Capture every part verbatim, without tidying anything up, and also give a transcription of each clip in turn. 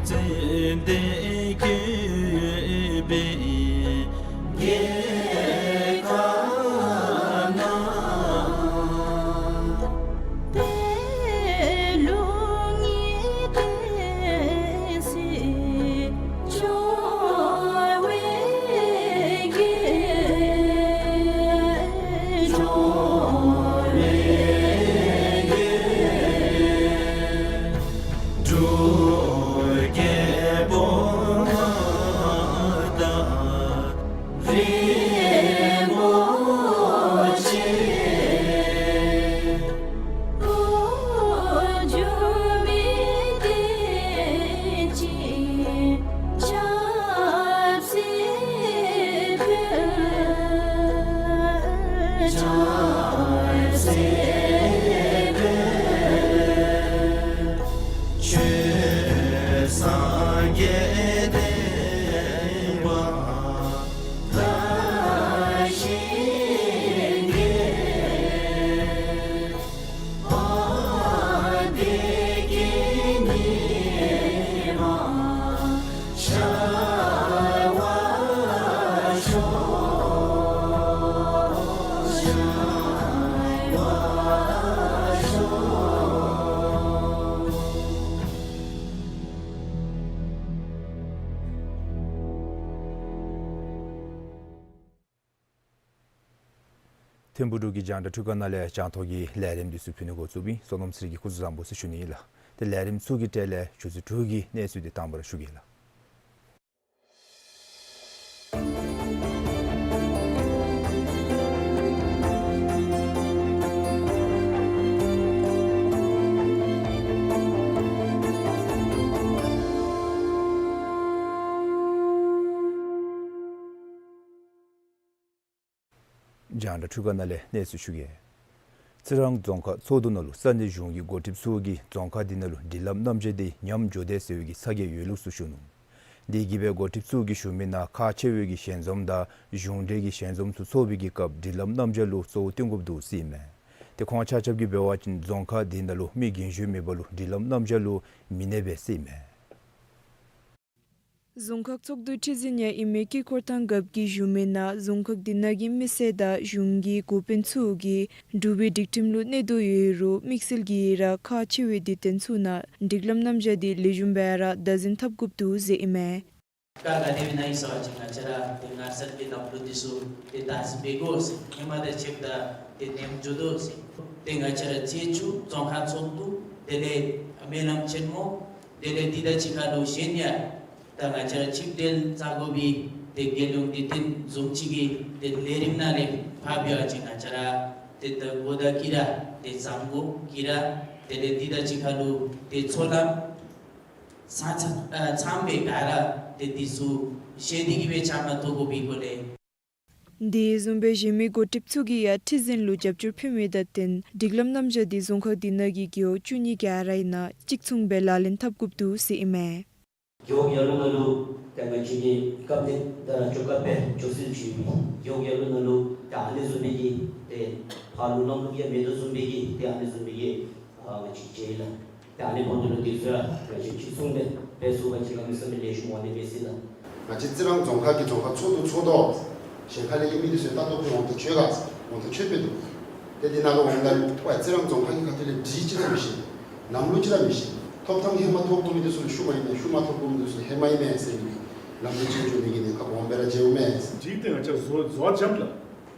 ཙན་དན་བཀོད་པའི་རྒྱལ་ཁབ་ན། དེ་ལུ་ངེས་ཏེ་སྲིད་འབྱུང་བའི་རྒྱལ། འབྱུང་བའི་རྒྱལ། འབྲུག་རྒྱལ་པོ་མངའ་བདག་རིན་པོ་ཆེ། འགོ་འཛུགས་མི་དེ་ཅིག་ཆབ་སྲིད་པའི། ཆབ་སྲིད་པའི། ཆོས་སངས་རྒྱས་བསྟན་པ་དར་ཞིང་རྒྱས། བདེ་སྐྱིད་ཉི་མ་ཤར་བར་ཤོག། ཤར་བར་ཤོག། ཐིམ་ཕུག་འབྲུག་གི་རྒྱང་བསྒྲགས་འཕྲུལ་ཁང་ནང་ལས་རྒྱང་མཐོང་གི་ལས་རིམ་འདི་ཚུ་ཕུལ་ནི་འགོ་བཙུགས་ཨིན། བསོད་ནམས་ཚེ་རིང་གིས་སྐུ་གཟུགས་བཟང་པོ་ཟེར་ཞུ་ནི་ཨིན་ལགས། ཏེ་ལས་རིམ་ཚུ་གི་གྲས་ལས་ཆུ་ཚོད་དྲུག་གི་གནས་ཚུལ་འདི་དང་པ་ར་ཞུ་གེ་ལགས། རྒྱང་བསྒྲགས་འཕྲུལ་ཁང་ནང་ལས་གནས་ཚུལ་ཞུ་གེ། རྩི་རང་རྫོང་ཁག་ཚོགས་འདུ་ནང་ལུ་ས་གནས་གཞུང་གི་འགོ་ཁྲིདཔ་ཚུ་གིས་རྫོང་ཁག་འདི་ནང་ལུ་སྒྲིག་ལམ་རྣམ་གཞག་འདི་ཉམས་འགྱོ་དེས་ཟེར་བའི་གི་ཚ་གྱང་ཡོད་ལུགས་ཚུ་ཞུ་ནུག། དེ་གིས་སྦེ་འགོ་ཁྲིདཔ་ཚུ་གིས་ཞུ་མི་ནང་ཁག་ཆེ་བའི་གི་ཞལ་འཛོམས་དང་གཞུང་འབྲེལ་གྱི་ཞལ་འཛོམས་ཚུ་ཚོགས་པའི་གི་སྐབས་སྒྲིག་ལམ་རྣམ་གཞག་ལུ་གཙོ་བོ་བཏོན་དགོཔ་འདུག་ཟེར་ཨིན་མས། ཏེ་ཁོང་ཆ་ཁྱབ་ཀྱིས་འབད་བ་ཅིན་རྫོང་ཁག་འདི་ནང་ལུ་མི་རྒན་གཞོན་མེད་པ་ལུ་སྒྲིག་ལམ་རྣམ་གཞག་ལུ་མི་གནས་པས་ཟེར་ཨིན་མས། རྫོང་ཁག་ཚོགས་འདུའི་ཁྲི་འཛིན་ཡང་ཨིན་མི་དཀྱིལ་འཁོར་ཐང་རྒཔོ་གིས་ཞུ་མི་ནང་རྫོང་ཁག་འདི་ནང་གི་མི་སེར་དང་གཞུང་གི་འགོ་དཔོན་ཚུ་གིས་འབྲུག་པའི་སྒྲིག་ཁྲིམས་ལུ་གནས་དོ་ཡོད་རུང་དམིགས་བསལ་གྱིས་ར་ཁག་ཆེ་བའི་སྡེ་ཚན་ཚུ་ནང་སྒྲིག་ལམ་རྣམ་གཞག་འདི་ལེགས་ཤོམ་སྦེ་ར་བདག་འཛིན་འཐབ་དགོཔ་འདུག་ཟེར་ཨིན་མས། ག་ག་དེ་སྦེ་ཨིན་ན་ཟེར་བ་ཅིན་ང་བཅས་ར་ཏེ་ངར་སེར་གྱི་ལམ་ལུགས་འདི་ཚུ་ཏེ་བདག་འཛིན་འབད་དགོ་ཟེར། ཧེ་མ་དང་ཕྱདཔ་ད་ཏེ་ཉམས་འགྱོ་དོ་ཟེར། ཏེ་ང་བཅས་ར་ཚེས་བཅུ་རྫོང་ཁག་ཚོགས་འདུ་དེ་ལས་སྨོན་ལམ་ཆེན་མོ་དེ་ལས་འདི་དང་གཅིག་ཁར་ལུ་གཞན་ཡང་ད་ང་བཅས་ར་ཆིག་སྒྲིལ་བཟའ་དགོ་པའི་ཏེ་རྒྱལ་ཡོངས་སྒྲིག་ཁྲིམས་བཟུམ་ཅིག་གི་ཏེ་ལས་རིམ་ནང་ལས་ཕར་འབད་བ་ཅིན་ང་བཅས་ར་ཏེ་ད་གོ་བརྡ་གིས་ར་ཏེ་བཟང་པོ་གིས་ར་དེ་ལས་འདི་དང་གཅིག་ཁར་ལུ་ཏེ་ཚོགས་ལམ་ཚང་ཚང་ཨ་ཚངམ་སྦེ་ག་ར་ཏེ་འདི་ཚུ་ཤེས་ཏེ་གིས་སྦེ་བཅའ་མར་གཏོགས་དགོ་པའི་སྐོར་ལས། དེ་བཟུམ་སྦེ་གཞན་མི་འགོ་ཁྲིདཔ་ཚུ་གིས་ཡང་ཁྲི་འཛིན་ལུ་རྒྱབ་སྐྱོར་ཕུལ་མི་དང་བསྟུན་སྒྲིག་ལམ་རྣམ་གཞག་འདི་རྫོང་ཁག་འདི་ནང་གི་རྒེད་འོག་བཅུ་གཉིས་ག་ར་ཨིན་ན་གཅིག་མཚུངས་སྦེ་ལག་ལེན་འཐབ་དགོཔ་འདུག་ཟེར་ཨིན་མས། རྒེད་འོག་ཡར་ལུ་ནང་ལུ་ཏེ་ང་བཅས་ཀྱི་ཀབ་ནེ་ད་ཅོག་ཀ་སྦེ་ཅོག་སེར་བྱུང་ཡོད་པའི་རྒེད་འོག་ཡར་ལུ་ནང་ལུ་ཏེ་ཨ་ནི་བཟུམ་སྦེ་གི་ཏེ་ཕར་ལུ་ནང་ལུ་ཡང་མེད་དོ་བཟུམ་སྦེ་གི་ཏེ་ཨ་ནི་བཟུམ་སྦེ་གི་ཨ་ང་བཅས་མཇལ་ཡི་ལགས། ཏེ་ཨ་ནི་འབདཝ་ད་ལུ་འདི་ཚུ་ཡང་ང་བཅས་གཅིག་མཚུངས་སྦེ་འབད་ཚུགས་པ་ཅིན་གནམ་མེད་ས་མེད་ལེགས་ཤོམ་འོང་ནི་མས་ཟེར་ལགས། ང་བཅས་རྩི་རང་རྫོང་ཁག་གི་རྫོང་ཁག་ཚོགས་འདུ་ཚོགས་དོ། གཞན་ཁ་ལས་ཀྱི་མི་འདི་ཚུ་ལྟ་རྟོག་གི་འོང་ད་ཆོད་ག་འོང་ད་ཆོད་པས་འདུག། ཏེ་འདི་ནང་ལུ་འོངམ་ད་ལུ་ཨ་རྩི་རང་རྫོང་ཁག་གི་ཁ་ཐུག་ལས་སྒྲིག་གཞི་ཅིག་ར་མི་ཤེས། ལམ་ལུགས་ཅིག་ར་མི་ཤེས། ཐོབ་ཐང་ཧེ་མ་ཐོབ་དགོ་མི་འདི་ཚུ་ལུ་ཤུལ་མ་ཨིན་མས། ཤུལ་མ་ཐོབ་དགོ་མི་འདི་ཚུ་ལུ་ཧེ་མ་ཨིན་མས་ཟེར་མི་ལམ་ལུགས་ཅིག་འགྱོ་ནི་གི་ནི་ཁ་སྦོམ་སྦེ་ར་མཇལཝ་མས། སྒྲིག་དེ་ང་བཅས་བཟོ་བཟོ་བ་འཇམ་ལགས།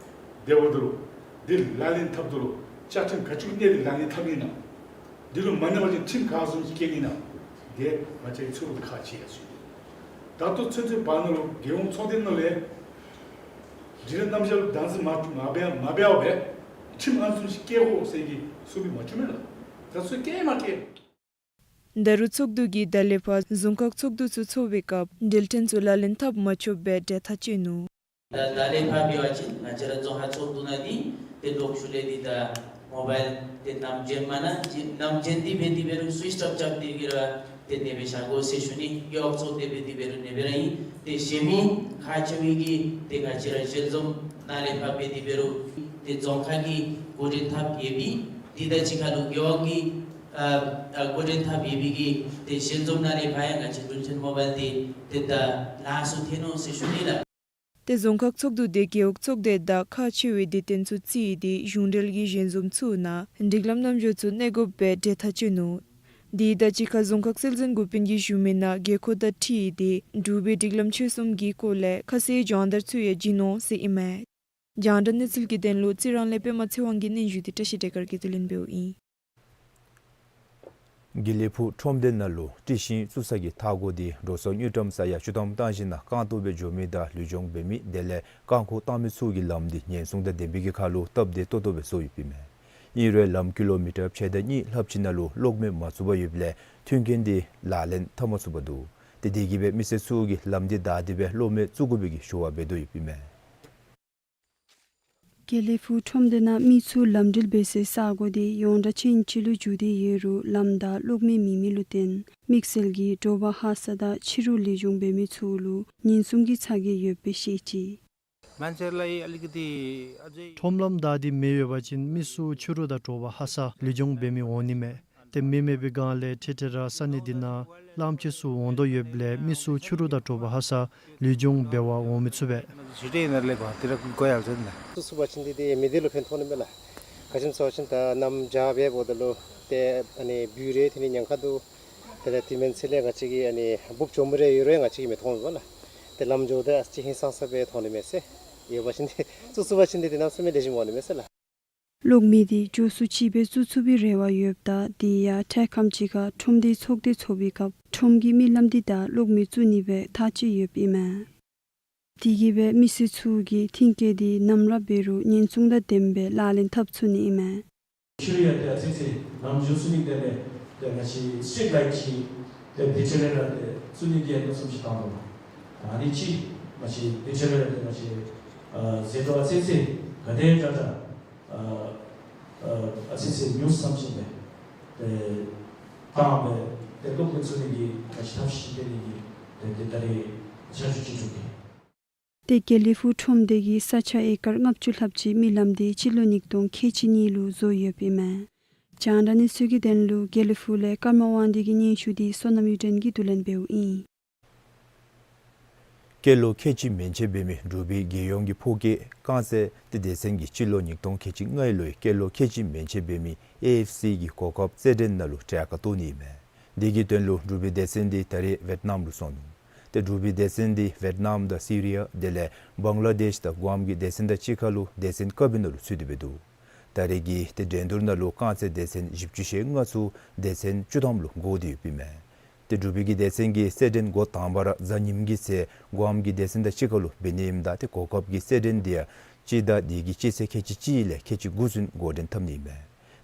དེ་འབདཝ་ད་ལུ་འདི་ལག་ལེན་འཐབ་ད་ལུ་བཅའ་ཁྲིམས་ག་ཅི་གནས་ཏེ་ལག་ལེན་འཐབ་ཨིན་ན། འདི་ལུ་མ་གནས་པ་ཅིན་ཁྲིམས་ག་བཟུམ་ཅིག་བཀལ་ཨིན་ན། དེ་ང་བཅས་ཚུ་ལུ་ཁག་ཆེ་ཡར་སོང་ཡི། ད་ལྟོ་ཚུན་ཚོད་བར་ན་ལུ་རྒྱལ་ཡོངས་ཚོགས་སྡེ་ནང་ལས་སྒྲིག་ལམ་རྣམ་གཞག་ལུ་བདག་འཛིན་མ་མ་འབད་མ་འབད་བར་སྦེ་ཁྲིམས་ཨ་ནི་བཟུམ་ཅིག་བཀལ་དགོ་ཟེར་གྱི་གསུངས་མི་མ་བྱུང་མས་ལགས། ད་ཚུན་བཀལ་མ་བཀལ། ད་རུང་ཚོགས་འདུ་གིས་ད་ལས་ཕར་རྫོང་ཁག་ཚོགས་འདུ་ཚུ་ཚོགས་པའི་སྐབས་འབྲེལ་ཐོན་ཚུ་ལག་ལེན་འཐབ་མ་ཆོགཔ་སྦེ་གྲོས་ཐག་བཅད་ནུག། ད་ད་ལས་ཕར་འབད་བ་ཅིན་ང་བཅས་ར་རྫོང་ཁག་ཚོགས་འདུ་ནང་འདི་ཏེ་ལོག་ཤུལ་ལས་འདི་ད་མོ་བཱའིལ་ཏེ་ནམ་རྒྱུན་མ་ན་ནམ་རྒྱུན་འདི་འབད་དེ་འབད་རུང་སུའིཆ་རྐྱབ་རྐྱབ་སྟེ་གིས་ར་ཏེ་ཨ་ནེ་སྦེ་བཞག་དགོ་ཟེར་ཞུ་ནི། རྒེད་འོག་ཚོགས་སྡེ་འབད་དེ་འབད་རུང་ཨ་ནེ་སྦེ་ར་ཨིན། ཏེ་གཞན་མི་ཁག་ཆེ་བའི་གི་ཏེ་ང་བཅས་ར་ཞལ་འཛོམས་ནང་ལས་ཕར་འབད་དེ་འབད་རུང་ཏེ་རྫོང་ཁག་གི་འགོ་འདྲེན་འཐབ་ཡོད་པའི་འདི་དང་གཅིག་ཁར་ལུ་རྒེད་འོག་གི་ ཨ་ཨ་འགོ་འདྲེན་འཐབ་ཡོད་པའི་གི་ཏེ་ཞལ་འཛོམས་ནང་ལས་ཕར་ཡང་ང་བཅས་ཀུན་མཁྱེན་མོ་བཱའིལ་འདི་ཏེ་ད་ལཱ་ཚུ་འཐོན་ནུག་ཟེར་ཞུ་ནི་ལགས། ཏེ་རྫོང་ཁག་ཚོགས་འདུ་དེ་རྒེད་འོག་ཚོགས་སྡེ་དང་ཁག་ཆེ་བའི་སྡེ་ཚན་ཚུ་བརྩིས་ཏེ་གཞུང་འབྲེལ་གྱི་ཞལ་འཛོམས་ཚུ་ནང་སྒྲིག་ལམ་རྣམ་གཞག་ཚུ་གནས་དགོཔ་སྦེ་གྲོས་ཐག་བཅད་ནུག། དེ་དང་གཅིག་ཁར་རྫོང་ཁག་སྲོལ་འཛིན་འགོ་དཔོན་གྱིས་ཞུ་མི་ནང་དགོས་མཁོ་དང་འཁྲིལ་ཏེ་འབྲུག་པའི་སྒྲིག་ལམ་ཆོས་གསུམ་གྱི་སྐོར་ལས་ཁ་གསལ་སྦྱོང་བརྡར་ཚུ་ཡང་བྱིན་ནུག་ཟེར་ཨིན་མས། རྒྱང་བསྒྲགས་གནས་ཚུལ་གྱི་དོན་ལུ་རྩི་རང་ལས་པདྨ་ཚེ་དབང་གི་སྙན་ཞུ་དེ་བཀྲ་ཤིས་བདེ་དཀར་གྱིས་བསྡུ་ལེན་འབདཝ་ཨིན། དགེ་ལེགས་ཕུག་ཁྲོམ་སྡེ་ནང་ལུ་དཀྲིས་ཤིང་བཙུགས་ས་གི་མཐའ་སྒོ་དེ་འགྲོ་སོང་དངུལ་ཀྲམ་ས་ཡ་བཅུ་ཐམ་བཏང་ཞིནམ་ལས་རྐང་སྟོང་སྦེ་འགྱོ་མི་དང་ལུས་སྦྱོང་འབད་མི་དེ་ལས་རྐང་འཁོར་བཏང་མི་ཚུ་གི་ལམ་འདི་ཉེན་སྲུང་དང་ལྡན་པའི་གི་ཁར་ལུ་སྟབས་བདེ་ཏོག་ཏོ་སྦེ་བཟོ་ཡོདཔ་ཨིན་མས། ཨིན་རུང་ལམ་ཀི་ལོ་མི་ཊར་ཕྱེད་དང་གཉིས་ལྷགཔ་ཅིག་ནང་ལུ་གློག་མེ་མ་བཙུགས་པར་ཡོདཔ་ལས་མཐུན་རྐྱེན་འདི་ལག་ལེན་འཐབ་མ་ཚུགས་པར་འདུག། ཏེ་དེ་གིས་སྦེ་མི་སེར་ཚུ་གིས་ལམ་འདི་བདའ་སྟེ་སྦེ་གློག་མེ་བཙུགས་དགོ་པའི་གི་ཞུ་བ་འབད་དོ་ཡོདཔ་ཨིན་མས། དགེ་ལེགས་ཕུག་ཁྲོམ་སྡེ་ནང་མི་ཚུ་ལམ་འགྲུལ་འབད་སའི་ས་སྒོ་དེ་ཡོངས་གྲགས་ཅན་ཅིག་ལུ་གྱུར་ཏེ་ཡོད་རུང་ལམ་བདའ་གློག་མེ་མེད་མི་ལུ་བརྟེན་དམིགས་བསལ་གྱིས་དྲོ་པ་ཧ་སག་དང་ཕྱི་རུ་ལུས་སྦྱོང་འབད་མི་ཚུ་ལུ་ཉེན་སྲུང་གི་ཚ་གྱང་ཡོདཔ་སྦེ་བཤད་ཅི། मान्छेलाई अलिकति अझै ཁྲོམ་ལམ་བདའ་སྟེ་མེ་ཡོད་པ་ཅིན་མི་ཚུ་ཕྱི་རུ་དང་དྲོ་པ་ཧ་སག་ལུས་སྦྱོང་འབད་མི་འོང་ནི་མས། ཏེ་མེ་མེད་པའི་སྒང་ལས་འཕྲལ་འཕྲལ་ར་ས་གནས་འདི་ནང་གླངམོ་ཆེ་ཚུ་འོང་དོ་ཡོདཔ་ལས་མི་ཚུ་ཕྱི་རུ་དང་དྲོ་པ་ཧ་སག་ལུས་སྦྱོང་འབད་བར་འོང་མི་ཚུགས་པས། ཞུ་དེ་ནང་ལས་གོ་དེ་ར་གོ་ཡར་ཚུན་ན། བཙུགས་བཙུགས་པ་ཅིན་འདི་ཏེ་མེ་འདི་ལུ་ཕན་ཐོགས་ནི་མས་ལགས། ག་ཅི་སྨོ་ཟེར་བ་ཅིན་ད་གནམ་བྱཱར་འབདཝ་ད་ལུ་ཏེ་ཨ་ནི་སྦུལ་རེ་ཐོན་ནི་ཉེན་ཁ་འདུག། དེ་ལས་དེ་མེན་ཚེ་ལས་ང་བཅས་ཀྱི་ཨ་ནི་འབུཔ་གྱོགམོ་རེ་ཡོད་རུང་ང་བཅས་ཀྱིས་མི་མཐོང་མས་ལགས། ཏེ་ལམ་འགྱོཝ་ད་ཨ་ཙི་ཧིང་སངས་ས་སྦེ་མཐོང་ནི་མས་ཟེར། ཡོད་པ་ཅིན་འདི་བཙུགས་བཙུགས་པ་ཅིན་འདི་ཏེ་གནམ་མེད་ས་མེད་ལེགས་ཤོམ་འོང་ནི་མས་ཟེར་ལགས། གློག་མེ་འདི་མགྱོགས་སུ་ཅིག་སྦེ་བཙུགས་ཚུགས་པའི་རེ་བ་ཡོདཔ་ད་དེ་ཡང་འཕྲལ་ཁམས་ཅིག་ཁར་ཁྲོམ་སྡེའི་ཚོགས་སྡེ་ཚོགས་པའི་སྐབས་ཁྲོམ་གྱི་མི་ལམ་འདི་བདའ་གློག་མེ་བཙུགས་ནི་སྦེ་ཐག་བཅད་ཡོདཔ་ཨིན་མས། དེ་གིས་སྦེ་མི་སེར་ཚུ་གིས་མཐུན་རྐྱེན་འདི་ནམ་ར་འབད་རུང་ཉེན་སྲུང་དང་ལྡནམ་སྦེ་ལག་ལེན་འཐབ་ཚུགས་ནི་ཨིན་མས། ཕྱི་རུ་ཡང་ཏེ་ཨ་ཙི་ཙི་ལམ་འགྱོ་ཚུགས་ནི་དེ་ལས་ཏེ་ང་བཅས་སི་ཊི་རིཊ་ལའིཊ་ཅིག་ཏེ་བི་ཊི་ཨེལ་ཨེལ་ར་ཏེ་བཙུགས་ནི་འདི་ཡང་མནོ་བསམ་ཅིག་བཏང་དོ། ད་ཨ་ནི་ཅིག་ང་བཅས་བི་ཊི་ཨེལ་ཨེལ་ར་ཏེ་ང་བཅས་ཨ་ཟད་འགྲོ་ཨ་ཙི་ཙི་ག་དེ་དྲག་དྲག་ཨ་ཨ་ཨ་ཙི་ཙི་ཉུང་བསམ་ཅིག་སྦེ་ཏེ་བཏང་སྦེ་ཏེ་གློག་མེ་བཙུགས་ནི་གི་ང་བཅས་ཐབས་ཤེས་འབད་ནི་གི་ཏེ་ཏེ་ད་རེས་ཆ་འཇོག་ཅིག་གྲུབ་ཡི། ཏེ་དགེ་ལེགས་ཕུག་ཁྲོམ་སྡེ་གིས་ས་ཆ་ཨེ་ཀར་ལྔ་བཅུ་ལྷགཔ་ཅིག་མི་ལམ་འདི་སྤྱི་ལོ་ཉིས་སྟོང་ཁལ་གཅིག་གཉིས་ལུ་བཟོ་ཡོདཔ་ཨིན་མས། རྒྱང་བསྒྲགས་གནས་ཚུལ་གྱི་དོན་ལུ་དགེ་ལེགས་ཕུག་ལས་ཀརྨ་དབང་འདུས་ཀྱི་སྙན་ཞུ་འདི་བསོད་ནམས་གཡུ་སྒྲོན་གྱིས་བསྡུ་ལེན་འབདཝ་ཨིན། སྐྱེས་ལོ་ཁལ་གཅིག་མན་ཆད་འབད་མི་འབྲུག་པའི་རྒྱལ་ཡོངས་ཀྱི་ཕོ་སྐྱེས་རྐང་རྩེད་ཏེ་སྡེ་ཚན་གྱིས་སྤྱི་ལོ་ཉིས་སྟོང་ཁལ་གཅིག་ལྔ་པའི་ལོའི་སྐྱེས་ལོ་ཁལ་གཅིག་མན་ཆད་འབད་མི་ཨེ་ཨེཕ་སི་གི་གོ་སྐབས་རྩེད་འགྲན་ནང་ལུ་གྲལ་ཁར་གཏོགས་ནི་ཨིན་མས། དེ་གི་དོན་ལུ་འབྲུག་པའི་སྡེ་ཚན་འདི་ད་རེས་ཝེཊ་ནམ་ལུ་སོང་ནུག། ཏེ་འབྲུག་པའི་སྡེ་ཚན་འདི་ཝེཊ་ནམ་དང་སི་རི་ཡ་དེ་ལས་བང་ལ་དེཤ་དང་གུའམ་གྱི་སྡེ་ཚན་དང་གཅིག་ཁར་ལུ་སྡེ་ཚན་ཀ་པའི་ནང་ལུ་ཚུད་དེ་སྦེ་འདུག། ད་རེས་ཀྱི་ཏེ་འགྲན་བསྡུར་ནང་ལུ་རྐང་རྩེད་སྡེ་ཚན་བཞི་བཅུ་ཞེ་ལྔ་ཚུ་སྡེ་ཚན་བཅུ་ཐམ་ལུ་བགོ་སྟེ་ཡོདཔ་ཨིན་མས། ཏེ་འབྲུག་པའི་གི་སྡེ་ཚན་གྱི་རྩེད་འགྲན་འགོ་དང་པ་ར་གཟའ་ཉིམ་གི་ཚེ་གུའམ་གྱི་སྡེ་ཚན་དང་གཅིག་ཁར་ལུ་འབད་ནི་ཨིནམ་ད་ཏེ་གོ་སྐབས་ཀྱི་རྩེད་འགྲན་འདི་ཡང་སྤྱི་ཟླ་འདི་གི་སྤྱི་ཚེས་ཁལ་གཅིག་གཅིག་ལས་ཁལ་གཅིག་དགུ་ཚུན་འགོ་འདྲེན་འཐབ་ནི་ཨིན་མས།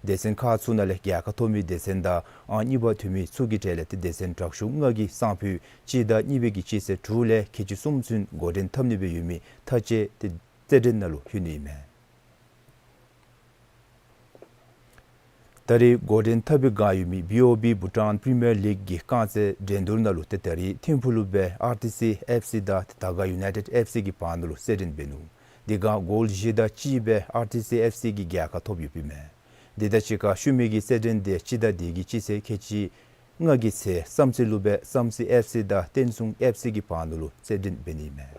སྡེ་ཚན་ཁག་ཚུ་ནང་ལས་རྒྱལ་ཁ་ཐོབ་མི་སྡེ་ཚན་དང་ཨང་གཉིས་པ་ཐོབ་མི་ཚུ་གི་གྲས་ལས་ཏེ་སྡེ་ཚན་དྲག་ཤོས་ལྔ་གིས་སང་ཕོད་སྤྱི་ཟླ་གཉིས་པའི་གི་སྤྱི་ཚེས་དྲུག་ལས་ཁལ་གཅིག་གསུམ་ཚུན་འགོ་འདྲེན་འཐབ་ནི་སྦེ་ཡོད་མི་མཐའ་དཔྱད་ཏེ་རྩེད་འགྲན་ནང་ལུ་ལྷོད་ནི་ཨིན་མས། ད་རེས་འགོ་འདྲེན་འཐབ་པའི་བསྒང་ཡོད་མི་བི་ཨོ་བི་བྷུ་ཊཱན་པི་རི་མི་ཡར་ལིག་གི་རྐང་རྩེད་འགྲན་བསྡུར་ནང་ལུ་ཏེ་ད་རེས་ཐིམ་ཕུག་ལུ་སྦེ་ཨར་ཊི་སི་ཨེཕ་སི་དང་ཏེ་དར་དཀར་ཡུ་ནའི་ཊེཌ་ཨེཕ་སི་གི་བར་ན་ལུ་རྩེད་འགྲན་འབད་ནུག། དེ་སྒང་གོལ་བཞི་དང་གཅིག་སྦེ་ཨར་ཊི་སི་ཨེཕ་སི་གིས་རྒྱལ་ཁ་ཐོབ་ཡོདཔ་ཨིན་མས། དེ་དང་གཅིག་ཁར་ཤུལ་མའི་གི་རྩེད་འགྲན་འདི་སྤྱི་ཟླ་འདི་གི་སྤྱི་ཚེས་ཁལ་གཅིག་ལྔ་གི་ཚེ་བསམ་རྩེ་ལུ་སྦེ་བསམ་རྩེ་ཨེཕ་སི་དང་བསྟན་སྲུང་ཨེཕ་སི་གི་བར་ན་ལུ་རྩེད་འགྲན་འབད་ནི་ཨིན་མས།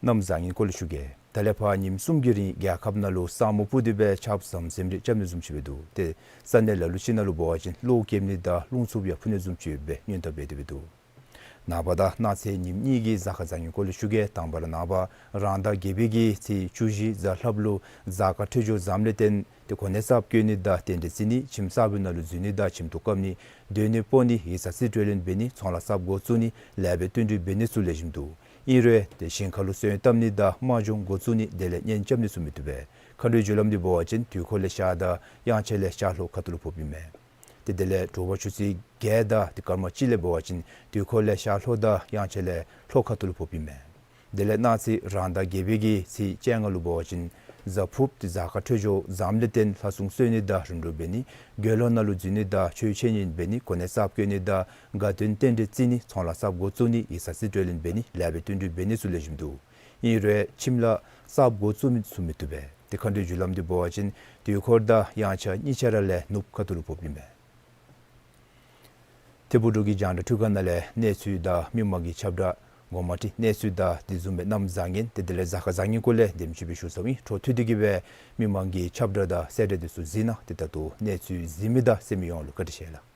གནམ་བཟང་ངན་སྐོར་ལས་ཞུ་གེ། ད་ལས་ཕར་ཉིནམ་གསུམ་གྱི་རིང་རྒྱལ་ཁབ་ནང་ལུ་ས་སྨུག་སྤུབས་ཏེ་སྦེ་ཆརཔ་ཟམ་ཟིམ་རེ་རྐྱབ་ནི་བཟུམ་ཅིག་སྦེ་འདུག། ཏེ་ས་གནས་ལ་ལུ་ཅིག་ནང་ལུ་འབད་བ་ཅིན་གློག་ཀེམ་ནི་དང་རླུང་འཚུབ་ཡང་འཕུ་ནི་བཟུམ་ཅིག་སྦེ་སྔོན་བརྡ་འབད་དེ་སྦེ་འདུག། ནངས་པ་དང་གནངས་ཚེ་ཉིནམ་གཉིས་ཀྱི་གཟའ་སྐར་བཟང་ངན་སྐོར་ལས་ཞུ་གེ། དང་པ་ར་ནངས་པ་རང་ཟླ་བརྒྱད་པའི་གི་ཚེས་བཅུ་བཞི་གཟའ་ལྷགཔ་ལུ་གཟའ་སྐར་འཕྲོད་སྦྱོར་བཟངམ་ལས་བརྟེན་ཏེ་གོ་གནས་གསརཔ་བཀོད་ནི་དང་རྟེན་འབྲེལ་བརྩི་ནི་ཁྱིམ་གསར་པའི་ནང་ལུ་འཛུལ་ནི་དང་ཁྱིམ་ཐོག་བཀབ་ནི་སྡོད་གནས་སྤོ་ནི་ཡིག་ཚང་རྩིས་སྤྲོད་ལེན་འབད་ནི་ཚོང་ལཱ་གསརཔ་འགོ་བཙུགས་ནི་ལེགས་པའི་བསྟུན་གྲོས་འབད་ནི་ཚུ་ལེགས་ཤོམ་འདུག། ཨིན་རུང་ཏེ་ཞིང་ཁ་ལུ་སོན་བཏབ་ནི་དང་དམག་སྦྱོང་འགོ་བཙུགས་ནི་དེ་ལས་གཉེན་རྐྱབ་ནི་ཚུ་མི་བཏུབ་པས། མཁའ་འགྲོའི་རྒྱུ་ལམ་འདི་འབད་བ་ཅིན་དུས་འཁོར་ལས་ཤར་དང་དབྱངས་འཆར་ལས་ཤར་ལྷོ་ཁ་ཐུག་ལུ་ཕོགཔ་ཨིན་མས། ཏེ་དེ་ལས་དྲོ་པ་ཆུ་ཚོད་བརྒྱད་དང་ཏེ་སྐར་མ་གཅིག་ལས་འབད་བ་ཅིན་དུས་འཁོར་ལས་ཤར་ལྷོ་དང་དབྱངས་འཆར་ལས་ལྷོ་ཁ་ཐུག་ལུ་ཕོགཔ་ཨིན་མས། དེ་ལས་གནངས་ཚེ་རང་ཟླ་བརྒྱད་པའི་གི་ཚེས་བཅོ་ལྔ་ལུ་འབད་བ་ཅིན་གཟའ་ཕུརཔ་ཏེ་གཟའ་སྐར་འཕྲོད་སྦྱོར་བཟངམ་ལས་བརྟེན་ལྷ་སྲུང་གསོལ་ནི་དང་རིམ་གྲོ་འབད་ནི་དགེ་སློང་ནང་ལུ་འཛུལ་ནི་དང་ཆོས་འཆད་ཉན་འབད་ནི་གོ་གནས་གསརཔ་བཀོད་ནི་དང་དགའ་སྟོན་རྟེན་འབྲེལ་བརྩི་ནི་ཚོང་ལཱ་གསརཔ་འགོ་བཙུགས་ནི་ཡིག་ཚང་རྩིས་སྤྲོད་ལེན་འབད་ནི་ལེགས་པའི་བསྟུན་གྲོས་འབད་ནི་ཚུ་ལེགས་ཤོམ་འདུག། ཨིན་རུང་ཁྱིམ་ལཱ་གསརཔ་འགོ་བཙུགས་མི་ཚུ་མི་བཏུབ་པས། ཏེ་མཁའ་འགྲོའི་རྒྱུ་ལམ་འདི་འབད་བ་ཅིན་དུས་འཁོར་དང་དབྱངས་འཆར་གཉིས་ཆ་ར་ལས་ནུབ་ཁ་ཐུག་ལུ་ཕོགཔ་ཨིན་མས། ཐིམ་ཕུག་འབྲུག་གི་རྒྱང་བསྒྲགས་ཐོག་ཁ་ནང་ལས་གནས་ཚུལ་དང་མི་མང་གི་ཁྱབ་བསྒྲགས་གོང་མ་ཁྲི་གནས་ཚུལ་དང་དེ་བཟུམ་སྦེ་གནམ་བཟང་ངན་ཏེ་དེ་ལས་གཟའ་སྐར་བཟང་ངན་གུ་ལས་དེམ་ཅིག་སྦེ་ཞུ་ཚརཝ་ཨིན། འཕྲོ་མཐུད་དེ་གིས་སྦེ་མི་མང་གི་ཁྱབ་བསྒྲགས་དང་གསལ་བསྒྲགས་དེ་ཚུ་གཟིགས་གནང་། ཏེ་ད་ལྟོ་གནས་ཚུལ་གཟིགས་མི་དང་གསན་མི་ཡོངས་ལུ་བཀའ་དྲིན་ཆེ་ལགས།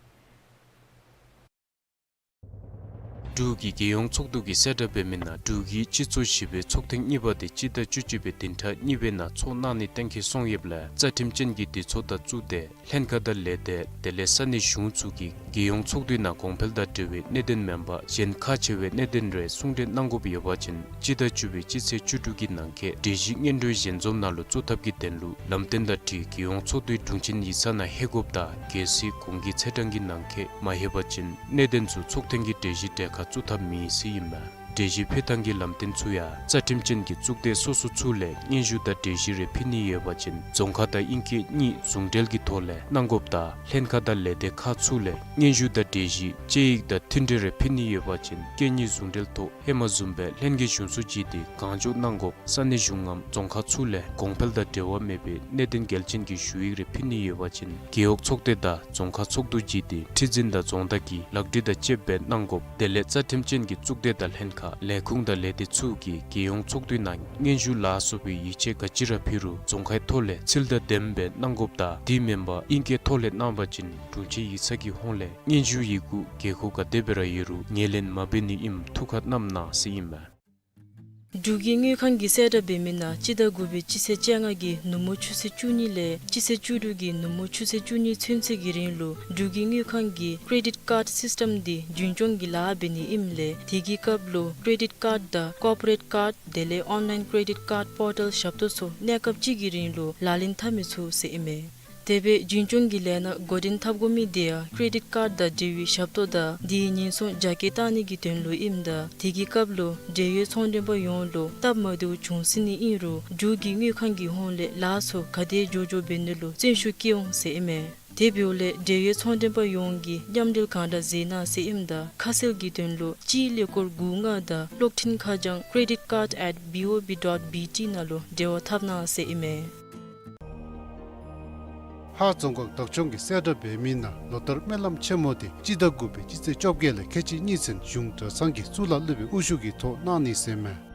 འབྲུག་གི་རྒྱལ་ཡོངས་ཚོགས་འདུ་གིས་གསལ་བསྒྲགས་འབད་མི་ནང་འབྲུག་གི་སྤྱི་ཚོགས་བཞི་པའི་ཚོགས་ཐེངས་གཉིས་པ་དེ་སྤྱི་ཟླ་བཅུ་གཅིག་པའི་བདུན་ཕྲག་གཉིས་པའི་ནང་ཚོགས་གནང་ནི་གཏན་འཁེལ་སོང་ཡོདཔ་ལས་རྩ་ཁྲིམས་ཅན་གྱི་སྡེ་ཚོགས་དང་གཙུག་སྡེ་ལྷན་ཁག་དང་ལས་སྡེ་དེ་ལས་ས་གནས་གཞུང་ཚུ་གིས་རྒྱལ་ཡོངས་ཚོགས་འདུའི་ནང་གོང་འཕེལ་དང་འབྲེལ་བའི་གནད་དོན་མེན་པར་གཞན་ཁག་ཆེ་བའི་གནད་དོན་རེ་གསུང་གྲོས་གནང་དགོཔ་ཡོད་པ་ཅིན་སྤྱི་ཟླ་བཅུ་པའི་སྤྱི་ཚེས་བཅུ་དྲུག་གི་ནང་འཁོད་གྲོས་གཞི་སྙན་སྒྲོན་ཞལ་འཛོམས་ནང་ལུ་བཙུགས་ཐབས་ཀྱི་དོན་ལུ་ལམ་སྟོན་དང་འཁྲིལ་རྒྱལ་ཡོངས་ཚོགས་འདུའི་དྲུང་ཆེན་ཡིག་ཚང་ནང་ལྷོད་དགོཔ་དང་གལ་སྲིད་གོང་གི་ཚེས་གྲངས་ཀྱི་ནང་འཁོད་མ་ལྷོད་པ་ཅིན་གནད་དོན་ཚུ་ཚོགས་ཐེངས་ཀྱི་གྲོས་གཞི་གྲལ་ཁར་བཙུགས་ཐབས་མེད་ཟེར་ཨིན་མས། གྲོས་གཞི་ཕུལ་ཐངས་ཀྱི་ལམ་སྟོན་ཚུ་ཡང་རྩ་ཁྲིམས་ཅན་གྱི་གཙུག་སྡེ་སོ་སོ་ཚུ་ལས་སྙན་ཞུ་དང་གྲོས་གཞི་རེ་ཕུལ་ནི་ཡོད་པ་ཅིན་རྫོང་ཁག་དང་ཨིང་སྐད་གཉིས་ཟུང་འབྲེལ་གྱི་ཐོག་ལས་གནང་དགོཔ་དང་ལྷན་ཁག་དང་ལས་སྡེ་ཁག་ཚུ་ལས་སྙན་ཞུ་དང་གྲོས་གཞི་དཔྱད་ཡིག་དང་མཐུན་འབྲེལ་རེ་ཕུལ་ནི་ཡོད་པ་ཅིན་སྐད་གཉིས་ཟུང་འབྲེལ་ཐོག་ཧེ་མ་བཟུམ་སྦེ་ལྷན་རྒྱས་གཞུང་ཚོགས་བརྒྱུད་དེ་གང་མགྱོགས་གནང་དགོཔ། ས་གནས་གཞུང་ངམ་རྫོང་ཁག་ཚུ་ལས་གོང་འཕེལ་དང་འབྲེལ་བ་མེད་པའི་གནད་དོན་གལ་ཆེན་གྱི་ཞུ་ཡིག་རེ་ཕུལ་ནི་ཡོད་པ་ཅིན་རྒེད་འོག་ཚོགས་སྡེ་དང་རྫོང་ཁག་ཚོགས་འདུ་བརྒྱུད་དེ་ཁྲི་འཛིན་དང་རྫོང་བདག་གིས་ལག་བྲིས་དང་བཅསཔ་སྦེ་གནང་དགོཔ། དེ་ལས་རྩ་ཁྲིམས་ཅན་གྱི་གཙུག་སྡེ་དང་ལྷན་ཁག་ལས་ཁུངས་དང་ལས་སྡེ་ཚུ་གིས་རྒྱལ་ཡོངས་ཚོགས་འདུའི་ནང་སྙན་ཞུ་ལ་སོགས་པའི་ཡིག་ཆ་ག་ཅི་ར་ཕུལ་རུང་རྫོང་ཁའི་ཐོག་ལས་ཚིག་དང་ལྡནམ་སྦེ་གནང་དགོཔ་དང་དེ་མེན་པར་ཨིང་སྐད་ཐོག་ལས་གནང་བ་ཅིན་དྲུང་ཆེན་ཡིག་ཚང་གི་ཧོངས་ལས་སྙན་ཞུ་ཡི་གུ་དགོས་མཁོ་ག་དེ་སྦེ་ར་ཡོད་རུང་ངོས་ལེན་མ་འབད་ནི་ཨིནམ་ཐུགས་ཁར་བསྣམ་གནང་ཟེར་ཨིན་མས། འབྲུག་གི་དངུལ་ཁང་གིས་གསལ་བསྒྲགས་འབད་མི་ནང་སྤྱི་ཟླ་དགུ་པའི་སྤྱི་ཚེས་བཅོ་ལྔ་གི་ནུབ་མོ་ཆུ་ཚོད་བཅུ་གཉིས་ལས་སྤྱི་ཚེས་བཅུ་དྲུག་གི་ནུབ་མོ་ཆུ་ཚོད་བཅུ་གཉིས་ཚུན་ཚོད་ཀྱི་རིང་ལུ་འབྲུག་གི་དངུལ་ཁང་གི་ཀེ་རེ་ཌིཊ་ཀཱཌ་སིསི་ཊམ་འདི་རྒྱུན་སྐྱོང་གི་ལཱ་འབད་ནི་ཨིནམ་ལས་དེ་གི་སྐབས་ལུ་ཀེ་རེ་ཌིཊ་ཀཱཌ་དང་ཀོར་པོ་རེཊ་ཀཱཌ་དེ་ལས་ཨོན་ལའིན་ཀེ་རེ་ཌིཊ་ཀཱཌ་པོར་ཊལ་ཞབས་ཏོག་ཚུ་གནས་སྐབས་གཅིག་གི་རིང་ལུ་ལག་ལེན་འཐབ་མི་ཚུགས་ཟེར་ཨིན་མས། དེ་སྦེ་རྒྱུན་སྐྱོང་གི་ལས་སྣ་འགོ་འདྲེན་འཐབ་དགོ་མི་དེ་ཡང་ཀེ་རེ་ཌིཊ་ཀཱཌ་དང་འབྲེལ་བའི་ཞབས་ཏོག་དང་དེའི་ཉེན་སྲུང་རྒྱ་སྐྱེད་བཏང་ནི་གི་དོན་ལུ་ཨིནམ་ད་དེ་གི་སྐབས་ལུ་འབྲེལ་ཡོད་ཚོང་མགྲོན་པ་ཡོངས་ལུ་སྟབས་མ་བདེཝ་བྱུང་སྲིད་ནི་ཨིན་རུང་འབྲུག་གི་དངུལ་ཁང་གི་ཧོངས་ལས་ལཱ་ཚུ་ག་དེ་མགྱོགས་མགྱོགས་འབད་ནི་ལུ་བརྩོན་ཤུགས་བསྐྱེད་འོང་ཟེར་ཨིན་མས། དེ་འབདཝ་ལས་འབྲེལ་ཡོད་ཚོང་མགྲོན་པ་ཡོངས་ཀྱིས་མཉམ་འབྲེལ་གང་དྲག་མཛད་གནང་ཟེར་ཨིནམ་ད་ཁ་གསལ་གྱི་དོན་ལུ་སྤྱིའི་ཀླད་ཀོར་དགུ་ལྔ་དང་གློག་འཕྲིན་ཁ་བྱང་creditcard at B O B dot B T ནང་ལུ་འབྲེལ་བ་འཐབ་གནང་ཟེར་ཨིན་མས། ལྷ་རྫོང་ཁག་བདག་སྐྱོང་གིས་གསལ་བསྒྲགས་འབད་མི་ནང་ལོ་ལྟར་སྨོན་ལམ་ཆེན་མོ་དེ་སྤྱི་ཟླ་དགུ་པའི་སྤྱི་ཚེས་བཅོ་བརྒྱད་ལས་ཁལ་གཅིག་གཉིས་ཚུན་གཞུང་གྲྭ་ཚང་གི་གཙུག་ལག་སློབ་དཔོན་དབུ་བཞུགས་ཀྱི་ཐོག་གནང་ནི་ཟེར་མས།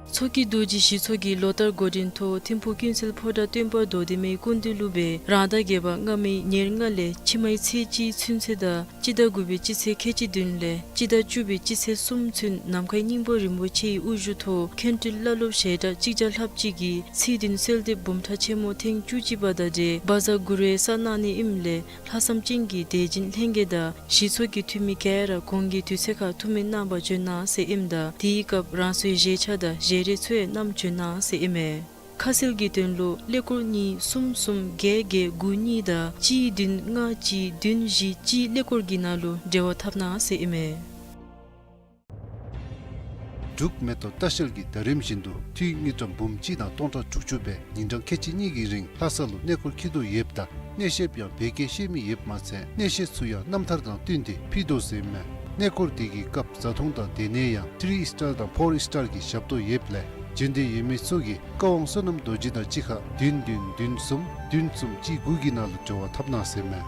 མཚོ་སྐྱེས་རྡོ་རྗེ་གཞི་ཚོགས་ཀྱིས་ལོ་ལྟར་འགོ་འདྲེན་ཐོག་ཐིམ་ཕུག་ཀུན་གསལ་ཕོ་བྲང་སྟོན་པ་རྡོར་གདན་མའི་སྐུ་མདུན་ལུ་སྦེ་རང་ཟླ་བརྒྱད་པ་སྔ་མའི་ཉེར་ལྔ་ལས་ཕྱི་མའི་ཚེས་གཅིག་ཚུན་ཚོད་དང་སྤྱི་ཟླ་དགུ་པའི་སྤྱི་ཚེས་ཁལ་གཅིག་བདུན་ལས་སྤྱི་ཟླ་བཅུ་པའི་སྤྱི་ཚེས་གསུམ་ཚུན་ནམ་མཁའི་སྙིང་པོ་རིན་པོ་ཆེའི་དབུ་བཞུགས་ཐོག་མཁན་སྤྲུལ་བླ་སློབ་ཞལ་གྲངས་གཅིག་བརྒྱ་ལྷགཔ་ཅིག་གིས་ཚེས་བདུན་གསོལ་འདེབས་འབུམ་ཕྲག་ཆེན་མོ་ཐེངས་བཅུ་གཅིག་པ་དང་འབྲེལ་བཛྲ་གུ་རུ་ཡེ་བསགས་གནང་ནི་ཨིནམ་ལས་ལྷག་བསམ་ཅན་གྱི་དད་སྦྱིན་ལྷན་རྒྱས་དང་གཞི་ཚོགས་ཀྱི་འཐུས་མི་ག་ར་གོང་གི་དུས་ཚོད་ཁར་ཐུགས་སྨོན་གནང་བར་བྱོན་གནང་ཟེར་ཨིནམ་ད་དེའི་སྐབས་རང་སོའི་བཞེས་ཆ་དང་བཞེས་རས་ཚུ་ཡང་བསྣམས་བྱོན་གནང་ཟེར་ཨིན་མས། ཁ་གསལ་གྱི་དོན་ལུ་ཀླད་ཀོར་གཉིས་གསུམ་གསུམ་བརྒྱད་བརྒྱད་དགུ་གཉིས་དང་གཅིག་བདུན་ལྔ་གཅིག་བདུན་བཞི་གཅིག་ཀླད་ཀོར་གྱི་ནང་ལུ་འབྲེལ་བ་འཐབ་གནང་ཟེར་ཨིན་མས། འབྲུག་མེ་ཏོག་ལྟ་བཤལ་གྱིས་ཟླ་རིམ་བཞིན་དུ་འཐུས་དངུལ་ཀྲམ་འབུམ་གཅིག་དང་སྟོང་ཕྲག་དྲུག་ཅུ་སྦེ་ཉིན་གྲངས་ཁལ་གཅིག་གཉིས་ཀྱི་རིང་ལྷ་ས་ལུ་གནས་སྐོར་འཁྱིད་དོ་ཡོདཔ་ད་གནས་བཤདཔ་ཡང་བོད་སྐད་ཤེས་མི་ཡོདཔ་མ་ཚད་གནས་བཤད་ཚུ་ཡང་རྣམ་ཐར་དང་བསྟུན་ཏེ་ཕུལ་དོ་ཟེར་མས། གནས་སྐོར་དེ་གི་སྐབས་བཟའ་འཐུང་དང་སྡོད་གནས་ཡང་ཐི་རི་སི་ཊར་དང་ཕོར་སི་ཊར་གྱི་ཞབས་ཏོག་ཡོདཔ་ལས་བྱོན་འདོད་ཡོད་མི་ཚུ་གིས་བཀའ་དབང་བསོད་ནམས་རྡོ་རྗེ་དང་གཅིག་ཁར་བདུན་བདུན་བདུན་གསུམ་བདུན་གསུམ་གཅིག་དགུ་གི་ནང་ལུ་འབྲེལ་བ་འཐབ་གནང་ཟེར་མས།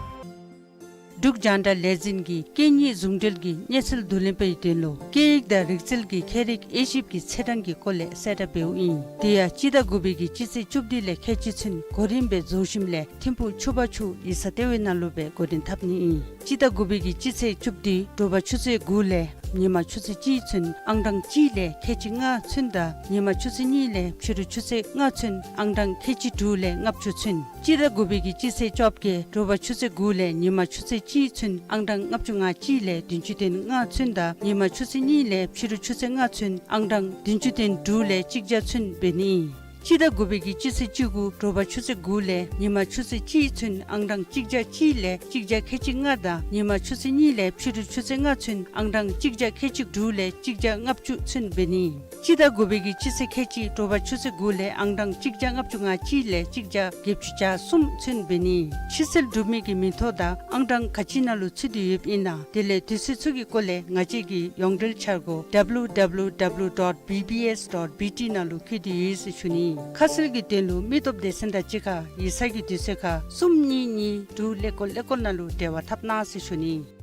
འབྲུག་རྒྱང་བསྒྲགས་ལས་འཛིན་གྱིས་སྐད་གཉིས་ཟུང་འབྲེལ་གྱི་གནས་ཚུལ་བསྡུ་ལེན་པའི་དོན་ལུ་སྐད་ཡིག་དང་རིག་རྩལ་གྱི་ཁྱད་རིག་དབྱེ་ཞིབ་ཀྱི་ཚེས་གྲངས་ཀྱི་སྐོར་ལས་གསལ་བསྒྲགས་འབདཝ་ཨིན། དེ་ཡང་སྤྱི་ཟླ་དགུ་པའི་གི་སྤྱི་ཚེས་བཅུ་བདུན་ལས་ཁལ་གཅིག་ཚུན་གོ་རིམ་སྦེ་རྫོགས་ཞིནམ་ལས་ཐིམ་ཕུག་ཆུ་བར་ཆུ་ཡིག་ཚང་ལྟེ་བའི་ནང་ལུ་སྦེ་འགོ་འདྲེན་འཐབ་ནི་ཨིན། སྤྱི་ཟླ་དགུ་པའི་གི་སྤྱི་ཚེས་བཅུ་བདུན་དྲོ་པ་ཆུ་ཚོད་དགུ་ལས་ཉིན་མ་ཆུ་ཚོད་གཅིག་ཚུན་ཨང་གྲངས་གཅིག་ལས་ཁལ་གཅིག་ལྔ་ཚུན་དང་ཉིན་མ་ཆུ་ཚོད་གཉིས་ལས་ཕྱི་རུ་ཆུ་ཚོད་ལྔ་ཚུན་ཨང་གྲངས་ཁལ་གཅིག་དྲུག་ལས་ལྔ་བཅུ་ཚུན། སྤྱི་ཟླ་དགུ་པའི་གི་སྤྱི་ཚེས་བཅོ་བརྒྱད་དྲོ་པ་ཆུ་ཚོད་དགུ་ལས་ཉིན་མ་ཆུ་ཚོད་གཅིག་ཚུན་ཨང་གྲངས་ལྔ་བཅུ་ང་གཅིག་ལས་བདུན་ཅུ་དོན་ལྔ་ཚུན་དང་ཉིན་མ་ཆུ་ཚོད་གཉིས་ལས་ཕྱི་རུ་ཆུ་ཚོད་ལྔ་ཚུན་ཨང་གྲངས་བདུན་ཅུ་དོན་དྲུག་ལས་གཅིག་བརྒྱ་ཚུན་འབད་ནི་ཨིན། སྤྱི་ཟླ་དགུ་པའི་གི་སྤྱི་ཚེས་བཅུ་དགུ་དྲོ་པ་ཆུ་ཚོད་དགུ་ལས་ཉིན་མ་ཆུ་ཚོད་གཅིག་ཚུན་ཨང་གྲངས་གཅིག་བརྒྱ་གཅིག་ལས་གཅིག་བརྒྱ་ཁལ་གཅིག་ལྔ་དང་ཉིན་མ་ཆུ་ཚོད་གཉིས་ལས་ཕྱི་རུ་ཆུ་ཚོད་ལྔ་ཚུན་ཨང་གྲངས་གཅིག་བརྒྱ་ཁལ་གཅིག་དྲུག་ལས་གཅིག་བརྒྱ་ལྔ་བཅུ་ཚུན་འབད་ནི་ཨིན། སྤྱི་ཟླ་དགུ་པའི་གི་སྤྱི་ཚེས་ཁལ་གཅིག་དྲོ་པ་ཆུ་ཚོད་དགུ་ལས་ཨང་གྲངས་གཅིག་བརྒྱ་ལྔ་བཅུ་ང་གཅིག་ལས་གཅིག་བརྒྱ་བརྒྱད་ཅུ་གྱ་གསུམ་ཚུན་འབད་ནི། ཕྱི་སེལ་གྲུབ་མི་གི་མིང་ཐོ་དང་ཨང་གྲངས་ག་ཅི་ནང་ལུ་ཚུད་དེ་ཡོདཔ་ཨིན་ན། དེ་ལས་དུས་ཚོད་ཚུ་གི་སྐོར་ལས་ང་བཅས་ཀྱི་ཡོངས་འབྲེལ་འཆར་སྒོ་W W W dot B B S dot B T ནང་ལུ་བཀོད་དེ་ཡོད་ཟེར་ཞུ་ནི། ཁ་གསལ་གྱི་དོན་ལུ་མི་སྟོབས་སྡེ་ཚན་དང་གཅིག་ཁར་ཡིག་ཚང་གི་དུས་ཚོད་ཁར་གསུམ་གཉིས་གཉིས་དྲུག་ཀླད་ཀོར་ཀླད་ཀོར་ནང་ལུ་འབྲེལ་བ་འཐབ་གནང་ཟེར་ཞུ་ནི།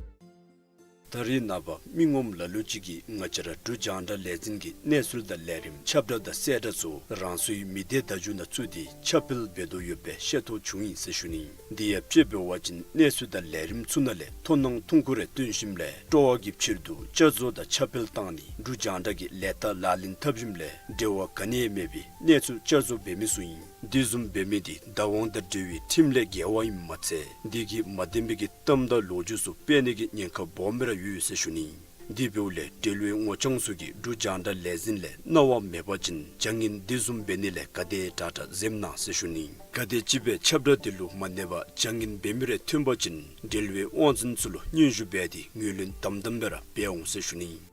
ད་རེས་ནངས་པ་མི་ངོམ་ལ་ལུ་ཅིག་གིས་ང་བཅས་ར་འབྲུག་རྒྱང་བསྒྲགས་ལས་འཛིན་གྱི་གནས་ཚུལ་དང་ལས་རིམ་ཁྱབ་བསྒྲགས་དང་གསལ་བསྒྲགས་ཚུ་རང་སོའི་མི་སྡེ་བརྡ་བརྒྱུད་ནང་བཙུགས་ཏེ་ཁྱབ་སྤེལ་འབད་དོ་ཡོདཔ་སྦེ་ཤེས་རྟོགས་བྱུང་ཡི་ཟེར་ཞུ་ནི། དེ་ཡང་དཔྱེ་འབད་བ་ཅིན་གནས་ཚུལ་དང་ལས་རིམ་ཚུ་ནང་ལས་མཐོང་སྣང་ཐོན་ཁུངས་རེ་བཏོན་ཞིནམ་ལས་སྤྲོ་བ་གི་ཕྱིར་དུ་བསྐྱར་བཟོ་དང་ཁྱབ་སྤེལ་བཏང་ནི་འབྲུག་རྒྱང་བསྒྲགས་ཀྱི་ལས་རྟགས་ལག་ལེན་འཐབ་ཞིནམ་ལས་འབྲེལ་བ་ག་ནི་ཡང་མེད་པའི་གནས་ཚུལ་བསྐྱར་བཟོ་འབད་མི་ཚུ་ཨིན། དེ་བཟུམ་འབད་མི་དེ་བདག་དབང་དང་འབྲེལ་བའི་ཁྲིམས་ལས་འགལ་བ་ཨིནམ་མ་ཚད་དེ་གིས་མ་བདེན་པའི་གི་གཏམ་དང་ལོ་རྒྱུས་ཚུ་སྤེལ་ནི་གི་ཉེན་ཁ་སྦོམ་སྦེ་ར་ཡོད་ཟེར་ཞུ་ནི། དེ་འབདཝ་ལས་འབྲེལ་བའི་ངོ་རྐྱང་ཚུ་གིས་འབྲུག་རྒྱང་བསྒྲགས་ལས་འཛིན་ལས་གནང་བ་མེད་པ་ཅིན་བྱ་ངན་དེ་བཟུམ་འབད་ནི་ལས་ག་དེ་དྲག་དྲག་འཛེམ་གནང་ཟེར་ཞུ་ནི། ག་དེམ་ཅིག་སྦེ་ཁྱབ་བསྒྲགས་དེ་ལུ་མ་གནས་པར་བྱ་ངན་འབད་མི་རེ་ཐོན་པ་ཅིན་འབྲེལ་བའི་དབང་འཛིན་ཚུ་ལུ་སྙན་ཞུ་འབད་དེ་ངོས་ལེན་དམ་དམ་སྦེ་ར་འབད་འོང་ཟེར་ཞུ་ནི།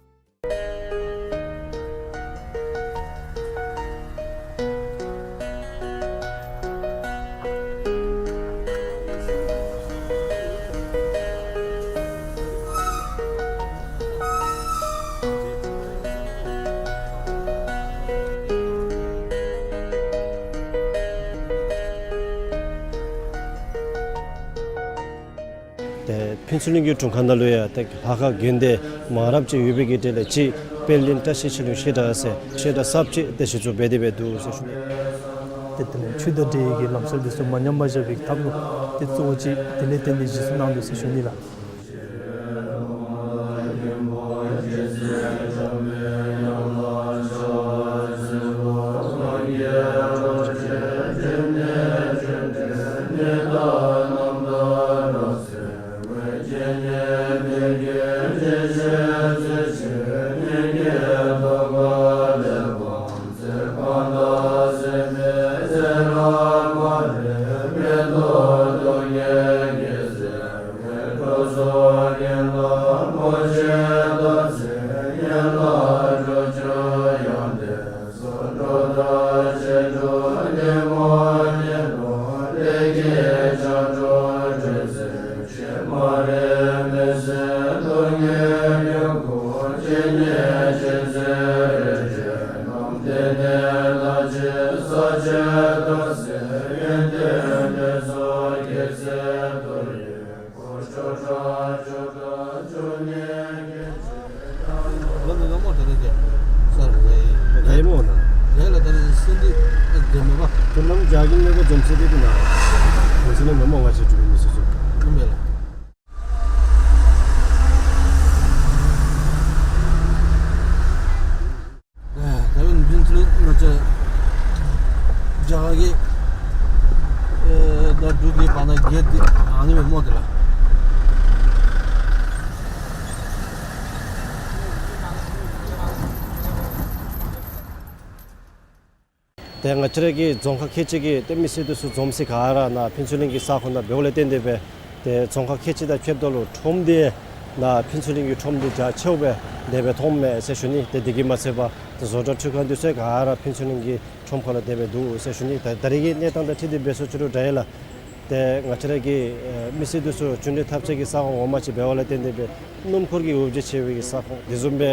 ཏེ་ཕུན་ཚོགས་གླིང་གི་དྲུང་ཁག་ནང་ལུ་ཡང་ཏེ་ལྷ་ཁང་དགོན་སྡེ་མང་རབས་ཅིག་ཡོད་པའི་གི་གྲས་ལས་ཅིག་དཔལ་ལྡན་བཀྲ་ཤིས་ཆོས་གླིང་བཤད་གྲྭ་ཟེར་བཤད་གྲྭ་གསརཔ་ཅིག་ཏེ་གཞི་བཙུགས་འབད་དེ་སྦེ་འདུག་ཟེར་ཞུ་ནི། ཏེ་དེ་ལས་ཆོས་དང་འབྲེལ་བའི་གི་ལམ་སྲོལ་འདི་ཚུ་མ་ཉམས་པར་བཞག་པའི་ཐབས་ལུ་ཏེ་གཙོ་བོ་ཅིག་དེ་ལས་བརྟེན་ཏེ་གཞི་བཙུགས་གནང་འདུག་ཟེར་ཞུ་ནི་ལགས། ཨ་ད་རུང་ཕུན་ཚོགས་གླིང་ང་བཅས་རྒྱ་གར་གྱི་ཨེ་ད་འབྲུག་གི་བར་ན་གེཊ་འདི་ཨ་ནི་སྦེ་སྨོ་དེ་ལགས། ཏེ་ང་བཅས་ར་གི་རྫོང་ཁག་ཁལ་གཅིག་གི་ཏེ་མི་སེར་འདི་ཚུ་འཛོམས་ས་ག་ར་ནཱ་ཕུན་ཚོགས་གླིང་གི་ས་ཁོངས་ནང་འབདཝ་ལས་བརྟེན་ཏེ་སྦེ་ཏེ་རྫོང་ཁག་ཁལ་གཅིག་དང་ཕྱདཔ་ད་ལུ་ཁྲོམ་འདི་ནཱ་ཕུན་ཚོགས་གླིང་གི་ཁྲོམ་འདི་རྒྱ་ཆེཝ་སྦེ་དེ་སྦེ་མཐོངམ་མས་ཟེར་ཞུ་ནི། ཏེ་དེ་གིས་མ་ཚད་པར་ཏེ་བཟོ་གྲྭ་འཕྲུལ་ཁང་འདི་ཚུ་ག་ར་ཕུན་ཚོགས་གླིང་གི་ཁྲོམ་ཁ་ལུ་དེ་སྦེ་འདུག་ཟེར་ཞུ་ནི། ད་ད་རེས་ཀྱི་གནས་སྟངས་དང་འཁྲིལ་ཏེ་འབད་སོ་ཅི་རུང་འདྲ་ཡི་ལགས། ཏེ་ང་བཅས་ར་གི་ཨེ་མི་སེར་འདི་ཚུ་གཅིག་འདྲེས་འཐབ་ས་གི་ས་ཁོངས་ངོ་མ་ཅིག་འབདཝ་ལས་བརྟེན་ཏེ་སྦེ་སྣུམ་འཁོར་གྱི་འོ་བརྒྱལ་ཆེ་བའི་གི་ས་ཁོངས་དེ་བཟུམ་སྦེ་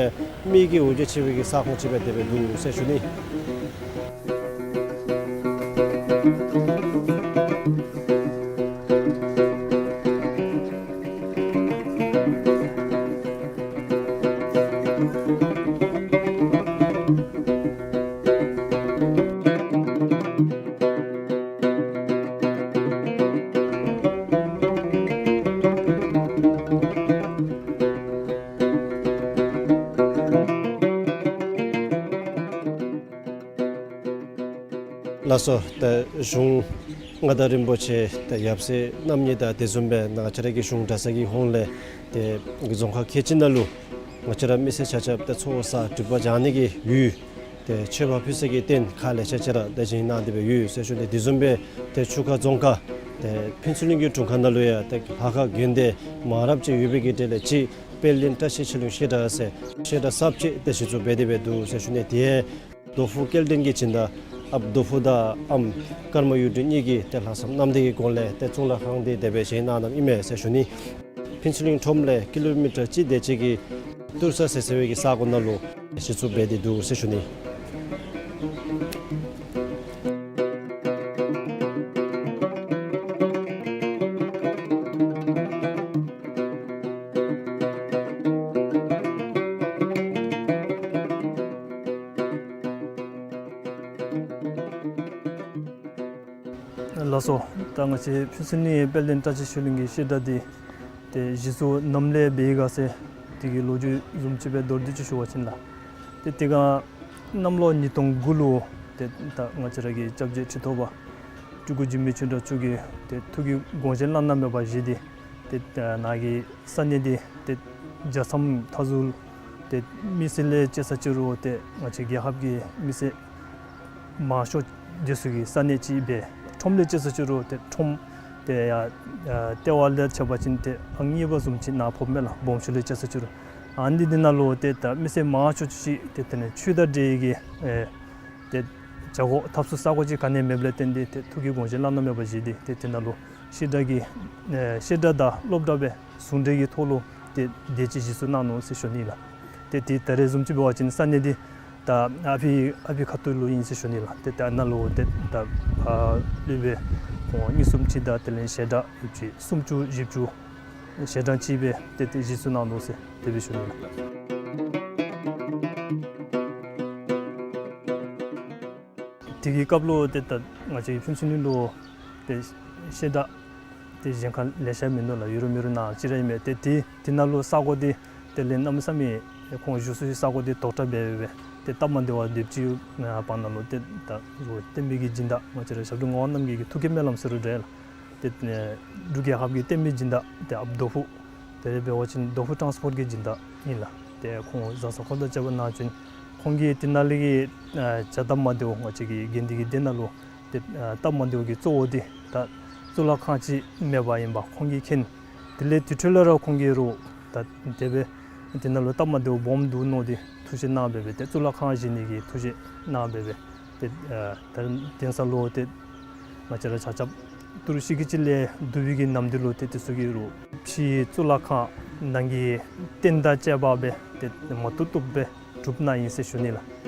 མི་གི་འོ་བརྒྱལ་ཆེ་བའི་གི་ས་ཁོངས་ཅིག་སྦེ་དེ་སྦེ་འདུག་ཟེར་ཞུ་ནི། ལགས་སོ། ད་གཞུང་མངའ་བདག་རིན་པོ་ཆེ་ད་ཡབ་སྲས་རྣམ་གཉིས་དང་དེ་བཟུམ་སྦེ་ང་བཅས་ར་གི་གཞུང་གྲྭ་ཚང་གི་ཧོངས་ལས་ཏེ་རྫོང་ཁག་ཁལ་གཅིག་ནང་ལུ་ང་བཅས་ར་མི་སེར་ཆ་ཁྱབ་ཏེ་ཚོགས་བསགས་སྒྲིབ་པ་སྦྱང་ནི་གི་ཡུལ་ཏེ་མཆོད་པ་ཕུལ་ས་གི་རྟེན་ཁག་ལེ་ཤ་ཅིག་ར་ཏེ་བཞེངས་གནང་སྟེ་སྦེ་ཡོད་ཟེར་ཞུ་ནི། དེ་བཟུམ་སྦེ་ཏེ་ཆུ་ཁ་རྫོང་ཁག་ཏེ་ཕུན་ཚོགས་གླིང་གི་དྲུང་ཁག་ནང་ལུ་ཡང་ཏེ་ལྷ་ཁང་དགོན་སྡེ་མང་རབས་ཅིག་ཡོད་པའི་གི་གྲས་ལས་ཅིག་ དཔལ་ལྡན་བཀྲ་ཤིས་ཆོས་གླིང་བཤད་གྲྭ་ཟེར་བཤད་གྲྭ་གསརཔ་ཅིག་ཏེ་གཞི་བཙུགས་འབད་དེ་སྦེ་འདུག་ཟེར་ཞུ་ནི། དེ་ཡང་རྡོ་ཕུག་སྐལ་ལྡན་གྱི་སྦྱིན་བདག་ཨཔ་རྡོ་ཕུག་དང་ཨམ་ཀརྨ་གཡུ་སྒྲོན་གཉིས་ཀྱིས་ཏེ་ལྷག་བསམ་རྣམ་དག་གི་སྒོ་ལས་ཏེ་གཙུག་ལག་ཁང་འདི་དེ་སྦེ་བཞེངས་གནང་གནངམ་ཨིན་མས་ཟེར་ཞུ་ནི། ཕུན་ཚོགས་གླིང་ཁྲོམ་ལས་ཀི་ལོ་མི་ཊར་གཅིག་དེ་ཅིག་གི་ཏུར་ས་ཟེར་ཟེར་བའི་གི་ས་གོ་ནང་ལུ་གཞི་བཙུགས་འབད་དེ་འདུག་ཟེར་ཞུ་ནི། ལགས་སོ། ད་ང་བཅས་ཕུན་ཚོགས་གླིང་དཔལ་ལྡན་བཀྲ་ཤིས་ཆོས་གླིང་གི་བཤད་གྲྭ་འདི་ཏེ་གཞི་བཙུགས་ནམ་ལས་འབད་ཡི་ག་ཟེར་དེ་གི་ལོ་རྒྱུས་བཟུམ་ཅིག་སྦེ་མདོར་བསྡུས་ཅིག་ཞུ་བ་ཅིན་ལགས། ཏེ་དེ་སྒང་གནམ་ལོ་ཉིས་སྟོང་དགུ་ལུ་ཏེ་ད་ང་བཅས་ར་གི་སྐྱབས་རྗེ་ཁྲི་ཐོག་པ་སྤྲུལ་སྐུ་འཇིགས་མེད་ཆོས་གྲགས་མཆོག་གིས་ཏེ་ཐུགས་ཀྱི་དགོངས་བཞེད་བླ་ན་མེད་པ་བཞེས་ཏེ་ཏེ་ནཱ་གི་ས་གནས་འདི་ཏེ་རྒྱལ་མཚམས་མཐའ་ཟུར་ཏེ་མི་སེར་ལས་དཔྱད་ས་ཅི་རུང་ཏེ་ང་བཅས་རྒྱལ་ཁབ་ཀྱི་མི་སེར་མང་ཤོས་འདི་ཚུ་གི་ས་གནས་ཅིག་སྦེ་ཁྲོམ་ལས་དཔྱད་ས་ཅི་རུང་ཏེ་ཁྲོམ་ཏེ་ཡ་ཨ་ལྟེ་བ་ལས་ཕྱེ་བ་ཅིན་ཏེ་ཨང་གཉིས་པ་བཟུམ་ཅིག་ནཱ་ཕོགཔ་མས་ལགས། སྦོམ་ཆུ་ལས་དཔྱད་ས་ཅི་རུང་ཨ་ནི་འདི་ནང་ལུ་ཏེ་ད་མི་སེར་མང་ཤོས་ཅིག་ཏེ་དེ་ནི་ཆོས་དང་འབྲེལ་གྱི་ཨེ་ཏེ་བྱ་སྒོ་འཐབ་ས་ས་གོ་ཅིག་ག་ནི་མེདཔ་ལས་བརྟེན་ཏེ་ཏེ་ཐུགས་ཀྱི་དགོངས་བཞེད་བླ་ན་མེད་པ་བཞེས་ཏེ་ཏེ་དེ་ནང་ལུ་བཤད་གྲྭ་གི་ཨེ་བཤད་གྲྭ་དང་སློབ་གྲྭ་སྦེ་ཟུང་འབྲེལ་གྱི་ཐོག་ལུ་ཏེ་དེ་ཅིག་གཞི་བཙུགས་གནང་ནུག་ཟེར་ཞུ་ནི་ལགས། ཏེ་ཏེ་ད་རེས་བཟུམ་ཅིག་འབད་བ་ཅིན་ས་གནས་འདི་ད་ཨ་ཕི་ཨ་ཕི་ཁ་ཐུག་ལུ་ཨིན་ཟེར་ཞུ་ནི་ལགས། ཏེ་ད་ནཱ་ལུ་ཏེ་ད་ཨ་སློབ་དཔོན་ཁོང་གཉིས་གསུམ་ཅིག་དང་དེ་ལས་ཞལ་གྲངས་ཡོད་ཅིག་སུམ་ཅུ་བཞི་བཅུ་ཞལ་གྲངས་ཅིག་སྦེ་ཏེ་ཏེ་གཞི་བཙུགས་གནང་ནུག་ཟེར་དེ་སྦེ་ཞུ་ནི་ལགས། དེ་གི་སྐབས་ལུ་ཏེ་ད་ང་བཅས་ཕུན་ཚོགས་གླིང་ལུ་ཏེ་བཤད་གྲྭ་ཏེ་གཞན་ཁར་ལེ་ཤ་མིན་ནུག་ལགས། ཡོད་རུང་མེད་རུང་ནཱ་གཅིག་ར་ཨིན་མས། ཏེ་དེ་དེ་ནང་ལུ་ས་གོ་འདི་དེ་ལས་གནམ་མེད་ས་མེད་ཁོང་བཞུགས་ས་གི་ས་གོ་འདི་དོག་དྲགས་འབད་འབད་ཏེ་སྟབས་མ་བདེཝ་སྡུག་ཅིག་ཨ་བར་ན་ལུ་ཏེ་ད་བསྟན་པའི་གི་སྦྱིན་བདག་ང་བཅས་ར་ཞབས་དྲུང་ངག་དབང་རྣམ་རྒྱལ་གྱི་ཐུགས་བསྐྱེད་སྨོན་ལམ་ཟེར་རུང་འདྲ་ལགས། ཏེ་ཨེ་འབྲུག་རྒྱལ་ཁབ་ཀྱི་བསྟན་པའི་སྦྱིན་བདག་ཏེ་ཨཔ་རྡོ་ཕུག་དེ་ལས་འབད་བ་ཅིན་རྡོ་ཕུག་ཊཱནསི་པོརཊ་གི་སྦྱིན་བདག་ཨིན་ལགས། ཏེ་ཁོང་བཟའ་ཚང་ཁོང་དང་བཅས་པ་ནང་བཞིན་ཁོང་གིས་དེ་ནང་ལས་ཀྱི་ཨ་བྱ་སྟབས་མ་བདེཝ་ང་བཅས་ཀྱི་དགེ་འདུན་གྱི་སྡེ་ནང་ལུ་ཏེ་ཨ་སྟབས་མ་བདེཝ་གི་གཙོ་བོ་འདི་ད་གཙུག་ལག་ཁང་ཅིག་མེདཔ་ཨིནམ་ཁོང་གིས་མཁྱེན། དེ་ལས་དེ་འཕྲོ་ལས་ར་ཁོང་གིས་རུང་ད་དེ་སྦེ་དེ་ནང་ལུ་སྟབས་མ་བདེཝ་སྦོམ་འདུག་མནོ་སྟེ་ཐུགས་བཞེད་གནང་འབད་འབད་ཏེ་གཙུག་ལག་ཁང་བཞེངས་ནི་གི་ཐུགས་བཞེད་གནང་འབད་འབད་ཏེ་ཨ་ད་དེང་སང་ལུ་ཏེ་ང་བཅས་ར་ཆ་ཁྱབ་ཏི་རུ་ཤི་ཀི་ཅི་ལས་བསྡུ་བའི་གི་ནམ་དུས་ལུ་ཏེ་དེ་ཚུ་གིས་རུང་ཕྱི་གཙུག་ལག་ཁང་ནང་གི་རྟེན་དང་བཅས་པ་སྦེ་ཏེ་མ་བཏུབ་བཏུབ་སྦེ་གྲུབ་ནི་ཨིན་ཟེར་ཞུ་ནི་ལགས།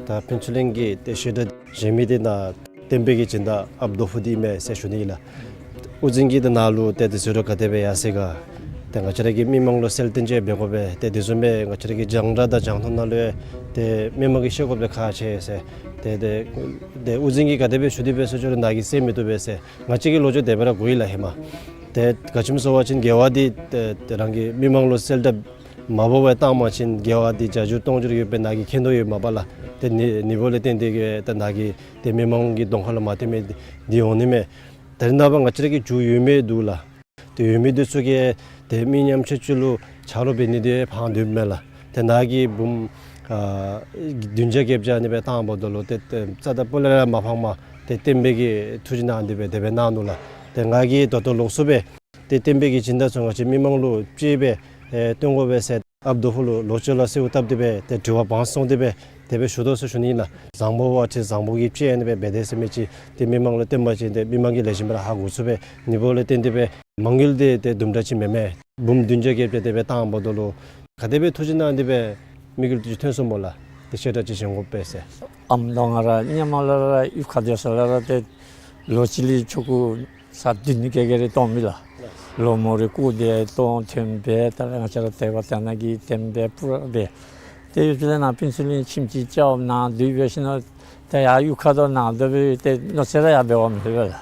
ད་ཕུན་ཚོགས་གླིང་གི་ཏེ་བཤད་གྲྭ་བཞེངས་མི་འདི་ནཱ་བསྟན་པའི་གི་སྦྱིན་བདག་ཨཔ་རྡོ་ཕུག་འདི་ཨིན་མས་ཟེར་ཞུ་ནི་ཨིན་ལགས། དབུ་འཛིན་གྱིས་ཏེ་ནཱ་ལུ་ཏེ་དེ་ཟེར་རུང་ག་དེ་སྦེ་ཡར་སོ་ཡི་ག། ཏེ་ང་བཅས་ར་གི་མི་མང་ལུ་གསལ་སྟོན་ཅིག་འབད་དགོ་པས། ཏེ་དེ་བཟུམ་སྦེ་ང་བཅས་ར་གི་རྒྱང་བསྒྲགས་དང་རྒྱང་མཐོང་ནང་ལུ་ཡང་ཏེ་མི་མང་གིས་ཤེས་དགོཔ་འདི་ཁག་ཆེ་ཟེར། ཏེ་ཏེ་ཏེ་དབུ་འཛིན་གྱིས་ག་དེ་སྦེ་ཞུ་དེ་སྦེ་ཟེར་ཞུ་རུང་ནཱ་གིས་གསན་མི་བཏུབ་པས་ཟེར། ང་བཅས་ཀྱི་ལོ་རྒྱུས་དེ་སྦེ་ར་གོ་ཡི་ལགས་ཧེ་མ། ཏེ་ག་ཅི་སྨོ་ཟེར་བ་ཅིན་དགེ་བ་འདི་ཏེ་ཏེ་རང་གི་མི་མང་ལུ་གསལ་བསྒྲགས་མ་འབད་བར་བཏང་པ་ཅིན་དགེ་བ་འདི་བརྒྱ་འགྱུར་སྟོང་འགྱུར་ཡོད་པའི་ནཱ་གིས་མཁྱེན་དོ་ཡོདཔ་མས་པ་ལགས། ཏེ་ནི་ནི་འབདཝ་ལས་བརྟེན་ཏེ་གིས་ཏེ་ནཱ་གིས་ཏེ་མི་མང་གི་གདོང་ཁ་ལུ་མ་བསྟན་མི་འདི་འདི་འོང་ནི་མས། ད་རེས་ནངས་པ་ང་བཅས་ར་གི་རྒྱུ་ཡོད་མི་འདུག་ལགས། ཏེ་ཡོད་མི་འདི་ཚུ་གིས་ཏེ་མི་ཉམ་ཆུང་ཅིག་ལུ་ཆ་རོགས་འབད་ནི་འདི་ཕངས་སྡོདཔ་མས་ལགས། ཏེ་ནཱ་གིས་འབུམ་ཨ་བདུན་བརྒྱ་བརྒྱད་བརྒྱ་ཨ་ནི་སྦེ་བཏངམ་ད་ལུ་ཏེ་ཏེ་རྩ་དང་སྤུ་ལས་ར་མ་ཕངས་པར་ཏེ་བསྟན་པའི་གི་ཐུགས་བཞེད་གནང་སྟེ་སྦེ་དེ་སྦེ་གནང་ནུག་ལགས། ཏེ་ང་གིས་ད་ལྟོ་ལོགས་སུ་སྦེ་ཏེ་བསྟན་པའི་གི་སྦྱིན་བདག་ཚུ་ང་བཅས་མི་མང་ལུ་ཅིག་སྦེ་ཨེ་སྟོན་དགོ་པས་ཟེར་ཨཔ་རྡོ་ཕུག་ལུ་ལོགས་ཅིག་ལུ་གསོལཝ་བཏབ་སྟེ་སྦེ་ཏེ་དྲི་བ་དཔང་སོང་སྟེ་སྦེ་དེ་སྦེ་ཞུ་དོ་ཟེར་ཞུ་ནི་ཨིན་ལགས། བཟང་པོ་བ་ཏེ་བཟང་པོ་གིས་ཅིག་ཨ་ནི་སྦེ་འབད་དེས་ཟེར་མི་ཅིག་ཏེ་མི་མང་ལུ་བསྟན་པ་ཅིན་ཏེ་མི་མང་གིས་ལེགས་ཤོམ་སྦེ་ར་ཧ་གོ་ཚུགས་པས། ནི་འབདཝ་ལས་བརྟེན་ཏེ་སྦེ་མ་དངུལ་འདི་ཏེ་དུམ་གྲ་ཅིག་མེན་མས། འབུམ་བདུན་བརྒྱ་བརྒྱད་བརྒྱ་དེ་སྦེ་བཏངམ་ད་ལུ་ག་དེ་སྦེ་ཐུགས་བཞེད་གནང་སྟེ་སྦེ་དམིགས་ཡུལ་འདི་ཐོན་སོང་སྨོ་ལགས། ཏེ་བཤད་གྲྭ་ཅིག་བཞེངས་དགོ་པས་ཟེར། ཨམ་ད་ང་ར་ཧེ་མ་ལས་ར་གཡུས་ཁར་སྡོད་ས་ལས་ར་ཏེ་ལོ་གཅིག་ལས་ཆོ་ག་ས་བདུན་ནི་ག་ག་ར་གཏང་མི་ལགས། ལོ་མོ་རེ་སྐུ་དེ་གཏང་ཐོན་སྦེ་ད་ང་བཅས་ར་དད་པ་དད་ན་གི་བསྟན་པའི་སྤུ་ར་སྦེ་ཏེ་ཡོད་ཚད་ནཱ་ཕུན་ཚོགས་གླིང་ཁྱིམ་ཅིག་རྐྱབ་ནཱ་སྡོད་སྦེ་ཞིནམ་ད་ཡར་གཡུས་ཁར་དང་ནཱ་སྡོད་སྦེ་ཏེ་མནོ་ཚད་ར་ཡར་འབད་བ་མེད་པས་ལགས།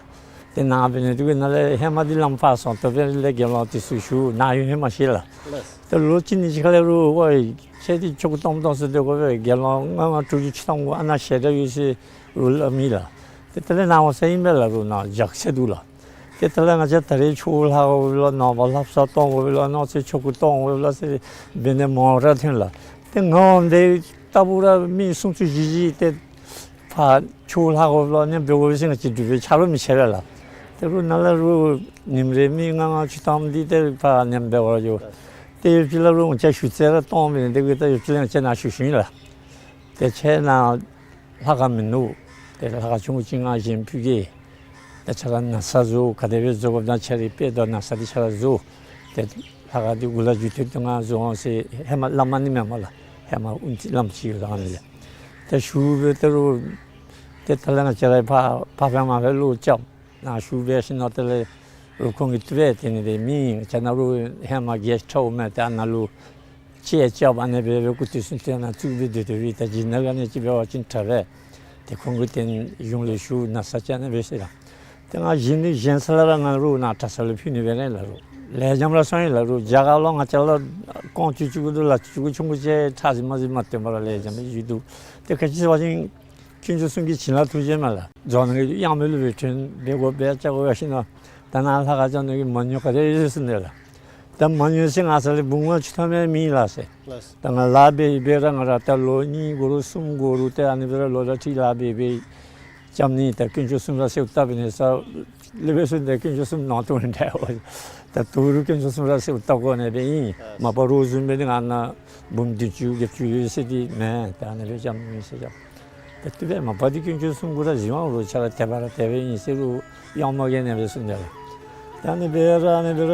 ཏེ་ནཱ་འབད་ནི་འདི་གིས་ནཱ་ལས་ཧེ་མ་འདི་ལམ་ཕར་སོང་། ད་འབདན་ལས་དགེ་སློང་འདི་ཚུ་ཞུ་ནཱ་ཡོད་ཧེ་མ་ཤེས་ལགས། ཏེ་ལོ་གཅིག་གཉིས་ཅིག་ཁ་ལས་རུང་ཝའེ་ཁྱེད་འདི་ཆོ་ག་གཏང་གཏང་ཟེར་སྡོད་དགོ་པས། དགེ་སློང་ལྔ་ལྔ་དྲུག་ཅུ་ཅིག་གཏང་དགོ། ཨ་ནཱ་ཞལ་གྲངས་ཡོད་ཟེར་རུང་སླབ་མི་ལགས། ཏེ་དེ་ལས་ནཱ་འོང་ས་ཨིན་པས་ལགས། རུང་ནཱ་རྒྱགས་ཚད་འདུག་ལགས། ཏེ་ད་ལས་ང་བཅས་ད་རེས་ཆོས་ལྷག་དགོ་པས་ལོ། ནངས་པ་ལྷ་བསངས་གཏོང་དགོ་པས་ལོ། གནངས་ཚེ་ཆོ་ག་གཏོང་དགོ་པས་ལོ་ཟེར་འབད་ནི་མང་ར་ཐོན་ལགས། ཏེ་ང་འོང་དེ་ལྟ་བུ་ར་མི་སུམ་ཅུ་བཞི་བཞི་ཏེ་ཕར་ཆོས་ལྷག་དགོ་པས་ལོ། ཨ་ནི་འབད་དགོ་པས་ཟེར་ང་བཅས་འབྲུག་པའི་ཆ་རོགས་མི་ཆེ་བས་ལགས། ཏེ་རུང་ནཱ་ལས་རུང་ཉིནམ་རེ་མི་ལྔ་ལྔ་བཅུ་ཐམ་འདི་ཏེ་ཕར་ཨ་ནི་འབད་བར་འགྱོ། ཏེ་ཡོདཔ་ཅིག་ལས་རུང་ང་བཅས་ཞུ་རྩིས་ར་གཏང་མི་ནི། ཏེ་གི་ད་ཡོདཔ་ཅིག་ལས་ང་བཅས་ནཱ་ཞུ་ཞུ་ཡི་ལགས། ཏེ་ཁྱེད་ནཱ་ལྷ་ཁང་མིན་འདུག། ཏེ་ལྷ་ཁང་ཆུང་ཀུ་ཅིག་ང་བཞེངས་ཕུལ་གེ། ད་ཁྱེད་ར་ན་བཟའ་བཟོ་ག་དེ་སྦེ་བཟོ་དགོཔ་ད་ཁྱེད་རའི་དཔེ་དང་ན་བཟའ་འདི་ཁྱེད་ར་བཟོ། ཏེ་ལྷ་ཁང་འདི་གུ་ལས་མཇུག་མཐུད་དེ་ང་བཟོ་འོང་ཟེར་ཧེ་མ་བླམ་ཨ་ནི་མེན་མས་ལགས། ཧེ་མ་དབུ་མཛད་བླམ་ཅིག་ཡོད་ད་ཨ་ནི་ལས། ཏེ་ཞུ་སྦེ་ད་རུང་ཏེ་ད་ལས་ང་བཅས་ར་ཕར་ཕར་སྦེ་མར་སྦེ་བློ་རྐྱབ། ནཱ་ཞུ་སྦེ་ཞིནམ་ལས་ཏེ་ལས་རུང་ཁོང་གིས་བཏུབ་པས། དེ་ནི་དེ་མི་ང་བཅས་ནཱ་རུང་ཧེ་མ་གེ་སི་ཊི་ཧའུསི་མས། ཏེ་ཨ་ནཱ་ལུ་ཅེ་ཅབ་ཨ་ནི་སྦེ་སྦེ་སྐུ་དུས་གསུམ་དེ་ནང་བཙུགས་སྦེ་སྡོད་སྡོད་པའི་ད་སྦྱིན་བདག་ག་ནི་ཅིག་འབད་བ་ཅིན་དྲག་པས། ཏེ་ཁོང་གིས་ཏེ་གཞུང་ལས་ཞུ་ན་བཟའ་ཅིག་ཨ་ནི་སྦེ་ཟེར་ལགས། ཏེ་ང་བཞེངས་ནི་བཞེངས་ས་ལས་ར་ང་རུང་ནཱ་གྲྭ་ཚང་ལུ་ཕུལ་ནི་སྦེ་ར་ལགས། རུང་ལེགས་ཤོམ་ར་སོང་ཡི་ལགས། རུང་རྒྱ་གར་ལུ་ང་བཅས་ལུ་རྐང་བཅུ་བཅུ་དགུ་དང་ལག་བཅུ་དགུ་ཆུང་ཀུ་ཅིག་ཁྲག་ཟེར་མ་ཟེར་མ་སྟོན་པར་ར་ལེགས་ཤོམ་སྦེ་བཞུགས་འདུག། ཏེ་ག་ཅི་ཟེར་བ་ཅིན་དཀོན་མཆོག་གསུམ་གྱི་བྱིན་རླབས་ཐུགས་རྗེ་མས་ལགས། རྫོང་ནང་གི་གཡང་མེ་ལུ་སྦེ་ཐོན་འབད་དགོ་འབད་བཅའ་དགོ་ཡར་སོང་ན། ད་ནཱ་ལྷ་ཁང་བཅའ་ནི་གི་མ་དངུལ་ག་དེ་ཡོད་ཟེར་ནི་ལགས། ད་མ་དངུལ་ཟེར་ང་བསོད་ནམས་བུམོ་ཆུ་ཐོག་མེད་མི་ལགས་ཟེར། ད་ང་ལཱ་འབད་འབད་ར་ང་ར་ད་ལོ་གཉིས་འགོར་རུང་གསུམ་འགོར་རུང་ཏེ་ཨ་ནི་སྦེ་ར་ལོ་ཟླ་ཁྲི་ལཱ་འབད་འབད་རྐྱབ་ནི། ད་དཀོན་མཆོག་གསུམ་ར་གསོལཝ་བཏབ་ནི་ས་ལས་འབད་ཟེར་ཏེ་དཀོན་མཆོག་གསུམ་ནང་དོན་འདྲ་བ། ད་དུས་རུང་དཀོན་མཆོག་གསུམ་ར་གསོལཝ་བཏབ་དགོ་ནི་སྦེ་ཨིན། མ་པ་རོགས་བཟུམ་སྦེ་ནི་ང་ནཱ་འབུམ་བདུན་ཅུ་བརྒྱད་ཅུ་ཡོད་ཟེར་འདི་མེན། ད་ཨ་ནི་སྦེ་རྐྱབ་ནི་ཟེར་རྐྱབ། ད་དེ་སྦེ་མ་པ་འདི་དཀོན་མཆོག་གསུམ་གུ་ར་གཟིགས་དབང་རུང་ཁྱེད་ར་དེ་སྦེ་ར་དེ་སྦེ་ཨིན་ཟེར་རུང་གཡང་མོ་གིས་ཨ་ནི་སྦེ་གསུངས་ཏེ་ལགས། ད་ཨ་ནི་སྦེ་ར་ཨ་ནི་སྦེ་ར་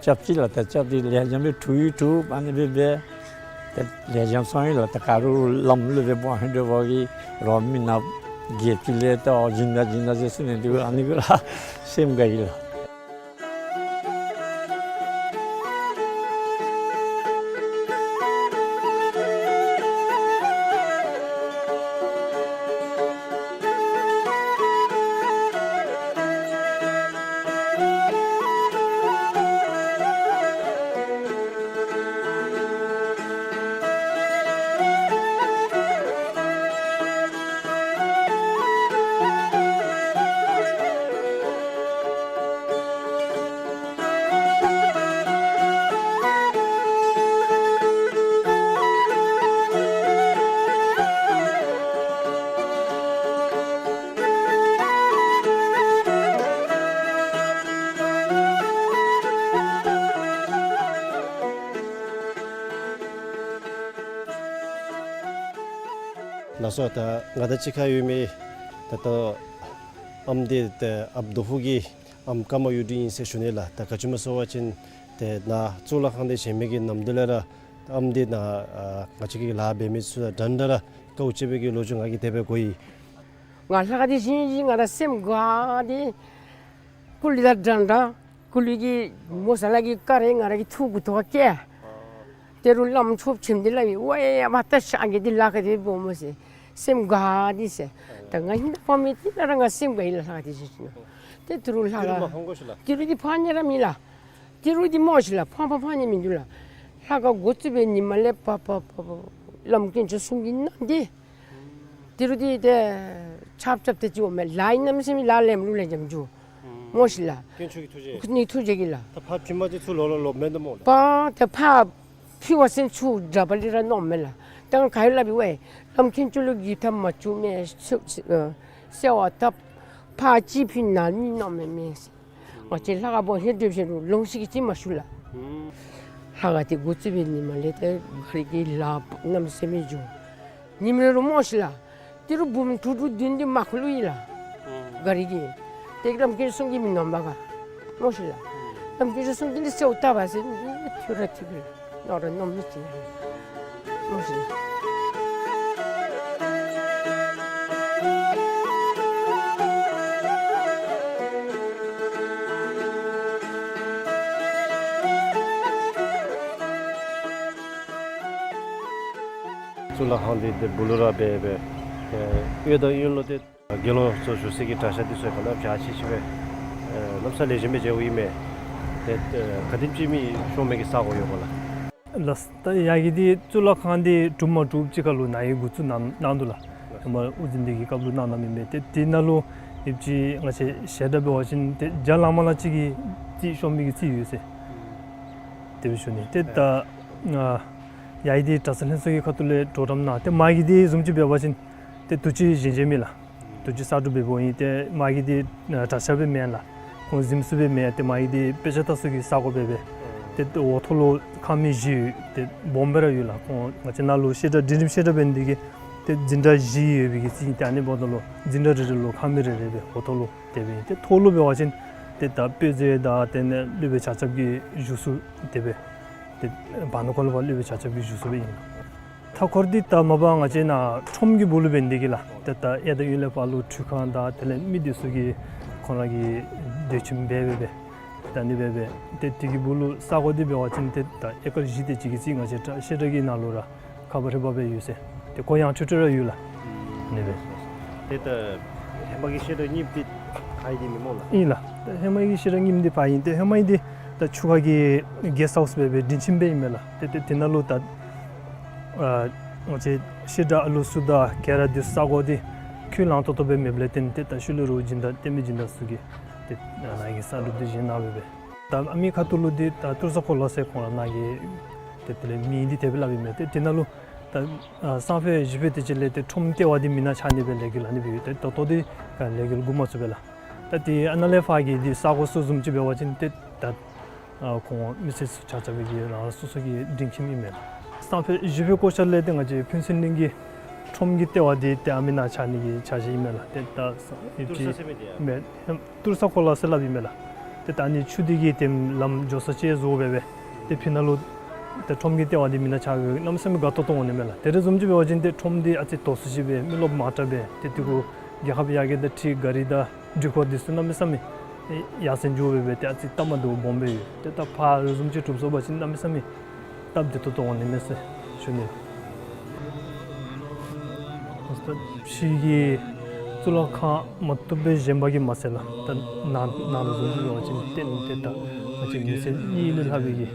རྐྱབ་ཅི་ལགས། ད་རྐྱབ་སྟེ་ལེགས་ཤོམ་སྦེ་གྲུབ་ཡང་གྲུབ། ཨ་ནི་སྦེ་སྦེ་ད་ལེགས་ཤོམ་སོང་ཡི་ལགས། ད་ག་རུང་བླམ་ལུ་སྦེ་འབོ་ཧིང་འདོད་པ་གིས་རོགས་མི་ནག་བརྒྱད་ཅུ་ལས་ད་སྦྱིན་བདག་སྦྱིན་བདག་ཟེར་གསུངས་ནི་འདུག། ཨ་ནི་གུ་ར་སེམས་དགའ་ཡི་ལགས། ལགས་སོ། ད་ང་དང་གཅིག་ཁར་ཡོད་མི་ད་ལྟོ་ཨམ་འདི་ཏེ་ཨཔ་རྡོ་ཧུ་གི་ཨམ་ཀརྨ་གཡུ་སྒྲོན་ཨིན་ཟེར་ཞུ་ནི་ལགས། ད་ག་ཅི་སྨོ་ཟེར་བ་ཅིན་ཏེ་ནཱ་གཙུག་ལག་ཁང་འདི་བཞེངས་མི་གི་ནམ་དུས་ལས་ར་ཨམ་འདི་ནཱ་ཨ་ང་བཅས་ཀྱི་ལཱ་འབད་མི་ཚུ་དང་འདྲན་འདྲ་ར་དཀའཝ་སྤྱད་པའི་གི་ལོ་རྒྱུས་ང་གིས་དེ་སྦེ་གོ་ཡི། ང་ལྷ་ཁང་འདི་བཞེངས་བཞེངས་ང་ར་སེམས་དགའ་སྟེ་སྐུ་ལུས་དང་འདྲན་འདྲ། སྐུ་ལུས་ཀྱི་མོ་ས་ལ་གི་ཀ་རེ་ང་ར་གི་ཐུགས་གུ་ཐོག་བཀལ། དེ་རུང་བླམ་ཆོསཔ་ཆེན་པོ་འདི་སླབ་ཡི། ཝའེ་ཨ་པ་ད་ཤ་གི་འདི་ལཱ་ག་དེ་སྦོམ་སྨོ་ཟེར། སེམས་དགའ་སྟེ་ཟེར། ད་ང་ཧིང་ད་ཕ་མེད་དེ་ན་ར་ང་སེམས་དགའ་ཡི་ལགས། ལྷ་ཁང་འདི་བཞེངས་བཞེངས་ན། ཏེ་དེ་རུང་ལྷ་ཁང་དེ་རུང་འདི་ཕར་ཉལ་ར་མེད་ལགས། དེ་རུང་འདི་སྨོ་ཤིག་ལགས། ཕར་ཕར་ཕར་ཉལ་མི་འདུག་ལགས། ལྷ་ཁང་འགོ་བཙུགས་པའི་ཉིནམ་ལས་ཕར་ཕར་ཕར་ཕར་བླམ་དཀོན་མཆོག་གསུམ་གྱི་ནང་འདི། དེ་རུང་འདི་ཏེ་ཆབ་ཆབ་ཏེ་ཅིག་འོང་མས། ལཱ་ཨིན་ན་མི་སེམས་ལཱ་ལེམ་ལུ་ལེགས་ཤོམ་འགྱོ་སྨོ་ཤིག་ལགས། དཀོན་མཆོག་གི་ཐུགས་རྗེ། ནི་ཐུགས་རྗེ་གིས་ལགས། ད་ཕར་ཕྱི་མ་ཅིག་ཚུར་ལོག་ལོག་ལོག་མེན་ད་སྨོ་ལགས། པ་ཏེ་ཕར་ཕུལ་བ་ཟེར་ཚུར་དྲག་པ་ལས་ར་མནོཝ་མས་ལགས། ད་ང་ག་ཡོད་སླབ་ཡི་ཝའེ། བླམ་དཀོན་མཆོག་ལུ་གི་ཐབས་མ་བྱུང་མས། ཨ་གསོལ་བ་བཏབ། ཕར་ཅིག་ཕུལ་ནཱ་མི་མནོཝ་མས་མས། ང་བཅས་ལྷ་ཁང་འབོ་ཧེ་སྒྲུབ་ཤེས་རུང་ལོང་ཤེས་ཀྱི་ཅིག་མ་ཞུ་ལགས། ལྷ་ཁང་འདི་འགོ་བཙུགས་པའི་ཉིནམ་ལས་ཏེ་ག་རི་གི་ལཱ་གནམ་མེད་ས་མེད་འགྱོ། ཉིནམ་རེ་རུང་སྨོ་ཤིག་ལགས། དེ་རུང་འབུམ་དྲུག་དྲུག་བདུན་བདུན་མ་ཁུག་ལུ་ཡི་ལགས། ག་རི་གི། ཏེ་བླམ་དཀོན་མཆོག་གསུམ་གྱི་མི་མནོཝ་ག་སྨོ་ཤིག་ལགས། བླམ་དཀོན་མཆོག་གསུམ་གྱིས་ནི་གསོལཝ་བཏབ་པ་ཟེར་ནི་ཐོས་ར་ཐོས་པས། མནོ་ར་མནོ་མི་ཅིག་ལགས། གཙུག་ལག་ཁང་འདི་ཏེ་སྦུག་ལུ་ར་སྦེ་སྦེ་ཨེ་གཡོན་དང་གཡོན་ལུ་ཏེ་དགེ་སློང་ཚུ་བཞུགས་སའི་གི་གྲྭ་ཤག་འདི་ཚུ་ག་ནི་བ་ཅིག་ཅིག་སྦེ་ཨེ་གནམ་ས་ལེགས་ཤོམ་སྦེ་མཇལཝ་ཨིན་མས། ཏེ་ཨེ་ག་དེམ་ཅིག་མི་ཤོང་མི་གི་ས་གོ་ཡོད་ག་ལགས། ལགས། ད་ཡ་གི་འདི་གཙུག་ལག་ཁང་འདི་གྲུབ་མ་གྲུབ་ཅིག་ཁར་ལུ་ནཱ་ཡང་འགོ་བཙུགས་གནང་གནང་འདུག་ལགས། ཧེ་མ་དབུ་འཛིན་འདི་གི་སྐབས་ལུ་གནང་གནངམ་ཨིན་མས། ཏེ་དེ་ནང་ལུ་ ཨིབ་ཅི་ང་བཅས་བཤད་གྲྭ་འབད་བ་ཅིན་ཏེ་བརྒྱ་ལང་མ་ལང་ཅིག་གིས་རྩིས་ཤོང་མི་གི་རྩིས་ཡོད་ཟེར། དེ་སྦེ་ཞུ་ནི། ཏེ་ད་ཡར་འདི་གྲྭ་ཚང་ལྷན་ཚོགས་ཀྱི་ཁ་ཐུག་ལས་གྲོགས་རམ་གནང་། ཏེ་མ་གི་འདི་བཟུམ་ཅིག་འབད་བ་ཅིན་ཏེ་དུས་ཅི་གཞན་གཞན་མེད་ལགས། དུས་ཅི་གསར་སྒྲུབ་འབདཝ་ཨིན། ཏེ་མ་གི་འདི་གྲྭ་ཤག་སྦེ་མེན་ལགས། ཁོང་གཟིམ་ས་སྦེ་མེན། ཏེ་མ་གི་འདི་དཔེ་ཆ་ལྟ་ས་གི་ས་གོ་སྦེ་སྦེ། ཏེ་འོག་ཐོག་ལུ་ཁང་མིག་བཞི་ཡོད། ཏེ་སྦོམ་སྦེ་ར་ཡོད་ལགས། ཁོང་ང་བཅས་ནཱ་ལུ་བཤད་གྲྭ་འབྲིང་རིམ་བཤད་གྲྭ་འབད་ནི་དེ་གིས་ཏེ་འཛིན་གྲྭ་བཞི་ཡོད་པའི་གི་རྩིས་ཨིན། ཏེ་ཨ་ནི་འབདཝ་ད་ལུ་འཛིན་གྲྭ་རེ་རེ་ལུ་ཁང་མིག་རེ་རེ་སྦེ་འོག་ཐོག་ལུ་དེ་སྦེ་ཨིན། ཏེ་མཐོ་ལུ་འབད་བ་ཅིན་ཏེ་ད་དཔེ་མཛོད་དང་དེ་ལས་སློབ་དཔོན་ཆ་ཁྱབ་ཀྱི་བཞུགས་ས་དེ་སྦེ། ཏེ་བར་ན་ཁོ་ལུ་ཕར་སློབ་དཔོན་ཆ་ཁྱབ་ཀྱི་བཞུགས་ས་སྦེ་ཨིན། མཐའ་འཁོར་འདི་ད་མ་པ་ང་བཅས་ནཱ་ཁྲོམ་གྱི་སྦུག་ལུ་འབད་ནི་དེ་གིས་ལགས། ཏེ་ད་གཡས་དང་གཡོན་ལས་ཕར་ལུ་འཕྲུལ་ཁང་དང་དེ་ལས་མི་འདི་ཚུ་གིས་ཁོང་ར་གི་སྡོད་ཁྱིམ་འབད་འབད་འབད། ད་ཨ་ནི་སྦེ་འབད། ཏེ་དེ་གི་སྦུག་ལུ་ས་གོ་འདི་འབད་བ་ཅིན་ཏེ་ད་ཨེ་ཀར་བཞི་དེ་ཅིག་གི་རྩིས་ང་བཅས་བཤད་གྲྭ་གི་ནང་ལུ་ར་ཁ་པར་ཧེ་བ་སྦེ་ཡོད་ཟེར། ཏེ་ཁོ་ཡང་ཁྲུ་ཁྲུ་ར་ཡོད་ལགས། ཨ་ནི་སྦེ། ཏེ་ད་ཧེ་མ་གི་བཤད་གྲྭ་རྙིངམ་འདི་ཕར་ཨིན་ནི་མེན་ན་ལགས། ཨིན་ལགས། ད་ཧེ་མ་གི་བཤད་གྲྭ་རྙིངམ་འདི་ཕར་ཨིན། ཏེ་ཧེ་མ་ཨིན་འདི་ད་ཆུ་ཁ་གི་གེསཊ་ཧའུསི་སྦེ་སྦེ་སྡིངས་ཆ་སྦེ་ཨིན་མས་ལགས། ཏེ་ཏེ་དེ་ནང་ལུ་ད་ཨ་ང་བཅས་བཤད་གྲྭ་ཨ་ལུ་ཚུ་དང་ག་ར་འདི་ས་གོ་འདི་ཁུངས་ལང་ཏོག་ཏོ་སྦེ་མེདཔ་ལས་བརྟེན་ཏེ་ད་ཤུལ་ལས་ར་སྦྱིན་བདག་བསྟན་པའི་སྦྱིན་བདག་ཚུ་གིས་ཏེ་ནཱ་གི་ས་གོ་འདི་བཞེངས་གནང་སྦེ་སྦེ། ད་ཨ་མི་ཁ་ཐུག་ལུ་འདི་ད་ཏུར་ས་འཁོར་ལོ་ཟེར་ཁོང་ར་ནཱ་གི་ཏེ་དེ་ལས་མིང་འདི་དེ་སྦེ་སླབ་ཨིན་མས། ཏེ་དེ་ནང་ལུ་ད་ཨ་སང་ཕོད་གཞེས་ཕོད་དེ་ཅིག་ལས་ཏེ་ཁྲོམ་ལྟེ་བ་འདི་མེན་ན་ཆགས་ནི་སྦེ་ལས་འགུལ་ཨ་ནི་སྦེ་ཡོད། ཏེ་ད་ལྟོ་འདི་ག་ལས་འགུལ་འགོ་མ་བཙུགས་པས་ལགས། ད་ཏེ་ཨ་ནཱ་ལས་ཕར་གྱི་འདི་ས་གོ་ཚུ་བཟུམ་ཅིག་འབད་བ་ཅིན་ཏེ་ད་ཨ་ཁོང་མི་སེར་ཚུ་ཆ་ཁྱབ་ཀྱི་རང་རང་སོ་སོ་གི་སྡིངས་ཁྱིམ་ཨིན་མས་ལགས། སང་ཕོད་གཞེས་ཕོད་སྐོར་ཆ་ལས་ཏེ་ང་བཅས་ཕུན་ཚོགས་གླིང་གི་ཁྲོམ་གྱི་ལྟེ་བ་འདི་ཏེ་ཨ་མི་ནང་ཆགས་ནི་གི་འཆར་གཞི་ཨིན་མས་ལགས། ཏེ་ད་ས་ཨིན་ཏུར་ས་ཟེར་མི་འདི་ཡ། མེན་ཏུར་ས་འཁོར་ལོ་ཟེར་སླབ་ཨིན་མས་ལགས། ཏེ་ད་ཨ་ནི་ཆུ་འདི་གིས་ཏེ་ལམ་འགྱོ་ས་ཅིག་བཟོ་སྦེ་སྦེ་ཏེ་ཕི་ནང་ལུ་ཏེ་ཁྲོམ་གྱི་ལྟེ་བ་འདི་མེན་ན་ཆགས་སྦེ་གནམ་མེད་ས་མེད་དགའ་ཏོག་ཏོ་འོང་ནི་མས་ལགས། ཏེ་རེ་བཟུམ་ཅིག་འབད་བ་ཅིན་ཏེ་ཁྲོམ་འདི་ཨ་ཙི་དོག་སུ་ཅིག་སྦེ་མི་རློབས་མང་དྲགས་སྦེ་ཏེ་དེ་གུ་རྒྱལ་ཁབ་ཡར་རྒྱས་དང་འཁྲིལ་ག་རི་དང་འགྲུལ་འཁོར་འདི་ཚུ་གནམ་མེད་ས་མེད་ཡར་སེང་འགྱོ་སྦེ་སྦེ་ཏེ་ཨ་ཙི་སྟབས་མ་བདེཝ་སྦོམ་སྦེ་ཡོད། ཏེ་ད་ཕར་རེ་བཟུམ་ཅིག་གྲུབ་སོང་པ་ཅིན་གནམ་མེད་ས་མེད་སྟབས་བདེ་ཏོག་ཏོ་འོང་ནི་མས་ཟེར་ཞུ་ནི། ཕྱི་གི་གཙུག་ལག་ཁང་མ་བཏུབ་སྦེ་བཞེངས་པ་གིས་མ་ཚད་ལགས། ད་ནང་ནང་ལུ་བཟུམ་ཅིག་འབད་བ་ཅིན་རྟེན་ཏེ་ད་ང་བཅས་མི་སེར་གཉིས་ལས་ལྷག་པའི་གི་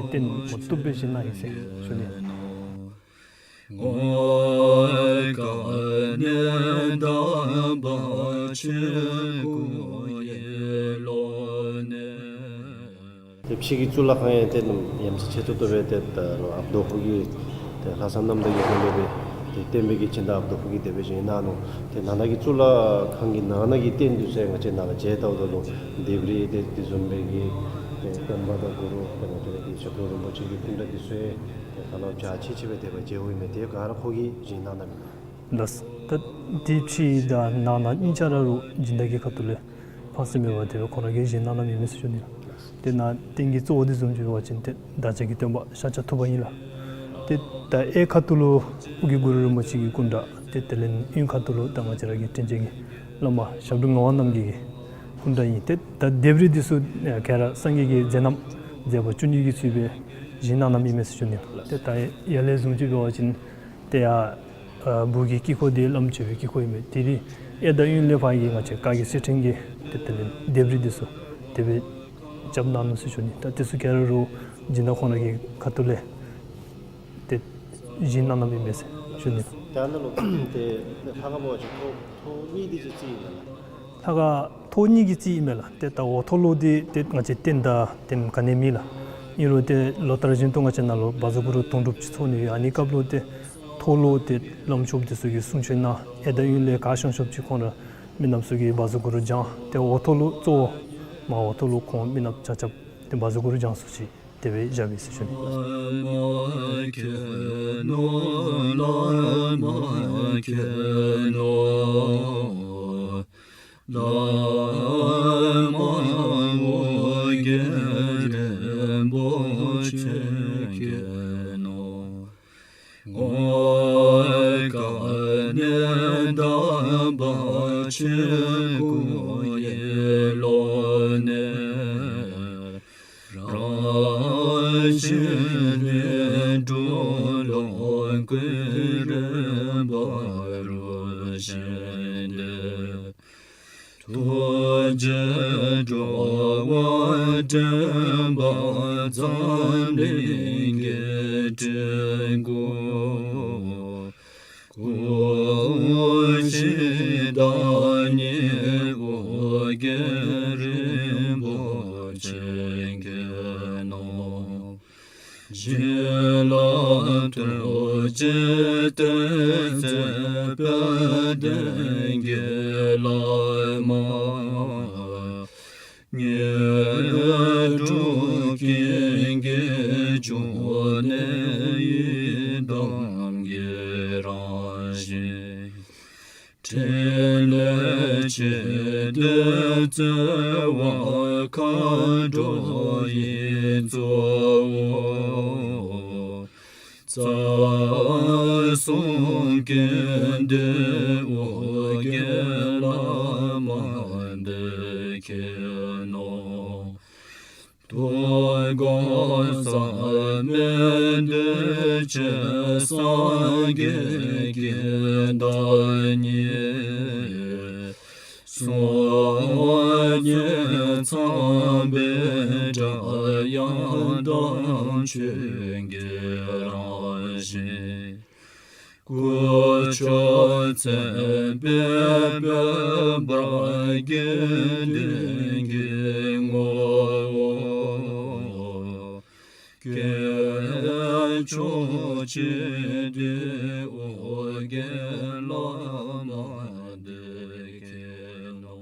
རྟེན་མ་བཏུབ་སྦེ་བཞེངས་གནང་ཡི་ཟེར་ཞུ་ནི། ཏེ་ཕྱི་གི་གཙུག་ལག་ཁང་ཡང་ཏེ་ནམ་ཡ་མཚན་ཆེ་ཏོག་ཏོ་སྦེ་ཏེ་ད་ལོ་ཨཔ་རྡོ་ཕུག་གི་ཏེ་ལྷ་ས་གནམ་བདག་གི་དགོན་པ་སྦེ་ཏེ་བསྟན་པའི་གི་སྦྱིན་བདག་ཨཔ་རྡོ་ཕུག་གིས་དེ་སྦེ་བཞེངས་གནང་ནུག། ཏེ་ནང་ན་གི་གཙུག་ལག་ཁང་གི་ནང་ན་གི་རྟེན་འདི་ཚུ་ཡང་ང་བཅས་ནཱ་ལས་མཇལ་བལྟཝ་ད་ལུ་ལྡེབས་རིས་ཏེ་དེ་བཟུམ་སྦེ་གི་ཏེ་སྟོན་པ་དང་གུ་རུ་ཏེ་ང་བཅས་ར་གི་ཞབས་དྲུང་རིན་པོ་ཆེ་གི་སྐུ་འདྲ་འདི་ཚུ་ཡང་ཏེ་ཧ་ལམ་འཇའ་ཆི་ཆི་སྦེ་དེ་སྦེ་མཇལཝ་ཨིན་མས། དེ་ག་ར་ཁོ་གིས་བཞེངས་གནང་གནངམ་ཨིན་ལགས། ད་ད་ཏེ་ཕྱི་དང་ནང་ན་གཉིས་ཆ་ར་རུང་སྦྱིན་བདག་གི་ཁ་ཐུག་ལས་ཕངས་སེམས་མེད་པར་དེ་སྦེ་ཁོང་ར་གིས་བཞེངས་གནང་གནངམ་ཨིན་མས་ཟེར་ཞུ་ནི་ལགས། ཏེ་ནཱ་རྟེན་གྱི་གཙོ་བོ་འདི་བཟུམ་ཅིག་འབད་བ་ཅིན་ཏེ་བདག་ཅག་གི་སྟོན་པ་ཤཱཀྱ་ཐུབ་པ་ཨིན་ལགས། ཏེ་ད་གཡས་ཁ་ཐུག་ལུ་ཨོ་རྒྱན་གུ་རུ་རིན་པོ་ཆེ་གི་སྐུ་འདྲ། ཏེ་དེ་ལས་གཡོན་ཁ་ཐུག་ལུ་ད་ང་བཅས་ར་གི་དྲིན་ཅན་གྱི་བླ་མ་ཞབས་དྲུང་ངག་དབང་རྣམ་རྒྱལ་གྱི་སྐུ་འདྲ་ཨིན། ཏེ་ད་ལྡེབས་རིས་འདི་ཚུ་ག་ར་སངས་རྒྱས་ཀྱི་མཛད་རྣམ་མཛད་པ་བཅུ་གཉིས་ཀྱི་ཚུལ་སྦེ་བཞེངས་གནང་གནངམ་ཨིན་མས་ཟེར་ཞུ་ནི་ལགས། ཏེ་ད་ཡར་ལས་བཟུམ་ཅིག་འབད་བ་ཅིན་ཏེ་ཡར་ཨ་སྦུག་གི་དཀྱིལ་འཁོར་འདི་བླམ་མཆོད་པའི་དཀྱིལ་འཁོར་ཨིན་མས། དེ་རིང་གཡས་དང་གཡོན་ལས་ཕར་གྱི་ང་བཅས་བཀའ་བརྒྱུད་གསེར་ཕྲེང་གི་ཏེ་དེ་ལས་ལྡེབས་རིས་འདི་ཚུ་དེ་སྦེ་རྐྱབ་གནང་ནུག་ཟེར་ཞུ་ནི། ད་འདི་ཚུ་ག་ར་རུང་སྦྱིན་བདག་ཁོང་ར་གི་ཁ་ཐུག་ལས་ཏེ་བཞེངས་གནང་གནངམ་ཨིན་མས་ཟེར་ཞུ་ནི། ད་ནཱ་ལུ་ཏེ་ལྷ་ཁང་འབད་བ་ཅིན་ཐོག་ཐོག་གཉིས་འདི་ཅིག་རྩིས་ཨིན་ན་ལགས། ལྷ་ཁང་ཐོག་གཉིས་ཀྱི་རྩིས་ཨིན་མས་ལགས། ཏེ་ད་འོག་ཐོག་ལུ་འདི་ཏེ་ང་བཅས་རྟེན་དང་རྟེན་ག་ནི་མེད་ལགས། ཨིན་རུང་ཏེ་ལོ་ལྟར་བཞིན་དུ་ང་བཅས་ནཱ་ལུ་བཛྲ་གུ་རུ་དུང་སྒྲུབ་ཅིག་ཚོགས་ནི་ཡོད། ཨ་ནི་སྐབས་ལུ་ཏེ་ཐོག་ལུ་ཏེ་བླམ་ཆོསཔ་འདི་ཚུ་གིས་གསུང་ཆོག་གནང་། གཡས་དང་གཡོན་ལས་ག་ཤོང་ཤོངམ་ཅིག་ཁོང་ར་མི་ནགཔ་ཚུ་གིས་བཛྲ་གུ་རུ་བགྱང་། ཏེ་འོག་ཐོག་ལུ་གཙོ་བོ་མར་འོག་ཐོག་ལུ་ཁོང་མི་ནགཔ་ཆ་ཁྱབ་ཏེ་བཛྲ་གུ་རུ་བགྱང་ས་ཅིག་དེ་སྦེ་བཞགཔ་ཨིན་ཟེར་ཞུ་ནི། རྒྱལ་རིན་པོ་ཆེ་མཁྱེན་ནོ། བྱིན་རླབས་ཐུགས་རྗེའི་གཏེར་མཛོད་དཔལ་ལྡན་གྱི་བླ་མ། དངོས་གྲུབ་ཀུན་གྱི་འབྱུང་གནས་ཡི་དམ་གྱི་རང་བཞིན། ཕྲིན་ལས་ཆེ་བསྟོད་བརྩེ་བ་མཁའ་འགྲོ་ཡི་གཙོ་བོ། རྩ་གསུམ་ཀུན་འདུས་ཨོ་རྒྱན་བླ་མ་འདི་མཁྱེན་ནོ། དུས་འཁོར་ཟག་མེད་འདུས་བྱས་སངས་རྒྱས་ཀྱི་བདག་ཉིད། སྲོག་བཅད་ཚངས་པའི་སྒྲ་དབྱངས་དང་ཆོས་ཀྱི་རང་བཞིན། སྐུ་མཆོག་མཚན་དཔེའི་དཔལ་འབར་དགེ་འདུན་གྱི་ངོ་བོ། སྐྱེས་མཆོག་ཆེ་བསྟོད་ཨོ་རྒྱན་བླ་མ་འདི་མཁྱེན་ནོ།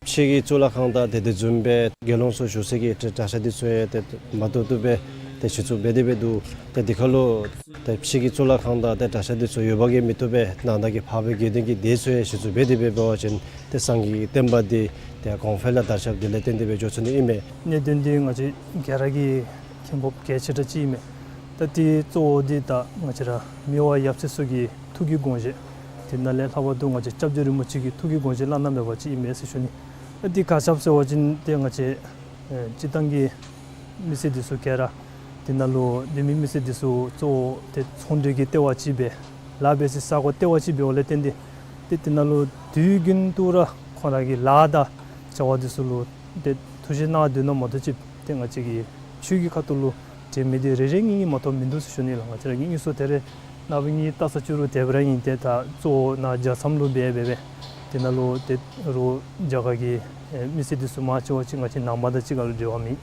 ཕྱི་གི་གཙུག་ལག་ཁང་དང་ཏེ་དེ་བཟུམ་སྦེ་དགེ་སློང་ཚུ་བཞུགས་སའི་གི་གྲྭ་ས་འདི་ཚུ་ཡང་ཏེ་མ་ཐུབ་ཐུབ་སྦེ་ཏེ་གཞི་བཙུགས་འབད་དེ་སྦེ་འདུག། ཏེ་འདི་ཁར་ལུ་ཏེ་ཕྱི་གི་གཙུག་ལག་ཁང་དང་ཏེ་གྲྭ་ས་འདི་ཚུ་ཡོདཔ་གིས་མི་བཏུབ་པས། ནང་ན་གི་འཕགས་པའི་དགེ་འདུན་གྱི་སྡེ་ཚུ་ཡང་གཞི་བཙུགས་འབད་དེ་སྦེ་འབད་བ་ཅིན་ཏེ་སངས་རྒྱས་ཀྱི་བསྟན་པ་འདི་ཏེ་གོང་འཕེལ་ལུ་དར་ཁྱབ་འདི་ལས་བརྟེན་ཏེ་སྦེ་འགྱོ་ཚུགས་ནི་ཨིན་མས། གནད་དོན་འདི་ང་བཅས་ག་ར་གིས་མཁྱེན་དགོཔ་གལ་ཆེ་དྲགས་ཅིག་ཨིན་མས། ད་འདི་གཙོ་བོ་འདི་ད་ང་བཅས་ར་མི་དབང་ཡབ་སྲས་ཚུ་གི་ཐུགས་ཀྱི་དགོངས་བཞེད། དེ་ནང་ལས་ལྷག་པར་དུ་ང་བཅས་སྐྱབས་རྗེ་རིན་པོ་ཆེ་གི་ཐུགས་ཀྱི་དགོངས་བཞེད་བླ་ན་མེད་པ་ཅིག་ཨིན་མས་ཟེར་ཞུ་ནི། ཨ་འདི་ག་ཅི་སྦེ་ཟེར་བ་ཅིན་ཏེ་ང་བཅས་ཨེ་སྤྱིར་བཏང་གི་མི་སེར་འདི་ཚུ་ག་ར་འདི་ནང་ལུ་འདི་མི་མི་སེར་འདི་ཚུ་གཙོ་བོ་ཏེ་ཚོང་འབྲེལ་གྱི་ལྟེ་བ་ཅིག་སྦེ་ལཱ་འབད་སའི་ས་གོ་ལྟེ་བ་ཅིག་འབདཝ་ལས་བརྟེན་ཏེ་ཏེ་འདི་ནང་ལུ་དུས་རྒྱུན་དུ་ར་ཁོང་ར་གི་ལཱ་དང་བྱ་བ་འདི་ཚུ་ལུ་ཏེ་ཐུགས་བཞེས་གནང་སྡོད་ནི་མ་གཏོགས་ཅིག་ཏེ་ང་བཅས་ཀྱི་ཆོས་ཀྱི་ཁ་ཐུག་ལུ་འབྲེལ་མི་འདི་རེ་རེ་གཉིས་གཉིས་མ་གཏོགས་མིན་འདུག་ཟེར་ཞུ་ནི་ལགས། ང་བཅས་ར་གི་དངོས་སུ་ཏེ་རེ་ནངས་པ་ངེའི་ལྟ་ས་བཅུ་རུ་དེ་སྦེ་ར་ཨིན། ཏེ་ད་གཙོ་བོ་ནཱ་རྒྱལ་མཚམས་ལུ་འབད་འབད་འབད་དེ་ནང་ལུ་ཏེ་རུ་རྒྱ་གར་གྱི་ཨེ་མི་སེར་འདི་ཚུ་མང་ཆེ་བ་ཅིག་ང་བཅས་ནང་པ་དང་གཅིག་ཁར་ལུ་འབྲེལ་བ་མེད།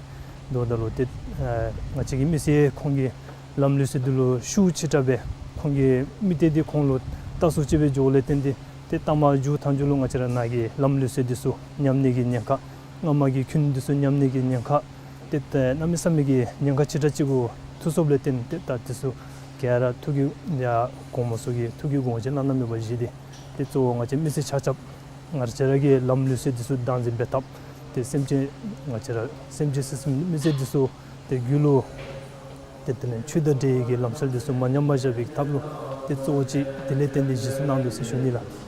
དོ་ད་ལུ་ཏེ་ཨེ་ང་བཅས་ཀྱི་མི་སེར་ཁོང་གི་ལམ་ལུགས་ཟེར་འདི་ལུ་ཤུགས་ཆེ་དྲགས་སྦེ་ཁོང་གི་མི་སྡེ་འདི་ཁོང་ལུ་ལྟ་སུ་ཅིག་སྦེ་འགྱོཝ་ལས་བརྟེན་ཏེ་ཏེ་ལྟ་མ་འགྱོ་ཐངས་འགྱོ་ལུ་ང་བཅས་ར་ནཱ་གི་ལམ་ལུགས་ཟེར་འདི་ཚུ་ཉམས་ནི་གི་ཉེན་ཁ། སྔ་མ་གི་ཁུངས་འདི་ཚུ་ཉམས་ནི་གི་ཉེན་ཁ། ཏེ་ཏེ་གནམ་མེད་ས་མེད་ཀྱི་ཉེན་ཁ་ཆེ་དྲགས་ཅིག་གུ་ཐུག་སོཔ་ལས་བརྟེན་ཏེ་ད་འདི་ཚུ་ག་ར་ཐུགས་ཀྱི་ཡ་གོངམ་ཚུ་གིས་ཐུགས་ཀྱི་དགོངས་བཞེད་བླ་ན་མེད་པ་བཞེས་ཏེ་ཏེ་གཙོ་བོ་ང་བཅས་མི་སེར་ཆ་ཁྱབ་ང་བཅས་ར་གི་ལམ་ལུགས་ཟེར་འདི་ཚུ་བདག་འཛིན་འབད་ཐབས། ཏེ་སེམས་ཅན་ང་བཅས་ར་སེམས་ཅན་སེམས་ཅན་མི་སེར་འདི་ཚུ་ཏེ་རྒྱུད་ལུ་ཏེ་དེ་ལས་ཆོས་དང་འབྲེལ་བའི་གི་ལམ་སྲོལ་འདི་ཚུ་མ་ཉམས་པར་བཞག་པའི་ཐབས་ལུ་ཏེ་གཙོ་བོ་ཅིག་དེ་ལས་བརྟེན་ཏེ་གཞི་བཙུགས་གནང་དོ་ཟེར་ཞུ་ནི་ལགས།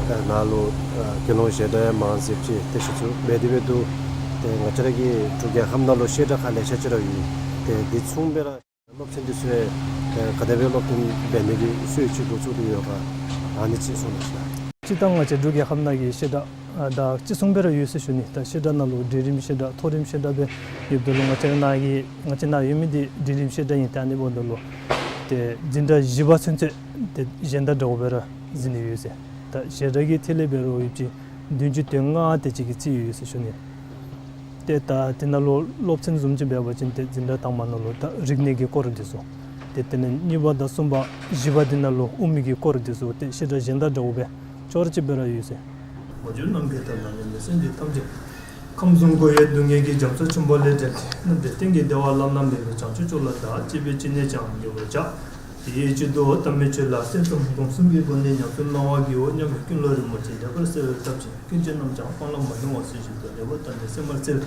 ད་ནཱ་ལུ་ཨ་དགེ་སློང་བཤད་གྲྭ་ཡང་མང་སུ་ཅིག་ཏེ་གཞི་བཙུགས་འབད་དེ་འབད་འདུག། ཏེ་ང་བཅས་ར་གི་འབྲུག་རྒྱལ་ཁབ་ནང་ལུ་བཤད་གྲྭ་ཁག་ལེ་ཤ་ཅིག་ར་ཡོད། ཏེ་འདི་མཚུངས་སྦེ་ར་སློབ་ཚན་འདི་ཚུ་ཡང་ཏེ་ག་དེ་སྦེ་སློབ་སྟོན་འབད་ནི་གི་སྲོལ་ཅིག་འགོ་བཙུགས་ཏེ་ཡོད་ག་ཨ་ནི་ཅིག་གསུང་གནང་ཤིག་ལགས། སྤྱིར་བཏང་ང་བཅས་འབྲུག་རྒྱལ་ཁབ་ནང་གི་བཤད་གྲྭ་ཨ་ད་ཅི་གསུངས་པ་ར་ཡོད་ཟེར་ཞུ་ནི། ད་བཤད་གྲྭ་ནང་ལུ་འབྲིང་རིམ་བཤད་གྲྭ་མཐོ་རིམ་བཤད་གྲྭ་སྦེ་ཡོདཔ་ད་ལུ་ང་བཅས་ནཱ་གི་ང་བཅས་ནཱ་ཡོད་མི་འདི་འབྲིང་རིམ་བཤད་གྲྭ་ཨིན། ཏེ་ཨ་ནི་འབདཝ་ད་ལུ་ཏེ་འཛིན་གྲྭ་བཞི་པ་ཚུན་ཚོད་ཏེ་གཞན་དང་འདྲཝ་སྦེ་ར་འཛིན་ནི་ཡོད་ཟེར། ད་བཤད་གྲྭ་གི་ཐད་ལས་འབད་རུང་ཡོདཔ་ཅིག་བདུན་ཅུ་དོན་ལྔ་དེ་ཅིག་གི་རྩིས་ཡོད་ཟེར་ཞུ་ནི། ཏེ་ད་དེ་ནང་ལུ་སློབ་ཚན་བཟུམ་ཅིག་འབད་བ་ཅིན་ཏེ་འཛིན་གྲྭ་དང་པ་ནང་ལུ་ད་རིག་གནས་ཀྱི་སྐོར་འདི་ཚུ། ཏེ་དེ་ལས་གཉིས་པ་དང་གསུམ་པ་བཞི་པ་འདི་ནང་ལུ་དབུ་མའི་གི་སྐོར་འདི་ཚུ་ཏེ་བཤད་གྲྭ་གཞན་དང་འདྲཝ་སྦེ་ཅོག་ར་གཅིག་སྦེ་ར་ཡོད་ཟེར། མ་གྱུར་ནམ་མཁའི་མཐའ་ལ་གནས་པའི་སེམས་ཅན་ཐམས་ཅད། ཁམས་གསུམ་འཁོར་བའི་སྡུག་བསྔལ་གྱི་རྒྱ་མཚོ་ཆེན་པོ་ལས་བསྒྲལ་ཏེ། རྣམ་གྲོལ་གཏན་གྱི་བདེ་བ་བླ་ན་མེད་པའི་བྱང་ཆུབ་མཆོག་ལ་བདག་གཅེས་པའི་སྤྱན་ནས་ཀྱང་འགོད་པར་བྱ། དེའི་ཕྱིར་དུ་དམ་པའི་ཆོས་ལ་སེམས་ཙམ་སྒོམ་གསུམ་གྱི་སྒོ་ནས་ཉམས་སུ་བླང་བར་བགྱིའོ་སྙམ་པའི་ཀུན་སློང་རིན་པོ་ཆེ་ལེགས་པར་གསལ་བར་བཏབ་ཅིང་། ཀུན་སྤྱོད་རྣམས་ཀྱང་སྤང་བླང་མ་ལྡན་པ་སྲོལ་བཞིན་དུ་ལེགས་པར་བསྟར་ནས་གསན་པར་འཚལ།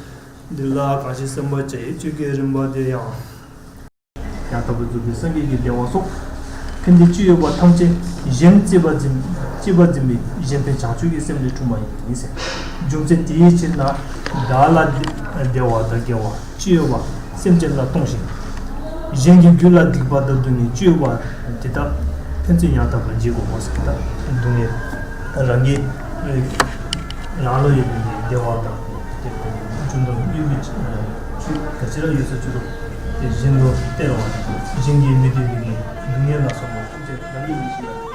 འདི་ལ་གང་ཞིག་གསན་པར་བྱ་ཡི་ཆོས་ཀྱི་རིམ་པ་དེ་ཡང་། ཡང་དག་པར་རྫོགས་པའི་སངས་རྒྱས་ཀྱི་བདེ་བ་སོགས། ཕན་བདེ་ཅི་ཡོད་པ་ཐམས་ཅད་གཞན་གཅེས་པར་འཛིན་གཅེས་པར་འཛིན་པའི་གཞན་ཕན་བྱང་ཆུབ་ཀྱི་སེམས་ལས་འཁྲུངས་པ་ཡིན་ཟེར། རྒྱུ་མཚན་དེའི་ཕྱིར་ན། བདག་ལ་བདེ་བ་དང་དགེ་བ་ཅི་ཡོད་པ་སེམས་ཅན་ལ་གཏོང་ཞིང་། གཞན་གྱི་རྒྱུད་ལ་སྡིག་པ་དང་སྡུག་བསྔལ་ཅི་ཡོད་པ་དེ་དག་ཕན་ཚུན་ཡང་དག་པར་བརྗེ་དགོ་པ་ཟེར། ད་སྡུག་བསྔལ་རང་གི་རང་ལུ་ཡོད་པའི་བདེ་བ་དང་། དེ་རྒྱུ་དང་དངོས་པོའི་ཆོས་ག་ཅི་ར་ཡོད་ས་ཅི་རུང་དེ་གཞན་ལུ་སྟེར་བ་དང་གཞན་གྱིས་མི་བདེ་བའི་སྡུག་བསྔལ་ལ་སོགས་པ་ཐམས་ཅད་རང་གི་ལུས་ཤིག་ལ།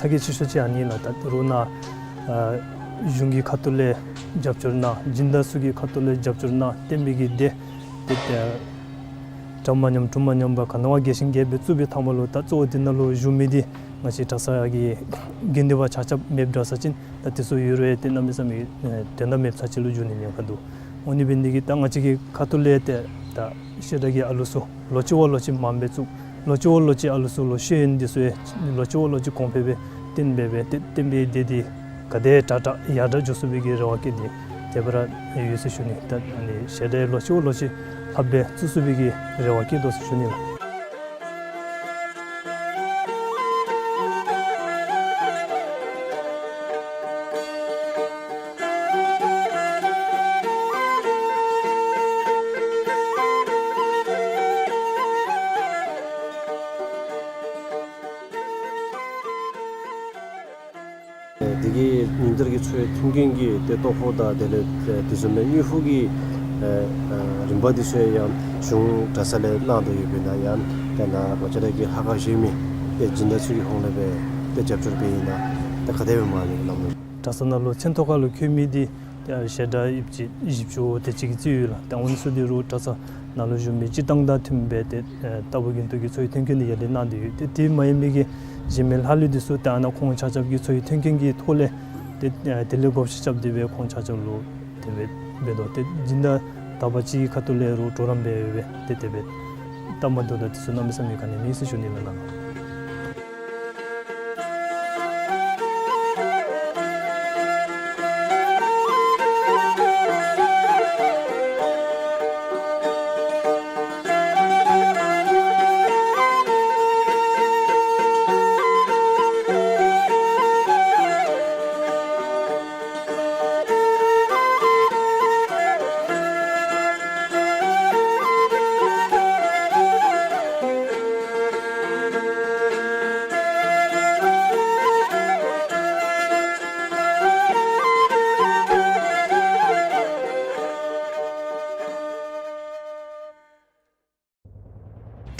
ཚ་གྱང་ཆེ་ཤོས་ཅིག་ཨ་ནི་ལགས། ད་རུང་ནཱ་ཨ་གཞུང་གི་ཁ་ཐུག་ལས་རྒྱབ་སྐྱོར་གནང་། སྦྱིན་བདག་ཚུ་གི་ཁ་ཐུག་ལས་རྒྱབ་སྐྱོར་གནང་། བསྟན་པའི་གི་སྡེ་དེ་ཨ་གྲངས་མ་ཉམས་གྲངས་མ་ཉམས་པར་ག་ནི་བ་རྒྱས་ཤིང་རྒྱས་པའི་བཙུགས་པའི་ཐ་མ་ལུ་ད་གཙོ་བོ་འདི་ནང་ལུ་བཞུགས་མི་འདི་ང་བཅས་གྲྭ་ཚང་གི་དགེ་འདུན་པ་ཆ་ཁྱབ་མེདཔ་འདྲ་ས་ཅིན་ད་དེ་ཚུ་ཡོད་རུང་ཏེ་གནམ་མེད་ས་མེད་དོན་དག་མེདཔ་ཚར་ཅིག་ལུ་འགྱུར་ནི་ཉེན་ཁ་འདུག། འོ་ནི་འབད་ནི་འདི་གིས་ད་ང་བཅས་ཀྱི་ཁ་ཐུག་ལས་ཏེ་ད་བཤད་གྲྭ་གི་ཨ་ལུ་ཚུ་ལོ་གཅིག་བ་ལོ་གཅིག་མངམ་སྦེ་བཙུགས། ལོ་གཅིག་བ་ལོ་གཅིག་ཨ་ལུ་ཚུ་ལུ་ཤེས་ཡོན་འདི་ཚུ་ཡང་ལོ་གཅིག་བ་ལོ་གཅིག་གོང་འཕེལ་སྦེ་བརྟན་སྦེ་སྦེ་ཏེ་བསྟན་པའི་སྡེ་འདི་ག་དེ་དྲག་དྲག་ཡར་དྲག་འགྱོ་ཚུགས་པའི་གི་རེ་བ་བསྐྱེད་དེ་དེ་སྦེ་ར་ཡོད་ཟེར་ཞུ་ནི། ད་ཨ་ནི་བཤད་གྲྭ་ལོ་གཅིག་བ་ལོ་གཅིག་ལྷགཔ་སྦེ་བཙུགས་ཚུགས་པའི་གི་རེ་བ་བསྐྱེད་དོ་ཟེར་ཞུ་ནི་ལགས། དེ་གི་ཉིན་ལྟར་གྱི་འཚོ་བའི་མཐུན་རྐྱེན་གྱི་ཏེ་ལྟོ་ཧོ་དང་དེ་ལས་ཏེ་དེ་བཟུམ་སྦེ་དངུལ་ཕོགས་ཀྱི་ཨ་ཨ་རིམ་པ་འདི་ཚུ་ཡང་གཞུང་གྲྭ་ཚང་ལས་གནང་དོ་ཡོདཔ་ཨིན་ན་ཡང་ཏེ་ནཱ་ང་བཅས་ར་གི་ལྷ་ཁང་གཞན་མི་ཏེ་སྦྱིན་བདག་ཚུ་གི་ཧོངས་ལས་སྦེ་ཏེ་རྒྱབ་སྐྱོར་འབད་ཨིན་ན་ཏེ་ག་དེ་སྦེ་མ་ལུས་ལམ་ལུགས། གྲྭ་ཚང་ནང་ལུ་མཚན་ཐོ་ཁ་ལུ་འཁོད་མི་འདི་ཏེ་བཤད་གྲྭ་ཡིབ་ཅིག་བཞི་བཅུ་དེ་ཅིག་གི་རྩིས་ཡོད་ལགས། ཏེ་འོ་ནི་ཚུ་འདི་རུང་གྲྭ་ཚང་ནང་ལུ་བཞུགས་མི་སྤྱིར་བཏང་དང་མཐུནམ་སྦེ་ཏེ་ཨེ་རྟག་བུ་རྒྱུན་དུ་གི་འཚོ་བའི་མཐུན་རྐྱེན་འདི་ཡར་ལས་གནང་སྟེ་ཡོད། ཏེ་དེ་མ་ཡིན་མི་གི་གཞན་མི་ལྷག་ལུས་འདི་ཚུ་ཏེ་ཨ་ནཱ་ཁོང་ཆ་ཁྱབ་ཀྱི་འཚོ་བའི་མཐུན་རྐྱེན་གྱི་ཐོག་ལས་ཏེ་ཨེ་དེ་ལས་བགོ་བཤའ་རྐྱབ་སྟེ་སྦེ་ཁོང་ཆ་ཁྱབ་ལུ་དེ་སྦེ་འབད་དོ། ཏེ་སྦྱིན་བདག་དག་པ་ཅིག་གི་ཁ་ཐུག་ལས་རུང་གྲོགས་རམ་འབད་སྦེ་ཏེ་དེ་སྦེ་སྟབས་མ་བདེཝ་དང་དེ་ཚུ་གནམ་མེད་ས་མེད་ག་ནི་མེད་ཟེར་ཞུ་ནི་ལགས།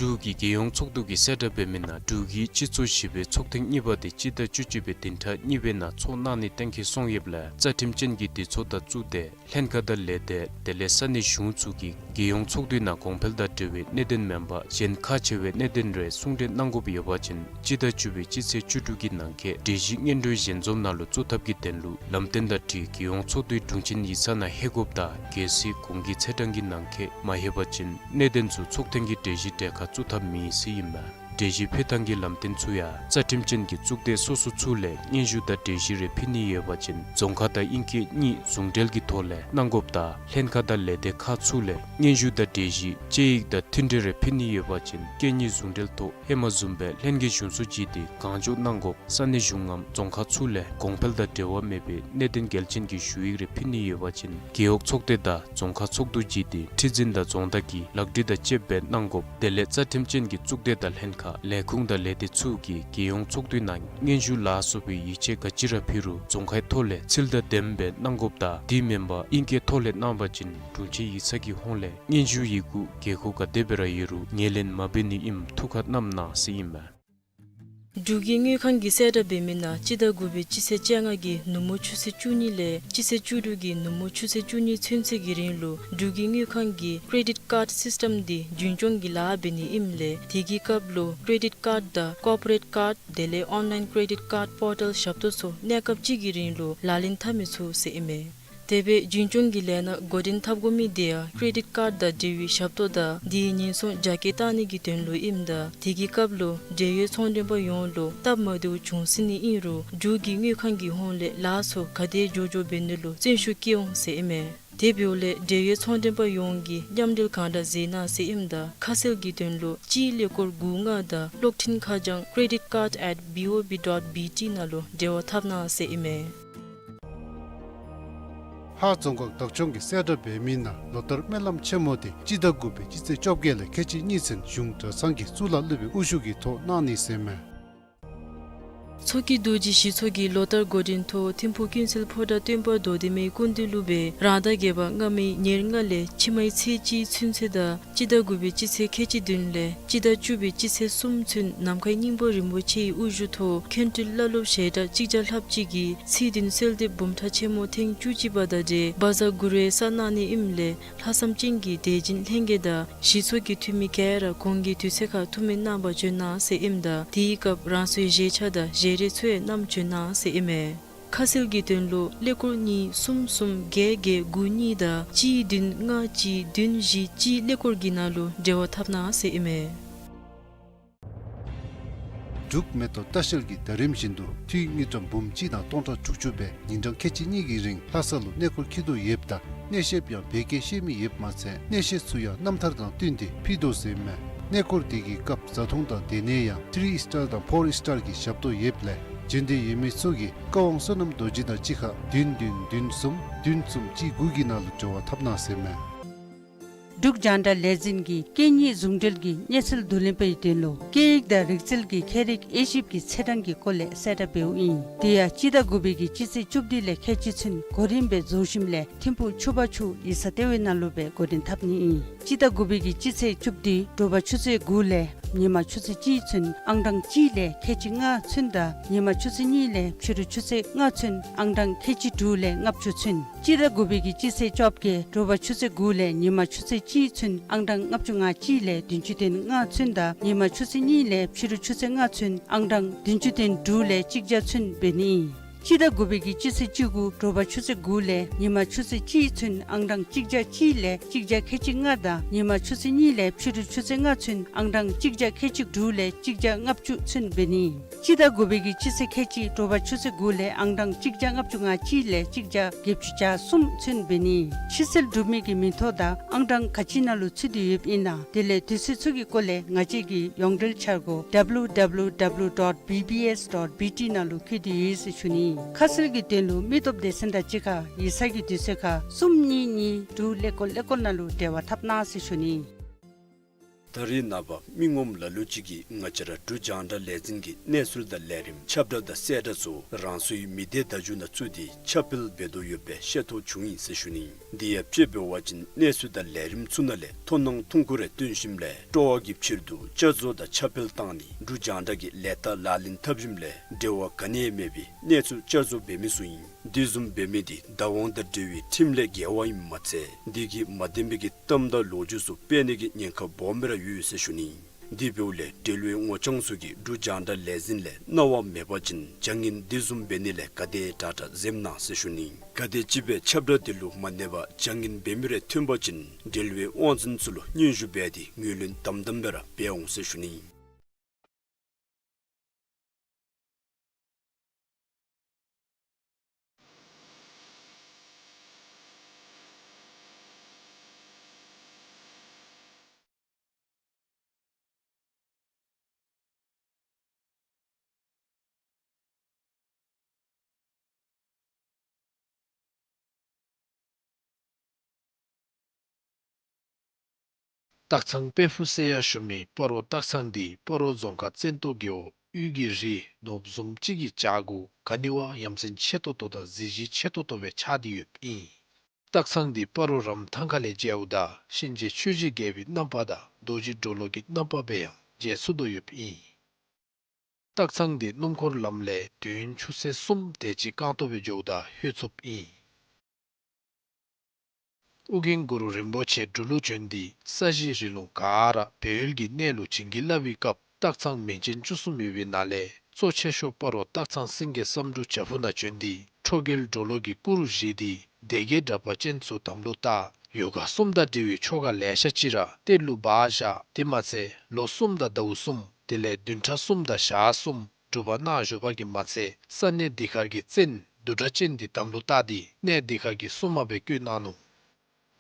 འབྲུག་གི་རྒྱལ་ཡོངས་ཚོགས་འདུ་གིས་གསལ་བསྒྲགས་འབད་མི་ནང་འབྲུག་གི་སྤྱི་ཚོགས་བཞི་པའི་ཚོགས་ཐེངས་གཉིས་པ་དེ་སྤྱི་ཟླ་བཅུ་གཅིག་པའི་བདུན་ཕྲག་གཉིས་པའི་ནང་ཚོགས་གནང་ནི་གཏན་འཁེལ་སོང་ཡོདཔ་ལས་རྩ་ཁྲིམས་ཅན་གྱི་སྡེ་ཚོགས་དང་གཙུག་སྡེ་ལྷན་ཁག་དང་ལས་སྡེ་དེ་ལས་ས་གནས་གཞུང་ཚུ་གིས་རྒྱལ་ཡོངས་ཚོགས་འདུའི་ནང་གོང་འཕེལ་དང་འབྲེལ་བའི་གནད་དོན་མེན་པར་གཞན་ཁག་ཆེ་བའི་གནད་དོན་རེ་གསུང་གྲོས་གནང་དགོཔ་ཡོད་པ་ཅིན་སྤྱི་ཟླ་བཅུ་པའི་སྤྱི་ཚེས་བཅུ་དྲུག་གི་ནང་འཁོད་གྲོས་གཞི་སྙན་སྒྲོན་ཞལ་འཛོམས་ནང་ལུ་བཙུགས་ཐབས་ཀྱི་དོན་ལུ་ལམ་སྟོན་དང་འཁྲིལ་རྒྱལ་ཡོངས་ཚོགས་འདུའི་དྲུང་ཆེན་ཡིག་ཚང་ནང་ལྷོད་དགོཔ་དང་གལ་སྲིད་གོང་གི་ཚེས་གྲངས་ཀྱི་ནང་འཁོད་མ་ལྷོད་པ་ཅིན་གནད་དོན་ཚུ་ཚོགས་ཐེངས་ཀྱི་གྲོས་གཞི་གྲལ་ཁར་བཙུགས་ཐབས་མེད་ཟེར་ཨིན་མས། གྲོས་གཞི་ཕུལ་ཐངས་ཀྱི་ལམ་སྟོན་ཚུ་ཡང་རྩ་ཁྲིམས་ཅན་གྱི་གཙུག་སྡེ་སོ་སོ་ཚུ་ལས་སྙན་ཞུ་དང་གྲོས་གཞི་རེ་ཕུལ་ནི་ཡོད་པ་ཅིན་རྫོང་ཁ་དང་དབྱིན་སྐད་གཉིས་ཟུང་འབྲེལ་གྱི་ཐོག་ལས་གནང་དགོཔ་དང་ལྷན་ཁག་དང་ལས་སྡེ་ཁག་ཚུ་ལས་སྙན་ཞུ་དང་གྲོས་གཞི་དཔྱད་ཡིག་དང་མཐུན་འབྲེལ་རེ་ཕུལ་ནི་ཡོད་པ་ཅིན་སྐད་གཉིས་ཟུང་འབྲེལ་ཐོག་ཧེ་མ་བཟུམ་སྦེ་ལྷན་རྒྱས་གཞུང་ཚོགས་ཅིག་སྟེ་གང་མགྱོགས་གནང་དགོཔ་ས་གནས་གཞུང་ངམ་རྫོང་ཁག་ཚུ་ལས་གོང་འཕེལ་དང་འབྲེལ་བ་མེད་པའི་གནད་དོན་གལ་ཆེན་གྱི་ཞུ་ཡིག་རེ་ཕུལ་ནི་ཡོད་པ་ཅིན་རྒེད་འོག་ཚོགས་སྡེ་དང་རྫོང་ཁག་ཚོགས་འདུ་བརྒྱུད་དེ་ཁྲི་འཛིན་དང་རྫོང་བདག་གིས་ལག་བྲིས་དང་བཅསཔ་སྦེ་གནང་དགོཔ་དེ་ལས་རྩ་ཁྲིམས་ཅན་གྱི་གཙུག་སྡེ་དང་ལྷན་ཁག་ལས་ཁུངས་དང་ལས་སྡེ་ཚུ་གིས་རྒྱལ་ཡོངས་ཚོགས་འདུའི་ནང་སྙན་ཞུ་ལ་སོགས་པའི་ཡིག་ཆ་ག་ཅི་ར་ཕུལ་རུང་རྫོང་ཁའི་ཐོག་ལས་ཚུལ་དང་ལྡནམ་སྦེ་གནང་དགོཔ་དང་དེ་མེན་པར་དབྱིན་སྐད་ཐོག་ལས་གནང་བ་ཅིན་དྲུང་ཆེ་ཡིག་ཚང་གི་ཧོངས་ལས་སྙན་ཞུ་ཡི་གུ་དགོས་མཁོ་ག་དེ་སྦེ་ར་ཡོད་རུང་ངོས་ལེན་མ་འབད་ནི་ཨིནམ་ཐུགས་ཁར་བསྣམ་གནང་ཟེར་ཨིན་མས། འབྲུག་གི་དངུལ་ཁང་གིས་གསལ་བསྒྲགས་འབད་མི་ནང་སྤྱི་ཟླ་དགུ་པའི་སྤྱི་ཚེས་བཅོ་ལྔ་གི་ནུབ་མོ་ཆུ་ཚོད་བཅུ་གཉིས་ལས་སྤྱི་ཚེས་བཅུ་དྲུག་གི་ནུབ་མོ་ཆུ་ཚོད་བཅུ་གཉིས་ཚུན་ཚོད་ཀྱི་རིང་ལུ་འབྲུག་གི་དངུལ་ཁང་གིས་ཀྲེ་ཌིཊ་ཀཱརཌ་སིསི་ཊམ་འདི་རྒྱུན་སྐྱོང་གི་ལཱ་འབད་ནི་ཨིནམ་ལས་དེ་གི་སྐབས་ལུ་ཀྲེ་ཌིཊ་ཀཱརཌ་དང་ཀོར་པོ་རེཊ་ཀཱརཌ་དེ་ལས་ཨོན་ལའིན་ཀྲེ་ཌིཊ་ཀཱརཌ་པོར་ཊལ་ཞབས་ཏོག་ཚུ་གནས་སྐབས་གཅིག་གི་རིང་ལུ་ལག་ལེན་འཐབ་མི་ཚུགས་ཟེར་ཨིན་མས། དེ་སྦེ་རྒྱུན་སྐྱོང་གི་ལས་སྣ་འགོ་འདྲེན་འཐབ་དགོ་མི་དེ་ཡང་ཀྲེ་ཌིཊ་ཀཱརཌ་དང་འབྲེལ་བའི་ཞབས་ཏོག་དང་དེའི་ཉེན་སྲུང་རྒྱ་སྐྱེད་བཏང་ནི་གི་དོན་ལུ་ཨིནམ་ད་དེ་གི་སྐབས་ལུ་འབྲེལ་ཡོད་ཚོང་མགྲོན་པ་ཡོངས་ལུ་སྟབས་མ་བདེཝ་བྱུང་སྲིད་ནི་ཨིན་རུང་འབྲུག་གི་དངུལ་ཁང་གི་ཧོངས་ལས་ལཱ་ཚུ་ག་དེ་མགྱོགས་མགྱོགས་འབད་ནི་ལུ་བརྩོན་ཤུགས་བསྐྱེད་འོང་ཟེར་ཨིན་མས། དེ་འབདཝ་ལས་འབྲེལ་ཡོད་ཚོང་མགྲོན་པ་ཡོངས་ཀྱིས་མཉམ་འབྲེལ་གང་དྲག་མཛད་གནང་ཟེར་ཨིནམ་ད་ཁ་གསལ་གྱི་དོན་ལུ་གཅིག་ཀླད་ཀོར་དགུ་ལྔ་དང་གློག་འཕྲིན་ཁ་བྱང་credit card at B O B dot B T ནང་ལུ་འབྲེལ་བ་འཐབ་གནང་ཟེར་ཨིན་མས། ལྷ་རྫོང་ཁག་བདག་སྐྱོང་གིས་གསལ་བསྒྲགས་འབད་མི་ནང་ལོ་ལྟར་སྨོན་ལམ་ཆེན་མོ་དེ་སྤྱི་ཟླ་དགུ་པའི་སྤྱི་ཚེས་བཅོ་བརྒྱད་ལས་ཁལ་གཅིག་གཉིས་ཚུན་གཞུང་གྲྭ་ཚང་གི་གཙུག་ལག་སློབ་དཔོན་དབུ་བཞུགས་ཀྱི་ཐོག་གནང་ནི་ཟེར་མས། མཚོ་སྐྱེས་རྡོ་རྗེ་གཞི་ཚོགས་ཀྱིས་ལོ་ལྟར་འགོ་འདྲེན་ཐོག་ཐིམ་ཕུག་ཀུན་གསལ་ཕོ་བྲང་སྟོན་པ་རྡོར་གདན་མའི་སྐུ་མདུན་ལུ་སྦེ་རང་ཟླ་བརྒྱད་པ་སྔ་མའི་ཉེར་ལྔ་ལས་ཕྱི་མའི་ཚེས་གཅིག་ཚུན་ཚོད་དང་སྤྱི་ཟླ་དགུ་པའི་སྤྱི་ཚེས་ཁལ་གཅིག་བདུན་ལས་སྤྱི་ཟླ་བཅུ་པའི་སྤྱི་ཚེས་གསུམ་ཚུན་ནམ་མཁའི་སྙིང་པོ་རིན་པོ་ཆེའི་དབུ་བཞུགས་ཐོག་མཁན་སྤྲུལ་བླ་སློབ་ཞལ་གྲངས་གཅིག་བརྒྱ་ལྷགཔ་ཅིག་གིས་ཚེས་བདུན་གསོལ་འདེབས་འབུམ་ཕྲག་ཆེན་མོ་ཐེངས་བཅུ་གཅིག་པ་དང་འབྲེལ་བཛྲ་གུ་རུ་ཡི་ས་གནང་ནི་ཨིནམ་ལས་ལྷག་བསམ་ཅན་གྱི་དད་སྦྱིན་ལྷན་རྒྱས་དང་གཞི་ཚོགས་ཀྱི་འཐུས་མི་ག་ར་གོང་གི་དུས་ཚོད་ཁར་ཐུགས་སྨོན་གནང་བར་བྱོན་གནང་ཟེར་ཨིནམ་ད་དེའི་སྐབས་རང་སོའི་བཞེས་ཆ་དང་བཞེས་རས་ཚུ་ཡང་བསྣམས་བྱོན་གནང་ཟེར་ཨིན་མས། ཁ་གསལ་གྱི་དོན་ལུ་ཀླད་ཀོར་གཉིས་གསུམ་གསུམ་བརྒྱད་བརྒྱད་དགུ་གཉིས་དང་གཅིག་བདུན་ལྔ་གཅིག་བདུན་བཞི་གཅིག་ཀླད་ཀོར་གྱི་ནང་ལུ་འབྲེལ་བ་འཐབ་གནང་ཟེར་ཨིན་མས། འབྲུག་མེ་ཏོག་ལྟ་བཤལ་གྱིས་ཟླ་རིམ་བཞིན་དུ་འཐུས་དངུལ་ཀྲམ་འབུམ་གཅིག་དང་སྟོང་ཕྲག་དྲུག་ཅུ་སྦེ་ཉིན་གྲངས་ཁལ་གཅིག་གཉིས་ཀྱི་རིང་ལྷ་ས་ལུ་གནས་སྐོར་འཁྱིད་དོ་ཡོདཔ་ད་གནས་བཤདཔ་ཡང་བོད་སྐད་ཤེས་མི་ཡོདཔ་མ་ཚད་གནས་བཤད་ཚུ་ཡང་རྣམ་ཐར་དང་བསྟུན་ཏེ་ཕུལ་དོ་ཟེར་མས། གནས་སྐོར་དེ་གི་སྐབས་བཟའ་འཐུང་དང་སྡོད་གནས་ཡང་ཐི་རི་ཨིས་ཊར་དང་ཕོར་ཨིས་ཊར་གྱི་ཞབས་ཏོག་ཡོདཔ་ལས་བྱོན་འདོད་ཡོད་མི་ཚུ་གིས་བཀའ་དབང་བསོད་ནམས་རྡོ་རྗེ་དང་གཅིག་ཁར་བདུན་བདུན་བདུན་གསུམ་བདུན་གསུམ་གཅིག་དགུ་གི་ནང་ལུ་འབྲེལ་བ་འཐབ་གནང་ཟེར་མས། འབྲུག་རྒྱང་བསྒྲགས་ལས་འཛིན་གྱིས་སྐད་གཉིས་ཟུང་འབྲེལ་གྱི་གནས་ཚུལ་བསྡུ་ལེན་པའི་དོན་ལུ་སྐད་ཡིག་དང་རིག་རྩལ་གྱི་ཁྱད་རིག་དབྱེ་ཞིབ་ཀྱི་ཚེས་གྲངས་ཀྱི་སྐོར་ལས་གསལ་བསྒྲགས་འབདཝ་ཨིན། དེ་ཡང་སྤྱི་ཟླ་དགུ་པའི་གི་སྤྱི་ཚེས་བཅུ་བདུན་ལས་ཁལ་གཅིག་ཚུན་གོ་རིམ་སྦེ་རྫོགས་ཞིནམ་ལས་ཐིམ་ཕུག་ཆུ་བ་ཆུ་ཡིག་ཚང་ལྟེ་བའི་ནང་ལུ་སྦེ་གོ་རིམ་འཐབ་ནི་ཨིན། སྤྱི་ཟླ་དགུ་པའི་གི་སྤྱི་ཚེས་བཅུ་བདུན་དྲོ་པ་ཆུ་ཚོད་དགུ་ལས་ཉིན་མ་ཆུ་ཚོད་གཅིག་ཚུན་ཨང་གྲངས་གཅིག་ལས་ཁལ་གཅིག་ལྔ་ཚུན་དང་ཉིན་མ་ཆུ་ཚོད་གཉིས་ལས་ཕྱི་རུ་ཆུ་ཚོད་ལྔ་ཚུན་ཨང་གྲངས་ཁལ་གཅིག་དྲུག་ལས་ལྔ་བཅུ་ཚུན། སྤྱི་ཟླ་དགུ་པའི་གི་སྤྱི་ཚེས་བཅོ་བརྒྱད་དྲོ་པ་ཆུ་ཚོད་དགུ་ལས་ཉིན་མ་ཆུ་ཚོད་གཅིག་ཚུན་ཨང་གྲངས་ལྔ་བཅུ་ང་གཅིག་ལས་བདུན་ཅུ་དོན་ལྔ་ཚུན་དང་ཉིན་མ་ཆུ་ཚོད་གཉིས་ལས་ཕྱི་རུ་ཆུ་ཚོད་ལྔ་ཚུན་ཨང་གྲངས་བདུན་ཅུ་དོན་དྲུག་ལས་གཅིག་བརྒྱ་ཚུན་འབད་ནི་ཨིན། སྤྱི་ཟླ་དགུ་པའི་གི་སྤྱི་ཚེས་བཅུ་དགུ་དྲོ་པ་ཆུ་ཚོད་དགུ་ལས་ཉིན་མ་ཆུ་ཚོད་གཅིག་ཚུན་ཨང་གྲངས་གཅིག་བརྒྱ་གཅིག་ལས་གཅིག་བརྒྱ་ཁལ་གཅིག་ལྔ་དང་ཉིན་མ་ཆུ་ཚོད་གཉིས་ལས་ཕྱི་རུ་ཆུ་ཚོད་ལྔ་ཚུན་ཨང་གྲངས་གཅིག་བརྒྱ་ཁལ་གཅིག་དྲུག་ལས་གཅིག་བརྒྱ་ལྔ་བཅུ་ཚུན་འབད་ནི་ཨིན། སྤྱི་ཟླ་དགུ་པའི་གི་སྤྱི་ཚེས་ཁལ་གཅིག་དྲོ་པ་ཆུ་ཚོད་དགུ་ལས་ཨང་གྲངས་གཅིག་བརྒྱ་ལྔ་བཅུ་ང་གཅིག་ལས་གཅིག་བརྒྱ་བརྒྱད་ཅུ་གྱ་གསུམ་ཚུན་འབད་ནི། ཕྱིར་སེལ་གྲུབ་མི་གི་མིང་ཐོ་དང་ཨང་གྲངས་ག་ཅི་ནང་ལུ་ཚུད་དེ་ཡོདཔ་ཨིན་ན་དེ་ལས་དུས་ཚོད་ཚུ་གི་སྐོར་ལས་ང་བཅས་ཀྱི་ཡོངས་འབྲེལ་འཆར་སྒོ་W W W dot B B S dot B T ནང་ལུ་བཀོད་དེ་ཡོད་ཟེར་ཞུ་ནི། ཁ་གསལ་གྱི་དོན་ལུ་མི་སྟོབས་སྡེ་ཚན་དང་གཅིག་ཁར་ཡིག་ཚང་གི་དུས་ཚོད་ཁར་གསུམ་གཉིས་གཉིས་དྲུག་ཀླད་ཀོར་ཀླད་ཀོར་ནང་ལུ་འབྲེལ་བ་འཐབ་གནང་ཟེར་ཞུ་ནི། ད་རེས་ནངས་པ་མི་ངོམ་ལ་ལུ་ཅིག་གིས་ང་བཅས་ར་འབྲུག་རྒྱང་བསྒྲགས་ལས་འཛིན་གྱི་གནས་ཚུལ་དང་ལས་རིམ་ཁྱབ་བསྒྲགས་དང་གསལ་བསྒྲགས་ཚུ་རང་སོའི་མི་སྡེ་བརྡ་བརྒྱུད་ནང་བཙུགས་ཏེ་ཁྱབ་སྤེལ་འབད་དོ་ཡོད་པའི་ཤེས་རྟོགས་བྱུང་ཡི་ཟེར་ཞུ་ནི། དེ་ཡང་དཔྱེ་འབད་བ་ཅིན་གནས་ཚུལ་དང་ལས་རིམ་ཚུ་ནང་ལས་མཐོང་སྣང་ཐུང་ཀུ་རེ་བཏོན་ཞིནམ་ལས་སྤྲོ་བ་གི་ཕྱིར་དུ་བསྐྱར་བཟོ་དང་ཁྱབ་སྤེལ་བཏང་ནི་འབྲུག་རྒྱང་བསྒྲགས་ཀྱི་ལས་རྟགས་ལག་ལེན་འཐབ་ཞིནམ་ལས་འབྲེལ་བ་ག་ནི་ཡང་མེད་པའི་གནས་ཚུལ་བསྐྱར་བཟོ་འབད་མི་ཚུ་ཨིན། དེ་བཟུམ་འབད་མི་དེ་བདག་དབང་དང་འབྲེལ་བའི་ཁྲིམས་ལས་འགལ་བ་ཨིནམ་མ་ཚད་དེ་གིས་མ་བདེན་པའི་གི་གཏམ་དང་ལོ་རྒྱུས་ཚུ་སྤེལ་ནི་གི་ཉེན་ཁ་སྦོམ་སྦེ་ར་ཡོད་ཟེར་ཞུ་ནི། དེ་འབདཝ་ལས་འབྲེལ་བའི་ངོ་རྐྱང་ཚུ་གིས་འབྲུག་རྒྱང་བསྒྲགས་ལས་འཛིན་ལས་གནང་བ་མེད་པ་ཅིན་བྱ་ངན་དེ་བཟུམ་འབད་ནི་ལས་ག་དེ་དྲག་དྲག་གཟེམ་གནང་ཟེར་ཞུ་ནི། གལ་ཏེ་ཅིག་སྦེ་ཁྱབ་བསྒྲགས་དེ་ལུ་མ་གནས་པར་བྱ་ངན་འབད་མི་རེ་ཐོན་པ་ཅིན་འབྲེལ་བའི་དབང་འཛིན་ཚུ་ལུ་སྙན་ཞུ་འབད་དེ་ངོས་ལེན་དམ་དམ་སྦེ་ར་འབད་འོང་ཟེར་ཞུ་ནི། སྟག་ཚང་དཔལ་ཕུག་ཟེར་ཡང་ཞུ་མི་སྤ་རོ་སྟག་ཚང་འདི་སྤ་རོ་རྫོང་ཁག་བཙན་ཏོ་རྒེད་འོག་དབུས་ཀྱི་རི་ནོར་བུ་བཟུམ་ཅིག་གི་བྱག་གུ་ག་ནི་བ་ཡ་མཚན་ཆེ་ཏོག་ཏོ་དང་གཟི་བརྗིད་ཆེ་ཏོག་ཏོ་སྦེ་ཆགས་ཏེ་ཡོདཔ་ཨིན། སྟག་ཚང་འདི་སྤ་རོ་རམ་ཐང་ཁ་ལས་མཇལཝ་ད་གཤིན་རྗེ་ཆོས་ཀྱི་རྒྱལ་པོའི་རྣམ་པ་དང་རྡོ་རྗེ་གྲོ་ལོད་ཀྱི་རྣམ་པ་སྦེ་ཡང་མཇལ་ཚུགས་དོ་ཡོདཔ་ཨིན། སྟག་ཚང་འདི་སྣུམ་འཁོར་ལམ་ལས་དུས་ཡུན་ཆུ་ཚོད་གསུམ་དེ་ཅིག་རྐང་སྟོང་སྦེ་འགྱོཝ་ད་ལྷོད་ཚུགསཔ་ཨིན། ཨོ་རྒྱན་གུ་རུ་རིན་པོ་ཆེ་འབྲུག་ལུ་བྱོན་ཏེ་ས་གཞི་རི་ལུང་ག་ར་སྦས་ཡུལ་གྱི་གནས་ལུ་བྱིན་གྱིས་བརླབས་པའི་སྐབས་སྟག་ཚང་མིང་ཅན་བཅུ་གསུམ་ཡོད་པའི་ནང་ལས་གཙོ་ཆེ་ཤོས་སྤ་རོ་སྟག་ཚང་སེང་གེ་བསམ་འགྲུབ་བྱག་ཕུག་ནང་བྱོན་ཏེ་ཁྲོ་རྒྱལ་གྲོ་ལོད་ཀྱི་སྐུ་རུ་བཞེངས་ཏེ་སྡེ་བརྒྱད་དྲེགས་པ་ཅན་ཚུ་དམ་ལུ་བཏགས། ཡོ་ག་གསུམ་དང་འབྲེལ་བའི་ཆོ་ག་ལེ་ཤ་ཅིག་ར་གཏེར་ལུ་སྦ་བཞག། དེ་མ་ཚད་ལོ་གསུམ་དང་ཟླཝ་གསུམ་དེ་ལས་བདུན་ཕྲག་གསུམ་དང་ཞག་གསུམ་སྒྲུབ་པ་གནང་བཞུགས་པ་གིས་མ་ཚད་ས་གནས་འདི་ཁར་གྱི་བཙན་བདུད་དྲེགས་ཅན་འདི་དམ་ལུ་བཏགས་ཏེ་གནས་འདི་ཁར་གྱི་སྲུང་མ་སྦེ་བསྐོས་གནང་ནུག།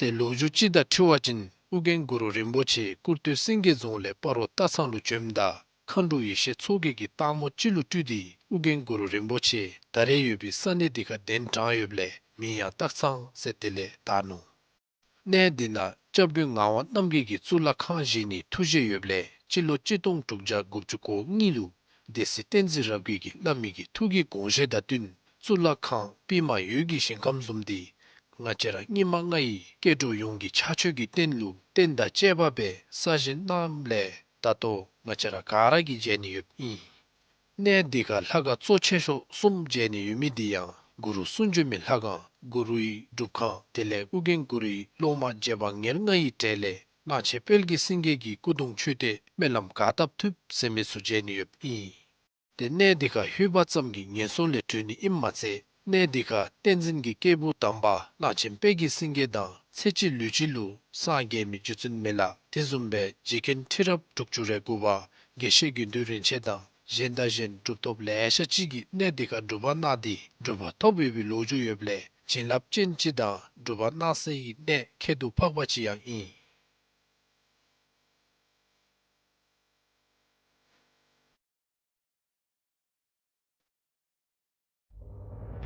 ཏེ་ལོ་རྒྱུས་ཅིག་དང་འཁྲིལ་བ་ཅིན་ཨོ་རྒྱན་གུ་རུ་རིན་པོ་ཆེ་སྐུར་སྟོད་སེང་གེ་རྫོང་ལས་སྤ་རོ་སྟག་ཚང་ལུ་བྱོནམ་ད་མཁའ་འགྲོ་ཡེ་ཤེས་མཚོ་རྒྱལ་གྱིས་སྟག་མོ་ཅིག་ལུ་སྤྲུལ་ཏེ་ཨོ་རྒྱན་གུ་རུ་རིན་པོ་ཆེ་ད་རེས་ཡོད་པའི་ས་གནས་འདི་ཁར་གདན་དྲངས་ཡོདཔ་ལས་མིང་ཡང་སྟག་ཚང་ཟེར་དེ་ལས་བཏགས་ནུག། གནས་འདི་ནང་སྐྱབས་མགོན་ངག་དབང་རྣམ་རྒྱལ་གྱིས་གཙུག་ལག་ཁང་བཞེངས་ནིའི་ཐུགས་བཞེད་ཡོདཔ་ལས་སྤྱི་ལོ་གཅིག་སྟོང་དྲུག་བརྒྱ་དགུ་བཅུ་གོ་གཉིས་ལུ་སྡེ་སྲིད་བསྟན་འཛིན་རབ་རྒྱས་ཀྱིས་བླ་མའི་གི་ཐུགས་ཀྱི་དགོངས་བཞེད་དང་བསྟུན་གཙུག་ལག་ཁང་པདྨ་འོད་ཀྱི་ཞིང་ཁམས་བཟུམ་འདི་ང་བཅས་ར་སྙིགས་མ་ལྔ་ཡི་སྐྱེ་འགྲོ་ཡོངས་ཀྱི་ཕྱག་མཆོད་ཀྱི་རྟེན་ལུ་རྟེན་དང་བཅས་པ་སྦེ་གསར་བཞེངས་གནངམ་ལས་ད་ལྟོ་ང་བཅས་ར་ག་ར་གིས་མཇལ་ནི་ཡོདཔ་ཨིན། གནས་འདི་ཁར་ལྷ་ཁང་གཙོ་ཆེ་ཤོས་གསུམ་མཇལ་ནི་ཡོད་མི་འདི་ཡང་གུ་རུ་གསུང་བྱོན་མའི་ལྷ་ཁང་གུ་རུའི་སྒྲུབ་ཁང་དེ་ལས་ཨོ་རྒྱན་གུ་རུའི་སློབ་མ་རྗེ་འབངས་ཉེར་ལྔ་ཡི་གྲས་ལས་གླང་ཆེན་དཔལ་གྱི་སེང་གེ་གི་སྐུ་གདུང་མཆོད་རྟེན་སྨོན་ལམ་ག་བཏབ་ཐུབ་ཟེར་མི་ཚུ་མཇལ་ནི་ཡོདཔ་ཨིན། ཏེ་གནས་འདི་ཁར་ལྷོད་པ་ཙམ་གྱིས་ངན་སོང་ལས་གྲོལ་ནི་ཨིནམ་མ་ཚད་གནས་འདི་ཁར་བསྟན་འཛིན་གྱི་སྐྱེས་བུ་དམ་པ་གླང་ཆེན་དཔལ་གྱི་སེང་གེ་དང་ཚེ་གཅིག་ལུས་གཅིག་ལུ་སངས་རྒྱས་མི་རྗེ་བཙུན་མི་ལ་དེ་བཟུམ་སྦེ་རྗེ་མཁན་ཁྲི་རབས་དྲུག་ཅུ་རེ་དགུ་པ་དགེ་བཤེས་དགེ་འདུན་རིན་ཆེན་དང་གཞན་དང་གཞན་གྲུབ་ཐོབ་ལེ་ཤ་ཅིག་གིས་གནས་འདི་ཁར་སྒྲུབ་པ་གནང་སྟེ་གྲུབ་པ་ཐོབ་ཡོད་པའི་ལོ་རྒྱུས་ཡོདཔ་ལས་བྱིན་རླབས་ཅན་ཅིག་དང་གྲུབ་པ་གནང་སའི་གནས་ཁྱད་དུ་འཕགས་པ་ཅིག་ཡང་ཨིན།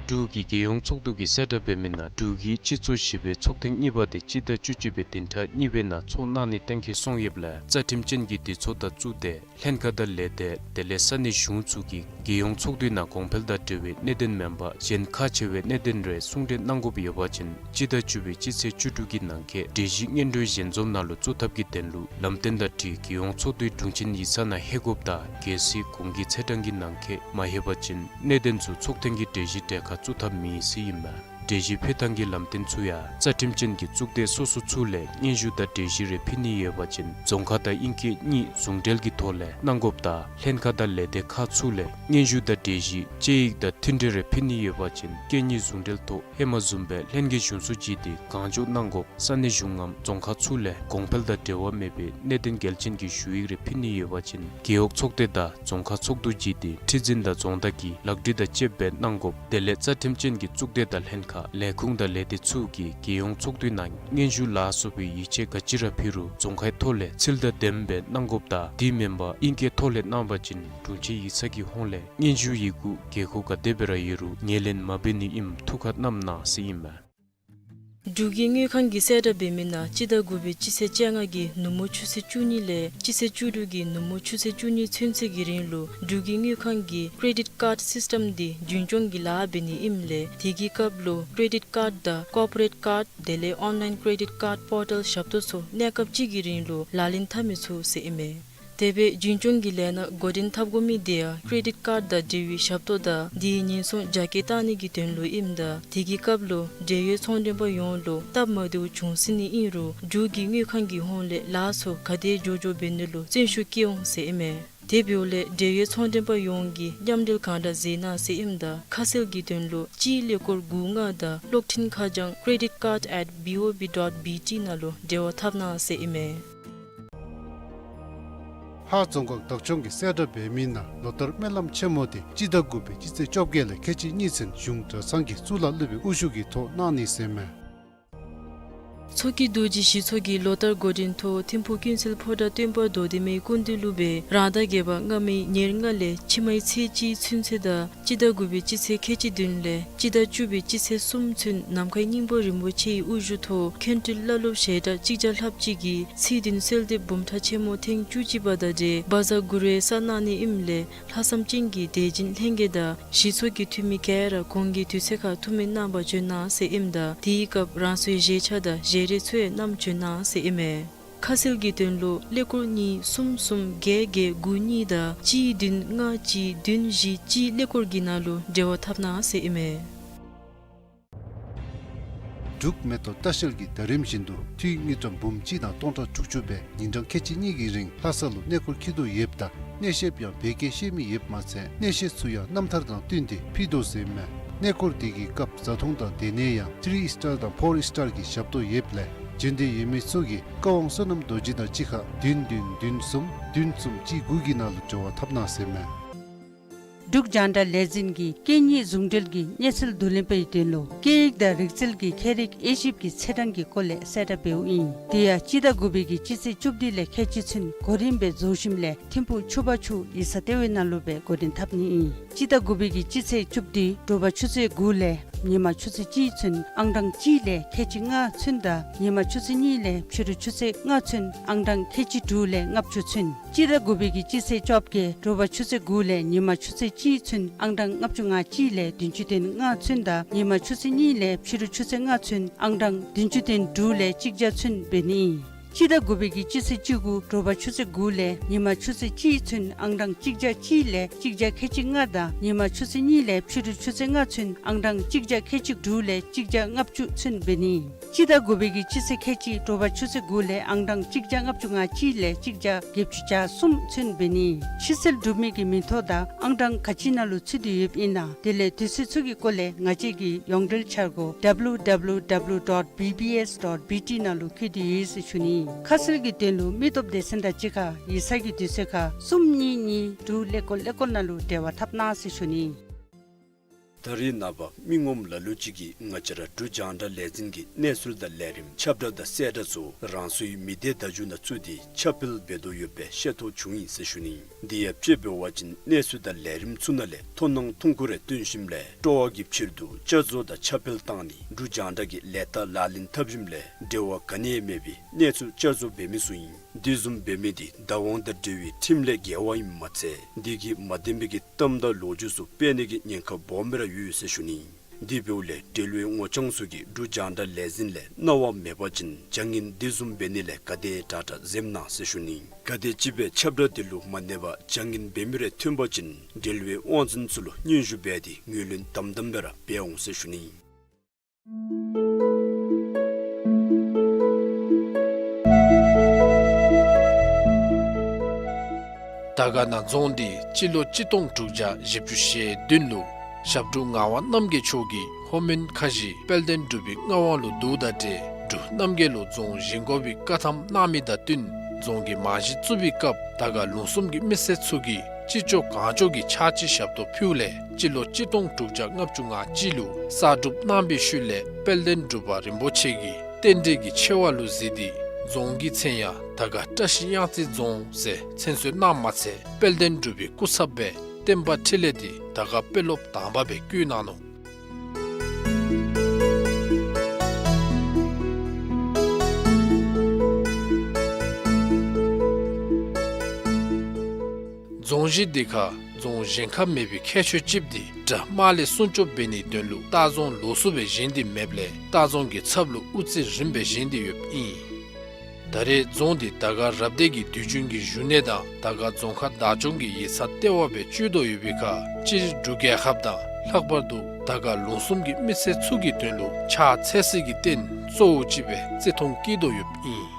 འབྲུག་གི་རྒྱལ་ཡོངས་ཚོགས་འདུ་གིས་གསལ་བསྒྲགས་འབད་མི་ནང་འབྲུག་གི་སྤྱི་ཚོགས་བཞི་པའི་ཚོགས་ཐེངས་གཉིས་པ་དེ་སྤྱི་ཟླ་བཅུ་གཅིག་པའི་བདུན་ཕྲག་གཉིས་པའི་ནང་ཚོགས་གནང་ནི་གཏན་འཁེལ་སོང་ཡོདཔ་ལས་རྩ་ཁྲིམས་ཅན་གྱི་སྡེ་ཚོགས་དང་གཙུག་སྡེ་ལྷན་ཁག་དང་ལས་སྡེ་དེ་ལས་ས་གནས་གཞུང་ཚུ་གིས་རྒྱལ་ཡོངས་ཚོགས་འདུའི་ནང་གོང་འཕེལ་དང་འབྲེལ་བའི་གནད་དོན་མེན་པར་གཞན་ཁག་ཆེ་བའི་གནད་དོན་རེ་གསུང་གྲོས་གནང་དགོཔ་ཡོད་པ་ཅིན་སྤྱི་ཟླ་བཅུ་པའི་སྤྱི་ཚེས་བཅུ་དྲུག་གི་ནང་འཁོད་གྲོས་གཞི་སྙན་སྒྲོན་ཞལ་འཛོམས་ནང་ལུ་བཙུགས་ཐབས་ཀྱི་དོན་ལུ་ལམ་སྟོན་དང་འཁྲིལ་རྒྱལ་ཡོངས་ཚོགས་འདུའི་དྲུང་ཆེན་ཡིག་ཚང་ནང་ལྷོད་དགོཔ་དང་གལ་སྲིད་གོང་གི་ཚེས་གྲངས་ཀྱི་ནང་འཁོད་མ་ལྷོད་པ་ཅིན་གནད་དོན་ཚུ་ཚོགས་ཐེངས་ཀྱི་གྲོས་གཞི་གྲལ་ཁར་བཙུགས་ཐབས་མེད་ཟེར་ཨིན་མས། གྲོས་གཞི་ཕུལ་ཐངས་ཀྱི་ལམ་སྟོན་ཚུ་ཡང་རྩ་ཁྲིམས་ཅན་གྱི་གཙུག་སྡེ་སོ་སོ་ཚུ་ལས་སྙན་ཞུ་དང་གྲོས་གཞི་རེ་ཕུལ་ནི་ཡོད་པ་ཅིན་རྫོང་ཁག་དང་དབྱིན་སྐད་གཉིས་ཟུང་འབྲེལ་གྱི་ཐོག་ལས་གནང་དགོཔ་དང་ལྷན་ཁག་དང་ལས་སྡེ་ཁག་ཚུ་ལས་སྙན་ཞུ་དང་གྲོས་གཞི་དཔྱད་ཡིག་དང་མཐུན་འབྲེལ་རེ་ཕུལ་ནི་ཡོད་པ་ཅིན་སྐད་གཉིས་ཟུང་འབྲེལ་ཐོག་ཧེ་མ་བཟུམ་སྦེ་ལྷན་རྒྱས་གཞུང་བསུ་བྱིན་ཏེ་གང་མགྱོགས་གནང་དགོཔ། ས་གནས་གཞུང་ངམ་རྫོང་ཁག་ཚུ་ལས་གོང་འཕེལ་དང་འབྲེལ་བ་མེད་པའི་གནད་དོན་འགལ་ཅན་གྱི་ཞུ་ཡིག་རེ་ཕུལ་ནི་ཡོད་པ་ཅིན་རྒེད་འོག་ཚོགས་སྡེ་དང་རྫོང་ཁག་ཚོགས་འདུ་བརྒྱུད་དེ་ཁྲི་འཛིན་དང་རྫོང་བདག་གིས་ལག་བྲིས་དང་བཅསཔ་སྦེ་གནང་དགོཔ། དེ་ལས་རྩ་ཁྲིམས་ཅན་གྱི་གཙུག་སྡེ་དང་ལྷན་ཁག་ལས་ཁུངས་དང་ལས་སྡེ་ཚུ་གིས་རྒྱལ་ཡོངས་ཚོགས་འདུའི་ནང་སྙན་ཞུ་ལ་སོགས་པའི་ཡིག་ཆ་ག་ཅི་ར་ཕུལ་རུང་རྫོང་ཁའི་ཐོག་ལས་ཚུལ་དང་ལྡནམ་སྦེ་གནང་དགོཔ་དང་དེ་མེན་པར་དབྱིན་སྐད་ཐོག་ལས་གནང་བ་ཅིན་དྲུང་ཆེན་ཡིག་ཚང་གི་ཧོངས་ལས་སྙན་ཞུ་ཡི་གུ་དགོས་མཁོ་ག་དེ་སྦེ་ར་ཡོད་རུང་ངོས་ལེན་མ་འབད་ནི་ཨིནམ་ཐུགས་ཁར་བསྣམ་གནང་ཟེར་ཨིན་མས། འབྲུག་གི་དངུལ་ཁང་གིས་གསལ་བསྒྲགས་འབད་མི་ནང་སྤྱི་ཟླ་དགུ་པའི་སྤྱི་ཚེས་བཅོ་ལྔ་གི་ནུབ་མོ་ཆུ་ཚོད་བཅུ་གཉིས་ལས་སྤྱི་ཚེས་བཅུ་དྲུག་གི་ནུབ་མོ་ཆུ་ཚོད་བཅུ་གཉིས་ཚུན་ཚོད་ཀྱི་རིང་ལུ་འབྲུག་གི་དངུལ་ཁང་གི་ཀེ་རེ་ཌིཊ་ཀཱརཌ་སིསི་ཊམ་འདི་རྒྱུན་སྐྱོང་གི་ལཱ་འབད་ནི་ཨིནམ་ལས་དེ་གི་སྐབས་ལུ་ཀེ་རེ་ཌིཊ་ཀཱརཌ་དང་ཀོར་པོ་རེཊ་ཀཱརཌ་དེ་ལས་ཨོན་ལའིན་ཀེ་རེ་ཌིཊ་ཀཱརཌ་པོར་ཊལ་ཞབས་ཏོག་ཚུ་གནས་སྐབས་གཅིག་གི་རིང་ལུ་ལག་ལེན་འཐབ་མི་ཚུགས་ཟེར་ཨིན་མས། དེ་སྦེ་རྒྱུན་སྐྱོང་གི་ལས་སྣ་འགོ་འདྲེན་འཐབ་དགོ་མི་དེ་ཡང་ཀེ་རེ་ཌིཊ་ཀཱརཌ་དང་འབྲེལ་བའི་ཞབས་ཏོག་དང་དེའི་ཉེན་སྲུང་རྒྱ་སྐྱེད་བཏང་ནི་གི་དོན་ལུ་ཨིནམ་ད་དེ་གི་སྐབས་ལུ་འབྲེལ་ཡོད་ཚོང་མགྲོན་པ་ཡོངས་ལུ་སྟབས་མ་བདེཝ་བྱུང་སྲིད་ནི་ཨིན་རུང་འབྲུག་གི་དངུལ་ཁང་གི་ཧོངས་ལས་ལཱ་ཚུ་ག་དེ་མགྱོགས་མགྱོགས་འབད་ནི་ལུ་བརྩོན་ཤུགས་བསྐྱེད་འོང་ཟེར་ཨིན་མས། དེ་འབདཝ་ལས་འབྲེལ་ཡོད་ཚོང་མགྲོན་པ་ཡོངས་ཀྱིས་མཉམ་འབྲེལ་གང་དྲག་མཛད་གནང་ཟེར་ཨིནམ་ད་ཁ་གསལ་གྱི་དོན་ལུ་སྤྱིའི་ཀླད་ཀོར་དགུ་ལྔ་དང་གློག་འཕྲིན་ཁ་བྱང་credit card at B O B dot B T ནང་ལུ་འབྲེལ་བ་འཐབ་གནང་ཟེར་ཨིན་མས། ཧཱ་རྫོང་ཁག་བདག་སྐྱོང་གིས་གསལ་བསྒྲགས་འབད་མི་ནང་ལོ་ལྟར་སྨོན་ལམ་ཆེན་མོ་དེ་སྤྱི་ཟླ་དགུ་པའི་སྤྱི་ཚེས་བཅོ་བརྒྱད་ལས་ཁལ་གཅིག་གཉིས་ཚུན་གཞུང་གྲྭ་ཚང་གི་གཙུག་ལག་སློབ་དཔོན་དབུ་བཞུགས་ཀྱི་ཐོག་གནང་ནི་ཟེར་མས། མཚོ་སྐྱེས་རྡོ་རྗེ་ཞི་ཚོགས་ཀྱིས་ལོ་ལྟར་འགོ་འདྲེན་ཐོག་ཐིམ་ཕུག་ཀུན་གསལ་ཕོ་བྲང་སྟོན་པ་རྡོ་སྡེ་མའི་སྐུ་མདུན་ལུ་སྦེ་རང་ཟླ་བརྒྱད་པ་སྔ་མའི་ཉེར་ལྔ་ལས་ཕྱི་མའི་ཚེས་གཅིག་ཚུན་ཚོད་དང་སྤྱི་ཟླ་དགུ་པའི་སྤྱི་ཚེས་ཁལ་གཅིག་བདུན་ལས་སྤྱི་ཟླ་བཅུ་པའི་སྤྱི་ཚེས་གསུམ་ཚུན་ནམ་མཁའི་སྙིང་པོ་རིན་པོ་ཆེའི་དབུ་བཞུགས་ཐོག་མཁན་སྤྲུལ་བླ་སློབ་ཞལ་གྲངས་གཅིག་བརྒྱ་ལྷགཔ་ཅིག་གིས་ཚེས་བདུན་གསོལ་འདེབས་འབུམ་ཕྲག་ཆེན་མོ་ཐེངས་བཅུ་གཅིག་པ་དང་འབྲེལ་བཛྲ་གུ་རུ་ཡི་ས་གནང་ནི་ཨིནམ་ལས་ལྷག་བསམ་ཅན་གྱི་དད་སྦྱིན་ལྷན་རྒྱས་དང་ཞི་ཚོགས་ཀྱི་འཐུས་མི་ག་ར་གོང་གི་དུས་ཚོད་ཁར་ཐུགས་སྨོན་གནང་བར་བྱོན་གནང་ཟེར་ཨིནམ་ད་དེའི་སྐབས་རང་སོའི་བཞེས་ཆ་དང་བཞེས་རིགས་ཚུ་ཡང་བསྣམས་བྱོན་གནང་ཟེར་ཨིན་མས། ཁ་གསལ་གྱི་དོན་ལུ་ཀླད་ཀོར་གཉིས་གསུམ་གསུམ་བརྒྱད་བརྒྱད་དགུ་གཉིས་དང་གཅིག་བདུན་ལྔ་གཅིག་བདུན་བཞི་གཅིག་ཀླད་ཀོར་གྱི་ནང་ལུ་འབྲེལ་བ་འཐབ་གནང་ཟེར་ཨིན་མས། འབྲུག་མེ་ཏོག་ལྟ་བཤལ་གྱིས་ད་རིམ་བཞིན་དུ་འཐུས་དངུལ་ཀྲམ་འབུམ་གཅིག་དང་སྟོང་ཕྲག་དྲུག་ཅུ་སྦེ་ཉིན་གྲངས་ཁལ་གཅིག་གཉིས་ཀྱི་རིང་ལྷ་ས་ལུ་གནས་སྐོར་འཁྱིད་དོ་ཡོདཔ་ད་གནས་བཤདཔ་ཡང་བོད་སྐད་ཤེས་མི་ཡོདཔ་མ་ཚད་གནས་བཤད་ཚུ་ཡང་རྣམ་ཐར་དང་བསྟུན་ཏེ་ཕུལ་དོ་ཟེར་ཨིན་མས། གནས་སྐོར་དེ་གི་སྐབས་བཟའ་འཐུང་དང་སྡོད་གནས་ཡང་ཐི་རི་ཨིས་ཊར་དང་ཕོར་ཨིས་ཊར་གྱི་ཞབས་ཏོག་ཡོདཔ་ལས་བྱོན་འདོད་ཡོད་མི་ཚུ་གིས་བཀའ་དབང་བསོད་ནམས་རྡོ་རྗེ་དང་གཅིག་ཁར་བདུན་བདུན་བདུན་གསུམ་བདུན་གསུམ་གཅིག་དགུ་གི་ནང་ལུ་འབྲེལ་བ་འཐབ་གནང་ཟེར་ཨིན་མས། འབྲུག་རྒྱང་བསྒྲགས་ལས་འཛིན་གྱིས་སྐད་གཉིས་ཟུང་འབྲེལ་གྱི་གནས་ཚུལ་བསྡུ་ལེན་པའི་དོན་ལུ་སྐད་ཡིག་དང་རིག་རྩལ་གྱི་ཁྱད་རིག་དབྱེ་ཞིབ་ཀྱི་ཚེས་གྲངས་ཀྱི་སྐོར་ལས་གསལ་བསྒྲགས་འབདཝ་ཨིན། དེ་ཡང་སྤྱི་ཟླ་དགུ་པའི་གི་སྤྱི་ཚེས་བཅུ་བདུན་ལས་ཁལ་གཅིག་ཚུན་གོ་རིམ་སྦེ་རྫོགས་ཞིནམ་ལས་ཐིམ་ཕུག་ཆུ་བར་ཆུ་ཡིག་ཚང་ལྟེ་བའི་ནང་ལུ་སྦེ་འགོ་འདྲེན་འཐབ་ནི་ཨིན། སྤྱི་ཟླ་དགུ་པའི་གི་སྤྱི་ཚེས་བཅུ་བདུན་དྲོ་པ་ཆུ་ཚོད་དགུ་ལས་ཉིན་མ་ཆུ་ཚོད་གཅིག་ཚུན་ཨང་གྲངས་གཅིག་ལས་ཁལ་གཅིག་ལྔ་ཚུན་དང་ཉིན་མ་ཆུ་ཚོད་གཉིས་ལས་ཕྱི་རུ་ཆུ་ཚོད་ལྔ་ཚུན་ཨང་གྲངས་ཁལ་གཅིག་དྲུག་ལས་ལྔ་བཅུ་ཚུན། སྤྱི་ཟླ་དགུ་པའི་གི་སྤྱི་ཚེས་བཅོ་བརྒྱད་དྲོ་པ་ཆུ་ཚོད་དགུ་ལས་ཉིན་མ་ཆུ་ཚོད་གཅིག་ཚུན་ཨང་གྲངས་ལྔ་བཅུ་ང་གཅིག་ལས་བདུན་ཅུ་དོན་ལྔ་ཚུན་དང་ཉིན་མ་ཆུ་ཚོད་གཉིས་ལས་ཕྱི་རུ་ཆུ་ཚོད་ལྔ་ཚུན་ཨང་གྲངས་བདུན་ཅུ་དོན་དྲུག་ལས་གཅིག་བརྒྱ་ཚུན་འབད་ནི་ཨིན། སྤྱི་ཟླ་དགུ་པའི་གི་སྤྱི་ཚེས་བཅུ་དགུ་དྲོ་པ་ཆུ་ཚོད་དགུ་ལས་ཉིན་མ་ཆུ་ཚོད་གཅིག་ཚུན་ཨང་གྲངས་གཅིག་བརྒྱ་གཅིག་ལས་གཅིག་བརྒྱ་ཁལ་གཅིག་ལྔ་དང་ཉིན་མ་ཆུ་ཚོད་གཉིས་ལས་ཕྱི་རུ་ཆུ་ཚོད་ལྔ་ཚུན་ཨང་གྲངས་གཅིག་བརྒྱ་ཁལ་གཅིག་དྲུག་ལས་གཅིག་བརྒྱ་ལྔ་བཅུ་ཚུན་འབད་ནི་ཨིན། སྤྱི་ཟླ་དགུ་པའི་གི་སྤྱི་ཚེས་ཁལ་གཅིག་དྲོ་པ་ཆུ་ཚོད་དགུ་ལས་ཨང་གྲངས་གཅིག་བརྒྱ་ལྔ་བཅུ་ང་གཅིག་ལས་གཅིག་བརྒྱ་བརྒྱད་ཅུ་གྱ་གསུམ་ཚུན་འབད་ནི། ཕྱི་སེལ་གྲུབ་མི་གི་མིང་ཐོ་དང་ཨང་གྲངས་ག་ཅི་ནང་ལུ་ཚུད་དེ་ཡོདཔ་ཨིན་ན་དེ་ལས་དུས་ཚོད་ཚུ་གི་སྐོར་ལས་ང་བཅས་ཀྱི་ཡོངས་འབྲེལ་འཆར་སྒོ་W W W dot B B S dot B T ནང་ལུ་བཀོད་དེ་ཡོད་ཟེར་ཞུ་ནི། ཁ་གསལ་གྱི་དོན་ལུ་མི་སྟོབས་སྡེ་ཚན་དང་གཅིག་ཁར་ཡིག་ཚང་གི་དུས་ཚོད་ཁར་གསུམ་གཉིས་གཉིས་དྲུག་ཀླད་ཀོར་ཀླད་ཀོར་ནང་ལུ་འབྲེལ་བ་འཐབ་གནང་ཟེར་ཞུ་ནི། ད་རེས་ནངས་པ་མི་ངོམ་ལ་ལུ་ཅིག་གིས་ང་བཅས་ར་འབྲུག་རྒྱང་བསྒྲགས་ལས་འཛིན་གྱི་གནས་ཚུལ་དང་ལས་རིམ་ཁྱབ་བསྒྲགས་དང་གསལ་བསྒྲགས་ཚུ་རང་སོའི་མི་སྡེ་བརྡ་བརྒྱུད་ནང་བཙུགས་ཏེ་ཁྱབ་སྤེལ་འབད་དོ་ཡོདཔ་སྦེ་ཤེས་རྟོགས་བྱུང་ཡི་ཟེར་ཞུ་ནི། དེ་ཡང་དཔྱེ་འབད་བ་ཅིན་གནས་ཚུལ་དང་ལས་རིམ་ཚུ་ནང་ལས་མཐོང་སྣང་ཐུང་ཀུ་རེ་བཏོན་ཞིནམ་ལས་སྤྲོ་བ་གི་ཕྱིར་དུ་བསྐྱར་བཟོ་དང་ཁྱབ་སྤེལ་བཏང་ནི་འབྲུག་རྒྱང་བསྒྲགས་ཀྱི་ལས་རྟགས་ལག་ལེན་འཐབ་ཞིནམ་ལས་འབྲེལ་བ་ག་ནི་ཡང་མེད་པའི་གནས་ཚུལ་བསྐྱར་བཟོ་འབད་མི་ཚུ་ཨིན། དེ་བཟུམ་འབད་མི་དེ་བདག་དབང་དང་འབྲེལ་བའི་ཁྲིམས་ལས་འགལ་བ་ཨིནམ་མ་ཚད་དེ་གིས་མ་བདེན་པའི་གི་གཏམ་དང་ལོ་རྒྱུས་ཚུ་སྤེལ་ནི་གི་ཉེན་ཁ་སྦོམ་སྦེ་ར་ཡོད་ཟེར་ཞུ་ནི། དེ་འབདཝ་ལས་འབྲེལ་བའི་ངོ་རྐྱང་ཚུ་གིས་འབྲུག་རྒྱང་བསྒྲགས་ལས་འཛིན་ལས་གནང་བ་མེད་པ་ཅིན་བྱ་ངན་དེ་བཟུམ་འབད་ནི་ལས་ག་དེ་དྲག་དྲག་འཛེམ་གནང་ཟེར་ཞུ་ནི། ག་དེམ་ཅིག་སྦེ་ཁྱབ་བསྒྲགས་དེ་ལུ་མ་གནས་པར་བྱ་ངན་འབད་མི་རེ་ཐོན་པ་ཅིན་འབྲེལ་བའི་དབང་འཛིན་ཚུ་ལུ་སྙན་ཞུ་འབད་དེ་ངོས་ལེན་དམ་དམ་སྦེ་ར་འབད་འོང་ཟེར་ཞུ་ནི། དར་དཀར་ན་རྫོང་འདི་སྤྱི་ལོ་གཅིག་སྟོང་དྲུག་བརྒྱ་བཞི་བཅུ་ཞེ་བདུན་ལུ་ཞབས་དྲུང་ངག་དབང་རྣམ་རྒྱལ་མཆོག་གིས་ལྷོ་མོན་ཁ་བཞི་དཔལ་ལྡན་འབྲུག་པའི་མངའ་དབང་ལུ་བསྡུཝ་དང་འབྲེལ་འབྲུག་རྣམ་རྒྱལ་ལུ་རྫོང་བཞེངས་དགོ་པའི་བཀའ་ཐམ་གནང་མི་དང་བསྟུན་རྫོང་གི་རྨང་གཞི་བཙུགས་པའི་སྐབས་དར་དཀར་ལུང་གསུམ་གྱི་མི་སེར་ཚུ་གིས་ཅི་ལྕོགས་གང་ལྕོགས་ཀྱི་ཕྱག་ཕྱི་ཞབས་ཏོག་ཕུལཝ་ལས་སྤྱི་ལོ་གཅིག་སྟོང་དྲུག་བརྒྱ་ལྔ་བཅུ་ང་གཅིག་ལུ་གསར་སྒྲུབ་གནང་བའི་ཤུལ་ལས་དཔལ་ལྡན་འབྲུག་པ་རིན་པོ་ཆེ་གིས་རྟེན་འབྲེལ་གྱི་ཆེ་བ་ལུ་གཟིགས་ཏེ་རྫོང་གི་མཚན་ཡང་དར་དཀར་བཀྲ་ཤིས་གཡང་རྩེ་རྫོང་ཟེར་མཚན་གསོལ་གནངམ་མ་ཚད་དཔལ་ལྡན་འབྲུག་པའི་སྐུ་ཚབ་སྦེ་བསྟན་པ་འཕྲིན་ལས་འདི་དར་དཀར་དཔོན་སློབ་དང་པ་སྦེ་བསྐོ་གནང་ནུག། རྫོང་གཞི་འདི་ཁར་རྫོང་གཞན་ཁར་མེད་པའི་ཁྱད་ཆོས་ཅིག་འདི་དགྲ་དམག་ལས་སྲུང་སྐྱོབ་འབད་ནིའི་དོན་ལུ་ལྟ་རྫོང་ལོགས་སུ་སྦེ་བཞེངས་ཏེ་མེདཔ་ལས་ལྟ་རྫོང་གི་ཚབ་ལུ་དབུ་རྩེ་རིངམ་སྦེ་བཞེངས་ཏེ་ཡོདཔ་ཨིན། ད་རེས་རྫོང་འདི་དར་དཀར་རབ་སྡེ་གི་དུས་རྒྱུན་གྱི་བཞུགས་གནས་དང་དར་དཀར་རྫོང་ཁག་བདག་སྐྱོང་གི་ཡིག་ཚང་ལྟེ་བ་སྦེ་སྤྱོད་དོ་ཡོད་པའི་ཁར་སྤྱིར་འབྲུག་རྒྱལ་ཁབ་དང་ལྷག་པར་དུ་དར་དཀར་ལུང་གསུམ་གྱི་མི་སེར་ཚུ་གི་དོན་ལུ་ཕྱག་འཚལ་སའི་གི་རྟེན་གཙོ་བོ་ཅིག་སྦེ་བརྩི་མཐོང་བསྐྱེད་དོ་ཡོདཔ་ཨིན།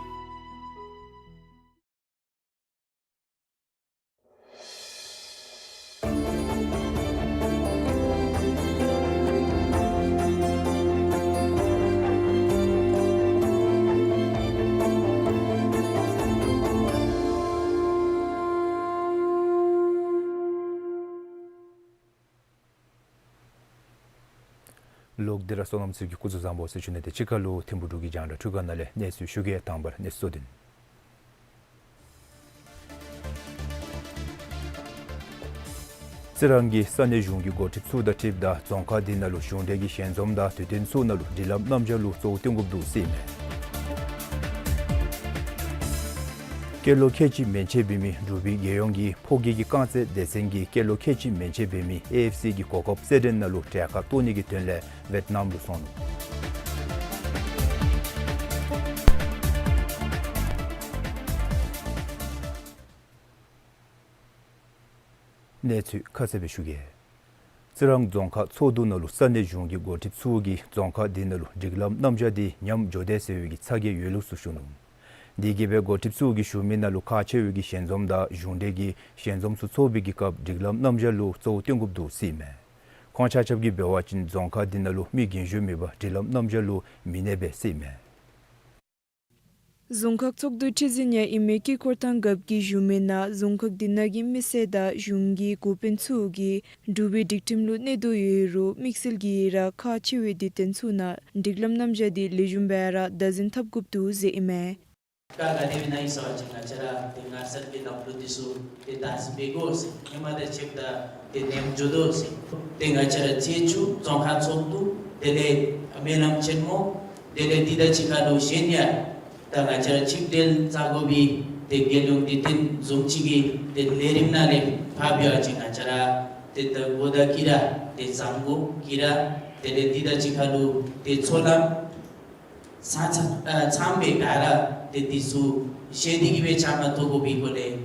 ལོག་སྟེ་ར་བསོད་ནམས་ཚེ་རིང་གིས་སྐུ་གཟུགས་བཟང་པོ་ཟེར་ཞུ་ནི། དེ་གཅིག་ཁར་ལུ་ཐིམ་ཕུག་འབྲུག་གི་རྒྱང་བསྒྲགས་འཕྲུལ་ཁང་ནང་ལས་གནས་ཚུལ་ཞུ་གེ། དང་པ་ར་གནས་ཚུལ་གཙོ་དོན། རྩི་རང་གི་ས་གནས་གཞུང་གི་འགོ་ཁྲིདཔ་ཚུ་དང་འཁྲིལཝ་ད་རྫོང་ཁག་འདི་ནང་ལུ་གཞུང་འབྲེལ་གྱི་ཞལ་འཛོམས་དང་དུས་སྟོན་ཚུ་ནང་ལུ་སྒྲིག་ལམ་རྣམ་གཞག་ལུ་གཙོ་བོ་བསྟུན་དགོཔ་འདུག་ཟེར་ཨིན་མས། སྐྱེས་ལོ་ཁལ་གཅིག་མན་ཆད་འབད་མི་འབྲུག་པའི་རྒྱལ་ཡོངས་ཀྱི་ཕོ་སྐྱེས་ཀྱི་རྐང་རྩེད་སྡེ་ཚན་གྱིས་སྐྱེས་ལོ་ཁལ་གཅིག་མན་ཆད་འབད་མི་ཨེ་ཨེཕ་སི་གི་གོ་སྐབས་རྩེད་འགྲན་ནང་ལུ་གྲལ་ཁར་གཏོགས་ནི་གི་དོན་ལས་ཝེཊ་ནམ་ལུ་སོང་ནུག། གནས་ཚུལ་ཁ་གསལ་སྦེ་ཞུ་གེ། རྩི་རང་རྫོང་ཁག་ཚོགས་འདུ་ནང་ལུ་ས་གནས་གཞུང་གི་འགོ་ཁྲིདཔ་ཚུ་གིས་རྫོང་ཁག་འདི་ནང་ལུ་སྒྲིག་ལམ་རྣམ་གཞག་འདི་ཉམས་འགྱོ་དེས་ཟེར་བའི་གི་ཚ་གྱང་ཡོད་ལུགས་སུ་ཞུ་ནུག། དེ་གིས་སྦེ་འགོ་ཁྲིདཔ་ཚུ་གིས་གཞུང་མི་ནང་ལུ་ཁག་ཆེ་བའི་གི་ཞལ་འཛོམས་དང་གཞུང་འབྲེལ་གྱི་ཞལ་འཛོམས་ཚུ་ཚོགས་པའི་གི་སྐབས་སྒྲིག་ལམ་རྣམ་གཞག་ལུ་གཙོ་བོ་བསྟུན་དགོཔ་འདུག་ཟེར་ཨིན་མས། ཁོང་ཆ་ཁྱབ་ཀྱིས་འབད་བ་ཅིན་རྫོང་ཁག་འདི་ནང་ལུ་མི་རྒན་གཞོན་མེད་པར་སྒྲིག་ལམ་རྣམ་གཞག་ལུ་མི་གནས་པས་ཟེར་ཨིན་མས། རྫོང་ཁག་ཚོགས་འདུའི་ཁྲི་འཛིན་ཡང་ཨིན་མི་དཀྱིལ་འཁོར་ཐང་རྒཔོ་གིས་གཞུང་མི་ནང་རྫོང་ཁག་འདི་ནང་གི་མི་སེར་དང་གཞུང་གི་འགོ་དཔོན་ཚུ་གིས་འབྲུག་པའི་སྒྲིག་ཁྲིམས་ལུ་གནོད་དོ་ཡོད་རུང་དམིགས་བསལ་གྱིས་ར་ཁག་ཆེ་བའི་དུས་སྟོན་ཚུ་ནང་སྒྲིག་ལམ་རྣམ་གཞག་འདི་ལེགས་ཤོམ་སྦེ་ར་བདག་འཛིན་འཐབ་དགོཔ་འདུག་ཟེར་ཨིན་མས། ག་ག་དེ་སྦེ་ཨིན་ན་ཟེར་བ་ཅིན་ང་བཅས་ར་ཏེ་ངར་སེམས་ཀྱི་ལམ་ལུགས་འདི་ཚུ་ཏེ་བདག་འཛིན་འབད་དགོ་ཟེར། ཧེ་མ་དང་ཕྱདཔ་ད་ཏེ་ཉམས་འགྱོ་དོ་ཟེར། ཏེ་ང་བཅས་ར་ཚེས་བཅུ་རྫོང་ཁག་ཚོགས་འདུ་དེ་ལས་སྨོན་ལམ་ཆེན་མོ་དེ་ལས་འདི་དང་གཅིག་ཁར་ལུ་གཞན་ཡང་ད་ང་བཅས་ར་ཆིབས་གྲལ་བཅར་དགོ་པའི་ཏེ་རྒྱལ་ཡོངས་དུས་སྟོན་བཟུམ་ཅིག་གི་ཏེ་ལས་རིམ་ནང་ལས་ཕར་འབད་བ་ཅིན་ང་བཅས་ར་ཏེ་ད་གོ་བརྡ་གིས་ར་ཏེ་བཟང་པོ་གིས་ར་དེ་ལས་འདི་དང་གཅིག་ཁར་ལུ་ཏེ་ཚོགས་ལམ་ཚང་ཚང་ཨ་ཚངམ་སྦེ་ག་ར་ཏེ་འདི་ཚུ་ཤེས་ཏེ་གིས་སྦེ་བཅའ་མར་གཏོགས་དགོ་པའི་སྐོར་ལས།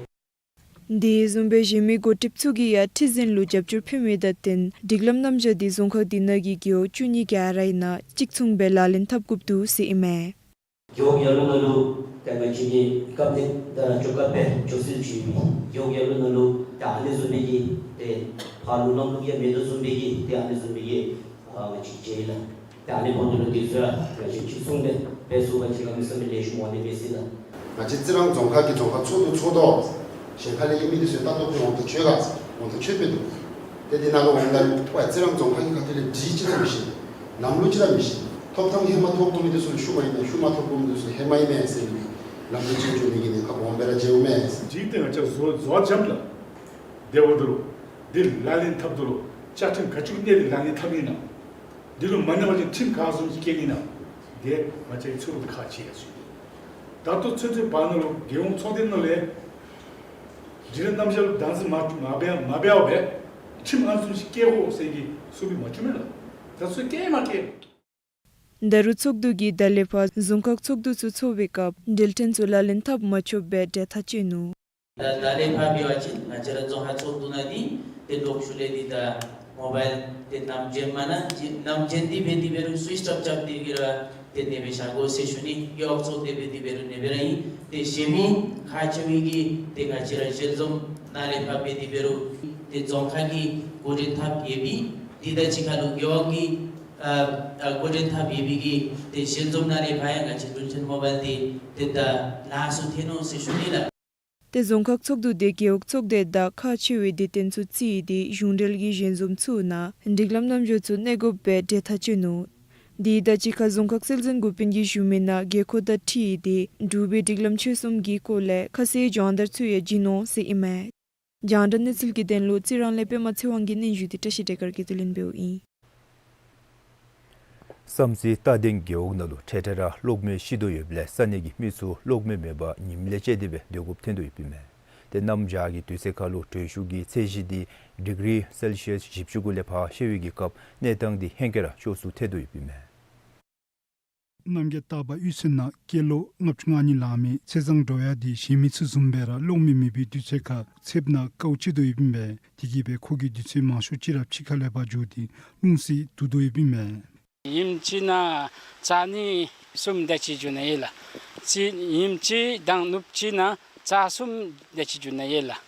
དེ་བཟུམ་སྦེ་གཞན་མི་འགོ་ཁྲིདཔ་ཚུ་གིས་ཡང་ཁྲི་འཛིན་ལུ་རྒྱབ་སྐྱོར་ཕུལ་མི་དང་བསྟུན་སྒྲིག་ལམ་རྣམ་གཞག་འདི་རྫོང་ཁག་འདི་ནང་གི་རྒེད་འོག་བཅུ་གཉིས་ག་ར་ཨིན་ན་གཅིག་མཚུངས་སྦེ་ལག་ལེན་འཐབ་དགོཔ་འདུག་ཟེར་ཨིན་མས། རྒེད་འོག་ཡར་ལུ་ནང་ལུ་ད་ང་བཅས་ཀྱི་སྐབས་ནི་ད་བཅོ་ཁ་སྦེ་བཅོ་སེལ་ཅིག་ཡོད་པའི་རྒེད་འོག་ཡར་ལུ་ནང་ལུ་ད་ཨ་ནི་བཟུམ་སྦེ་གི་ཏེ་ཕར་ལུ་ནང་ལུ་ཡང་མེད་དོ་བཟུམ་སྦེ་གི་ཏེ་ཨ་ནི་བཟུམ་སྦེ་གི་ཨ་ང་བཅས་ཀྱི་ལགས། ཏེ་ཨ་ནི་འབདཝ་ད་ལུ་དུས་ཚོད་ང་བཅས་གཅིག་མཚུངས་སྦེ་འབད་ཚུགས་པ་ཅིན་གནམ་མེད་ས་མེད་ལེགས་ཤོམ་འོང་ནི་མས་ཟེར་ལགས། ང་བཅས་རྩི་རང་རྫོང་ཁག་གི་རྫོང་ཁག་ཚོགས་འདུ་ཚོགས་དོ། གཞན་ཁ་ལས་ཀྱི་མི་འདི་ཚུ་ལྟ་རྟོག་གི་འོང་ཐག་ཆོད་ག་འོང་ཐག་ཆོད་པས་འདུག། ཏེ་འདི་ནང་ལུ་འོངམ་ད་ལུ་ཨ་རྩི་རང་རྫོང་ཁག་གི་ཁ་ཐུག་ལས་སྒྲིག་ཅིག་ཚུ་མི་ཤེས། ལམ་ལུགས་ཅིག་ར་མི་ཤེས། ཐོབ་ཐངས་ཧེ་མ་ཐོབ་དགོ་མི་འདི་ཚུ་ལུ་ཤུལ་མ་ཨིན་མས། ཤུལ་མ་ཐོབ་དགོ་མི་འདི་ཚུ་ལུ་ཧེ་མ་ཨིན་མས་ཟེར་ལམ་ལུགས་ཅིག་འགྱོ་ནི་གི་ནི་ཁ་སྦོམ་སྦེ་ར་མཇལཝ་མས། སྒྲིག་སྟེ་ང་བཅས་བཟོ་བཟོ་འཇམ་ལགས། དེ་འབདཝ་ད་ལུ་འདི་ལག་ལེན་འཐབ་ད་ལུ་བཅའ་ཁྲིམས་ག་ཅི་གནས་ཏེ་ལག་ལེན་འཐབ་ཨིན་ན། འདི་ལུ་མ་གནས་པ་ཅིན་ཁྲིམས་ག་བཟུམ་ཅིག་བཀལ་ཨིན་ན། དེ་ང་བཅས་ཚུ་ལུ་ཁག་ཆེ་ཡ་ཟེར། ད་ལྟོ་ཚུན་ཚོད་བར་ན་ལུ་རྒྱལ་ཡོངས་ཚོགས་སྡེ་ནང་ལས་སྒྲིག་ལམ་རྣམ་གཞག་ལུ་བདག་འཛིན་མ་མ་འབད་མ་འབད་བར་སྦེ་ཁྲིམས་ཨ་ནི་བཟུམ་ཅིག་བཀལ་དགོ་ཟེར་གྱི་ཚུགས་པའི་མ་བྱུང་མས་ལགས། ད་ཚུ་བཀལ་མ་བཀལ། ད་རུང་ཚོགས་འདུ་གིས་ད་ལས་ཕར་རྫོང་ཁག་ཚོགས་འདུ་ཚུ་ཚོགས་པའི་སྐབས་འབྲེལ་ཕྲན་ཚུ་ལག་ལེན་འཐབ་མ་ཆོགཔ་སྦེ་གྲོས་ཐག་བཅད་ནུག། ད་ད་ལས་ཕར་འབད་བ་ཅིན་ང་བཅས་ར་རྫོང་ཁག་ཚོགས་འདུ་ནང་འདི་ཏེ་ལོག་ཤུལ་ལས་འདི་ད་མོ་བཱའིལ་ཏེ་ནམ་བྱིན་མ་ན་ནམ་བྱིན་འདི་འབད་དེ་འབད་རུང་སུའིཆ་ཨོཕ་རྐྱབ་སྟེ་གིས་ར་ཏེ་གནས་སྦེ་བཞག་དགོ་ཟེར་ཞུ་ནི། རྒེད་འོག་ཚོགས་སྡེ་འབད་དེ་འབད་རུང་གནས་སྦེ་ར་ཨིན། ཏེ་གཞན་མི་ཁག་ཆེ་བའི་གི་ཏེ་ང་བཅས་ར་ཞལ་འཛོམས་ནང་ལས་ཕར་འབད་དེ་འབད་རུང་ཏེ་རྫོང་ཁག་གི་འགོ་འདྲེན་འཐབ་ཡོད་པའི་འདི་དང་གཅིག་ཁར་ལུ་རྒེད་འོག་གི་ཨ་ཨ་འགོ་འདྲེན་འཐབ་ཡོད་པའི་གི་ཏེ་ཞལ་འཛོམས་ནང་ལས་ཕར་ཡང་ང་བཅས་འབྲེལ་ཕྲན་མོ་བཱའིལ་འདི་ཏེ་ད་ལགས་སུ་ཐོན་ནུག་ཟེར་ཞུ་ནི་ལགས། ཏེ་རྫོང་ཁག་ཚོགས་འདུ་དེ་རྒེད་འོག་ཚོགས་སྡེ་དང་ཁག་ཆེ་བའི་སྡེ་ཚན་ཚུ་བརྩིས་ཏེ་གཞུང་འབྲེལ་གྱི་ཞལ་འཛོམས་ཚུ་ནང་སྒྲིག་ལམ་རྣམ་གཞག་ཚུ་གནས་དགོཔ་སྦེ་གྲོས་ཐག་བཅད་ནུག། དེ་དང་གཅིག་ཁར་རྫོང་ཁག་སྲོལ་འཛིན་འགོ་དཔོན་གྱིས་གཞུང་མི་ནང་དགོས་མཁོ་དང་འཁྲིལ་ཏེ་འབྲུག་པའི་སྒྲིག་ལམ་ཆོས་གསུམ་གྱི་སྐོར་ལས་ཁ་གསལ་སྦྱོང་བརྡར་ཚུ་ཡང་བྱིན་ནུག་ཟེར་ཨིན་མས། རྒྱང་བསྒྲགས་གནས་ཚུལ་གྱི་དོན་ལུ་རྩི་རང་ལས་པདྨ་ཚེ་དབང་གི་སྙན་ཞུ་འདི་བཀྲ་ཤིས་བདེ་དཀར་གྱིས་བསྡུ་ལེན་འབདཝ་ཨིན། བསམ་རྩེ་རྟ་སྡིང་རྒེད་འོག་ནང་ལུ་འཕྲལ་འཕྲལ་ར་གློག་མེ་ཤི་དོ་ཡོདཔ་ལས་ས་གནས་ཀྱི་མི་ཚུ་གློག་མེ་མེད་པར་ཉིམ་ལས་བཅད་དེ་སྦེ་སྡོད་དགོཔ་ཐོན་དོ་ཡོདཔ་ཨིན་མས། ཏེ་གནམ་བྱཱར་གྱི་དུས་ཚོད་ཁར་ལུ་དྲོད་ཤུགས་ཀྱི་ཚད་གཞི་འདི་ཌིག་རི་སེལ་ཤི་ཡཱས་བཞི་བཅུ་གུ་ལས་ཕར་ཤོར་བའི་གི་སྐབས་གནས་སྟངས་འདི་ཧེང་སྐལ་ར་ཤོར་སུ་ཐལ་དོ་ཡོདཔ་ཨིན་མས། རྣམ་རྒྱལ་སྟག་པ་གཡུས་ཚན་ནང་སྐྱེས་ལོ་ལྔ་བཅུ་ང་གཉིས་ལང་མི་ཚེ་བཟང་འབྲོ་ཡ་འདི་གཞན་མི་ཚུ་བཟུམ་སྦེ་ར་གློག་མེ་མེད་པའི་དུས་ཚོད་ཁར་ཚདཔ་ནང་དཀའཝ་སྤྱད་དོ་ཡོདཔ་ཨིན་པས། དེ་གིས་སྦེ་ཁོ་གི་དུས་ཚོད་མང་ཤོས་ཅིག་ར་ཕྱི་ཁ་ལས་ཕར་འགྱོ་སྟེ་རླུང་བསིལ་བསྡུ་དོ་ཡོདཔ་ཨིན་མས། ཉིནམ་གཅིག་ནང་རྩྭ་ནི་གསུམ་དེ་ཅིག་རྒྱུ་ནི་ཡོད་ལགས། རྩི་ཉིནམ་གཅིག་དང་ནུབ་གཅིག་ནང་རྩྭ་གསུམ་དེ་ཅིག་རྒྱུ་ནི་ཡོད་ལགས།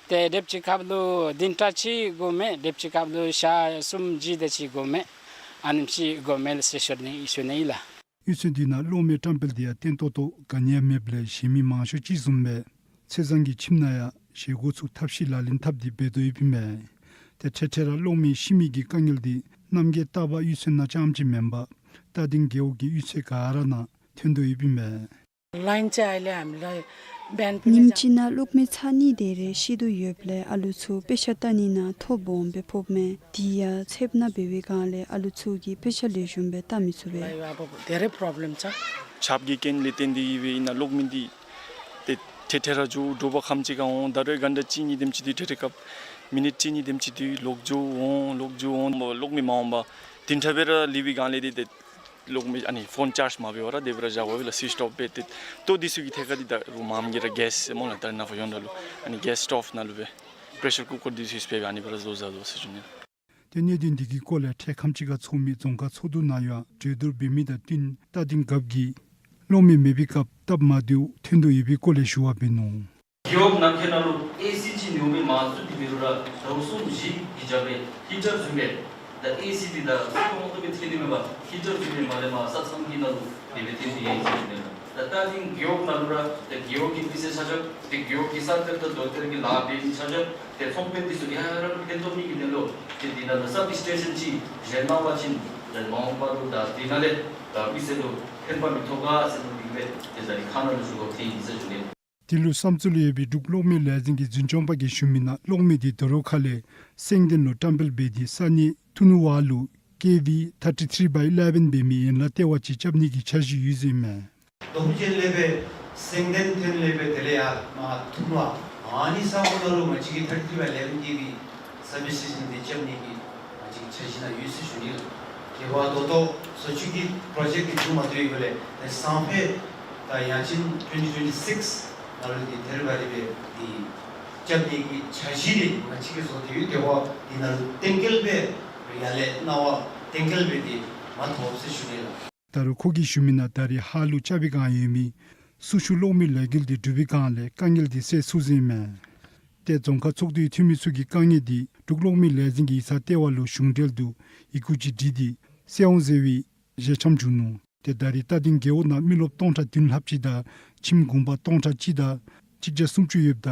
ཏེ་དེམ་ཅིག་སྐབས་ལུ་བདུན་ཕྲག་གཅིག་དགོ་མས། དེམ་ཅིག་སྐབས་ལུ་ཞག་གསུམ་བཞི་དེ་ཅིག་དགོ་མས། ཨ་ནེམ་ཅིག་དགོ་མས་ཟེར་ཞུ་ནི་ཞུ་ནི་ཨིན་ལགས། གཡུས་ཚན་འདི་ནང་གློག་མེ་བཀྲམ་སྤེལ་འདི་ཡང་བརྟན་ཏོག་ཏོ་ག་ནི་ཡང་མེདཔ་ལས་གཞན་མི་མང་ཤོས་ཅིག་བཟུམ་སྦེ་ཚེ་བཟང་གི་ཁྱིམ་ནང་ཡང་བཞེས་སྒོ་ཚུ་ཐབས་ཤེས་ལག་ལེན་འཐབ་སྟེ་འབད་དོ་ཡོདཔ་ཨིན་མས། ཏེ་འཕྲལ་འཕྲལ་ར་གློག་མེ་ཤི་མི་གི་དཀའ་ངལ་འདི་ རྣམ་རྒྱལ་རྟ་པ་གཡུས་ཚན་ནང་རྐྱངམ་གཅིག་མེན་པར་རྟ་སྡིང་རྒེད་འོག་གི་གཡུས་ཚན་ག་ར་ནང་ཐོན་དོ་ཡོདཔ་ཨིན་མས། ལའིན་ཅིག་ཨ་ལས་ཨམ་ལ་བེན་པུ་ཉིནམ་གཅིག་ནང་གློག་མེ་ཚར་གཉིས་དེ་རེ་ཤི་དོ་ཡོདཔ་ལས་ཨ་ལུ་ཚུ་དཔེ་ཆ་ལྟ་ནི་ནང་ཐོ་སྦོམ་སྦེ་ཕོགཔ་མས། དེ་ཡང་ཚདཔ་ནང་འབད་བའི་སྒང་ལས་ཨ་ལུ་ཚུ་གིས་དཔེ་ཆ་ལེགས་ཤོམ་སྦེ་ལྟ་མི་ཚུགས་པས། དེ་རེ་པྲོབ་ལེམ་ཆགས། ཆརཔ་གི་རྐྱེན་ལས་བརྟེན་ཏེ་གིས་སྦེ་ཨིན་ན་གློག་མེ་འདི་ཏེ་ཐེ་ཐེ་ར་འགྱོ། དྲོ་པ་ཁམས་ཅིག་ཁར་འོང་། ད་རུང་གན་ད་གཅིག་གཉིས་དེམ་ཅིག་སྡོད། ཐེ་ཐེ་སྐབས་མི་ནིཊ་གཅིག་གཉིས་དེམ་ཅིག་སྡོད། ལོག་འགྱོ་འོང་། ལོག་འགྱོ་འོང་། གློག་མེ་མ་འོང་པར་བདུན་ཕྲག་སྦེ་ར་ལུས་པའི་སྒང་ལས་འདི་ཏེ་གློག་མེ་ཨ་ནི་ཕོན་ཅཱརཇ་མ་འབད་བར་ར་དེ་སྦེ་ར་བཞག་པ་ལས་སུའིཆ་ཨོཕ་འབད་དེ། ལྟོ་འདི་ཚུ་གི་ཐད་ཁར་འདི་ད་རུང་མངམ་གི་ར་གེསི་སྨོ་ལགས། ད་རེས་ནངས་པ་ཡོད་ནོ་ལུ་ཨ་ནི་གེསི་སི་ཊོབ་ནང་ལུ་སྦེ་པྲེ་ཤར་ཀུ་ཀར་འདི་ཚུ་སྦེ་ཨ་ནི་སྦེ་ར་བཟོ་བཟའ་དོ་ཟེར་ཞུ་ནི། ཏེ་གནད་དོན་འདི་གི་སྐོར་ལས་འཕྲལ་ཁམས་ཅིག་ཁར་ཚོགས་མི་རྫོང་ཁག་ཚོགས་འདུ་ནང་ཡང་གྲོས་བསྡུར་འབད་མི་དང་བསྟུན་རྟ་སྡིང་རྒཔོ་གིས་གློག་མེ་མེད་པའི་སྐབས་སྟབས་མ་བདེཝ་ཐོན་དོ་ཡོད་པའི་སྐོར་ལས་ཞུ་བ་འབད་ནུག། རྒེད་འོག་ནང་འཁོད་ནང་ལུ་ཨེ་སི་ཅིག་ཉོ་སྦེ་མ་བཙུགས་ཏེ་འབད་རུང་ར་ཟླཝ་གསུམ་བཞི་གི་རྒྱབ་སྦེ་ཧི་ཊར་བཟུམ་སྦེ་ད་ཨེ་སི་འདི་ད་སོ་སོ་ཧོང་ཏོ་སྦེ་ཐོན་ནི་མེད་པར་ཧི་ཊར་བཟུམ་སྦེ་མ་ལས་མར་ས་མཚམས་ཀྱི་ནང་ལུ་དེ་སྦེ་ཐོན་ཏེ་ཡོད་ཟེར་ཞུ་ནི་ལགས། ད་རྟ་སྡིང་རྒེད་འོག་ནང་ལུ་ར་ད་རྒེད་འོག་གི་མི་སེར་ཆ་ཁྱབ་ཏེ་རྒེད་འོག་གི་གསར་གཏོད་དང་དོན་གཏོད་ཀྱི་ལཱ་འབད་མི་ཆ་ཁྱབ་ཏེ་ཚོང་པ་འདི་ཚུ་ག་ར་ལུ་ཕན་ཐོགས་ནི་གི་དོན་ལུ་ཏེ་འདི་ནང་ལུ་སབ་སི་ཊེ་ཤཱན་ཅིག་བཞེངས་གནང་བ་ཅིན་ཏེ་མ་འོངས་པ་ལུ་ད་འདི་ནང་ལས་ད་མི་སེར་ལུ་ཕན་པ་མི་ཐོགས་ག་ཟེར་མི་འདི་སྦེ་ཏེ་ད་རིས་ཁ་ནང་ལུ་ཞུ་དགོཔ་ཐོན་ཡི་ཟེར་ཞུ་ནི། འདི་ལུ་བསམ་ཚུལ་ཡོད་པའི་འབྲུག་གློག་མེ་ལས་འཛིན་གྱི་འཛིན་སྐྱོང་པ་གིས་ཞུ་མི་ནང་གློག་མེ་འདི་དོ་རུང་ཁ་ལས་སེང་ལྡེང་ལུ་བཀྲམ་སྤེལ་འབད་དེ་ས་གནས་ཐུ་ནུ་ཝ་ལུ་ཀེ་ཝི་ཐར་ཊི་ཐིརི་བཱའི་ཨི་ལེ་བཱན་འབད་མི་ཡན་ལག་ལྟེ་བ་ཅིག་རྐྱབ་ནི་གི་འཆར་གཞི་ཡོད་ཟེར་ཨིན་མས། ལྡོང་ཅན་ལས་སྦེ་སེང་ལྡེང་ཐོན་ལས་སྦེ་དེ་ལས་ཡར་མར་ཐུ་ནུ་ཝ་ཨ་ནི་ས་གོ་ནང་ལུ་ང་བཅས་ཀྱི་ཐར་ཊི་ཐིརི་བཱའི་ཨི་ལེ་བཱན་ཀེ་ཝི་སབ་སི་ཊེ་ཤཱན་འདི་རྐྱབ་ནི་གི་ང་བཅས་ཀྱི་འཆར་གཞི་ནང་ཡོད་ཟེར་ཞུ་ནི་ལགས། དེ་འབདཝ་ད་ལྟོ་ཚུ་ཚུ་གི་པྲོ་ཇེཀཊ་འདི་མཇུག་མ་བསྡུ་བའི་སྒང་ལས་ཏེ་སང་ཕོད་ད་ཡང་ཅིན་ཊུ་ཝེན་ཊི་ཊུ་ཝེན་ཊི་སིཀསི་ནང་ལུ་འདི་ཐེར་བ་རི་སྦེ་འདི་རྐྱབ་ནི་གི་འཆར་གཞི་འདི་ང་བཅས་ཀྱིས་བཟོ་སྟེ་ཡོད། དེ་འབདཝ་འདི་ནང་ལུ་གཏན་འཁེལ་སྦེ་ཡར་ལས་གནང་བ་གཏན་འཁེལ་སྦེ་འདི་མ་ཐོབ་ཟེར་ཞུ་ནི་ལགས། ད་རུང་ཁོ་གིས་ཞུ་མི་ནང་ད་རེས་ཧཱ་ལུགས་རྐྱབ་པའི་སྒང་ཡོད་མི་སུ་ཆུ་གློག་མེ་ལས་འགུལ་འདི་གྲུབ་པའི་སྒང་ལས་དཀའ་ངལ་འདི་སེལ་ཚུགས་ཟེར་ཨིན་མས། ཏེ་རྫོང་ཁག་ཚོགས་འདུའི་འཐུས་མི་ཚུ་གིས་དཀའ་ངལ་འདི་འབྲུག་གློག་མེ་ལས་འཛིན་གྱི་ཡིག་ཚང་ལྟེ་བ་ལུ་གཞུང་འབྲེལ་དུ་ཡི་གུ་ཅིག་བྲིས་ཏེ་སེལ་འོང་ཟེར་བའི་ཞལ་ཆེམས་བསྒྱུར་ནུག། ཏེ་ད་རེས་རྟ་སྡིང་རྒེད་འོག་ནང་མི་རློབས་སྟོང་ཕྲག་བདུན་ལྷགཔ་ཅིག་དང་ཁྱིམ་གུང་པ་སྟོང་ཕྲག་གཅིག་དང་གཅིག་བརྒྱ་སུམ་ཅུ་ཡོདཔ་ད་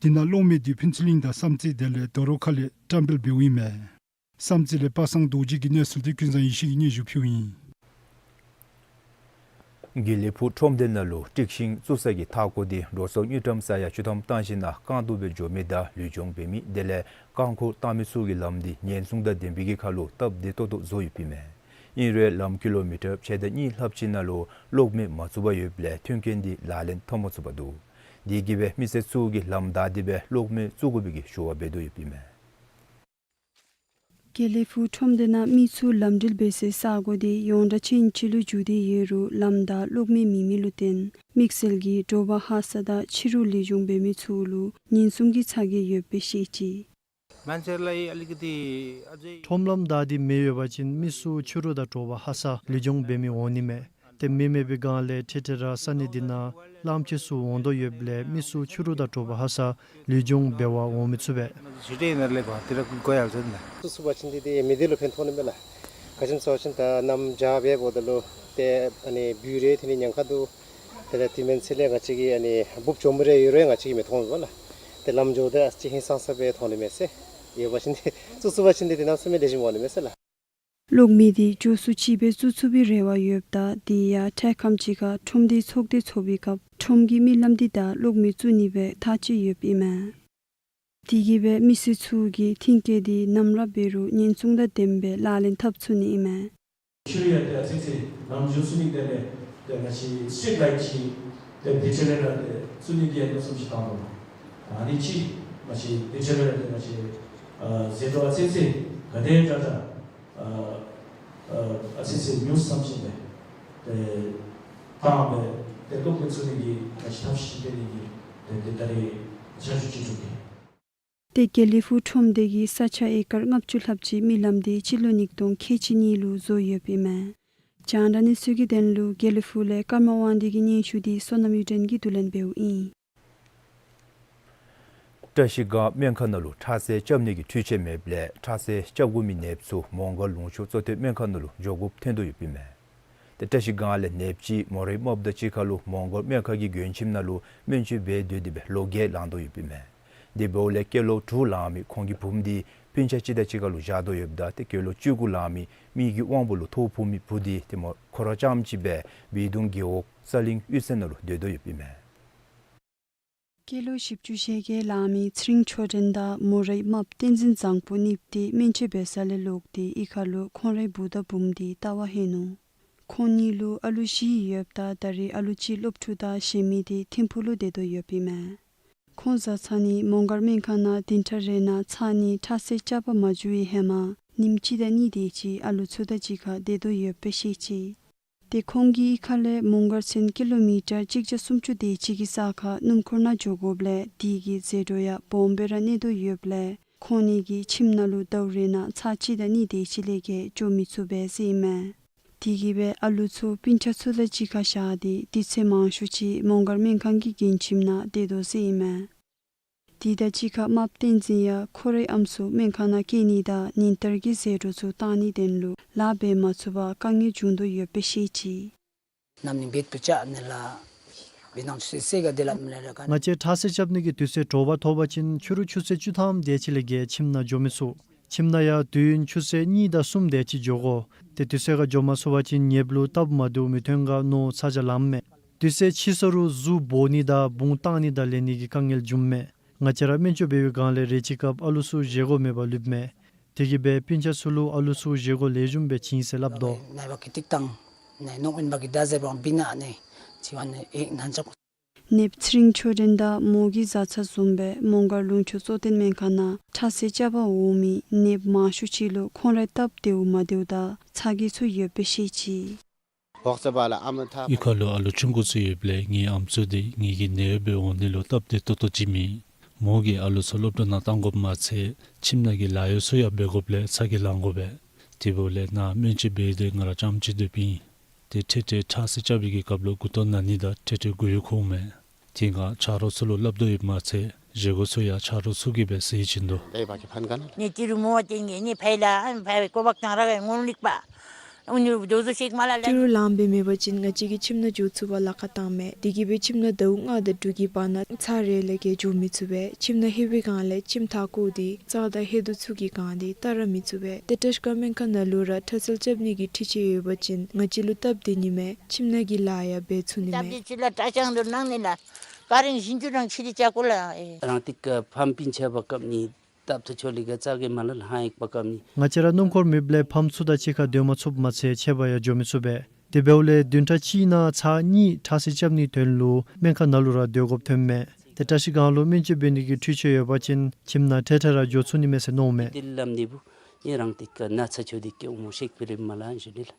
འདི་ནང་གློག་མེ་འདི་ཕུན་ཚོགས་གླིང་དང་བསམ་རྩེ་དེ་ལས་དོ་རུང་ཁ་ལས་བཀྲམ་སྤེལ་འབདཝ་ཨིན་མས། བསམ་རྩེ་ལས་པ་སངས་རྡོ་རྗེ་གིས་གནས་ཚུལ་འདི་ཀུན་བཟང་ཡེ་ཤེས་ཀྱིས་སྙན་ཞུ་ཕུལཝ་ཨིན། དགེ་ལེགས་ཕུག་ཁྲོམ་སྡེ་ནང་ལུ་ཊིག་ཤིང་བཙུགས་ས་གི་མཐའ་སྐོར་འདི་འགྲོ་སོང་དངུལ་ཀྲམ་ས་ཡ་བཅུ་ཐམ་བཏང་ཞིནམ་ན་རྐང་བཙུགས་སྦེ་འགྱོ་མི་དང་ལུས་སྦྱོང་འབད་མི་དེ་ལས་རྐང་འཁོར་བཏང་མི་ཚུ་གི་ལམ་འདི་ཉེན་སྲུང་དང་ལྡན་པའི་གི་ཁར་ལུ་སྟབས་བདེ་ཏོག་ཏོ་བཟོ་ཡོདཔ་ཨིན་མས། ཨིན་རུང་ལམ་ཀི་ལོ་མི་ཊར་ཕྱེད་དང་གཉིས་ལྷགཔ་ཅིག་ནང་ལུ་གློག་མེ་མ་བཙུགས་པར་ཡོདཔ་ལས་མཐུན་རྐྱེན་འདི་ལག་ལེན་འཐབ་མ་ཚུགས་པར་འདུག། དེ་གིས་སྦེ་མི་སེར་ཚུ་གིས་ལམ་བདའ་སྟེ་སྦེ་གློག་མེ་བཙུགས་དགོ་པའི་གི་ཞུ་བ་འབད་དོ་ཡོདཔ་ཨིན་མས། དགེ་ལེགས་ཕུག་ཁྲོམ་སྡེ་ནང་མི་ཚུ་ལམ་འགྲུལ་འབད་སའི་ས་གོ་འདི་ཡོངས་གྲགས་ཅན་ཅིག་ལུ་གྱུར་ཏེ་ཡོད་རུང་ལམ་བདའ་གློག་མེ་མེད་མི་ལུ་བརྟེན་དམིགས་བསལ་གྱིས་དྲོ་པ་ཧ་སག་དང་ཕྱི་རུ་ལུས་སྦྱོང་འབད་མི་ཚུ་ལུ་ཉེན་སྲུང་གི་ཚ་གྱང་ཡོདཔ་སྦེ་བཤད་ཅི། मान्छेलाई अलिकति अझै ཁྲོམ་ལམ་བདའ་སྟེ་མེ་ཡོད་པ་ཅིན་མི་ཚུ་ཕྱི་རུ་དང་དྲོ་པ་ཧ་སག་ལུས་སྦྱོང་འབད་མི་འོང་ནི་མས། ཏེ་མེ་མེད་པའི་སྒང་ལས་ཐེ་ཐེ་ར་ས་གནས་འདི་ནང་གླངམོ་ཆེ་ཚུ་འོང་དོ་ཡོདཔ་ལས་མི་ཚུ་ཕྱི་རུ་དང་དྲོ་པ་ཧ་སག་ལུས་སྦྱོང་འབད་བར་འོང་མི་ཚུགས་པས། छिटै यिनीहरूलाई घरतिर गइहाल्छ नि त। བཙུགས་པ་ཅིན་འདི་འདི་མི་སྡེ་ལུ་ཕན་ཐོགས་ནི་མས་ལགས། ག་ཅི་སྨོ་ཟེར་བ་ཅིན་ད་གནམ་བྱཱར་འབདཝ་ད་ལུ་ཏེ་ཨ་ནི་སྦུག་རེ་ཐོན་ནི་ཉེན་ཁ་འདུག། དེ་ལས་དེ་མེན་ཚེ་ལས་ང་བཅས་ཀྱི་ཨ་ནི་འབུཔ་གྱོགམོ་རེ་ཡོད་རུང་ང་བཅས་ཀྱིས་མི་མཐོང་མས་ལགས། ཏེ་ལམ་འགྱོཝ་ད་ཨ་ཙི་ཧིང་སངས་ས་སྦེ་མཐོང་ནི་མས་ཟེར། ཡོད་པ་ཅིན་འདི་བཙུགས་བཙུགས་པ་ཅིན་འདི་འདི་གནམ་མེད་ས་མེད་ལེགས་ཤོམ་འོང་ནི་མས་ཟེར་ལགས། གློག་མེ་འདི་མགྱོགས་སུ་ཅིག་སྦེ་བཙུགས་ཚུགས་པའི་རེ་བ་ཡོདཔ་ད་དེ་ཡང་འཕྲལ་ཁམས་ཅིག་ཁར་ཁྲོམ་སྡེའི་ཚོགས་སྡེ་ཚོགས་པའི་སྐབས་ཁྲོམ་གྱི་མི་ལམ་འདི་བདའ་གློག་མེ་བཙུགས་ནི་སྦེ་ཐག་བཅད་ཡོདཔ་ཨིན་མས། དེ་གིས་སྦེ་མི་སེར་ཚུ་གིས་མཐུན་རྐྱེན་འདི་ནམ་ར་འབད་རུང་ཉེན་སྲུང་དང་ལྡནམ་སྦེ་ལག་ལེན་འཐབ་ཚུགས་ནི་ཨིན་མས། ཕྱི་རུ་ཡང་ཏེ་ཨ་ཙི་ཙི་ལམ་འགྱོ་ཚུགས་ནི་དེ་ལས་ཏེ་ང་བཅས་སི་ཊི་རིཊ་ལའིཊ་ཅིག་ཏེ་བི་ཊི་ཨེལ་ཨེ་ར་ཏེ་བཙུགས་ནི་གི་མནོ་བསམ་ཅིག་བཏང་དོ། ཨ་ནི་ཅིག་ང་བཅས་བི་ཊི་ཨེལ་ཨེ་ར་ཏེ་ང་བཅས་ཨ་ཟད་འགྲོ་ཨ་ཙི་ཙི་ག་དེ་དྲག་དྲག་ཨ་ཨ་ཨ་ཙི་ཙི་ཉུང་བསམ་ཅིག་སྦེ་ཏེ་བཏང་སྦེ་ཏེ་གློག་མེ་བཙུགས་ནི་གི་ང་བཅས་ཐབས་ཤེས་འབད་ནི་གི་ཏེ་ཏེ་ད་རེས་འཆར་གཞི་ཅིག་གྲུབ་ཡི། ཏེ་དགེ་ལེགས་ཕུག་ཁྲོམ་སྡེ་གིས་ས་ཆ་ཨེ་ཀར་ལྔ་བཅུ་ལྷགཔ་ཅིག་མི་ལམ་འདི་སྤྱི་ལོ་ཉིས་སྟོང་ཁལ་གཅིག་གཉིས་ལུ་བཟོ་ཡོདཔ་ཨིན་མས། རྒྱང་བསྒྲགས་གནས་ཚུལ་གྱི་དོན་ལུ་དགེ་ལེགས་ཕུག་ལས་ཀརྨ་དབང་འདུས་ཀྱི་སྙན་ཞུ་འདི་བསོད་ནམས་གཡུ་སྒྲོན་གྱིས་བསྡུ་ལེན་འབདཝ་ཨིན། བཀྲ་ཤིས་སྒང་སྨན་ཁང་ནང་ལུ་ཁྲག་རྩ་རྐྱབ་ནི་གི་འཕྲུལ་ཆས་མེདཔ་ལས་ཁྲག་རྩ་རྐྱབ་དགོ་མི་ནདཔ་ཚུ་མོང་སྒར་ལུང་ཕྱོགས་གཙོ་བསྟེན་སྨན་ཁང་ནང་ལུ་འགྱོ་དགོཔ་ཐོན་དོ་ཡོདཔ་ཨིན་མས། ཏེ་བཀྲ་ཤིས་སྒང་ལས་ནདཔ་ཅིག་མོ་རའི་རྨགཔ་དང་གཅིག་ཁར་ལུ་མོང་སྒར་སྨན་ཁང་གི་མགྱོན་ཁྱིམ་ནང་ལུ་སྨན་བཅོས་འབད་སྡོད་དེ་སྦེ་ལོ་བརྒྱད་ལང་དོ་ཡོདཔ་ཨིན་མས། དེ་འབདཝ་ལས་སྐྱེས་ལོ་དྲུག་ལང་མི་ཁོང་གི་བུམོ་འདི་ སྤུན་ཆ་གཅིག་དང་གཅིག་ཁར་ལུ་བཞག་དོ་ཡོདཔ་ད་ཏེ་སྐྱེས་ལོ་བཅུ་དགུ་ལང་མི་མི་གི་དབང་པོ་ལུ་ཐོ་ཕོག་མི་བུ་འདི་ཏེ་མོ་ཁོ་ར་རྐྱངམ་གཅིག་སྦེ་བི་དུང་རྒེད་འོག་ས་གླིང་གཡུས་ཚན་ནང་ལུ་སྡོད་དོ་ཡོདཔ་ཨིན་མས། སྐྱེས་ལོ་བཞི་བཅུ་ཞེ་བརྒྱད་ལང་མི་ཚེ་རིང་ཆོས་སྒྲོན་དང་མོ་རའི་རྨགཔ་བསྟན་འཛིན་བཟང་པོ་གཉིསཔོ་འདི་སྨན་བཅོས་འབད་ས་ལས་ལོག་སྟེ་གཡུས་ཁ་ལུ་ཁོང་རའི་བུ་དང་བུམོ་འདི་ལྟ་བར་ལྷོད་ནུག། ཁོང་གཉིས་ལུ་ཨ་ལུ་བཞི་ཡོདཔ་ད་ད་རེས་ཨ་ལུ་གཅིག་སློབ་ཕྲུག་དང་གཞན་མི་འདི་ཐིམ་ཕུག་ལུ་སྡོད་དོ་ཡོདཔ་ཨིན་མས། ཁོང་བཟའ་ཚང་ནི་མོང་སྒར་སྨན་ཁང་ནང་བདུན་ཕྲག་རེ་ནང་ཚར་གཉིས་ཁྲག་ཤེད་རྐྱབ་པར་མ་འགྱོ་བའི་ཧེ་མ་ཉིནམ་གཅིག་དང་གཉིས་དེ་ཅིག་ཨ་ལུ་ཚུ་དང་གཅིག་ཁར་སྡོད་དོ་ཡོདཔ་སྦེ་བཤད་ཅི། ཏེ་ཁོང་གི་གཡུས་ཁ་ལས་མོང་སྒར་ཚུན་ཀི་ལོ་མི་ཊར་གཅིག་བརྒྱ་སུམ་ཅུ་དེ་ཅིག་གི་ས་ཁར་སྣུམ་འཁོར་ནང་འགྱོ་དགོཔ་ལས་དེ་གི་ཟད་འགྲོ་ཡང་སྦོམ་སྦེ་ར་གནས་དོ་ཡོདཔ་ལས་ཁོང་གཉིས་ཀྱི་ཁྱིམ་ནང་ལུ་ཟླཝ་རེ་ནང་ཚར་གཅིག་དང་གཉིས་དེ་ཅིག་ལས་བརྒལ་འགྱོ་མི་ཚུགས་པས་ཟེར་ཨིན་མས། དེ་གིས་སྦེ་ཨ་ལུ་ཚུ་སྤུན་ཆ་ཚུ་དང་གཅིག་ཁར་བཞག་སྟེ་དུས་ཚོད་མང་ཤོས་ཅིག་མོང་སྒར་སྨན་ཁང་གི་མགྲོན་ཁྱིམ་ནང་སྡོད་དོ་ཟེར་ཨིན་མས། དེ་དང་གཅིག་ཁར་རྨགཔ་བསྟན་འཛིན་ཡང་ཁོ་རའི་ཨམ་སྲུ་སྨན་ཁང་ནང་བསྐྱལ་ནི་དང་ཉིན་ལྟར་གྱི་ཟད་འགྲོ་ཚུ་བཏང་ནིའི་དོན་ལུ་ལཱ་འབད་མ་ཚུགས་པར་དཀའ་ངལ་བྱུང་དོ་ཡོདཔ་སྦེ་བཤད་ཅི། ནམ་ནི་འབད་བཏུབ་ཅ་ནི་ལགས། འབད་ནང་ཚུ་སེ་ག་དེ་ལགས་མི་ལགས་ར་ག་ང་བཅས་ཁྲག་ཤེད་རྐྱབ་ནི་གི་དུས་ཚོད་དྲོ་པ་ཐོབ་པ་ཅིན་ཕྱི་རུ་ཆུ་ཚོད་བཅུ་ཐམ་དེ་ཅིག་ལས་བརྒལ་ཁྱིམ་ནང་འགྱོ་མི་ཚུགས། ཁྱིམ་ནང་ཡང་དུས་ཡུན་ཆུ་ཚོད་གཉིས་དང་གསུམ་དེ་ཅིག་འགྱོ་དགོ། ཏེ་དུས་ཚོད་ཁར་འགྱོ་མ་ཚུགས་པ་ཅིན་ཉེསཔ་ལུ་སྟབས་མ་བདེཝ་མི་ཐོན་ག་མནོ་ཚ་གྱང་ལངམ་མས། དུས་ཚོད་ཕྱིས་ས་རུ་གཟུགས་སྦོ་ནི་དང་བུང་བཏང་ནི་དང་ལེན་ནི་གི་དཀའ་ངལ་འབྱུངམ་མས། ང་བཅས་ར་སྨན་བཅོས་འབད་བའི་སྒང་ལས་རེ་ཅིག་སྐབས་ཨ་ལུ་ཚུ་བཞེས་སྒོ་མེད་པར་ལུསཔ་མས། དེ་གིས་སྦེ་སྤུན་ཆ་ཚུ་ལུ་ཨ་ལུ་ཚུ་བཞེས་སྒོ་ལེགས་ཤོམ་སྦེ་བྱིན་ཟེར་སླབ་དོ། ནའི་བ་ཀི་ཏིག་ཏང་ནའི་ནོག་མེན་བ་ཀི་ད་ཟེར་བང་བི་ན་ནའི་ཅི་བ་ནའི་ཨེ་ནན་ཅག། ནདཔ་ཚེ་རིང་ཆོས་སྒྲོན་དང་མོ་གི་བཟའ་ཚང་བཟུམ་སྦེ་མོང་སྒར་ལུང་ཕྱོགས་གཙོ་བསྟེན་སྨན་ཁང་ནང་ཁྲག་ཤེད་རྐྱབ་པར་འོང་མི་ནདཔ་མང་ཤོས་ཅིག་ལུ་ཁོང་རའི་སྟབས་བདེཝ་མ་བདེཝ་དང་ཚ་གྱང་ཚུ་ཡོདཔ་སྦེ་བཤད་ཅི། གཡུས་ཁ་ལུ་ཨ་ལུ་ཆུང་ཀུ་ཚུ་ཡོདཔ་ལས་ངེའི་ཨམ་སྲུ་འདི་ངེ་གི་ནདཔ་སྦེ་འོང་ནི་ལུ་སྟབས་བདེ་ཏོག་ཏོ་ཅིག་མེད། མོ་གིས་ཨ་ལུ་ཚུ་སློབ་གྲྭ་ནང་བཏང་དགོཔ་མ་ཚད་ཁྱིམ་ནང་གི་ལཱ་གཡོག་ཚུ་ཡང་འབད་དགོཔ་ལས་ཚ་གྱང་ལང་དགོ་པས། དེ་འབདཝ་ལས་ནཱ་སྨན་བཅོས་འབད་དེ་ང་ར་རྐྱངམ་གཅིག་སྡོདཔ་ཨིན། ཏེ་ཐེངས་ཐེངས་ཁྲག་ཤེད་རྐྱབ་པའི་གི་སྐབས་ལུ་མགུ་ཏོ་ན་ནི་དང་ཐེངས་ཐེངས་མགུ་ཡུ་འཁོརཝ་མས། དེ་ང་ཆ་རོགས་ཚུ་ལུ་སླབ་དོ་ཡོདཔ་མ་ཚད་བཞེས་སྒོ་ཚུ་ཡང་ཆ་རོགས་ཚུ་གིས་སྦེ་ཟེར་བྱིན་དོ། ནི་ཏི་རུ་མོ་བ་ཏེན་གེ་ནི་ཕའི་ལ་ཨན་ཕའི་ཀོ་བག་ཏང་ར་གེ་ངོ་ལིག་པ། ཨུ་ནི་རུ་དོ་ཟོ་ཤེག་མ་ལ་ལ། ཏི་རུ་ལངམ་སྦེ་མེད་པ་ཅིན་ང་བཅས་ཀྱིས་ཁྱིམ་ནང་འགྱོ་ཚུགས་པར་ལཱ་ཁག་བཏངམ་མས། དེ་གིས་སྦེ་ཁྱིམ་ནང་ཟླཝ་ལྔ་དང་དྲུག་གི་བར་ན་ཚར་རེ་ལས་བརྒལ་འགྱོ་མི་ཚུགས་པས། ཁྱིམ་ནང་ལྷོད་པའི་སྒང་ལས་ཁྱིམ་མཐའ་སྐོར་འདི་བཙག་དང་ཧེ་དོ་ཚུ་གི་སྒང་འདི་བལྟ་ར་མི་ཚུགས་པས། ཏེ་བཀྲིས་སྒང་སྨན་ཁང་ནང་ལུ་ར་ཁྲག་ཤེད་རྐྱབ་ནི་གི་འཕྲུལ་ཆས་ཡོད་པ་ཅིན་ང་བཅས་ལུ་སྟབས་བདེ་ནི་མས། ཁྱིམ་ནང་གི་ལཱ་ཡང་འབད་ཚུགས་ནི་མས། སྟབས་བདེ་ཅིག་ལགས། ཁྲག་ཤེད་འདི་གནང་ནི་ལགས། ཀ་རིང་བཞིན་ཅུ་རང་ཕྱི་ཏི་ཅ་ཀོ་ལགས། ཨེ་རང་ཏི་ཀ་ཕམ་སྤུན་ཆ་བ་སྐབས་ནི་སྟབས་ཐུ་ཆོ་ལི་ག་ཙ་གེ་མ་ལ་ལྷང་ཡེག་པ་སྐབས་ནི། ང་བཅས་ར་སྣུམ་འཁོར་མེདཔ་ལས་ཕམ་ཚུ་དང་གཅིག་ཁར་སྡོད་མ་ཚུགསཔ་མ་ཚད་ཕྱད་པར་ཡང་འགྱོ་མི་ཚུགས་པས། དེ་འབདཝ་ལས་བདུན་ཕྲག་གཅིག་ནང་ཚར་གཉིས་ཁྲག་ཤེད་རྐྱབ་ནིའི་དོན་ལུ་སྨན་ཁང་ནང་ལུ་ར་སྡོད་དགོཔ་ཐོནམ་མས། ཏེ་བཀྲིས་སྒང་ལུ་སྨན་བཅོས་འབད་ནི་གི་འཕྲུལ་ཆས་ཡོད་པ་ཅིན་ཁྱིམ་ནང་ཐེངས་ཐེངས་ར་འགྱོ་ཚུགས་ནི་མས་ཟེར་མནོཝ་མས། དེ་ལམ་འདི་བུ་ཨིན་རང་ཏི་ཀ་ན་ཚ་ཆོ་འདི་ཀེ་ཨུ་མོ་ཤེག་པི་རི་མ་ལ་ཨན་ཞུ་ནི་ལགས།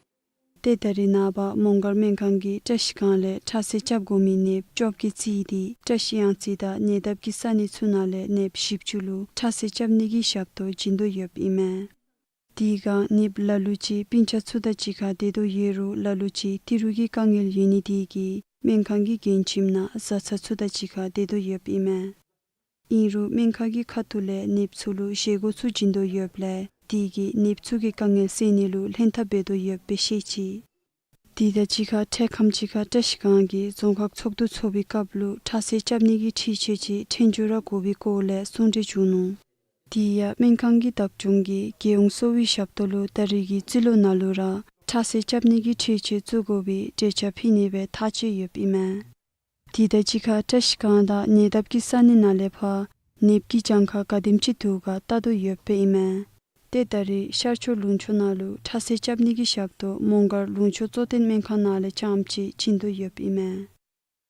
ཏེ་ད་རེས་ནངས་པ་མོང་སྒར་སྨན་ཁང་གིས་བཀྲིས་སྒང་ལས་ཁྲག་ཤེད་རྐྱབ་དགོ་མི་ནདཔ་བཅོ་བརྒྱད་བརྩིས་ཏེ་བཀྲིས་གཡང་རྩེ་དང་ཉེ་འདབས་ཀྱི་ས་གནས་ཚུ་ནང་ལས་ནདཔ་བཞི་བཅུ་ལུ་ཁྲག་ཤེད་རྐྱབ་ནི་གི་ཞབས་ཏོག་བྱིན་དོ་ཡོདཔ་ཨིན་མས། དེ་སྒང་ནདཔ་ལ་ལུ་ཅིག་སྤུན་ཆ་ཚུ་དང་གཅིག་ཁར་སྡོད་དོ་ཡོད་རུང་ལ་ལུ་ཅིག་ཏི་རུ་གི་དཀའ་ངལ་ཡོད་ནི་དེ་གིས་སྨན་ཁང་གི་མགྲོན་ཁྱིམ་ནང་བཟའ་ཚང་ཚུ་དང་གཅིག་ཁར་སྡོད་དོ་ཡོདཔ་ཨིན་མས། ཨིན་རུང་སྨན་ཁང་གི་ཁ་ཐུག་ལས་ནདཔ་ཚུ་ལུ་བཞེས་སྒོ་ཚུ་བྱིན་དོ་ཡོདཔ་ལས་དེ་གིས་ནདཔ་ཚུ་གི་དཀའ་ངལ་སེལ་ནི་ལུ་ལྷན་ཐབས་འབད་དོ་ཡོདཔ་སྦེ་བཤད་ཅི། དེ་དང་གཅིག་ཁར་འཕྲལ་ཁམས་ཅིག་ཁར་བཀྲིས་སྒང་གི་རྫོང་ཁག་ཚོགས་འདུ་ཚོགས་པའི་སྐབས་ལུ་ཁྲག་ཤེད་རྐྱབ་ནི་གི་འཕྲུལ་ཆས་ཅིག་ཕྲན་བྱོལ་ར་དགོ་པའི་སྐོར་ལས་གསུང་གྲོས་བྱུང་ནུག། དེ་ཡང་སྨན་ཁང་གི་བདག་སྐྱོང་གིས་རྒྱལ་ཡོངས་གསོ་བའི་ཞབས་ཏོག་ལུ་ད་རེས་ཀྱི་རྩིས་ལོ་ནང་ལུ་ར་ཁྲག་ཤེད་རྐྱབ་ནི་གི་འཕྲུལ་ཆས་བཙུགས་དགོ་པའི་གྲོས་འཆར་ཕུལ་ནི་སྦེ་ཐག་བཅད་ཡོདཔ་ཨིན་མས། དེ་དང་གཅིག་ཁར་བཀྲིས་སྒང་དང་ཉེ་འདབས་ཀྱི་ས་གནས་ནང་ལས་ཕར་ནདཔ་གི་གྱངས་ཁ་ག་དེམ་ཅིག་འདུག་ག་བལྟ་དོ་ཡོདཔ་ཨིན་མས། ཏེ་ད་རེས་ཤར་ཕྱོགས་ལུང་ཕྱོགས་ནང་ལུ་ཁྲག་ཤེད་རྐྱབ་ནི་གི་ཞབས་ཏོག་མོང་སྒར་ལུང་ཕྱོགས་གཙོ་བསྟེན་སྨན་ཁང་ནང་ལས་རྐྱངམ་ཅིག་བྱིན་དོ་ཡོདཔ་ཨིན་མས།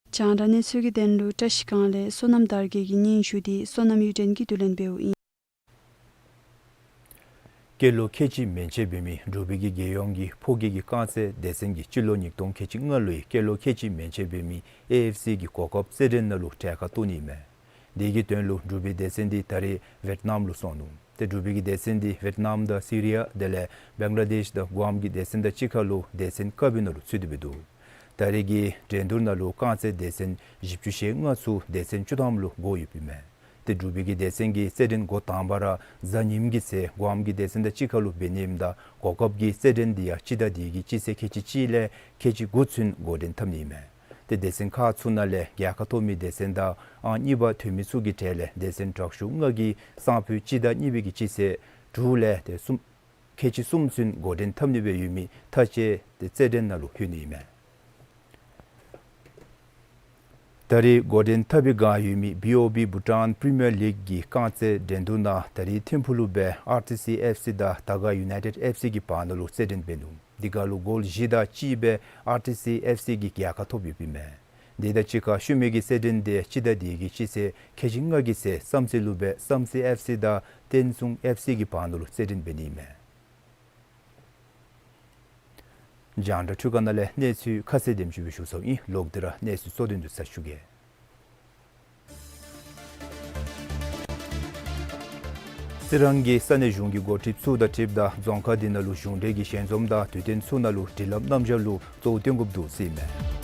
རྒྱང་བསྒྲགས་གནས་ཚུལ་གྱི་དོན་ལུ་བཀྲིས་སྒང་ལས་བསོད་ནམས་དར་རྒྱས་ཀྱི་སྙན་ཞུ་འདི་བསོད་ནམས་གཡུ་སྒྲོན་གྱིས་བསྡུ་ལེན་འབདཝ་ཨིན། སྐྱེས་ལོ་ཁལ་གཅིག་མན་ཆད་འབད་མི་འབྲུག་པའི་གི་རྒྱལ་ཡོངས་ཀྱི་ཕོ་སྐྱེས་ཀྱི་རྐང་རྩེད་སྡེ་ཚན་གྱིས་སྤྱི་ལོ་ཉིས་སྟོང་ཁལ་གཅིག་ལྔ་ལོའི་སྐྱེས་ལོ་ཁལ་གཅིག་མན་ཆད་འབད་མི་ཨེ་ཨེཕ་སི་གི་གོ་སྐབས་རྩེད་འགྲན་ནང་ལུ་གྲལ་ཁར་གཏོགས་ནི་མས། དེ་གི་དོན་ལུ་འབྲུག་པའི་སྡེ་ཚན་འདི་ད་རེས་ཝེཊ་ནམ་ལུ་སོང་ནུག། ཏེ་འབྲུག་པའི་གི་སྡེ་ཚན་འདི་ཝེཊ་ནམ་དང་སི་རི་ཡ་དེ་ལས་བེང་ལ་དེཤ་དང་གུའམ་གྱི་སྡེ་ཚན་དང་གཅིག་ཁར་ལུ་སྡེ་ཚན་ཀ་བི་ནང་ལུ་ཚུད་དེ་འབད་འདུག། ད་རེས་ཀྱི་འགྲན་བསྡུར་ནང་ལུ་རྐང་རྩེད་སྡེ་ཚན་བཞི་བཅུ་ཞེ་ལྔ་ཚུ་སྡེ་ཚན་བཅུ་ཐམ་ལུ་བགོ་ཡོདཔ་ཨིན་མས། ཏེ་འབྲུག་པའི་གི་སྡེ་ཚན་གྱི་རྩེད་འགྲན་འགོ་དང་པ་ར་གཟའ་ཉིམ་གི་ཚེ་གུའམ་གྱི་སྡེ་ཚན་དང་གཅིག་ཁར་ལུ་འབད་ནི་ཨིནམ་ད་གོ་སྐབས་ཀྱི་རྩེད་འགྲན་འདི་ཡང་སྤྱི་ཟླ་འདི་གི་སྤྱི་ཚེས་ཁལ་གཅིག་གཅིག་ལས་ཁལ་གཅིག་དགུ་ཚུན་འགོ་འདྲེན་འཐབ་ནི་ཨིན་མས། ཏེ་སྡེ་ཚན་ཁག་ཚུ་ནང་ལས་རྒྱལ་ཁ་ཐོབ་མི་སྡེ་ཚན་དང་ཨང་གཉིས་པ་ཐོན་མི་ཚུ་གི་གྲས་ལས་སྡེ་ཚན་དྲག་ཤོས་ལྔ་གིས་སང་ཕོད་སྤྱི་ཟླ་གཉིས་པའི་གི་སྤྱི་ཚེས་དྲུག་ལས་ཏེ་གསུམ་ཁལ་གཅིག་གསུམ་ཚུན་འགོ་འདྲེན་འཐབ་ནི་སྦེ་ཡོད་མི་མཐའ་དཔྱད་ཏེ་རྩེད་འགྲན་ནང་ལུ་ལྷོད་ནི་ཨིན་མས། ད་རེས་འགོ་འདྲེན་འཐབ་པའི་བསྒང་ཡོད་མི་བི་ཨོ་བི་བྷུ་ཊཱན་པི་རི་མི་ཡར་ལིག་གི་རྐང་རྩེད་འགྲན་བསྡུར་ནང་ད་རེས་ཐིམ་ཕུག་ལུ་སྦེ་ཨར་ཊི་སི་ཨེཕ་སི་དང་དར་དཀར་ཡུ་ནའི་ཊེཌ་ཨེཕ་སི་གི་བར་ན་ལུ་རྩེད་འགྲན་འབད་ནུག། འདི་ཁར་ལུ་གོལ་བཞི་དང་གཅིག་སྦེ་ཨར་ཊི་སི་ཨེཕ་སི་གིས་རྒྱལ་ཁ་ཐོབ་ཡོདཔ་ཨིན་མས། དེ་དང་གཅིག་ཁར་ཤུལ་མའི་གི་རྩེད་འགྲན་དེ་སྤྱི་ཟླ་འདི་གི་སྤྱི་ཚེས་ཁལ་གཅིག་ལྔ་གི་ཚེ་བསམ་རྩེ་ལུ་སྦེ་བསམ་རྩེ་ཨེཕ་སི་དང་བསྟན་སྲུང་ཨེཕ་སི་གི་བར་ན་ལུ་རྩེད་འགྲན་འབད་ནི་ཨིན་མས། རྒྱང་བསྒྲགས་འཕྲུལ་ཁང་ནང་ལས་གནས་ཚུལ་ཁ་གསལ་དེམ་ཅིག་སྦེ་ཞུ་ཚརཝ་ཨིན། ལོག་སྟེ་ར་གནས་ཚུལ་གཙོ་དོན་དུ་ཞུ་གེ། རྩི་རང་གི་ས་གནས་གཞུང་གི་འགོ་ཁྲིདཔ་ཚུ་དང་འཁྲིལཝ་ད་རྫོང་ཁག་འདི་ནང་ལུ་གཞུང་འབྲེལ་གྱི་ཞལ་འཛོམས་དང་དུས་སྟོན་ཚུ་ནང་ལུ་སྒྲིག་ལམ་རྣམ་གཞག་ལུ་གཙོ་བོ་བཏོན་དགོཔ་འདུག་ཟེར་ཨིན་མས།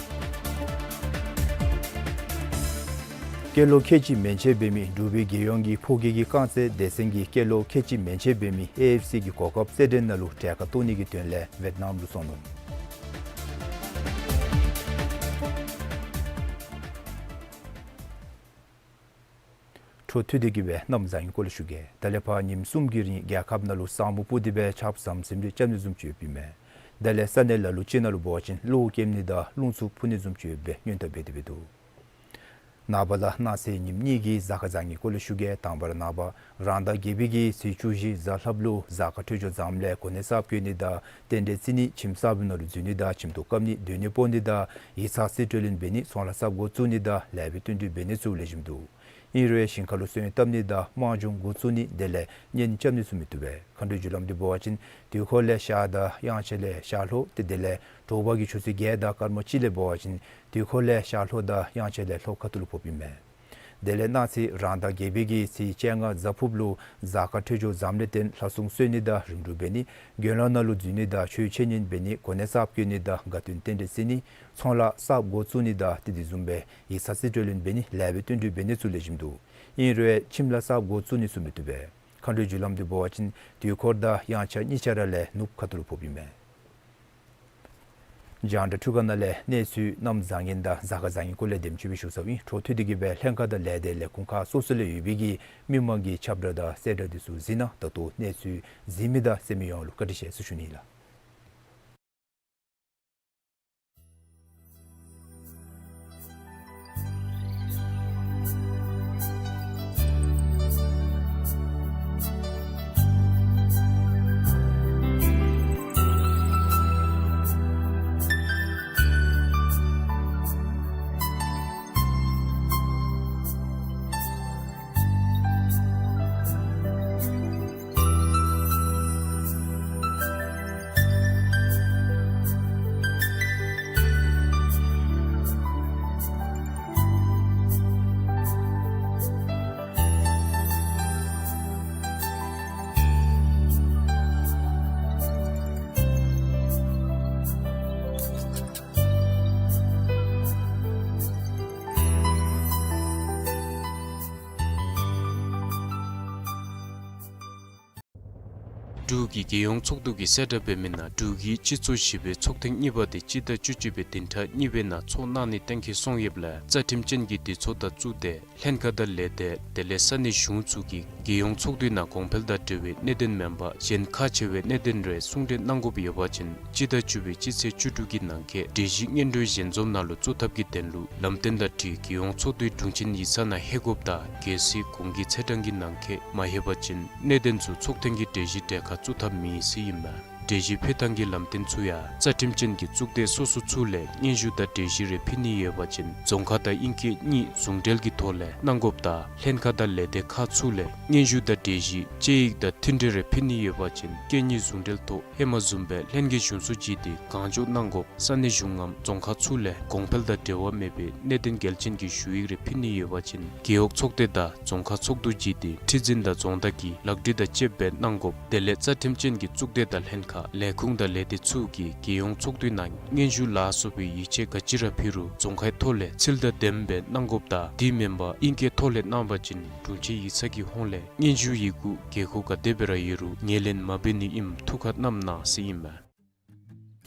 སྐྱེས་ལོ་ཁལ་གཅིག་མན་ཆད་འབད་མི་འབྲུག་པའི་རྒྱལ་ཡོངས་ཀྱི་ཕོ་སྐྱེས་ཀྱི་རྐང་རྩེད་སྡེ་ཚན་གྱིས་སྐྱེས་ལོ་ཁལ་གཅིག་མན་ཆད་འབད་མི་ཨེ་ཨེཕ་སི་གི་གོ་སྐབས་རྩེད་འགྲན་ནང་ལུ་གྲལ་ཁར་གཏོགས་ནི་གི་དོན་ལས་ཝེཊ་ནམ་ལུ་སོང་ནུག། འཕྲོ་མཐུད་དེ་གི་སྦེ་གནམ་བཟང་ངན་སྐོར་ལས་ཞུ་གེ། ད་ལས་ཕར་ཉིནམ་གསུམ་གྱི་རིང་རྒྱལ་ཁབ་ནང་ལུ་ས་སྨུག་སྤུབས་ཏེ་སྦེ་ཆརཔ་ཟམ་ཟིམ་རེ་རྐྱབ་ནི་བཟུམ་ཅིག་ཡོདཔ་ཨིན་མས། དེ་ལས་ས་གནས་ལ་ལུ་ཅིག་ནང་ལུ་འབད་བ་ཅིན་གློག་ཀེམ་ནི་དང་རླུང་འཚུབ་འཕུ་ནི་བཟུམ་ཅིག་ཡོདཔ་སྦེ་སྔོན་བརྡ་འབད་དེ་སྦེ་འདུག། ནངས་པ་དང་གནངས་ཚེ་ཉིནམ་གཉིས་ཀྱི་གཟའ་སྐར་བཟང་ངན་སྐོར་ལས་ཞུ་གེ། དང་པ་ར་ནངས་པ་རང་ཟླ་བརྒྱད་པའི་གི་ཚེས་བཅུ་བཞི་གཟའ་ལྷགཔ་ལུ་གཟའ་སྐར་འཕྲོད་སྦྱོར་འཛམ་ལས་གོ་གནས་གསརཔ་བཀོད་ནི་དང་རྟེན་འབྲེལ་བརྩི་ནི་ཁྱིམ་གསརཔ་ནང་ལུ་འཛུལ་ནི་དང་ཁྱིམ་ཐོག་བཀབ་ནི་སྡོད་གནས་སྤོ་ནི་དང་ཡིག་ཚང་རྩིས་སྤྲོད་ལེན་འབད་ནི་ཚོང་ལཱ་གསརཔ་འགོ་བཙུགས་ནི་དང་ལེགས་པའི་བསྟུན་གྲོས་འབད་ནི་ཚུ་ལེགས་ཤོམ་འདུག། ཨིན་རུང་ཞིང་ཁ་ལུ་སོན་བཏབ་ནི་དང་དམག་སྦྱོང་འགོ་བཙུགས་ནི་དེ་ལས་གཉེན་རྐྱབ་ནི་ཚུ་མི་བཏུབ་པས། མཁའ་འགྲོའི་རྒྱུ་ལམ་འདི་འབད་བ་ཅིན་དུས་འཁོར་ལས་ཤར་དང་དབྱངས་འཆར་ལས་ཤར་ལྷོ་ཏེ་དེ་ལས་དྲོ་པ་གི་ཆུ་ཚོད་བརྒྱད་དང་སྐར་མ་གཅིག་ལས་འབད་བ་ཅིན་དུས་འཁོར་ལས་ཤར་ལྷོ་དང་དབྱངས་འཆར་ལས་ལྷོ་ཁ་ཐུག་ལུ་ཕོགཔ་ཨིན་མས། དེ་ལས་གནངས་ཚེ་རང་ཟླ་བརྒྱད་པའི་གི་ཚེས་བཅོ་ལྔ་གཟའ་ཕུརཔ་ལུ་གཟའ་སྐར་འཕྲོད་སྦྱོར་འཛམ་ལས་བརྟེན་ལྷ་སྲུང་གསོལ་ནི་དང་རིམ་གྲོ་འབད་ནི་དགེ་སློང་ནང་ལུ་འཛུལ་ནི་དང་ཆོས་འཆད་ཉན་འབད་ནི་གོ་གནས་གསརཔ་བཀོད་ནི་དང་དགའ་སྟོན་རྟེན་འབྲེལ་བརྩི་ནི་ཚོང་ལཱ་གསརཔ་འགོ་བཙུགས་ནི་དང་ཏེ་དེ་བཟུམ་སྦེ་ཡིག་ཚང་རྩིས་སྤྲོད་ལེན་འབད་ནི་ལེགས་པའི་བསྟུན་གྲོས་འབད་ནི་ཚུ་ལེགས་ཤོམ་འདུག། ཨིན་རུང་ཁྱིམ་ལཱ་གསརཔ་འགོ་བཙུགས་ནི་ཚུ་མི་བཏུབ་པས། མཁའ་འགྲོའི་རྒྱུ་ལམ་འདི་འབད་བ་ཅིན་དུས་འཁོར་དང་དབྱངས་འཆར་གཉིས་ཆ་ར་ལས་ནུབ་ཁ་ཐུག་ལུ་ཕོགཔ་ཨིན་མས། རྒྱང་བསྒྲགས་འཕྲུལ་ཁང་ནང་ལས་གནས་ཚུལ་གནམ་བཟང་ངན་དང་གཟའ་སྐར་བཟང་ངན་སྐོར་ལས་དེམ་ཅིག་སྦེ་ཞུ་ཚརཝ་ཨིན། འཕྲོ་མཐུད་དེ་གི་སྦེ་ལྷན་ཁག་དང་ལས་སྡེ་ལས་ཁུངས་ཁག་སོ་སོ་ལས་ཡོད་པའི་གི་མི་མང་གི་ཁྱབ་བསྒྲགས་དང་གསལ་བསྒྲགས་འདི་ཚུ་གཟིགས་གནང་། ད་ལྟོ་གནས་ཚུལ་གཟིགས་མི་དང་གསན་མི་ཡོངས་ལུ་བཀའ་དྲིན་ཆེ་ཟེར་ཞུ་ནི་ལགས། འབྲུག་གི་རྒྱལ་ཡོངས་ཚོགས་འདུ་གིས་གསལ་བསྒྲགས་འབད་མི་ནང་འབྲུག་གི་སྤྱི་ཚོགས་བཞི་པའི་ཚོགས་ཐེངས་གཉིས་པ་དེ་སྤྱི་ཟླ་བཅུ་གཅིག་པའི་བདུན་ཕྲག་གཉིས་པའི་ནང་ཚོགས་གནང་ནི་གཏན་འཁེལ་སོང་ཡོདཔ་ལས་རྩ་ཁྲིམས་ཅན་གྱི་སྡེ་ཚོགས་དང་གཙུག་སྡེ་ལྷན་ཁག་དང་ལས་སྡེ་དེ་ལས་ས་གནས་གཞུང་ཚུ་གིས་རྒྱལ་ཡོངས་ཚོགས་འདུའི་ནང་གོང་འཕེལ་དང་འབྲེལ་བའི་གནད་དོན་མེན་པར་གཞན་ཁག་ཆེ་བའི་གནད་དོན་རེ་གསུང་གྲོས་གནང་དགོཔ་ཡོད་པ་ཅིན་སྤྱི་ཟླ་བཅུ་པའི་སྤྱི་ཚེས་བཅུ་དྲུག་གི་ནང་འཁོད་གྲོས་གཞི་སྔོན་འགྲོའི་ཞལ་འཛོམས་ནང་ལུ་བཙུགས་ཐབས་ཀྱི་དོན་ལུ་ལམ་སྟོན་དང་འཁྲིལ་རྒྱལ་ཡོངས་ཚོགས་འདུའི་དྲུང་ཆེན་ཡིག་ཚང་ནང་ལྷོད་དགོཔ་དང་གལ་སྲིད་གོང་གི་ཚེས་གྲངས་ཀྱི་ནང་འཁོད་མ་ལྷོད་པ་ཅིན་གནད་དོན་ཚུ་ཚོགས་ཐེངས་ཀྱི་གྲོས་གཞི་གྲལ་ཁར་བཙུགས་ཐབས་མེད་ཟེར་ཨིན་མས། གྲོས་གཞི་ཕུལ་ཐངས་ཀྱི་ལམ་སྟོན་ཚུ་ཡང་རྩ་ཁྲིམས་ཅན་གྱི་གཙུག་སྡེ་སོ་སོ་ཚུ་ལས་སྙན་ཞུ་དང་གྲོས་གཞི་རེ་ཕུལ་ནི་ཡོད་པ་ཅིན་རྫོང་ཁ་དང་ཨིང་སྐད་གཉིས་ཟུང་འབྲེལ་གྱི་ཐོག་ལས་གནང་དགོཔ་དང་ལྷན་ཁག་དང་ལས་སྡེ་ཁག་ཚུ་ལས་སྙན་ཞུ་དང་གྲོས་གཞི་དཔྱད་ཡིག་དང་མཐུན་འབྲེལ་རེ་ཕུལ་ནི་ཡོད་པ་ཅིན་སྐད་གཉིས་ཟུང་འབྲེལ་ཐོག་ཧེ་མ་བཟུམ་སྦེ་ལྷན་རྒྱས་གཞུང་ཚོགས་བརྒྱུད་དེ་གང་མགྱོགས་གནང་དགོཔ། ས་གནས་གཞུང་ངམ་རྫོང་ཁག་ཚུ་ལས་གོང་འཕེལ་དང་འབྲེལ་བ་མེད་པའི་གནད་དོན་གལ་ཆེན་གྱི་ཞུ་ཡིག་རེ་ཕུལ་ནི་ཡོད་པ་ཅིན་རྒེད་འོག་ཚོགས་སྡེ་དང་རྫོང་ཁག་ཚོགས་འདུ་བརྒྱུད་དེ་ཁྲི་འཛིན་དང་རྫོང་བདག་གིས་ལག་བྲིས་དང་བཅསཔ་སྦེ་གནང་དགོཔ། དེ་ལས་རྩ་ཁྲིམས་ཅན་གྱི་གཙུག་སྡེ་དང་ལྷན་ཁག་ལས་ཁུངས་དང་ལས་སྡེ་ཚུ་གིས་རྒྱལ་ཡོངས་ཚོགས་འདུའི་ནང་སྙན་ཞུ་ལ་སོགས་པའི་ཡིག་ཆ་ག་ཅི་ར་ཕུལ་རུང་རྫོང་ཁའི་ཐོག་ལས་ཚུལ་དང་ལྡནམ་སྦེ་གནང་དགོཔ་དང་དེ་མེན་པར་ཨིང་སྐད་ཐོག་ལས་གནང་བ་ཅིན་དྲུང་ཆེན་ཡིག་ཚང་གི་ཧོངས་ལས་སྙན་ཞུ་ཡི་གུ་དགོས་མཁོ་ག་དེ་སྦེ་ར་ཡོད་རུང་ངོས་ལེན་མ་འབད་ནི་ཨིནམ་ཐུགས་ཁར་བསྣམ་གནང་ཟེར་ཨིན་མས།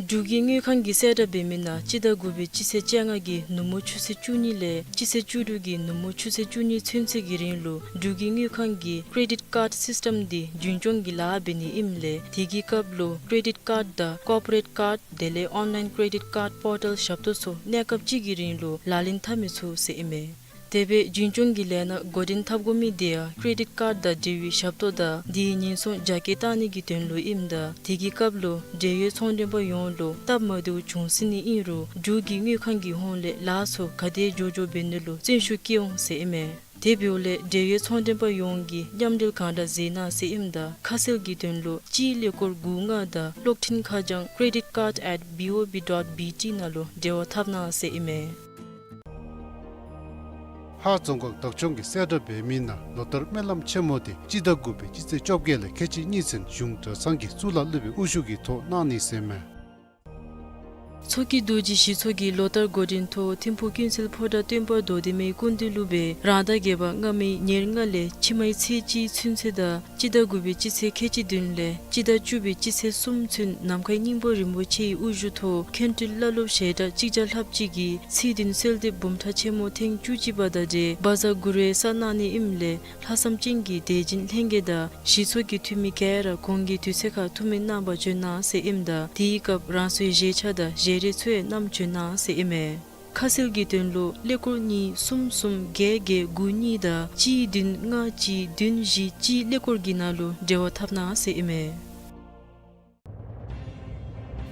འབྲུག་གི་དངུལ་ཁང་གིས་གསལ་བསྒྲགས་འབད་མི་ནང་སྤྱི་ཟླ་དགུ་པའི་སྤྱི་ཚེས་བཅོ་ལྔ་གི་ནུབ་མོ་ཆུ་ཚོད་བཅུ་གཉིས་ལས་སྤྱི་ཚེས་བཅུ་དྲུག་གི་ནུབ་མོ་ཆུ་ཚོད་བཅུ་གཉིས་ཚུན་ཚོད་ཀྱི་རིང་ལུ་འབྲུག་གི་དངུལ་ཁང་གི་Credit Card System འདི་རྒྱུན་སྐྱོང་གི་ལཱ་འབད་ནི་ཨིནམ་ལས་དེ་གི་སྐབས་ལུ་Credit Card དང་Corporate Card དེ་ལས་Online Credit Card Portal ཞབས་ཏོག་ཚུ་གནས་སྐབས་ཅིག་གི་རིང་ལུ་ལག་ལེན་འཐབ་མི་ཚུགས་ཟེར་ཨིན་མས། དེ་སྦེ་རྒྱུན་སྐྱོང་གི་ལས་སྣ་འགོ་འདྲེན་འཐབ་དགོ་མི་དེ་ཡང་Credit Card དང་འབྲེལ་བའི་ཞབས་ཏོག་དང་དེའི་ཉེན་སྲུང་རྒྱ་སྐྱེད་བཏང་ནི་གི་དོན་ལུ་ཨིནམ་ད་དེ་གི་སྐབས་ལུ་འབྲེལ་ཡོད་ཚོང་མགྲོན་པ་ཡོངས་ལུ་སྟབས་མ་བདེཝ་བྱུང་སྲིད་ནི་ཨིན་རུང་འབྲུག་གི་དངུལ་ཁང་གི་ཧོངས་ལས་ལཱ་ཚུ་ག་དེ་མགྱོགས་མགྱོགས་འབད་ནི་ལུ་བརྩོན་ཤུགས་བསྐྱེད་འོང་ཟེར་ཨིན་མས། དེ་འབདཝ་ལས་འབྲེལ་ཡོད་ཚོང་མགྲོན་པ་ཡོངས་ཀྱིས་མཉམ་འབྲེལ་གང་དྲག་མཛད་གནང་ཟེར་ཨིནམ་ད་ཁ་གསལ་གྱི་དོན་ལུ་སྤྱིའི་ཀླད་ཀོར་དགུ་ལྔ་དང་གློག་འཕྲིན་ཁ་བྱང་creditcard at B O B dot B T ནང་ལུ་འབྲེལ་བ་འཐབ་གནང་ཟེར་ཨིན་མས། ཧཱ་རྫོང་ཁག་བདག་སྐྱོང་གིས་གསལ་བསྒྲགས་འབད་མི་ནང་ལོ་ལྟར་སྨོན་ལམ་ཆེན་མོ་དེ་སྤྱི་ཟླ་དགུ་པའི་སྤྱི་ཚེས་བཅོ་བརྒྱད་ལས་ཁལ་གཅིག་གཉིས་ཚུན་གཞུང་གྲྭ་ཚང་གི་གཙུག་ལག་སློབ་དཔོན་དབུ་བཞུགས་ཀྱི་ཐོག་གནང་ནི་ཟེར་མས། མཚོ་སྐྱེས་རྡོ་རྗེ་ཞི་ཚོགས་ཀྱིས་ལོ་ལྟར་འགོ་འདྲེན་ཐོག་ཐིམ་ཕུག་ཀུན་གསལ་ཕོ་བྲང་སྟོན་པ་རྡོར་གདན་མའི་སྐུ་མདུན་ལུ་སྦེ་རང་ཟླ་བརྒྱད་པ་སྔ་མའི་ཉེར་ལྔ་ལས་ཕྱི་མའི་ཚེས་གཅིག་ཚུན་ཚོད་དང་སྤྱི་ཟླ་དགུ་པའི་སྤྱི་ཚེས་ཁལ་གཅིག་བདུན་ལས་སྤྱི་ཟླ་བཅུ་པའི་སྤྱི་ཚེས་གསུམ་ཚུན་ནམ་མཁའི་སྙིང་པོ་རིན་པོ་ཆེའི་དབུ་བཞུགས་ཐོག་མཁན་སྤྲུལ་བླ་སློབ་ཞལ་གྲངས་གཅིག་བརྒྱ་ལྷགཔ་ཅིག་གིས་ཚེས་བདུན་གསོལ་འདེབས་འབུམ་ཕྲག་ཆེན་མོ་ཐེངས་བཅུ་གཅིག་པ་དང་འབྲེལ་བཛྲ་གུ་རུ་ཡང་གསོལ་གནང་ནི་ཨིནམ་ལས་ལྷག་བསམ་ཅན་གྱི་དད་སྦྱིན་ལྷན་རྒྱས་དང་ཞི་ཚོགས་ཀྱི་འཐུས་མི་ག་ར་གོང་གི་དུས་ཚོད་ཁར་ཐུགས་སྨོན་གནང་བར་བྱོན་གནང་ཟེར་ཨིནམ་ད་དེའི་སྐབས་རང་སོའི་བཞེས་ཆས་དང་བཞེས་རས་ཚུ་ཡང་བསྣམས་བྱོན་གནང་ཟེར་ཨིན་མས། ཁ་གསལ་གྱི་དོན་ལུ་ཀླད་ཀོར་གཉིས་གསུམ་གསུམ་བརྒྱད་བརྒྱད་དགུ་གཉིས་དང་གཅིག་བདུན་ལྔ་གཅིག་བདུན་བཞི་གཅིག་ཀླད་ཀོར་གྱི་ནང་ལུ་འབྲེལ་བ་འཐབ་གནང་ཟེར་ཨིན་མས།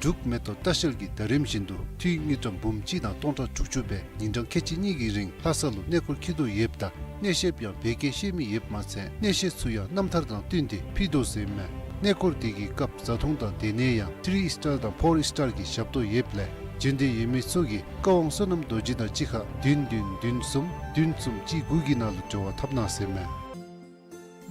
འབྲུག་མེ་ཏོག་ལྟ་བཤལ་གྱིས་ཟླ་རིམ་བཞིན་དུ་འཐུས་དངུལ་ཀྲམ་འབུམ་གཅིག་དང་སྟོང་ཕྲག་དྲུག་ཅུ་སྦེ་ཉིན་གྲངས་ཁལ་གཅིག་གཉིས་ཀྱི་རིང་ལྷ་ས་ལུ་གནས་སྐོར་འཁྱིད་དོ་ཡོདཔ་ད་གནས་བཤདཔ་ཡང་བོད་སྐད་ཤེས་མི་ཡོདཔ་མ་ཚད་གནས་བཤད་ཚུ་ཡང་རྣམ་ཐར་དང་བསྟུན་ཏེ་ཕུལ་དོ་ཟེར་ཨིན་མས། གནས་སྐོར་དེ་གི་སྐབས་བཟའ་འཐུང་དང་སྡོད་གནས་ཡང་ཐི་རི་སི་ཊར་དང་ཕོར་སི་ཊར་གྱི་ཞབས་ཏོག་ཡོདཔ་ལས་འབྱོན་འདོད་ཡོད་མི་ཚུ་གིས་བཀའ་དབང་བསོད་ནམས་རྡོ་རྗེ་དང་གཅིག་ཁར་བདུན་བདུན་བདུན་གསུམ་བདུན་གསུམ་གཅིག་དགུ་གི་ནང་ལུ་འབྲེལ་བ་འཐབ་གནང་ཟེར་ཨིན་མས།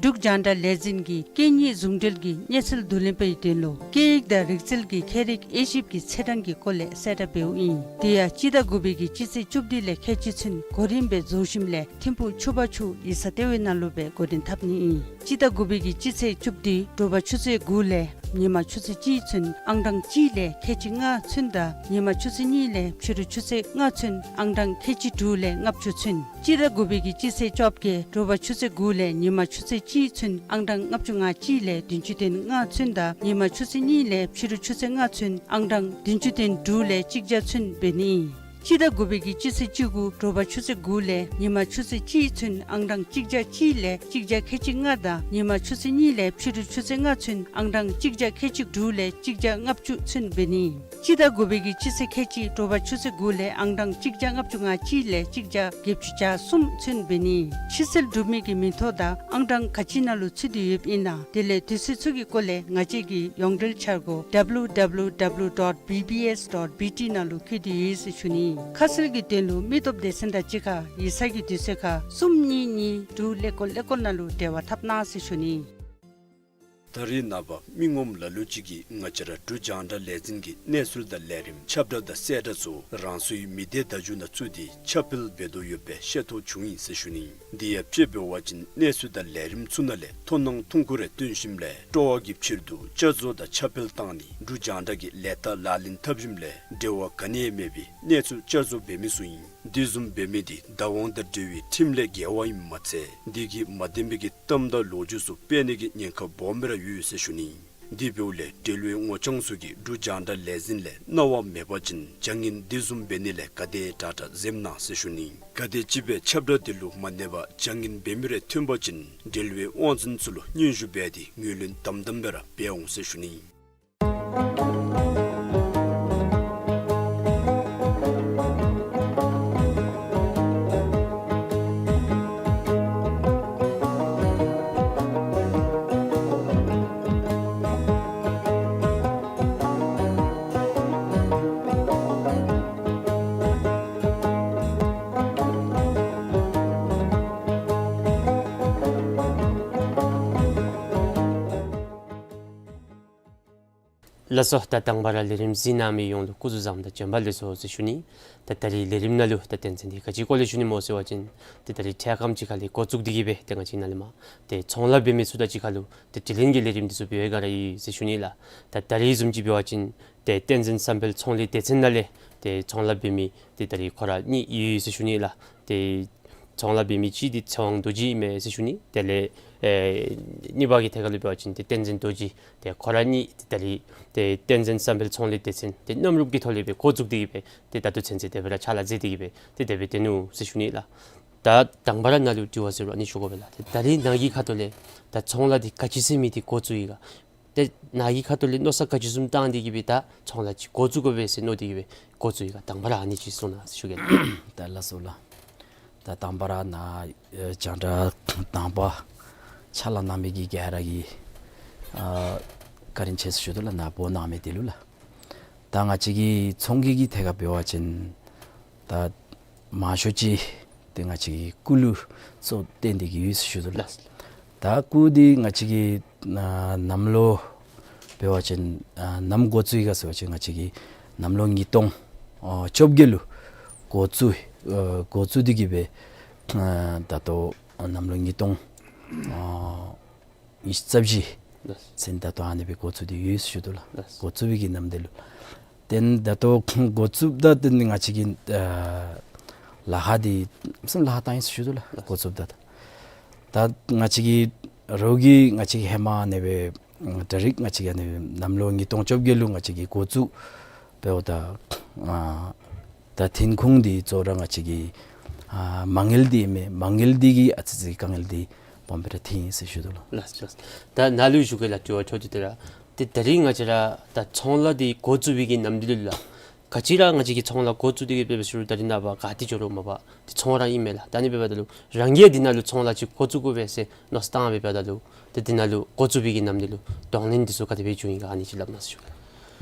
འབྲུག་རྒྱང་བསྒྲགས་ལས་འཛིན་གྱིས་སྐད་གཉིས་ཟུང་འབྲེལ་གྱི་གནས་ཚུལ་བསྡུ་ལེན་པའི་དོན་ལུ་སྐད་ཡིག་དང་རིག་རྩལ་གྱི་ཁྱད་རིག་དབྱེ་ཞིབ་ཀྱི་ཚེས་གྲངས་ཀྱི་སྐོར་ལས་གསལ་བསྒྲགས་འབདཝ་ཨིན། དེ་ཡང་སྤྱི་ཟླ་དགུ་པའི་གི་སྤྱི་ཚེས་བཅུ་བདུན་ལས་ཁལ་གཅིག་ཚུན་གོ་རིམ་སྦེ་རྫོགས་ཞིནམ་ལས་ཐིམ་ཕུག་ཆུ་བར་ཆུ་ཡིག་ཚང་ལྟེ་བའི་ནང་ལུ་སྦེ་འགོ་འདྲེན་འཐབ་ནི་ཨིན། སྤྱི་ཟླ་དགུ་པའི་གི་སྤྱི་ཚེས་བཅུ་བདུན་དྲོ་པ་ཆུ་ཚོད་དགུ་ལས་ཉིན་མ་ཆུ་ཚོད་གཅིག་ཚུན་ཨང་གྲངས་གཅིག་ལས་ཁལ་གཅིག་ལྔ་ཚུན་དང་ཉིན་མ་ཆུ་ཚོད་གཉིས་ལས་ཕྱི་རུ་ཆུ་ཚོད་ལྔ་ཚུན་ཨང་གྲངས་ཁལ་གཅིག་དྲུག་ལས་ལྔ་བཅུ་ཚུན། སྤྱི་ཟླ་དགུ་པའི་གི་སྤྱི་ཚེས་བཅོ་བརྒྱད་དྲོ་པ་ཆུ་ཚོད་དགུ་ལས་ཉིན་མ་ཆུ་ཚོད་གཅིག་ཚུན་ཨང་གྲངས་ལྔ་བཅུ་ང་གཅིག་ལས་བདུན་ཅུ་དོན་ལྔ་ཚུན་དང་ཉིན་མ་ཆུ་ཚོད་གཉིས་ལས་ཕྱི་རུ་ཆུ་ཚོད་ལྔ་ཚུན་ཨང་གྲངས་བདུན་ཅུ་དོན་དྲུག་ལས་གཅིག་བརྒྱ་ཚུན་འབད་ནི་ཨིན། སྤྱི་ཟླ་དགུ་པའི་གི་སྤྱི་ཚེས་བཅུ་དགུ་དྲོ་པ་ཆུ་ཚོད་དགུ་ལས་ཉིན་མ་ཆུ་ཚོད་གཅིག་ཚུན་ཨང་གྲངས་གཅིག་བརྒྱ་གཅིག་ལས་གཅིག་བརྒྱ་ཁལ་གཅིག་ལྔ་དང་ཉིན་མ་ཆུ་ཚོད་གཉིས་ལས་ཕྱི་རུ་ཆུ་ཚོད་ལྔ་ཚུན་ཨང་གྲངས་གཅིག་བརྒྱ་ཁལ་གཅིག་དྲུག་ལས་གཅིག་བརྒྱ་ལྔ་བཅུ་ཚུན་འབད་ནི་ཨིན། སྤྱི་ཟླ་དགུ་པའི་གི་སྤྱི་ཚེས་ཁལ་གཅིག་དྲོ་པ་ཆུ་ཚོད་དགུ་ལས་ཨང་གྲངས་གཅིག་བརྒྱ་ལྔ་བཅུ་ང་གཅིག་ལས་གཅིག་བརྒྱ་བརྒྱད་ཅུ་གྱ་གསུམ་ཚུན་འབད་ནི་ཨིན། ཕྱིར་སེལ་གྲུབ་མི་གི་མིང་ཐོ་དང་ཨང་གྲངས་ག་ཅི་ནང་ལུ་ཚུད་དེ་ཡོདཔ་ཨིན་ན་དེ་ལས་དུས་ཚོད་ཚུ་གི་སྐོར་ལས་ང་བཅས་ཀྱི་ཡོངས་འབྲེལ་འཆར་སྒོ་W W W dot B B S dot B T ནང་ལུ་བཀོད་དེ་ཡོད་ཟེར་ཞུ་ནི་ཨིན། ཁ་གསལ་གྱི་དོན་ལུ་མི་སྟོབས་སྡེ་ཚན་དང་གཅིག་ཁར་ཡིག་ཚང་གི་དུས་ཚོད་ཁར་གསུམ་གཉིས་གཉིས་དྲུག་ཀླད་ཀོར་ཀླད་ཀོར་ནང་ལུ་འབྲེལ་བ་འཐབ་གནང་ཟེར་ཞུ་ནི་ཨིན། ད་རེས་ནངས་པ་མི་ངོམ་ལ་ལུ་ཅིག་གིས་ང་བཅས་ར་འབྲུག་རྒྱང་བསྒྲགས་ལས་འཛིན་གྱི་གནས་ཚུལ་དང་ལས་རིམ་ཁྱབ་བསྒྲགས་དང་གསལ་བསྒྲགས་ཚུ་རང་སོའི་མི་སྡེ་བརྡ་བརྒྱུད་ནང་བཙུགས་ཏེ་ཁྱབ་སྤེལ་འབད་དོ་ཡོདཔ་སྦེ་ཤེས་རྟོགས་བྱུང་ཡི་ཟེར་ཞུ་ནི་ཨིན། དེ་ཡང་དཔྱེ་འབད་བ་ཅིན་གནས་ཚུལ་དང་ལས་རིམ་ཚུ་ནང་ལས་མཐོང་སྣང་ཐོང་ཀུ་རེ་བཏོན་ཞིནམ་ལས་སྤྲོ་བ་གི་ཕྱིར་དུ་བསྐྱར་བཟོ་དང་ཁྱབ་སྤེལ་བཏང་ནི་འབྲུག་རྒྱང་བསྒྲགས་ཀྱི་ལས་རྟགས་ལག་ལེན་འཐབ་ཞིནམ་ལས་འབྲེལ་བ་ག་ནི་ཡང་མེད་པའི་གནས་ཚུལ་བསྐྱར་བཟོ་འབད་མི་ཚུ་ཨིན། དེ་བཟུམ་འབད་མི་དེ་བདག་དབང་དང་འབྲེལ་བའི་ཁྲིམས་ལས་འགལ་བ་ཨིནམ་མ་ཚད་དེ་གིས་མ་བདེན་པའི་གི་གཏམ་དང་ལོ་རྒྱུས་ཚུ་སྤེལ་ནི་གི་ཉེན་ཁ་སྦོམ་སྦེ་ར་ཡོད་ཟེར་ཞུ་ནི་ཨིན། དེ་འབདཝ་ལས་འབྲེལ་བའི་ངོ་རྐྱང་ཚུ་གིས་འབྲུག་རྒྱང་བསྒྲགས་ལས་འཛིན་ལས་གནང་བ་མེད་པ་ཅིན་བྱ་ངན་དེ་བཟུམ་འབད་ནི་ལས་ག་དེ་དྲག་དྲག་འཛེམ་གནང་ཟེར་ཞུ་ནི་ཨིན། གལ་ཏེ་ཅིག་སྦེ་ཁྱབ་བསྒྲགས་དེ་ལུ་མ་གནས་པར་བྱ་ངན་འབད་མི་རེ་ཐོན་པ་ཅིན་འབྲེལ་བའི་དབང་འཛིན་ཚུ་ལུ་སྙན་ཞུ་འབད་དེ་ངོས་ལེན་དམ་དམ་སྦེ་ར་འབད་འོང་ཟེར་ཞུ་ནི་ཨིན། ལགས་སོ། ད་དང་པ་ར་ལས་རིམ་གཟིགས་གནང་མི་ཡོངས་ལུ་སྐུ་གཟུགས་བཟང་དང་བྱོན་པ་ལེགས་སོ་ཟེར་ཞུ་ནི། ད་ད་རིས་ལས་རིམ་ནང་ལུ་ད་བསྟན་འཛིན་འདི་ག་ཅི་སྐོར་ལས་ཞུ་ནི་སྨོ་ཟེར་བ་ཅིན་ཏེ་ད་རིས་འཕྲལ་ཁམས་ཅིག་ཁ་ལས་འགོ་བཙུགས་ཏེ་གི་སྦེ་ཏེ་ང་བཅས་ནཱ་ལས་མར་ཏེ་ཚོང་ལཱ་འབད་མི་ཚུ་དང་གཅིག་ཁར་ལུ་ཏེ་དྲི་ལན་གྱི་ལས་རིམ་འདི་ཚུ་འབད་བའི་སྒང་ར་ཨིན་ཟེར་ཞུ་ནི་ལགས། ད་ད་རིས་བཟུམ་ཅིག་འབད་བ་ཅིན་ཏེ་བསྟན་འཛིན་བསམ་འཕེལ་ཚོང་ལས་སྡེ་ཚན་ནང་ལས་ཏེ་ཚོང་ལཱ་འབད་མི་ཏེ་ད་རིས་ཁོ་ར་གཉིས་ཡོད་ཟེར་ཞུ་ནི་ལགས། ཏེ་ཚོང་ལཱ་འབད་མི་གཅིག་འདི་ཚེ་དབང་རྡོ་རྗེ་ཨིན་མས་ཟེར་ཞུ་ནི། དེ་ལས་ཨེ་གཉིས་པ་གི་ཐད་ཁར་ལུ་འབད་བ་ཅིན་ཏེ་བསྟན་འཛིན་རྡོ་རྗེ། ཏེ་ཁོ་ར་གཉིས་ཏེ་ད་རིས་ཏེ་བསྟན་འཛིན་བསམ་འཕེལ་ཚོང་ལས་སྡེ་ཚན་ཏེ་མཉམ་རུབ་ཀྱི་ཐོག་ལས་སྦེ་འགོ་བཙུགས་ཏེ་གི་སྦེ་ཏེ་ད་ལྟོ་ཚུན་ཚོད་དེ་སྦེ་ར་ཕྱག་ལཱ་མཛད་དེ་གི་སྦེ་ཏེ་དེ་སྦེ་སྡོད་ནུག་ཟེར་ཞུ་ནི་ལགས། ད་དང་པ་ར་ནཱ་ལུ་དྲི་བ་ཟེར་རུང་ཨ་ནི་ཞུ་དགོ་པས་ལགས། ཏེ་ད་རིས་ནཱ་གི་ཁ་ཐུག་ལས་ད་ཚོང་ལཱ་འདི་ག་ཅི་ཟེར་མི་འདི་འགོ་བཙུགས་ཡི་ག། ཏེ་ནཱ་གི་ཁ་ཐུག་ལས་མནོ་བསམ་ག་ཅི་བཟུམ་བཏང་སྟེ་གི་སྦེ་ད་ཚོང་ལཱ་ཅིག་འགོ་བཙུགས་དགོ་པས་ཟེར་མནོ་སྟེ་གི་སྦེ་འགོ་བཙུགས་ཡི་ག། དང་པ་ར་ཨ་ནི་ཅིག་གསུང་གནང་ཟེར་ཞུ་གེ་ལགས། ད་ལགས་སོ་ལགས། ད་དང་པ་ར་ནཱ་ཨེ་རྒྱང་བསྒྲགས་དང་པ་ཕྱག་ལཱ་གནང་མི་གི་ག་ར་གིས་ཨ་བཀའ་དྲིན་ཆེ་ཟེར་ཞུ་དོ་ལགས། ནཱ་འབོ་གནང་མི་འདི་ལུ་ལགས། ད་ང་བཅས་ཀྱི་ཚོང་གི་གི་ཐད་ཁར་འབད་བ་ཅིན་ད་མང་ཤོས་ཅིག་ཏེ་ང་བཅས་ཀྱི་སྐུ་ལུ་གཙོ་བོ་བཏོན་ཏེ་གི་ཡོད་ཟེར་ཞུ་དོ་ལགས། ལགས། ད་སྐུ་འདི་ང་བཅས་ཀྱི་ཨ་གནམ་ལོ་འབད་བ་ཅིན་ཨ་ནམ་འགོ་བཙུགས་ཡི་ག་ཟེར་བ་ཅིན་ང་བཅས་ཀྱི་གནམ་ལོ་ཉིས་སྟོང་ཨ་བཅོ་བརྒྱད་ལུ་འགོ་བཙུགས་ཨ་འགོ་བཙུགས་ཏེ་གི་སྦེ་ཨ་ད་ལྟོ་གནམ་ལོ་ཉིས་སྟོང་ཨ་ཉི་ཤུ་རྩ་བཞི་ལགས། ཚུན་ད་ལྟོ་ཨ་ནི་སྦེ་འགོ་བཙུགས་ཏེ་ཡོད་ཟེར་ཞུ་དོ་ལགས། ལགས། འགོ་བཙུགས་པའི་གི་ནམ་དུས་ལུ། ཏེ་ད་ལྟོ་འགོ་བཙུགསཔ་ད་ཏེ་ང་བཅས་ཀྱི་ཨ་ལཱ་ཁག་འདི་བསམ་ལཱ་ཁག་བཏང་ཡི་ཟེར་ཞུ་དོ་ལགས། ལགས། འགོ་བཙུགསཔ་ད་ད་ང་བཅས་ཀྱི་རོགས་ཀྱིས་ང་བཅས་ཀྱི་ཧེ་མ་ཨ་ནི་སྦེ་ད་རིས་ང་བཅས་ཀྱི་ཨ་ནི་གནམ་ལོ་ཉིས་སྟོང་བཅོ་བརྒྱད་ལུ་ང་བཅས་ཀྱི་འགོ་བཙུགས་འབདཝ་ད་ཨ་ད་ཐོན་ཁུངས་འདི་གཙོ་བོ་ར་ང་བཅས་ཀྱི་ཨ་མ་དངུལ་འདི་ཨིན་མས། མ་དངུལ་འདི་གིས་ཨ་ཙི་ཙི་དཀའ་ངལ་འདི་སྦོམ་སྦེ་ར་ཐོན་ཡི་ཟེར་ཞུ་དོ་ལགས། ལགས་ལགས། ད་ནཱ་ལུ་ཞུ་གེ་ལགས། དྲི་བ་འཕྲོ་མཐུད་དེ་ར་ཏེ་ད་རིས་ང་བཅས་ར་ད་ཚོང་ལཱ་འདི་འགོ་བཙུགས་པའི་གི་ནམ་དུས་ལུ་ལགས། ག་ཅི་ར་ང་བཅས་ཀྱིས་ཚོང་ལཱ་འགོ་བཙུགས་ཏེ་གི་སྦེ་འབད་ཞུ་རུང་ད་རིས་ནངས་པ་ག་ཏེ་འགྱོ་རུང་མ་པ་ཏེ་ཚོང་ར་ཨིན་མས་ལགས། ད་ཨ་ནི་འབདཝ་ད་ལུ་རང་གིས་འདི་ནང་ལུ་ཚོང་ལཱ་ཅིག་འགོ་བཙུགས་དགོ་པས་ཟེར་མནོ་བསམ་བཏང་སྦེ་འབདཝ་ད་ལུ་ཏེ་འདི་ནང་ལུ་འགོ་བཙུགས་པའི་གི་ནམ་དུས་ལུ་གདོང་ལེན་འདི་ཚུ་ག་དེ་སྦེ་བྱུང་ཡི་ག་ཨ་ནི་ཅིག་སླབ་གནང་ཟེར་ཞུ་གེ།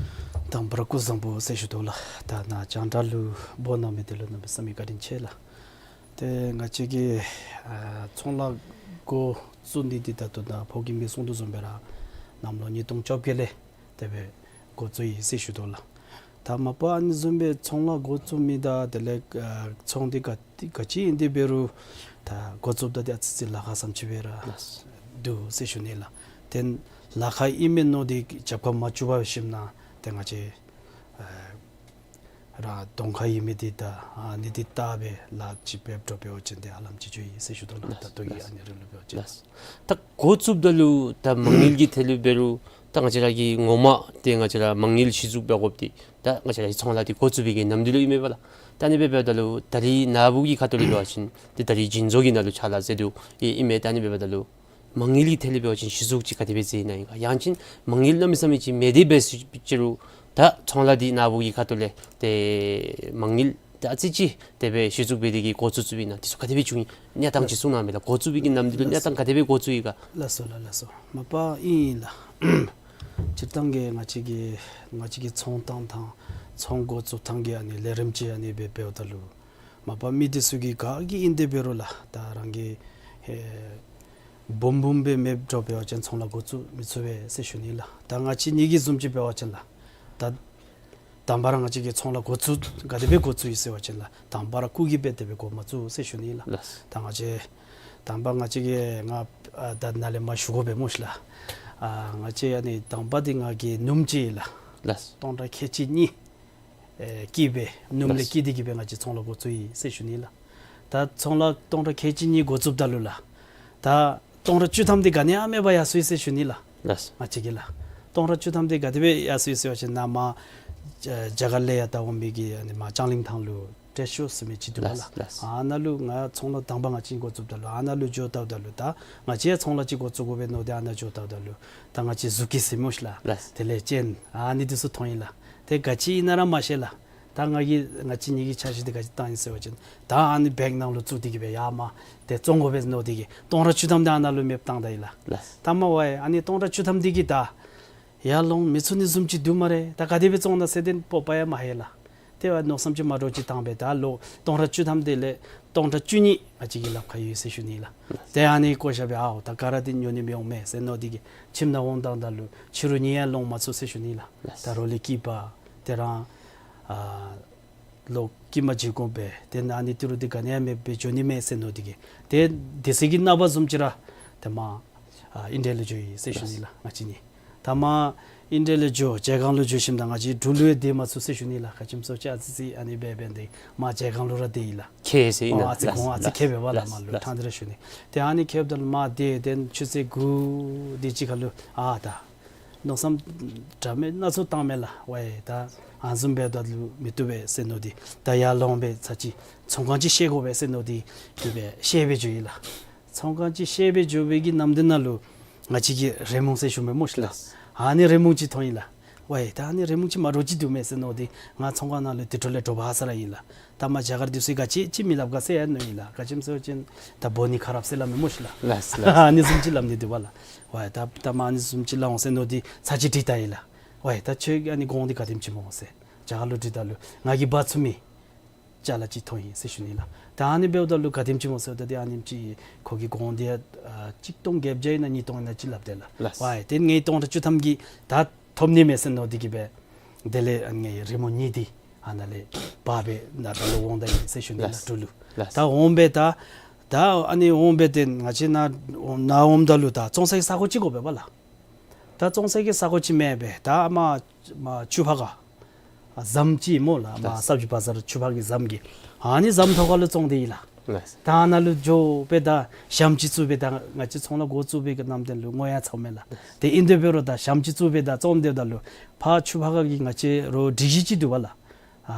དང་པ་ར་སྐུ་གཟུགས་བཟང་པོ་ཟེར་ཞུ་དོ་ལགས། ད་ནཱ་རྒྱང་བསྒྲགས་ལུ་འབོ་གནང་མི་འདི་ལུ་གནམ་མེད་ས་མེད་བཀའ་དྲིན་ཆེ་ལགས། ཏེ་ང་བཅས་ཀྱིས་ཨ་ཚོང་ལཱ་འགོ་བཙུགས་ནི་འདི་ད་ལྟོ་ནཱ་ཕོ་རྒནམ་གིས་གསུང་དོ་བཟུམ་སྦེ་ར་གནམ་ལོ་ཉིས་སྟོང་བཅོ་བརྒྱད་ལས་དེ་སྦེ་འགོ་བཙུགས་ཡི་ཟེར་ཞུ་དོ་ལགས། ད་མ་པ་ཨ་ནི་བཟུམ་སྦེ་ཚོང་ལཱ་འགོ་བཙུགས་མི་དང་དེ་ལས་ཨ་ཚོང་འདི་ག་ག་ཅི་ཨིན་ཏེ་འབད་རུང་ད་འགོ་བཙུགསཔ་ད་ཏེ་ཨ་ཙི་ཙི་ལཱ་ཁག་བཟུམ་ཅིག་སྦེ་ར་ལགས། འདུག་ཟེར་ཞུ་ནི་ལགས། ཏེ་ལཱ་ཁག་ཨིན་མས་མནོ་སྟེ་རྒྱབ་ཁར་མ་བཙུགས་པར་ཞིནམ་ན་ཏེ་ང་བཅས་ཨ་རང་གདོང་ཁར་ཡོད་མི་འདི་ད་ཨ་ནི་འདི་བལྟ་སྦེ་ལཱ་ཅིག་འབད་འགྱོ་འབད་བ་ཅིན་ཏེ་ཧ་ལམ་ཅིག་འགྱོ་ཡི་ཟེར་ཞུ་དོ་ལགས། ད་ལྟོ་གི་ཨ་ནི་རིང་ལུ་འབད་བ་ཅིན། ལགས། ད་འགོ་བཙུགསཔ་ད་ལུ་ད་མ་དངུལ་གྱི་ཐད་ལུ་འབད་རུང་ད་ང་བཅས་ར་གི་ངོ་མ་ཏེ་ང་བཅས་ར་མ་དངུལ་གཞི་བཙུགས་འབད་དགོཔ་འདི་ད་ང་བཅས་ར་གི་ཚོང་ལཱ་འདི་འགོ་བཙུགས་པའི་གི་ནམ་དུས་ལུ་ཨིན་མས་པ་ལགས། ད་ཨ་ནི་སྦེ་འབདཝ་ད་ལུ་ད་རིས་ནཱ་བུ་གི་ཁ་ཐུག་ལས་འབད་བ་ཅིན་ཏེ་ད་རིས་བྱིན་མཛོད་ཀྱི་ནང་ལུ་ཕྱག་ལཱ་མཛད་དོ་ཨིན་མས། ད་ཨ་ནི་སྦེ་འབདཝ་ད་ལུ་མ་དངུལ་གྱི་ཐད་ལས་འབད་བ་ཅིན་གཞི་བཙུགས་ཅིག་ག་དེ་སྦེ་མཛད་ནི་ཨིན་ག། ཡང་ཅིན་མ་དངུལ་གནམ་མེད་ས་མེད་ཅིག་མེད་དེ་འབད་ཅི་རུང་ད་ཚོང་ལཱ་འདི་ནཱ་བུ་གི་ཁ་ཐུག་ལས་ཏེ་མ་དངུལ་ད་ཨ་ཙི་ཅིག་དེ་སྦེ་གཞི་བཙུགས་འབད་དེ་གི་འགོ་བཙུགས་བཙུགསཔ་ཨིན་ན་འདི་ཚུ་ག་དེ་སྦེ་བྱུང་ཡི་གནས་སྟངས་ཅིག་གསུང་གནང་མས་ལགས། འགོ་བཙུགས་པའི་གི་ནམ་དུས་ལུ་གནས་སྟངས་ག་དེ་སྦེ་འགོ་བཙུགས་ཡི་ག། ལགས་སོ་ལགས། ལགས་སོ། མ་པ་ཨིན་ལགས། སྤྱིར་བཏང་གི་ང་བཅས་ཀྱི་ང་བཅས་ཀྱི་ཚོང་བཏང་ཐངས་ཚོང་འགོ་བཙུགས་ཐངས་ཀྱི་ཨ་ནི་ལས་རིམ་ཅིག་ཨ་ནི་སྦེ་འབདཝ་ད་ལུ་མ་པ་མི་འདི་ཚུ་གིས་ག་གིས་ཨིན་ཏེ་འབད་རུང་ལགས་ད་རང་གི་ཨེ་སྦོམ་སྦོམ་སྦེ་མེདཔ་འགྱོ་འབད་བ་ཅིན་ཚོང་ལཱ་འགོ་བཙུགས་མི་ཚུགས་པས་ཟེར་ཞུ་ནི་ལགས། ད་ང་བཅས་གཉིས་ཀྱི་བཟུམ་ཅིག་འབད་བ་ཅིན་ལགས་ད་དང་པ་ར་ང་བཅས་ཀྱིས་ཚོང་ལཱ་འགོ་བཙུགས་ག་དེ་སྦེ་འགོ་བཙུགས་ཡི་ཟེར་བ་ཅིན་ལགས་དང་པ་ར་སྐུ་གིས་འབད་དེ་སྦེ་འགོ་མ་བཙུགས་ཟེར་ཞུ་ནི་ལགས། ལགས། ད་ང་བཅས་དང་པ་ང་བཅས་ཀྱིས་ང་ཨ་ད་ནཱ་ལས་མར་ཞུ་དགོ་པས་སྨོ་ཤི་ལགས། ཨ་ང་བཅས་ཨ་ནི་དང་པ་འདི་ང་གི་ནུམོ་ཅིག་ལགས། ལགས། སྟོང་ཕྲག་ཁལ་གཅིག་གཉིས་ཨེ་བསྐྱིས་སྦེ་ནུམོ་ལས་ལགས། བསྐྱིས་ཏེ་གི་སྦེ་ང་བཅས་ཚོང་ལཱ་འགོ་བཙུགས་ཡི་ཟེར་ཞུ་ནི་ལགས། ད་ཚོང་ལཱ་སྟོང་ཕྲག་ཁལ་གཅིག་གཉིས་འགོ་བཙུགསཔ་ད་ལུ་ལགས་ད་སྟོང་ཕྲག་བཅུ་ཐམ་འདི་ག་ནི་ཡང་མེད་པར་ཡར་སོང་ཡི་ཟེར་ཞུ་ནི་ལགས། ལགས། ང་བཅས་ཀྱིས་ལགས་སྟོང་ཕྲག་བཅུ་ཐམ་འདི་ག་དེ་སྦེ་ཡར་སོང་ཡི་ཟེར་བ་ཅིན་ནཱ་མར་རྒྱ་གར་ལས་ཡར་ད་འོང་མི་གི་ཨ་ནི་མར་ལྕང་གླིང་ཐང་ལུ་ཊེསཊ་ཤོ་ཟེར་མི་ཅིག་འདུག་ལགས། ལགས། ཨ་ནཱ་ལུ་ང་ཚོང་ལཱ་དང་པ་ང་བཅས་འགོ་བཙུགསཔ་ད་ལུ་ཨ་ནཱ་ལུ་འགྱོ་བལྟཝ་ད་ལུ་ད་ང་བཅས་ཡང་ཚོང་ལཱ་ཅིག་འགོ་བཙུགས་དགོ་པས་མནོ་སྟེ་ཨ་ནཱ་འགྱོ་བལྟཝ་ད་ལུ་ད་ང་བཅས་གཟུགས་ཀྱི་ཟེར་སྨོ་ཤི་ལགས། ལགས། དེ་ལས་ཅན་ཨ་ནི་འདི་ཚུ་མཐོང་ཡི་ལགས། ཏེ་ག་ཅི་ཨིན་ན་ར་མ་ཤེས་ལགས། ད་ང་གིས་ང་བཅས་གཉིས་ཀྱི་འཆར་གཞི་འདི་ག་ཅི་བཏང་ཡི་ཟེར་བ་ཅིན་ད་ཨ་ནི་བེག་ནང་ལུ་བཙུགས་ཏེ་གི་སྦེ་ཡར་མར་ཏེ་བཙོང་དགོ་པས་མནོ་སྟེ་གི་སྟོང་ཕྲག་བཅུ་ཐམ་འདི་ཨ་ནཱ་ལུ་མེདཔ་བཏང་ད་ཡི་ལགས། ལགས། ད་མ་པ་ཨ་ནི་སྟོང་ཕྲག་བཅུ་ཐམ་འདི་གིས་ད་ཡར་ལོང་མི་ཚུགས་ནི་བཟུམ་ཅིག་འདུག་སྨ་རེ། ད་ག་དེ་སྦེ་བཙོང་ན་ཟེར་ཏེ་སྤོབས་པ་ཡང་མ་ཧེ་ལགས། ཏེ་མནོ་བསམ་ཅིག་མ་འདྲཝ་ཅིག་བཏང་སྦེ་ད་ལོ་སྟོང་ཕྲག་བཅུ་ཐམ་དེ་ལས་སྟོང་ཕྲག་བཅུ་གཉིས་ང་བཅས་ཀྱི་ལགཔ་ཁར་ཡོད་ཟེར་ཞུ་ནི་ལགས། ཏེ་ཨ་ནི་བཀོ་བཞག་སྦེ་ཨའོ་ད་ག་ར་དེ་ཉོ་ནི་མི་འོང་མས་ཟེར་མནོ་སྟེ་གིས་ཁྱིམ་ནང་འོང་དང་ད་ལུ་ཕྱི་རུ་གཉིད་ཡང་ལོང་མ་ཚུགས་ཟེར་ཞུ་ནི་ལགས། ད་རོ་ལས་སྐྱིད་པ་དེ་རང་ཨ་ལོག་སྐྱིད་མ་བྱིན་དགོ་པས། ཏེ་ཨ་ནི་ཏི་རུ་འདི་ག་ནི་ཡང་མེདཔ་སྦེ་འགྱོ་ནི་མས་ཟེར་མནོ་སྟེ་གིས་ཏེ་དེ་ཚེ་གི་ནངས་པ་བཟུམ་ཅིག་ར་ཏེ་མར་ཨ་ཨིན་ཌི་ཡ་ལུ་འགྱོ་ཡི་ཟེར་ཞུ་ནི་ལགས་ང་བཅས་གཉིས། ད་མར་ཨིན་ཌི་ཡ་ལུ་འགྱོ་ཇལ་ཁང་ལུ་འགྱོ་ཞིནམ་ད་ང་བཅས་འབྲུག་ལུ་ཡང་སྡོད་མ་ཚུགས་ཟེར་ཞུ་ནི་ལགས། ག་ཅི་སྨོ་ཟེར་བ་ཅིན་ཨ་ཙི་ཙི་ཨ་ནི་སྦེ་འབད་དེ་མར་ཇལ་ཁང་ལུ་ར་སྡོད་ཡི་ལགས། ཁྱད་ཟེར་ཨིན་ན། ཨ་ཙི་ལགས་གོང་ཨ་ཙི་ལགས་ཁྱད་འབད་བ་ལགས། ལགས་མར་ལུ་ལགས། ཐང་འདི་ར་ཞུ་ནི། ཏེ་ཨ་ནི་ཁྱདཔ་ད་ལུ་མར་སྡོད་དེ་ཆུ་ཚོད་དགུ་དེ་ཅིག་ཁར་ལུ་ཨ་ད་མནོ་བསམ་འདྲ་མིན་སྣ་ཚོགས་བཏངམ་མས་ལགས། ཝའེ་ད་ཨ་ནི་བཟུམ་འབདཝ་ད་ལུ་མི་བཏུབ་པས་ཟེར་མནོ་སྟེ་ད་ཡར་ལོང་སྦེ་ཚར་ཅིག་ཚོང་ཁང་ཅིག་བཤལ་དགོ་པས་ཟེར་མནོ་སྟེ་དེ་སྦེ་བཤལ་སྦེ་འགྱོ་ཡི་ལགས། ཚོང་ཁང་ཅིག་བཤལ་སྦེ་འགྱོ་བའི་གི་ནམ་དེ་ནང་ལུ་ང་བཅས་ཀྱི་རི་མོ་ཟེར་ཞུ་མི་སྨོ་ཤི་ལགས། ལགས། ཨ་ནི་རི་མོ་ཅིག་མཐོང་ཡི་ལགས། ཝའེ་ད་ཨ་ནི་རི་མོ་ཅིག་མ་འདྲཝ་ཅིག་འདུག་མས་ཟེར་མནོ་སྟེ་ང་ཚོང་ཁང་ནང་ལུ་དེ་འཕྲོ་ལས་འདྲོག་པ་ཧ་སག་ར་ཨིན་ལགས། ད་མར་རྒྱ་གར་འདི་ཚུ་གིས་ག་ཅི་ཅིག་མི་སླབ་ག་ཟེར་ཡང་མནོ་ཡི་ལགས། ག་ཅི་སྨོ་ཟེར་བ་ཅིན་ད་བོ་ནི་ཁ་རབ་ཟེར་སླབ་མི་སྨོ་ཤི་ལགས། ལགས་ལགས། ཨ་ནི་བཟུམ་ཅིག་སླབ་ནི་འདུག་པ་ལགས། ཝའེ་ད་ད་མར་ཨ་ནི་བཟུམ་ཅིག་སླབ་འོང་ཟེར་མནོ་སྟེ་ཚར་ཅིག་དྲིས་བལྟ་ཡི་ལགས། ཝའེ་ད་ཁྱོད་ཨ་ནི་གོང་འདི་ག་དེམ་ཅིག་སྨོ་ཟེར་རྒྱ་གར་ལུ་དྲིས་བལྟ་ལུ་ང་གིས་འབག་ཚུགས་མི་ཅ་ལ་ཅིག་མཐོང་ཡི་ཟེར་ཞུ་ནི་ལགས། ད་ཨ་ནི་འབདཝ་ད་ལུ་ག་དེམ་ཅིག་སྨོ་ཟེརཝ་ད་དེ་ཨ་ནེམ་ཅིག་ཁོ་གིས་གོང་འདི་ཨ་ཅིག་སྟོང་བརྒྱད་བརྒྱ་ཨིན་ན་ཉིས་སྟོང་ཨིན་ན་ཅིག་སླབ་དེས་ལགས། ལགས། ཝའེ་དེ་ངེའི་སྟོང་ཕྲག་བཅུ་ཐམ་གྱིས་ད་ཐོབ་ནི་མས་ཟེར་མནོ་སྟེ་གིས་སྦེ་དེ་ལས་ཨ་ངེའི་རི་མོ་གཉིས་འདི་ཨ་ནཱ་ལས་འབག་སྦེ་ནཱ་ད་ལོག་འོང་ད་ཡི་ཟེར་ཞུ་ནི་ལགས། ལགས། འབྲུག་ལུ། ལགས། ད་འོང་སྦེ་ད་ད་ཨ་ནི་འོང་སྦེ་ཏེ་ང་བཅས་ནཱ་ནཱ་འོངམ་ད་ལུ་ད་བཙོང་ས་གི་ས་གོ་ཅིག་དགོ་པས་པ་ལགས། ད་བཙོང་ས་གི་ས་གོ་ཅིག་མེད་པས། ད་མར་མར་ཆུ་ཕག་ཁ་ཟམ་ཅིག་སྨོ་ལགས། མར་ལགས། སབ་ཇི་བ་ཛར་ཆུ་ཕག་གི་ཟམ་གྱི་ཨ་ནི་ཟམ་ཐོག་ཁ་ལུ་བཙོང་སྟེ་ཡོད་ལགས། ལགས། ད་ཨ་ནཱ་ལུ་འགྱོ་སྦེ་ད་ཞྭམོ་ཅིག་བཙུགས་སྦེ་ད་ང་བཅས་ཚོང་ལཱ་འགོ་བཙུགས་པའི་གི་ནམ་དེ་ལུ་སྔོ་ཡང་ཚཝ་མས་ལགས། ལགས། དེ་ཨིན་དེ་འབད་རུང་ད་ཞྭམོ་ཅིག་བཙུགས་སྦེ་ད་བཙོང་སྡོདཔ་ད་ལུ་ཕར་ཆུ་ཕག་ཁ་གི་ང་བཅས་རོགས་སྒྲིག་གཞི་ཅིག་འདུག་པ་ལགས། ཨ་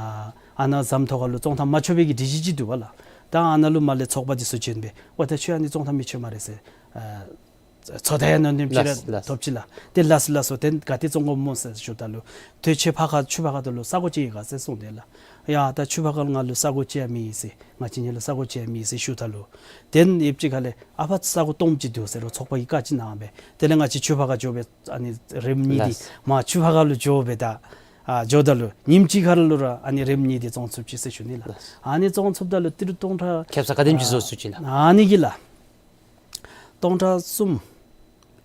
ཨ་ནཱ་ཟམ་ཐོག་ཁ་ལུ་བཙོང་ཐངས་མ་ཆོག་པའི་གི་སྒྲིག་གཞི་ཅིག་འདུག་པ་ལགས། ད་ཨ་ནཱ་ལུ་མར་ལས་ཚོགས་པ་འདི་ཚུ་བྱོན་སྦེ་ཝའེ་ད་ཁྱོད་ཨ་ནི་བཙོང་ཐངས་མི་ཆོག་སྨ་རེ་ཟེར་ཨ་ཚོད་ལྟ་ཡང་མནོ་ནིམ་ཅིག་ར་ལགས། ལགས། ཐོབ་ཅི་ལགས། དེ་ལགས་སོ་ལགས་སོ་དེ་ག་ཏེ་བཙོང་དགོཔ་སྨོ་ཟེར་ཞུཝ་ད་ལུ་ཏེ་ཁྱོད་ཕར་ཁ་ཆུ་ཕག་ཁ་ད་ལུ་ས་གོ་ཅིག་ཡོད་ག་ཟེར་གསུངས་དེས་ལགས། ཡ་ད་ཆུ་ཕག་ཁ་ལུ་ང་ལུ་ས་གོ་ཅིག་ཡང་མེད་ཟེར། ང་བཅས་གཉིས་ལུ་ས་གོ་ཅིག་ཡང་མེད་ཟེར་ཞུཝ་ད་ལུ་དེ་ཡུདཔ་ཅིག་ཁ་ལས་ཨ་ཕར་ས་གོ་སྟོངམ་ཅིག་འདུག་ཟེར་རོགས་ཚོགས་པ་གིས་བཀའ་ཅིག་གནང་སྦེ་དེ་ལས་ང་བཅས་ཆུ་ཕག་ཁ་འགྱོ་སྦེ་ཨ་ནི་རི་མོ་གཉིས་འདི་ལགས། མར་ཆུ་ཕག་ཁ་ལུ་འགྱོ་སྦེ་ད་ཨ་འགྱོཝ་ད་ལུ་ཉིནམ་གཅིག་ཁར་ལུ་ར་ཨ་ནི་རི་མོ་གཉིས་འདི་བཙོང་ཚུགས་ཅི་ཟེར་ཞུ་ནི་ལགས། ལགས། ཨ་ནི་བཙོང་ཚུགསཔ་ད་ལུ་ཏི་རུ་སྟོང་ཕྲག་ཁེབ་ས་ག་དེམ་ཅིག་བཟོ་ཚུགས་ཅི་ལགས། ཨ་ནི་གི་ལགས། སྟོང་ཕྲག་གསུམ་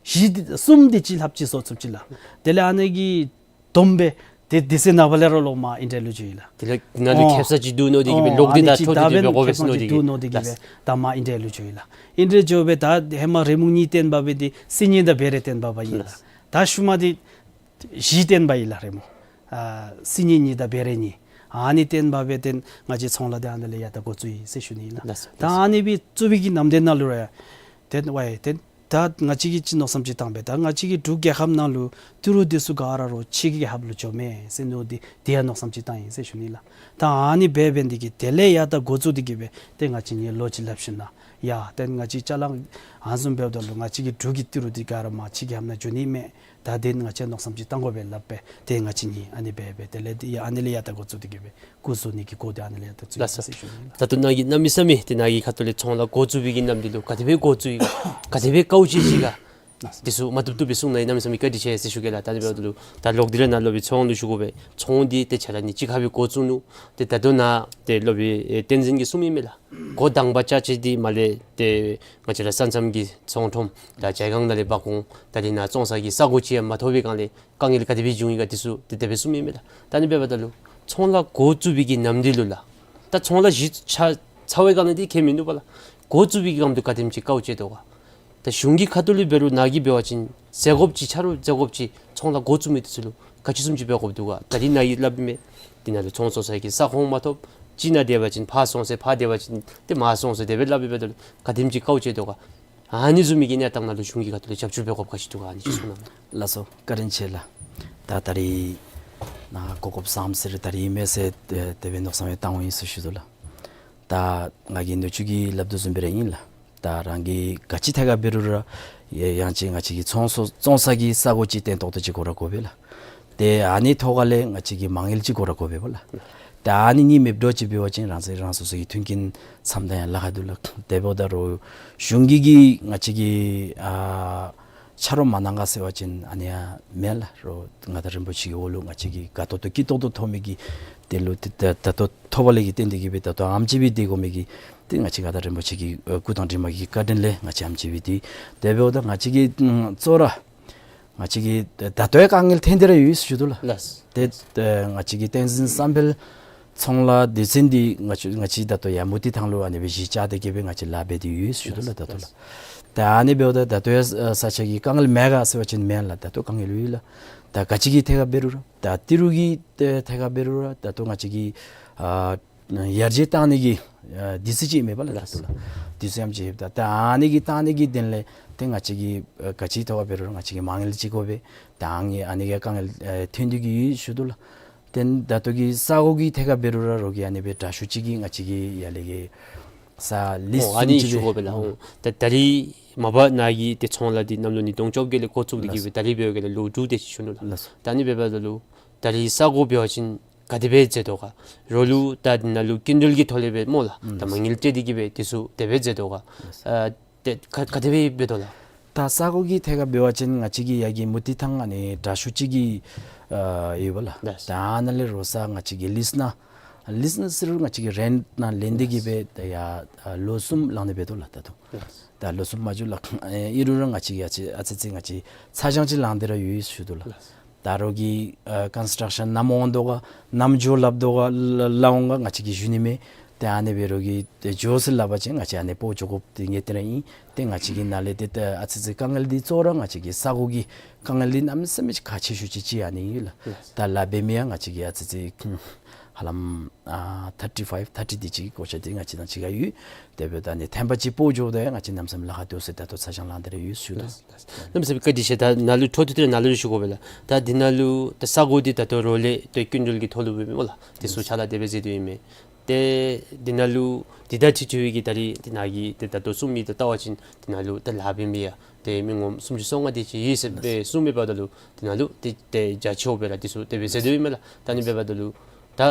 བཞི་འདི་གསུམ་འདི་ཅིག་ལྷགཔ་ཅིག་བཟོ་ཚུགས་ཅི་ལགས། དེ་ལས་ཨ་ནི་གིས་བསྡོམས་སྦེ་དེ་དེ་ཚེ་ནངས་པ་ལས་ར་ལོག་མར་ཨིན་ཌི་ཡ་ལུ་འགྱོ་ཡི་ལགས། དེ་ལས་ནཱ་ལུ་ཨོ་ཁེབ་ས་ཅིག་བསྡུ་མནོ་སྟེ་གིས་སྦེ་ཨོ་ལོག་སྟེ་ཨ་ནི་ད་ཅིག་ཐོབ་སྟེ་སྦེ་དགོ་པས་ཟེར་མནོ་སྟེ་གིས་སྦེ་ལགས། ད་མར་ཨིན་ཌི་ཡ་ལུ་འགྱོ་ཡི་ལགས། ཨིན་ཌི་ཡ་ལུ་འགྱོ་སྦེ་ད་ཧེ་མ་རི་མོ་གཉིས་བཏོན་པ་སྦེ་འདི་སིལ་སྙན་དང་བེ་རེ་བཏོན་པ་སྦེ་ཨིན་ལགས། ལགས། ད་ཤུལ་མ་འདི་བཞི་བཏོན་པ་ཨིན་ལགས་རི་མོ། ཨ་སིལ་སྙན་གཉིས་དང་བེ་རེ་གཉིས། ཨ་ནི་བཏོན་པ་སྦེ་ཏེ་ང་བཅས་ཚོང་ལཱ་འདི་ཨ་ནི་ལས་ཡར་ད་འགོ་བཙུགས་ཡི་ཟེར་ཞུ་ནི་ཨིན་ལགས། ལགས་སོ། ད་ཨ་ནི་སྦེ་བཙུགས་པའི་གི་ནམ་དེ་ནང་ལུ་ར་ཏེ་ཝའེ་ཏེ་ད་ང་བཅས་ཀྱིས་ཅིག་མནོ་བསམ་ཅིག་བཏང་སྦེ་ད་ང་བཅས་ཀྱི་འབྲུག་རྒྱལ་ཁབ་ནང་ལུ་ཏི་རུ་འདི་ཚུ་ག་ར་རོགས་ཕྱི་རྒྱལ་ཁབ་ལུ་འགྱོཝ་མས་ཟེར་མནོ་སྟེ་དེ་ཡང་མནོ་བསམ་ཅིག་བཏང་ཡི་ཟེར་ཞུ་ནི་ལགས། ད་ཨ་ནི་སྦེ་འབད་ནི་དེ་གིས་དེ་ལས་ཡར་ད་འགོ་བཙུགས་ཏེ་གིས་སྦེ་ཏེ་ང་བཅས་གཉིས་ལོ་གཅིག་ལྷག་ཞིནམ་ན་ཡ་ཏེ་ང་བཅས་ཅ་ལ་ཨ་ནི་བཟུམ་འབདཝ་ད་ལུ་ང་བཅས་ཀྱི་འབྲུག་གི་ཏི་རུ་འདི་ག་ར་མར་ཕྱི་རྒྱལ་ཁབ་ནང་འགྱོ་ནི་མས། ད་དེ་ང་བཅས་མནོ་བསམ་ཅིག་བཏང་དགོ་པས་སླབ་སྦེ་ཏེ་ང་བཅས་གཉིས་ཨ་ནི་སྦེ་འབད་དེ་ལས་ཏེ་ཡ་ཨ་ནི་ལས་ཡར་ད་འགོ་བཙུགས་ཏེ་གིས་སྦེ་སྐུ་བཟོ་ནི་གི་འགོ་འདི་ཨ་ནི་ལས་ཡར་ད་བཙུགས་ཡི་ལགས་སོ། ཟེར་ཞུ་ནི་ལགས། ད་ལྟོ་ནཱ་གིས་གནམ་མེད་ས་མེད་ཏེ་ནཱ་གི་ཁ་ཐུག་ལས་ཚོང་ལཱ་འགོ་བཙུགས་པའི་གི་གནམ་དུས་ལུ་ག་དེ་སྦེ་འགོ་བཙུགས་ཡི་ག་ག་དེ་སྦེ་དཀའཝ་སྤྱད་ཅི་ག་འདི་ཚུ་མ་བཏུབ་བཏུབ་སྦེ་གསུང་གནང་ཡི། གནམ་མེད་ས་མེད་བཀའ་དྲིན་ཆེ་ཟེར་ཞུ་གེ་ལགས། ད་ཨ་ནི་འབདཝ་ད་ལུ་ད་ལོག་སྟེ་ར་ནཱ་སློབ་དཔོན་ཚོང་ལུ་ཞུ་དགོ་པས། ཚོང་འདི་ཏེ་ཆ་ལ་ཉིནམ་གཅིག་ཁར་སྦེ་འགོ་བཙུགས་ནུག། ཏེ་ད་ལྟོ་ནཱ་ཏེ་སློབ་དཔོན་ཨེ་བསྟན་འཛིན་གྱིས་གསུངས་མི་མས་ལགས། འགོ་དང་པ་རྐྱབ་ཅི་འདི་མར་ལས་ཏེ་ང་བཅས་ར་ས་མཚམས་ཀྱི་ཚོང་ཁྲོམ་ད་ཇལ་ཁང་ནང་ལས་འབག་འོང་། ད་འདི་ནང་བཙོང་ས་གི་ས་གོ་ཅིག་ཡང་མ་ཐོབ་པའི་སྒང་ལས་དཀའ་ངལ་ག་དེ་སྦེ་བྱུང་ཡི་ག་འདི་ཚུ་ཏེ་དེ་སྦེ་གསུངས་མི་མས་ལགས། ད་ཨ་ནི་འབདཝ་ད་ལུ་ཚོང་ལཱ་འགོ་བཙུགས་པའི་གི་གནམ་དུས་ལུ་ལགས། ད་ཚོང་ལཱ་གཞི་ཆ་ཚར་བའི་སྒང་ལས་འདི་ཁྱད་མིན་འདུག་པ་ལགས། འགོ་བཙུགས་པའི་གི་སྒང་དུ་ག་དེམ་ཅིག་དཀའཝ་སྤྱད་དོ་ག། ད་གཞུང་གི་ཁ་ཐུག་ལས་འབད་རུང་ནཱ་གིས་འབད་བ་ཅིན་ཟད་དགོཔ་ཅིག་ཆ་རོགས་ཟད་དགོཔ་ཅིག་ཚོང་ལཱ་འགོ་བཙུགས་མི་འདི་ཚུ་ལུ་ག་ཅི་བཟུམ་ཅིག་འབད་དགོཔ་འདུག་ག། ད་འདི་ནཱ་གིས་སླབ་མི་འདི་ནང་ལུ་ཚོང་བཙོང་ས་གི་ས་ཁོངས་མ་ཐོབ། ཅིག་ནཱ་སྡོད་པ་ཅིན་ཕར་སོང་ཟེར་ཕར་སྡོད་པ་ཅིན་ཏེ་མར་སོང་ཟེར་དེ་སྦེ་སླབ་འབདཝ་ད་ལུ་ག་དེམ་ཅིག་དཀའཝ་སྤྱད་དོ་ག། ཨ་ནི་བཟུམ་མའི་གི་གནས་སྟངས་ནང་ལུ་གཞུང་གི་ཁ་ཐུག་ལས་རྒྱབ་སྐྱོར་འབད་དགོཔ་ག་ཅི་འདུག་ག། ཨ་ནི་ཅིག་གསུང་གནང་། ལགས་སོ། བཀའ་དྲིན་ཆེ་ལགས། ད་ད་རིས་ནཱ་གོ་སྐབས་བཟངམ་ཟེར་ད་རིས་མེད་ཟེར་དེ་སྦེ་མནོ་བསམ་ཡང་བཏང་འོང་ཡི་ཟེར་ཞུ་དོ་ལགས། ད་ང་གིས་ནུ་གཅུང་གིས་སླབ་དོ་བཟུམ་སྦེ་ར་ཨིན་ལགས། ད་རང་གིས་ག་ཅི་ཐད་ཁར་འབད་རུང་ར་ཡ་ཡང་ཅིན་ང་བཅས་ཀྱི་ཚོང་སོ་བཙོང་ས་གི་ས་གོ་ཅིག་བརྟན་ཏོག་ཏོ་ཅིག་དགོ་ར་དགོ་པས་ལགས། ཏེ་ཨ་ནི་ཐོག་ཁ་ལས་ང་བཅས་ཀྱི་མ་དངུལ་ཅིག་དགོ་ར་དགོ་པས་པ་ལགས། ཏེ་ཨ་ནི་གཉིས་མེདཔ་འདྲཝ་ཅིག་འབད་བ་ཅིན་རང་སོ་རང་སོ་སོ་གི་མཐུན་རྐྱེན་བཟུམ་ད་ཡང་ལཱ་ཁག་འདུག་ལགས། དེ་འབདཝ་ད་རུང་གཞུང་གིས་གིས་ང་བཅས་ཀྱི་ཨ་ ཆ་རོགས་མ་གནང་ག་ཟེར་བ་ཅིན་ཨ་ནི་ཡང་མེན་ལགས། རོགས་མངའ་བདག་རིན་པོ་ཆེ་གི་འོག་ལུ་ང་བཅས་ཀྱིས་དགའ་ཏོག་ཏོ་སྐྱིད་ཏོག་ཏོ་ཐོབ་མི་གི་དེ་ལུ་ཏེ་ད་ད་ལྟོ་ཐོབ་པ་ལས་ཀྱི་བརྟེན་ཏེ་གིས་སྦེ་ད་ལྟོ་ཨེམ་ཅིག་སྦེ་སྡོད་དགོ་མི་གི་ཏེ་ང་བཅས་མངའ་བདག་རིན་པོ་ཆེ་གི་ཨ་སྐུ་དང་གྲིབ་མ་གི་བཀའ་དྲིན་ལས་ང་བཅས་ཨེམ་ཅིག་སྦེ་སྡོད། དེ་འབདཝ་ད་ང་བཅས་ཀྱིས་ཨམ་གཙོ་བོ་ར་ང་བཅས་ཀྱིས་ད་ལྟོ་ཡང་དཀའ་ངལ་ཐོན་ཏེ་ར་ཡོད་ཟེར་ཞུ་དོ་ལགས། ལགས། ཏེ་ཏེ་ང་བཅས་ཀྱི་བསྟན་འཛིན་བསམ་འཕེལ་ཚོང་ལཱ་སྡེ་ཚན་འདི་ང་བཅས་ང་བཅས་ད་ལྟོ་ཡར་མུ་ཏིག་ཐང་ལུ་ཨ་ནི་སྦེ་གཞི་བཅག་སྟེ་གིས་སྦེ་ང་བཅས་ལཱ་འབད་དེ་ཡོད་ཟེར་ཞུ་དོ་ལགས། ད་ལྟོ་ལགས། ད་ཨ་ནི་འབདཝ་ད་ད་ལྟོ་ཡང་ཨ་ས་ཆ་གི་དཀའ་ངལ་མེད་ག་ཟེར་བ་ཅིན་མེན་ལགས། ད་ལྟོ་དཀའ་ངལ་ཡོད་ལགས། ད་ག་ཅི་གི་ཐད་ཁར་འབད་རུང་ར་ད་ཏི་རུ་གི་ཐད་ཁར་འབད་རུང་ར་ད་ལྟོ་ང་བཅས་ཀྱིས་ཨ་ཡར་རྒྱས་བཏང་ནི་གི་ཨ་དུས་ཚོད་ཅིག་མེད་པ་ལགས། ད་ལྟོ་ལགས། དུས་ཚོད་ཨེམ་ཅིག་ཡོདཔ་ད་ད་ཨ་ནི་གི་བཏང་ནི་གི་དོན་ལས་ཏེ་ང་བཅས་ཀྱིས་ཨ་ག་ཅི་ཐོག་ཁར་འབད་རུང་ར་ང་བཅས་ཀྱིས་མ་དངུལ་ཅིག་དགོ་པས། ད་ཨ་ནི་ཨ་ནི་གི་དཀའ་ངལ་ཨ་ཐོན་ཏེ་གིས་ཡོད་ཟེར་ཞུ་དོ་ལགས། ཏེ་ད་ལྟོ་གི་ས་གོ་གི་ཐད་ཁར་འབད་རུང་ར་རོགས་ཀྱིས་ཨ་ནི་སྦེ་དྲག་ཤོས་ཅིག་གིས་ང་བཅས་ཀྱི་ཡར་ལས་ཀྱི་ས་ལིསི་ཨོ་ཨ་ནི་བཟུམ་ཅིག་ཞུ་དགོ་པས་ལགས། ཨོ་ད་ད་རིས་མ་པ་ནཱ་གི་ཏེ་ཚོང་ལཱ་འདི་གནམ་ལོ་ཉིས་སྟོང་བཅོ་བརྒྱད་ལས་འགོ་བཙུགས་ཏེ་གིས་སྦེ་ད་རིས་འབད་བའི་སྐབས་ལུ་ལོ་དྲུག་དེ་ཅིག་ཞུ་ནུག་ལགས། ལགས། ད་ཨ་ནི་འབདཝ་ད་ལུ་ད་རིས་ས་གོ་འབད་བ་ཅིན་ག་དེ་སྦེ་མཛད་དོ་ག། རོགས་ལུ་ད་འདི་ནང་ལུ་སྐྱིན་འགྲུལ་གྱི་ཐོག་ལས་སྦེ་སྨོ་ལགས། ད་མ་དངུལ་སྤྲོད་དེ་གིས་སྦེ་དེ་ཚུ་དེ་སྦེ་མཛད་དོ་ག། ཨ་ཏེ་ག་ག་དེ་སྦེ་འབད་དོ་ལགས། ད་ས་གོ་གི་ཐད་ཁར་འབད་བ་ཅིན་ང་བཅས་ཀྱི་ཡར་གྱི་མུ་ཏིག་ཐང་ཨ་ནི་དྲག་ཤོས་ཅིག་གི་ཨ་ཡོད་པ་ལགས། ལགས། ད་ཨ་ནཱ་ལས་རོགས་ས་ང་བཅས་ཀྱིས་ལིསི་ནང་ལིསི་ནང་ཟེར་རུང་ང་བཅས་ཀྱིས་རེནཊ་ནང་ལེན་ཏེ་གིས་སྦེ་ད་ཡར་ཨ་ལོ་གསུམ་ལང་ནི་འབད་དོ་ལགས། ད་ལྟོ་ལགས། ད་ལོ་གསུམ་མ་འགྱོ་ལགས། ཨ་ཨིན་རུང་ར་ང་བཅས་ཀྱིས་ཨ་ཙི་ཨ་ཙི་ང་བཅས་ཚ་གྱང་ཅིག་ལང་སྟེ་ར་ཡོད་ཟེར་ཞུ་དོ་ལགས། ལགས། ད་རོགས་ཀྱིས་ཨ་ཀོན་སི་ཊཀ་ཤཱན་ནམ་འོང་དོ་ག་ནམ་འགྱོ་སླབ་དོ་ག་སླབ་འོང་ག་ང་བཅས་ཀྱིས་ཞུ་ནི་མེད། ཏེ་ཨ་ནི་སྦེ་རོགས་ཀྱིས་ཏེ་འགྱོ་ཟེར་སླབ་པ་ཅིན་ང་བཅས་ཨ་ནི་སྤོ་འགྱོ་དགོཔ་འདི་ངེས་ཏེ་ར་ཨིན། ཏེ་ང་བཅས་ཀྱི་ནཱ་ལས་ཏེ་ད་ཨ་ཙི་ཙི་དཀའ་ངལ་འདི་གཙོ་བོ་ར་ང་བཅས་ཀྱི་ས་གོ་གི་དཀའ་ངལ་འདི་གནམ་མེད་ས་མེད་ཁག་ཆེ་ཤོས་ཅིག་ཅིག་ཨ་ནི་ཨིན་ལགས། ལགས། ད་ལཱ་འབད་མི་ཡང་ང་བཅས་ཀྱིས་ཨ་ཙི་ཙི་ཧ་ལམ་ཨ་ཐར་ཊི་ཕའིབ་ཐར་ཊི་དེ་ཅིག་གི་གོ་ཆ་འདི་ང་བཅས་དང་གཅིག་ཁར་ཡོད། དེ་འབདཝ་ད་ཨ་ནི་ཐེངས་པ་ཅིག་སྤོ་འགྱོཝ་ད་ཡང་ང་བཅས་གནམ་མེད་ས་མེད་ལཱ་ཁག་འདུག་ཟེར་ད་ལྟོ་ཚ་གྱང་ལང་སྟེ་ར་ཡོད་ཟེར་ཞུ་དོ། ལགས། ལགས། གནམ་མེད་ས་མེད་བཀའ་དྲིན་ཆེ། ད་ནཱ་ལུ་འཕྲོ་མཐུད་དེ་ནཱ་ལུ་ཞུ་དགོ་པས་ལགས། ད་འདི་ནང་ལུ་ད་ས་གོ་འདི་ད་ལྟོ་རོགས་ལས་ཏེ་སྐྱིན་འགྲུལ་གྱི་ཐོག་ལུ་འབད་མི་སྨོ་ལགས། དེ་ཚུ་ཕྱག་ལཱ་དེ་སྦེ་མཛད་དེ་ཡོད་མས། ཏེ་འདི་ནང་ལུ་འདི་ད་ཅི་ཅི་བའི་གི་ད་རིས་འདི་ནང་གི་ཏེ་ད་ལྟོ་གསུང་མི་དང་བལྟ་བ་ཅིན་འདི་ནང་ལུ་ད་ལཱ་འབད་མི་ཡང་ཏེ་མི་ངོམ་སུམ་ཅུ་སོ་ལྔ་དེ་ཅིག་ཡོད་ཟེར་སྦེ་གསུང་མི་འབདཝ་ད་ལུ་འདི་ནང་ལུ་ཏེ་ཏེ་རྒྱ་ཆེཝ་སྦེ་ར་དེ་ཚུ་དེ་སྦེ་མཛད་དེ་ཡོད་མས་ལགས། ད་ཨ་ནི་འབདཝ་ད་ལུ་ད་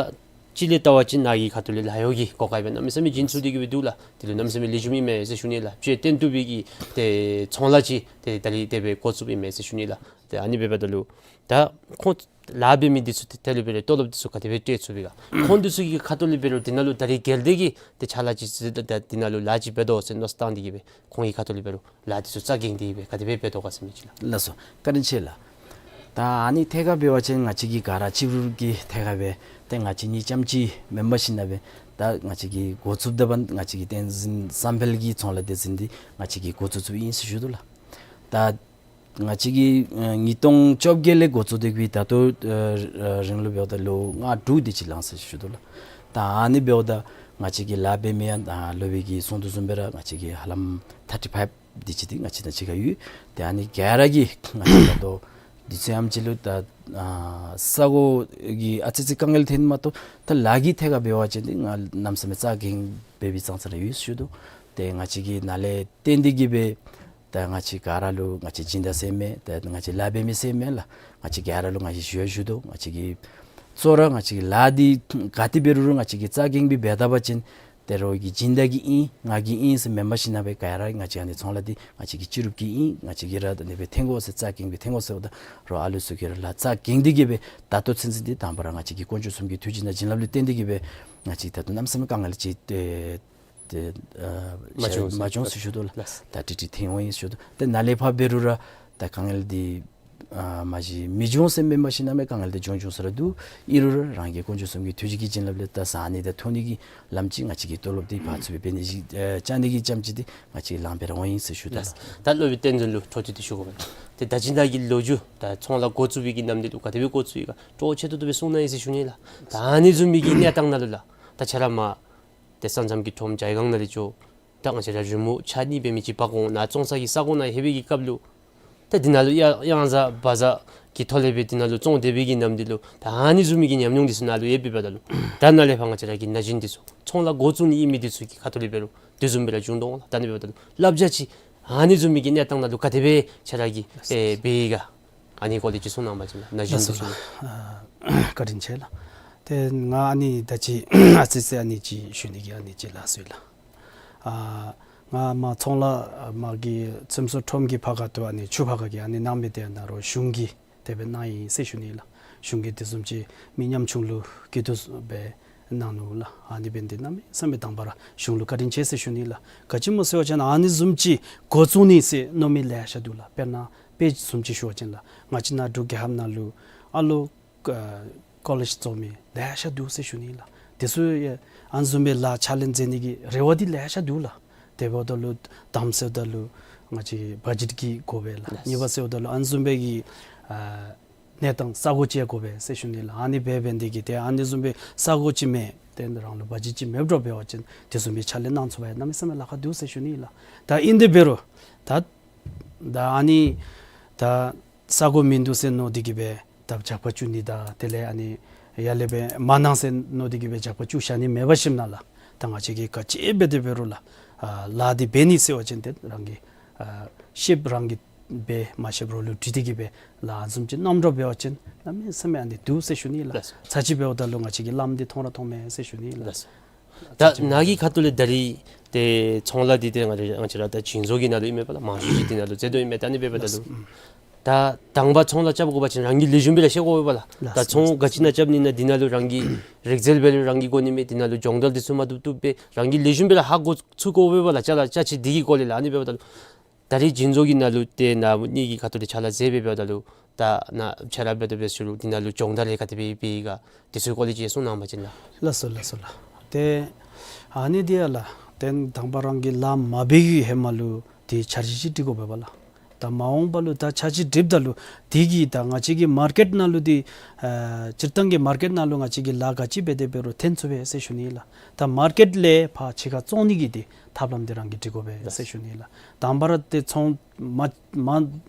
ཅི་ལས་བལྟ་བ་ཅིན་ནཱ་གི་ཁ་ཐུག་ལས་ལཱ་གཡོག་གི་གོ་སྐབས་སྦེ་གནམ་མེད་ས་མེད་བྱིན་ཚུགས་ཏེ་གིས་སྦེ་འདུག་ལགས། དེ་ལུ་གནམ་མེད་ས་མེད་ལེགས་ཤོམ་ཨིན་མས་ཟེར་ཞུ་ནི་ལགས། དཔྱེ་སྟོན་བཏུབ་པའི་གི་ཏེ་ཚོང་ལཱ་ཅིག་ཏེ་ད་རིས་དེ་སྦེ་འགོ་བཙུགསཔ་ཨིན་མས་ཟེར་ཞུ་ནི་ལགས། ཏེ་ཨ་ནི་འབདཝ་ད་ལུ་ད་ཁོང་ལཱ་འབད་མི་འདི་ཚུ་ཏེ་དེ་ལུ་འབད་རུང་ཏོ་ལོབ་འདི་ཚུ་ག་དེ་སྦེ་སྤྲོད་ཚུགས་པས་ག། ཁོང་འདི་ཚུ་གི་ཁ་ཐུག་ལས་འབད་རུང་འདི་ནང་ལུ་ད་རིས་གལ་ཏེ་གིས་ཏེ་ཕྱག་ལཱ་ཅིག་ཅིག་ད་འདི་ནང་ལུ་ལཱ་ཅིག་འབད་དོ་ཟེར་མནོ་བསམ་བཏང་སྟེ་གིས་སྦེ་ཁོང་གི་ཁ་ཐུག་ལས་འབད་རུང་ལཱ་འདི་ཚུ་རྩ་འགེངས་ཏེ་གིས་སྦེ་ག་དེ་སྦེ་འབད་དོ་ག་ཟེར་མི་ཅིག་ལགས། ལགས་སོ། བཀའ་དྲིན་ཆེ་ལགས། ད་ཨ་ནི་ཐད་ཁར་འབད་བ་ཅིན་ང་བཅས་ཀྱི་ག་ར་སྤྱི་བོར་གྱི་ཐད་ཁར་སྦེ་ཏེ་ང་བཅས་གཉིས་རྐྱངམ་ཅིག་མེན་པར་ཞིན་ན་སྦེ་ད་ང་བཅས་ཀྱིས་འགོ་བཙུགསཔ་ད་འབདན་ང་བཅས་ཀྱི་བསྟན་འཛིན་བསམ་འཕེལ་གྱི་ཚོང་ལཱ་སྡེ་ཚན་འདི་ང་བཅས་ཀྱིས་འགོ་བཙུགས་བཙུགསཔ་ཨིན་ཟེར་ཞུ་དོ་ལགས། ད་ང་བཅས་ཀྱིས་ཨ་ཉིས་སྟོང་བཅོ་བརྒྱད་ལས་འགོ་བཙུགས་ཏེ་གིས་སྦེ་ད་ལྟོ་ཨ་རིང་ལུ་འབདཝ་ད་ལོ་ལྔ་དྲུག་དེ་ཅིག་ལང་ཟེར་ཞུ་དོ་ལགས། ད་ཨ་ནི་འབདཝ་ད་ང་བཅས་ཀྱི་ལཱ་འབད་མི་ཡང་ད་སློབ་དཔོན་གྱིས་གསུང་དོ་བཟུམ་སྦེ་ར་ང་བཅས་ཀྱི་ཧ་ལམ་ཐར་ཊི་ཕའིབ་དེ་ཅིག་འདི་ང་བཅས་དང་གཅིག་ཁར་ཡོད། ཏེ་ཨ་ནི་ག་ར་གིས་ང་བཅས་ད་ལྟོ་དུས་ཚོད་ཨེམ་ཅིག་ལུ་ད་ཨ་ས་གོ་གི་ཨ་ཙི་ཙི་དཀའ་ངལ་ཐོན་མ་གཏོགས་ད་ལཱ་གི་ཐད་ཁར་འབད་བ་ཅིན་འདི་ང་གནམ་མེད་ས་མེད་རྩ་འགེངས་འབད་བའི་ཙང་ཙ་ར་ཡོད་ཞུ་དོ། ཏེ་ང་བཅས་ཀྱིས་ནཱ་ལས་བརྟེན་ཏེ་གིས་སྦེ་ད་ང་བཅས་ག་ར་ལུ་ང་བཅས་སྦྱིན་བདག་ཟེར་མེན། ད་ང་བཅས་ལཱ་འབད་མི་ཟེར་མེན་ལགས། ང་བཅས་ག་ར་ལུ་ང་བཅས་ཞུ་ཡང་ཞུ་དོ། ང་བཅས་ཀྱིས་གཙོ་བོ་ར་ང་བཅས་ཀྱི་ལཱ་འདི་ག་ཏེ་འབད་རུང་ར་ང་བཅས་ཀྱིས་རྩ་འགེངས་སྦེ་འབད་ད་པ་ཅིན་ཏེ་རོགས་ཀྱི་སྦྱིན་བདག་གི་ཨིན་ང་གི་ཨིན་ཟེར་མེན་པར་ཞིན་ན་སྦེ་ག་ར་ང་བཅས་ཨ་ནི་ཚོང་ལཱ་འདི་ང་བཅས་ཀྱི་སྤྱི་རུབ་ཀྱི་ཨིན། ང་བཅས་ཀྱིས་ར་ད་ཨ་ནི་སྦེ་འཐོན་དགོ་ཟེར་རྩ་འགེངས་སྦེ་འཐོན་དགོ་ཟེརཝ་ད་རོགས་ཨ་ལུ་ཚུ་གིས་ར་ལཱ་རྩ་འགེངས་ཏེ་གིས་སྦེ་ད་ལྟོ་ཚུན་ཚོད་འདི་དང་པ་ར་ང་བཅས་ཀྱི་དཀོན་མཆོག་གསུམ་གྱི་ཐུགས་རྗེ་དང་བྱིན་རླབས་ལུ་བརྟེན་ཏེ་གིས་སྦེ་ང་བཅས་ད་ལྟོ་གནམ་མེད་ས་མེད་དཀའ་ངལ་ཅིག་ཏེ་ཏེ་ཨ་མ་བྱུང་ཟེར་མ་བྱུང་ཟེར་ཞུ་དོ་ལགས། ལགས། ད་ཏིག་ཏིག་ཐོན་འོང་ཡི་ཟེར་ཞུ་དོ། ཏེ་ནཱ་ལས་ཕར་འབད་རུང་ར་ད་དཀའ་ངལ་འདི་ཨ་མ་གཞི་མི་འབྱུང་ཟེར་མེན་པར་ཞིན་ན་མེན་དཀའ་ངལ་འདི་འབྱུང་འབྱུང་ས་ར་འདུག། ཨིན་རུང་ར་རང་གི་དཀོན་མཆོག་གསུམ་གྱི་ཐུགས་རྗེ་གི་བྱིན་རླབས་ལས་ད་བཟའ་ནི་དང་འཐུང་ནི་གི་ལམ་ཅིག་ང་བཅས་ཀྱིས་ཏོ་ལོབ་འདི་ཕར་ཚུར་སྦེ་འབད་ནི་ཅིག་ཨ་བཅའ་ནི་གི་རྐྱངམ་ཅིག་འདི་ང་བཅས་ལང་སྦེ་ར་འོང་ཡི་ཟེར་ཞུ་དོ་ལགས། ལགས། ད་སློབ་དཔོན་བསྟན་འཛིན་ལུ་འཕྲོ་མཐུད་དེ་ཞུ་དགོ་པས། ཏེ་ད་ཅི་ནཱ་གི་ལོ་རྒྱུས་ད་ཚོང་ལཱ་འགོ་བཙུགས་པའི་གི་ནམ་དུས་ལུ་ག་དེ་སྦེ་འགོ་བཙུགས་ཡི་ག་སྤྲོ་ཆེ་ཏོག་ཏོ་སྦེ་གསུང་གནང་ཡི་ཟེར་ཞུ་ནི་ལགས། ད་ཨ་ནི་བཟུམ་མའི་གི་གནས་སྟངས་ནང་ལུ་ལགས། ད་ཁྱོད་ར་མར་ཏེ་ས་མཚམས་ཀྱི་ཁྲོམ་ཇའི་སྒང་ནང་ལས་འགྱོ། ད་ང་བཅས་ར་རི་མོ་ཆ་གཉིས་འབད་མི་ཅིག་འབག་འོང་ནཱ་བཙོང་ས་གི་ས་གོ་ནང་ལྷོད་པའི་གི་སྐབས་ལུ་ད་འདི་ནང་ལུ་གཡང་གཡང་གཟར་བ་གཟར་གྱི་ཐོག་ལས་སྦེ་འདི་ནང་ལུ་བཙོང་སྡོད་པའི་གི་ནམ་དུས་ལུ་ད་ཨ་ནི་བཟུམ་མའི་གི་ཉམས་མྱོང་འདི་ཚུ་ནཱ་ལུ་ཡོད་པའི་འབདཝ་ད་ལུ་ད་ནཱ་ལས་ཕར་ང་བཅས་ར་གི་ན་གཞོན་འདི་ཚུ་ཚོང་ལཱ་འགོ་བཙུགས་ནི་ཨིན་མི་འདི་ཚུ་གི་ཁ་ཐུག་ལས་འབད་རུང་དེ་བཟུམ་སྦེ་ར་འབྱུང་དོ་འོང་ལགས། ད་ཨ་ནི་འབདཝ་ད་ལུ་བསླབ་བྱ་ཅིག་ཨ་ནི་བཟུམ་མའི་གི་གནས་སྟངས་ནང་ལུ་ག་དེ་སྦེ་ཁྱོད་ར་གིས་ཨེ་འབད་ཡི་ག། ཨ་ནི་སྐོར་ལས་ཅིག་གསུང་གནང་བ་ཅིན་ན་གཞོན་ལགས་སོ་ཚུ་ལགས། ཨ་བཀའ་དྲིན་ཆེ་ལགས། ཏེ་ང་ཨ་ནི་ད་ཅི་ཨ་ཙི་ཙི་ཨ་ནི་ཅིག་ཞུ་ནི་གི་ཨ་ནི་ཅིག་ལགས་སོ་ལགས། ཨ་ ང་མ་ཚོང་ལཱ་མ་གི་ཚེམ་སོ་ཁྲོམ་གྱི་ཕར་ཁ་ཐུག་ཨ་ནི་ཆུ་ཕར་ཁ་གི་ཨ་ནི་གནང་མི་དེ་ནཱ་རོགས་གཞུང་གིས་དེ་སྦེ་གནང་ཡི་ཟེར་ཞུ་ནི་ལགས། གཞུང་གིས་དེ་བཟུམ་ཅིག་མི་ཉམ་ཆུང་ལུ་སྐྱིད་སྡུག་སྦེ་གནང་ནུག་ལགས། ཨ་ནི་འབད་ནི་དེ་གནམ་མེད་ས་མེད་དང་པ་ར་གཞུང་ལུ་བཀའ་དྲིན་ཆེ་ཟེར་ཞུ་ནི་ལགས། ག་ཅི་སྨོ་ཟེར་བ་ཅིན་ཨ་ནི་བཟུམ་ཅིག་འགོ་བཙུགས་ནི་ཟེར་མནོ་མི་ལེ་ཤ་འདུག་ལགས། དཔེར་ན་དཔེ་བཟུམ་ཅིག་ཞུ་བ་ཅིན་ལགས། ང་བཅས་ནཱ་འབྲུག་རྒྱལ་ཁབ་ནང་ལུ་ཨ་ལོ་ཨ་ཀོ་ལེཇ་རྫོགས་མི་ལེ་ཤ་འདུག་ཟེར་ཞུ་ནི་ལགས། དེ་ཚུ་ཡང་ཨ་ནི་བཟུམ་སྦེ་ལཱ་ཕྱག་ལཱ་མཛད་ནི་གི་རེ་བ་འདི་ལེ་ཤ་འདུག་ལགས། དེ་འབདཝ་ད་ལུ་དང་པ་ཟེརཝ་ད་ལུ་ང་བཅས་བ་ཇེཊ་གི་དགོ་པས་ལགས། ལགས། གཉིས་པ་ཟེརཝ་ད་ལུ་ཨ་ནི་བཟུམ་སྦེ་གི་ཨ་གནས་སྟངས་ས་གོ་ཅིག་ཡང་དགོ་པས་ཟེར་ཞུ་ནི་ལགས། ཨ་ནི་འབད་འབད་ནི་དེ་གིས་ཏེ་ཨ་ནི་བཟུམ་སྦེ་ས་གོ་ཅིག་མེད་ཏེ་རང་ལུ་བ་ཇེཊ་ཅིག་མེདཔ་འདྲཝ་འབད་བ་ཅིན་དེ་བཟུམ་སྦེ་ཕྱག་ལཱ་གནང་ཚུགས་པ་ཡང་གནམ་མེད་ས་མེད་ལཱ་ཁག་འདུག་ཟེར་ཞུ་ནི་ལགས། ད་ཨིན་དེ་འབད་རུང་ད་ད་ཨ་ནི་ད་ས་གོ་མིན་འདུག་ཟེར་མནོ་སྟེ་གིས་སྦེ་ད་ཇག་པ་བཙུགས་ནི་དང་དེ་ལས་ཨ་ནི་ཡར་ལས་སྦེ་མ་གནང་ཟེར་མནོ་སྟེ་གིས་སྦེ་ཇག་པ་བཙུགས་བཞག་ནི་མེད་པར་ཞིནམ་ན་ལགས། ད་ང་བཅས་ཀྱིས་ག་ཅི་འབད་དེ་འབད་རུང་ལགས། ཨ་ལཱ་འདི་འབད་ནི་ཟེར་བ་ཅིན་ཏེ་རང་གིས་ཨ་ཤེསཔ་རང་གིས་འབད་མ་ཤེསཔ་རོགས་ལུ་དྲི་སྟེ་གིས་སྦེ་ལཱ་ཨ་ནི་བཟུམ་ཅིག་གནངམ་འདྲཝ་འབད་བ་ཅིན་གནམ་མེད་ས་མེད་ཨ་ནི་འདུག་ཟེར་ཞུ་ནི་ལགས། ལགས། ཚར་གཅིག་འབདཝ་ད་ལུ་ང་བཅས་ཀྱིས་ལམ་འདི་མཐོང་ར་མཐོངམ་མས་ཟེར་ཞུ་ནི་ལགས། ལགས། ད་ནཱ་གི་ཁ་ཐུག་ལས་ད་རིས་ཏེ་ཚོང་ལཱ་འདི་ཏེ་ང་བཅས་ང་བཅས་ར་ད་བྱིན་མཛོད་ཀྱི་ནང་ལུ་ཨིན་མས་པ་ལགས། མང་ཤོས་ཅིག་འདི་ནང་ལུ་མཛད་དོ་ཨིན་མས། ད་ཨ་ནི་འབདཝ་ད་ལུ་ལགས། ཨུམ། ད་དང་པ་ཚོང་ལཱ་རྐྱབ་དགོ་པ་ཅིན་རང་གིས་ལེགས་ཤོམ་སྦེ་ར་ཤེས་དགོ་པས་པ་ལགས། ལགས། ད་ཚོང་ག་ཅི་ནང་རྐྱབ་ནི་ཨིན་ན་འདི་ནང་ལུ་རང་གི་རིག་རྩལ་འབད་རུང་རང་གིས་དགོ་ནི་མས། འདི་ནང་ལུ་སྦྱོང་བརྡར་འདི་ཚུ་མ་བཏུབ་བཏུབ་སྦེ་རང་གིས་ལེགས་ཤོམ་སྦེ་ར་ཧ་གོ་ཚུགས་དགོ་པས་པ་ལགས། ཅ་ལ་ཅ་ཆས་འདི་གི་སྐོར་ལས་ལགས། ཨ་ནི་འབདཝ་ད་ལུ་ད་རིས་བྱིན་མཛོད་ཀྱི་ནང་ལུ་ཏེ་ནཱ་ཨ་ནི་གི་ཁ་ཐུག་ལས་ཕྱག་ལཱ་མཛད་སྦེ་འབདཝ་ད་ལུ་ད་ནཱ་ཕྱག་ལཱ་འབད་དོ་འབད་ཞུ་རུང་འདི་ནང་ལུ་སྦྱོང་བརྡར་ལས་ག་དེ་སྦེ་འབད་ཡི་ག་དེ་ཚུ་སྐོར་ལས་ཅིག་གསུང་གནང་བ་ཅིན་ལགས། ལགས་སོ་ལགས་སོ་ལགས། ཏེ་ཨ་ནི་འདི་ཡང་ལགས་ཏེ་དང་པ་རང་གིས་ལཱ་མ་འབད་བའི་ཧེ་མ་ལུ་ཏེ་འཆར་གཞི་ཅིག་སྒྲིག་དགོ་པས་པ་ལགས། ད་མ་འོངས་པ་ལུ་ད་འཆར་གཞི་སྒྲིགཔ་ད་ལུ་དེ་གིས་ད་ང་བཅས་ཀྱི་མར་ཀེཊ་ནང་ལུ་འདི་ཨ་སྤྱིར་བཏང་གི་མར་ཀེཊ་ནང་ལུ་ང་བཅས་ཀྱིས་ལཱ་ག་ཅི་འབད་དེ་འབད་རུང་འཐོན་ཚུགས་པས་ཟེར་ཞུ་ནི་ལགས། ད་མར་ཀེཊ་ལས་ཕར་ཕྱི་ཁར་བཙོང་ནི་གི་འདི་ཐབས་ལམ་འདི་རང་གིས་སྒྲིག་དགོ་པས་ཟེར་ཞུ་ནི་ལགས། དང་པ་ར་ཏེ་ཚོང་མ་མ་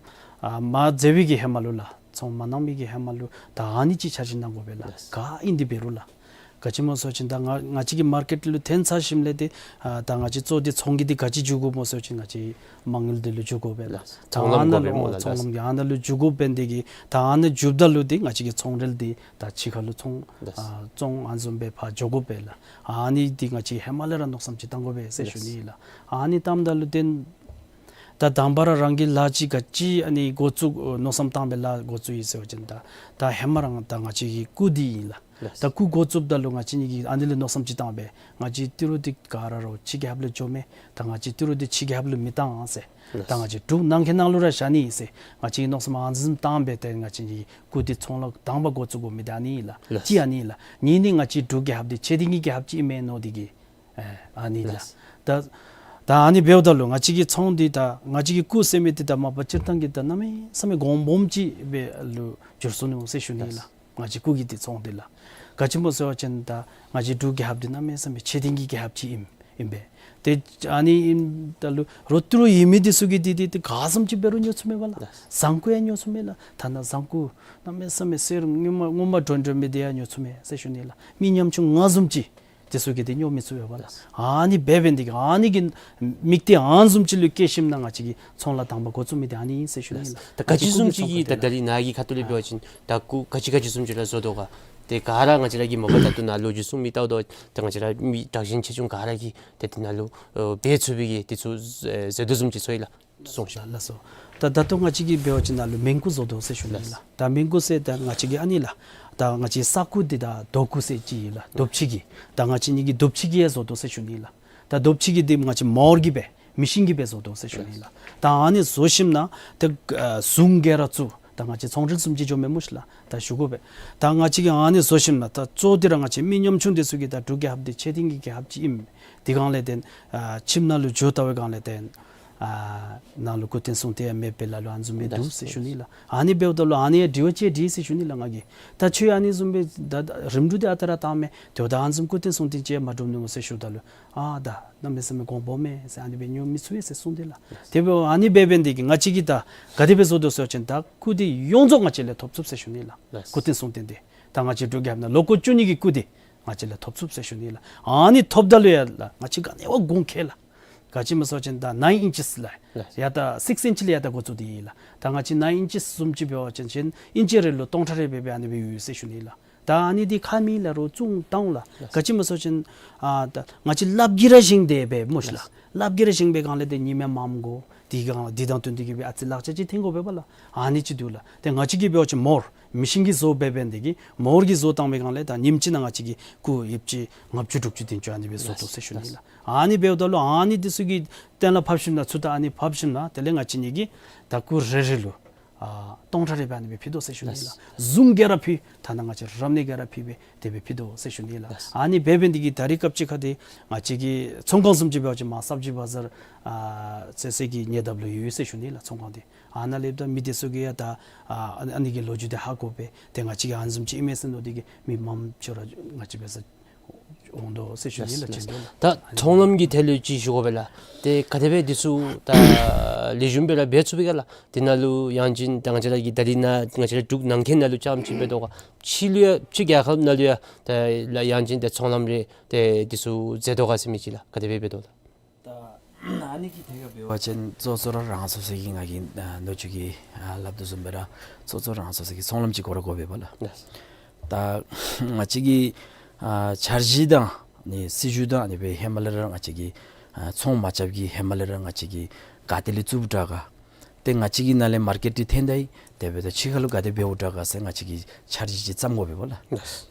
ཨ་མ་མཛད་པའི་གི་ཧེ་མ་ལུ་ལགས། ཚོང་མ་གནང་མི་གི་ཧེ་མ་ལུ་ད་ཨ་ནི་ཅིག་འཆར་གཞི་གནང་དགོ་པས་ལགས། ལགས། ག་ཨིན་དེ་འབད་རུང་ལགས། ག་ཅི་སྨོ་ཟེར་བ་ཅིན་ད་ང་ང་བཅས་ཀྱི་མར་ཀེཊ་ལུ་འཐོན་ཚར་ཞིནམ་ལས་ཏེ་ཨ་ད་ང་བཅས་གཙོ་འདི་ཚོང་གི་འདི་ག་ཅི་འཇུག་དགོཔ་སྨོ་ཟེར་བ་ཅིན་ང་བཅས་མ་དངུལ་འདི་ལུ་འཇུག་དགོ་པས་ལགས། ལགས། ད་ཚོང་ཨ་ལམ་ནཱ་དགོ་ལུ་པས་སྨོ་ལགས། ཚོང་ལམ་གྱི་ཨ་ནཱ་ལུ་འཇུག་དགོ་པས། འདི་གིས་ད་ཨ་ནཱ་འཇུགཔ་ད་ལུ་འདི་ང་བཅས་ཀྱི་ཚོང་རིལ་འདི་ད་ཕྱི་ཁ་ལུ་ཚོང་ལགས། ཨ་བཙོང་ཨ་ནི་བཟུམ་སྦེ་ཕར་འགྱོ་དགོ་པས་ལགས། ཨ་ནི་འདི་ང་བཅས་ཧེ་མ་ལས་ར་མནོ་བསམ་ཅིག་བཏང་དགོ་པས་ཟེར་ཞུ་ནི་ལགས། ཨ་ནི་བཏངམ་ད་ལུ་ཏེ་ད་དང་པ་ར་རང་གིས་ལཱ་ཅིག་ག་ཅི་ཨ་ནི་འགོ་བཙུགས་མནོ་བསམ་བཏང་སྦེ་ལཱ་འགོ་བཙུགས་ཡི་ཟེར་བ་ཅིན་ད་ད་ཧེ་མ་རང་ད་ང་བཅས་ཀྱི་སྐུ་འདི་ཨིན་ལགས། ལགས། ད་སྐུ་འགོ་བཙུགསཔ་ད་ལུ་ང་བཅས་གཉིས་ཀྱིས་ཨ་ནི་ལས་མནོ་བསམ་ཅིག་བཏང་སྦེ་ང་བཅས་ཏི་རུ་འདི་ག་ར་ར་ཕྱི་རྒྱལ་ཁབ་ལུ་འགྱོ་མས། ད་ང་བཅས་ཏི་རུ་འདི་ཕྱི་རྒྱལ་ཁབ་ལུ་མི་བཏང་ཟེར། ལགས། ད་ང་བཅས་འབྲུག་ནང་གི་ནང་ལུ་ར་བཞག་ནི་ཨིན་ཟེར་ང་བཅས་ཀྱིས་མནོ་བསམ་ཨ་ནི་བཟུམ་བཏང་སྦེ་ཏེ་ང་བཅས་གཉིས་ཀྱི་སྐུ་འདི་ཚོང་ལཱ་དང་པ་འགོ་བཙུགས་དགོ་མི་འདི་ཨ་ནི་ཨིན་ལགས། ལགས། གཅིག་ཨ་ནི་ཨིན་ལགས། གཉིས་ནི་ང་བཅས་འབྲུག་རྒྱལ་ཁབ་འདི་ཆེ་ལྡིང་གི་རྒྱལ་ཁབ་ཅིག་ཨིན་མས་མནོ་སྟེ་གིས་ཨ་ཨ་ནི་ལགས། ལགས། ད་ད་ཨ་ནི་འབདཝ་ད་ལུ་ང་བཅས་ཀྱི་ཚོང་འདི་ད་ང་བཅས་ཀྱི་སྐུ་ཟེར་མི་འདི་ད་མ་པ་སྤྱིར་བཏང་གི་ད་གནམ་མེད་ས་མེད་གོང་སྦོམ་ཅིག་སྦེ་ལུ་འགྱུར་སོ་ནུག་ཟེར་ཞུ་ནི་ལགས། ལགས། ང་བཅས་སྐུ་གི་འདི་ཚོང་འདི་ལགས། ག་ཅི་སྨོ་ཟེར་བ་ཅིན་ད་ང་བཅས་འབྲུག་རྒྱལ་ཁབ་འདི་གནམ་མེད་ས་མེད་ཆེ་ལྡིང་གི་རྒྱལ་ཁབ་ཅིག་ཨིན་ཨིན་པས། ཏེ་ཨ་ནི་ཨིནམ་ད་ལུ་རོགས་ཏི་རུ་ཡོད་མི་འདི་ཚུ་གིས་འདི་འདི་ཏེ་ག་བཟུམ་ཅིག་འབད་རུང་ཉོ་ཚུགས་མས་པ་ལགས། ལགས། བཟང་ཀུ་ཡང་ཉོ་ཚུགས་མས་ལགས། ཐ་ན་བཟང་ཀུ་གནམ་མེད་ས་མེད་གསེར་སྔོན་མ་སྔོན་མ་འདྲོན་འདྲོན་མི་འདི་ཡང་ཉོ་ཚུགས་མས་ཟེར་ཞུ་ནི་ལགས། མི་ཉམ་ཆུང་ང་བཟུམ་ཅིག་དེ་ཚུ་གིས་འདི་ཉོ་མི་ཚུགས་པས་པ་ལགས། ཨ་ནི་འབད་འབད་ནི་དེ་གིས་ཨ་ནི་གི་མིག་ལྟོས་ཨ་ནི་བཟུམ་ཅིག་ལུ་བསྐྱེད་ཞིནམ་ན་ང་བཅས་ཀྱིས་ཚོང་ལཱ་དང་པ་འགོ་བཙུགས་མི་འདི་ཨ་ནི་ཨིན་ཟེར་ཞུ་ནི་ལགས། ད་ག་ཅི་བཟུམ་ཅིག་གིས་ད་ད་རིས་ནཱ་གི་ཁ་ཐུག་ལས་འབད་བ་ཅིན་ད་སྐུ་ག་ཅི་ག་ཅི་བཟུམ་ཅིག་ར་བཟོ་དོ་ག། ཏེ་ག་ར་ང་བཅས་ར་གིས་མ་པ་ད་ལྟོ་ནཱ་ལོ་རྒྱུས་གསུང་མི་ལྟཝ་ད་ད་ང་བཅས་ར་མི་དྲག་ཞན་ཆེ་ཆུང་ག་ར་གིས་ཏེ་དེ་ནང་ལུ་ཨེ་འབད་ཚུགས་པའི་གི་དེ་ཚུ་ཨེ་ཟེར་དོ་བཟུམ་ཅིག་ཚོར་ཡི་ལགས། གསུངས་ཤིག། ལགས་སོ། ད་ད་ལྟོ་ང་བཅས་ཀྱིས་འབད་བ་ཅིན་ནཱ་ལུ་མིང་སྐུ་བཟོ་དོ་ཟེར་ཞུ་ནི་ལགས། ད་མིང་སྐུ་ཟེར་ད་ང་བཅས་ཀྱི་ཨ་ནི་ལགས། ད་ང་བཅས་ས་སྐུ་འདི་ད་རྡོ་སྐུ་ཟེར་ཅིག་ཨིན་ལགས། རྡོ་ཕྱེ་གི། ད་ང་བཅས་གཉིས་ཀྱིས་རྡོ་ཕྱེ་གི་ཡང་བཟོ་དོ་ཟེར་ཞུ་ནི་ལགས། ད་རྡོ་ཕྱེ་གི་འདི་ང་བཅས་མར་གྱི་སྦེ་མི་ཤིན་གྱི་སྦེ་བཟོ་དོ་ཟེར་ཞུ་ནི་ལགས། ད་ཨ་ནི་བཟོ་ཞིནམ་ན་ཏེ་ཨ་ཟུང་གི་ར་བཙུགས། ད་ང་བཅས་ཚོང་འབྲེལ་བཟུམ་ཅིག་འགྱོ་མས་སྨོ་ཤིག་ལགས། ད་ཞུ་དགོ་པས། ད་ང་བཅས་ཀྱིས་ཨ་ནི་བཟོ་ཞིནམ་ན་ད་གཙོ་འདི་ར་ང་བཅས་མི་ཉམ་ཆུང་འདི་ཚུ་གིས་ད་འབྲུག་རྒྱལ་ཁབ་འདི་ཆེ་ལྡིང་གི་རྒྱལ་ཁབ་ཅིག་ཨིནམ་འདི་སྒང་ལས་བརྟེན་ཨ་ཁྱིམ་ནང་ལུ་འགྱོ་བལྟ་བའི་སྒང་ལས་བརྟེན་ཨ་ནཱ་ལུ་སྐུ་རྟེན་གསུང་རྟེན་ཡང་མེདཔ་སྦེ་ལ་ལུ་ཨ་ནི་བཟུམ་མི་འདུག་ཟེར་ཞུ་ནི་ལགས། ཨ་ནི་འབདཝ་ད་ལུ་ཨ་ནི་ཡང་དྲི་བ་ཅིག་དྲིས་ཟེར་ཞུ་ནི་ལགས་ང་གིས། ད་ཁྱོད་ཨ་ནི་བཟུམ་སྦེ་ད་ད་རིམ་གྲོ་འདི་ཨ་རྟག་ར་བཏང་མས། དེ་འབདཝ་ད་ཨ་ནི་བཟུམ་སྐུ་རྟེན་གསུང་རྟེན་ཅིག་མ་གྲུབ་ནུག་ཟེར་ཞུཝ་ད་ལུ་ཨ་ད་གནམ་མེད་ས་མེད་གོང་སྦོམ་མས་ཟེར་ཨ་ནི་སྦེ་ཉོ་མི་ཚུགས་པས་ཟེར་གསུངས་ཏེ་ལགས། དེ་འབདཝ་ཨ་ནི་འབད་འབད་ནི་དེ་གིས་ང་བཅས་ཀྱིས་ད་ག་དེ་སྦེ་བཟོ་དོ་ཟེར་བ་ཅིན་ད་སྐུ་འདི་ཡོངས་རྫོགས་ང་བཅས་ལས་ཐོབ་ཚུགས་ཟེར་ཞུ་ནི་ལགས། ལགས། སྐུ་རྟེན་གསུང་རྟེན་འདི་ད་ང་བཅས་འབྲུག་རྒྱལ་ཁབ་ནང་ལོ་འཁོར་བཅུ་གཉིས་ཀྱི་སྐུ་འདི་ང་བཅས་ལས་ཐོབ་ཚུགས་ཟེར་ཞུ་ནི་ལགས། ཨ་ནི་ཐོབ་ད་ལུ་ཡང་ལགས་ང་བཅས་ག་ནི་བ་དགོངས་ཁེལ་ལགས། ག་ཅི་སྨོ་ཟེར་བ་ཅིན་ད་ནའིན་ཨིན་ཅིས་ལགས། ལགས། ཡར་ད་སིགསི་ཨིན་ཅི་ལས་ཡར་ད་འགོ་བཙུགས་ཏེ་ཨིན་ལགས། ད་ང་བཅས་ནའིན་ཨིན་ཅིས་བཟུམ་ཅིག་འབད་བ་ཅིན་ཨིན་ཅི་རེ་ལུ་སྟོང་ཕྲག་རེ་སྦེ་སྦེ་ཨ་ནི་སྦེ་ཡོད་ཟེར་ཞུ་ནི་ལགས། ད་ཨ་ནི་འདི་ཁ་མི་ལ་རུང་བཙོང་བཏང་ལགས། ག་ཅི་སྨོ་ཟེར་བ་ཅིན་ཨ་ད་ང་བཅས་ལགཔ་གིས་ར་བཞེངས་ཏེ་འབད་མི་ཤེས་ལགས། ལགཔ་གིས་ར་བཞེངས་པའི་སྒང་ལས་ཏེ་ཉི་མ་མངམ་དགོ། དེ་སྒང་འདི་དང་བསྟུན་ཏེ་གི་སྦེ་ཨ་ཙི་ལག་ཆ་ཅིག་འཐེན་དགོ་པས་པ་ལགས། ཨ་ནི་ཅིག་འདུག་ལགས། ཏེ་ང་བཅས་ཀྱིས་འབད་བ་ཅིན་མོར་མི་ཤིན་གྱིས་བཟོ་འབད་འབད་ནི་དེ་གིས་མོར་གྱིས་བཟོ་བཏང་པའི་སྒང་ལས་ད་ཉིནམ་གཅིག་ནང་ང་བཅས་ཀྱིས་སྐུ་ཡོདཔ་ཅིག་ལྔ་བཅུ་དྲུག་ཅུ་བདུན་ཅུ་ཨ་ནི་སྦེ་བཟོ་དོ་ཟེར་ཞུ་ནི་ལགས། ཨ་ནི་འབདཝ་ད་ལུ་ཨ་ནི་འདི་ཚུ་གི་གཏན་ལ་ཕབ་ཞིནམ་ད་ཚུར་ད་ཨ་ནི་ཕབ་ཞིནམ་ད་དེ་ལས་ང་བཅས་གཉིས་ཀྱིས་ད་སྐུ་རེ་རེ་ལུ་ཨ་སྟོང་ཕྲག་རེ་སྦེ་ཨ་ནི་སྦེ་ཕུལ་དོ་ཟེར་ཞུ་ནི་ལགས། གཟུངས་ག་ར་ཕུལ། ཐ་ན་ང་བཅས་རབ་གནས་ག་ར་ཕུལ་སྦེ་དེ་སྦེ་ཕུལ་དོ་ཟེར་ཞུ་ནི་ལགས། ཨ་ནི་འབད་འབད་ནི་དེ་གིས་ད་རིས་སྐབས་ཅིག་ཁར་ཏེ་ང་བཅས་ཀྱི་ཚོང་ཁང་བཟུམ་ཅིག་འབད་བ་ཅིན་མར་སབ་ཇི་བ་ཛར་ཨ་ཟེར་ཟེར་གྱི་ཉེ་འདབས་ལུ་ཡོད་ཟེར་ཞུ་ནི་ལགས། ཚོང་ཁང་འདི་ཨ་ནཱ་ལས་ད་མི་དེ་ཚུ་གིས་ཡང་ད་ཨ་ཨ་ནི་གི་ལོ་རྒྱུས་འདི་ཧ་གོ་སྦེ་ཏེ་ང་བཅས་ཀྱིས་ཨ་ནི་བཟུམ་ཅིག་ཨིན་མས་ཟེར་མནོ་སྟེ་གི་མི་མངམ་ཅིག་ར་ང་བཅས་འབད་སར་འོང་དོ་ཟེར་ཞུ་ནི་ལགས། ལགས། ཅིག་འདུག་ལགས། ད་ཚོང་ལམ་གྱི་ཐད་ལུ་ཅིག་ཞུ་དགོ་པས་ལགས། ཏེ་ག་དེ་སྦེ་འདི་ཚུ་ད་ལེགས་ཤོམ་སྦེ་ར་འབད་ཚུགས་པས་ག་ལགས། དེ་ནང་ལུ་ཡང་ཅིན་ད་ང་བཅས་ར་གི་ད་རིས་ནཱ་ང་བཅས་ར་འབྲུག་ནང་འཁོད་ནང་ལུ་རྐྱངམ་ཅིག་འབད་དོ་ག། ཕྱི་ལུ་ཡང་ཕྱི་རྒྱལ་ཁབ་ནང་ལུ་ཡང་ད་ཡང་ཅིན་ད་ཚོང་ལམ་རེ་ཏེ་འདི་ཚུ་མཛད་དོ་ག་ཟེར་མི་ཅིག་ལགས། ག་དེ་སྦེ་འབད་དོ་ལགས། ད་ཨ་ནི་གི་ཐད་ཁར་འབད་བ་ཅིན་གཙོ་གཙོ་ར་རང་སོ་སོ་གི་ང་གིས་ཨ་ལོ་རྒྱུས་ཀྱི་ཨ་སླབ་དོ་བཟུམ་སྦེ་ར་གཙོ་གཙོ་རང་སོ་སོ་གི་ཚོང་ལམ་ཅིག་དགོ་ར་དགོ་པས་པ་ལགས། ལགས། ད་ང་བཅས་ཀྱི་ཨ་འཆར་གཞི་དང་ནི་སྲིད་བྱུས་དང་ཨ་ནི་སྦེ་ཧེ་མ་ལས་ར་ང་བཅས་ཀྱི་ཨ་ཚོང་མ་རྐྱབ་ཀྱི་ཧེ་མ་ལས་ར་ང་བཅས་ཀྱིས་ག་ཏེ་ལས་བཙུགསཔ་དྲག་ག། ཏེ་ང་བཅས་ཀྱི་ནང་ལས་མར་ཀེཊ་འདི་འཐོན་ད་ཡི། དེ་འབདཝ་ད་ཕྱི་ཁ་ལུ་ག་དེ་འབདཝ་དྲག་ག་ཟེར་ང་བཅས་ཀྱིས་འཆར་གཞི་ཅིག་བརྩམ་དགོ་པས་པ་ལགས།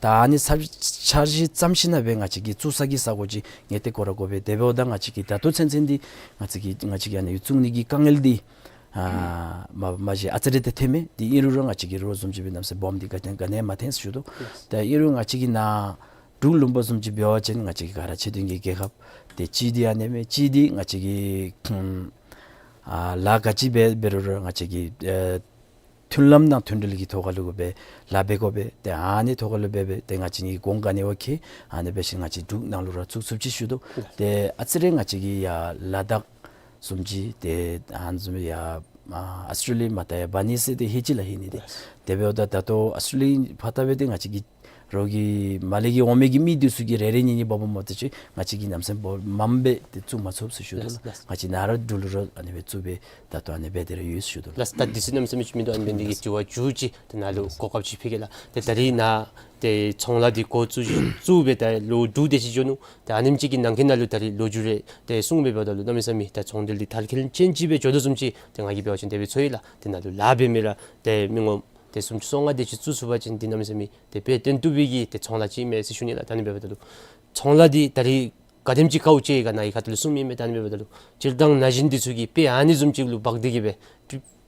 ད་ཨ་ནི་འཆར་འཆར་གཞི་བརྩམ་ཞིནམ་ལས་ང་བཅས་ཀྱིས་བཙུགས་ས་གི་ས་གོ་ཅིག་ངེས་གཏན་དགོ་ར་དགོ་པས། དེ་འབདཝ་ད་ང་བཅས་ཀྱིས་ད་ལྟོ་ཚུན་ཚོད་འདི་ང་བཅས་ཀྱིས་ང་བཅས་ཀྱིས་ཨ་ནི་བཙུགས་ནི་གི་དཀའ་ངལ་འདི་ཨ་མ་མ་གཞི་ཨ་ཙི་རེ་ཏེ་འཐོན་མས། དེ་ཨིན་རུང་ར་ང་བཅས་ཀྱིས་རོགས་བཟུམ་ཅིག་སྦེ་གནམ་མེད་ས་མེད་སྦོམ་འདི་ག་ཏེ་ག་ནི་ཡང་མ་འཐོན་ཟེར་ཞུ་དོ། ད་ཨིན་རུང་ང་བཅས་ཀྱི་ནཱ་འབྲུག་ལུང་པ་བཟུམ་ཅིག་འབད་བ་ཅིན་ང་བཅས་ཀྱི་ག་ར་ཆེ་མཐོང་གི་རྒྱལ་ཁབ་ཏེ་གཅིག་འདི་ཨ་ནི་མས། གཅིག་འདི་ང་བཅས་ཀྱི་ཨ་ལཱ་ག་ཅི་འབད་འབད་རུང་ར་ང་བཅས་ཀྱི་ཨ་མཐུན་ལམ་དང་མཐུན་སྒྲིལ་གྱི་ཐོག་ཁ་ལུ་སྦེ་ལཱ་འབད་དགོ་པས། ཏེ་ཨ་ནི་ཐོག་ཁ་ལུ་སྦེ་སྦེ་ཏེ་ང་བཅས་ཀྱིས་གོང་ག་ནི་བ་ཁེ་ཨ་ནི་འབད་ཞིནམ་ང་བཅས་འབྲུག་ནང་ལུ་ར་བཙུགས་ཚུགསཔ་ཅིག་ཞུ་དོ། ཏེ་ཨ་ཙི་རེ་ང་བཅས་ཀྱི་ཡར་ལ་དྭགས་བཟུམ་ཅིག་ཏེ་ཨ་ནི་བཟུམ་ཡར་ཨ་ཨཱོས་ཊྲེ་ལི་ཡ་མར་ད་ཡར་འབག་ནི་ཟེར་ཏེ་ཧེ་ཅི་ལགས་ཧེ་ནི་ཏེ། དེ་འབདཝ་ད་ད་ལྟོ་ཨཱོས་ཊྲེ་ལི་ཡ་ཕར་ལྟ་སྦེ་ཏེ་ང་བཅས་ཀྱི་རོགས་ཀྱི་མར་ལས་ཀྱི་འོང་མི་གི་མི་འདི་ཚུ་གིས་རེ་རེ་གཉིས་གཉིས་སྦོམ་སྦོམ་འབག་སྟེ་ཅིག་ང་བཅས་ཀྱིས་གནམ་མེད་ས་མེད་སྦོམ་སྦེ་ཏེ་བཙུགས་མ་ཚུགས་ཟེར་ཞུ་དོ་ལགས། ལགས། ང་བཅས་ནཱ་ར་འབྲུག་ལུ་ར་ཨ་ནི་སྦེ་བཙུགས་སྦེ་ད་ལྟོ་ཨ་ནི་སྦེ་ཏེ་ར་ཡོད་ཟེར་ཞུ་དོ་ལགས། ལགས། ད་དུས་ཚོད་གནམ་མེད་ས་མེད་ཅིག་མིན་འདུག། ཨ་ནི་འབད་ནི་དེ་གིས་དྲི་བ་མཇུག་ཅིག་ད་ནཱ་ལུ་གོ་སྐབས་ཅིག་ཕུལ་གེ་ལགས། ཏེ་ད་རིས་ནཱ་ཏེ་ཚོང་ལཱ་འདི་འགོ་བཙུགས་བཙུགས་སྦེ་ད་ལོ་དྲུག་དེ་ཅིག་འགྱོ་ནུག། ཏེ་ཨ་ནེམ་ཅིག་གི་ནང་འཁོད་ནང་ལུ་ད་རིས་ལོ་རྒྱུས་རེ་ཏེ་གསུངས་སྦེ་འབདཝ་ད་ལུ་གནམ་མེད་ས་མེད་ད་ཚོང་འབྲེལ་འདི་དར་ཁྱབ་ཅན་ཅིག་སྦེ་འགྱོ་དོ་བཟུམ་ཅིག་ཏེ་ང་གིས་འབད་བ་ཅིན་དེ་སྦེ་ཚོར་ཡི་ལགས། ཏེ་ནཱ་ལུ་ལཱ་འབད་མི་ར་ཏེ་མི་ངོམ་ཏེ་སུམ་ཅུ་སོ་ལྔ་དེ་ཅིག་བཙུགས་ཚུགས་པ་ཅིན་འདི་གནམ་མེད་ས་མེད་ཏེ་དཔེ་བརྟན་བཏུབ་པའི་གི་ཏེ་ཚོང་ལཱ་ཅིག་ཨིན་མས་ཟེར་ཞུ་ནི་ལགས། ད་ཨ་ནི་འབདཝ་ད་ལུ་ཚོང་ལཱ་འདི་ད་རིས་ག་དེམ་ཅིག་དཀའཝ་སྤྱད་ག་ནཱ་གི་ཁ་ཐུག་ལུ་གསུངམ་ཨིན་མས། ད་ཨ་ནི་འབདཝ་ད་ལུ་སྤྱིར་བཏང་ན་གཞོན་འདི་ཚུ་གིས་དཔེ་ཨ་ནི་བཟུམ་ཅིག་ལུ་འབག་སྟེ་གི་སྦེ་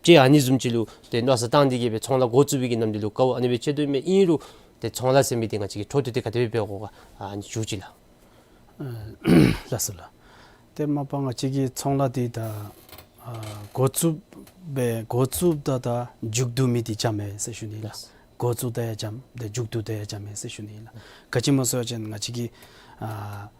ཏེ་ཨ་ནི་བཟུམ་ཅིག་ལུ་ཏེ་མནོ་བསམ་བཏང་སྟེ་གི་སྦེ་ཚོང་ལཱ་འགོ་བཙུགས་པའི་གི་ནམ་དུས་ལུ་དཀའཝ་ཨ་ནི་སྦེ་སྤྱད་དོ་མས། ཨིན་རུང་ཏེ་ཚོང་ལཱ་ཟེར་མི་འདི་ང་བཅས་ཀྱིས་འཕྲོ་མཐུད་དེ་ག་དེ་སྦེ་འབད་དགོ་ག་ཨ་ནི་མཇུག་ཅིག་ལགས། ཨ་ལགས་སོ་ལགས། ཏེ་མ་པ་ང་བཅས་ཀྱི་ཚོང་ལཱ་འདི་ད་ཨ་འགོ་བཙུགས་སྦེ་འགོ་བཙུགསཔ་ད་ད་མཇུག་བསྡུ་མི་འདི་འཇམ་མས་ཟེར་ཞུ་ནི་ལགས། ལགས། འགོ་བཙུགས་ད་ཡང་འཇམ་ཏེ་མཇུག་བསྡུ་ད་ཡང་འཇམ་མས་ཟེར་ཞུ་ནི་ལགས། ག་ཅི་སྨོ་ཟེར་བ་ཅིན་ང་བཅས་ཀྱིས་ཨ་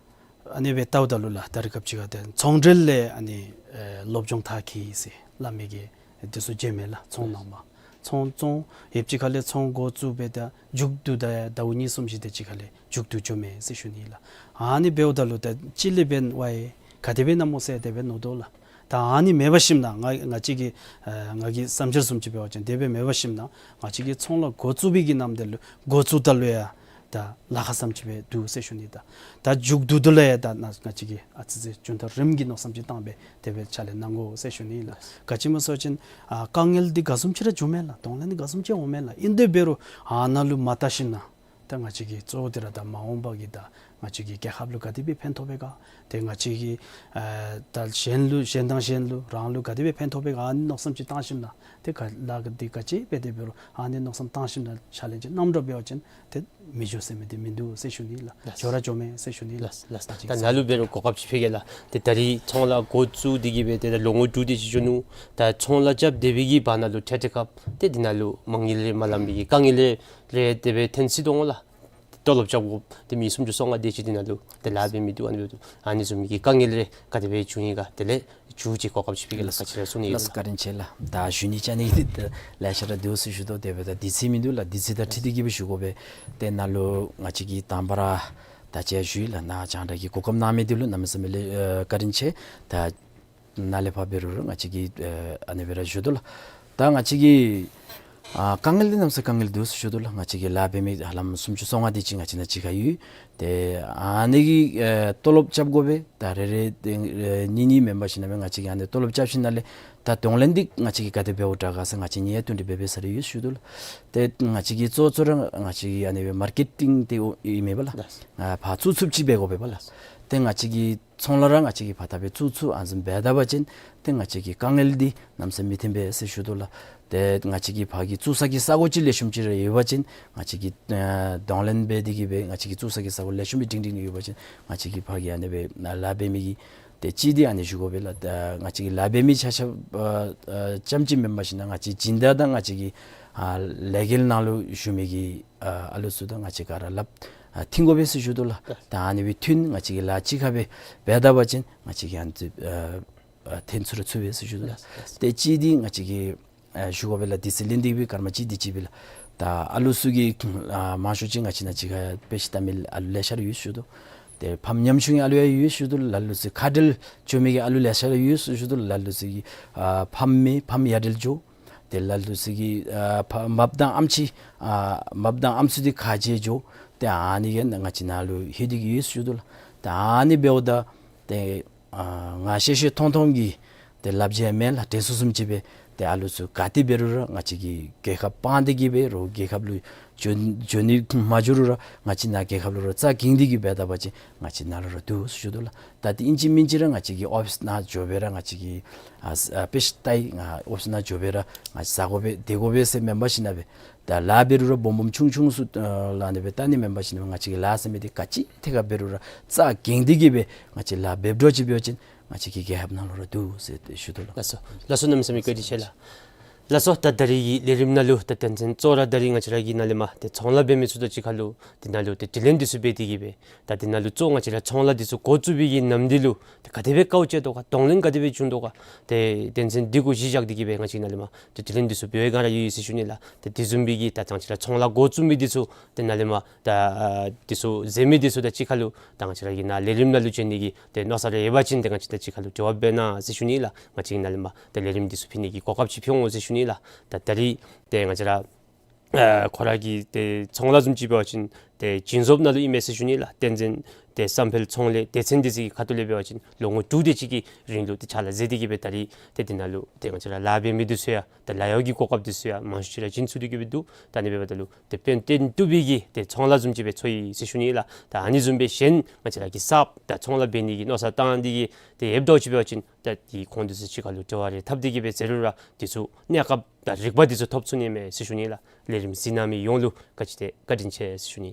ཨ་ནི་སྦེ་བལྟཝ་ད་ལུ་ལགས། ད་རིས་སྐབས་ཅིག་ཁར་ཏེ་ཚོང་འབྲེལ་ལས་ཨ་ནི་ཨེ་སློབ་སྦྱོང་མཐར་འཁྱོལ་ཟེར་སླབ་མི་གི་འདི་ཚུ་མཇལ་མས་ལགས། ཚོང་ནང་མར་ཚོང་ཚོང་ཡོདཔ་ཅིག་ཁ་ལས་ཚོང་འགོ་བཙུགས་སྦེ་ད་མཇུག་བསྡུ་ད་ཡང་ཟླཝ་གཉིས་གསུམ་ཅིག་དེ་ཅིག་ཁ་ལས་མཇུག་བསྡུ་འགྱོ་མས་ཟེར་ཞུ་ནི་ལགས། ཨ་ནི་འབདཝ་ད་ལུ་ད་ཅི་ལས་འབདན་ཝའི་ག་དེ་སྦེ་ཨིན་ན་སྨོ་ཟེར་དེ་སྦེ་མནོ་དོ་ལགས། ད་ཨ་ནི་མེད་པར་ཞིནམ་ན་ང་ང་བཅས་ཀྱི་ཨ་ང་གི་བསམ་འཆར་བཟུམ་ཅིག་འབད་བ་ཅིན་དེ་སྦེ་མེད་པར་ཞིནམ་ན་ང་བཅས་ཀྱིས་ཚོང་ལཱ་འགོ་བཙུགས་པའི་གི་ནམ་དུས་ལུ་འགོ་བཙུགས་ད་ལུ་ཡང་ད་ལཱ་ཁག་བཟུམ་ཅིག་སྦེ་འདུག་ཟེར་ཞུ་ནི། ད་ད་མཇུག་བསྡུ་ད་ལུ་ཡང་ད་ནཱ་ང་བཅས་ཀྱིས་ཨ་ཙི་ཙི་རྒྱུན་མཐའ་རིམ་གྱིས་མནོ་བསམ་ཅིག་བཏང་སྦེ་དེ་སྦེ་ཕྱག་ལཱ་གནང་དགོ་ཟེར་ཞུ་ནི་ལགས། ག་ཅི་སྨོ་ཟེར་བ་ཅིན་ཨ་དཀའ་ངལ་འདི་ག་བཟུམ་ཅིག་ར་འབྱུང་མས་ལགས། གདོང་ལེན་འདི་ག་བཟུམ་ཅིག་འོང་མས་ལགས། ཨིན་དེ་འབད་རུང་ཨ་ནཱ་ལུ་མ་བལྟ་ཞིནམ་ན་ད་ང་བཅས་ཀྱི་གཙོ་བོ་འདི་ར་ད་མ་འོངས་པ་གི་ད་ང་བཅས་ཀྱི་རྒྱལ་ཁབ་ལུ་ག་དེ་སྦེ་ཕན་ཐོགས་པས་ག། ཏེ་ང་བཅས་ཀྱི་ཨ་ད་གཞན་ལུ་གཞན་དང་གཞན་ལུ་རང་ལུ་ག་དེ་སྦེ་ཕན་ཐོགས་པས་ག། ཨ་ནི་མནོ་བསམ་ཅིག་བཏང་ཞིནམ་ན་ཏེ་ག་ལཱ་ག་འདི་ག་ཅི་འབད་དེ་འབད་རུང་ཨ་ནི་མནོ་བསམ་བཏང་ཞིནམ་ན་ཕྱག་ལཱ་ཅིག་གནངམ་འདྲཝ་འབད་བ་ཅིན་ཏེ་མི་འགྱོ་ཟེར་མི་འདི་མིན་འདུག་ཟེར་ཞུ་ནི་ལགས། ལགས། འགྱོ་ར་འགྱོ་མས་ཟེར་ཞུ་ནི་ལགས། ལགས་ལགས། ད་ནཱ་ལུ་འབད་རུང་གོ་སྐབས་ཅིག་ཕུལ་གེ་ལགས། ཏེ་ད་རིས་ཚོང་ལཱ་འགོ་བཙུགས་ཏེ་གི་སྦེ་ཏེ་ད་ལོ་ངོ་དྲུག་དེ་ཅིག་འགྱོ་ནུག། ད་ཚོང་ལཱ་རྐྱབ་སྡོད་པའི་གི་བར་ན་ལུ་འཕྲལ་འཕྲལ་སྐབས་ཏེ་འདི་ནང་ལུ་མ་དངུལ་རེ་མ་ལངམ་པའི་གི་དཀའ་ངལ་རེ་རེ་དེ་སྦེ་འཐོན་སྲིད་དོ་འོང་ལགས། ཏེ་ཏོ་ལོབ་རྐྱབ་དགོཔ་ཏེ་མི་སུམ་ཅུ་སོ་ལྔ་དེ་ཅིག་འདི་ནང་ལུ་ཏེ་ལཱ་འབད་མི་འདུག། ཨ་ནི་འབདཝ་ད་ཨ་ནི་བཟུམ་གྱི་དཀའ་ངལ་རེ་ག་དེ་སྦེ་བྱུང་ཡི་ག། དེ་ལས་མཇུག་ཅིག་གོ་སྐབས་ཅིག་ཕུལ་གེ་ལགས། ག་ཅི་ར་གསུང་ནི་ཡོད་ལགས། བཀའ་དྲིན་ཆེ་ལགས། ད་ཞུ་ནི་བཅའ་ནི་འདི་ལེ་ཤ་ར་འདུག་ཟེར་ཞུ་དོ། དེ་འབདཝ་ད་དུས་ཚོད་མིན་འདུག་ལགས། དུས་ཚོད་དང་འཁྲིལ་ཏེ་གི་སྦེ་ཞུ་དགོ་པས། ཏེ་ནཱ་ལུ་ང་བཅས་ཀྱིས་དང་པ་ར་ད་ཅི་ཞུ་ཡི་ལགས། ནཱ་རྒྱང་བསྒྲགས་ཀྱི་གོ་སྐབས་གནང་མི་འདི་ལུ་གནམ་མེད་ས་མེད་ལེགས་ཨ་བཀའ་དྲིན་ཆེ། ད་ནཱ་ལས་ཕར་འབད་རུང་ར་ང་བཅས་ཀྱིས་ཨ་ཨ་ནི་སྦེ་ར་ཞུ་དོ་ལགས། ད་ང་བཅས་ཀྱི་ ཨ་དཀའ་ངལ་འདི་གནམ་ས་དཀའ་ངལ་འདུག་ཟེར་ཞུ་དོ་ལགས། ང་བཅས་ཀྱི་ལཱ་འབད་མི་ཧ་ལམ་སུམ་ཅུ་སོ་ལྔ་དེ་ཅིག་ང་བཅས་ནང་གཅིག་ཁར་ཡོད། ཏེ་ཨ་ནི་གི་ཨེ་ཏོ་ལོབ་རྐྱབ་དགོ་པས། ད་རེ་རེ་ཏེ་ཨེ་གཉིས་གཉིས་མེན་པར་ཞིནམ་ལས་ང་བཅས་ཀྱིས་ཨ་ནི་ཏོ་ལོབ་རྐྱབ་ཞིནམ་ལས་ད་གདོང་ལེན་འདི་ང་བཅས་ཀྱིས་ག་དེ་འབདཝ་དྲག་ག་ཟེར་ང་བཅས་གཉིས་བསྟུན་གྲོས་འབད་འབད་ས་རེ་ཡོད་ཟེར་ཞུ་དོ་ལགས། ཏེ་ང་བཅས་ཀྱི་གཙོ་གཙོ་ར་ང་བཅས་ཀྱི་ཨ་ནི་སྦེ་མར་ཀེ་ཊིང་འདི་ཨིན་མས་པ་ལགས། ཨ་ཕར་བཙུགས་ཚུགསཔ་ཅིག་འབད་དགོ་པས་པ་ལགས། ཏེ་ང་བཅས་ཀྱི་ཚོང་ལཱ་ར་ང་བཅས་ཀྱིས་ཕར་ད་འབད་བཙུགས་ཚུགས་ཨ་ནི་བཟུམ་འབད་ད་པ་ཅིན་ཏེ་ང་བཅས་ཀྱི་དཀའ་ངལ་འདི་གནམ་ས་མི་ཐོན་པས་ཟེར་ཞུ་དོ་ལགས། ཏེ་ང་བཅས་ཀྱི་ཕར་གྱི་བཙུགས་ས་གི་ས་གོ་ཅིག་ལེགས་ཤོམ་ཅིག་ར་ཡོད་པ་ཅིན་ང་བཅས་ཀྱིས་ཨ་གདོང་ལེན་འབད་དེ་གིས་སྦེ་ང་བཅས་ཀྱི་བཙུགས་ས་གི་ས་གོ་ལེགས་ཤོམ་སྦེ་སྒྲིང་སྒྲིང་ཡོད་པ་ཅིན་ང་བཅས་ཀྱིས་ཕར་གྱི་ཨ་ནི་སྦེ་ལཱ་འབད་མི་གི་ཏེ་ཅིག་འདི་ཨ་ནི་ཞུ་དགོ་པས་ལགས། ད་ང་བཅས་ཀྱི་ལཱ་འབད་མི་ཆ་ཁྱབ་ཨ་ཨ་རྐྱངམ་ཅིག་མེན་པར་ཞིནམ་ལས་ང་བཅས་སྦྱིན་བདག་དང་ང་བཅས་ཀྱི་ཨ་ལས་འགུལ་ནང་ལུ་ཞུགས་མི་གི་ཨ་ཨ་ལུ་ཚུ་དང་ང་བཅས་ག་ར་སླབ་ཨ་མཐུན་དགོ་པས་ཟེར་ཞུ་དོ་ལགས། ད་ཨ་ནི་སྦེ་མཐུན་ང་བཅས་ཀྱིས་ལཱ་གཅིག་ཁར་སྦེ་འབད་ད་པ་ཅིན་ང་བཅས་ཀྱིས་ཨ་ནི་ཚུ་ཨ་ཨ་ཐོན་ཚུགས་ར་ཚུགས་པས་ཟེར་ཞུ་དོ་ལགས། ཏེ་ཅིག་འདི་ང་བཅས་ཀྱིས་ཨ་ཞུ་དགོ་པས་ལགས། དུས་ཚོད་ལེན་ཏེ་གིས་སྦེ་སྐར་མ་གཅིག་དེ་ཅིག་སྦེ་ལགས། ད་ཨ་ལུ་ཚུ་གི་ཨ་མང་ཤོས་ཅིག་ང་བཅས་ནང་གཅིག་ཁར་དཔེ་ཆ་ལྟ་མི་ཨ་ལུ་ལེ་ཤ་ར་ཡོད་ཟེར་ཞུ་དོ། ཏེ་ཕམ་ཉམ་ཆུང་གི་ཨ་ལུ་ཡང་ཡོད་ཟེར་ཞུ་དོ་ལགས། ལ་ལུ་ཚུ་ཁ་འབྲལ་བྱུང་མི་གི་ཨ་ལུ་ལེ་ཤ་ར་ཡོད་ཟེར་ཞུ་དོ་ལགས། ལ་ལུ་ཚུ་གི་ཨ་ཕམ་མེད་ཕམ་ཡ་བྲལ་འགྱོ། ཏེ་ལ་ལུ་ཚུ་གི་ཨ་ཕ་མ་དང་ཨམ་ཆི་ཨ་མ་དང་ཨམ་སྲུ་འདི་ཁ་འབྱལ་འགྱོ། ཏེ་ཨ་ནི་གིས་ང་བཅས་ནང་ལུ་ལྷོད་དེ་གིས་ཡོད་ཟེར་ཞུ་དོ་ལགས། ཏེ་ཨ་ནི་འབདཝ་ད་ཏེ་ཨ་ང་ཤེས་ཤེས་མཐོང་མཐོང་གི་ཏེ་ལབ་བྱ་མེན་ལགས། དྲན་གསོ་བཟུམ་ཅིག་སྦེ་ཏེ་ཨ་ལུ་ཚུ་ག་ཏེ་འབད་རུང་ར་ང་བཅས་ཀྱི་རྒྱལ་ཁབ་སྤང་སྟེ་གིས་སྦེ་རོགས་རྒྱལ་ཁབ་ལུ་འགྱོ་འགྱོ་ནི་མ་འགྱོ་རུང་ར་ང་བཅས་ནཱ་རྒྱལ་ཁབ་ལུ་ར་རྩ་འགེངས་ཏེ་གིས་འབད་ད་པ་ཅིན་ང་བཅས་ནཱ་ལུ་ར་འདུག་ཟེར་ཞུ་དོ་ལགས། ད་ཏེ་ཨིན་ཅི་མིན་ཅི་ར་ང་བཅས་ཀྱི་ཨོ་ཕིསི་ནང་འགྱོ་སྦེ་ར་ང་བཅས་ཀྱིས་ཨ་ཨ་དཔེ་ཆ་ལྟ་ཡི་ང་ཨོ་ཕིསི་ནང་འགྱོ་སྦེ་ར་ང་བཅས་ཟ་དགོ་པས་སྡོད་དགོ་པས་ཟེར་མེན་པར་ཞིནམ་ལས་སྦེ་ད་ལཱ་འབད་རུང་ར་སྦོམ་སྦོམ་ཆུང་ཆུང་ཚུ་ཨ་ལགས་ཨ་ནི་སྦེ་ལྟ་ནི་མེན་པར་ཞིནམ་ལས་ང་བཅས་ཀྱི་ལཱ་ཟེར་མི་འདི་ག་ཅི་ཐད་ཁར་འབད་རུང་ར་རྩ་འགེངས་ཏེ་གིས་སྦེ་ང་བཅས་ལཱ་འབདཝ་འདྲཝ་ཅིག་འབད་བ་ཅིན་ང་བཅས་ཀྱི་རྒྱལ་ཁབ་ནང་ལུ་ར་འདུག་ཟེར་ཏེ་ཞུ་དོ་ལགས། ལགས་སོ། ལགས་སོ་གནམ་མེད་ས་མེད་བཀའ་དྲིན་ཆེ་ལགས། ལགས་སོ། ད་ད་རིས་ཀྱི་ལས་རིམ་ནང་ལུ་ད་དོན་ཚན་གཙོ་བོ་ར་ད་རིས་ང་བཅས་ར་གི་ནཱ་ལས་མར་ཏེ་ཚོང་ལཱ་འབད་མི་ཚུ་དང་གཅིག་ཁར་ལུ་དེ་ནང་ལུ་ཏེ་དྲི་ལན་འདི་ཚུ་འབད་དེ་གིས་སྦེ་ད་དེ་ནང་ལུ་གཙོ་བོ་ང་བཅས་ར་ཚོང་ལཱ་འདི་ཚུ་འགོ་བཙུགས་པའི་གི་ནམ་དུས་ལུ་ཏེ་ག་དེ་སྦེ་དཀའཝ་སྤྱད་དོ་ག་གདོང་ལེན་ག་དེ་སྦེ་བྱུང་དོ་ག་ཏེ་དོན་ཚན་འདི་གུ་གཞི་བཞག་སྟེ་གིས་སྦེ་ང་བཅས་ནཱ་ལས་མར་ཏེ་དྲི་ལན་འདི་ཚུ་འབད་བའི་སྒང་ར་ཡོད་ཡོད་ཟེར་ཞུ་ནི་ལགས། ཏེ་དེ་བཟུམ་སྦེ་གི་ད་ང་བཅས་ར་ཚོང་ལཱ་འགོ་བཙུགས་མི་འདི་ཚུ་དེ་ནང་ལས་མར་ད་ཨ་འདི་ཚུ་མཛད་མི་འདི་ཚུ་དང་གཅིག་ཁར་ལུ་ད་ང་བཅས་ར་གི་ནཱ་ལས་རིམ་ནང་ལུ་བྱོན་ནི་གི་ཏེ་མནོ་བསམ་རེ་ཡོད་པ་ཅིན་ཏེ་ང་བཅས་དང་གཅིག་ཁར་ལུ་འབྲེལ་བ་འབད་གནང་ཟེར་ཞུ་ནི་ལགས། ང་བཅས་ནཱ་ལས་མར་ཏེ་ལས་རིམ་འདི་ཚུ་ཕུལ་ནི་གི་གོ་སྐབས་ཅིག་ཕུལ་འོང་ཟེར་ཞུ་ནི་ལགས། ད་ད་རིས་ཏེ་ང་བཅས་ར་ཨ་ཁོ་ར་གི་ཏེ་ཚོང་ལཱ་བཟུམ་ཅིག་འབད་བ་ཅིན་ཏེ་སྦྱིན་བཟོཔ་ནང་ལུ་ཨིན་མས་ཟེར་ཞུ་ནི་ལགས། དོན་ཚན་ཏེ་བསམ་འཕེལ་ཚོང་ལས་སྡེ་ཚན་འདི་ཚུ་གི་ཁ་ཐུག་ལས་འབད་བ་ཅིན་ལོ་ངོ་དྲུག་དེ་ཅིག་གི་རིང་ལུ་ཏེ་ཕྱག་ལཱ་མཛད་དེ་གིས་སྦེ་ད་རིས་ཏེ་དེ་ནང་ལུ་ཏེ་ང་བཅས་ར་ལཱ་འབད་མི་འདི་ཚུ་ཡང་ཏེ་ལཱ་གཡོག་གི་གོ་སྐབས་འདི་ཚུ་ཡང་མང་ཤོས་ཅིག་ར་བྱིན་ཚུགས་ཏེ་གིས་སྦེ་འདུག། ད་ཨ་ནི་འབདཝ་ད་ལུ་ཏེ་དཔེ་སྟོན་བཏུབ་པའི་གི་ཏེ་ཚོང་ལཱ་བཟུམ་ཅིག་སྦེ་ཚོར་ཡི་ཟེར་ཞུ་ནི་ལགས། ད་ཨ་ནི་བཟུམ་སྦེ་གཞན་ང་བཅས་ར་གི་གསརཔ་ད་ཚོང་ལཱ་འབད་ནི་གི་མནོ་བསམ་བཏང་སྟེ་གིས་ཏེ་ཡོདཔ་འདྲཝ་ཅིག་འབད་བ་ཅིན་ད་ཏེ་ཁོང་འདི་ཚུ་གཅིག་ཁར་ལུ་འབྲེལ་བ་རེ་འཐབ་སྟེ་གིས་སྦེ་མཛད་རུང་ར་འདི་ཚུ་གནས་སྐབས་དང་རིག་པ་འདི་ཚུ་ཐོབ་ཚུགས་ནི་མས་ཟེར་ཞུ་ནི་ལགས། ལས་རིམ་གཟིགས་གནང་མི་ཡོངས་ལུ་བཀའ་དྲིན་ཆེ་བཀའ་དྲིན་ཆེ་ཟེར་ཞུ་ནི།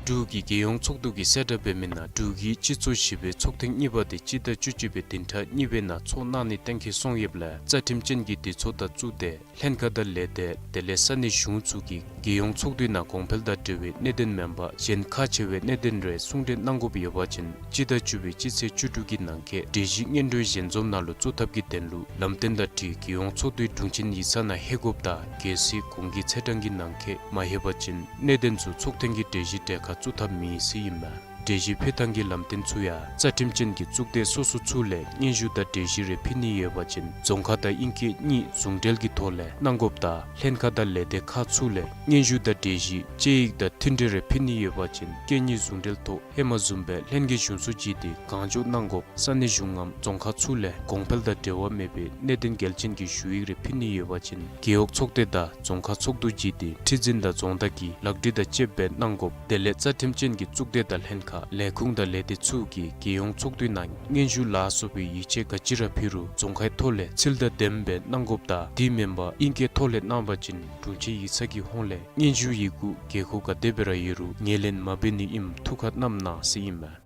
འབྲུག་གི་རྒྱལ་ཡོངས་ཚོགས་འདུ་གིས་གསལ་བསྒྲགས་འབད་མི་ནང་འབྲུག་གི་སྤྱི་ཚོགས་བཞི་པའི་ཚོགས་ཐེངས་གཉིས་པ་དེ་སྤྱི་ཟླ་བཅུ་གཅིག་པའི་བདུན་ཕྲག་གཉིས་པའི་ནང་ཚོགས་གནང་ནི་གཏན་འཁེལ་སོང་ཡོདཔ་ལས་རྩ་ཁྲིམས་ཅན་གྱི་སྡེ་ཚོགས་དང་གཙུག་སྡེ་ལྷན་ཁག་དང་ལས་སྡེ་དེ་ལས་ས་གནས་གཞུང་ཚུ་གིས་རྒྱལ་ཡོངས་ཚོགས་འདུའི་ནང་གོང་འཕེལ་དང་འབྲེལ་བའི་གནད་དོན་མེན་པར་གཞན་ཁག་ཆེ་བའི་གནད་དོན་རེ་གསུང་གྲོས་གནང་དགོཔ་ཡོད་པ་ཅིན་སྤྱི་ཟླ་བཅུ་པའི་སྤྱི་ཚེས་བཅུ་དྲུག་གི་ནང་འཁོད་གྲོས་གཞི་སྙན་སྒྲོན་ཞལ་འཛོམས་ནང་ལུ་བཙུགས་ཐབས་ཀྱི་དོན་ལུ་ལམ་སྟོན་དང་འཁྲིལ་རྒྱལ་ཡོངས་ཚོགས་འདུའི་དྲུང་ཆེན་ཡིག་ཚང་ནང་ལྷོད་དགོཔ་དང་གལ་སྲིད་གོང་གི་ཚེས་གྲངས་ཀྱི་ནང་འཁོད་མ་ལྷོད་པ་ཅིན་གནད་དོན་ཚུ་ཚོགས་ཐེངས་ཀྱི་གྲོས་གཞི་གྲལ་ཁར་བཙུགས་ཐབས་མེད་ཟེར་ཨིན་མས། གྲོས་གཞི་ཕུལ་ཐངས་ཀྱི་ལམ་སྟོན་ཚུ་ཡང་རྩ་ཁྲིམས་ཅན་གྱི་གཙུག་སྡེ་སོ་སོ་ཚུ་ལས་སྙན་ཞུ་དང་གྲོས་གཞི་རེ་ཕུལ་ནི་ཡོད་པ་ཅིན་རྫོང་ཁ་དང་ཨིང་སྐད་གཉིས་ཟུང་འབྲེལ་གྱི་ཐོག་ལས་གནང་དགོཔ་དང་ལྷན་ཁག་དང་ལས་སྡེ་ཁག་ཚུ་ལས་སྙན་ཞུ་དང་གྲོས་གཞི་དཔྱད་ཡིག་དང་མཐུན་འབྲེལ་རེ་ཕུལ་ནི་ཡོད་པ་ཅིན་སྐད་གཉིས་ཟུང་འབྲེལ་ཐོག་ཧེ་མ་བཟུམ་སྦེ་ལྷན་རྒྱས་གཞུང་ཚོགས་བརྒྱུད་དེ་གང་མགྱོགས་གནང་དགོཔ། ས་གནས་གཞུང་ངམ་རྫོང་ཁག་ཚུ་ལས་གོང་འཕེལ་དང་འབྲེལ་བ་མེད་པའི་གནད་དོན་གལ་ཆེན་གྱི་ཞུ་ཡིག་རེ་ཕུལ་ནི་ཡོད་པ་ཅིན་རྒེད་འོག་ཚོགས་སྡེ་དང་རྫོང་ཁག་ཚོགས་འདུ་བརྒྱུད་དེ་ཁྲི་འཛིན་དང་རྫོང་བདག་གིས་ལག་བྲིས་དང་བཅསཔ་སྦེ་གནང་དགོཔ། དེ་ལས་རྩ་ཁྲིམས་ཅན་གྱི་གཙུག་སྡེ་དང་ལྷན་ཁག་ལས་ཁུངས་དང་ལས་སྡེ་ཚུ་གིས་རྒྱལ་ཡོངས་ཚོགས་འདུའི་ནང་སྙན་ཞུ་ལ་སོགས་པའི་ཡིག་ཆ་ག་ཅི་ར་ཕུལ་རུང་རྫོང་ཁའི་ཐོག་ལས་ཚུལ་དང་ལྡནམ་སྦེ་གནང་དགོཔ་དང་དེ་མེན་པར་ཨིང་སྐད་ཐོག་ལས་གནང་བ་ཅིན་དྲུང་ཆེན་ཡིག་ཚང་གི་ཧོངས་ལས་སྙན་ཞུ་ཡི་གུ་དགོས་མཁོ་ག་དེ་སྦེ་ར་ཡོད་རུང་ངོས་ལེན་མ་འབད་ནི་ཨིནམ་ཐུགས་ཁར་བསྣམ་གནང་ཟེར་ཨིན་མས།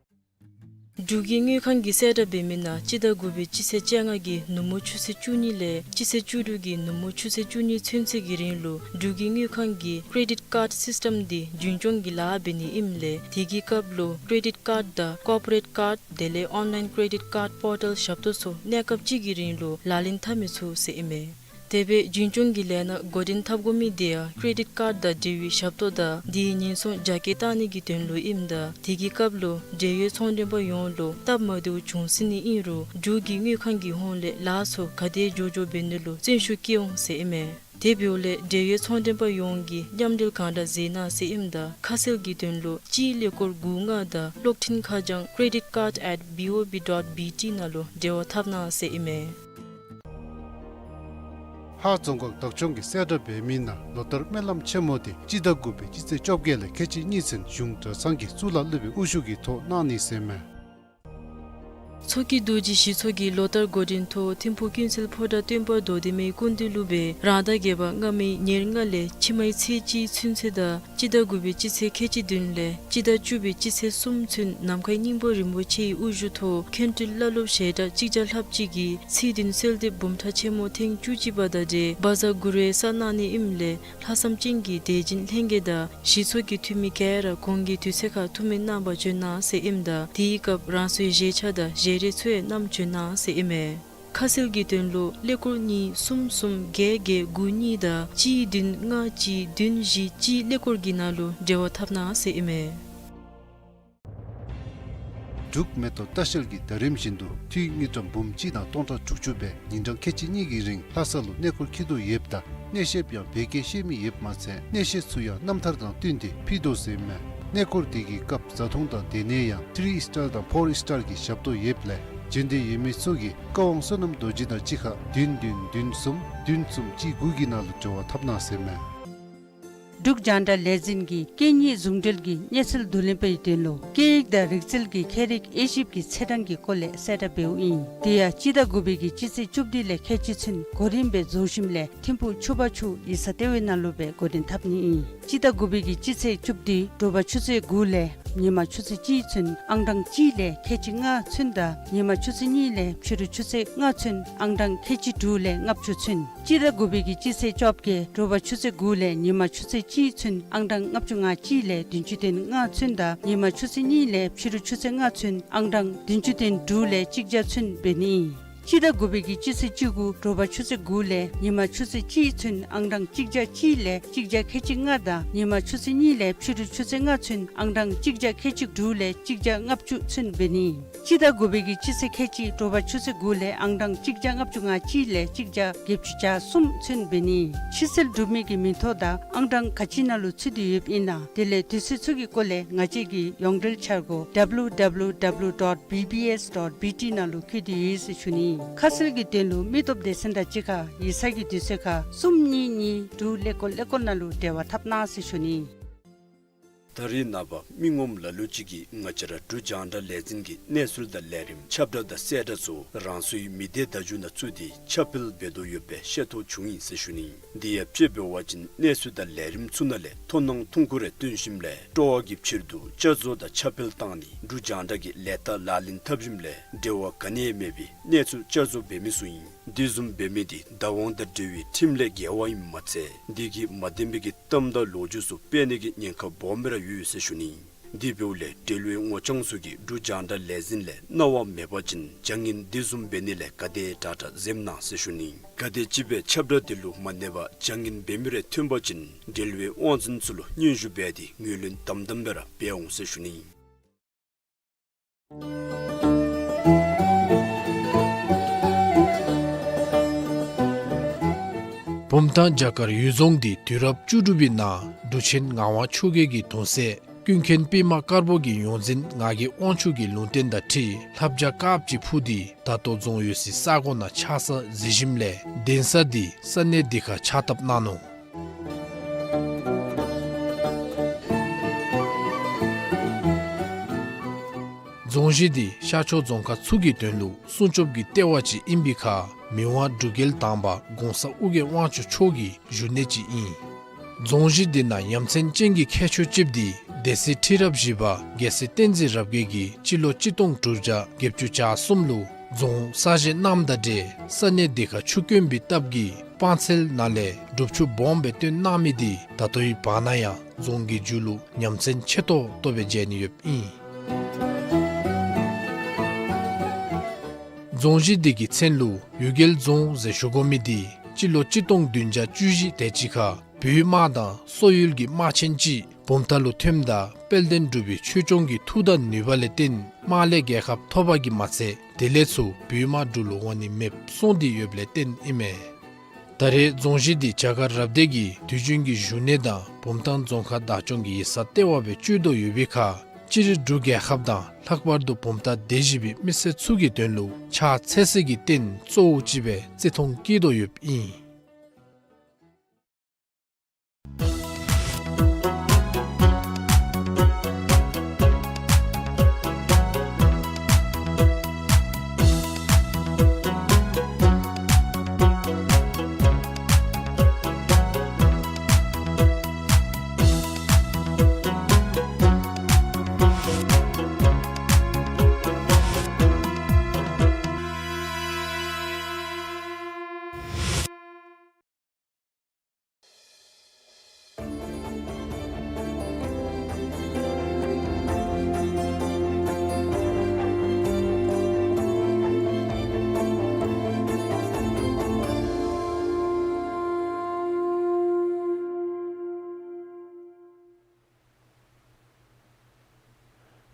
འབྲུག་གི་དངུལ་ཁང་གིས་གསལ་བསྒྲགས་འབད་མི་ནང་སྤྱི་ཟླ་དགུ་པའི་སྤྱི་ཚེས་བཅོ་ལྔ་གི་ནུབ་མོ་ཆུ་ཚོད་བཅུ་གཉིས་ལས་སྤྱི་ཚེས་བཅུ་དྲུག་གི་ནུབ་མོ་ཆུ་ཚོད་བཅུ་གཉིས་ཚུན་ཚོད་ཀྱི་རིང་ལུ་འབྲུག་གི་དངུལ་ཁང་གིས་ཀེ་རེ་ཌིཊ་ཀཱཌ་སིསི་ཊམ་འདི་རྒྱུན་སྐྱོང་གི་ལཱ་འབད་ནི་ཨིནམ་ལས་དེ་གི་སྐབས་ལུ་ཀེ་རེ་ཌིཊ་ཀཱཌ་དང་ཀོར་པོ་རེཊ་ཀཱཌ་དེ་ལས་ཨོན་ལའིན་ཀེ་རེ་ཌིཊ་ཀཱཌ་པོར་ཊལ་ཞབས་ཏོག་ཚུ་གནས་སྐབས་གཅིག་གི་རིང་ལུ་ལག་ལེན་འཐབ་མི་ཚུགས་ཟེར་ཨིན་མས། དེ་སྦེ་རྒྱུན་སྐྱོང་གི་ལས་སྣ་འགོ་འདྲེན་འཐབ་དགོ་མི་དེ་ཡང་ཀེ་རེ་ཌིཊ་ཀཱཌ་དང་འབྲེལ་བའི་ཞབས་ཏོག་དང་དེའི་ཉེན་སྲུང་རྒྱ་སྐྱེད་བཏང་ནི་གི་དོན་ལུ་ཨིནམ་ད་དེ་གི་སྐབས་ལུ་འབྲེལ་ཡོད་ཚོང་མགྲོན་པ་ཡོངས་ལུ་སྟབས་མ་བདེཝ་བྱུང་སྲིད་ནི་ཨིན་རུང་འབྲུག་གི་དངུལ་ཁང་གི་ཧོངས་ལས་ལཱ་ཚུ་ག་དེ་མགྱོགས་མགྱོགས་འབད་ནི་ལུ་བརྩོན་ཤུགས་བསྐྱེད་འོང་ཟེར་ཨིན་མས། དེ་འབདཝ་ལས་འབྲེལ་ཡོད་ཚོང་མགྲོན་པ་ཡོངས་ཀྱིས་མཉམ་འབྲེལ་གང་དྲག་མཛད་གནང་ཟེར་ཨིནམ་ད་ཁ་གསལ་གྱི་དོན་ལུ་སྤྱིའི་ཀླད་ཀོར་དགུ་ལྔ་དང་གློག་འཕྲིན་ཁ་བྱང་credit card at B O B dot B T ནང་ལུ་འབྲེལ་བ་འཐབ་གནང་ཟེར་ཨིན་མས། ལྷ་རྫོང་ཁག་བདག་སྐྱོང་གིས་གསལ་བསྒྲགས་འབད་མི་ནང་ལོ་ལྟར་སྨོན་ལམ་ཆེན་མོ་དེ་སྤྱི་ཟླ་དགུ་པའི་སྤྱི་ཚེས་བཅོ་བརྒྱད་ལས་ཁལ་གཅིག་གཉིས་ཚུན་གཞུང་གྲྭ་ཚང་གི་གཙུག་ལག་སློབ་དཔོན་དབུ་བཞུགས་ཀྱི་ཐོག་གནང་ནི་ཟེར་མས། མཚོ་སྐྱེས་རྡོ་རྗེ་ཞིག་ཚོགས་ཀྱིས་ལོ་ལྟར་འགོ་འདྲེན་ཐོག་ཐིམ་ཕུག་ཀུན་གསལ་ཕོ་བྲང་སྟོན་པ་རྡོར་གདན་མའི་སྐུ་མདུན་ལུ་སྦེ་རང་ཟླ་བརྒྱད་པ་སྔ་མའི་ཉེར་ལྔ་ལས་ཕྱི་མའི་ཚེས་གཅིག་ཚུན་ཚོད་དང་སྤྱི་ཟླ་དགུ་པའི་སྤྱི་ཚེས་ཁལ་གཅིག་བདུན་ལས་སྤྱི་ཟླ་བཅུ་པའི་སྤྱི་ཚེས་གསུམ་ཚུན་ནམ་མཁའི་སྙིང་པོ་རིན་པོ་ཆེའི་དབུ་བཞུགས་ཐོག་མཁན་སྤྲུལ་བླ་སློབ་ཞལ་གྲངས་གཅིག་བརྒྱ་ལྷགཔ་ཅིག་གིས་ཚེས་བདུན་གསོལ་འདེབས་འབུམ་ཕྲག་ཆེན་མོ་ཐེངས་བཅུ་གཅིག་པ་དང་འབྲེལ་བཛྲ་གུ་རུ་ཡང་གསོལ་གནང་ནི་ཨིནམ་ལས་ལྷག་བསམ་ཅན་གྱི་དད་སྦྱིན་ལྷན་རྒྱས་དང་ཞིག་ཚོགས་ཀྱི་འཐུས་མི་ག་ར་གོང་གི་དུས་ཚོད་ཁར་ཐུགས་སྨོན་གནང་བར་བྱོན་གནང་ཟེར་ཨིནམ་ད་དེའི་སྐབས་རང་སོའི་བཞེས་ཆ་དང་བཞེས་རས་ཚུ་ཡང་བསྣམས་བྱོན་གནང་ཟེར་ཨིན་མས། ཁ་གསལ་གྱི་དོན་ལུ་ཀླད་ཀོར་གཉིས་གསུམ་གསུམ་བརྒྱད་བརྒྱད་དགུ་གཉིས་དང་གཅིག་བདུན་ལྔ་གཅིག་བདུན་བཞི་གཅིག་ཀླད་ཀོར་གྱི་ནང་ལུ་འབྲེལ་བ་འཐབ་གནང་ཟེར་ཨིན་མས། འབྲུག་མེ་ཏོག་ལྟ་བཤལ་གྱིས་ཟླ་རིམ་བཞིན་དུ་འཐུས་དངུལ་ཀྲམ་འབུམ་གཅིག་དང་སྟོང་ཕྲག་དྲུག་ཅུ་སྦེ་ཉིན་གྲངས་ཁལ་གཅིག་གཉིས་ཀྱི་རིང་ལྷ་ས་ལུ་གནས་སྐོར་འཁྱིད་དོ་ཡོདཔ་ད་གནས་བཤདཔ་ཡང་བོད་སྐད་ཤེས་མི་ཡོདཔ་མ་ཚད་གནས་བཤད་ཚུ་ཡང་རྣམ་ཐར་དང་བསྟུན་ཏེ་ཕུལ་དོ་ཟེར་ཨིན་མས། གནས་སྐོར་དེ་གི་སྐབས་བཟའ་འཐུང་དང་སྡོད་གནས་ཡང་ཐི་རི་ཨིས་ཊར་དང་ཕོར་ཨིས་ཊར་གྱི་ཞབས་ཏོག་ཡོདཔ་ལས་འབྱོན་འདོད་ཡོད་མི་ཚུ་གིས་བཀའ་དབང་བསོད་ནམས་རྡོ་རྗེ་དང་གཅིག་ཁར་བདུན་བདུན་བདུན་གསུམ་བདུན་གསུམ་གཅིག་དགུ་གི་ནང་ལུ་འབྲེལ་བ་འཐབ་གནང་ཟེར་ཨིན་མས། འབྲུག་རྒྱང་བསྒྲགས་ལས་འཛིན་གྱིས་སྐད་གཉིས་ཟུང་འབྲེལ་གྱི་གནས་ཚུལ་བསྡུ་ལེན་པའི་དོན་ལུ་སྐད་ཡིག་དང་རིག་རྩལ་གྱི་ཁྱད་རིག་དབྱེ་ཞིབ་ཀྱི་ཚེས་གྲངས་ཀྱི་སྐོར་ལས་གསལ་བསྒྲགས་འབདཝ་ཨིན། དེ་ཡང་སྤྱི་ཟླ་དགུ་པའི་གི་སྤྱི་ཚེས་བཅུ་བདུན་ལས་ཁལ་གཅིག་ཚུན་གོ་རིམ་སྦེ་རྫོང་གཞིས་ལས་ཐིམ་ཕུག་ཆུ་བར་ཆུ་ཡིག་ཚང་ལྟེ་བའི་ནང་ལུ་སྦེ་འགོ་འདྲེན་འཐབ་ནི་ཨིན། སྤྱི་ཟླ་དགུ་པའི་གི་སྤྱི་ཚེས་བཅུ་བདུན་དྲོ་པ་ཆུ་ཚོད་དགུ་ལས་ཉིན་མ་ཆུ་ཚོད་གཅིག་ཚུན་ཨང་གྲངས་གཅིག་ལས་ཁལ་གཅིག་ལྔ་ཚུན་དང་ཉིན་མ་ཆུ་ཚོད་གཉིས་ལས་ཕྱི་རུ་ཆུ་ཚོད་ལྔ་ཚུན་ཨང་གྲངས་ཁལ་གཅིག་དྲུག་ལས་ལྔ་བཅུ་ཚུན། སྤྱི་ཟླ་དགུ་པའི་གི་སྤྱི་ཚེས་བཅོ་བརྒྱད་དྲོ་པ་ཆུ་ཚོད་དགུ་ལས་ཉིན་མ་ཆུ་ཚོད་གཅིག་ཚུན་ཨང་གྲངས་ལྔ་བཅུ་ང་གཅིག་ལས་བདུན་ཅུ་དོན་ལྔ་ཚུན་དང་ཉིན་མ་ཆུ་ཚོད་གཉིས་ལས་ཕྱི་རུ་ཆུ་ཚོད་ལྔ་ཚུན་ཨང་གྲངས་བདུན་ཅུ་དོན་དྲུག་ལས་གཅིག་བརྒྱ་ཚུན་འབད་ནི་ཨིན། སྤྱི་ཟླ་དགུ་པའི་གི་སྤྱི་ཚེས་བཅུ་དགུ་དྲོ་པ་ཆུ་ཚོད་དགུ་ལས་ཉིན་མ་ཆུ་ཚོད་གཅིག་ཚུན་ཨང་གྲངས་གཅིག་བརྒྱ་གཅིག་ལས་གཅིག་བརྒྱ་ཁལ་གཅིག་ལྔ་དང་ཉིན་མ་ཆུ་ཚོད་གཉིས་ལས་ཕྱི་རུ་ཆུ་ཚོད་ལྔ་ཚུན་ཨང་གྲངས་གཅིག་བརྒྱ་ཁལ་གཅིག་དྲུག་ལས་གཅིག་བརྒྱ་ལྔ་བཅུ་ཚུན་འབད་ནི་ཨིན། སྤྱི་ཟླ་དགུ་པའི་གི་སྤྱི་ཚེས་ཁལ་གཅིག་དྲོ་པ་ཆུ་ཚོད་དགུ་ལས་ཨང་གྲངས་གཅིག་བརྒྱ་ལྔ་བཅུ་ང་གཅིག་ལས་གཅིག་བརྒྱ་བརྒྱད་ཅུ་གྱ་གསུམ་ཚུན་འབད་ནི། ཕྱིར་བསལ་གྲུབ་མི་གི་མིང་ཐོ་དང་ཨང་གྲངས་ག་ཅི་ནང་ལུ་ཚུད་དེ་ཡོདཔ་ཨིན་ན་དེ་ལས་དུས་ཚོད་ཚུ་གི་སྐོར་ལས་ང་བཅས་ཀྱི་ཡོངས་འབྲེལ་འཆར་སྒོ་W W W dot B B S dot B T ནང་ལུ་བཀོད་དེ་ཡོད་ཟེར་ཞུ་ནི། ཁ་གསལ་གྱི་དོན་ལུ་མི་སྟོབས་སྡེ་ཚན་དང་གཅིག་ཁར་ཡིག་ཚང་གི་དུས་ཚོད་ཁར་གསུམ་གཉིས་གཉིས་དྲུག་ཀླད་ཀོར་ཀླད་ཀོར་ནང་ལུ་འབྲེལ་བ་འཐབ་གནང་ཟེར་ཞུ་ནི། ད་རེས་ནངས་པ་མི་ངོམ་ལ་ལུ་ཅིག་གིས་ང་བཅས་ར་འབྲུག་རྒྱང་བསྒྲགས་ལས་འཛིན་གྱི་གནས་ཚུལ་དང་ལས་རིམ་ཁྱབ་བསྒྲགས་དང་གསལ་བསྒྲགས་ཚུ་རང་སོའི་མི་སྡེ་བརྡ་བརྒྱུད་ནང་བཙུགས་ཏེ་ཁྱབ་སྤེལ་འབད་དོ་ཡོདཔ་སྦེ་ཤེས་རྟོགས་བྱུང་ཡི་ཟེར་ཞུ་ནི། དེ་ཡང་དཔྱེ་འབད་བ་ཅིན་གནས་ཚུལ་དང་ལས་རིམ་ཚུ་ནང་ལས་མཐོང་སྣང་ཐུང་ཀུ་རེ་བཏོན་ཞིནམ་ལས་སྤྲོ་བ་གི་ཕྱིར་དུ་བསྐྱར་བཟོ་དང་ཁྱབ་སྤེལ་བཏང་ནི་འབྲུག་རྒྱང་བསྒྲགས་ཀྱི་ལས་རྟགས་ལག་ལེན་འཐབ་ཞིནམ་ལས་འབྲེལ་བ་ག་ནི་ཡང་མེད་པའི་གནས་ཚུལ་བསྐྱར་བཟོ་འབད་མི་ཚུ་ཨིན། དེ་བཟུམ་འབད་མི་དེ་བདག་དབང་དང་འབྲེལ་བའི་ཁྲིམས་ལས་འགལ་བ་ཨིནམ་མ་ཚད་དེ་གིས་མ་བདེན་པའི་གི་གཏམ་དང་ལོ་རྒྱུས་ཚུ་སྤེལ་ནི་གི་ཉེན་ཁ་སྦོམ་སྦེ་ར་ཡོད་ཟེར་ཞུ་ནི། དེ་འབདཝ་ལས་འབྲེལ་བའི་ངོ་རྐྱང་ཚུ་གིས་འབྲུག་རྒྱང་བསྒྲགས་ལས་འཛིན་ལས་གནང་བ་མེད་པ་ཅིན་བྱ་ངན་དེ་བཟུམ་འབད་ནི་ལས་ག་དེ་དྲག་དྲག་འཛེམ་གནང་ཟེར་ཞུ་ནི། གལ་ཏེ་ཅིག་སྦེ་ཁྱབ་བསྒྲགས་དེ་ལུ་མ་གནས་པར་བྱ་ངན་འབད་མི་རེ་ཐོན་པ་ཅིན་འབྲེལ་བའི་དབང་འཛིན་ཚུ་ལུ་སྙན་ཞུ་འབད་དེ་ངོས་ལེན་དམ་དམ་སྦེ་ར་འབད་འོང་ཟེར་ཞུ་ནི། བུམ་ཐང་བྱ་དཀར་གཡུལ་རྫོང་འདི་དུས་རབས་བཅུ་དྲུག་པའི་ནང་འབྲུག་ཆེན་ངག་དབང་ཆོས་རྒྱལ་གྱི་གདུང་སྲས་ཀུན་མཁྱེན་པདྨ་དཀར་པོ་གི་ཡོངས་འཛིན་ངག་གི་དབང་ཕྱུག་གི་ལུང་བསྟན་དང་འཁྲིལ་ལྷ་བྱ་དཀརཔོ་ཅིག་འཕུར་ཏེ་ད་ལྟོ་རྫོང་ཡོད་སའི་ས་གོ་ནང་ཆགས་ས་གཟིགས་ཞིནམ་ལས་གདན་ས་འདི་ས་གནས་འདི་ཁར་ཕྱག་བཏབ་གནང་ནུག། རྫོང་གཞི་འདི་ཤར་ཕྱོགས་རྫོང་ཁག་ཚུ་གི་དོན་ལུ་སྲུང་སྐྱོབ་ཀྱི་ལྟེ་བ་ཅིག་ཨིན་པའི་ཁར་མི་དབང་འབྲུག་རྒྱལ་དང་པ་གོང་ས་ཨོ་རྒྱན་དབང་ཕྱུག་མཆོག་གི་བཞུགས་གནས་ཅིག་ཨིན། རྫོང་གཞི་འདི་ནང་ཡ་མཚན་ཅན་གྱི་ཁྱད་ཆོས་ཅིག་འདི་སྡེ་སྲིད་ཁྲི་རབས་བཞི་པ་རྒྱལ་སྲས་བསྟན་འཛིན་རབ་རྒྱས་ཀྱིས་སྤྱི་ལོ་གཅིག་སྟོང་དྲུག་བརྒྱ་བརྒྱད་ཅུ་གྱ་གསུམ་ལུ་རྫོང་གསར་བཞེངས་གནངམ་དང་འབྲེལ་ས་གནས་འདི་ཁར་ཆུ་དཀོན་པའི་སྟབས་ཀྱིས་སྤང་ཚལ་ནང་ལས་སྒྲུབ་ཆུ་སྦོམ་སྦེ་བཏོན་གནང་མི་འདི་ད་ལྟོའི་བར་ན་ཡང་རྫོང་གི་མཇུག་ལུ་ཡ་མཚན་ཆེ་ཏོག་ཏོ་སྦེ་མཇལ་ནི་ཡོདཔ་ཨིན། རྫོང་གཞི་འདི་གི་མཚན་ལུ་གཡུལ་རྒྱལ་རྫོང་ཟེར་ཞུ་དགོ་མི་འདི་ སྤྱི་ལོ་གཅིག་སྟོང་བདུན་བརྒྱ་བཅུ་བཞི་དེ་ཅིག་ཁར་བོད་དམག་དང་སོག་ཡུལ་གྱི་དམག་ཆེན་ཅིག་བུམ་ཐང་ལུ་ཐོནམ་ད་དཔལ་ལྡན་འབྲུག་པའི་ཆོས་སྐྱོང་གི་མཐུ་དང་ནུས་པ་ལས་བརྟེན་དམག་ལས་རྒྱལ་ཁ་ཐོབ་པ་གིས་མ་ཚད་དེ་ལས་ཚུར་བོད་དམག་འབྲུག་ལུ་འོང་ནི་མེདཔ་སོང་སྟེ་ཡོདཔ་ལས་བརྟེན་ཨིན་མས། ད་རེས་རྫོང་གཞི་འདི་བྱ་དཀར་རབ་སྡེ་གི་དུས་རྒྱུན་གྱི་བཞུགས་གནས་དང་བུམ་ཐང་རྫོང་ཁག་བདག་སྐྱོང་གི་ཡིག་ཚང་ལྟེ་བ་སྦེ་སྤྱོད་དོ་ཡོད་པའི་ཁར་སྤྱིར་འབྲུག་རྒྱལ་ཁབ་དང་ལྷག་པར་དུ་བུམ་ཐང་སྡེ་བཞི་པའི་མི་སེར་ཚུ་གི་དོན་ལུ་ཕྱག་འཚལ་སའི་གི་རྟེན་གཙོ་བོ་ཅིག་སྦེ་བརྩི་མཐོང་བསྐྱེད་དོ་ཡོདཔ་ཨིན།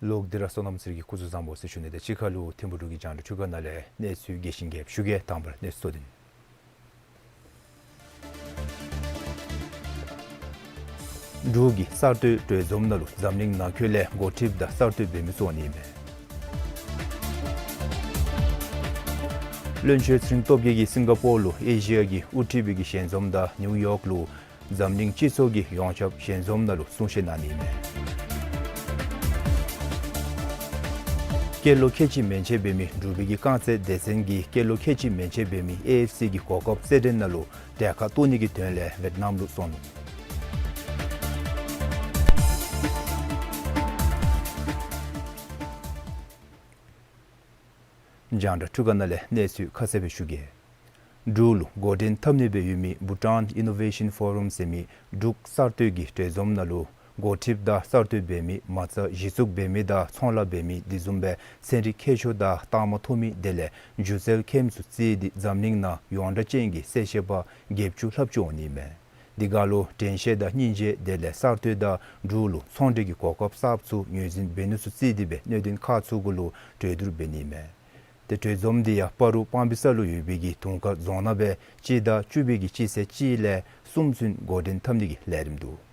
ལོག་སྟེ་ར་སོ་ནམ་སེར་གྱི་སྐུ་གཟུགས་བཟང་པོ་ཟེར་ཞུ་ནི་དང་གཅིག་ཁར་ལུ་ཐིམ་ཕུ་འབྲུག་གི་རྒྱང་བསྒྲགས་འཕྲུལ་ཁང་ནང་ལས་གནས་ཚུལ་རྒྱས་ཤིང་རྒྱསཔ་ཞུ་གེ། དང་པ་ར་གནས་ཚུལ་གཙོ་དོན། འབྲུག་གི་གསར་གཏོད་གྲོས་འཛོམས་ནང་ལུ་འཛམ་གླིང་ནང་འཁོད་ལས་འགོ་ཁྲིདཔ་དང་གསར་གཏོད་འབད་མི་ཚུ་འོང་ནི་མས། བློན་ཆོས་ཚེ་རིང་སྟོབས་རྒྱས་ཀྱིས་སིང་ག་པོར་ལུ་ཨེ་ཤི་ཡ་གི་དབུ་ཁྲིདཔ་གི་ཞལ་འཛོམས་དང་ནིའུ་ཡོག་ལུ་འཛམ་གླིང་སྤྱི་ཚོགས་ཀྱི་ཡོངས་ཁྱབ་ཞལ་འཛོམས་ནང་ལུ་གསུང་བཤད་གནང་ནི་མས། སྐྱེས་ལོ་ཁལ་གཅིག་མན་ཆད་འབད་མི་འབྲུག་པའི་གི་རྐང་རྩེད་སྡེ་ཚན་གྱིས་སྐྱེས་ལོ་ཁལ་གཅིག་མན་ཆད་འབད་མི་ཨེ་ཨེཕ་སི་གི་གོ་སྐབས་རྩེད་འགྲན་ནང་ལུ་གྲལ་ཁར་གཏོགས་ནི་གི་དོན་ལས་ཝེཊ་ནམ་ལུ་སོང་ནུག། རྒྱང་བསྒྲགས་འཕྲུལ་ཁང་ནང་ལས་གནས་ཚུལ་ཁ་གསལ་སྦེ་ཞུ་གེ། འབྲུག་ལུ་འགོ་འདྲེན་འཐབ་ནི་སྦེ་ཡོད་མི་བྷུ་ཊཱན་ཨི་ནོ་ཝེ་ཤཱན་ཕོ་རམ་ཟེར་མི་འབྲུག་གསར་གཏོད་ཀྱི་གྲོས་འཛོམས་ནང་ལུ་འགོ་ཁྲིདཔ་དང་གསར་གཏོད་འབད་མི་མ་རྩ་གཞི་བཙུགས་འབད་མི་དང་ཚོང་ལཱ་འབད་མི་དེ་བཟུམ་སྦེ་ཚན་རིག་མཁས་མཆོག་དང་རྟགས་མ་ཐོབ་མི་དེ་ལས་སྒྱུ་རྩལ་མཁནམ་ཚུ་བརྩིས་ཏེ་འཛམ་གླིང་ནང་ཡོངས་གྲགས་ཅན་གྱི་གསལ་བཤད་པ་བརྒྱད་ཅུ་ལྷགཔ་ཅིག་འོང་ནི་མས། དེ་ཁར་ལུ་དྲན་ཤེས་དང་སྙིང་རྗེ་དེ་ལས་གསར་གཏོད་དང་འབྲུག་ལུ་ཚོང་འབྲེལ་གྱི་གོ་སྐབས་གསརཔ་ཚུ་ངོས་འཛིན་འབད་ནི་ཚུ་བརྩིས་ཏེ་སྦེ་གནད་དོན་ཁག་ཚུ་གུ་ལུ་གྲོས་བསྡུར་འབད་ནི་མས། ཏེ་གྲོས་འཛོམས་དེ་ཡང་སྤ་རོ་སྤང་སྦིས་ས་ལུ་ཡོད་པའི་གི་དུང་དཀར་རྫོང་ནང་སྦེ་སྤྱི་ཟླ་བཅུ་པའི་གི་སྤྱི་ཚེས་གཅིག་ལས་གསུམ་ཚུན་འགོ་འདྲེན་འཐབ་ནི་གི་ལས་རིམ་འདུག།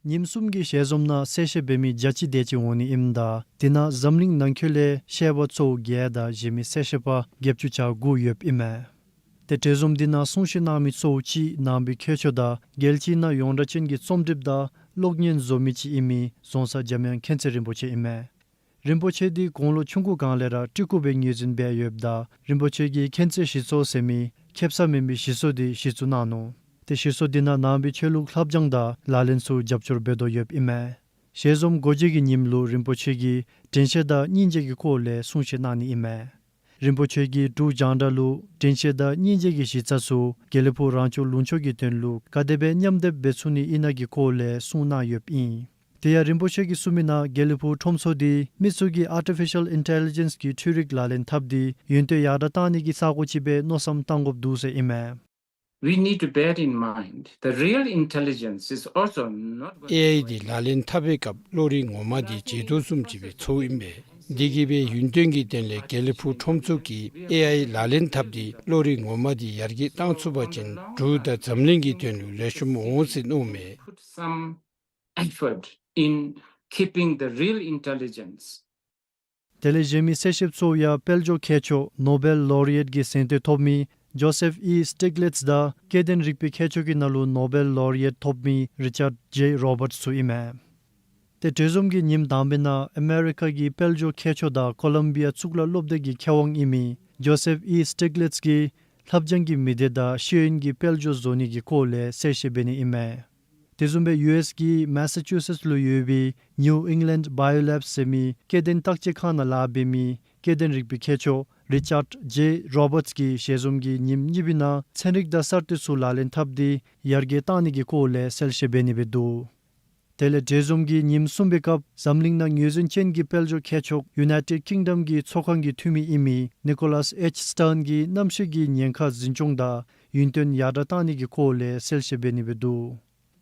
ཉིནམ་གསུམ་གྱི་ཞལ་འཛོམས་ནང་གསལ་བཤད་འབད་མི་བརྒྱ་གཅིག་དེ་ཅིག་འོང་ནི་ཨིནམ་ད་དེ་ནང་འཛམ་གླིང་ནང་འཁོད་ལས་བཤད་པ་གཙོ་བོ་བརྒྱད་དང་གཞན་མི་གསལ་བཤད་པ་བརྒྱད་ཅུ་གྱ་དགུ་ཡོདཔ་ཨིན་མས། ཏེ་གྲོས་འཛོམས་དེ་ནང་གསུང་བཤད་གནང་མི་གཙོ་བོ་ཅིག་ནང་པའི་མཁས་མཆོག་དང་རྒྱལ་སྤྱིའི་ནང་ཡོངས་གྲགས་ཅན་གྱི་རྩོམ་སྒྲིགཔ་དང་གློག་བརྙན་བཟོ་མི་ཅིག་ཨིན་མི་རྫོང་སར་འཇམ་དབྱངས་མཁྱེན་བརྩེ་རིན་པོ་ཆེ་ཨིན་མས། རིན་པོ་ཆེ་འདི་དགུང་ལོ་ཆུང་ཀུ་སྒང་ལས་ར་སྤྲུལ་སྐུ་སྦེ་ངོས་འཛིན་འབད་ཡོདཔ་ད་རིན་པོ་ཆེ་གིས་མཁྱེན་བརྩེ་གཞི་ཚོགས་ཟེར་མི་ཁེ་སང་མེད་མི་གཞི་ཚོགས་འདི་གཞི་བཙུགས་གནང་ནུག། ཏེ་གཞི་ཚོགས་འདི་ནང་ནང་པའི་ཆོས་ལུགས་ལྷབ་སྦྱང་དང་ལག་ལེན་ཚུ་རྒྱབ་སྐྱོར་འབད་དོ་ཡོདཔ་ཨིན་མས། ཞལ་འཛོམས་འགོ་བཙུགས་ཀྱི་ཉིནམ་ལུ་རིན་པོ་ཆེ་གིས་དྲན་ཤེས་དང་སྙིང་རྗེ་གི་སྐོར་ལས་གསུང་བཤད་གནང་ནི་ཨིན་མས། རིན་པོ་ཆེ་གིས་འབྲུག་རྒྱང་བསྒྲགས་ལུ་དྲན་ཤེས་དང་སྙིང་རྗེ་གི་གཞི་རྩ་ཚུ་དགེ་ལེགས་ཕུག་རང་སྐྱོང་ལུང་ཕྱོགས་ཀྱི་དོན་ལུ་ག་དེ་སྦེ་མཉམ་སྡེབ་འབད་ཚུགས་ནི་ཨིན་ན་གི་སྐོར་ལས་གསུངས་གནང་ཡོདཔ་ཨིན། དེ་ཡང་རིན་པོ་ཆེ་གིས་གསུངས་མི་ནང་དགེ་ལེགས་ཕུག་ཁྲོམ་ཚོགས་འདི་མི་ཚུ་གིས་ཨར་ཊི་ཕི་ཤཱལ་ཨིན་ཊེ་ལི་ཇེནསི་གི་འཕྲུལ་རིག་ལག་ལེན་འཐབ་སྟེ་ཡུན་བརྟན་ཡར་དྲག་གཏང་ནི་གི་ས་གོ་ཅིག་སྦེ་མནོ་བསམ་གཏང་དགོཔ་འདུག་ཟེར་ཨིན་མས། We need to bear in mind the real intelligence is also not going to ཨེ་ཨའི་འདི་ལག་ལེན་འཐབ་པའི་སྐབས་གློག་རིག་ངོ་མ་འདི་བརྗེད་དོ་བཟུམ་ཅིག་སྦེ་ཚོརཝ་ཨིན་པས། འདི་གིས་སྦེ་ཡུན་བརྟན་གྱི་དོན་ལས་དགེ་ལེགས་ཕུག་ཁྲོམ་ཚོགས་ཀྱིས་ཨེ་ཨའི་ལག་ལེན་འཐབ་སྟེ་གློག་རིག་ངོ་མ་འདི་ཡར་རྒྱས་གཏང་ཚུགས་པ་ཅིན་འབྲུག་དང་འཛམ་གླིང་གི་དོན་ལུ་ལེགས་ཤོམ་འོང་ཟེར་མནོཝ་མས། Put some effort in keeping the real intelligence. དེ་ལས་གཞན་མི་གསལ་བཤདཔ་ཚུ་ཡང་དཔལ་འབྱོར་མཁས་མཆོག་ནོ་བེལ་ལོ་རི་ཨེཊ་ཀྱི་གཟེངས་བསྟོད་ཐོབ་མི་ཇོ་སེཕ་ཨི་སི་ཊིག་ལིཊས་དང་སྐྱེ་ལྡན་རིག་པའི་མཁས་མཆོག་གི་ནང་ལུ་ནོ་བེལ་ལོ་རི་ཨེཊ་ཐོབ་མི་རི་ཅརཌ་ཇེ་རོ་བརཊས་ཚུ་ཨིན་མས། ཏེ་གྲོས་འཛོམས་ཀྱི་ཉིནམ་དང་པའི་ནང་ཨ་མེ་རི་ཀ་གི་དཔལ་འབྱོར་མཁས་མཆོག་དང་ཀོ་ལམ་བི་ཡ་གཙུག་ལག་སློབ་སྡེ་གི་མཁས་དབང་ཨིན་མི་ཇོ་སེཕ་ཨི་སི་ཊིག་ལིཊས་ཀྱིས་ལྷབ་སྦྱང་གི་མི་སྡེ་དང་ཤེས་ཡོན་གྱི་དཔལ་འབྱོར་བཟོ་ནི་གི་སྐོར་ལས་གསལ་བཤད་འབད་ནི་ཨིན་མས། དེ་བཟུམ་སྦེ་ཡུ་ཨེསི་གི་མེ་ས་ཅུ་སེཊསི་ལུ་ཡོད་པའི་ནིའུ་ཨིང་ལེནཌ་བཱ་ཡོ་ལེབས་ཟེར་མི་སྐྱེ་ལྡན་བརྟག་དཔྱད་ཁང་ནང་ལཱ་འབད་མི་སྐྱེ་ལྡན་རིག་པའི་མཁས་མཆོག་རི་ཅརཌ་ཇེ་རོ་བརཊས་ཀྱིས་ཞལ་འཛོམས་ཀྱི་ཉིནམ་གཉིས་པའི་ནང་ཚན་རིག་དང་གསར་གཏོད་ཚུ་ལག་ལེན་འཐབ་སྟེ་ཡར་རྒྱས་གཏང་ནི་གི་སྐོར་ལས་གསལ་བཤད་འབད་ནི་སྦེ་འདུག། དེ་ལས་གྲོས་འཛོམས་ཀྱི་ཉིནམ་གསུམ་པའི་སྐབས་འཛམ་གླིང་ནང་ངོས་འཛིན་ཅན་གྱི་དཔལ་འབྱོར་མཁས་མཆོག་ཡུ་ནའི་ཊེཌ་ཀིང་ཌམ་གྱི་ཚོགས་ཁང་གི་འཐུས་མི་ཨིན་མི་ནི་ཀོ་ལཱས་ཨེཆ་སི་ཊརན་གྱིས་གནམ་གཤིས་ཀྱི་ཉེན་ཁ་འཛིན་སྐྱོང་དང་ཡུན་བརྟན་ཡར་དྲག་བཏང་ནི་གི་སྐོར་ལས་གསལ་བཤད་འབད་ནི་སྦེ་འདུག།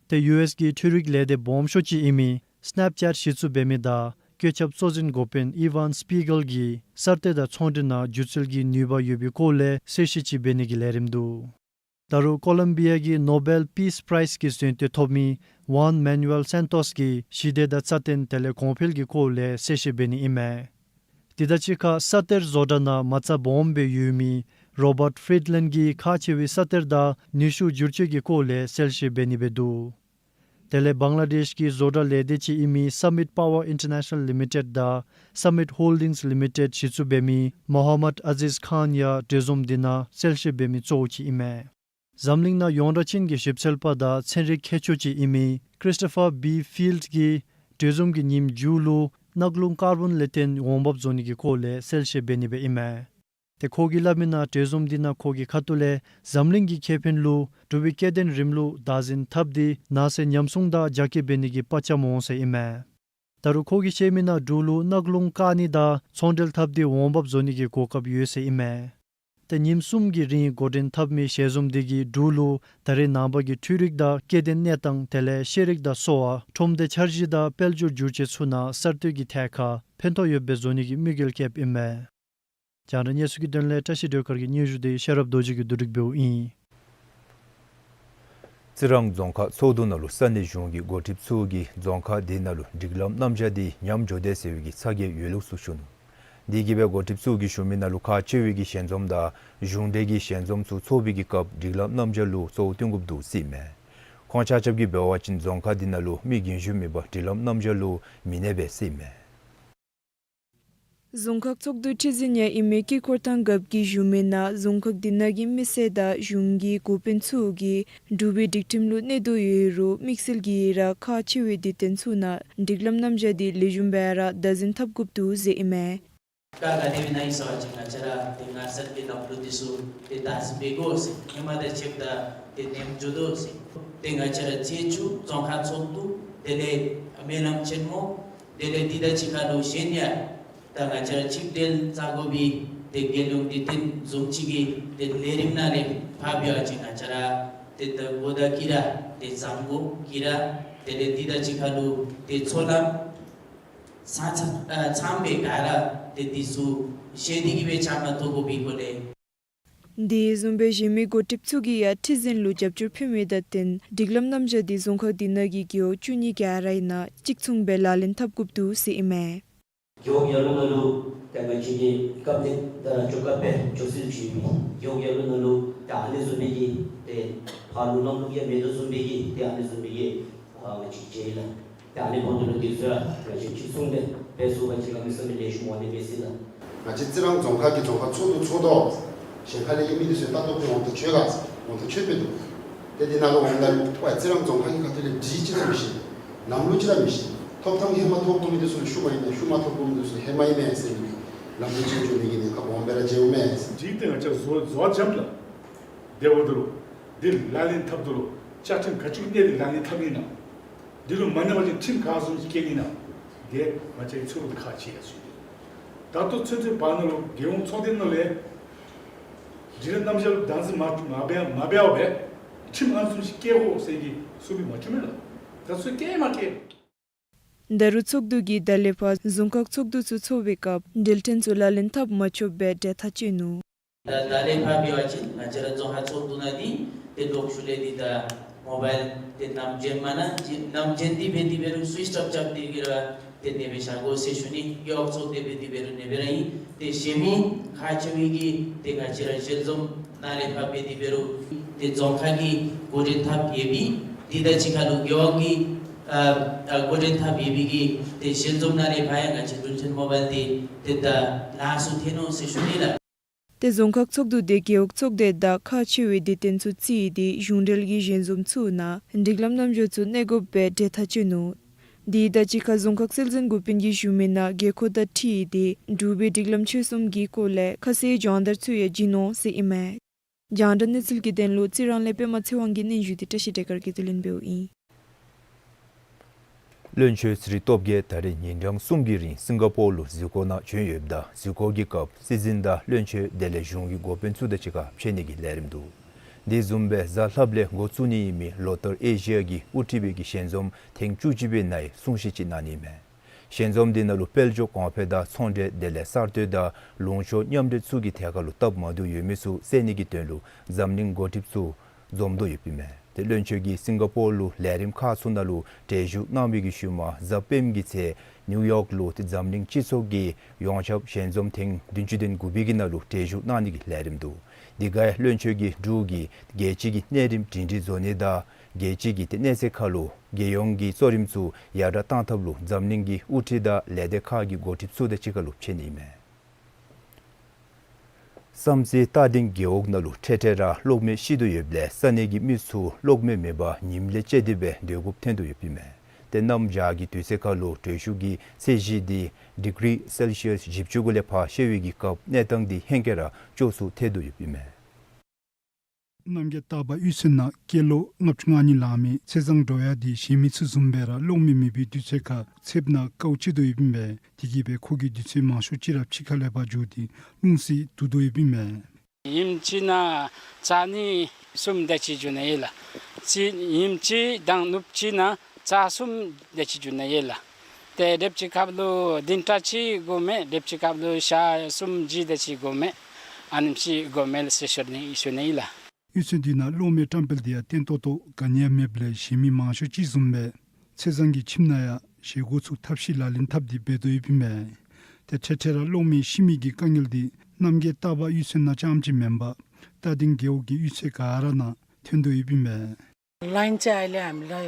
ཏེ་ཡུ་ཨེསི་གི་འཕྲུལ་རིག་ལས་སྡེ་སྦོམ་ཤོས་ཅིག་ཨིན་མི་སི་ནེབ་ཅེཊ་གཞི་བཙུགས་འབད་མི་དང་བཀོད་ཁྱབ་གཙོ་འཛིན་འགོ་དཔོན་ཨི་ཝན་སི་པི་གལ་གྱིས་གསར་གཏོད་དང་ཚོང་འབྲེལ་ནང་སྒྱུ་རྩལ་གྱི་ནུས་པ་ཡོད་པའི་སྐོར་ལས་གསལ་བཤད་ཅིག་འབད་ནི་གི་ལས་རིམ་འདུག། ད་རུང་ཀོ་ལམ་བི་ཡ་གི་ནོ་བེལ་པིས་པ་རའིཛ་གི་གཟེངས་བསྟོད་ཐོབ་མི་ཝན་མེ་ནུ་ཨེལ་སན་ཏོས་ཀྱིས་ཞི་བདེ་དང་རྩ་བརྟན་དེ་ལས་གོང་འཕེལ་གྱི་སྐོར་ལས་གསལ་བཤད་འབད་ནི་ཨིན་མས། དེ་དང་གཅིག་ཁར་ས་གཏེར་བཟོ་གྲྭ་ནང་མ་རྩ་སྦོམ་སྦེ་ཡོད་མི་རོ་བཊ་ཕི་རི་ཌི་ལེནཌ་ཀྱིས་ཁག་ཆེ་བའི་ས་གཏེར་དང་ནུས་ཤུགས་བསྒྱུར་བཅོས་ཀྱི་སྐོར་ལས་གསལ་བཤད་འབད་ནི་སྦེ་འདུག། དེ་ལས་བང་ལ་དེཤ་གི་བཟོ་གྲྭ་ལས་སྡེ་ཅིག་ཨིན་མི་སཱ་མིཊ་པ་ཝར་ཨིན་ཊར་ནེ་ཤ་ནལ་ལི་མི་ཊེཌ་དང་སཱ་མིཊ་ཧོལ་ཌིང་ལི་མི་ཊེཌ་གཞི་བཙུགས་འབད་མི་མོ་ཧམ་མད་ཨ་ཟིས་ཁཱན་ཡང་གྲོས་འཛོམས་འདི་ནང་གསལ་བཤད་འབད་མི་གཙོ་བོ་ཅིག་ཨིན་མས། འཛམ་གླིང་ནང་ཡོངས་གྲགས་ཅན་གྱི་ཞིབ་འཚོལ་པ་དང་ཚན་རིག་མཁས་མཆོག་ཅིག་ཨིན་མི་ཀྲིས་ཊོ་ཕར་བི་ཕིལཌ་ཀྱིས་གྲོས་འཛོམས་ཀྱི་ཉིནམ་མཇུག་ལུ་གནག་རླུང་ཀར་བཱོན་ལས་བརྟེན་འོང་འབབ་བཟོ་ནི་གི་སྐོར་ལས་གསལ་བཤད་འབད་ནི་སྦེ་ཨིན་མས། ཏེ་ཁོ་གིས་སླབ་མི་ནང་གྲོས་འཛོམས་འདི་ནང་ཁོ་གི་ཁ་ཐུག་ལས་འཛམ་གླིང་གི་ཁེ་ཕན་ལུ་འབྲུག་པའི་སྐྱེ་ལྡན་རིམས་ལུགས་བདག་འཛིན་འཐབ་སྟེ་ནགས་ཚལ་ཉམས་སྲུང་དང་རྒྱ་སྐྱེད་འབད་ནི་གི་དཔའ་བཅམ་འོང་ཟེར་ཨིན་མས། ད་རུང་ཁོ་གིས་བཤད་མི་ནང་འབྲུག་ལུ་གནག་རླུང་བཀག་ནི་དང་ཚོང་འབྲེལ་འཐབ་སྟེ་འོང་འབབ་བཟོ་ནི་གི་གོ་སྐབས་ཡོད་ཟེར་ཨིན་མས། ཏེ་ཉིནམ་གསུམ་གྱི་རིང་འགོ་འདྲེན་འཐབ་མི་ཞལ་འཛོམས་འདི་གིས་འབྲུག་ལུ་ད་རེས་ནངས་པ་གི་འཕྲུལ་རིག་དང་སྐྱེ་ལྡན་གནས་སྟངས་དེ་ལས་ཤེས་རིག་དང་གསོ་བ་ཁྲོམ་སྡེ་འཆར་གཞི་དང་དཔལ་འབྱོར་བསྒྱུར་བཅོས་ཚུ་ནང་གསར་གཏོད་ཀྱི་ཐད་ཁར་ཕན་ཐོགས་ཡོདཔ་སྦེ་བཟོ་ནི་གི་དམིགས་ཡུལ་བསྐྱེདཔ་ཨིན་མས། རྒྱང་བསྒྲགས་གནས་ཚུལ་གྱི་དོན་ལས་བཀྲ་ཤིས་སྒྲོལ་དཀར་གྱི་སྙན་ཞུ་འདི་ཤེས་རབ་རྡོ་རྗེ་གིས་བསྡུ་སྒྲིག་འབདཝ་ཨིན། རྩི་རང་རྫོང་ཁག་ཚོགས་འདུ་ནང་ལུ་ས་གནས་གཞུང་གི་འགོ་ཁྲིདཔ་ཚུ་གིས་རྫོང་ཁག་དེ་ནང་ལུ་སྒྲིག་ལམ་རྣམ་གཞག་འདི་ཉམས་འགྱོ་དེས་ཟེར་བའི་གི་ཚ་གྱང་ཡོད་ལུགས་ཚུ་ཞུ་ནུག། དེ་གིས་སྦེ་འགོ་ཁྲིདཔ་ཚུ་གིས་ཞུ་མི་ནང་ལུ་ཁག་ཆེ་བའི་གི་ཞལ་འཛོམས་དང་གཞུང་འབྲེལ་གྱི་ཞལ་འཛོམས་ཚུ་ཚོགས་པའི་གི་སྐབས་སྒྲིག་ལམ་རྣམ་གཞག་ལུ་གཙོ་བོ་བཏོན་དགོཔ་འདུག་ཟེར་ཨིན་མས། ཁོང་ཆ་ཁྱབ་ཀྱིས་འབད་བ་ཅིན་རྫོང་ཁག་དེ་ནང་ལུ་མི་རྒན་གཞོན་མེད་པར་སྒྲིག་ལམ་རྣམ་གཞག་ལུ་མི་གནས་པས་ཟེར་ཨིན་མས། རྫོང་ཁག་ཚོགས་འདུའི་ཁྲི་འཛིན་ཡང་ཨིན་མི་དཀྱིལ་འཁོར་ཐང་རྒཔོ་གིས་ཞུ་མི་ནང་རྫོང་ཁག་དེ་ནང་གི་མི་སེར་དང་གཞུང་གི་འགོ་དཔོན་ཚུ་གིས་འབྲུག་པའི་སྒྲིག་ཁྲིམས་ལུ་གནོད་དོ་ཡོད་རུང་དམིགས་བསལ་གྱིས་ར་ཁག་ཆེ་བའི་སྡེ་ཚན་ཚུ་ནང་སྒྲིག་ལམ་རྣམ་གཞག་འདི་ལེགས་ཤོམ་སྦེ་ར་བདག་འཛིན་འཐབ་དགོཔ་འདུག་ཟེར་ཨིན་མས། ད་ག་དེ་སྦེ་ཨིན་ན་ཟེར་བ་ཅིན་ང་བཅས་ར་ཏེ་ངན་སེམས་ཀྱི་ལམ་ལུགས་འདི་ཚུ་ཏེ་བདག་འཛིན་འབད་དགོ་ཟེར། ཧེ་མ་དང་ཕྱདཔ་ད་ཏེ་ཉམས་འགྱོ་དོ་ཟེར། ཏེ་ང་བཅས་ར་ཚེས་བཅུ་རྫོང་ཁག་ཚོགས་འདུ་དེ་ལས་སྨོན་ལམ་ཆེན་མོ་དེ་ལས་དེ་དང་གཅིག་ཁར་ལུ་གཞན་ཡང་ད་ང་བཅས་ར་ཆིག་སྒྲིལ་རྩ་དགོ་པའི་ཏེ་རྒྱལ་ཡོངས་སྒྲིག་ཁྲིམས་བཟུམ་ཅིག་གི་ཏེ་ལས་རིམ་ནང་ལས་ཕར་འབད་བ་ཅིན་ང་བཅས་ར་ཏེ་ད་གོ་བརྡ་གི་ར་ཏེ་བཟང་པོ་གི་ར་དེ་ལས་དེ་དང་གཅིག་ཁར་ལུ་ཏེ་ཚོགས་ལམ་ཚང་ཚང་ཨ་ཚངམ་སྦེ་ག་ར་ཏེ་འདི་ཚུ་ཤེས་ཏེ་གིས་སྦེ་བཅའ་མར་གཏོགས་དགོ་པའི་སྐོར་ལས། དེ་བཟུམ་སྦེ་གཞན་མི་འགོ་ཁྲིདཔ་ཚུ་གིས་ཡང་ཁྲི་འཛིན་ལུ་རྒྱབ་སྐྱོར་ཕུལ་མི་དང་བསྟུན་སྒྲིག་ལམ་རྣམ་གཞག་འདི་རྫོང་ཁག་དེ་ནང་གི་རྒེད་འོག་བཅུ་གཉིས་ག་ར་ཨིན་ན་གཅིག་མཚུངས་སྦེ་ལག་ལེན་འཐབ་དགོཔ་འདུག་ཟེར་ཨིན་མས། རྒེད་འོག་ལ་ལུ་ནང་ལུ་ད་ང་བཅས་ཀྱི་སྐབས་ལས་ད་ཅོག་ཁ་སྦེ་ཅོག་སེར་ཅིག་ཡོད་པའི་རྒེད་འོག་ལ་ལུ་ནང་ལུ་ད་ཨ་ནི་བཟུམ་སྦེ་གི་ཏེ་ཕར་ལུ་ལམ་ལུགས་ཡང་མེད་དོ་བཟུམ་སྦེ་གི་ཏེ་ཨ་ནི་བཟུམ་སྦེ་གི་ཨ་ང་བཅས་མཇལ་ཡི་ལགས། ཏེ་ཨ་ནི་འབདཝ་ད་ལུ་འདི་ཚུ་ཡང་ང་བཅས་གཅིག་མཚུངས་སྦེ་འབད་ཚུགས་པ་ཅིན་གནམ་མེད་ས་མེད་ལེགས་ཤོམ་འོང་ནི་མས་ཟེར་ལགས། ང་བཅས་རྩི་རང་རྫོང་ཁག་གི་རྫོང་ཁག་ཚོགས་འདུ་ཚོགས་དོ། གཞན་ཁ་ལས་ཀྱི་མི་འདི་ཚུ་ལྟ་རྟོག་འོང་ཐག་ཆོད་ག་འོང་ཐག་ཆོད་པས་འདུག། ཏེ་འདི་ནང་ལུ་འོངམ་ད་ལུ་ཨ་རྩི་རང་རྫོང་ཁག་གི་ཁ་ཐུག་ལས་སྒྲིག་ཅིག་ར་མི་ཤེས། ལམ་ལུགས་ཅིག་ར་མི་ཤེས། ཐོབ་ཐངས་ཧེ་མ་ཐོབ་དགོ་མི་འདི་ཚུ་ལུ་ཤུལ་མ་ཨིན་མས། ཤུལ་མ་ཐོབ་དགོ་མི་འདི་ཚུ་ལུ་ཧེ་མ་ཨིན་མས་ཟེར་མི་ལམ་ལུགས་ཅིག་འགྱོ་ནི་གི་ནི་ཁ་སྦོམ་སྦེ་ར་མཇལཝ་མས། སྒྲིག་ཏེ་ང་བཅས་བཟོ་བཟོ་བ་འཇམ་ལགས། དེ་འབདཝ་ད་ལུ་འདི་ལག་ལེན་འཐབ་ད་ལུ་བཅའ་ཁྲིམས་ག་ཅི་གནས་ཏེ་ལག་ལེན་འཐབ་ཨིན་ན། འདི་ལུ་མ་གནས་པ་ཅིན་ཁྲིམས་ག་བཟུམ་ཅིག་བཀལ་ཨིན་ན། དེ་ང་བཅས་ཀྱིས་ཚུར་ཁག་ཆེ་ཡ་ཚུད། ད་ལྟོ་ཚུན་ཚོད་བར་ན་ལུ་རྒྱལ་ཡོངས་ཚོགས་སྡེ་ནང་ལས་སྒྲིག་ལམ་རྣམ་གཞག་ལུ་བདག་འཛིན་མ་མ་འབད་མ་འབད་བར་སྦེ་ཁྲིམས་ཨ་ནི་བཟུམ་ཅིག་བཀལ་དགོ་ཟེར་གྱི་བཟོ་མི་མ་བྱུང་མས་ལགས། ད་ཚུར་བཀལ་མ་བཀལ། ད་རུང་ཚོགས་འདུ་གིས་ད་ལས་ཕར་རྫོང་ཁག་ཚོགས་འདུ་ཚུ་ཚོགས་པའི་སྐབས་འབྲེལ་ཕྲན་ཚུ་ལག་ལེན་འཐབ་མ་ཆོགཔ་སྦེ་གྲོས་ཐག་བཅད་ནུག། ད་ད་ལས་ཕར་འབད་བ་ཅིན་ང་བཅས་ར་རྫོང་ཁག་ཚོགས་འདུ་ནང་འདི་ཏེ་ལོག་ཤུལ་ལས་འདི་ད་མོ་བཱའིལ་ཏེ་ནམ་བྱོན་མ་ན་ཅིག་ནམ་བྱོན་ཏེ་འབད་དེ་འབད་རུང་སུའིཆ་ཨོཕ་རྐྱབ་སྟེ་གིས་ར་ཏེ་གནས་སྦེ་བཞག་དགོ་ཟེར་ཞུ་ནི། རྒེད་འོག་ཚོགས་སྡེ་འབད་དེ་འབད་རུང་གནས་སྦེ་ར་ཨིན། ཏེ་གཞན་མི་ཁག་ཆེ་བའི་གི་ཏེ་ང་བཅས་ར་ཞལ་འཛོམས་ནང་ལས་ཕར་འབད་དེ་འབད་རུང་ཏེ་རྫོང་ཁག་གི་འགོ་འདྲེན་འཐབ་ཡོད་པའི་འདི་དང་གཅིག་ཁར་ལུ་རྒེད་འོག་གི་ཨ་ཨ་འགོ་འདྲེན་འཐབ་ཡོད་པའི་གི་ཏེ་ཞལ་འཛོམས་ནང་ལས་ཕར་ཡང་ང་བཅས་འབྲེལ་ཕྲན་མོ་བཱའིལ་འདི་ཏེ་ད་ལགས་སུ་ཐོན་ནུག་ཟེར་ཞུ་ནི་ལགས། ཏེ་རྫོང་ཁག་ཚོགས་འདུ་འདི་རྒེད་འོག་ཚོགས་སྡེ་དང་ཁག་ཆེ་བའི་སྡེ་ཚན་ཚུ་བརྩིས་ཏེ་གཞུང་འབྲེལ་གྱི་ཞལ་འཛོམས་ཚུ་ནང་སྒྲིག་ལམ་རྣམ་གཞག་ཚུ་གནས་དགོཔ་སྦེ་གྲོས་ཐག་བཅད་ནུག། དེ་དང་གཅིག་ཁར་རྫོང་ཁག་སྲོལ་འཛིན་འགོ་དཔོན་གྱིས་ཞུ་མི་ནང་དགོས་མཁོ་དང་འཁྲིལ་ཏེ་འབྲུག་པའི་སྒྲིག་ལམ་ཆོས་གསུམ་གྱི་སྐོར་ལས་ཁ་གསལ་སྦྱང་བརྡར་ཚུ་ཡང་བྱིན་ནུག་ཟེར་ཨིན་མས། རྒྱང་བསྒྲགས་གནས་ཚུལ་གྱི་དོན་ལུ་རྩི་རང་ལས་པདྨ་ཚེ་དབང་གི་སྙན་ཞུ་འདི་བཀྲ་ཤིས་བདེ་དཀར་གྱིས་བསྡུ་ལེན་འབདཝ་ཨིན། བློན་ཆོས་ཚེ་རིང་སྟོབས་རྒྱས་ད་རེས་ཉིན་གྲངས་གསུམ་གྱི་རིང་སིང་ག་པོར་ལུ་གཟིགས་སྐོར་ནང་བྱོན་ཡོདཔ་ད་གཟིགས་སྐོར་གྱི་སྐབས་སྲིད་འཛིན་དང་བློན་ཆོས་དེ་ལས་གཞུང་གི་འགོ་དཔོན་ཚུ་དང་གཅིག་ཁར་ཕྱད་ནི་གི་ལས་རིམ་འདུག། དེ་བཟུམ་སྦེ་གཟའ་ལྷགཔ་ལས་འགོ་བཙུགས་ནི་ཨིན་མི་ལོ་ལྟར་ཨེ་ཤི་ཡ་གིས་དབུ་ཁྲིད་པའི་གི་ཞལ་འཛོམས་ཐེངས་བཅུ་གཅིག་པའི་ནང་གསུང་བཤད་ཅིག་གནང་ནི་མས། ཞལ་འཛོམས་འདི་ནང་ལུ་དཔལ་འབྱོར་གོང་འཕེལ་དང་ཚོང་འབྲེལ་དེ་ལས་གསར་གཏོད་དང་ལུང་ཕྱོགས་མཉམ་འབྲེལ་ཚུ་གི་ཐད་ཁར་ལུ་སྟབས་མ་བདེཝ་ཡོད་མི་ཚུ་སེལ་ནི་གི་དོན་ལུ་འཛམ་གླིང་འགོ་ཁྲིདཔ་ཚུ་འཛོམས་དོ་ཡོདཔ་ཨིན་མས། ཏེ་བློན་ཆོས་ཀྱིས་སིང་ག་པོར་ལུ་ལས་རིམ་ཁག་ཚུ་ནང་ལུ་གྲལ་བཞུགས་གནང་བའི་གི་ཤུལ་མ་གཟའ་སྤེནམ་གི་ཚེ་ནིའུ་ཡོག་ལུ་ཏེ་འཛམ་གླིང་སྤྱི་ཚོགས་ཀྱི་ཡོངས་ཁྱབ་ཞལ་འཛོམས་ཐེངས་བདུན་ཅུ་དོན་དགུ་པའི་གི་ནང་ལུ་གྲལ་བཞུགས་གནང་ནི་གི་ལས་རིམ་འདུག། དེ་ག་བློན་ཆོས་ཀྱི་འབྲུག་གི་རྒྱལ་སྤྱི་གི་གནས་རིམ་སྒྲིང་སྒྲིང་བཟོ་ནི་དང་རྒྱལ་སྤྱི་གི་ཏེ་གནས་ཚད་ཁར་ལུ་རྒྱལ་ཡོངས་ཀྱི་གཙོ་རིམ་ཚུ་ཡར་དྲག་གཏང་ཐབས་ལུ་འཛམ་གླིང་གི་དབུ་ཁྲིད་དང་ལས་སྡེ་ཁག་གི་འགོ་ཁྲིདཔ་ཚུ་དང་གཅིག་ཁར་ལུ་ཕྱད་ནི་ཨིན་མས། བསམ་རྩེ་རྟ་སྡིང་རྒེད་འོག་ནང་ལུ་འཕྲལ་འཕྲལ་ར་གློག་མེ་ཤི་དོ་ཡོདཔ་ལས་ས་གནས་ཀྱི་མི་ཚུ་གློག་མེ་མེད་པར་ཉིམ་ལས་བཅད་དེ་སྦེ་སྡོད་དགོཔ་ཐོན་དོ་ཡོདཔ་ཨིན་མས། ཏེ་གནམ་བྱཱར་གྱི་དུས་ཚོད་ཁར་ལུ་དྲོད་ཤུགས་ཀྱི་ཚད་གཞི་འདི་ཌི་གི་རི་སེལ་ཤི་ཡཱས་བཞི་བཅུ་གུ་ལས་ཕར་བཤལ་བའི་གི་སྐབས་གནས་སྟངས་འདི་ཧེང་སྐལ་ར་སྐྱོ་སུ་ཐལ་དོ་ཡོདཔ་ཨིན་མས། རྣམ་རྒྱལ་སྟག་པ་གཡུས་ཚན་ནང་སྐྱེས་ལོ་ལྔ་བཅུ་ང་གཉིས་ལང་མི་ཚེ་བཟང་འབྲོག་ཡ་འདི་གཞན་མི་ཚུ་བཟུམ་སྦེ་ར་གློག་མེ་མེད་པའི་དུས་ཚོད་ཁར་ཚདཔ་ནང་དཀའཝ་སྤྱད་དོ་ཡོདཔ་ཨིན་པས། དེ་གིས་སྦེ་ཁོ་གི་དུས་ཚོད་མང་ཤོས་ཅིག་ར་ཕྱི་ཁ་ལས་ཕར་འགྱོ་སྟེ་རླུང་བསིལ་བཏུབ་དོ་ཡོདཔ་ཨིན་མས། ཉིནམ་གཅིག་ནང་ཚར་གཉིས་གསུམ་དེ་ཅིག་འགྱོ་ནི་ཨིན་ལགས། གཅིག་ཉིནམ་གཅིག་དང་ནུབ་གཅིག་ནང་ཚར་གསུམ་དེ་ཅིག་འགྱོ་ནི་ཨིན་ལགས། ཏེ་དེམ་ཅིག་སྐབས་ལུ་བདུན་ཕྲག་གཅིག་འགོར་མས། དེམ་ཅིག་སྐབས་ལུ་ཞག་གསུམ་བཞི་དེ་ཅིག་འགོར་མས། ཨ་ནེམ་ཅིག་འགོར་མས་ལགས་ཟེར་ཞུ་ནི་ཞུ་ནི་ཨིན་ལགས། གཡུས་ཚན་འདི་ནང་གློག་མེ་བཀྲམ་སྤེལ་འདི་ཡང་བརྟན་ཏོག་ཏོ་ག་ནི་ཡང་མེདཔ་ལས་གཞན་མི་མང་ཤོས་ཅིག་བཟུམ་སྦེ་ཚེ་བཟང་གི་ཁྱིམ་ནང་ཡང་བཞེས་སྒོ་ཚུ་ཐབས་ཤེས་ལག་ལེན་འཐབ་སྟེ་འབད་དོ་ཡོདཔ་ཨིན་མས། ཏེ་འཕྲལ་འཕྲལ་ར་གློག་མེ་ཤི་མི་གི་དཀའ་ངལ་འདི་རྣམ་རྒྱལ་སྟག་པ་གཡུས་ཚན་ནང་རྐྱངམ་ཅིག་མེན་པར་རྟ་སྡིང་རྒེད་འོག་གི་གཡུས་ཚན་ག་ར་ནང་ཐོན་དོ་ཡོདཔ་ཨིན་མས། लाइन चाहिँ अहिले हामीलाई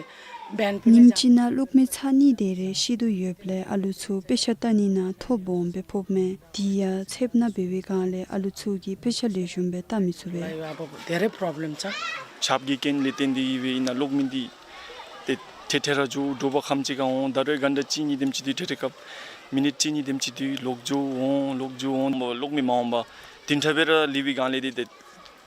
बिहान पनि ཉིནམ་གཅིག་ནང་གློག་མེ་ཚར་གཉིས་དེ་རེ་ཤི་དོ་ཡོདཔ་ལས་ཨ་ལུ་ཚུ་དཔེ་ཆ་ལྟ་ནི་ནང་ཐོ་སྦོམ་སྦེ་ཕོགཔ་མས། དེ་ཡང་ཚདཔ་ནང་འབད་བའི་སྒང་ལས་ཨ་ལུ་ཚུ་གིས་དཔེ་ཆ་ལེགས་ཤོམ་སྦེ་ལྟ་མི་ཚུགས་པས། अब धेरै प्रब्लम छ। ཆརཔ་གི་རྐྱེན་ལས་བརྟེན་ཏེ་ཨིན་པས། ཨིན་ན་གློག་མེ་འདི་ཏེ་འཕྲལ་འཕྲལ་ར་འགྱོ། དྲོ་པ་ཁམས་ཅིག་ཁར་འོང་། ད་རུང་གན་ད་གཅིག་གཉིས་དེམ་ཅིག་འདི་འཕྲལ་འཕྲལ་སྐབས་མི་ནིཊ་གཅིག་གཉིས་དེམ་ཅིག་འདི་ལོག་འགྱོ་འོང་ལོག་འགྱོ་འོང་། གློག་མེ་མ་འོང་པར་བདུན་ཕྲག་སྦེ་ར་ལུས་པའི་སྒང་ལས་འདི་ཏེ་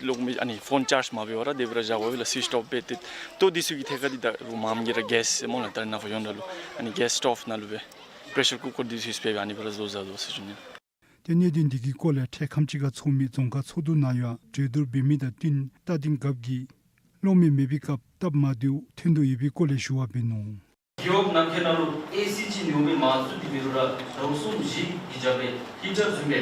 གློག་མེ་ཨ་ནི་ཕོན་ཅཱརཇ་མ་འབད་བར་ར་དེ་སྦེ་ར་བཞག་པ་ལས་སུའིཆ་ཨོཕ་འབད་དེ་ལྟོ་འདི་ཚུ་གི་ཐད་ཁར་འདི་ད་རུང་མངམ་གིས་ར་གེསི་སྨོ་ལགས། ད་རེས་ནངས་པ་ཡོད་ནང་ལུ་ཨ་ནི་གེསི་སི་ཊོབ་ནང་ལུ་སྦེ་པེ་རེ་ཤར་ཀུ་ཀར་འདི་ཚུ་ཡུསི་འབད་སྦེ་ཨ་ནི་སྦེ་ར་བཟོ་བཟའ་དོ་ཟེར་ཞུ་ནི། ཏེ་གནད་དོན་འདི་གི་སྐོར་ལས་འཕྲལ་ཁམས་ཅིག་ཁར་ཚོགས་མི་རྫོང་ཁག་ཚོགས་འདུ་ནང་ཡང་གྲོས་བསྡུར་འབད་མི་དང་བསྟུན་རྟ་སྡིང་རྒཔོ་གིས་གློག་མེ་མེད་པའི་སྐབས་སྟབས་མ་བདེཝ་ཐོན་དོ་ཡོད་པའི་སྐོར་ལས་ཞུ་བ་འབད་ནུག། རྒེད་འོག་ནང་འཁོད་ནང་ལུ་ཨེ་སི་ཅིག་ཉོ་མི་མ་ཚུགས་ཏེ་འབད་རུང་ར་ཟླཝ་གསུམ་བཞི་གི་རྒྱབ་སྦེ་ཧི་ཊར་བཟུམ་སྦེ་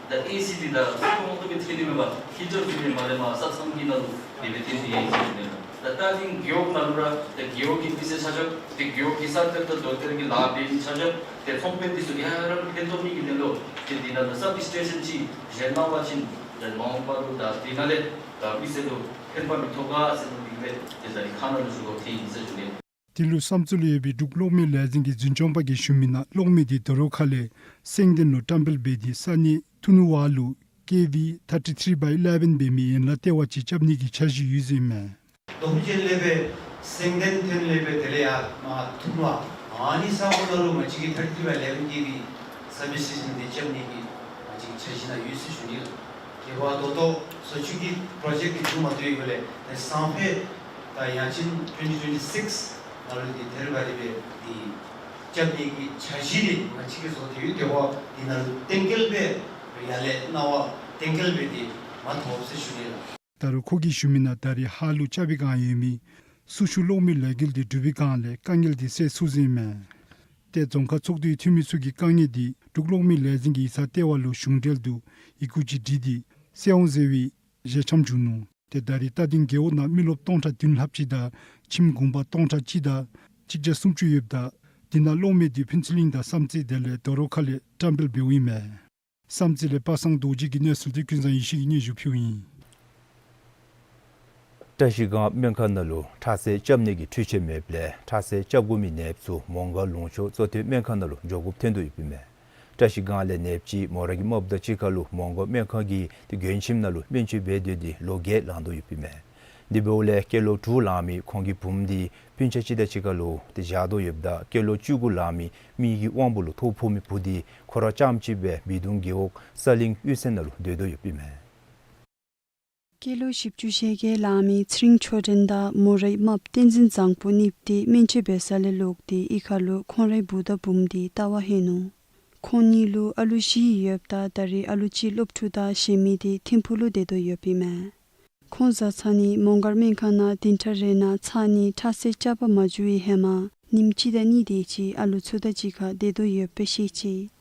ད་ཨེ་སི་འདི་ད་སི་ཁོང་ཏོ་སྦེ་ཐོན་ནི་མེད་པར་ཧི་ཊར་བཟུམ་སྦེ་མ་ལས་མར་ས་མཚམས་ཀྱི་ནང་ལུ་དེ་སྦེ་ཐོན་ཏེ་ཡོད་ཟེར་ཞུ་ནི་ལགས། ད་རྟ་སྡིང་རྒེད་འོག་ནང་ལུ་ར་ད་རྒེད་འོག་གི་སྤུས་ཚད་ཆ་ཁྱབ་ཏེ་རྒེད་འོག་གི་གསར་གཏོད་དང་དོན་གཏེར་གྱི་ལཱ་འབད་མི་ཆ་ཁྱབ་ཏེ་ཚོང་དཔོན་འདི་ཚུ་ག་ར་ལུ་ཕན་ཐོགས་ནི་གི་དོན་ལུ་ཏེ་འདི་ནང་ལུ་སབ་སི་ཊེ་ཤཱན་ཅིག་བཞེངས་གནང་བ་ཅིན་ཏེ་མ་འོངས་པ་ལུ་ད་འདི་ནང་ལས་ད་མི་སེར་ལུ་ཕན་པ་མི་ཐོགས་ག་ཟེར་མི་འདི་སྦེ་ཏེ་ད་རིས་ཁ་ནང་ལུ་ཞུ་དགོཔ་ཐོན་ཡི་ཟེར་ཞུ་ནི། དེ་ལུ་བསམ་རྩེ་ལུ་ཡོད་པའི་འབྲུག་གློག་མེ་ལས་འཛིན་གྱི་འཛིན་སྐྱོང་པ་གིས་ཞུ་མི་ནང་གློག་མེ་འདི་ད་རུང་ཁ་ལས་སེང་ལྡེང་ལུ་བཀྲམ་སྤེལ་འབད་དེ་ས་གནས་ཐུ་ནུ་ཝ་ལུ་ཀེ་ཝི་ཐར་ཊི་ཐི་རི་བའི་ཨི་ལེ་ཝེན་འབད་མི་ཡན་ལག་ལྟེ་བ་ཅིག་རྐྱབ་ནི་གི་འཆར་གཞི་ཡོད་ཟེར་ཨིན་མས། དོ་ཧུ་ཅན་ལས་སྦེ་སེང་ལྡེང་ཐོན་ལས་སྦེ་དེ་ལས་ཡར་མར་ཐུ་ནུ་ཝ་ཨ་ནི་ས་གོ་ནང་ལུ་ང་བཅས་ཀྱིས་ཐར་ཊི་ཐི་རི་བའི་ཨི་ལེ་ཝེན་ཀེ་ཝི་སབ་སི་ཊེ་ཤཱན་འདི་རྐྱབ་ནི་གི་ང་བཅས་ཀྱི་འཆར་གཞི་ནང་ཡོད་ཟེར་ཞུ་ནི་ལགས། དེ་འབདཝ་ད་ལྟོ་བཟོ་བཅོས་ཀྱི་པྲོ་ཇེཀཊ་འདི་མཇུག་མ་བསྡུ་བའི་སྒང་ལས་ཏེ་སང་ཕོད་ད་ཡང་ཅིན་ཊུ་ཝེན་ཊི་ཊུ་ཝེན་ཊི་སིགསི་ནང་ལུ་འདི་ཐེར་བ་རི་སྦེ་འདི་རྐྱབ་ནི་གི་འཆར་གཞི་འདི་ང་བཅས་ཀྱིས་བཟོ་སྟེ་ཡོད། དེ་འབདཝ་འདི་ནང་ལུ་གཏན་འཁེལ་སྦེ་ཡར་ལས་གནང་བ་གཏན་འཁེལ་སྦེ་འདི་མ་ཐོབ་ཟེར་ཞུ་ནི་ལགས། ད་རུང་ཁོ་གིས་ཞུ་མི་ནང་ད་རེས་ཧཱ་ལུ་རྐྱབ་པའི་སྒང་ཡོད་མི་སུ་ཤུ་གློག་མེ་ལས་འགུལ་འདི་གྲུབ་པའི་སྒང་ལས་དཀའ་ངལ་འདི་སེལ་ཚུགས་ཟེར་ཨིན་མས། ཏེ་རྫོང་ཁག་ཚོགས་འདུའི་འཐུས་མི་ཚུ་གིས་དཀའ་ངལ་འདི་འབྲུག་གློག་མེ་ལས་འཛིན་གྱི་ཡིག་ཚང་ལྟེ་བ་ལུ་གཞུང་འབྲེལ་དུ་ཡི་གུ་ཅིག་བྲིས་ཏེ་སེལ་འོང་ཟེར་བའི་ཞལ་ཆེམས་བསྒྱུར་ནུག། ཏེ་ད་རེས་རྟ་སྡིང་རྒེད་འོག་ནང་མི་རློབས་སྟོང་ཕྲག་བདུན་ལྷགཔ་ཅིག་དང་ཁྱིམ་གུང་པ་སྟོང་ཕྲག་གཅིག་དང་གཅིག་བརྒྱ་སུམ་ཅུ་ཡོདཔ་ད་འདི་ནང་གློག་མེ་འདི་ཕུན་ཚོགས་གླིང་དང་བསམ་རྩེ་དེ་ལས་ད་རུང་ཁ་ལས་བཀྲམ་སྤེལ་འབདཝ་ཨིན་མས། བསམ་རྩེ་ལས་པ་སངས་རྡོ་རྗེ་གི་གནས་ཚུལ་འདི་ཀུན་བཟང་ཡེ་ཤེས་ཀྱིས་སྙན་ཞུ་ཕུལཝ་ཨིན། བཀྲ་ཤིས་སྒང་སྨན་ཁང་ནང་ལུ་ཁྲག་ཟས་རྐྱབ་ནི་གི་འཕྲུལ་ཆས་མེདཔ་ལས་ཁྲག་ཟས་རྐྱབ་དགོ་མི་ནདཔ་ཚུ་མོང་སྒར་ལུང་ཕྱོགས་གཙོ་བསྟེན་སྨན་ཁང་ནང་ལུ་འགྱོ་དགོཔ་ཐོན་དོ་ཡོདཔ་ཨིན་མས། བཀྲ་ཤིས་སྒང་ལས་ནདཔ་ཅིག་མོ་རའི་རྨགཔ་དང་གཅིག་ཁར་ལུ་མོང་སྒར་སྨན་ཁང་གི་ཏེ་མགྱོནམ་ནང་ལུ་སྨན་བཅོས་འབད་སྡོད་དེ་ལོ་བརྒྱད་ལང་དོ་ཡོདཔ་ཨིན་མས། དེ་འབདཝ་ལས་སྐྱེས་ལོ་དྲུག་ལང་མི་ཁོང་གི་བུམོ་འདི་སྤུན་ཆ་གཅིག་དང་གཅིག་ཁར་ལུ་ཏེ་བཞག་དོ་ཡོདཔ་ད་སྐྱེས་ལོ་བཅུ་དགུ་ལང་མི་མེ་གི་དབང་པོ་ལུ་ཐོ་ཕོག་མི་བུ་འདི་ཁོ་ར་རྐྱངམ་གཅིག་སྦེ་སྦིས་གདུང་རྒེད་འོག་ས་གླིང་གཡུས་ཚན་ནང་ལུ་སྡོད་དོ་ཡོདཔ་ཨིན་མས། སྐྱེས་ལོ་བཞི་བཅུ་ཞེ་བརྒྱད་ལང་མི་ཚེ་རིང་ཆོས་སྒྲོན་དང་མོ་རའི་རྨགཔ་བསྟན་འཛིན་བཟང་པོ་གཉིས་པོ་དེ་སྨན་བཅོས་འབད་ས་ལས་ལོག་སྟེ་གཡུས་ཁ་ལུ་ཁོང་རའི་བུ་དང་བུམོ་དེ་བལྟ་བར་ལྷོད་ནུག། ཁོང་གཉིས་ལུ་ཨ་ལུ་བཞི་ཡོདཔ་ད་ད་རེས་ཨ་ལུ་གཅིག་སློབ་ཕྲུག་དང་གཞན་མི་དེ་ཐིམ་ཕུག་ལུ་སྡོད་དོ་ཡོདཔ་ཨིན་མས། ཁོང་བཟའ་ཚང་གཉིས་མོང་སྒར་སྨན་ཁང་ནང་བདུན་ཕྲག་རེ་ནང་ཚར་གཉིས་ཁྲག་བསིལ་རྐྱབ་པར་མ་འགྱོ་བའི་ཧེ་མ་ཉིནམ་གཅིག་དང་གཉིས་དེ་ཅིག་ཨ་ལུ་ཚུ་དང་གཅིག་ཁར་སྡོད་དོ་ཡོདཔ་སྦེ་བཤད་ཅི།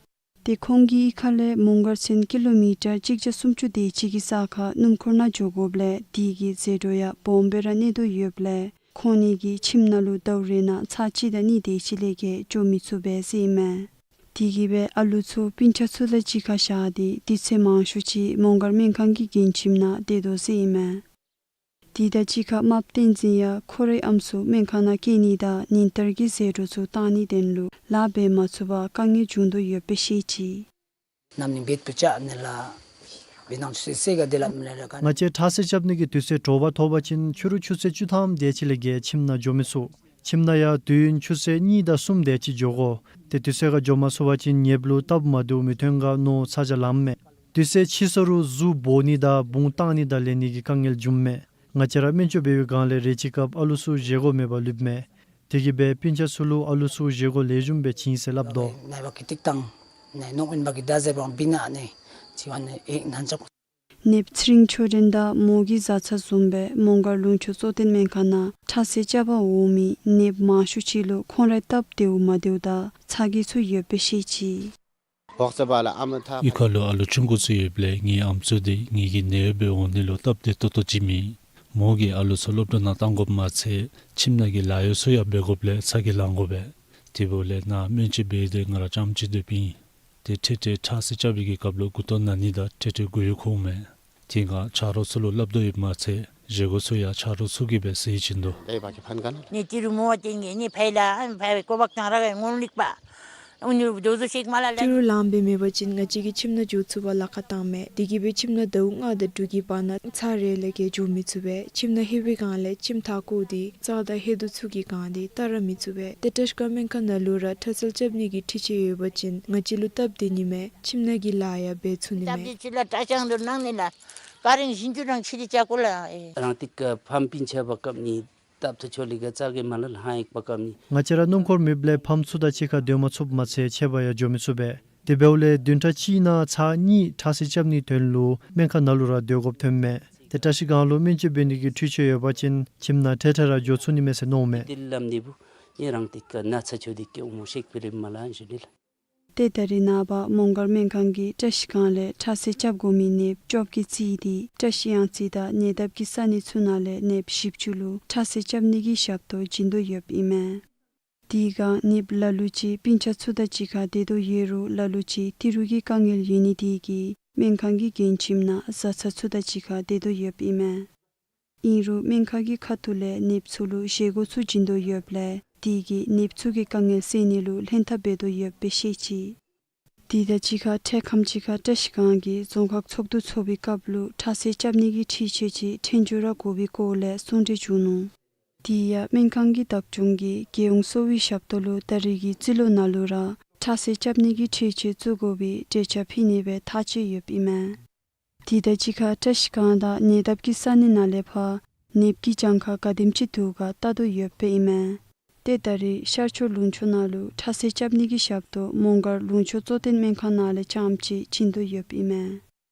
དེ་ཁོང་གིས་གཡུས་ཁ་ལས་མོང་སྒར་ཚུན་ཀི་ལོ་མི་ཊར་གཅིག་བརྒྱ་སུམ་ཅུ་དེ་ཅིག་གི་ས་ཁར་སྣུམ་འཁོར་ནང་འགྱོ་དགོཔ་ལས་དེ་གི་ཟད་འགྲོ་ཡང་སྦོམ་སྦེ་ར་གནས་དོ་ཡོདཔ་ལས་ཁོང་གཉིས་ཀྱིས་ཁྱིམ་ནང་ལུ་ཟླཝ་རེ་ནང་ཚར་གཅིག་དང་གཉིས་དེ་ཅིག་ལས་བརྒལ་འགྱོ་མི་ཚུགས་པས་ཟེར་ཨིན་མས། དེ་གིས་སྦེ་ཨ་ལུ་ཚུ་སྤུན་ཆ་ཚུ་དང་གཅིག་ཁར་བཞག་སྟེ་དུས་ཚོད་མང་ཤོས་ཅིག་མོང་སྒར་སྨན་ཁང་གི་མགྲོན་ཁྱིམ་ནང་སྡོད་དོ་ཟེར་ཨིན་མས། དེ་དང་གཅིག་ཁར་རྨགཔ་བསྟན་འཛིན་ཡང་ཁོ་རའི་ཨམ་སྲུ་སྨན་ཁང་ནང་བསྐྱལ་ནི་དང་ཉིན་ལྟར་གྱི་ཟད་འགྲོ་ཚུ་བཏང་ནིའི་དོན་ལུ་ལཱ་འབད་མ་ཚུགས་པར་དཀའ་ངལ་བྱུང་དོ་ཡོདཔ་སྦེ་བཤད་ཅི། ནམ་ནི་འབད་བུ་ཅ་ནི་ལ་བི་ནང་ཆུ་སེ་སེ་ག་དེ་ལ་མི་ལ་ར་ག་ང་བཅས་ཁྲག་བསིལ་རྐྱབ་ནི་གི་དུས་ཚོད་དྲོ་པ་ཐོབ་པ་ཅིན་ཕྱི་རུ་ཆུ་ཚོད་བཅུ་ཐམ་དེ་ཅིག་ལས་བརྒལ་ཁྱིམ་ནང་འགྱོ་མི་ཚུགས། ཁྱིམ་ནང་ཡང་དུས་ཡུན་ཆུ་ཚོད་གཉིས་དང་གསུམ་དེ་ཅིག་འགྱོ་དགོ། ཏེ་དུས་ཚོད་ཁར་འགྱོ་མ་ཚུགས་པ་ཅིན་ནདཔ་ལུ་སྟབས་མ་བདེཝ་མི་ཐོན་ག་མནོ་ཚ་གྱང་ལངམ་མས། དུས་ཚོད་ཕྱིས་ས་རུ་གཟུགས་སྦོ་ནི་དང་བུང་བཏང་ནི་དང་ལེན་ནི་གི་དཀའ་ངལ་འབྱུངམ་མས། ང་བཅས་ར་སྨན་བཅོས་འབད་བའི་སྒང་ལས་རེ་ཅིག་སྐབས་ཨ་ལུ་ཚུ་བཞེས་སྒོ་མེད་པར་ལུསཔ་མས། དེ་གིས་སྦེ་སྤུན་ཆ་ཚུ་ལུ་ཨ་ལུ་ཚུ་བཞེས་སྒོ་ལེགས་ཤོམ་སྦེ་བྱིན་ཟེར་སླབ་དོ། ནདཔ་ཚེ་རིང་ཆོས་སྒྲོན་དང་མོ་གི་བཟའ་ཚང་བཟུམ་སྦེ་མོང་སྒར་ལུང་ཕྱོགས་གཙོ་བསྟེན་སྨན་ཁང་ནང་ཁྲག་བསིལ་རྐྱབ་པར་འོང་མི་ནདཔ་མང་ཤོས་ཅིག་ལུ་ཁོང་རའི་སྟབས་བདེཝ་མ་བདེཝ་དང་ཚ་གྱང་ཚུ་ཡོདཔ་སྦེ་བཤད་ཅི། གཡུས་ཁ་ལུ་ཨ་ལུ་ཆུང་ཀུ་ཚུ་ཡོདཔ་ལས་ངེའི་ཨམ་སྲུ་དེ་ངེ་གི་ནདཔ་སྦེ་འོང་ནི་ལུ་སྟབས་བདེ་ཏོག་ཏོ་ཅིག་མེད། མོ་གིས་ཨ་ལུ་ཚུ་སློབ་གྲྭ་ནང་བཏང་དགོཔ་མ་ཚད་ཁྱིམ་ནང་གི་ལཱ་གཡོག་ཚུ་ཡང་འབད་དགོཔ་ལས་ཚ་གྱང་ལང་དགོ་པས། དེ་འབདཝ་ལས་ནཱ་སྨན་བཅོས་འབད་དེ་ང་ར་རྐྱངམ་གཅིག་སྡོདཔ་ཨིན། ཏེ་ཐེངས་ཐེངས་ཁྲག་བསིལ་རྐྱབ་པའི་གི་སྐབས་ལུ་མགུ་ཏོ་ན་ནི་དང་ཐེངས་ཐེངས་མགུ་ཡུ་འཁོརཝ་མས། དེ་ང་ཆ་རོགས་ཚུ་ལུ་སླབ་དོ་ཡོདཔ་མ་ཚད་བཞེས་སྒོ་ཚུ་ཡང་ཆ་རོགས་ཚུ་གིས་སྦེ་ཟེར་བྱིན་དོ། ནི་ཏི་རུ་མོ་བ་ཅན་གྱི་ནི་ཕའི་ལ་ཨན་ཕའི་ཀོ་བག་ཏང་ར་གི་ངོ་ལིག་པ། ཨུ་ནི་རུ་དོ་ཟོ་ཤེག་མ་ལ་ལ་ཏི་རུ་ལངམ་སྦེ་མེད་པ་ཅིན་ང་བཅས་ཀྱིས་ཁྱིམ་ནང་འགྱོ་ཚུགས་པར་ལཱ་ཁག་བཏངམ་མས། དེ་གིས་སྦེ་ཁྱིམ་ནང་ཟླཝ་ལྔ་དང་དྲུག་གི་བར་ན་ཚར་རེ་ལས་བརྒལ་འགྱོ་མི་ཚུགས་པས། ཁྱིམ་ནང་ལྷོད་པའི་སྒང་ལས་ཁྱིམ་མཐའ་སྐོར་དེ་བཙག་དང་ལྷོད་དོ་ཚུ་གི་སྒང་དེ་བལྟ་ར་མི་ཚུགས་པས། ཏེ་བཀྲིས་སྒང་སྨན་ཁང་ནང་ལུ་ར་ཁྲག་བསིལ་རྐྱབ་ནི་གི་འཕྲུལ་ཆས་ཡོད་པ་ཅིན་ང་བཅས་ལུ་སྟབས་བདེ་ནི་མས། ཁྱིམ་ནང་གི་ལཱ་ཡང་འབད་ཚུགས་ནི་མས། སྟབས་བདེ་ཅིག་ལ་ཁྲག་ཆང་དུ་གནང་ནི་ལ་ཀ་རིང་བཞིན་ཅུ་རང་ཕྱི་རི་ཅ་ཀོ་ལ་ཨེ། རང་ཏི་ཀ་ཕམ་པིན་ཆ་བ་ཀབ་ནི་སྟབས་ཐུ་ཆོ་ལི་ག་ཙ་གེ་མ་ལ་ལ་ཧང་ཡིག་པ་ཀབ་ནི། ང་བཅས་ར་སྣུམ་འཁོར་མེདཔ་ལས་ཕམ་ཚུ་དང་གཅིག་ཁར་སྡོད་མ་ཚུགསཔ་མ་ཚད་ཆད་པ་ཡང་འགྱོ་མི་ཚུགས་པས། དེ་འབདཝ་ལས་བདུན་ཕྲག་གཅིག་ནང་ཚར་གཉིས་ཁྲག་བསིལ་རྐྱབ་ནིའི་དོན་ལུ་སྨན་ཁང་ནང་ལུ་ར་སྡོད་དགོཔ་ཐོནམ་མས། ཏེ་བཀྲིས་སྒང་ལུ་སྨན་བཅོས་འབད་ནི་གི་འཕྲུལ་ཆས་ཡོད་པ་ཅིན་ཁྱིམ་ནང་ཐེངས་ཐེངས་ར་འགྱོ་ཚུགས་ནི་མས་ཟེར་མནོཝ་མས། དེ་ལམ་འདི་བུ་ཨིན་རང་ཏི་ཀ་ན་ཚ་ཆོ་དི་ཀེ་ཨུ་མོ་ཤེག་པི་རི་མ་ལ་ཨན་ཞུ་ནི་ལ། ཏེ་ད་རེས་ནངས་པ་མོང་སྒར་སྨན་ཁང་གིས་བཀྲིས་སྒང་ལས་ཁྲག་བསིལ་རྐྱབ་དགོ་མི་ནདཔ་བཅོ་བརྒྱད་བརྩིས་ཏེ་བཀྲིས་གཡང་རྩེ་དང་ཉེ་འདབས་ཀྱི་ས་གནས་ཚུ་ནང་ལས་ནདཔ་བཞི་བཅུ་ལུ་ཁྲག་བསིལ་རྐྱབ་ནི་གི་ཞབས་ཏོག་བྱིན་དོ་ཡོདཔ་ཨིན་མས། དེ་སྒང་ནདཔ་ལ་ལུ་ཅིག་སྤུན་ཆ་ཚུ་དང་གཅིག་ཁར་སྡོད་དོ་ཡོད་རུང་ལ་ལུ་ཅིག་ཏི་རུ་གི་དཀའ་ངལ་ཡོད་ནི་དེ་གིས་སྨན་ཁང་གི་མགྲོན་ཁྱིམ་ནང་བཟའ་ཚང་ཚུ་དང་གཅིག་ཁར་སྡོད་དོ་ཡོདཔ་ཨིན་མས། ཨིན་རུང་སྨན་ཁང་གི་ཁ་ཐུག་ལས་ནདཔ་ཚུ་ལུ་བཞེས་སྒོ་ཚུ་བྱིན་དོ་ཡོདཔ་ལས་དེ་གིས་ནདཔ་ཚུ་གི་དཀའ་ངལ་སེལ་ནི་ལུ་ལྷན་ཐབས་འབད་དོ་ཡོདཔ་སྦེ་བཤད་ཅི། དེ་དང་གཅིག་ཁར་འཕྲལ་ཁམས་ཅིག་ཁར་བཀྲིས་སྒང་གི་རྫོང་ཁག་ཚོགས་འདུ་ཚོགས་པའི་སྐབས་ལུ་ཁྲག་བསིལ་རྐྱབ་ནི་གི་འཕྲུལ་ཆས་ཅིག་ཕྲན་བྱོལ་ར་དགོ་པའི་སྐོར་ལས་གསུང་གྲོས་བྱུང་ནུག། དེ་ཡང་སྨན་ཁང་གི་བདག་སྐྱོང་གིས་རྒྱལ་ཡོངས་གསོ་བའི་ཞབས་ཏོག་ལུ་ད་རེས་ཀྱི་རྩིས་ལོ་ནང་ལུ་ར་ཁྲག་བསིལ་རྐྱབ་ནི་གི་འཕྲུལ་ཆས་བཙུགས་དགོ་པའི་གྲོས་འཆར་ཕུལ་ནི་སྦེ་ཐག་བཅད་ཡོདཔ་ཨིན་མས། དེ་དང་གཅིག་ཁར་བཀྲིས་སྒང་དང་ཉེ་འདབས་ཀྱི་ས་གནས་ནང་ལས་ཕར་ནདཔ་གི་གྱངས་ཁ་ག་དེམ་ཅིག་འདུག་ག་བལྟ་དོ་ཡོདཔ་ཨིན་མས། ཏེ་ད་རེས་ཤར་ཕྱོགས་ལུང་ཕྱོགས་ནང་ལུ་ཁྲག་བསིལ་རྐྱབ་ནི་གི་ཞབས་ཏོག་མོང་སྒར་ལུང་ཕྱོགས་གཙོ་བསྟེན་སྨན་ཁང་ནང་ལས་རྐྱངམ་ཅིག་བྱིན་དོ་ཡོདཔ་ཨིན་མས།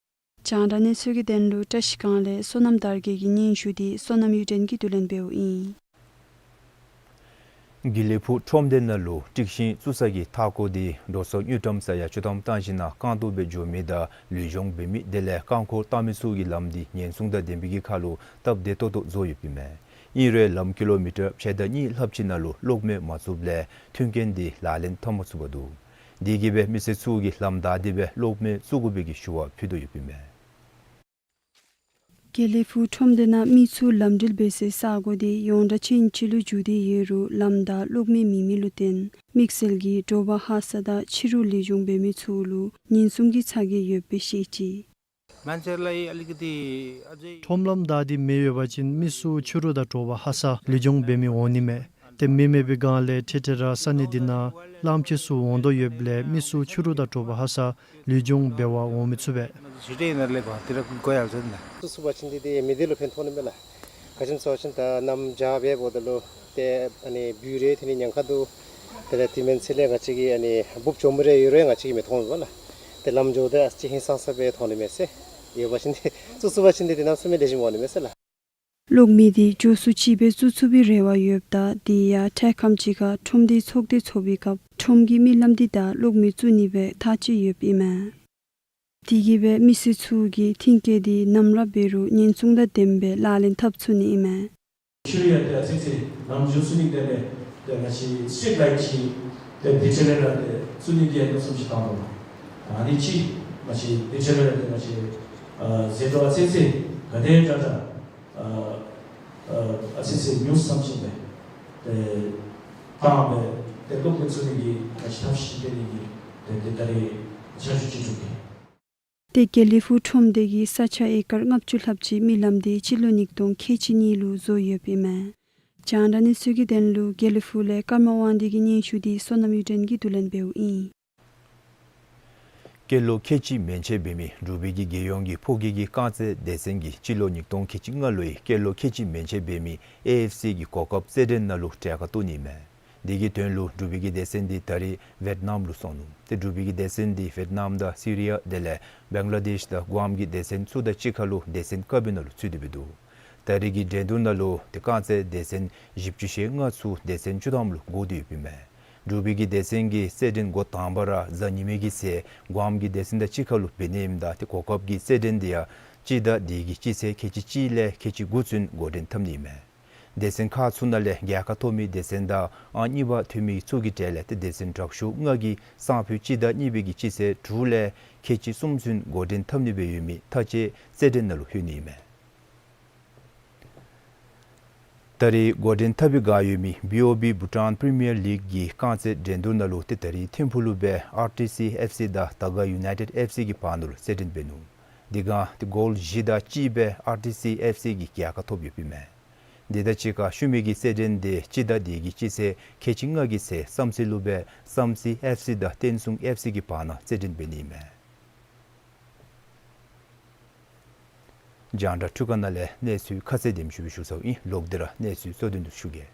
རྒྱང་བསྒྲགས་གནས་ཚུལ་གྱི་དོན་ལུ་བཀྲིས་སྒང་ལས་བསོད་ནམས་དར་རྒྱས་ཀྱི་སྙན་ཞུ་དེ་བསོད་ནམས་གཡུ་སྒྲོན་གྱིས་བསྡུ་ལེན་འབདཝ་ཨིན། དགེ་ལེགས་ཕུག་ཁྲོམ་སྡེ་ནང་ལུ་ཊིཀ་ཤིང་བཙུགས་ས་གི་མཐའ་འཁོར་དེ་འགྲོ་སོང་དངུལ་ཀྲམ་ས་ཡ་བཅུ་ཐམ་བཏང་ཞིནམ་ན་རྐང་སྟོང་སྦེ་འགྱོ་མི་དང་ལུས་སྦྱོང་འབད་མི་དེ་ལས་རྐང་འཁོར་བཏང་མི་ཚུ་གིས་ལམ་དེ་ཉེན་སྲུང་དང་ལྡན་པའི་གི་ཁར་ལུ་སྟབས་བདེ་ཏོག་ཏོ་བཟོ་ཡོདཔ་ཨིན་མས། ཨིན་རུང་ལམ་ཀི་ལོ་མི་ཊར་ཕྱེད་དང་གཉིས་ལྷགཔ་ཅིག་ནང་ལུ་གློག་མེ་མ་བཙུགསཔ་ལས་མཐུན་རྐྱེན་དེ་ལག་ལེན་འཐབ་མ་ཚུགས་པར་འདུག། དེ་གིས་སྦེ་མི་སེར་ཚུ་གིས་ལམ་བདའ་སྟེ་སྦེ་གློག་མེ་བཙུགས་དགོ་པའི་གི་ཞུ་བ་ཕུལ་དོ་ཡོདཔ་ཨིན་མས། དགེ་ལེགས་ཕུག་ཁྲོམ་སྡེ་ནང་མི་ཚུ་ལམ་འགྲུལ་འབད་སའི་ས་གོ་དེ་ཡོངས་གྲགས་ཅན་ཅིག་ལུ་གྱུར་ཏེ་ཡོད་རུང་ལམ་བདའ་གློག་མེ་མེད་མི་ལུ་བརྟེན་དམིགས་བསལ་གྱིས་དྲོ་པ་ཧ་སག་དང་ཕྱི་རུ་ལུས་སྦྱོང་འབད་མི་ཚུ་ལུ་ཉེན་སྲུང་གི་ཚ་གྱང་ཡོདཔ་སྦེ་བཤད་ཅི། मान्छेलाई अलिकति अझै ཁྲོམ་ལམ་བདའ་སྟེ་མེ་ཡོད་པ་ཅིན་མི་ཚུ་ཕྱི་རུ་དང་དྲོ་པ་ཧ་སག་ལུས་སྦྱོང་འབད་མི་འོང་ནི་མས། ཏེ་མེ་མེད་པའི་སྒང་ལས་ཏེ་ཏེ་ར་ས་གནས་འདི་ནང་གླངམོ་ཆེ་ཚུ་འོང་དོ་ཡོདཔ་ལས་མི་ཚུ་ཕྱི་རུ་དང་འདྲཝ་ཧ་སག་ལུས་སྦྱོང་འབད་བར་འོང་མི་ཚུགས་པས། ཚུགས་པ་ཅིན་འདི་ཏེ་མི་སྡེ་ལུ་ཕན་ཐོགས་ནི་མས་ལགས། ག་ཅི་སྨོ་ཟེར་བ་ཅིན་ད་གནམ་བྱཱར་འབདཝ་ད་ལུ་ཏེ་ཨ་ནི་སྦུག་རེ་ཏེ་ནི་ཉེན་ཁ་འདུག། དེ་ལས་དེ་མེན་ཚེ་ལས་ང་བཅས་ཀྱི་ཨ་ནི་འབུཔ་གྱོགམོ་རེ་ཡོད་རུང་ང་བཅས་ཀྱིས་མི་མཐོང་པས་ལགས། ཏེ་ལམ་འགྱོཝ་ད་ཨ་ཙི་ཧིང་སངས་ས་སྦེ་མཐོང་ནི་མས་ཟེར། ཡོད་པ་ཅིན་ཏེ་ཚུགས་ཚུགས་པ་ཅིན་འདི་ཏེ་གནམ་མེད་ས་མེད་ལེགས་ཤོམ་འོང་ནི་མས་ཟེར་ལགས། གློག་མེ་འདི་མགྱོགས་སུ་ཅིག་སྦེ་བཙུགས་ཚུགས་པའི་རེ་བ་ཡོདཔ་ད་དེ་ཡང་འཕྲལ་ཁམས་ཅིག་ཁར་ཁྲོམ་སྡེའི་ཚོགས་སྡེ་ཚོགས་པའི་སྐབས་ཁྲོམ་གྱི་མི་ལམ་འདི་དང་གློག་མེ་བཙུགས་ནི་སྦེ་ཐག་བཅད་ཡོདཔ་ཨིན་མས། དེ་གིས་སྦེ་མི་སེར་ཚུ་གིས་ཐིང་ཀེ་འདི་ནམ་ར་འབད་རུང་ཉེན་སྲུང་དང་ལྡནམ་སྦེ་ལག་ལེན་འཐབ་ཚུགས་ནི་ཨིན་མས། ཕྱི་རུ་ཡང་ཏེ་ཨ་ཙི་ཙི་ལམ་འགྱོ་ཚུགས་ནི་དེ་ལས་ཏེ་ང་བཅས་སི་ཊི་རིཊ་ལའིཊ་ཅིག་ཏེ་དེ་ཅིག་ལས་ར་ཏེ་བཙུགས་ནི་འདི་ཡང་མནོ་བསམ་ཅིག་བཏང་དོ་ལགས། ཨ་ནི་ཅིག་ང་བཅས་དེ་ཅིག་ལས་ར་ཏེ་ང་བཅས་ཨ་ཟད་འགྲོ་ཨ་ཙི་ཙི་ག་དེ་དྲག་དྲག་ཨ་ཨ་ཨ་ཙི་ཙི་ཉུང་སུ་ཙམ་ཅིག་སྦེ་ཏེ་བཏང་སྦེ་ཏེ་གློག་མེ་བཙུགས་ནི་གི་ང་བཅས་ཐབས་ཤེས་འབད་ནི་གི་ཏེ་ཏེ་ད་རེས་ཆ་འཇོག་ཅིག་གྲུབ་ཡི། ཏེ་དགེ་ལེགས་ཕུག་ཁྲོམ་སྡེ་གིས་ས་ཆ་ཨེ་ཀར་ལྔ་བཅུ་ལྷགཔ་ཅིག་མི་ལམ་འདི་སྤྱི་ལོ་ཉིས་སྟོང་ཁལ་གཅིག་གཉིས་ལུ་བཟོ་ཡོདཔ་ཨིན་མས། རྒྱང་བསྒྲགས་གནས་ཚུལ་གྱི་དོན་ལུ་དགེ་ལེགས་ཕུག་ལས་ཀརྨ་དབང་འདུས་ཀྱི་སྙན་ཞུ་འདི་བསོད་ནམས་གཡུ་སྒྲོན་གྱིས་བསྡུ་ལེན་འབདཝ་ཨིན། སྐྱེས་ལོ་ཁལ་གཅིག་མན་ཆད་འབད་མི་འབྲུག་པའི་གི་རྒྱལ་ཡོངས་ཀྱི་ཕོ་སྐྱེས་ཀྱི་རྐང་རྩེད་སྡེ་ཚན་གྱིས་སྤྱི་ལོ་ཉིས་སྟོང་ཁལ་གཅིག་ལྔ་ལོའི་སྐྱེས་ལོ་ཁལ་གཅིག་མན་ཆད་འབད་མི་ཨེ་ཨེཕ་སི་གི་གོ་སྐབས་རྩེད་འགྲན་ནང་ལུ་གྲལ་ཁར་གཏོགས་ནི་མས། དེ་གི་དོན་ལུ་འབྲུག་པའི་གི་སྡེ་ཚན་འདི་ད་རེས་ཝེཊ་ནམ་ལུ་སོང་ནུག། ཏེ་འབྲུག་པའི་གི་སྡེ་ཚན་འདི་ཝེཊ་ནམ་དང་སི་རི་ཡ་དེ་ལས་བེང་ལ་དེཤ་དང་གུའམ་གྱི་སྡེ་ཚན་ཚུ་དང་གཅིག་ཁར་ལུ་སྡེ་ཚན་ཀ་བི་ནང་ལུ་ཚུད་དེ་འབད་འདུག། ད་རེས་ཀྱི་འགྲན་བསྡུར་ནང་ལུ་ཏེ་རྐང་རྩེད་སྡེ་ཚན་བཞི་བཅུ་ཞེ་ལྔ་ཚུ་སྡེ་ཚན་བཅུ་ཐམ་ལུ་བགོ་སྟེ་ཡོདཔ་ཨིན་མས། འབྲུག་པའི་གི་སྡེ་ཚན་གྱི་རྩེད་འགྲན་འགོ་དང་པ་ར་གཟའ་ཉི་མའི་གི་ཚེ་གུའམ་གྱི་སྡེ་ཚན་དང་གཅིག་ཁར་ལུ་འབད་ནི་ཨིནམ་ད་ཏེ་གོ་སྐབས་ཀྱི་རྩེད་འགྲན་འདི་ཡང་སྤྱི་ཟླ་འདི་གི་སྤྱི་ཚེས་ཁལ་གཅིག་གཅིག་ལས་ཁལ་གཅིག་དགུ་ཚུན་འགོ་འདྲེན་འཐབ་ནི་ཨིན་མས། སྡེ་ཚན་ཁག་ཚུ་ནང་ལས་རྒྱལ་ཁ་ཐོབ་མི་སྡེ་ཚན་དང་ཨང་གཉིས་པ་ཐོབ་མི་ཚུ་གི་གྲས་ལས་ཏེ་སྡེ་ཚན་དྲག་ཤོས་ལྔ་གིས་སང་ཕོད་སྤྱི་ཟླ་གཉིས་པའི་གི་སྤྱི་ཚེས་དྲུག་ལས་ཁལ་གཅིག་གསུམ་ཚུན་འགོ་འདྲེན་འཐབ་ནི་སྦེ་ཡོད་མི་མཐའ་དཔྱད་རྩེད་འགྲན་ནང་ལུ་ལྷོད་ནི་ཨིན་མས། ད་རེས་འགོ་འདྲེན་འཐབ་པའི་བསྒང་ཡོད་མི་བི་ཨོ་བི་བྷུ་ཊཱན་པི་རི་མི་ཡར་ལིག་གི་རྐང་རྩེད་འགྲན་བསྡུར་ནང་ལུ་ཏེ་ད་རེས་ཐིམ་ཕུག་ལུ་སྦེ་ཨར་ཊི་སི་ཨེཕ་སི་དང་དར་དཀར་ཡུ་ནའི་ཊེཌ་ཨེཕ་སི་གི་བར་ན་ལུ་རྩེད་འགྲན་འབད་ནུག། དེ་སྒང་ཏེ་གོལ་བཞི་དང་གཅིག་སྦེ་ཨར་ཊི་སི་ཨེཕ་སི་གིས་རྒྱལ་ཁ་ཐོབ་ཡོདཔ་ཨིན་མས། དེ་དང་གཅིག་ཁར་ཤུལ་མའི་གི་རྩེད་འགྲན་འདི་སྤྱི་ཟླ་འདི་གི་སྤྱི་ཚེས་ཁལ་གཅིག་ལྔ་གི་ཚེ་བསམ་རྩེ་ལུ་སྦེ་བསམ་རྩེ་ཨེཕ་སི་དང་བསྟན་སྲུང་ཨེཕ་སི་གི་བར་ན་རྩེད་འགྲན་འབད་ནི་ཨིན་མས། རྒྱང་བསྒྲགས་འཕྲུལ་ཁང་ནང་ལས་གནས་ཚུལ་ཁ་གསལ་འདེམས་ཞུ་སྦེ་ཞུ་ཚརཝ་ཨིན། ལོག་སྟེ་ར་གནས་ཚུལ་གཙོ་དོན་དུ་ཞུ་གེ།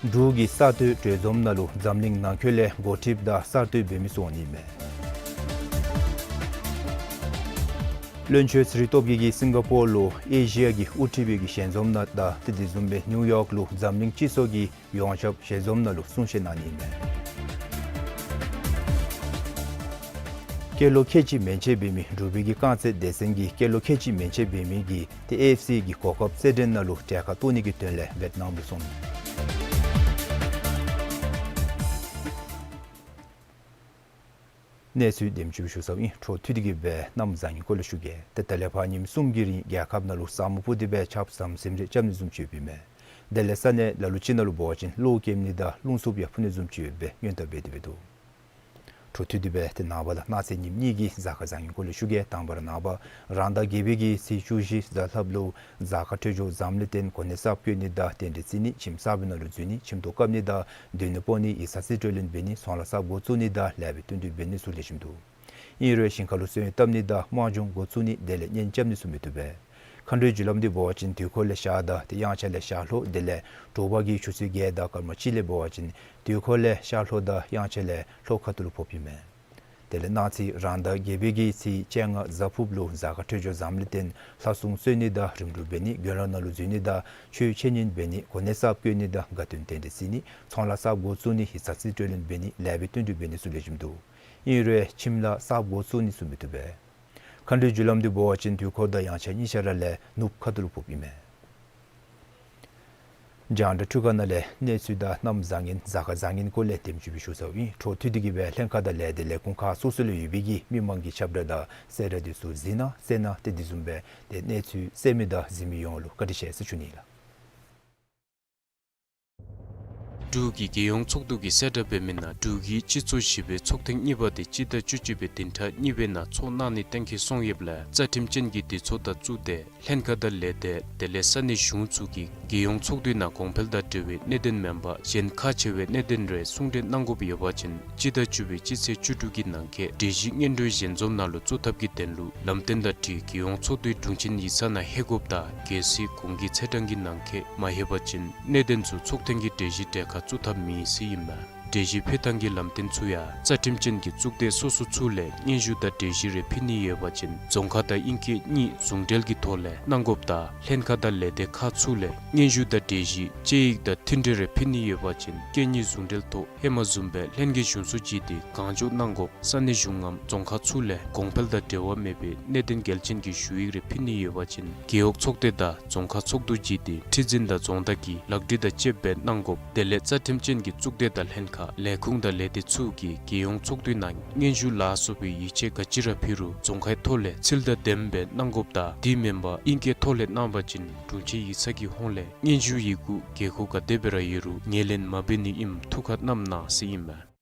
འབྲུག་གི་གསར་གཏོད་གྲོས་འཛོམས་ནང་ལུ་འཛམ་གླིང་ནང་འཁོད་ལས་འགོ་ཁྲིདཔ་དང་གསར་གཏོད་འབད་མི་ཚུ་འོང་ནི་མས། བློན་ཆོས་ཚེ་རིང་སྟོབས་རྒྱས་ཀྱིས་སིང་ག་པོར་ལུ་ཨེ་ཤི་ཡ་གི་དབུ་ཁྲིདཔ་གི་ཞལ་འཛོམས་ནང་དང་ཏེ་དེ་བཟུམ་སྦེ་ནིའུ་ཡོག་ལུ་འཛམ་གླིང་སྤྱི་ཚོགས་ཀྱི་ཡོངས་ཁྱབ་ཞལ་འཛོམས་ནང་ལུ་གསུང་བཤད་གནང་ནི་མས། སྐྱེས་ལོ་ཁལ་གཅིག་མན་ཆད་འབད་མི་འབྲུག་པའི་གི་རྐང་རྩེད་སྡེ་ཚན་གྱིས་སྐྱེས་ལོ་ཁལ་གཅིག་མན་ཆད་འབད་མི་གིས་ཏེ་ཨེ་ཨེཕ་སི་གི་གོ་སྐབས་རྩེད་འགྲན་ནང་ལུ་གྲལ་ཁར་གཏོགས་ནི་གི་དོན་ལས་ཝེཊ་ནམ་ལུ་སོང་ནུག། གནས་ཚུལ་འདེམས་ཞུ་ཞུ་ཚརཝ་ཨིན། འཕྲོ་མཐུད་དེ་གི་སྦེ་གནམ་བཟང་ངན་སྐོར་ལས་ཞུ་གེ། ཏེ་ད་ལས་ཕར་ཉིནམ་གསུམ་གྱི་རིང་རྒྱལ་ཁབ་ནང་ལུ་ས་སྨུག་སྤུབས་ཏེ་སྦེ་ཆརཔ་ཟམ་ཟིམ་རེ་རྐྱབ་ནི་བཟུམ་ཅིག་ཡོདཔ་ཨིན་མས། དེ་ལས་ས་གནས་ལ་ལུ་ཅིག་ནང་ལུ་འབད་བ་ཅིན་གློག་ཀེམ་ནི་དང་རླུང་འཚུབ་ཡང་འཕུ་ནི་བཟུམ་ཅིག་ཡོད་པའི་སྔོན་བརྡ་འབད་དེ་འབད་དོ། འཕྲོ་མཐུད་དེ་སྦེ་ཏེ་ནངས་པ་དང་གནངས་ཚེ་ཉིནམ་གཉིས་ཀྱི་གཟའ་སྐར་བཟང་ངན་སྐོར་ལས་ཞུ་གེ། དང་པ་ར་ནངས་པ་རང་ཟླ་བརྒྱད་པའི་གི་ཚེས་བཅུ་བཞི་གཟའ་ལྷགཔ་ལུ་གཟའ་སྐར་འཕྲོད་སྦྱོར་འཛམ་གླིང་སྟེང་གོ་གནས་གསརཔ་བཀོད་ནི་དང་རྟེན་འབྲེལ་བརྩི་ནི་ཁྱིམ་གསར་པའི་ནང་ལུ་འཛུལ་ནི་ཁྱིམ་ཐོག་བཀབ་ནི་དང་སྡོད་གནས་སྤོ་ནི་ཡིག་ཚང་རྩིས་སྤྲོད་ལེན་འབད་ནི་ཚོང་ལཱ་གསརཔ་འགོ་བཙུགས་ནི་དང་ལེགས་པའི་བསྟུན་གྲོས་འབད་ནི་ཚུ་ལེགས་ཤོམ་འདུག། ཨིན་རུང་ཞིང་ཁ་ལུ་སོན་བཏབ་ནི་དང་དམག་སྦྱོང་འགོ་བཙུགས་ནི་དེ་ལས་གཉེན་རྐྱབ་ནི་ཚུ་མི་བཏུབ་པས། མཁའ་འགྲོའི་རྒྱུ་ལམ་འདི་འབད་བ་ཅིན་དུས་འཁོར་ལས་ཤར་དང་ཏེ་དབྱངས་འཆར་ལས་ཤར་ལྷོ་དེ་ལས་དྲོ་པ་གི་ཆུ་ཚོད་བརྒྱད་དང་སྐར་མ་གཅིག་ལས་འབད་བ་ཅིན་དུས་འཁོར་ལས་ཤར་ལྷོ་དང་དབྱངས་འཆར་ལས་ལྷོ་ཁ་ཐུག་ལུ་ཕོགཔ་ཨིན་མས། དེ་ལས་གནངས་ཚེ་རང་ཟླ་བརྒྱད་པའི་གི་ཚེས་བཅོ་ལྔ་གཟའ་ཕུརཔ་ལུ་གཟའ་སྐར་འཕྲོད་སྦྱོར་འཛམ་གླིང་སྟེང་ལྷ་སྲུང་གསོལ་ནི་དང་རིམ་གྲོ་འབད་ནི་དགེ་སློང་ནང་ལུ་འཛུལ་ནི་དང་ཆོས་འཆད་ཉན་འབད་ནི་གོ་གནས་གསརཔ་བཀོད་ནི་དང་དགའ་སྟོན་རྟེན་འབྲེལ་བརྩི་ནི་ཚོང་ལཱ་གསརཔ་འགོ་བཙུགས་ནི་ཡིག་ཚང་རྩིས་སྤྲོད་ལེན་འབད་ནི་ལེགས་པའི་བསྟུན་གྲོས་འབད་ནི་ཚུ་ལེགས་ཤོམ་འདུག། ཨིན་རུང་ཁྱིམ་ལཱ་གསརཔ་འགོ་བཙུགས་ནི་ཚུ་མི་བཏུབ་པས། མཁའ་འགྲོའི་རྒྱུ་ལམ་འདི་འབད་བ་ཅིན་དུས་འཁོར་དང་དབྱངས་འཆར་གཉིས་ཆ་ར་ལས་ནུབ་ཁ་ཐུག་ལུ་ཕོགཔ་ཨིན་མས། རྒྱང་བསྒྲགས་འཕྲུལ་ཁང་ནང་ལས་གནས་ཚུལ་དང་གནམ་བཟང་ངན་གཟའ་སྐར་བཟང་ངན་སྐོར་ལས་འདེམས་ཞུ་སྦེ་ཞུ་ཚརཝ་ཨིན། འཕྲོ་མཐུད་དེ་གི་སྦེ་ལྷན་ཁག་དང་ལས་སྡེ་ལས་ཁུངས་ཁག་སོ་སོ་ལུ་ཡོད་པའི་གི་མི་མང་གི་ཁྱབ་བསྒྲགས་དང་གསལ་བསྒྲགས་འདི་ཚུ་གཟིགས་གནང་གསན་གནང་སྟེ་དེ་བཟུམ་སྦེ་ཏེ་གནས་ཚུལ་གསན་མི་དང་གཟིགས་མི་ཡོངས་ལུ་བཀའ་དྲིན་ཆེ་ཟེར་ཞུ་ནི་ལགས། འབྲུག་གི་རྒྱལ་ཡོངས་ཚོགས་འདུ་གིས་གསལ་བསྒྲགས་འབད་མི་ནང་འབྲུག་གི་སྤྱི་ཚོགས་བཞི་པའི་ཚོགས་ཐེངས་གཉིས་པ་དེ་སྤྱི་ཟླ་བཅུ་གཅིག་པའི་བདུན་ཕྲག་གཉིས་པའི་ནང་ཚོགས་གནང་ནི་གཏན་འཁེལ་སོང་ཡོདཔ་ལས་རྩ་ཁྲིམས་ཅན་གྱི་སྡེ་ཚོགས་དང་གཙུག་སྡེ་ལྷན་ཁག་དང་ལས་སྡེ་དེ་ལས་ས་གནས་གཞུང་ཚུ་གིས་རྒྱལ་ཡོངས་ཚོགས་འདུའི་ནང་གོང་འཕེལ་དང་འབྲེལ་བའི་གནད་དོན་མེན་པར་གཞན་ཁག་ཆེ་བའི་གནད་དོན་རེ་གསུང་གྲོས་གནང་དགོཔ་ཡོད་པ་ཅིན་སྤྱི་ཟླ་བཅུ་པའི་སྤྱི་ཚེས་བཅུ་དྲུག་གི་ནང་འཁོད་གྲོས་གཞི་སྙན་སྒྲོན་ཞལ་འཛོམས་ནང་ལུ་བཙུགས་ཐབས་ཀྱི་དོན་ལུ་ལམ་སྟོན་དང་འཁྲིལ་རྒྱལ་ཡོངས་ཚོགས་འདུའི་དྲུང་ཆེན་ཡིག་ཚང་ནང་ལྷོད་དགོཔ་དང་གལ་སྲིད་གོང་གི་ཚེས་གྲངས་ཀྱི་ནང་འཁོད་མ་ལྷོད་པ་ཅིན་གནད་དོན་ཚུ་ཚོགས་ཐེངས་ཀྱི་གྲོས་གཞི་གྲལ་ཁར་བཙུགས་ཐབས་མེད་ཟེར་ཨིན་མས། གྲོས་གཞི་ཕུལ་ཐངས་ཀྱི་ལམ་སྟོན་ཚུ་ཡང་རྩ་ཁྲིམས་ཅན་གྱི་གཙུག་སྡེ་སོ་སོ་ཚུ་ལས་སྙན་ཞུ་དང་གྲོས་གཞི་རེ་ཕུལ་ནི་ཡོད་པ་ཅིན་རྫོང་ཁག་དང་དབྱིན་སྐད་གཉིས་ཟུང་འབྲེལ་གྱི་ཐོག་ལས་གནང་དགོཔ་དང་ལྷན་ཁག་དང་ལས་སྡེ་ཁག་ཚུ་ལས་སྙན་ཞུ་དང་གྲོས་གཞི་དཔྱད་ཡིག་དང་མཐུན་འབྲེལ་རེ་ཕུལ་ནི་ཡོད་པ་ཅིན་སྐད་གཉིས་ཟུང་འབྲེལ་ཐོག་ཧེ་མ་བཟུམ་སྦེ་ལྷན་རྒྱས་གཞུང་སོ་བརྒྱུད་དེ་གང་མགྱོགས་གནང་དགོཔ་ས་གནས་གཞུང་ངམ་རྫོང་ཁག་ཚུ་ལས་གོང་འཕེལ་དང་འབྲེལ་བ་མེད་པའི་གནད་དོན་གལ་ཆེན་གྱི་ཞུ་ཡིག་རེ་ཕུལ་ནི་ཡོད་པ་ཅིན་རྒེད་འོག་ཚོགས་སྡེ་དང་རྫོང་ཁག་ཚོགས་འདུ་བརྒྱུད་དེ་ཁྲི་འཛིན་དང་རྫོང་བདག་གིས་ལག་བྲིས་དང་བཅསཔ་སྦེ་གནང་དགོཔ། དེ་ལས་རྩ་ཁྲིམས་ཅན་གྱི་གཙུག་སྡེ་དང་ལྷན་ཁག་ལས་ཁུངས་དང་ལས་སྡེ་ཚུ་གིས་རྒྱལ་ཡོངས་ཚོགས་འདུའི་ནང་སྙན་ཞུ་ལ་སོགས་པའི་ཡིག་ཆ་ག་ཅི་ར་ཕུལ་རུང་རྫོང་ཁའི་ཐོག་ལས་ཚུལ་དང་ལྡནམ་སྦེ་གནང་དགོཔ་དང་དེ་མེན་པར་དབྱིན་སྐད་ཐོག་ལས་གནང་བ་ཅིན་དྲུང་ཆེན་ཡིག་ཚང་གི་ཧོངས་ལས་སྙན་ཞུ་ཡི་གུ་དགོས་མཁོ་ག་དེ་སྦེ་ར་ཡོད་རུང་ངོས་ལེན་མ་འབད་ནི་ཨིནམ་ཐུགས་ཁར་བསྣམ་གནང་ཟེར་ཨིན་མས།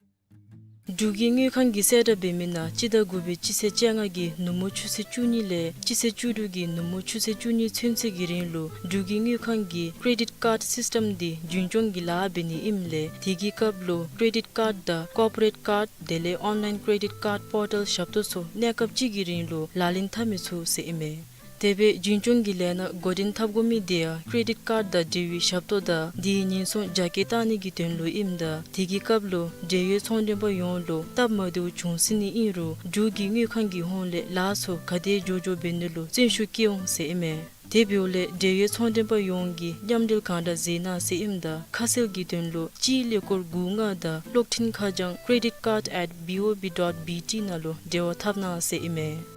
འབྲུག་གི་དངུལ་ཁང་གིས་གསལ་བསྒྲགས་འབད་མི་ནང་སྤྱི་ཟླ་དགུ་པའི་སྤྱི་ཚེས་བཅོ་ལྔ་གི་ནུབ་མོ་ཆུ་ཚོད་བཅུ་གཉིས་ལས་སྤྱི་ཚེས་བཅུ་དྲུག་གི་ནུབ་མོ་ཆུ་ཚོད་བཅུ་གཉིས་ཚུན་ཚོད་ཀྱི་རིང་ལུ་འབྲུག་གི་དངུལ་ཁང་གི་ཀེ་རེ་ཌིཊ་ཀཱརཌ་སིསི་ཊམ་འདི་རྒྱུན་སྐྱོང་གི་ལཱ་འབད་ནི་ཨིནམ་ལས་དེ་གི་སྐབས་ལུ་ཀེ་རེ་ཌིཊ་ཀཱརཌ་དང་ཀོར་པོ་རེཊ་ཀཱརཌ་དེ་ལས་ཨོན་ལཱའིན་ཀེ་རེ་ཌིཊ་ཀཱརཌ་པོར་ཊལ་ཞབས་ཏོག་ཚུ་གནས་སྐབས་ཅིག་གི་རིང་ལུ་ལག་ལེན་འཐབ་མི་ཚུགས་ཟེར་ཨིན་མས། དེ་སྦེ་རྒྱུན་སྐྱོང་གི་ལས་སྣ་འགོ་འདྲེན་འཐབ་དགོ་མི་དེ་ཡང་ཀེ་རེ་ཌིཊ་ཀཱརཌ་དང་འབྲེལ་བའི་ཞབས་ཏོག་དང་དེའི་ཉེན་སྲུང་རྒྱ་སྐྱེད་བཏང་ནི་གི་དོན་ལུ་ཨིནམ་ད་དེ་གི་སྐབས་ལུ་འབྲེལ་ཡོད་ཚོང་མགྲོན་པ་ཡོངས་ལུ་སྟབས་མ་བདེཝ་བྱུང་སྲིད་ནི་ཨིན་རུང་འབྲུག་གི་དངུལ་ཁང་གི་ཧོངས་ལས་ལཱ་ཚུ་ག་དེ་མགྱོགས་མགྱོགས་འབད་ནི་ལུ་བརྩོན་ཤུགས་བསྐྱེད་འོང་ཟེར་ཨིན་མས། དེ་འབདཝ་ལས་འབྲེལ་ཡོད་ཚོང་མགྲོན་པ་ཡོངས་ཀྱིས་མཉམ་འབྲེལ་གང་དྲག་མཛད་གནང་ཟེར་ཨིནམ་ད་ཁ་གསལ་གྱི་དོན་ལུ་སྤྱིའི་ཀླད་ཀོར་དགུ་ལྔ་དང་གློག་འཕྲིན་ཁ་བྱང་credit card at B O B dot B T ནང་ལུ་འབྲེལ་བ་འཐབ་གནང་ཟེར་ཨིན་མས།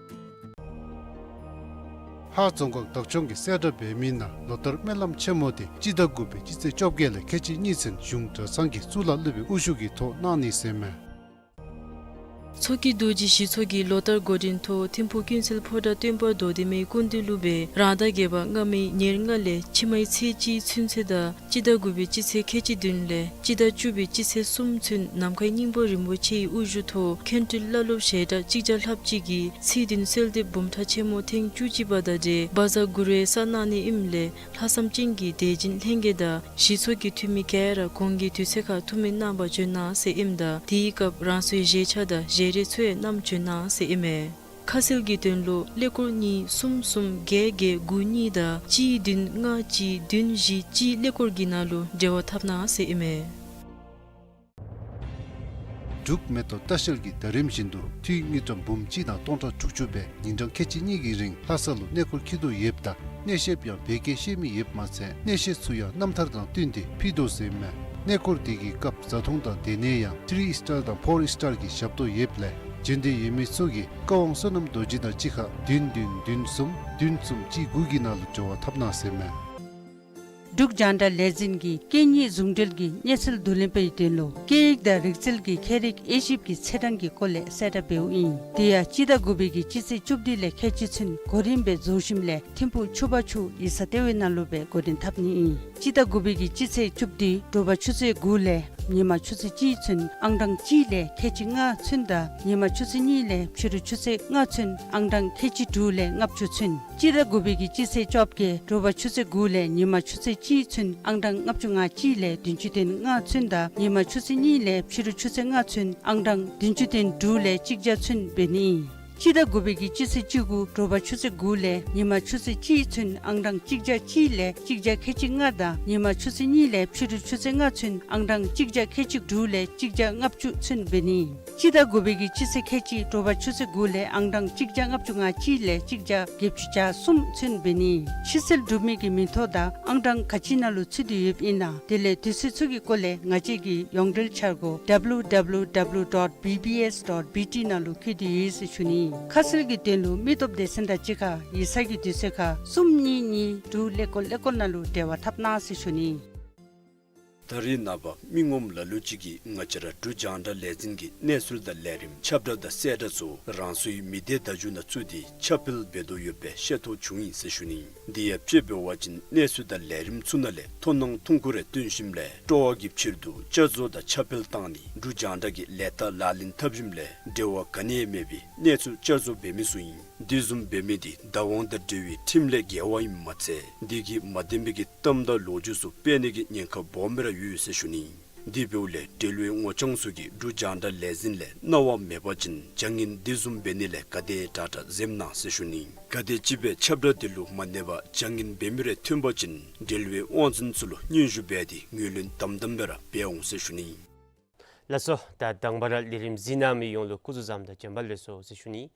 ལྷ་རྫོང་ཁག་བདག་སྐྱོང་གིས་གསལ་བསྒྲགས་འབད་མི་ནང་ལོ་ལྟར་སྨོན་ལམ་ཆེན་མོ་དེ་སྤྱི་ཟླ་དགུ་པའི་སྤྱི་ཚེས་བཅོ་བརྒྱད་ལས་ཁལ་གཅིག་གཉིས་ཚུན་གཞུང་གྲྭ་ཚང་གི་གཙུག་ལག་སློབ་དཔོན་དབུ་བཞུགས་ཀྱི་ཐོག་གནང་ནི་ཟེར་མས། མཚོ་སྐྱེས་རྡོ་རྗེ་ཞི་ཚོགས་ཀྱིས་ལོ་ལྟར་འགོ་འདྲེན་ཐོག་ཐིམ་ཕུག་ཀུན་གསལ་ཕོ་བྲང་སྟོན་པ་རྡོར་གདན་མའི་སྐུ་མདུན་ལུ་སྦེ་རང་ཟླ་བརྒྱད་པ་སྔ་མའི་ཉེར་ལྔ་ལས་ཕྱི་མའི་ཚེས་གཅིག་ཚུན་ཚོད་དང་སྤྱི་ཟླ་དགུ་པའི་སྤྱི་ཚེས་ཁལ་གཅིག་བདུན་ལས་སྤྱི་ཟླ་བཅུ་པའི་སྤྱི་ཚེས་གསུམ་ཚུན་ནམ་མཁའི་སྙིང་པོ་རིན་པོ་ཆེའི་དབུ་བཞུགས་ཐོག་མཁན་སྤྲུལ་བླ་སློབ་ཞལ་གྲངས་གཅིག་བརྒྱ་ལྷགཔ་ཅིག་གིས་ཚེས་བདུན་གསོལ་འདེབས་འབུམ་ཕྲག་ཆེན་མོ་ཐེངས་བཅུ་གཅིག་པ་དང་འབྲེལ་བཛྲ་གུ་རུ་ཡི་ས་གནང་ནི་ཨིནམ་ལས་ལྷག་བསམ་ཅན་གྱི་དད་སྦྱིན་ལྷན་རྒྱས་དང་ཞི་ཚོགས་ཀྱི་འཐུས་མི་ག་ར་གོང་གི་དུས་ཚོད་ཁར་ཐུགས་སྨོན་གནང་བར་བྱོན་གནང་ཟེར་ཨིནམ་ད་དེའི་སྐབས་རང་སོའི་བཞེས་ཆ་དང་བཞེས་རས་ཚུ་ཡང་བསྣམས་བྱོན་གནང་ཟེར་ཨིན་མས། ཁ་གསལ་གྱི་དོན་ལུ་ཀླད་ཀོར་གཉིས་གསུམ་གསུམ་བརྒྱད་བརྒྱད་དགུ་གཉིས་དང་གཅིག་བདུན་ལྔ་གཅིག་བདུན་བཞི་གཅིག་ཀླད་ཀོར་གྱི་ནང་ལུ་འབྲེལ་བ་འཐབ་གནང་ཟེར་ཨིན་མས། འབྲུག་མེ་ཏོག་ལྟ་བཤལ་གྱིས་ཟླ་རིམ་བཞིན་དུ་འཐུས་དངུལ་ཀྲམ་འབུམ་གཅིག་དང་སྟོང་ཕྲག་དྲུག་ཅུ་སྦེ་ཉིན་གྲངས་ཁལ་གཅིག་གཉིས་ཀྱི་རིང་ལྷ་ས་ལུ་གནས་སྐོར་འཁྱིད་དོ་ཡོདཔ་ད་གནས་བཤདཔ་ཡང་བོད་སྐད་ཤེས་མི་ཡོདཔ་མ་ཚད་གནས་བཤད་ཚུ་ཡང་རྣམ་ཐར་དང་བསྟུན་ཏེ་ཕུལ་དོ་ཟེར་མས། གནས་སྐོར་དེ་གི་སྐབས་བཟའ་འཐུང་དང་སྡོད་གནས་ཡང་ཐི་རི་སི་ཊར་དང་ཕོར་སི་ཊར་གྱི་ཞབས་ཏོག་ཡོདཔ་ལས་འབྱོན་འདོད་ཡོད་མི་ཚུ་གིས་བཀའ་དབང་བསོད་ནམས་རྡོ་རྗེ་དང་གཅིག་ཁར་བདུན་བདུན་བདུན་གསུམ་བདུན་གསུམ་གཅིག་དགུ་གི་ནང་ལུ་འབྲེལ་བ་འཐབ་གནང་ཟེར་མས། འབྲུག་རྒྱང་བསྒྲགས་ལས་འཛིན་གྱིས་སྐད་གཉིས་ཟུང་འབྲེལ་གྱི་གནས་ཚུལ་བསྡུ་ལེན་པའི་དོན་ལུ་སྐད་ཡིག་དང་རིག་རྩལ་གྱི་ཁྱད་རིག་དབྱེ་ཞིབ་ཀྱི་ཚེས་གྲངས་ཀྱི་སྐོར་ལས་གསལ་བསྒྲགས་འབདཝ་ཨིན། དེ་ཡང་སྤྱི་ཟླ་དགུ་པའི་གི་སྤྱི་ཚེས་བཅུ་བདུན་ལས་ཁལ་གཅིག་ཚུན་གོ་རིམ་སྦེ་རྫོགས་ཞིནམ་ལས་ཐིམ་ཕུག་ཆུ་བར་ཆུ་ཡིག་ཚང་ལྟེ་བའི་ནང་ལུ་སྦེ་འགོ་འདྲེན་འཐབ་ནི་ཨིན། སྤྱི་ཟླ་དགུ་པའི་གི་སྤྱི་ཚེས་བཅུ་བདུན་དྲོ་པ་ཆུ་ཚོད་དགུ་ལས་ཉིན་མ་ཆུ་ཚོད་གཅིག་ཚུན་ཨང་གྲངས་གཅིག་ལས་ཁལ་གཅིག་ལྔ་ཚུན་དང་ཉིན་མ་ཆུ་ཚོད་གཉིས་ལས་ཕྱི་རུ་ཆུ་ཚོད་ལྔ་ཚུན་ཨང་གྲངས་ཁལ་གཅིག་དྲུག་ལས་ལྔ་བཅུ་ཚུན། སྤྱི་ཟླ་དགུ་པའི་གི་སྤྱི་ཚེས་བཅོ་བརྒྱད་དྲོ་པ་ཆུ་ཚོད་དགུ་ལས་ཉིན་མ་ཆུ་ཚོད་གཅིག་ཚུན་ཨང་གྲངས་ལྔ་བཅུ་ང་གཅིག་ལས་བདུན་ཅུ་དོན་ལྔ་ཚུན་དང་ཉིན་མ་ཆུ་ཚོད་གཉིས་ལས་ཕྱི་རུ་ཆུ་ཚོད་ལྔ་ཚུན་ཨང་གྲངས་བདུན་ཅུ་དོན་དྲུག་ལས་གཅིག་བརྒྱ་ཚུན་འབད་ནི་ཨིན། སྤྱི་ཟླ་དགུ་པའི་གི་སྤྱི་ཚེས་བཅུ་དགུ་དྲོ་པ་ཆུ་ཚོད་དགུ་ལས་ཉིན་མ་ཆུ་ཚོད་གཅིག་ཚུན་ཨང་གྲངས་གཅིག་བརྒྱ་གཅིག་ལས་གཅིག་བརྒྱ་ཁལ་གཅིག་ལྔ་དང་ཉིན་མ་ཆུ་ཚོད་གཉིས་ལས་ཕྱི་རུ་ཆུ་ཚོད་ལྔ་ཚུན་ཨང་གྲངས་གཅིག་བརྒྱ་ཁལ་གཅིག་དྲུག་ལས་གཅིག་བརྒྱ་ལྔ་བཅུ་ཚུན་འབད་ནི། སྤྱི་ཟླ་དགུ་པའི་གི་སྤྱི་ཚེས་ཁལ་གཅིག་དྲོ་པ་ཆུ་ཚོད་དགུ་ལས་ཨང་གྲངས་གཅིག་བརྒྱ་ལྔ་བཅུ་ང་གཅིག་ལས་གཅིག་བརྒྱ་བརྒྱད་ཅུ་གྱ་གསུམ་ཚུན་འབད་ནི། ཕྱིར་སེལ་གྲུབ་མི་གི་མིང་ཐོ་དང་ཨང་གྲངས་ག་ཅི་ནང་ལུ་ཚུད་དེ་ཡོདཔ་ཨིན་ན་དེ་ལས་དུས་ཚོད་ཚུ་གི་སྐོར་ལས་ང་བཅས་ཀྱི་ཡོངས་འབྲེལ་འཆར་སྒོ་W W W dot B B S dot B T ནང་ལུ་བཀོད་དེ་ཡོད་ཟེར་ཞུ་ནི། ཁ་གསལ་གྱི་དོན་ལུ་མི་སྟོབས་སྡེ་ཚན་དང་གཅིག་ཁར་ཡིག་ཚང་གི་དུས་ཚོད་ཁར་གསུམ་གཉིས་གཉིས་དྲུག་ཀླད་ཀོར་ཀླད་ཀོར་ནང་ལུ་འབྲེལ་བ་འཐབ་གནང་ཟེར་ཞུ་ནི། ད་རེས་ནངས་པ་མི་ངོམ་ལ་ལུ་ཅིག་གིས་ང་བཅས་ར་འབྲུག་རྒྱང་བསྒྲགས་ལས་འཛིན་གྱི་གནས་ཚུལ་དང་ལས་རིམ་ཁྱབ་བསྒྲགས་དང་གསལ་བསྒྲགས་ཚུ་རང་སོའི་མི་སྡེ་བརྡ་བརྒྱུད་ནང་བཙུགས་ཏེ་ཁྱབ་སྤེལ་འབད་དོ་ཡོདཔ་སྦེ་ཤེས་རྟོགས་བྱུང་ཡི་ཟེར་ཞུ་ནི། དེ་ཡང་དཔྱེ་འབད་བ་ཅིན་གནས་ཚུལ་དང་ལས་རིམ་ཚུ་ནང་ལས་མཐོང་སྣང་ཐུང་ཀུ་རེ་སྟོན་ཞིནམ་ལས་སྤྲོ་བ་གི་ཕྱིར་དུ་བསྐྱར་བཟོ་དང་ཁྱབ་སྤེལ་བཏང་ནི་འབྲུག་རྒྱང་བསྒྲགས་ཀྱི་ལས་རྟགས་ལག་ལེན་འཐབ་ཞིནམ་ལས་འབྲེལ་བ་ག་ནི་ཡང་མེད་པའི་གནས་ཚུལ་བསྐྱར་བཟོ་འབད་མི་ཚུ་ཨིན། དེ་བཟུམ་འབད་མི་དེ་བདག་དབང་དང་འབྲེལ་བའི་ཁྲིམས་ལས་འགལ་བ་ཨིནམ་མ་ཚད་དེ་གིས་མ་བདེན་པའི་གི་གཏམ་དང་ལོ་རྒྱུས་ཚུ་སྤེལ་ནི་གི་ཉེན་ཁ་སྦོམ་སྦེ་ར་ཡོད་ཟེར་ཞུ་ནི། དེ་འབདཝ་ལས་འབྲེལ་ཡོད་ངོ་རྐྱང་ཚུ་གིས་འབྲུག་རྒྱང་བསྒྲགས་ལས་འཛིན་ལས་གནང་བ་མེད་པ་ཅིན་བྱ་ངན་དེ་བཟུམ་འབད་ནི་ལས་ག་དེ་དྲག་དྲག་འཛེམ་གནང་ཟེར་ཞུ་ནི། ག་དེམ་ཅིག་སྦེ་ཁྱབ་བསྒྲགས་དེ་ལུ་མ་གནས་པར་བྱ་ངན་འབད་མི་རེ་ཐོན་པ་ཅིན་འབྲེལ་ཡོད་དབང་འཛིན་ཚུ་ལུ་སྙན་ཞུ་འབད་དེ་ངོས་ལེན་དམ་དམ་སྦེ་ར་འབད་འོང་ཟེར་ཞུ་ནི། ལགས་སོ། ད་དང་པ་ར་ལས་རིམ་གཟིགས་གནང་མི་ཡོངས་ལུ་སྐུ་གཟུགས་བཟང་དང་བྱོན་པ་ལེགས་སོ་ཟེར་ཞུ་ནི།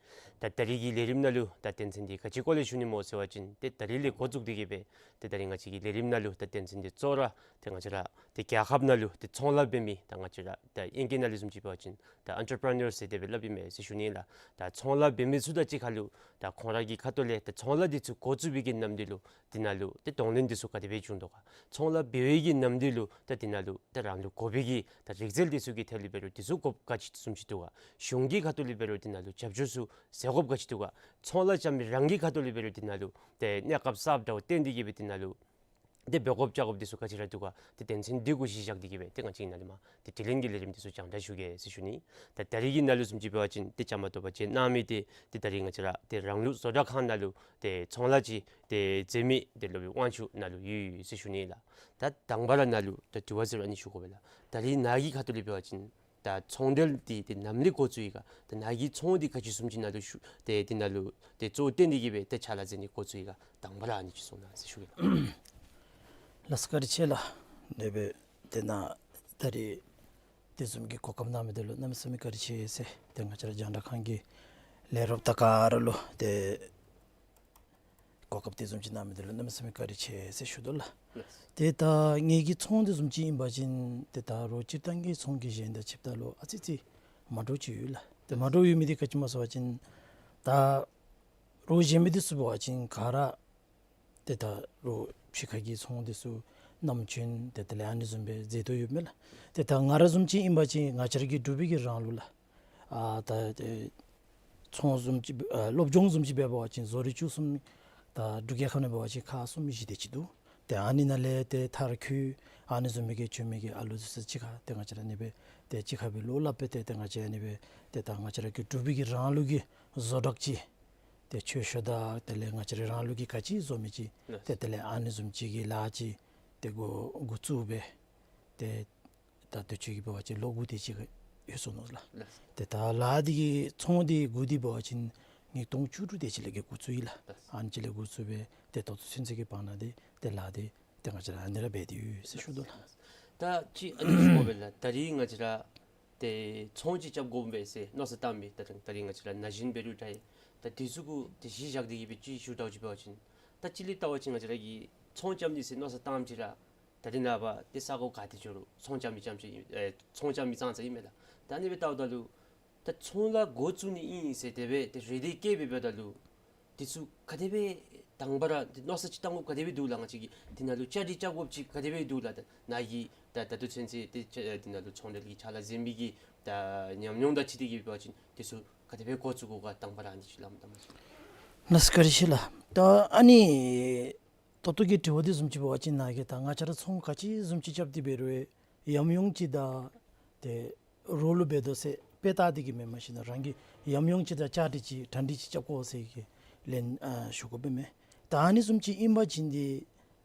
ད་ད་རིས་ཀྱི་ལས་རིམ་ནང་ལུ་ད་དོན་ཚན་འདི་ག་ཅི་སྐོར་ལས་ཞུ་ནི་སྨོ་ཟེར་བ་ཅིན་ཏེ་ད་རིས་ལས་འགོ་བཙུགས་ཏེ་གི་སྦེ་ཏེ་ད་རིས་ང་བཅས་ཀྱི་ལས་རིམ་ནང་ལུ་ད་དོན་ཚན་འདི་གཙོ་བོ་ར་ཏེ་ང་བཅས་ར་ཏེ་རྒྱལ་ཁབ་ནང་ལུ་ཏེ་ཚོང་ལཱ་འབད་མི་ད་ང་བཅས་ར་ད་ཨིང་སྐད་ནང་ལུ་བཟུམ་ཅིག་འབད་བ་ཅིན་ད་ཨེན་ཊར་པི་རི་ནར་ཟེར་དེ་སྦེ་སླབ་ཨིན་མས་ཟེར་ཞུ་ནི་ལགས། ད་ཚོང་ལཱ་འབད་མི་ཚུ་དང་གཅིག་ཁར་ལུ་ད་ཁོང་ར་གི་ཁ་ཐུག་ལས་ད་ཚོང་ལཱ་འདི་ཚུ་འགོ་བཙུགས་པའི་གི་ནམ་དུས་ལུ་དེ་ནང་ལུ་ཏེ་གདོང་ལེན་འདི་ཚུ་ག་དེ་སྦེ་བྱུང་དོ་ག། ཚོང་ལཱ་འབད་བའི་གི་ནམ་དུས་ལུ་ད་དེ་ནང་ལུ་ད་རང་ལུ་དགོ་པའི་གི་ད་རིག་རྩལ་འདི་ཚུ་གི་ཐད་ལུ་འབད་རུང་འདི་ཚུ་དགོཔ་ག་ཅི་བཟུམ་ཅིག་འདུག་ག། གཞུང་གི་ཁ་ཐུག་ལས་འབད་རུང་དེ་ནང་ལུ་རྒྱབ་སྐྱོར་ཚུ་ཟེར་དགོཔ་ག་ཅི་འདུག་ག། ཚོང་ལཱ་རྐྱབ་མི་རང་གི་ཁ་ཐུག་ལས་འབད་རུང་དེ་ནང་ལུ་ཏེ་གནས་སྐབས་གསརཔ་འདྲཝ་བཏོན་ཏེ་གི་སྦེ་དེ་ནང་ལུ་ཏེ་འབད་དགོཔ་བཅའ་དགོཔ་འདི་ཚུ་ག་ཅི་ར་འདུག་ག། ཏེ་དོན་ཚན་འདི་གུ་གཞི་བཞག་སྟེ་གི་སྦེ་ཏེ་ང་བཅས་ནཱ་ལས་མར་ཏེ་དྲི་ལན་གྱི་ལས་རིམ་འདི་ཚུ་རྒྱང་བསྒྲགས་ཞུ་གེ་ཟེར་ཞུ་ནི། ད་ད་རིས་ཀྱི་ནང་ལུ་བཟུམ་ཅིག་འབད་བ་ཅིན་ཏེ་བཅའ་མར་གཏོགས་པ་བཅས་གནང་མི་དེ་ཏེ་ད་རིས་ང་བཅས་ར་ཏེ་རང་ལུགས་བཟོ་གྲྭ་ཁང་ནང་ལུ་ཏེ་ཚོང་ལཱ་ཅིག་ཏེ་མཛད་མི་ཏེ་སློབ་དཔོན་དབང་ཕྱུག་ནཱ་ལུ་ཡོད་ཡོད་ཟེར་ཞུ་ནི་ལགས། ད་དང་པ་ར་ནཱ་ལུ་ད་དྲི་བ་ཟེར་རུང་ཨ་ནི་ཞུ་དགོ་པས་ལགས། ད་རིས་ནཱ་གི་ཁ་ཐུག་ལས་འབད་བ་ཅིན་ད་ཚོང་འབྲེལ་འདི་ཏེ་ནམ་ལས་འགོ་བཙུགས་ཡི་ག། ད་ནཱ་གི་ཚོང་འདི་ག་ཅི་བཟུམ་ཅིག་ནཱ་ལུ་ཞུ་ཏེ་དེ་ནང་ལུ་ཏེ་གཙོ་བོ་བཏོན་ཏེ་གི་སྦེ་ཏེ་ཕྱག་ལཱ་མཛད་ནི་འགོ་བཙུགས་ཡི་ག། དང་པ་ར་ཨ་ནི་ཅིག་གསུང་གནང་ཟེར་ཞུ་གེ་ལགས། ལགས་སོ་བཀའ་དྲིན་ཆེ་ལགས། དེ་སྦེ་ཏེ་ནཱ་ད་རིས་དེ་བཟུམ་གྱི་གོ་སྐབས་གནང་མི་འདི་ལུ་གནམ་མེད་ས་མེད་བཀའ་དྲིན་ཆེ་ཟེར་ཏེ་ང་བཅས་ར་རྒྱང་བསྒྲགས་ཁང་གི་ལས་རོགསཔ་དང་ག་ར་ལུ་ཏེ་གོ་སྐབས་དེ་བཟུམ་ཅིག་གནང་མི་འདི་ལུ་གནམ་མེད་ས་མེད་བཀའ་དྲིན་ཆེ་ཟེར་ཞུ་དོ་ལགས། ལགས། ཏེ་ད་ངེ་གི་ཚོང་འདི་བཟུམ་ཅིག་ཨིན་པ་ཅིན་ཏེ་ད་རོགས་སྤྱིར་བཏང་གི་ཚོང་གི་གཞན་དང་ཕྱདཔ་ད་ལུ་ཨ་ཙི་ཙི་མ་འདྲཝ་ཅིག་ཡོད་ལགས། ཏེ་མ་འདྲཝ་ཡོད་མི་འདི་ག་ཅི་སྨོ་ཟེར་བ་ཅིན་ད་རོགས་གཞན་མི་འདི་ཚུ་འབད་བ་ཅིན་ག་ར་ཏེ་ད་རོགས་ཕྱི་ཁ་གི་ཚོང་འདི་ཚུ་བསྣམས་བྱོན་ཏེ་དེ་ལས་ཨ་ནི་བཟུམ་སྦེ་མཛད་དོ་ཡོདཔ་མས་ལགས། ཏེ་ད་ང་ར་བཟུམ་ཅིག་ཨིན་པ་ཅིན་ང་བཅས་ར་གི་འབྲུག་པའི་གི་རང་ལུགས་ལགས། ཨ་ད་ཏེ་ཚོང་བཟུམ་ཅིག་ཨ་སློབ་སྦྱོང་བཟུམ་ཅིག་འབད་བ་ཅིན་བཟོ་རིག་བཅུ་གསུམ་ད་འབྲུག་རྒྱལ་ཁབ་ནང་འབད་བ་ཅིན་ཁག་གསུམ་བཞི་དེ་ཅིག་འདུག། ཏེ་ཨ་ནི་ནང་ལས་ཏེ་མཐར་འཁྱོལ་ཨ་ནི་བཟུམ་མའི་གི་བྱོན་མི་གི་ཨ་ལུ་འདི་ཚུ་གཅིག་ཁར་ཏེ་ང་བཅས་ར་ཨ་ནི་སྦེ་ཏེ་གཅིག་ཁར་སྦེ་བློ་སླབ་སྦེ་ཏེ་ཏེ་ང་བཅས་ཨ་ནི་སྦེ་ཏེ་ད་ང་བཅས་ར་གི་འབྲུག་པའི་གི་རང་ལུགས་ཀྱི་བཟོ་གྲྭ་ཅིག་ཏེ་ཆོས་ཤོ་དང་དེ་ལས་ང་བཅས་ར་རང་ལུགས་ཀྱི་ག་ཅི་བཟོ་མི་ཅིག་ལགས། ཏེ་དེ་ལས་ཨ་ནི་བཟུམ་ཅིག་གི་ལཱ་ཅིག་ཏེ་འགོ་འགོ་བཙུགས་སྦེ་ཏེ་ད་དུས་ཅི་གི་འབད་བ་ཅིན་ལོ་དགུ་དེ་ཅིག་ཡོད་སོ་ནུག་ལགས། ལགས། ཏེ་ད་ལཱ་འདི་གི་ཚོང་འདི་འགོ་འདི་འབད་བ་ཅིན་ཉིས་སྟོང་བཅུ་དྲུག་དེ་ཅིག་ལས་ཀྱི་འགོ་བཙུགས་ཡི་ལགས། ལགས། ཨ་ནི་ཅིག་ལས་འགོ་བཙུགས་སྦེ་ཏེ་ད་ལྟོ་ཚུན་ཚོད་ཀྱི་བར་ན་འདི་ཏེ་ལཱ་འདི་ཏེ་ང་བཅས་ར་ཨ་ནི་ར་འབད་དེ་ཡོད་ཟེར་ཞུ་དོ་ལགས། ད་ཅི་ཨ་ནི་ཞུ་དགོ་པས་ལགས། ད་རིས་ང་བཅས་ར་ཏེ་ཚོང་ཅིག་རྐྱབ་དགོ་པས་ཟེར་མནོ་བསམ་བཏང་མི་ད་ད་རིས་ང་བཅས་ར་ན་གཞོན་འབད་རུང་འདྲ་ཡི། ད་དེ་ཚུ་གུ་ཏེ་གཞི་བཞག་སྟེ་གི་སྦེ་ཅིག་ཞུ་དགོཔ་ཅིག་འབད་བ་ཅིན་ད་སྤྱིར་ལས་བལྟ་བ་ཅིན་ང་བཅས་ར་གིས་ཚོང་རྐྱབ་ནི་ཟེར་མནོ་བསམ་བཏངམ་ཅིག་ར་ད་རིས་ནངས་པ་ཏེ་ས་གོ་ག་ཏེ་འགྱོ་རུང་ཚོང་རྐྱབ་མི་རྐྱངམ་ཅིག་ཨིན། ཨེ་ཚོང་རྐྱབ་མི་ཙང་ཙ་ཨིན་མས་ལགས། ད་ཨ་ནི་སྦེ་བལྟཝ་ད་ལུ་ད་ཚོང་ལཱ་འགོ་བཙུགས་ནི་ཨིན་ཟེར་དེ་སྦེ་ཏེ་རེ་འདུན་བསྐྱེད་སྦེ་འབདཝ་ད་ལུ་དེ་ཚུ་ག་དེ་སྦེ་དང་པ་ར་ཏེ་མནོ་བསམ་ཅིག་བཏང་དགོཔ་ག་དེ་སྦེ་འདུག་ལགས། ང་བཅས་ཀྱིས་དེ་ནང་ལུ་བཅའ་སྒྲིག་རྐྱབ་དགོཔ་ཅིག་ག་དེ་སྦེ་འདུག་ལགས། ད་ནཱ་གིས་ད་ད་ལྟོ་ཚུན་ཚོད་ཏེ་ཅ་དེ་ནང་ལུ་ཚོང་འབྲེལ་གྱི་ཕྱག་ལཱ་མཛད་མི་གི་ད་ཉམས་མྱོང་དང་འཁྲིལ་ཏེ་གི་འབད་བ་ཅིན་དེ་ཚུ་ག་དེ་སྦེ་འགོ་བཙུགས་དགོ་ག་དང་པ་ར་ཨ་ནི་ཅིག་སླབ་གནང་། ལགས་སོ་བཀའ་དྲིན་ཆེ་ལགས། ད་ཨ་ནི་ད་ལྟོ་གི་དྲི་བ་འདི་བཟུམ་ཅིག་འབད་བ་ཅིན་ནཱ་གིས་ད་ང་བཅས་ར་ཚོང་ག་ཅི་བཟུམ་ཅིག་རྐྱབ་སྟེ་འབད་རུང་ཡང་ཡམ་ཡོམ་ཅིག་དང་ཏེ་རོགས་ལུ་འབད་དོ་ཟེར་དཔེ་བལྟ་སྟེ་གི་མེན། མ་གཞི་ནཱ་རང་གིས་ཡམ་ཡོམ་ཅིག་དང་བཅའ་སྒྲིག་ཅིག་གྲ་སྒྲིག་ཅིག་རྐྱབ་དགོ་ཟེར་གི་ལན་ཨ་ཞུ་དགོ་པས་མས། ད་ཨ་ནི་བཟུམ་ཅིག་ཨིན་པ་ཅིན་ཏེ་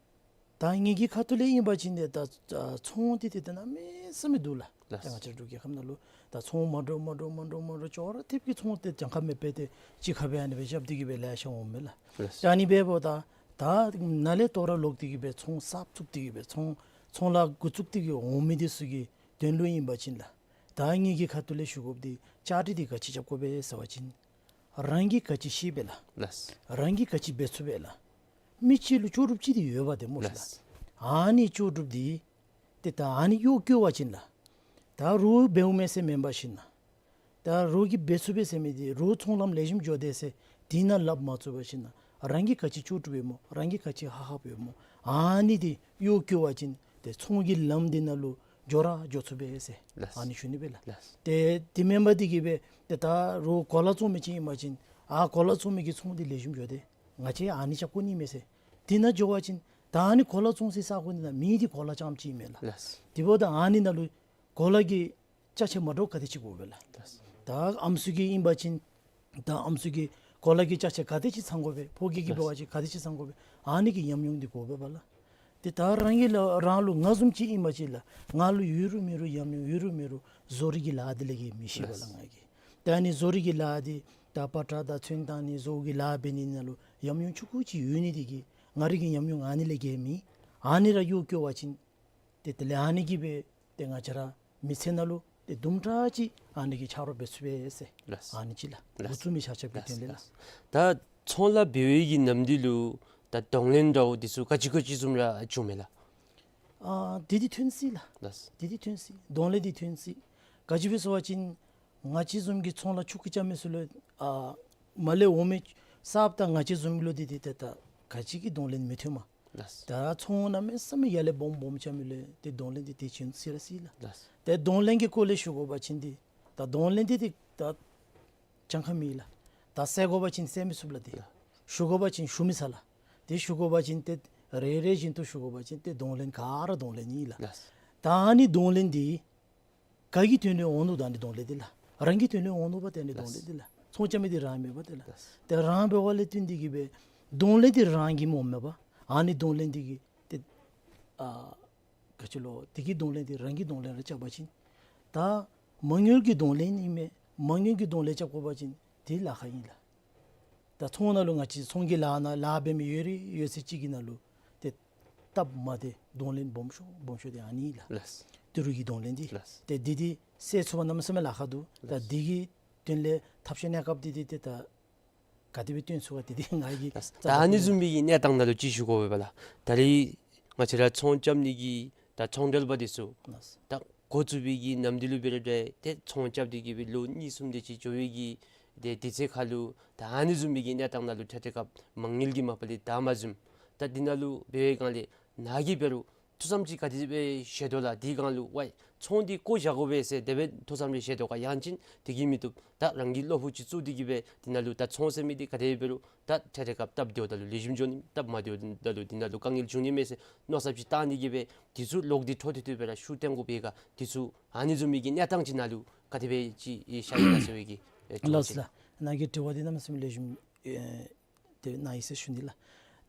ད་ངེ་གི་ཁ་ཐུག་ལས་ཨིན་པ་ཅིན་ཏེ་ད་ཨ་ཚོང་འདི་ཏེ་ཏེ་གནམ་མེད་ས་མེད་འདུག་ལགས། ལགས། ད་ང་བཅས་འབྲུག་རྒྱལ་ཁབ་ནང་ལུ་ད་ཚོང་མ་འདྲཝ་མ་འདྲཝ་མ་འདྲཝ་མ་འདྲཝ་ཅོག་ར་འཐདཔ་གི་ཚོང་ཏེ་གྱངས་ཁ་མེད་པར་ཏེ་གཅིག་ཁར་སྦེ་ཨ་ནི་སྦེ་རྐྱབ་སྟེ་གི་སྦེ་ལེ་ཤ་འོངམ་མས་ལགས། ལགས། ད་ཨ་ནི་འབདཝ་ད་ད་ནཱ་ལས་དོ་རུང་ལོག་སྟེ་གི་སྦེ་ཚོང་གསརཔ་བཙུགས་ཏེ་གི་སྦེ་ཚོང་ཚོང་ལཱ་འགོ་བཙུགས་ཏེ་གི་འོང་མི་འདི་ཚུ་གི་དོན་ལུ་ཨིན་པ་ཅིན་ལགས། ད་ངེ་གི་ཁ་ཐུག་ལས་ཞུ་དགོཔ་འདི་བཅའ་སྒྲིག་འདི་ག་ཅི་རྐྱབ་དགོ་པས་ཟེར་བ་ཅིན་རང་གིས་ག་ཅི་ཤེས་པས་ལགས། ལགས། རང་གིས་ག་ཅི་འབད་ཚུགས་པས་ལགས། མི་གཅིག་ལུ་ལྕོགས་གྲུབ་ཅིག་འདི་ཡོད་པ་ཏེ་སྨོ་ལགས། ལགས། ཨ་ནི་ལྕོགས་གྲུབ་འདི་ཏེ་ད་ཨ་ནི་གཡོག་བཀོལ་བ་ཅིན་ལགས། ད་རོགས་འབདཝ་མས་ཟེར་མེན་པར་ཞིན་ན་ད་རོགས་ཀྱིས་འབད་ཚུགས་པས་ཟེར་མི་འདི་རོགས་ཚོང་ལམ་ལེགས་ཤོམ་འགྱོ་དེས་ཟེར་དེ་ནང་ལགཔ་མ་བཙུགས་པར་ཞིན་ན་རང་གིས་ག་ཅི་ལྕོགས་གྲུབ་ཡོད་སྨོ། རང་གིས་ག་ཅི་ཧ་ཧབ་ཡོད་སྨོ། ཨ་ནི་འདི་གཡོག་བཀོལ་བ་ཅིན་ ཏེ་ཚོང་གི་ལམ་འདི་ནང་ལུ་འགྱོ་ར་འགྱོ་ཚུགས་པས་ཟེར་ལགས། ཨ་ནི་ཞུ་ནི་སྦེ་ལགས། ལགས། ཏེ་དེ་མེན་པར་འདི་གིས་སྦེ་ཏེ་ད་རོགས་གོ་ལ་བཙོང་མི་ཅིག་ཨིན་པ་ཅིན་ཨ་གོ་ལ་བཙོང་མི་གི་ཚོང་འདི་ལེགས་ཤོམ་འགྱོ་དེས། ང་བཅས་ཨ་ནི་རྐྱབ་དགོ་ནི་མས་ཟེར། དེ་ནང་འགྱོ་བ་ཅིན་ད་ཨ་ནི་གོ་ལ་བཙོང་སའི་ས་གོ་འདི་ནང་མི་འདི་གོ་ལ་རྐྱངམ་ཅིག་མས་ལགས། ལགས། དེ་འབདཝ་ད་ཨ་ནི་ནང་ལུ་གོ་ལ་གི་ཅ་ཆས་མ་འདྲཝ་ག་དེ་ཅིག་དགོ་པས་ལགས། ལགས། ད་ཨམ་སྲུ་གི་ཨིན་པ་ཅིན་ད་ཨམ་སྲུ་གི་གོ་ལ་གི་ཅ་ཆས་ག་དེ་ཅིག་ཚང་དགོ་པས། ཕོ་སྐྱེས་ཀྱི་ལགས། འབད་བ་ཅིན་ག་དེ་ཅིག་ཚང་དགོ་པས། ཨ་ནི་གི་ཉམས་མྱོང་འདི་དགོ་པས་པ་ལགས། ཏེ་ད་རང་གིས་ལགས་རང་ལུ་ང་བཟུམ་ཅིག་ཨིན་པ་ཅིན་ལགས་ང་ལུ་ཡོད་རུང་མེད་རུང་ཉམས་མྱོང་ཡོད་རུང་མེད་རུང་བཟོ་རིག་གི་ལཱ་འདི་ལས་ཀྱི་མི་ཤེས་པས་ལགས། ལགས། ང་གིས་ད་ཨ་ནི་བཟོ་རིག་གི་ལཱ་འདི་ད་པ་ཏྲ་དང་ཚོན་བཏང་ནི་བཟོ་གི་ལཱ་འབད་ནི་ནང་ལུ་ཉམས་མྱོང་ཆུང་ཀུ་ཅིག་ཡོད་ནི་འདི་གིས་ང་རའི་གི་ཉམས་མྱོང་ཨ་ནི་ལས་བརྒལ་མེད། ཨ་ནི་ར་གཡོག་བཀོལ་བ་ཅིན་ཏེ་དེ་ལས་ཨ་ནི་གིས་སྦེ་ཏེ་ང་བཅས་ར་མི་ཚེ་ནང་ལུ་ཏེ་དུམ་གྲ་ཅིག་ཨ་ནི་གིས་ཆ་རོགས་འབད་ཚུགས་པས་ཟེར། ལགས། ཨ་ནི་ཅིག་ལགས། ལགས། འགོ་བཙུགས་མི་ཆ་ཁྱབ་ཀྱི་ལགས། དོན་ལས་ལགས། ལགས། ད་ཚོང་ལཱ་འབད་བའི་གི་ནམ་དུས་ལུ་ད་གདོང་ལེན་འདྲཝ་འདི་ཚུ་ག་ཅི་ག་ཅི་བཟུམ་ར་བྱུངམ་མས་ལགས། ཨ་འདི་འདི་ཐོན་སྲིད་ལགས། ལགས། འདི་འདི་ཐོན་སྲིད། གདོང་ལེན་འདི་ཐོན་སྲིད། ག་ཅི་སྦེ་ཟེར་བ་ཅིན་ང་བཅས་བཟུམ་གྱི་ཚོང་ལཱ་ཆུང་ཀུ་རྐྱབ་མི་ཚུ་ལུ་ཨ་མར་ལས་འོང་མི་གསརཔ་དང་ང་བཅས་བཟུམ་ལུ་འདི་འདི་ཏེ་ད་ག་ཅི་གི་གདོང་ལེན་མི་ཐོནམ། ལགས། ད་ཚོང་གནམ་མེད་ས་མེད་ཡར་ལས་སྦོམ་སྦོམ་རྐྱབ་མི་ལུ་ཏེ་གདོང་ལེན་འདི་ཏེ་བྱིན་སྲིད་ར་སྲིད་ལགས། ལགས། ཏེ་གདོང་ལེན་གྱི་སྐོར་ལས་ཞུ་དགོ་པ་ཅིན་འདི་ད་གདོང་ལེན་འདི་ཏེ་ད་གྱངས་ཁ་མེད་ལགས། ད་བསལ་དགོ་པ་ཅིན་བསལ་མི་ཚུགས་ལགས། ཏེ་ལགས། ཞུ་དགོ་པ་ཅིན་ཞུ་མི་ཚར་ལགས། ཏེ་ཞུ་དགོ་པ་ཅིན་ཏེ་རེ་རེ་བཞིན་དུ་ཞུ་དགོ་པ་ཅིན་ཏེ་གདོང་ལེན་ག་ར་གདོང་ལེན་ཨིན་ལགས། ལགས། ད་ཨ་ནི་གདོང་ལེན་འདི་ག་གི་དོན་ལས་འོང་ནུག། ད་ཨ་ནི་གདོང་ལེན་འདི་ལགས་རང་གི་དོན་ལས་འོང་ནུག་པ། ཏེ་ཨ་ནི་གདོང་ལེན་འདི་ལགས་ཚོང་རྐྱབ་མི་འདི་རང་མེན་པ། ཏེ་ལགས། ལགས། ཏེ་རང་འབད་བ་ལས་བརྟེན་འདི་གིས་སྦེ་གདོང་ལེན་འདི་རང་གིས་སྨོ་མེན་པ། ཨ་ནི་གདོང་ལེན་འདི་གིས་ཏེ་ཨ་ག་ཅི་ལོ་འདི་གི་གདོང་ལེན་འདི་རང་གི་གདོང་ལེན་ར་རྐྱབ་པ་ཅིན་ད་མ་དངུལ་གྱི་གདོང་ལེན་ཨིན་མས། མ་དངུལ་གྱི་གདོང་ལེན་རྐྱབ་དགོ་པ་ཅིན་འདི་ལཱ་ཁག་ཨིན་ལགས། ད་ཚོང་ནང་ལུ་ང་བཅས་ཚོང་གི་ལཱ་ནང་ལཱ་འབད་མི་ཡོད་རིགས་ཡོད་ཚད་ཅིག་གི་ནང་ལུ་ཏེ་སྟབས་མ་བདེ་གདོང་ལེན་སྦོམ་ཤོས་སྦོམ་ཤོས་འདི་ཨ་ནི་ལགས། ལགས། ཏི་རུ་གི་གདོང་ལེན་འདི། ལགས། ཏེ་འདི་འདི་སེལ་ཚུགས་པ་གནམ་མེད་ས་མེད་ལཱ་ཁག་འདུག། ད་ལགས། འདི་གི་དོན་ལས་ཐབས་ཤེས་གནས་སྐབས་འདི་འདི་ཏེ་ད་ག་དེ་སྦེ་སྟོན་ཚུགས་ག་འདི་འདི་ང་གིས། ལགས། ད་ཨ་ནི་བཟུམ་མའི་གི་གནས་སྟངས་ནང་ལུ་ཅིག་ཞུ་དགོ་པས་པ་ལགས། ད་རེས་ང་བཅས་ར་ཚོང་རྐྱབ་ནི་གི་ད་ཚོང་འབྲེལ་པ་འདི་ཚུ། ལགས། ད་འགོ་བཙུགས་པའི་གི་ནམ་དུས་ལུ་འབད་རུང་འདྲ་ཏེ་ཚོང་རྐྱབ་སྟེ་གི་སྦེ་ལོ་གཉིས་གསུམ་དེ་ཅིག་འགྱོ་བའི་གི་ཏེ་དུས་ཚོད་ཁར་ལུ་ད་ཨ་ནི་བཟུམ་མའི་གི་གནས་སྟངས་ནང་ལུ་ཏེ་ཏེ་སྐབས་མ་དངུལ་གྱི་མ་པ་ལས་ད་མ་བཟུམ། ད་འདི་ནང་ལུ་འབད་བའི་སྒང་ལས་ནཱ་གིས་འབད་རུང་ཐུགས་བསམ་ཅིག་ག་དེ་སྦེ་བཞེས་དོ་ལགས། དེའི་སྒང་ལུ་ཝའི་ཚོང་འདི་བཀོ་བཞག་དགོ་པས་ཟེར་དེ་སྦེ་ཐུགས་བསམ་ཅིག་བཞེས་དོ་ག། ཡང་ཅིན་དེ་གིས་མི་བཏུབ། ད་རང་གི་བློ་ཕུགས་ཅིག་བཙུགས་ཏེ་གི་སྦེ་འདི་ནང་ལུ་ད་ཚོང་ཟེར་མི་འདི་ག་དེ་འབད་རུང་ད་ཏེ་ཏེ་སྐབས་སྟབས་བདེཝ་ད་ལུ་ལེགས་ཤོམ་འགྱོ་ནི། སྟབས་མ་བདེཝ་ད་ལུ་འདི་ནང་ལུ་དཀའ་ངལ་འབྱུང་ནི་མས་ཟེར་མནོ་བསམ་ཅིག་བཏང་སྟེ་གི་སྦེ་འདི་ཚུ་ལོག་སྟེ་འཕྲོ་མཐུད་དེ་སྦེ་ར་ཤུགས་བཏོན་དགོ་པས་ག། འདི་ཚུ་ཨ་ནི་བཟུམ་མའི་གི་གནས་སྟངས་ཅིག་ནང་ལུ་ག་དེ་སྦེ་ཅིག་ཤར་ཡི་ག་ཟེར་བའི་གི་ཨེ་ལགས་ལགས། ནཱ་གི་དྲི་བ་འདི་གནམ་མེད་ས་མེད་ལེགས་ཤོམ་ཨེ་ཏེ་གནང་ཡི་ཟེར་ཞུ་ནི་ལགས།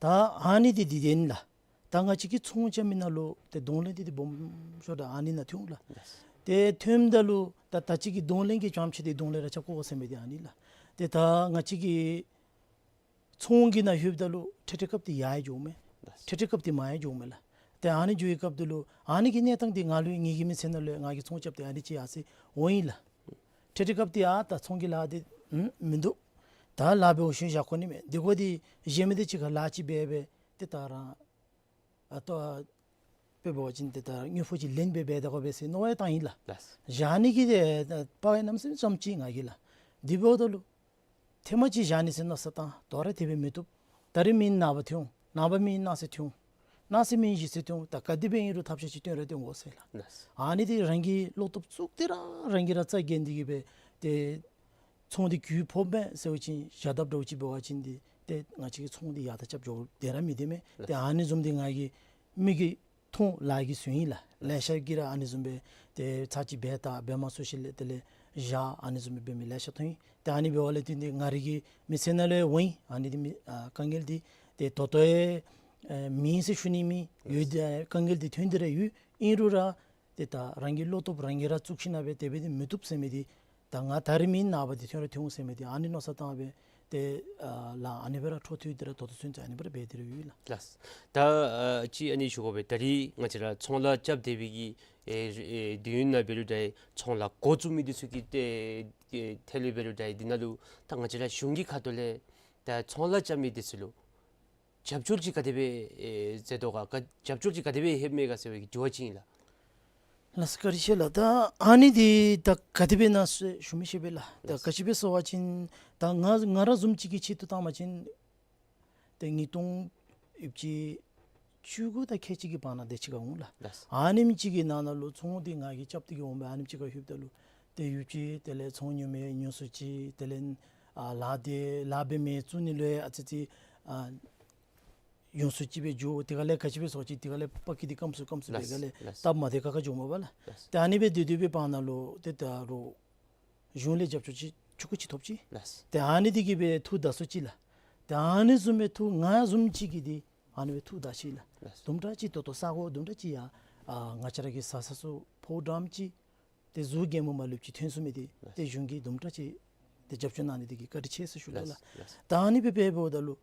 ད་ཨ་ནི་འདི་འདི་ཨིན་ལགས། ད་ང་བཅས་ཀྱི་ཚོང་རྐྱབ་མི་ནང་ལུ་ཏེ་གདོང་ལེན་འདི་འདི་སྦོམ་ཤོས་ད་ཨ་ནི་ནང་ཐོན་འོང་ལགས། ལགས། ཏེ་ཐོནམ་ད་ལུ་ད་ད་ཅི་གི་གདོང་ལེན་གྱི་རྐྱངམ་ཅིག་འདི་གདོང་ལེན་ར་རྐྱབ་དགོ་ཟེར་མི་འདི་ཨ་ནི་ལགས། ཏེ་ད་ང་བཅས་ཀྱི་ཚོང་གི་ནང་ལྷོདཔ་ད་ལུ་ཏེ་ཏེ་སྐབས་འདི་ཡར་ཡང་འགྱོཝ་མས། ལགས། ཏེ་ཏེ་སྐབས་འདི་མར་ཡང་འགྱོཝ་མས་ལགས། ཏེ་ཨ་ནི་འགྱོ་བའི་སྐབས་འདི་ལུ་ཨ་ནི་གི་གནས་སྟངས་འདི་ང་ལུ་ངེ་གི་མི་ཚེ་ནང་ལུ་ང་གིས་ཚོང་རྐྱབ་སྟེ་ཨ་ནི་ཅིག་ཡར་སོང་འོང་ཡི་ལགས། ཏེ་ཏེ་སྐབས་འདི་ཨ་ད་ཚོང་གི་ལཱ་འདི་ཨུམ་མིན་འདུག། ད་ལཱ་འབད་འོང་ཤུལ་བཞག་དགོ་ནི་མས། འདི་གོ་འདི་གཞན་མི་འདི་ཅིག་ཁར་ལཱ་ཅིག་འབད་སྦེ་ཏེ་ད་རང་ཨ་ལྟོ་དཔེ་འབད་བ་ཅིན་ཏེ་ད་དངུལ་ཕོགས་ཅིག་ལེན་སྦེ་འབད་དགོ་པས་ཟེར་མནོ་བ་བཏང་ཡི་ལགས། ལགས། བཞག་ནི་གི་ཏེ་ད་དཔའ་བའི་གནམ་མེད་ས་མེད་ཙམ་ཅིག་ང་གིས་ལགས། དེ་འབདཝ་ད་ལུ་ཐེངས་མ་ཅིག་བཞག་ནི་ཟེར་མནོ་བསམ་བཏང་། དོ་རུང་དེ་སྦེ་མི་བཏུབ། ད་རིས་མི་ནངས་པ་ཐོན་འོང་། ནངས་པ་མི་གནངས་ཚེ་ཐོན་འོང་། གནངས་ཚེ་མི་གཞེས་ཚེ་ཐོན་འོང་། ད་ག་དེ་སྦེ་ཨིན་རུང་ཐབས་ཤེས་ཅིག་བཏོན་ར་བཏོན་དགོ་ཟེར་ལགས། ལགས། ཨ་ནི་འདི་རང་གི་བློ་སྟོབས་བཙུགས་ཏེ་ར་རང་གིས་ར་རྩ་འགེངས་ཏེ་གི་སྦེ་ཏེ་ཚོང་འདི་གུ་ཕོགཔ་མས་ཟེར་བ་ཅིན་བཞག་དཔ་འདྲཝ་ཅིག་འབད་བ་ཅིན་འདི་ཏེ་ང་བཅས་ཀྱི་ཚོང་འདི་ཡར་དང་རྐྱབ་འགྱོ་སྟེ་ར་མི་སྡོད་མས། ཏེ་ཨ་ནི་བཟུམ་འདི་ང་གིས་མིག་གིས་མཐོང་ལག་གིས་གཟུང་ཡི་ལགས། ལེ་ཤ་གིས་ར་ཨ་ནི་བཟུམ་སྦེ་ཏེ་ཚར་གཅིག་འབད་ད་འབད་མ་ཚུགས་ཞིནམ་ལས་དེ་ལས་བཞག་ཨ་ནི་བཟུམ་སྦེ་འབད་མི་ལེ་ཤ་མཐོང་ཡི། ཏེ་ཨ་ནི་འབདཝ་ལས་བརྟེན་ཏེ་ང་རའི་གི་མི་ཚེ་ནང་ལས་འོང་ཡི། ཨ་ནི་འདི་མི་ཨ་དཀའ་ངལ་འདི་ཏེ་ད་ལྟོ་ཡང་ཨེ་མེད་ཟེར་ཞུ་ནི་མེད། ཡོད། ཨེ་དཀའ་ངལ་འདི་ཐོན་ཏེ་ར་ཡོད། ཨིན་རུང་ར་ཏེ་ད་རང་གི་བློ་སྟོབས་རང་གིས་ར་བཙུགས་ཞིན་ན་སྦེ་དེ་སྦེ་འདི་མི་བཏུབ་ཟེར་མི་འདི་ད་ང་ད་རིས་མེན་ནངས་པ་འདི་ཐོན་ར་ཐོན་འོང་ཟེར་མི་འདི་ཨ་ནི་མནོ་བསམ་བཏང་སྦེ་ཏེ་ཨ་ལཱ་ཨ་ནི་སྦེ་ར་འཕྲོ་མཐུད་དེ་ར་ད་ལྟོ་ཚུན་ཚོད་ཨ་ནི་སྦེ་ར་འབད་དེ་ར་ཡོད་ལགས། ལགས། ད་ཨ་ཅིག་ཨ་ནི་ཞུ་དགོ་པས། ད་རིས་ང་བཅས་ར་ཚོང་ལཱ་རྐྱབ་སྡོད་པའི་གི་ཨེ་ཨེ་དུས་ཡུན་ནང་འབད་རུང་འདྲ་ཚོང་ལཱ་འགོ་བཙུགས་མི་འདི་ཚུ་གི་ཏེ་ཨེ་ཐད་ལུ་འབད་རུང་འདྲ་འདི་ནང་ལུ་ད་ང་བཅས་ར་གཞུང་གི་ཁ་ཐུག་ལས་ད་ཚོང་ལཱ་རྐྱབ་མི་འདི་ཚུ་ལུ་རྒྱབ་སྐྱོར་ཅིག་ག་དེ་སྦེ་ཨེ་མཛད་དོ་ག། ག་རྒྱབ་སྐྱོར་ཅིག་ག་དེ་སྦེ་ལྷོདཔ་མས་ག་ཟེར་བའི་གི་དྲི་བ་ཅིག་ཨིན་ལགས། ལགས་སོ་བཀའ་དྲིན་ཆེ་ལགས། ད་ཨ་ནི་འདི་ད་ག་དེ་སྦེ་ཨིན་ན་ཟེར་ཞུ་མི་ཤེས་པས་ལགས། ད་ལགས། ག་ཅི་སྦེ་ཟེར་བ་ཅིན་ད་ང་ང་ར་བཟུམ་ཅིག་གི་ཆེད་དུ་བཏང་བ་ཅིན་ཏེ་ཉིས་སྟོང་ཡོད་ཅི་ བཅུ་དགུ་དང་ཁལ་གཅིག་གི་བར་ན་དེ་ཅིག་ཁར་འོང་ལགས། ལགས། ཨ་ནེམ་ཅིག་གི་ནང་ན་ལུ་ཚོང་འདི་ང་གིས་རྐྱབ་སྟེ་གི་འོང་སྦེ་ཨ་ནེམ་ཅིག་ཁར་ལྷོདཔ་ད་ལུ་ཏེ་ཡུདཔ་ཅིག་དེ་ལས་ཚོང་ཉོ་མི་ཉོ་སུ་ཅིག་དེ་ལས་ཨ་ལཱ་འདི་ལཱ་འབད་མི་བཙུགས་ནི་ལུ་ཡང་ཨ་ཙི་ཙི་ཨ་ཡོངས་སུ་ཅིག་སྦེ་འགྱོ། དེ་ཁ་ལས་ག་ཅི་སྦེ་སོང་ཅི་དེ་ཁ་ལས་པ་ཀི་འདི་སྐམ་སུ་སྐམ་སུ་སྦེ་ལགས། ག་ལས་ལགས། སྟབས་མ་བདེ་ཁག་ཁ་འགྱོཝ་མས་པ་ལགས། ལགས། ཏེ་ཨ་ནི་སྦེ་སྡོད་སྡོད་པའི་བར་ན་ལུ་ཏེ་ད་རུང་གཞུང་ལས་རྒྱབ་སྐྱོར་ཅིག་ཆུང་ཀུ་ཅིག་ཐོབ་ཅི། ལགས། ཏེ་ཨ་ནི་འདི་གིས་སྦེ་ཐུགས་དགའ་སུ་ཅིག་ལགས། ཏེ་ཨ་ནི་བཟུམ་སྦེ་ཐུགས་ང་བཟུམ་ཅིག་གིས་འདི་ཨ་ནི་སྦེ་ཐུགས་དགའ་ཅི་ལགས། ལགས། དུམ་གྲ་ཅིག་ད་ལྟོ་ས་གོ་དུམ་གྲ་ཅིག་ཡང་ཨ་ང་བཅས་ར་གི་ས་ས་སུ་ཕོ་བྲང་ཅིག་ཏེ་གཟུགས་རྒྱན་མ་ལུས་ཅིག་ཐོན་ཚུགས་མི་འདི་ལགས། ཏེ་གཞུང་གིས་དུམ་གྲ་ཅིག་ཏེ་རྒྱབ་སྐྱོར་གནང་ནི་འདི་གིས་བཀའ་དྲིན་ཆེ་ཟེར་ཞུ་དོ་ལགས། ལགས། ད་ཨ་ནི་སྦེ་འབདཝ་ད་ལུ་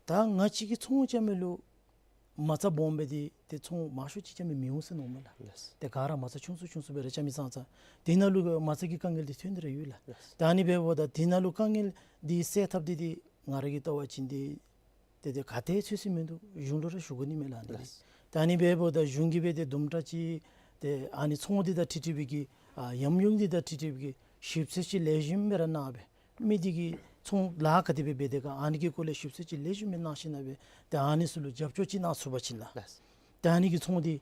ད་ང་བཅས་ཀྱིས་ཚོང་རྐྱབ་མི་ལུ་མ་རྩ་སྦོམ་སྦེ་འདི་ཏེ་ཚོང་མང་ཤོས་ཅིག་རྐྱབ་མི་མི་འོང་ཟེར་མནོཝ་མས་ལགས། ལགས། ཏེ་ག་ར་མ་རྩ་ཆུང་སུ་ཆུང་སུ་སྦེ་ར་རྐྱབ་མི་ཙང་ཙང་དེ་ནང་ལུ་མ་རྩ་གི་དཀའ་ངལ་འདི་ཐོན་ཏེ་ར་ཡོད་ལགས། ལགས། ད་ཨ་ནི་འབདཝ་ད་དེ་ནང་ལུ་དཀའ་ངལ་འདི་སེལ་ཐབས་འདི་འདི་ང་ར་གིས་བལྟ་བ་ཅིན་འདི་ཏེ་ཏེ་ག་ཏེ་ཚོད་ཟིན་མིན་འདུག། གཞུང་ལུ་ར་ཞུ་དགོ་ནི་མས་ལགས་ཨ་ནི་འདི། ལགས། ད་ཨ་ནི་འབདཝ་ད་གཞུང་གིས་སྦེ་ཏེ་དུམ་གྲ་ཅིག་ཏེ་ཨ་ནི་ཚོང་འདི་དང་འཁྲིལ་འཁྲིལ་བའི་གི་ཨ་ཉམས་མྱོང་འདི་དང་འཁྲིལ་འཁྲིལ་བའི་གི་ཞིབ་འཚོལ་ཅིག་ལེགས་ཤོམ་སྦེ་ར་གནང་སྦེ་མི་འདི་གིས་ཚོང་ལཱ་ག་དེ་སྦེ་འབད་དེ་ག་ཨ་ནི་གི་སྐོར་ལས་ཞིབ་འཚོལ་ཅིག་ལེགས་ཤོམ་སྦེ་གནང་ཞིན་ན་སྦེ་ཏེ་ཨ་ནི་ཚུ་ལུ་རྒྱབ་སྐྱོར་ཅིག་གནང་ཚུགས་པ་ཅིན་ལགས། ལགས། ཏེ་ཨ་ནི་གི་ཚོང་འདི་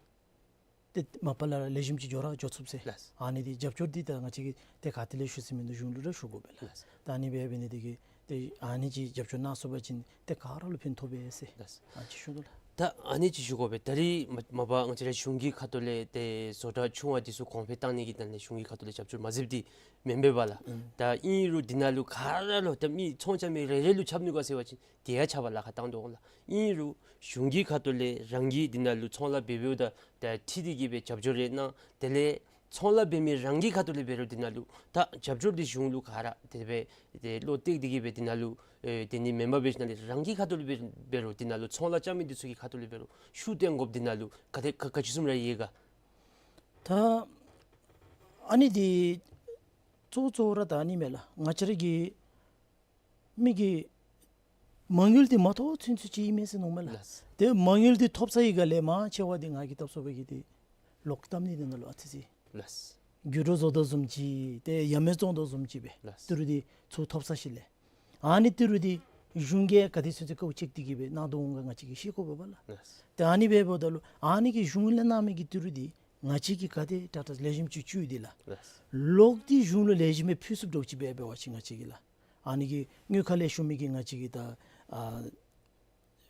ཏེ་མ་པ་ལས་ར་ལེགས་ཤོམ་ཅིག་འགྱོ་ར་འགྱོ་ཚུགས་ཟེར། ལགས། ཨ་ནི་འདི་རྒྱབ་སྐྱོར་འདི་ད་ང་བཅས་ཀྱིས་ཏེ་ག་ཏེ་ལས་ཞུ་ས་མིན་འདུག། གཞུང་ལུ་ར་ཞུ་དགོ་པས་ལགས། ལགས། ད་ཨ་ནི་སྦེ་འབད་ནི་འདི་གིས་ཏེ་ཨ་ནི་ཅིག་རྒྱབ་སྐྱོར་གནང་ཚུགས་པ་ཅིན་ཏེ་ག་ར་ལུ་ཕན་ཐོགས་པས་ཟེར། ལགས། ཨ་ཅིག་ཞུ་དོ་ལགས། ད་ཨ་ནི་ཅིག་ཞུ་དགོ་པས། ད་རིས་མ་མ་པ་ང་བཅས་ར་གཞུང་གི་ཁ་ཐུག་ལས་ཏེ་བཟོ་གྲྭ་ཆུང་བ་འདི་ཚུ་གོང་འཕེལ་བཏང་ནི་གི་དོན་ལས་གཞུང་གི་ཁ་ཐུག་ལས་རྒྱབ་སྐྱོར་མ་མཛདཔ་འདི་མེན་པས་པ་ལགས། ཨུམ། ད་ཨིན་རུང་འདི་ནང་ལུ་ག་ར་ལུ་ད་མི་ཚོང་རྐྱབ་མི་རེ་རེ་ལུ་ཁྱབ་ནུག་ག་ཟེར་བ་ཅིན་དེ་ཡང་ཁྱབ་པར་ལཱ་ཁག་བཏང་དོ་འོང་ལགས། ཨིན་རུང་གཞུང་གི་ཁ་ཐུག་ལས་རང་གིས་འདི་ནང་ལུ་ཚོང་ལཱ་འབད་འབདཝ་ད་ད་འཁྲིལ་ཏེ་གི་སྦེ་རྒྱབ་སྐྱོར་རེ་གནང་། དེ་ལས་ཚོང་ལཱ་འབད་མི་རང་གི་ཁ་ཐུག་ལས་འབད་རུང་འདི་ནང་ལུ་ད་རྒྱབ་སྐྱོར་འདི་གཞུང་ལུ་ག་ར་དེ་སྦེ་ཏེ་བློ་གཏད་དེ་གི་སྦེ་འདི་ནང་ལུ་ཨེ་དེ་ནི་མེན་པར་འབད་ཞིན་ན་ལས་རང་གི་ཁ་ཐུག་ལས་འབད་འབད་རུང་འདི་ནང་ལུ་ཚོང་ལཱ་རྐྱབ་མི་འདི་ཚུ་གི་ཁ་ཐུག་ལས་འབད་རུང་ཤུགས་བཏོན་དགོཔ་འདི་ནང་ལུ་ག་དེ་ག་ག་ཅི་བཟུམ་ར་ཡོད་ག། ད་ཨ་ནི་འདི་གཙོ་གཙོ་བོ་ར་ད་ཨ་ནི་མས་ལགས། ང་བཅས་ར་གི་མི་གི་མ་དངུལ་འདི་མ་ཐོབ་ཚུན་ཚོད་ཅིག་ཨིན་མས་ཟེར་མནོཝ་མས་ལགས། ལགས། ཏེ་མ་དངུལ་འདི་ཐོབ་ཚར་བའི་སྒང་ལས་མང་ཆེ་བ་འདི་ང་གིས་བལྟ་སོང་བའི་གི་འདི་ལོག་བཏབ་ནི་འདི་ནང་ལུ་ཨ་ཙི་ཅིག། ལགས། འགྱུར་བ་བཟོ་དོ་བཟུམ་ཅིག་ཏེ་ཡ་མེད་བཙོང་དོ་བཟུམ་ཅིག་སྦེ། ལགས། ཏི་རུ་འདི་ཚུར་ཐོབ་ཚར་ཞིནམ་ལས་ཨ་ནི་ཏི་རུ་འདི་གཞུང་གིས་ག་དེ་ཚུན་ཚོད་དཀའཝ་སྤྱད་དེ་གི་སྦེ་གནང་དོ་འོང་ག་ང་བཅས་ཀྱིས་ཤེས་དགོ་པས་པ་ལགས། ལགས། ཏེ་ཨ་ནི་སྦེ་འབདཝ་ད་ལུ་ཨ་ནི་གི་གཞུང་ལས་གནང་མི་གི་ཏི་རུ་འདི་ང་བཅས་ཀྱིས་ག་དེ་དྲག་དྲག་ལེགས་ཤོམ་ཅིག་བཅུག་སྟེ་ལགས། ལགས། ལོག་སྟེ་གཞུང་ལུ་ལེགས་ཤོམ་སྦེ་ཕུལ་ཚུགསཔ་འདྲཝ་ཅིག་སྦེ་འབད་བ་ཅིན་ང་བཅས་ཀྱིས་ལགས། ཨ་ནི་གི་དངུལ་ཁང་ལས་ཞུ་མི་གིས་ང་བཅས་ཀྱི་ད་ཨ་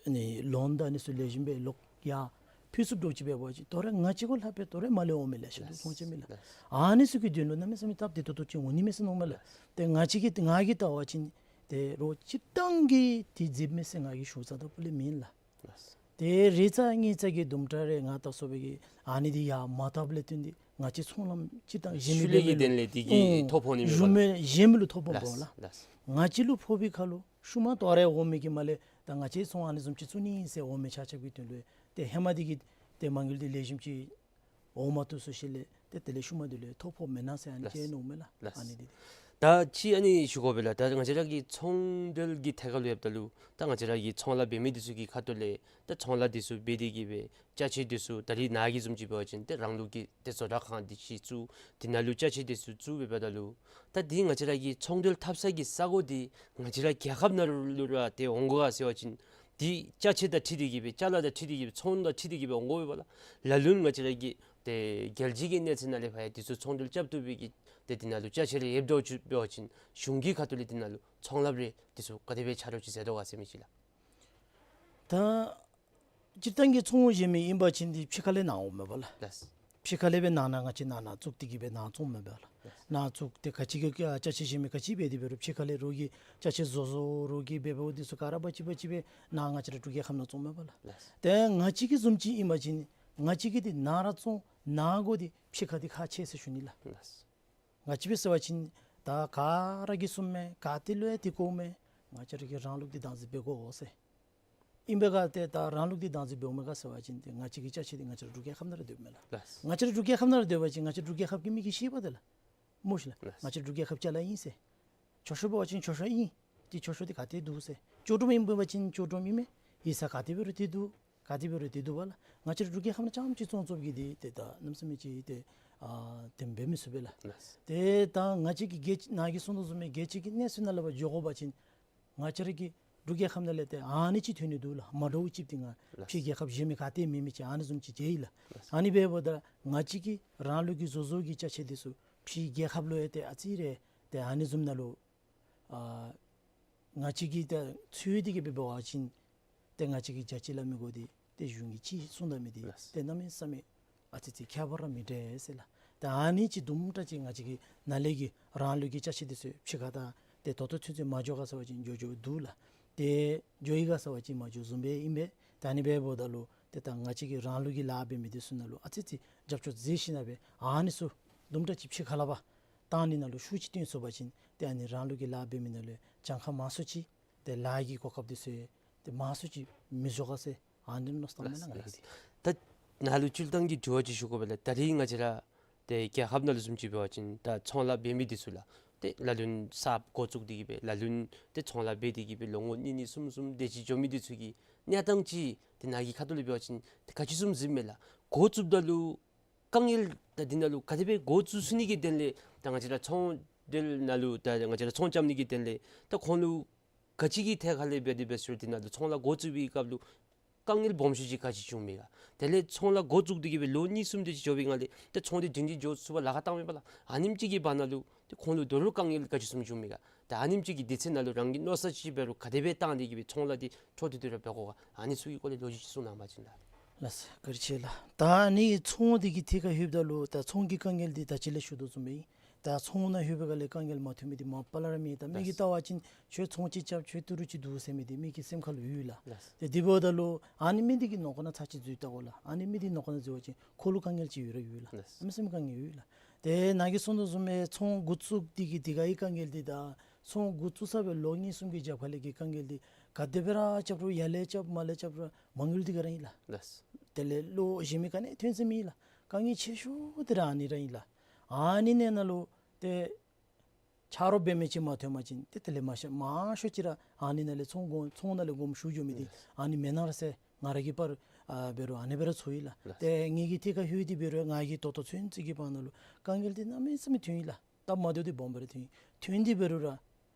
ནི་ལོན་དང་ཨ་ནི་ཚུ་ལེགས་ཤོམ་སྦེ་ལོག་ཡར་ཕུལ་ཚུགསཔ་འདྲཝ་ཅིག་འབད་བ་ཅིན་དོ་རུང་ང་བཅས་གུ་ལྷག་སྦེ་དོ་རུང་མ་ལས་འོང་མི་ལེ་ཤ་འདུག། ལགས། ཚོང་རྐྱབ་མི་ལགས། ལགས། ཨ་ནི་ཚུ་གི་དོན་ལུ་གནམ་མེད་ས་མེད་སྟབས་བདེ་ཏོག་ཏོ་ཅིག་འོང་ནི་མས་ཟེར་མནོཝ་མས་ལགས། ལགས། ཏེ་ང་བཅས་ཀྱིས་ང་གིས་བལྟ་བ་ཅིན་ཏེ་རོགས་སྤྱིར་བཏང་གི་འདི་མཛདཔ་མས་ཟེར་ང་གིས་ཞུ་ས་ད་པུ་ལས་མེན་ལགས། ལགས། ཏེ་རེ་ཚ་ཉེ་ཚ་གི་དུམ་གྲ་རེ་ང་བལྟ་སོང་བའི་གི་ཨ་ནི་འདི་ཡར་མ་བཏབ་ལས་བརྟེན་ཏེ་ང་བཅས་ཚོང་ལམ་སྤྱིར་བཏང་གཞན་མི་ཤུལ་ལས་ཀྱི་འབད་མི་ལུ་དོན་ལས་འདི་གིས་ཨོ་ཐོ་ཕོག་ནི་མས་པ་ལགས། གཞན་མི་གཞན་མི་ལུ་ཐོ་ཕོགཔ་འོང་ལགས། ལགས། ལགས། ང་བཅས་ལུ་ཕོག་པའི་ཁར་ལུ་ཤུལ་མ་དོ་རུང་འོང་མི་གིས་མ་ལས་ད་ང་བཅས་ཚོང་ཨ་ནི་བཟུམ་ཅིག་བཙུགས་ནི་ཨིན་ཟེར་འོང་མི་ཆ་ཁྱབ་ཀྱི་དོན་ལུ་ཏེ་ཧེ་མ་འདི་གིས་ཏེ་མ་དངུལ་འདི་ལེགས་ཤོམ་ཅིག་འོང་མ་བཏུབ་ཚུགས་ཞིནམ་ལས་ཏེ་དེ་ལས་ཤུལ་མ་འདི་ལུ་ཐོ་ཕོགཔ་མེན་ན་ཟེར་ཨ་ནི་ལགས། ཅིག་མནོཝ་མས་ལགས། ལགས། ཨ་ནི་འདི་ད་ཅི་ཨ་ནི་ཞུ་དགོ་པས་ལགས། ད་ང་བཅས་ར་གི་ཚོང་འབྲེལ་གྱི་ཐད་ཁར་ལུ་ཡོདཔ་ད་ལུ་ད་ང་བཅས་ར་གི་ཚོང་ལཱ་འབད་མི་འདི་ཚུ་གི་ཁ་ཐུག་ལས་ད་ཚོང་ལཱ་འདི་ཚུ་འབད་དེ་གི་སྦེ་ཅ་ཆས་འདི་ཚུ་ད་རིས་ནཱ་གི་བཟུམ་ཅིག་འབད་བ་ཅིན་ཏེ་རང་ལུགས་ཀྱི་ཏེ་བཟོ་གྲྭ་ཁང་འདི་ཅིག་བཙུགས། དེ་ནང་ལུ་ཅ་ཆས་འདི་ཚུ་བཙུགས་འབདཝ་ད་ལུ་ད་འདི་ང་བཅས་ར་གི་ཚོང་འབྲེལ་འཐབ་ས་གི་ས་གོ་འདི་ང་བཅས་ར་རྒྱལ་ཁབ་ནང་ལུ་ར་ཏེ་འོང་དགོ་ག་ཟེར་བ་ཅིན་འདི་ཅ་ཆས་དང་འཁྲིལ་ཏེ་གི་སྦེ་ཅ་ལ་དང་འཁྲིལ་ཏེ་གི་སྦེ་ཚོང་དང་འཁྲིལ་ཏེ་གི་སྦེ་འོང་དགོ་པས་པ་ལགས། ལ་ལུ་ང་བཅས་ར་གི་ཏེ་རྒྱལ་སྤྱི་གི་གནས་ཚད་ནང་ལས་ཕར་ཡང་འདི་ཚུ་ཚོང་འབྲེལ་རྐྱབ་བཏུབ་པའི་གི་ཏེ་འདི་ནང་ལུ་ཅ་ཆས་རེ་ཡོདཔ་འདྲཝ་ཅིག་འབད་བ་ཅིན་གཞུང་གི་ཁ་ཐུག་ལས་འདི་ནང་ལུ་ཚོང་ལཱ་རེ་འདི་ཚུ་ག་དེ་སྦེ་ཆ་རོགས་ཅིག་མཛད་དོ་ག་ཟེར་མི་ཅིག་ལགས། ད་སྤྱིར་བཏང་གི་ཚོང་བྱིན་མི་ཨིན་པ་ཅིན་འདི་ཕྱི་ཁ་ལས་ནཱ་འོངམ་མས་པ་ལགས། ལགས། ཕྱི་ཁ་ལས་སྦེ་ནཱ་ནཱ་ང་བཅས་ནཱ་ནཱ་བཙུགས་ཏེ་གི་སྦེ་ནཱ་བཙོངམ་མས་པ་ལགས། ལགས། ནཱ་བཙུགས་ཏེ་ག་ཅི་གི་ཅ་ཆས་བྱིན་མི་ག་ཅི་འབད་དེ་འབད་རུང་ཕྱི་ཁ་ལས་རོགས་ཀྱིས་ཅ་ཆས་བཟོ་བཟོ་རོགས་ཀྱིས་འབད་འབདཝ་འདི་ཚུ་ག་ར་འབག་ཅི་འབག་ཅི་སྦེ་ནཱ་ང་བཅས་ར་འབྲུག་རྒྱལ་ཁབ་ནང་བཙོངམ་མས་པ་ལགས། ལགས། ཏེ་ང་བཅས་ཀྱི་བཟུམ་ཅིག་ཨིན་པ་ཅིན་ང་བཅས་ཀྱིས་འདི་ནཱ་ར་བཙོང་ནཱ་དགོ། འདི་ཕྱི་ཁ་འདི་ཁག་ཆེ་ཟེར་ཞུ་ནི་ལགས། ལགས། ང་བཅས་འབད་ཟེར་བ་ཅིན་ད་ག་ར་གིས་གསུངམ་མས། ག་ཏེ་ལུ་ཡང་འདི་གོཝ་མས། ང་བཅས་ར་གིས་རང་ལུགས་འདི་བདག་འཛིན་འབད་དགོ་ཟེར། ཨིན་པས་ག་ཏེ་ད་རང་ལུགས་འདི་བདག་འཛིན་འབདཝ་མས་ག་ཟེར་བ་ཅིན་ཏེ་ང་བཅས་ཀྱི་ཅ་ཆས་འདི་ང་བཅས་ར་འབྲུག་རྒྱལ་ཁབ་ནང་ར་སྡོདཔ་མས་ལགས། ལགས། ང་བཅས་ར་འབྲུག་རྒྱལ་ཁབ་ནང་ར་སྡོད་པ་ཅིན་ང་བཅས་ར་འབྲུག་རྒྱལ་ཁབ་ཀྱི་མི་གིས་ཤེས་པས་ཏེ་ལགས། སྨོ་ཤེ་ལགས། ལགས། ང་བཅས་ར་འབྲུག་རྒྱལ་ཁབ་ཅ་ལ་ཨིན་ཟེར། མཆོད་བཤམ་འབད་བ་ཅིན་མཆོད་བཤམ་ཨིན། འདི་མཆོད་བཤམ་འདི་ག་ཏེ་འདུག་ཟེར། ལྕོགས་གྲུབ་ཨིན་པ་ཅིན་ལྕོགས་གྲུབ་ཨིན་མས། ཡིག་ཚང་ག་ཏེ་འབད་རུང་འདི་འདུག། ག་ཏེ་འབད་རུང་འདི་འདུག་པ་ལགས། ང་བཅས་ར་འབྲུག་རྒྱལ་ཁབ་ནང་རྐྱངམ་ཅིག་བཙོང་བཙོངམ་གིས་འདི་ཏེ་ད་གནམ་མེད་ས་མེད་ཅིག་ཏེ་ཨ་དེ་འབད་མི་ཚུགས་པས་ལགས། ལགས། ཏེ་ད་ང་བཅས་ཀྱི་རྒྱལ་ནཱ་གིས་གསུང་དོ་བཟུམ་སྦེ་རྒྱལ་སྤྱི་གི་གནས་ཚད་ནང་ལས་ཕར་འགྱོ་དགོ་པ་ཅིན་ང་བཅས་ར་གི་ འབྲུག་རྒྱལ་ཁབ་ནང་ལས་ཏེ་ཨ་ནི་ཅིག་ཐོན་ནི་འདུག་ལགས། མ་འདྲཝ་ཅིག་འདི་ང་ལགས། ཕྱི་རྒྱལ་ཁབ་གཞན་མི་ག་ཏེ་མེད་མི་ཅིག་ཨ་ནི་བཟུམ་ཅིག་མཇལ་ཡི་ལགས། ལགས། ཨ་ནི་འབདཝ་ད་ང་བཅས་ཀྱི་རང་ལུགས་ཀྱི་བཟོ་བཟོ་གི་ཅ་ཆས་འདི་ཚུ་ཕྱི་རྒྱལ་ཁབ་ལུ་ཡང་ཏེ་ཨ་ཙི་རེ་ཏེ་ཨ་ནི་བཟུམ་ནང་ལུ་ཨ་ང་བཅས་ཀྱིས་ད་འཚོལ་ཏེ་གི་སྦེ་འབད་བ་ཅིན་ཏེ་ང་བཅས་ཀྱིས་རྒྱ་ཆེ་ལ་མི་དགོ་སྟེ་ཏེ་གཞུང་གིས་ཅིག་གསུངས་ད་མི་འདི་ལགས། ཏེ་གནམ་མེད་ས་མེད་ཨ་ཙི་ཅིག་ཁྱད་པར་ར་མི་འདྲ་ཟེར་ལགས། ཏེ་ཨ་ནི་ཅིག་དུམ་གྲ་ཅིག་ང་བཅས་ཀྱི་ནཱ་ལས་ཀྱི་རང་ལུགས་ཀྱི་ཅ་ཆས་འདི་ཚུ་ཕྱི་ཁ་དང་ཏེ་ད་ལྟོ་ཚུན་ཚོད་མ་འགྱོ་ག་ཟེར་བ་ཅིན་འགྱོ་འགྱོཝ་འདུག་ལགས། ཏེ་འགྱོ་ཡི་ག་ཟེར་བ་ཅིན་མ་འགྱོ་བཟུམ་སྦེ་ཨིན་པས། ཏེ་ཨ་ནི་འབདཝ་ད་ལུ་ཏེ་ད་ང་བཅས་ཀྱི་རང་ལུགས་ཀྱི་ལཱ་འབད་མི་འདི་ཚུ་ནང་ལུ་ཨ་ཙི་ཅིག་རྒྱབ་སྐྱོར་མཛད་ཞིནམ་སྦེ་ཨ་ནི་ཚུ་དུམ་གྲ་ཅིག་ཕྱི་ཁ་ལས་ཕར་བཏང་ནི་ནང་ལུ་ཤུགས་ཅིག་བཏོན་ཚུགས་པ་ཅིན་ཏེ་ཨ་ནི་རང་ལུགས་ཀྱི་ལཱ་འབད་མི་ནང་ལུ་གྱངས་ཁ་མང་སུ་ཅིག་ཏེ་ལཱ་གི་གོ་སྐབས་འདི་ཚུ་ཏེ་མང་སུ་ཅིག་མི་འགྱོ་ག་ཟེར་ཨ་ནི་མནོ་བསམ་བཏངམ་མས་ལགས་ང་ར་གིས། ད་ནཱ་ལུ་སྤྱིར་བཏང་གི་དྲི་བ་ཅིག་ཞུ་དགོ་པས་ལགས། ད་རིས་ང་བཅས་ར་ཏེ་རྒྱལ་ཁབ་ནང་ལུ་བཟུམ་ཅིག་འབད་བ་ཅིན་ད་ཚོང་ལཱ་འབད་མི་འདི་ཚུ་ལགས་ཏེ་ལ་ལུ་ན་གསརཔ་འགོ་བཙུགས་ཏེ་གི་སྦེ་ལ་ལུ་ན་ཏེ་ཚོང་ལཱ་འབད་དེ་གི་སྦེ་ལོ་ངོ་གཉིས་གཉིས་གསུམ་གསུམ་དེ་ཅིག་འགྱོ་མི་འདི་ཚུ་གི་གནས་སྟངས་ཅིག་ཏེ་ནཱ་གི་ཁ་ཐུག་ལས་འབད་བ་ཅིན་ཏེ་ག་ཅི་བཟུམ་གཟིགསཔ་མས་ལགས། འགོ་བཙུགསཔ་ད་ལུ་དཀའ་ངལ་ད་འདི་ནང་ལུ་ག་དེ་སྦེ་འགོ་བཙུགས་ཚུགས་ནི་གི་དོན་ལས་ད་ང་བཅས་ར་ཚོང་འབྲེལ་ནང་ལུ་ད་ང་བཅས་ར་ཚོང་རྐྱབ་ནི་གི་དོན་ལས་ད་ཁོང་ལུ་ག་ཅི་གི་ཐད་ཁ་ལས་འབད་དེ་འབད་ཟེར་འདི་ནང་ལུ་ཚོང་ལཱ་འགོ་བཙུགས་པའི་སྐབས་ལུ་དཀའ་ངལ་སྦོམ་ཤོས་ཅིག་ག་ཅི་བྱུངམ་མས་ག། དེ་ལས་ཚོང་ལཱ་འགོ་བཙུགས་ཏེ་གི་སྦེ་ལོ་གཉིས་གསུམ་དེ་ཅིག་འགྱོ་བའི་སྒང་ལས་ཏེ་ཚོང་འདི་སྒྲིང་སྒྲིང་འགྱོ་ཚུགས་པར་ལཱ་ཁག་བཏངམ་མས་པ་ལགས། ཨ་ནེམ་ཅིག་གི་བར་ན་ལུ་ཏེ་ཁོང་ལུ་དོ་རུང་དཀའ་ངལ་ག་ཅི་བཟུམ་བྱུངམ་མས་ག། ད་ཨ་ནེམ་ཅིག་གི་དུས་ཚོད་ནང་ལུ་རང་གིས་མནོ་བསམ་ཅིག་འབད་རུང་ག་དེ་སྦེ་བཏང་སྟེ་གི་སྦེ་ཚོང་ལཱ་འདི་འཕྲོ་མཐུད་དེ་ར་འབད་དགོ་ག། ཨ་ནི་ཚུ་གི་སྐོར་ལས་ལོ་རྒྱུས་ཅིག་གསུང་གནང་བ་ཅིན་ལགས། ལགས་སོ་བཀའ་དྲིན་ཆེ་ལགས། ད་ཨ་ནི་ཚོང་འདི་གི་ཐད་ཁར་ལྷོདཔ་ད་ལུ་ད་ཚོང་གི་དཀའ་ངལ་འདི་ད་ཅི་ལས་ཞུ་དོ་བཟུམ་སྦེ་ཨིན། ད་ཚོང་ནང་ལྷོད་པའི་སྒང་ལས་དཀའ་ངལ་མ་ཐོན་མི་འདི་མ་པ་ལས་ར་མེད། ད་མི་གིས་ལགས། བལྟ་བ་ཅིན་ཁྱོད་ཚོང་ཅིག་རྐྱབ་ཁྱོད་ཏི་རུ་ཅིག་འདུག་ཟེར་མི་འདི་མི་གི་སེམས་ཁར་ལུ་ཡོད་ལགས། ལགས། ཏེ་དེ་འབདཝ་ད་ལུ་ཨ་ནི་མི་འདི་གི་ནང་ཁོག་ནང་ཚར་ཅིག་འཛུལ་བལྟ་དགོ་ལགས། ཨ་ནི་མི་འདི་ནང་ཁོག་ནང་འཛུལ་བ་ཅིན་ཁོ་ལུ་དཀའ་ངལ་ཅིག་ཡོད་ར་ཡོད་ལགས། ལགས། ཨ་མི་སེམས་དཀའ་ངལ་ཡོད་ལགས། ཏེ་ནཱ་གིས་གསུངས་དོ་བཟུམ་སྦེ་ཚོང་འགོ་བཙུགས་འདི་གི་དེ་ག་གི་དཀའ་ངལ་འདི་དང་ཚོང་འགོ་བཙུགས་ཚར་བའི་ལོ་གཉིས་གསུམ་གྱི་རྒྱབ་ཁ་ལས་ཀྱི་དཀའ་ངལ་འདི་ག་དེ་སྦེ་ར་རྐྱབ་རུང་ཡར་ལས་རྐྱབ་མར་ལས་རྐྱབ་རུང་མ་དངུལ་འདི་ག་ར་ཨིན་ལགས། ལགས། དེ་ལས་ལོག་གཞན་མི་ག་ནི་ཐོན་ས་མེད་ལགས། དཀའ་ངལ་ཆེ་ཤོས་འདི་ར་ཨ་ནི་ར་ཨིན་ལགས། ཨ་ནི་ནང་ན་ལུ་ཏེ་ཆ་རོགས་འབད་མི་ཅིག་མ་ཐོན་པ་ཅིན་ཏེ་དེ་ལས་མང་ཤོས་མང་ཤོས་ཅིག་ར་ཨ་ནི་ནང་ལས་ཚོང་དགོ་ཚོང་ནང་ལས་དགོངསམ་ཞུ་འགྱོ་མི་འདི་ཨ་ནི་མེན་ན་ར་ཟེར་ང་ར་གི་པར་ཨ་འབད་རུང་ཨ་ནི་སྦེ་ར་ཚོར་ཡི་ལགས། ལགས། ཏེ་ངེ་གི་ཐད་ཁར་ལྷོད་དེ་འབད་རུང་ང་གིས་ད་ལྟོ་ཚུན་ཚོད་ཀྱི་བར་ན་ལུ་དཀའ་ངལ་འདི་གནམ་མེད་ས་མེད་ཐོན་ཡི་ལགས། སྟབས་མ་བདེཝ་འདི་སྦོམ་སྦེ་ར་ཐོན་ཡི། ཐོན་ཏེ་འབད་རུང་ར་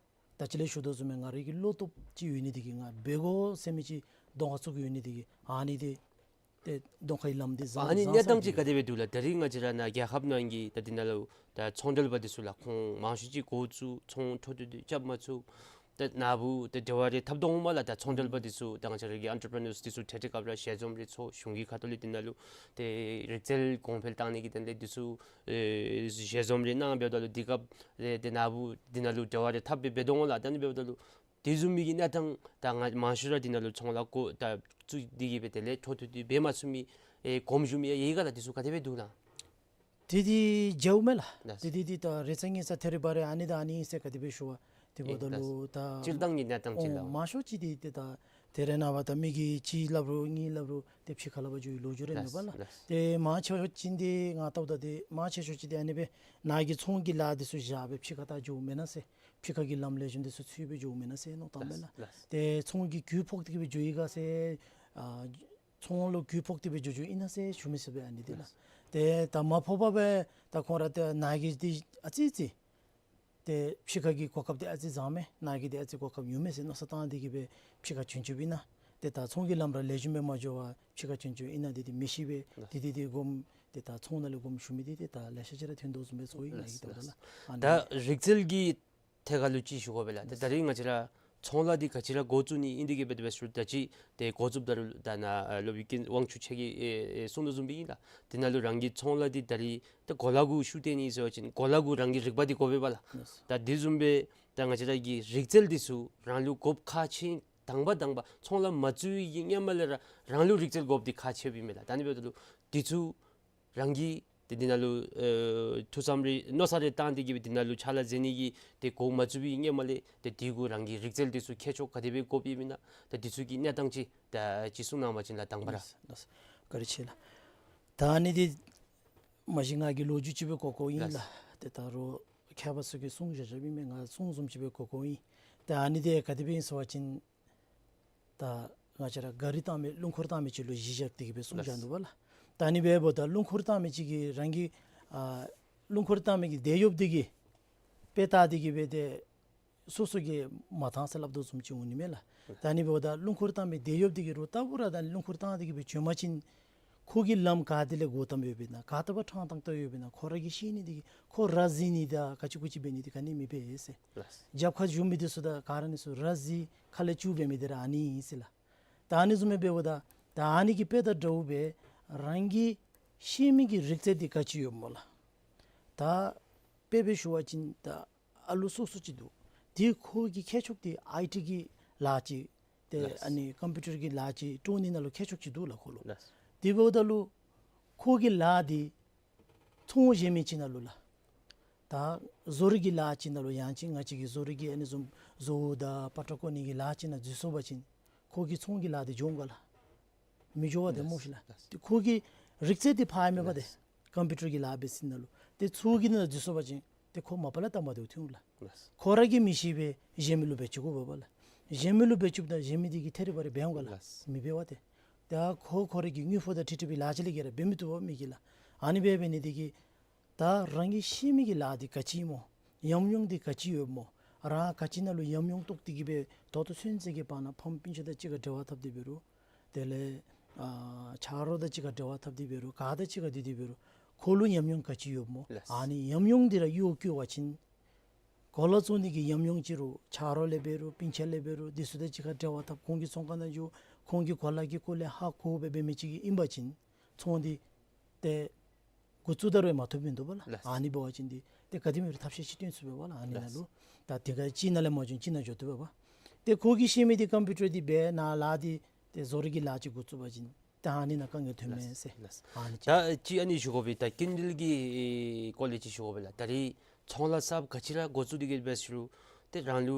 ད་ཅི་ལས་ཞུ་དོ་བཟུམ་སྦེ་ང་ར་གི་བློ་སྟོབས་ཅིག་ཡོད་ནི་འདི་གིས་ང་འབད་དགོ་ཟེར་མི་ཅིག་གདོང་ཁར་བཙུགས་ཡོད་ནི་འདི་གིས་ཨ་ནི་འདི་ཏེ་གདོང་ཁ་གི་ལམ་འདི་བཟང་ཨ་ནི་བཟང་གནས་སྟངས་ཅིག་ག་དེ་སྦེ་འདུག་ལགས། ད་རིས་ང་བཅས་ར་ནཱ་རྒྱལ་ཁབ་ནང་གི་ད་འདི་ནང་ལུ་ད་ཚོང་འབྲེལ་པ་འདི་ཚུ་ལགས་ཁོང་མང་ཤོས་ཅིག་འགོ་བཙུགས་ཚོང་འཕྲོ་མཐུད་དེ་རྐྱབ་མ་ཚུགས། ད་ནཱ་བུ་ད་འབྲེལ་བ་རེ་འཐབ་དོ་འོང་མས་ལགས། ད་ཚོང་འབྲེལ་པ་འདི་ཚུ་ད་ང་བཅས་ར་གི་ཨེན་ཊར་པི་རི་ནརསི་འདི་ཚུ་ཏེ་ཏེ་སྐབས་ར་ཞལ་འཛོམས་རེ་ཚོགས་གཞུང་གི་ཁ་ཐུག་ལས་འདི་ནང་ལུ་ཏེ་རིག་རྩལ་གོང་འཕེལ་བཏང་ནི་གི་དོན་ལས་འདི་ཚུ་ཨེ་ཞལ་འཛོམས་རེ་གནང་འབདཝ་ད་ལུ་འདི་སྐབས་རེ་ཏེ་ནཱ་བུ་འདི་ནང་ལུ་འབྲེལ་བ་རེ་འཐབ་སྦེ་འབད་དོ་འོང་ལགས། ད་ཨ་ནི་འབདཝ་ད་ལུ་དེ་བཟུམ་མའི་གི་གནས་སྟངས་ད་ང་མང་ཤོས་ར་འདི་ནང་ལུ་ཚོང་ལཱ་འགོ་ད་བཙུགས་ཏེ་གི་སྦེ་དེ་ལས་འཕྲོ་མཐུད་དེ་འབད་མ་ཚུགས་མི་ཨེ་གོངམ་བཞུགས་མི་ཡང་ཡོད་ག་ལགས། འདི་ཚུ་ག་དེ་སྦེ་འདུག་ལགས། དེ་འདི་མཇལཝ་མས་ལགས། ལགས། དེ་འདི་འདི་ད་རེ་ཚ་ངེ་ཚ་ཐེ་རེ་བ་རེ་ཨ་ནི་དང་ཨ་ནི་ཨིན་ཟེར་ག་དེ་སྦེ་ཞུ་བ་དེ་འབདཝ་ད་ལུ་ད་སྤྱིར་བཏང་གི་གནས་སྟངས་ཅིག་ལགས། མང་ཤོས་ཅིག་འདི་ཏེ་ད་དེ་རེ་ནངས་པ་ད་མི་གིས་གཅིག་སླབ་རུང་གཉིས་སླབ་རུང་ཏེ་ཕྱི་ཁ་ལས་ཕར་འགྱོ་བའི་ལོ་རྒྱུས་རེ་མེད་པ་ལགས། ལགས། ཏེ་མང་ཆེ་ཤོས་ཅིག་འདི་ང་བལྟཝ་ད་ཏེ་མང་ཆེ་ཤོས་ཅིག་འདི་ཨ་ནི་སྦེ་ནཱ་གི་ཚོང་གི་ལཱ་འདི་ཚུ་བཞག་སྦེ་ཕྱི་ཁ་ད་འགྱོཝ་མེན་ན་ཟེར་ཕྱི་ཁ་གི་ལམ་ལེགས་ཤོམ་འདི་ཚུ་འཚོལ་སྦེ་འགྱོཝ་མེན་ན་ཟེར་མནོ་བཏངམ་མས་ལགས། ལགས། ལགས། ཏེ་ཚོང་གི་རྒུད་ཕོག་སྟེ་གི་སྦེ་འགྱོ་ཡི་ག་ཟེར་ཨ་ཚོང་ལུ་རྒུད་ཕོག་སྟེ་སྦེ་འགྱོ་འགྱོཝ་ཨིན་ན་ཟེར་ཞུ་མི་ཚུགས་པས་ཨ་ནི་འདི་ལགས། ལགས། ཏེ་ད་མ་ཕོག་པར་སྦེ་ད་ཁོང་ར་ཏེ་ནཱ་གི་འདི་ཨ་ཙི་ཙི་ཏེ་ཕྱི་ཁ་གི་གོ་སྐབས་འདི་ཨ་ཙི་བཟང་མས། ནཱ་གི་འདི་ཨ་ཙི་གོ་སྐབས་ཉུང་མས་ཟེར་མནོ་བསམ་བཏང་སྟེ་གི་སྦེ་ཕྱི་ཁར་བྱོན་བྱོནམ་ཨིན་ན། ཏེ་ད་ཚོང་གི་ལམ་ར་ལེགས་ཤོམ་སྦེ་མ་འགྱོ་བར་ཕྱི་ཁར་བྱོན་བྱོནམ་ཨིན་ན་འདི་འདི་མི་ཤེས་པས། ལགས། འདི་འདི་འདི་དགོངསམ་ཏེ་ད་ཚོང་ནང་ལས་དགོངསམ་ཞུ་མི་འདི་ཏེ་ད་ལེ་ཤ་ཅིག་ར་ཐོན་དོ་བཟུམ་སྦེ་ཚོར་ཡི་ནཱ་གི་ལགས། ལྟཝ་ད་ལགས། ལགས། ཨ་ནི་ད་རིག་རྩལ་གྱི་ཐད་ཁར་ལུ་ཅིག་ཞུ་དགོ་པས་ལགས། ད་ད་རིས་ང་བཅས་ར་ཚོང་ལཱ་འདི་ག་ཅི་ར་འགོ་བཙུགས་ནི་ཨིན་ཏེ་གི་སྦེ་དེ་སྦེ་ཞུ་ད་ཅི་ཏེ་འགོ་བཙུགསཔ་ད་ལུ་ད་ནཱ་ཨ་སློབ་དཔོན་དབང་ཕྱུག་མཆོག་གིས་ཨེ་ཨེ་གསུངས་དོ་བཟུམ་སྦེ་ཨིན་ལགས། དེ་ནང་ལུ་རང་གི་ཚོང་ལཱ་འདི་ད་རིས་ད་གོ་ལ་གུ་ཤུགས་བཏོན་ནི་ཟེར་བ་ཅིན་གོ་ལ་གུ་རང་གི་རིག་པ་འདི་དགོ་པས་པ་ལགས། ལགས། ད་དེ་བཟུམ་སྦེ་ད་ང་བཅས་ར་གི་རིག་རྩལ་འདི་ཚུ་རང་ལུ་དགོཔ་ཁག་ཆེ། དང་པ་དང་པ་ཚོང་ལཱ་མ་བཙུགས་པའི་གི་སྔོན་མ་ལས་ར་རང་ལུ་རིག་རྩལ་དགོཔ་འདི་ཁག་ཆེཝ་ཨིན་མས་ལགས། ད་ཨ་ནི་འབདཝ་ད་ལུ་འདི་ཚུ་རང་གིས་ཏེ་འདི་ནང་ལུ་ཨེ་ཐུགས་བསམ་རེ་མནོ་བསམ་རེ་བཏང་སྟེ་གི་སྦེ་འདི་ནང་ལུ་ཕྱག་ལཱ་མཛད་ནི་གི་ཏེ་འགོ་མ་བཙུགས་པའི་སྔོན་མ་ལས་ཏེ་འདི་གུ་རང་གི་རིག་རྩལ་འདི་ཚུ་མཁས་མཆོག་ག་དེ་སྦེ་དགོཔ་ཨིན་མེན་ན། ད་འདི་ཚུ་གི་གནས་སྟངས་ཅིག་ད་ཅིག་གསུང་གནང་བ་ཅིན་ལགས་དང་པ་ར། ལགས་ལགས། བཀའ་དྲིན་ཆེ་ལགས། ད་ཨ་ནི་འདི་མ་གཞི་ང་གིས་ལོ་རྒྱུས་ཅིག་སྦེ་གོ་གོཝ་ཨིན་ལགས། ལགས། ཏེ་ད་རུང་མཁས་པ་ཚུ་གིས་གསུང་བཞག་བཞགཔ་ཨིན་མས། ང་གསུང་བཟུམ་ཅིག་སྦེ་གོ་གོཝ་ཨིན། ད་ཨ་ནི་འདི་ག་དེ་སྦེ་ཨིན་ཟེར་བ་ཅིན་ད་ང་བཅས་ར་ག་རི་བཏང་མི་རླུང་འཁོར་བཏང་མི་ཅིག་ལུ་གཞི་བཞག་སྟེ་གི་སྦེ་གསུངས་བཞག་ནུག་པ་ལགས། ད་ཨ་ནི་འབདཝ་ད་རླུང་འཁོར་བཏང་མི་ཅིག་གིས་རང་གི་ཨ་རླུང་འཁོར་བཏང་མི་གི་དེད་གཡོགཔ་འདི་གིས་དཔེ་བལྟ་སྟེ་གི་སྦེ་ཏེ་ སོ་སོ་གིས་མ་བཏང་ཟེར་སླབ་དོ་བཟུམ་ཅིག་འོང་ནི་མས་ལགས། ད་ཨ་ནི་འབདཝ་ད་རླུང་འཁོར་བཏང་མི་དེ་ཡོདཔ་འདི་གིས་རུང་ལྟ་བུ་ར་ད་རླུང་འཁོར་བཏང་སྟེ་གི་སྦེ་བྱོན་པ་ཅིན་ཁོ་གི་ལམ་ག་ཏེ་ལས་འགོ་དམ་ཡོདཔ་ཨིན་ན་ག་ཏེ་འབད་ཕྲང་ཏང་ཏ་ཡོདཔ་ཨིན་ན་ཁོ་ར་གིས་ཤེས་ནི་འདི་གིས་ཁོ་ར་བཟི་ནི་དང་ག་ཅི་གུ་ཅི་འབད་ནི་འདི་ག་ནི་མི་འབད་ཟེར། ལགས། རྒྱབ་ཁར་བཞུགས་མི་འདི་ཚུ་དང་ག་ར་ཨ་ནི་ཚུ་ར་བཟི་ཁ་ལས་སྐྱུག་འབད་མི་འདི་ར་ཨ་ནི་ཨིན་ཟེར་ལགས། ད་ཨ་ནི་བཟུམ་སྦེ་འབདཝ་ད་ད་ཨ་ནི་གི་དཔེ་དང་འདྲཝ་སྦེ་རང་གིས་ཤེས་མི་གི་རིག་རྩལ་འདི་ག་ཅི་ཡོདཔ་སྨོ་ལགས། ད་དཔེ་སྦེ་ཞུ་བ་ཅིན་ད་ཨ་ལུ་སོ་སོ་ཅིག་འདུག། དེ་ཁོ་གི་ཁྱད་ཆོས་འདི་ཨའི་ཊི་གི་ལཱ་ཅིག་ཏེ་ལགས། ཨ་ནི་ཀམ་པིའུ་ཊར་གྱི་ལཱ་ཅིག་སྤྲོ་ནི་ནང་ལུ་ཁྱད་ཆོས་ཅིག་འདུག་ལགས་ཁོ་ལུ། ལགས། དེ་འབདཝ་ད་ལུ་ཁོ་གི་ལཱ་འདི་ཚོང་གཞན་མི་ཅིག་ནང་ལུ་ལགས། ད་བཟོ་རིག་གི་ལཱ་ཅིག་ནང་ལུ་ཡང་ཅིན་ང་བཅས་ཀྱི་བཟོ་རིག་གི་ཨ་ནི་བཟུམ་བཟོ་བོ་དང་པ་ཏྲ་བརྐོ་ནི་གི་ལཱ་ཅིག་ནང་འཛུལ་སོང་པ་ཅིན་ཁོ་གི་ཚོང་གི་ལཱ་འདི་འགྱོ་འོང་ག་ལགས། མི་འགྱོ་བ་ཏེ་ལགས། སྨོ་ཤིག་ལགས། ལགས། ཏེ་ཁོ་གི་རིག་རྩལ་འདི་ཕར་མེད་པ་ཏེ། ལགས། ཀམ་པིའུ་ཊར་གྱི་ལཱ་འབད་ས་ནང་ལུ་ཏེ་ཚོང་གི་ནང་འཛུལ་སོང་པ་ཅིན་ཏེ་ཁོ་མ་པ་ལས་ལྟ་མ་བདེཝ་ཐོན་འོང་ལགས། ལགས། ཁོ་ར་གིས་མི་ཤེས་པས་གཞན་མི་ལུ་འབད་བཅུག་དགོ་པས་ལགས། གཞན་མི་ལུ་འབད་བཅུགཔ་ད་གཞན་མི་འདི་གིས་ཐད་རི་བ་རི་འབད་འོང་ག་ལགས། ལགས། མི་འབད་བ་ཏེ། ད་ཁོ་ཁོ་ར་གི་དངུལ་ཕོགས་དང་འཁྲིལ་འཁྲིལ་བའི་ལཱ་ཅིག་ལས་བརྒལ་ར་འབད་མི་བཏུབ་པས་མི་གིས་ལགས། ཨ་ནི་འབད་འབད་ནི་འདི་གིས་ད་རང་གིས་ཤེས་མི་གི་ལཱ་འདི་ག་ཅི་སྨོ། ཉམས་མྱོང་འདི་ག་ཅི་ཡོདཔ་སྨོ། རང་ག་ཅི་ནང་ལུ་ཉམས་མྱོང་རྟོགས་ཏེ་གི་སྦེ་ད་ལྟོ་ཚུན་ཚོད་ཀྱི་བར་ན་ཕམ་སྤུན་ཆ་དང་གཅིག་ཁར་འབྲེལ་བ་འཐབ་སྟེ་འབད་རུང་དེ་ལས་ཨ་ཆ་རོགས་དང་གཅིག་ཁར་འབྲེལ་བ་འཐབ་སྟེ་འབད་རུང་ག་དང་གཅིག་ཁར་སྡོད་དེ་འབད་རུང་ཁོ་ལུ་ཉམས་མྱོང་ག་ཅི་ཡོདཔ་སྨོ། ལགས། ཨ་ནི་ཉམས་མྱོང་འདི་ར་གཡོག་བཀོལ་བ་ཅིན་གོ་ལ་བཙོང་ནི་གི་ཉམས་མྱོང་ཅིག་རུང་ཆ་རོགས་ལས་འབད་རུང་སྤུན་ཆ་ལས་འབད་རུང་འདི་ཚུ་དང་གཅིག་ཁར་འབྲེལ་བ་འཐབ་ཁོང་གི་ཚོང་ཁང་ནང་འགྱོ་ཁོང་གི་གོ་ལ་གི་སྐོར་ལས་ཧ་གོ་སྦེ་འབད་མི་ཅིག་གིས་ཨིན་པ་ཅིན་ཚོང་འདི་ཏེ་འགོ་བཙུགས་ད་རུང་མ་ཐོབ་མི་འདུག་པ་ལགས། ལགས། ཨ་ནི་འབད་བ་ཅིན་འདི་ཏེ་ག་དེམ་ཅིག་རུང་ཐབས་ཤེས་ཅིག་སྟོན་ཚུགས་པས་པ་ལགས། ཨ་ནི་ནང་ལུ། ལགས། ད་དེ་ག་གཅིག་ནང་ལས་མ་བྱུང་གཅིག་ནང་འགྱོ་བཏུབ་པས་པ། ཏེ་ཁོ་གིས་ཤེས་མི་འདི་ཀམ་པིའུ་ཊར་འདི་འབད་ན་ལཱ་འདི་ཏེ་བཟོ་རིག་གི་ལཱ་ཅིག་འགོ་བཙུགས་པ་ཅིན་ཏེ་ཨ་ནི་ནང་དཀའ་ངལ་ཐོན་མས་ཟེར། ལགས། ཨ་ནི་ཅིག། ད་ཅིག་ཨ་ནི་ཞུ་དགོ་པས། ད་སྐྱིན་འགྲུལ་གྱི་སྐོར་ལས་ཅིག་ཞུ་དགོ་པས་ལགས། ད་རེས་ཚོང་ལཱ་གསརཔ་ག་ཅི་ར་འགོ་བཙུགས་ཏེ་གི་འབད་ཟེར་རུང་ཏེ་རང་ལུ་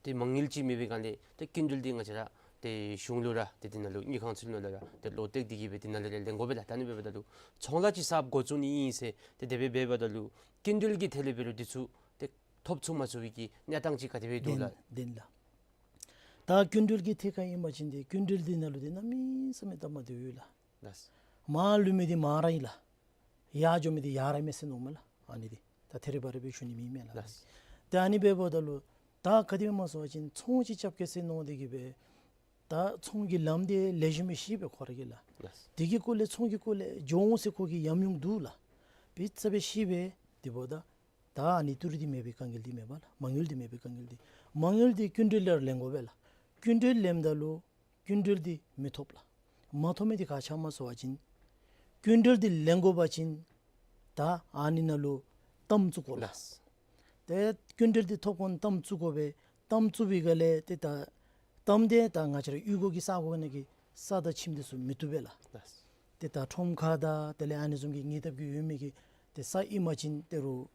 ཏེ་མ་དངུལ་ཅིག་མེད་པའི་སྒང་ལས་ཏེ་སྐྱིན་འགྲུལ་འདི་ང་བཅས་ར་ཏེ་གཞུང་ལུ་ར་ཏེ་དེ་ནང་ལུ་དངུལ་ཁང་ཚུ་ནང་ལུ་ར་ཏེ་ལོག་སྟེ་གི་སྦེ་དེ་ནང་ལས་ར་ལེན་དགོ་པས་ལགས། ད་ཨ་ནི་འབདཝ་ད་ལུ་ཚོང་ལཱ་ཅིག་གསརཔ་འགོ་བཙུགས་ནི་ཨིན་ཟེར་ཏེ་དེ་སྦེ་འབདཝ་ད་ལུ་སྐྱིན་འགྲུལ་གྱི་ཐད་ལས་འབད་རུང་འདི་ཚུ་ཏེ་ཐོབ་ཚུགས་མ་ཚུགས་པའི་གི་གནས་སྟངས་ཅིག་ག་དེ་སྦེ་འདུག་ལགས། བདེན་ལགས། ད་སྐྱིན་འགྲུལ་གྱི་ཐད་ཁར་ཨིན་པ་ཅིན་ཏེ་སྐྱིན་འགྲུལ་འདི་ནང་ལུ་ཏེ་གནམ་མེད་ས་མེད་སྟབས་མ་བདེཝ་ཡོད་ལགས། ལགས། མར་ལུས་མི་འདི་མར་ར་ཨིན་ལགས། ཡར་འགྱོ་མི་འདི་ཡར་ར་མས་ཟེར་མནོཝ་མས་ལགས། ཨ་ནི་འདི་ད་ཐད་རི་བ་རི་སྦེ་ཞུ་ནི་མེན་མས་ལགས། ལགས། ཏེ་ཨ་ནི་འབདཝ་ད་ལུ་ད་ག་དེ་སྦེ་སྨོ་ཟེར་བ་ཅིན་ཚོང་ཅིག་རྐྱབ་གེ་ཟེར་མནོ་སྟེ་གི་སྦེ་ད་ཚོང་གི་ལམ་འདི་ལེགས་ཤོམ་སྦེ་ཤེས་པས་ཁོ་ར་གིས་ལགས། ལགས། དེ་གི་སྐོར་ལས་ཚོང་གི་སྐོར་ལས་འགྱོ་འོང་ཟེར་ཁོ་གི་ཉམས་མྱོང་འདུག་ལགས། དཔེ་ཚུ་སྦེ་ཤེས་པས། དེ་འབདཝ་ད་ད་ཨ་ནི་ཏི་རུ་འདི་མེད་པའི་དཀའ་ངལ་འདི་མས་པ་ལགས། མ་དངུལ་འདི་མེད་པའི་དཀའ་ངལ་འདི། མ་དངུལ་འདི་སྐྱིན་འགྲུལ་ལས་ར་ལེན་དགོ་པས་ལགས། སྐྱིན་འགྲུལ་ལེནམ་ད་ལུ་སྐྱིན་འགྲུལ་འདི་མི་ཐོབ་ལགས། མ་ཐོབ་མི་འདི་ག་ཅི་སྨོ་ཟེར་བ་ཅིན་སྐྱིན་འགྲུལ་འདི་ལེན་དགོ་པ་ཅིན་ད་ཨ་ནི་ནང་ལུ་གཏའམ་བཙུགས་དགོ་ལགས། ལགས། ཏེ་སྐྱིན་འགྲུལ་འདི་ཐོབ་གོ་གཏའམ་བཙུགས་དགོ་པས། གཏའམ་བཙུགས་པའི་སྒང་ལས་ཏེ་ད་གཏའམ་འདི་ད་ང་བཅས་ར་གཡུས་སྒོ་གི་ས་གོ་ནང་གི་ས་དང་ཁྱིམ་འདི་ཚུ་མི་བཏུབ་པས་ལགས། ལགས། ཏེ་ད་ཁྲོམ་ཁ་དང་དེ་ལས་ཨ་ནི་བཟུམ་གྱི་ཉེ་འདབས་ཀྱི་ཡོད་མི་གི་ཏེ་ས་ཨིན་པ་ཅིན་ཏེ་རུང་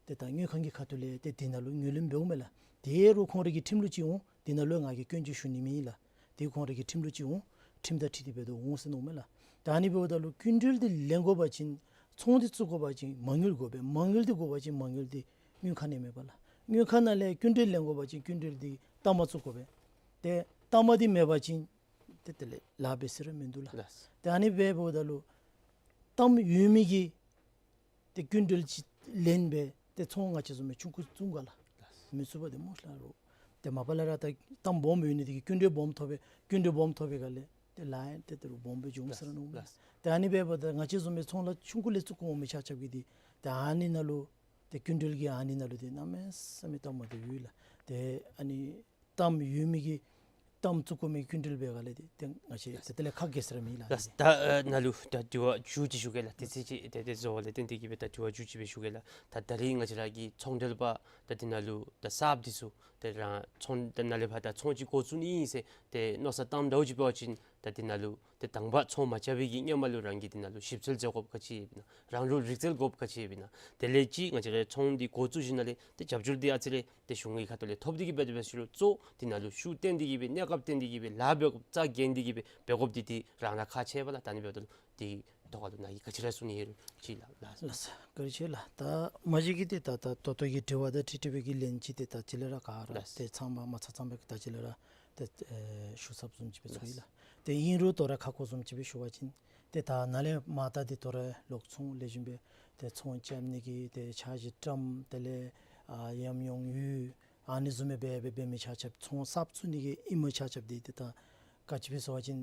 ཏེ་ད་དངུལ་ཁང་གི་ཁ་ཐུག་ལས་ཏེ་དེ་ནང་ལུ་ངོས་ལེན་འབདཝ་མས་ལགས། དེ་རུང་ཁོང་རའི་གི་ཁྲིམས་ལུགས་ཅིག་འོང་། དེ་ནང་ལུ་ང་གིས་སྐྱོན་ཅིག་ཞུ་ནི་མེད་ལགས། དེ་ཁོང་རའི་གི་ཁྲིམས་ལུགས་ཅིག་འོང་། ཁྲིམས་དང་འཁྲིལ་ཏེ་འབད་དོ་འོང་ཟེར་མནོཝ་མས་ལགས། ད་ཨ་ནི་འབདཝ་ད་ལུ་སྐྱིན་འགྲུལ་འདི་ལེན་དགོ་པ་ཅིན་ཚོང་འདི་བཙུགས་དགོ་པ་ཅིན་མ་དངུལ་དགོ་པས། མ་དངུལ་འདི་དགོ་པ་ཅིན་མ་དངུལ་འདི་དངུལ་ཁང་ནང་མེད་པ་ལགས། དངུལ་ཁང་ནང་ལས་སྐྱིན་འགྲུལ་ལེན་དགོ་པ་ཅིན་སྐྱིན་འགྲུལ་འདི་གཏའམ་བཙུགས་དགོ་པས། ཏེ་གཏའམ་འདི་མེད་པ་ཅིན་ཏེ་དེ་ལས་ལཱ་འབད་ས་ར་མིན་འདུག་ལགས། ལགས། ཏེ་ཨ་ནི་འབདཝ་ད་ལུ་གཏའམ་ཡོད་མི་གིས་ཏེ་སྐྱིན་འགྲུལ་ཅིག་ལེན་སྦེ་ཏེ་ཚོང་ང་བཅས་བཟུམ་སྦེ་ཆུང་ཀུ་བཙུགས་ག་ལགས། ལགས། མི་ཚུགས་པས་ཏེ་སྨོ་ཤ་རོགས། ཏེ་མ་པ་ལས་ར་ད་གཏའམ་སྦོམ་ཡོད་ནི་འདི་གིས་སྐྱིན་འགྲུལ་སྦོམ་ཐོབ་པས། སྐྱིན་འགྲུལ་སྦོམ་ཐོབ་པའི་སྒང་ལས་ཏེ་ལཱ་ཡང་ཏེ་ཏེ་རུང་སྦོམ་སྦེ་འབྱུང་ཟེར་ར་མནོཝ་མས། ལགས། ཏེ་ཨ་ནི་འབདཝ་ད་ང་བཅས་བཟུམ་སྦེ་ཚོང་ལཱ་ཆུང་ཀུ་ལས་བཙུགས་དགོ་མི་ཆ་ཁྱབ་ཀྱིས་འདི་ཏེ་ཨ་ནི་ནང་ལུ་ཏེ་སྐྱིན་འགྲུལ་གྱི་ཨ་ནི་ནང་ལུ་ཏེ་གནམ་མེད་ས་མེད་སྟབས་མ་བདེཝ་ཡོད་ལགས། ཏེ་ཨ་ནི་གཏའམ་ཡོད་མི་གིས་གཏའམ་བཙུགས་དགོ་མི་སྐྱིན་འགྲུལ་འབད་སྒང་ལས་ཏེ་ཏེ་ང་བཅས་ཏེ་དེ་ལས་ཁག་འགྱོ་ས་ར་མེད་ལགས། ལགས། ད་ཨ་ནཱ་ལུ་ད་དྲི་བ་མཇུག་ཅིག་ཞུ་གེ་ལགས། དུས་ཚོད་ཅིག་ཏེ་ཏེ་རྫོགས་པ་ལས་བརྟེན་ཏེ་གིས་སྦེ་ད་དྲི་བ་མཇུག་ཅིག་སྦེ་ཞུ་གེ་ལགས། ད་ད་རིས་ང་བཅས་ར་གི་ཚོང་འབྲེལ་པ་ད་འདི་ནང་ལུ་ད་གསརཔ་འདི་ཚུ་ཏེ་རང་ཚོང་ད་ནཱ་ལས་ཕར་ད་ཚོང་ཅིག་འགོ་བཙུགས་ནི་ཨིན་ཟེར་ཏེ་མནོ་བསམ་བཏངམ་འདྲཝ་ཅིག་འབད་བ་ཅིན་ད་འདི་ནང་ལུ་ཏེ་དང་པ་ཚོང་མ་རྐྱབ་པའི་གི་སྔོན་མ་ལུ་རང་གིས་འདི་ནང་ལུ་ཞིབ་འཚོལ་མཛད་དགོཔ་ག་ཅི་ཡོདཔ་ཨིན་ན། རང་ལུ་རིག་རྩལ་དགོཔ་ག་ཅི་ཡོདཔ་ཨིན་ན། དེ་ལས་ཅིག་ང་བཅས་ར་ཚོང་འདི་འགོ་བཙུགས་ཞིནམ་ལས་ཏེ་རྒྱབ་སྐྱོར་འདི་ཨ་ཙི་རེ་ཏེ་གཞུང་གི་ཁ་ཐུག་ལས་ཐོབ་སྟེ་གིས་སྦེ་དེ་སྦེ་ཞུ་རུང་གཙོ་འདི་ནང་ལུ་ཤུགས་བཏོན་ཏེ་གིས་སྦེ་གནས་སྐབས་བཏོན་ཏེ་གིས་སྦེ་ལཱ་འབད་དགོཔ་རྩ་འགེངས་ཏེ་གིས་སྦེ་འབད་དགོཔ་འདི་ཏེ་རང་ར་ཁག་ཆེ་བས་ལགས། ད་ཨ་ནི་འབདཝ་ད་ལུ་དེ་ཐོག་ཁ་ལུ་ནཱ་གིས་ག་ཅི་ར་གསུང་ནི་ཡོད་རུང་ཅིག་ལགས། ལགས་སོ། བཀའ་དྲིན་ཆེ་ལགས། ད་མ་གཞི་གི་ཏེ་ད་ད་ད་ལྟོ་གི་དྲི་བ་དང་འཁྲིལ་ཏེ་སྦེ་གི་ལན་ཅིག་ཏེ་ད་ཅི་ལས་ར་ག་ར་ལགས། ཏེ་ཚང་མ་མ་ཚང་ཚང་སྦེ་ད་ཅི་ལས་ར་ཏེ་ཨེ་ཞུ་ཚརཝ་བཟུམ་ཅིག་སྦེ་ཚོར་ཡི་ལགས། ཏེ་ཨིན་རུང་དོ་རུང་ཁ་སྐོང་བཟུམ་ཅིག་སྦེ་ཞུ་བ་ཅིན་ཏེ་ད་ནཱ་ལས་མར་ད་འདི་དོ་རུང་ལོག་ཚོང་ལེགས་ཤོམ་སྦེ་ཏེ་ཚོང་རྐྱབ་ནི་གི་ཏེ་འཆར་གཞི་བཀྲམ། དེ་ལས་ཨ་ཉམས་མྱོང་ཡོད། ཨ་ནི་བཟུམ་སྦེ་འབད་འབད་འབད་མི་ཆ་ཁྱབ་ཚོང་གསརཔ་བཙུགས་ནི་གི་ཨིནམ་ཆ་ཁྱབ་འདི་ཏེ་ད་ག་ཅི་སྦེ་ཟེར་བ་ཅིན་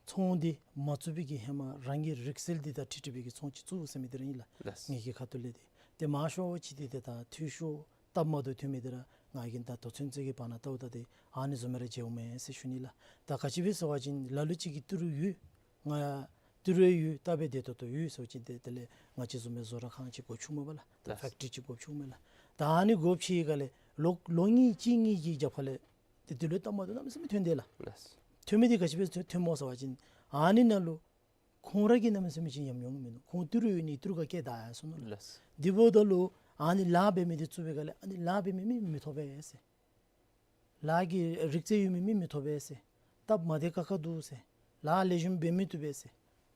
ཚོང་འདི་མ་བཙུགས་པའི་གི་ཧེ་མ་རང་གི་རིག་རྩལ་འདི་དང་འཁྲིལ་འཁྲིལ་བའི་གི་ཚོང་ཅིག་བཙུགས་ཟེར་མི་འདི་ར་ཨིན་ལགས། ལགས། ངེ་གི་ཁ་ཐུག་ལས་འདི་ཏེ་མང་ཤོས་ཅིག་འདི་ཏེ་ད་འཐུས་ཤོར་སྟབས་མ་བདེཝ་ཐོན་མི་འདི་ར་ང་གིས་ད་ལྟོ་ཚུན་ཚོད་ཀྱི་བར་ན་བལྟཝ་ད་ཏེ་ཨ་ནི་བཟུམ་སྦེ་ར་མཇལཝ་མས་ཟེར་ཞུ་ནི་ལགས། ད་ག་ཅི་སྦེ་ཟེར་བ་ཅིན་ལ་ལུ་ཅིག་གིས་ཏི་རུ་ཡོད། ང་ཏི་རུ་ཡོད་ད་འབད་བདེ་ཏོག་ཏོ་ཡོད་ཟེར་བ་ཅིན་ཏེ་དེ་ལས་ང་བཅས་བཟུམ་སྦེ་བཟོ་གྲྭ་ཁང་ཅིག་དགོ་བཅུག་མས་པ་ལགས། ད་ལགས། ཕེཀ་ཊི་རི་ཅིག་དགོ་བཅུག་མས་ལགས། ད་ཨ་ནི་དགོཔ་ཅིག་ག་ལས་ལོ་ལོ་གཉིས་གཅིག་གཉིས་ཀྱི་རྒྱབ་ཁ་ལས་ཏེ་འདི་ལུ་སྟབས་མ་བདེཝ་གནམ་མེད་ས་མེད་ཐོན་དེས་ལགས། ལགས། ཐོན་མི་འདི་ག་ཅི་སྦེ་ཐོན་ཐོནམ་སྨོ་ཟེར་བ་ཅིན་ཨ་ནི་ནང་ལུ་ཁོང་ར་གིས་གནམ་མེད་ས་མེད་ཅིག་ཉམས་མྱོང་མིན་ནུག། ཁོང་ཏི་རུ་ཡོད་ནི་ཏི་རུ་ཁར་སྐྱེལ་བདའ་ཡར་སོང་ནུག་ལགས། ལགས། དེ་འབདཝ་ད་ལུ་ཨ་ནི་ལཱ་འབད་མི་འདི་བཙུགས་པའི་སྒང་ལས་ཨ་ནི་ལཱ་འབད་མི་མི་མི་ཐོབ་པས་ཟེར། ལཱ་གི་རིག་རྩལ་ཡོད་མི་མི་མི་ཐོབ་པས་ཟེར། སྟབས་མ་བདེ་ཁག་ཁ་འདུག་ཟེར། ལཱ་ལེགས་ཤོམ་འབད་མི་བཏུབ་པས་ཟེར།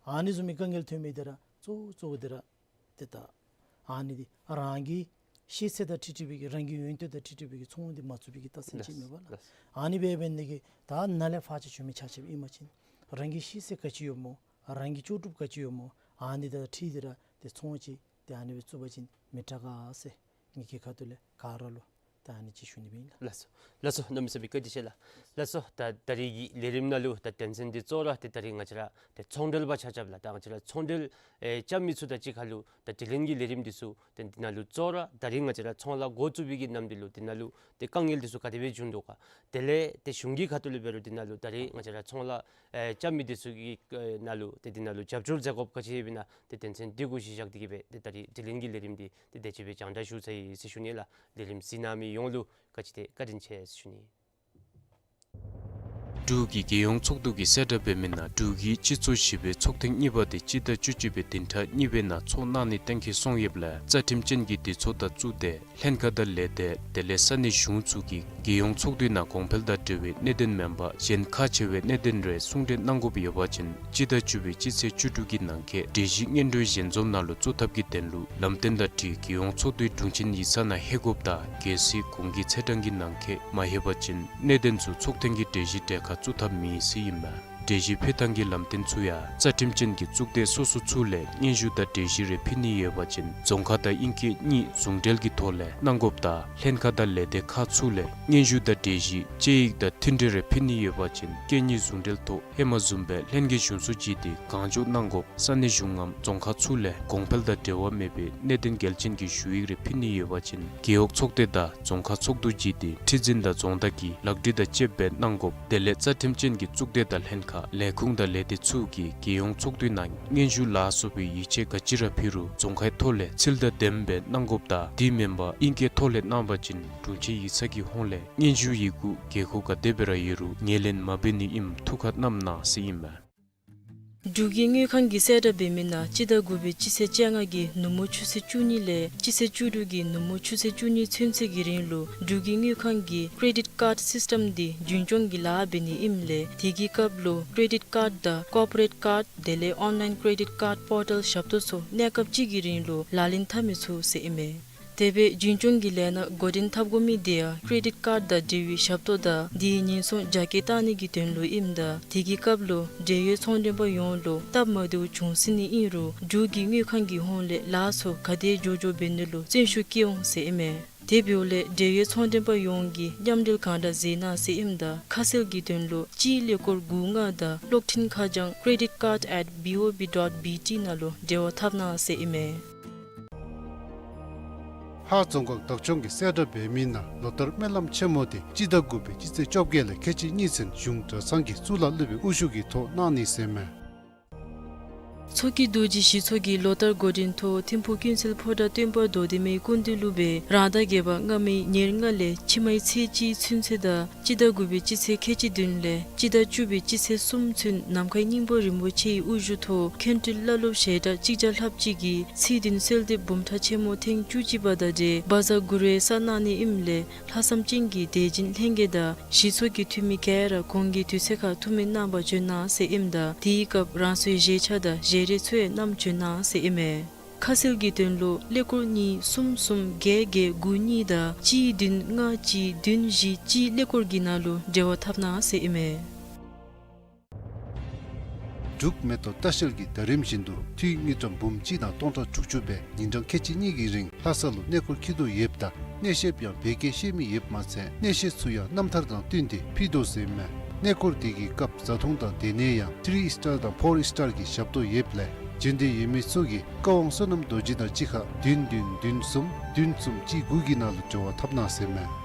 ཨ་ནི་བཟུམ་མའི་དཀའ་ངལ་ཐོན་མི་འདི་ར་གཙོ་བོ་གཙོ་བོ་འདི་ར་ཏེ་ད་ཨ་ནི་འདི་རང་གི་ཤེས་ཚད་དང་འཁྲིལ་འཁྲིལ་བའི་གི་རང་གི་ཡོན་ཏན་དང་འཁྲིལ་འཁྲིལ་བའི་གི་ཚོང་འདི་མ་བཙུགས་པའི་གི་རྟགས་མཚན་ཅིག་མས་པ་ལགས། ལགས། ཨ་ནི་འབད་འབད་ནི་གི་ད་ནཱ་ལས་ཕར་ཅིག་བྱོན་མི་ཆ་ཁྱབ་ཨིན་པ་ཅིན་རང་གི་ཤེས་ཚད་ག་ཅི་ཡོདཔ་སྨོ། རང་གི་ལྕོགས་གྲུབ་ག་ཅི་ཡོདཔ་སྨོ། ཨ་ནི་དང་འཁྲིལ་ཏེ་ར་ཏེ་ཚོང་ཅིག་ཏེ་ཨ་ནི་སྦེ་བཙུགས་པ་ཅིན་མི་དྲག་ག་ཟེར་ངེ་གི་ཁ་ཐུག་ལས་ག་ར་ལུ་ད་ཨ་ནི་ཅིག་ཞུ་ནི་སྦེ་ཨིན་ལགས། ལགས་སོ། ལགས་སོ། གནམ་མེད་ས་མེད་བཀའ་དྲིན་ཆེ་ལགས། ལགས་སོ། ད་ད་རིས་ཀྱི་ལས་རིམ་ནང་ལུ་ད་དོན་ཚན་འདི་གཙོ་བོ་ར་ཏེ་ད་རིས་ང་བཅས་ར་ཏེ་ཚོང་འབྲེལ་པ་ཆ་ཁྱབ་ལགས། ད་ང་བཅས་ར་ཚོང་འབྲེལ་ཨེ་རྐྱབ་མི་ཚུ་དང་གཅིག་ཁར་ལུ་ད་དྲི་ལན་གྱི་ལས་རིམ་འདི་ཚུ་ཏེ་འདི་ནང་ལུ་གཙོ་བོ་ར་ད་རིས་ང་བཅས་ར་ཚོང་ལཱ་འགོ་བཙུགས་པའི་གི་ནམ་དུས་ལུ་འདི་ནང་ལུ་ཏེ་དཀའ་ངལ་འདི་ཚུ་ག་དེ་སྦེ་བྱུང་དོ་ག། དེ་ལས་ཏེ་གཞུང་གི་ཁ་ཐུག་ལས་འབད་རུང་འདི་ནང་ལུ་ད་རིས་ང་བཅས་ར་ཚོང་ལཱ་ཨེ་རྐྱབ་མི་འདི་ཚུ་གི་ཨེ་ནང་ལུ་ཏེ་འདི་ནང་ལུ་རྒྱབ་སྐྱོར་མཛད་དགོཔ་ག་ཅི་ཡོདཔ་ཨིན་ན་ཏེ་དོན་ཚན་འདི་གུ་གཞི་བཞག་སྟེ་གི་སྦེ་ཏེ་ད་རིས་དྲི་ལན་གྱི་ལས་རིམ་འདི་ཏེ་དེ་ཅིག་སྦེ་རྒྱང་བསྒྲགས་ཞུ་ཚར་ཡི་ཟེར་ཞུ་ནི་ལགས། ལས་རིམ་གཟིགས་གནང་མི་ཡོངས་ལུ་བཀའ་དྲིན་ཆེ་ཟེར་ཞུ་ནི། འབྲུག་གི་རྒྱལ་ཡོངས་ཚོགས་འདུ་གིས་གསལ་བསྒྲགས་འབད་མི་ནང་འབྲུག་གི་སྤྱི་ཚོགས་བཞི་པའི་ཚོགས་ཐེངས་གཉིས་པ་འདི་སྤྱི་ཟླ་བཅུ་གཅིག་པའི་བདུན་ཕྲག་གཉིས་པའི་ནང་ཚོགས་གནང་ནི་གཏན་འཁེལ་སོང་ཡོདཔ་ལས་རྩ་ཁྲིམས་ཅན་གྱི་སྡེ་ཚོགས་དང་གཙུག་སྡེ་ལྷན་ཁག་དང་ལས་སྡེ་དེ་ལས་ས་གནས་གཞུང་ཚུ་གིས་རྒྱལ་ཡོངས་ཚོགས་འདུའི་ནང་གོང་འཕེལ་དང་འབྲེལ་བའི་གནད་དོན་མེན་པར་གཞན་ཁག་ཆེ་བའི་གནད་དོན་རེ་གསུང་གྲོས་གནང་དགོཔ་ཡོད་པ་ཅིན་སྤྱི་ཟླ་བཅུ་པའི་སྤྱི་ཚེས་བཅུ་དྲུག་གི་ནང་འཁོད་གྲོས་གཞི་སྙན་སྒྲོན་ཞལ་འཛོམས་ནང་ལུ་བཙུགས་ཐབས་ཀྱི་དོན་ལུ་ལམ་སྟོན་དང་འཁྲིལ་རྒྱལ་ཡོངས་ཚོགས་འདུའི་དྲུང་ཆེན་ཡིག་ཚང་ནང་ལྷོད་དགོཔ་དང་གལ་སྲིད་གོང་གི་ཚེས་གྲངས་ཀྱི་ནང་འཁོད་མ་ལྷོད་པ་ཅིན་གནད་དོན་ཚུ་ཚོགས་ཐེངས་ཀྱི་གྲོས་གཞི་གྲལ་ཁར་བཙུགས་ཐབས་མེད་ཟེར་ཨིན་མས། གྲོས་གཞི་ཕུལ་ཐངས་ཀྱི་ལམ་སྟོན་ཚུ་ཡང་རྩ་ཁྲིམས་ཅན་གྱི་གཙུག་སྡེ་སོ་སོ་ཚུ་ལས་སྙན་ཞུ་དང་གྲོས་གཞི་རེ་ཕུལ་ནི་ཡོད་པ་ཅིན་རྫོང་ཁག་དང་ཨིང་སྐད་གཉིས་ཟུང་འབྲེལ་གྱི་ཐོག་ལས་གནང་དགོཔ་དང་ལྷན་ཁག་དང་ལས་སྡེ་ཁག་ཚུ་ལས་སྙན་ཞུ་དང་གྲོས་གཞི་དཔྱད་ཡིག་དང་མཐུན་འབྲེལ་རེ་ཕུལ་ནི་ཡོད་པ་ཅིན་སྐད་གཉིས་ཟུང་འབྲེལ་ཐོག་ཧེ་མ་བཟུམ་སྦེ་ལྷན་རྒྱས་གཞུང་ཚོགས་བརྒྱུད་དེ་གང་མགྱོགས་གནང་དགོཔ། ས་གནས་གཞུང་ངམ་རྫོང་ཁག་ཚུ་ལས་གོང་འཕེལ་དང་འབྲེལ་བ་མེད་པའི་གནད་དོན་གལ་ཆེན་གྱི་ཞུ་ཡིག་རེ་ཕུལ་ནི་ཡོད་པ་ཅིན་རྒེད་འོག་ཚོགས་སྡེ་དང་རྫོང་ཁག་ཚོགས་འདུ་བརྒྱུད་དེ་ཁྲི་འཛིན་དང་རྫོང་བདག་གིས་ལག་བྲིས་དང་བཅསཔ་སྦེ་གནང་དགོཔ། དེ་ལས་རྩ་ཁྲིམས་ཅན་གྱི་གཙུག་སྡེ་དང་ལྷན་ཁག་ལས་ཁུངས་དང་ལས་སྡེ་ཚུ་གིས་རྒྱལ་ཡོངས་ཚོགས་འདུའི་ནང་སྙན་ཞུ་ལ་སོགས་པའི་ཡིག་ཆ་ག་ཅི་ར་ཕུལ་རུང་རྫོང་ཁའི་ཐོག་ལས་ཚུལ་དང་ལྡནམ་སྦེ་གནང་དགོཔ་དང་དེ་མེན་པར་ཨིང་སྐད་ཐོག་ལས་གནང་པ་ཅིན་དྲུང་ཆེ་ཡིག་ཚང་གི་ཧོངས་ལས་སྙན་ཞུ་ཡི་གུ་དགོས་མཁོ་ག་དེ་སྦེ་ར་ཡོད་རུང་ངོས་ལེན་མ་འབད་ནི་ཨིནམ་ཐུགས་ཁར་བསྣམ་གནང་ཟེར་ཨིན་མས། འབྲུག་གི་དངུལ་ཁང་གིས་གསལ་བསྒྲགས་འབད་མི་ནང་སྤྱི་ཟླ་དགུ་པའི་སྤྱི་ཚེས་བཅོ་ལྔ་གི་ནུབ་མོ་ཆུ་ཚོད་བཅུ་གཉིས་ལས་སྤྱི་ཚེས་བཅུ་དྲུག་གི་ནུབ་མོ་ཆུ་ཚོད་བཅུ་གཉིས་ཚུན་ཚོད་ཀྱི་རིང་ལུ་འབྲུག་གི་དངུལ་ཁང་གིས་ཀྲེ་ཌིཊ་ཀཱརཌ་སིསི་ཊམ་འདི་རྒྱུན་སྐྱོང་གི་ལཱ་འབད་ནི་ཨིནམ་ལས་དེ་གི་སྐབས་ལུ་ཀྲེ་ཌིཊ་ཀཱརཌ་དང་ཀོར་པོ་རེཊ་ཀཱརཌ་དེ་ལས་ཨོན་ལའིན་ཀྲེ་ཌིཊ་ཀཱརཌ་པོར་ཊལ་ཞབས་ཏོག་ཚུ་གནས་སྐབས་གཅིག་གི་རིང་ལུ་ལག་ལེན་འཐབ་མི་ཚུགས་ཟེར་ཨིན་མས། དེ་སྦེ་རྒྱུན་སྐྱོང་གི་ལས་སྣ་འགོ་འདྲེན་འཐབ་དགོ་མི་དེ་ཡང་ཀྲེ་ཌིཊ་ཀཱརཌ་དང་འབྲེལ་བའི་ཞབས་ཏོག་དང་དེའི་ཉེན་སྲུང་རྒྱ་སྐྱེད་བཏང་ནི་གི་དོན་ལུ་ཨིནམ་ད་དེ་གི་སྐབས་ལུ་འབྲེལ་ཡོད་ཚོང་མགྲོན་པ་ཡོངས་ལུ་སྟབས་མ་བདེཝ་བྱུང་སྲིད་ནི་ཨིན་རུང་འབྲུག་གི་དངུལ་ཁང་གི་ཧོངས་ལས་ལཱ་ཚུ་ག་དེ་མགྱོགས་མགྱོགས་འབད་ནི་ལུ་བརྩོན་ཤུགས་བསྐྱེད་འོང་ཟེར་ཨིན་མས། དེ་འབདཝ་ལས་འབྲེལ་ཡོད་ཚོང་མགྲོན་པ་ཡོངས་ཀྱིས་མཉམ་འབྲེལ་གང་དྲག་མཛད་གནང་ཟེར་ཨིནམ་ད་ཁ་གསལ་གྱི་དོན་ལུ་གཅིག་ཀླད་ཀོར་དགུ་ལྔ་དང་གློག་འཕྲིན་ཁ་བྱང་credit card at B O B dot B T ནང་ལུ་འབྲེལ་བ་འཐབ་གནང་ཟེར་ཨིན་མས། ཧཱ་རྫོང་ཁག་བདག་སྐྱོང་གིས་གསལ་བསྒྲགས་འབད་མི་ནང་ལོ་ལྟར་སྨོན་ལམ་ཆེན་མོ་འདི་སྤྱི་ཟླ་དགུ་པའི་སྤྱི་ཚེས་བཅོ་བརྒྱད་ལས་ཁལ་གཅིག་གཉིས་ཚུན་གཞུང་གྲྭ་ཚང་གི་གཙུག་ལག་སློབ་དཔོན་དབུ་བཞུགས་ཀྱི་ཐོག་གནང་ནི་ཟེར་མས། མཚོ་སྐྱེས་རྡོ་རྗེ་ཞི་ཚོགས་ཀྱིས་ལོ་ལྟར་འགོ་འདྲེན་ཐོག་ཐིམ་ཕུག་ཀུན་གསལ་ཕོ་བྲང་སྟོན་པ་རྡོར་གདན་མའི་སྐུ་མདུན་ལུ་སྦེ་རང་ཟླ་བརྒྱད་པ་སྔ་མའི་ཉེར་ལྔ་ལས་ཕྱི་མའི་ཚེས་གཅིག་ཚུན་ཚོད་དང་སྤྱི་ཟླ་དགུ་པའི་སྤྱི་ཚེས་ཁལ་གཅིག་བདུན་ལས་སྤྱི་ཟླ་བཅུ་པའི་སྤྱི་ཚེས་གསུམ་ཚུན་ནམ་མཁའི་སྙིང་པོ་རིན་པོ་ཆེའི་དབུ་བཞུགས་ཐོག་མཁན་སྤྲུལ་བླ་སློབ་ཞལ་གྲངས་གཅིག་བརྒྱ་ལྷགཔ་ཅིག་གིས་ཚེས་བདུན་གསོལ་འདེབས་འབུམ་ཕྲག་ཆེན་མོ་ཐེངས་བཅུ་གཅིག་པ་དང་འབྲེལ་བཛྲ་གུ་རུ་ཡི་ས་གནང་ནི་ཨིནམ་ལས་ལྷག་བསམ་ཅན་གྱི་དད་སྦྱིན་ལྷན་རྒྱས་དང་ཞི་ཚོགས་ཀྱི་འཐུས་མི་ག་ར་གོང་གི་དུས་ཚོད་ཁར་ཐུགས་སྨོན་གནང་བར་བྱོན་གནང་ཟེར་ཨིནམ་ད་དེའི་སྐབས་རང་སོའི་བཞེས་ཆ་དང་བཞེས་རས་ཚུ་ཡང་བསྣམས་བྱོན་གནང་ཟེར་ཨིན་མས། ཁ་གསལ་གྱི་དོན་ལུ་ཀླད་ཀོར་གཉིས་གསུམ་གསུམ་བརྒྱད་བརྒྱད་དགུ་གཉིས་དང་གཅིག་བདུན་ལྔ་གཅིག་བདུན་བཞི་གཅིག་ཀླད་ཀོར་གྱི་ནང་ལུ་འབྲེལ་བ་འཐབ་གནང་ཟེར་ཨིན་མས། འབྲུག་མེ་ཏོག་ལྟ་བཤལ་གྱིས་ཟླ་རིམ་བཞིན་དུ་དངུལ་ཀྲམ་འབུམ་གཅིག་དང་སྟོང་ཕྲག་དྲུག་ཅུ་སྦེ་ཉིན་གྲངས་ཁལ་གཅིག་གཉིས་ཀྱི་རིང་ལྷ་ས་ལུ་གནས་སྐོར་འཁྱིད་དོ་ཡོདཔ་ད་གནས་བཤདཔ་ཡང་བོད་སྐད་ཤེས་མི་ཡོདཔ་མ་ཚད་གནས་བཤད་ཚུ་ཡང་རྣམ་ཐར་དང་བསྟུན་ཏེ་ཕུལ་དོ་ཟེར་ཨིན་མས། གནས་སྐོར་དེ་གི་སྐབས་བཟའ་འཐུང་དང་སྡོད་གནས་ཡང་ཐི་རི་ཨིསི་ཊར་དང་ཕོར་ཨིསི་ཊར་གྱི་ཞབས་ཏོག་ཡོདཔ་ལས་བྱོན་འདོད་ཡོད་མི་ཚུ་གིས་བཀའ་དབང་བསོད་ནམས་རྡོ་རྗེ་དང་གཅིག་ཁར་བདུན་བདུན་བདུན་གསུམ་བདུན་གསུམ་གཅིག་དགུ་གི་ནང་ལུ་འབྲེལ་བ་འཐབ་གནང་ཟེར་ཨིན་མས།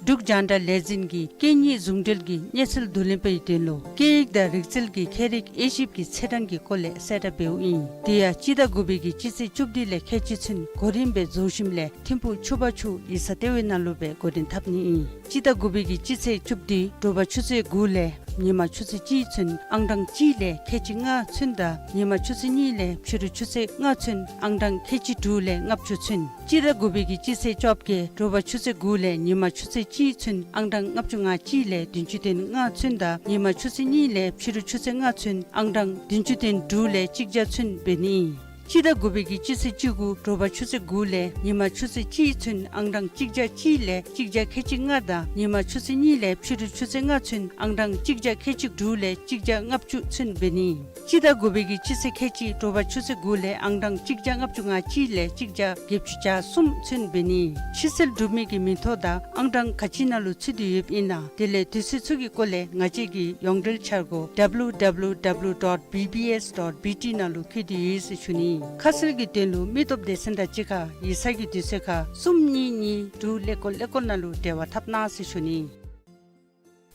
འབྲུག་རྒྱང་བསྒྲགས་ལས་འཛིན་གྱིས་སྐད་གཉིས་ཟུང་འབྲེལ་གྱི་གནས་ཚུལ་བསྡུ་ལེན་པའི་དོན་ལུ་སྐད་ཡིག་དང་རིག་རྩལ་གྱི་ཁྱད་རིག་དབྱེ་ཞིབ་ཀྱི་ཚེས་གྲངས་ཀྱི་སྐོར་ལས་གསལ་བསྒྲགས་འབདཝ་ཨིན། དེ་ཡང་སྤྱི་ཟླ་དགུ་པའི་གི་སྤྱི་ཚེས་བཅུ་བདུན་ལས་ཁལ་གཅིག་ཚུན་གོ་རིམ་སྦེ་རྫོགས་ཞིནམ་ལས་ཐིམ་ཕུག་ཆུ་བར་ཆུ་ཡིག་ཚང་ལྟེ་བའི་ནང་ལུ་སྦེ་འགོ་འདྲེན་འཐབ་ནི་ཨིན། སྤྱི་ཟླ་དགུ་པའི་གི་སྤྱི་ཚེས་བཅུ་བདུན་དྲོ་པ་ཆུ་ཚོད་དགུ་ལས་ཉིན་མ་ཆུ་ཚོད་གཅིག་ཚུན་ཨང་གྲངས་གཅིག་ལས་ཁལ་གཅིག་ལྔ་ཚུན་དང་ཉིན་མ་ཆུ་ཚོད་གཉིས་ལས་ཕྱི་རུ་ཆུ་ཚོད་ལྔ་ཚུན་ཨང་གྲངས་ཁལ་གཅིག་དྲུག་ལས་ལྔ་བཅུ་ཚུན། སྤྱི་ཟླ་དགུ་པའི་གི་སྤྱི་ཚེས་བཅོ་བརྒྱད་དྲོ་པ་ཆུ་ཚོད་དགུ་ལས་ཉིན་མ་ཆུ་ཚོད་གཅིག་ཚུན་ཨང་གྲངས་ལྔ་བཅུ་ང་གཅིག་ལས་བདུན་ཅུ་དོན་ལྔ་ཚུན་དང་ཉིན་མ་ཆུ་ཚོད་གཉིས་ལས་ཕྱི་རུ་ཆུ་ཚོད་ལྔ་ཚུན་ཨང་གྲངས་བདུན་ཅུ་དོན་དྲུག་ལས་གཅིག་བརྒྱ་ཚུན་འབད་ནི་ཨིན། སྤྱི་ཟླ་དགུ་པའི་གི་སྤྱི་ཚེས་བཅུ་དགུ་དྲོ་པ་ཆུ་ཚོད་དགུ་ལས་ཉིན་མ་ཆུ་ཚོད་གཅིག་ཚུན་ཨང་གྲངས་གཅིག་བརྒྱ་གཅིག་ལས་གཅིག་བརྒྱ་ཁལ་གཅིག་ལྔ་དང་ཉིན་མ་ཆུ་ཚོད་གཉིས་ལས་ཕྱི་རུ་ཆུ་ཚོད་ལྔ་ཚུན་ཨང་གྲངས་གཅིག་བརྒྱ་ཁལ་གཅིག་དྲུག་ལས་གཅིག་བརྒྱ་ལྔ་བཅུ་ཚུན་འབད་ནི་ཨིན། སྤྱི་ཟླ་དགུ་པའི་གི་སྤྱི་ཚེས་ཁལ་གཅིག་དྲོ་པ་ཆུ་ཚོད་དགུ་ལས་ཨང་གྲངས་གཅིག་བརྒྱ་ལྔ་བཅུ་ང་གཅིག་ལས་གཅིག་བརྒྱ་བརྒྱད་ཅུ་གྱ་གསུམ་ཚུན་འབད་ནི། ཕྱིར་སེལ་གྲུབ་མི་གི་མིང་ཐོ་དང་ཨང་གྲངས་ག་ཅི་ནང་ལུ་ཚུད་དེ་ཡོདཔ་ཨིན་ན་དེ་ལས་དུས་ཚོད་ཚུ་གི་སྐོར་ལས་ང་བཅས་ཀྱི་ཡོངས་འབྲེལ་འཆར་སྒོ་ཌབ་ལུ་ཌབ་ལུ་ཌབ་ལུ་ཌོཊ་བི་བི་ཨེསི་ཌོཊ་བི་ཊི་ནང་ལུ་བཀོད་དེ་ཡོད་ཟེར་ཞུ་ནི། ཁ་གསལ་གྱི་དོན་ལུ་མི་སྟོབས་སྡེ་ཚན་དང་གཅིག་ཁར་ཡིག་ཚང་གི་དུས་ཚོད་ཁར་གསུམ་གཉིས་གཉིས་དྲུག་ཀླད་ཀོར་ཀླད་ཀོར་ནང་ལུ་འབྲེལ་བ་འཐབ་གནང་ཟེར་ཞུ་ནི།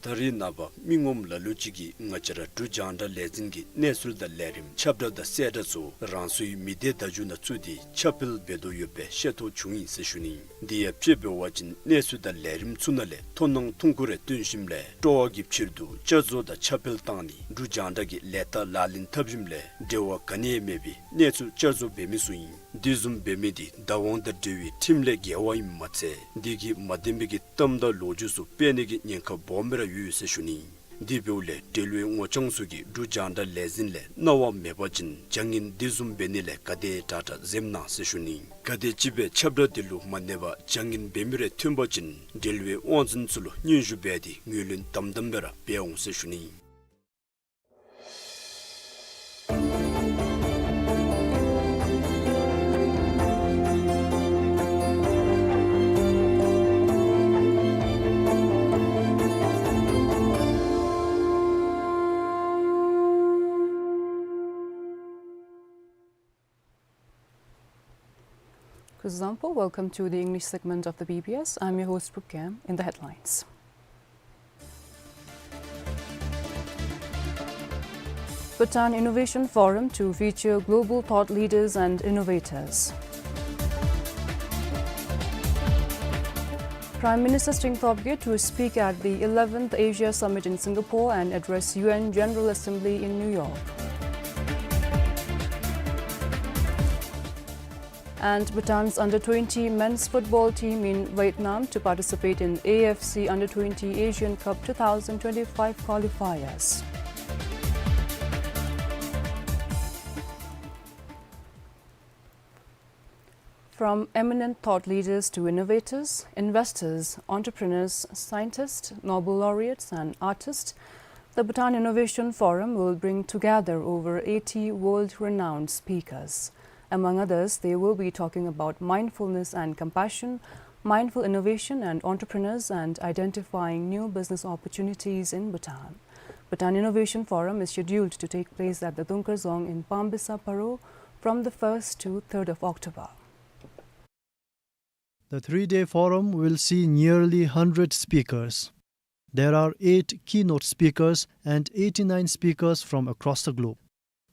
ད་རེས་ནངས་པ་མི་ངོམ་ལ་ལུ་ཅིག་གིས་ང་བཅས་ར་འབྲུག་རྒྱང་བསྒྲགས་ལས་འཛིན་གྱི་གནས་ཚུལ་དང་ལས་རིམ་ཁྱབ་བསྒྲགས་དང་གསལ་བསྒྲགས་ཚུ་རང་སོའི་མི་སྡེ་བརྡ་བརྒྱུད་ནང་བཙུགས་ཏེ་ཁྱབ་སྤེལ་འབད་དོ་ཡོདཔ་སྦེ་ཤེས་རྟོགས་བྱུང་ཡི་ཟེར་ཞུ་ནི། དེ་ཡང་དཔྱེ་འབད་བ་ཅིན་གནས་ཚུལ་དང་ལས་རིམ་ཚུ་ནང་ལས་མཐོང་སྣང་ཐུང་ཀུ་རེ་བཏོན་ཞིནམ་ལས་སྤྲོ་བ་གི་ཕྱིར་དུ་བསྐྱར་བཟོ་དང་ཁྱབ་སྤེལ་བཏང་ནི་འབྲུག་རྒྱང་བསྒྲགས་ཀྱི་ལས་རྟགས་ལག་ལེན་འཐབ་ཞིནམ་ལས་འབྲེལ་བ་ག་ནི་ཡང་མེད་པའི་གནས་ཚུལ་བསྐྱར་བཟོ་འབད་མི་ཚུ་ཨིན། དེ་བཟུམ་འབད་མི་དེ་བདག་དབང་དང་འབྲེལ་བའི་ཁྲིམས་ལས་འགལ་བ་ཨིནམ་མ་ཚད་དེ་གིས་མ་བདེན་པའི་གི་གཏམ་དང་ལོ་རྒྱུས་ཚུ་སྤེལ་ནི་གི་ཉེན་ཁ་སྦོམ་སྦེ་ར་ཡོད་ཟེར་ཞུ་ནི། དེ་འབདཝ་ལས་འབྲེལ་བའི་ངོ་རྐྱང་ཚུ་གིས་འབྲུག་རྒྱང་བསྒྲགས་ལས་འཛིན་ལས་གནང་བ་མེད་པ་ཅིན་བྱ་ངན་དེ་བཟུམ་འབད་ནི་ལས་ག་དེ་དྲག་དྲག་འཛེམ་གནང་ཟེར་ཞུ་ནི། གལ་ཏེ་ཅིག་སྦེ་ཁྱབ་བསྒྲགས་དེ་ལུ་མ་གནས་པར་བྱ་ངན་འབད་མི་རེ་ཐོན་པ་ཅིན་འབྲེལ་བའི་དབང་འཛིན་ཚུ་ལུ་སྙན་ཞུ་འབད་དེ་ངོས་ལེན་དམ་དམ་སྦེ་ར་འབད་འོང་ཟེར་ཞུ་ནི། Kuzuzangpo, welcome to the English segment of the B B S. I'm your host, Phuket. In the headlines. Bhutan Innovation Forum to feature global thought leaders and innovators. Prime Minister Tshering Tobgay to speak at the eleventh Asia Summit in Singapore and address U N General Assembly in New York. And Bhutan's under twenty men's football team in Vietnam to participate in A F C under twenty Asian Cup two thousand twenty-five qualifiers. From eminent thought leaders to innovators, investors, entrepreneurs, scientists, Nobel laureates, and artists, the Bhutan Innovation Forum will bring together over eighty world-renowned speakers. Among others, they will be talking about mindfulness and compassion, mindful innovation and entrepreneurs, and identifying new business opportunities in Bhutan. Bhutan Innovation Forum is scheduled to take place at the Dunker Dzong in Pambisa, Paro, from the first to third of October. The three-day forum will see nearly hundred speakers. There are eight keynote speakers and eighty-nine speakers from across the globe.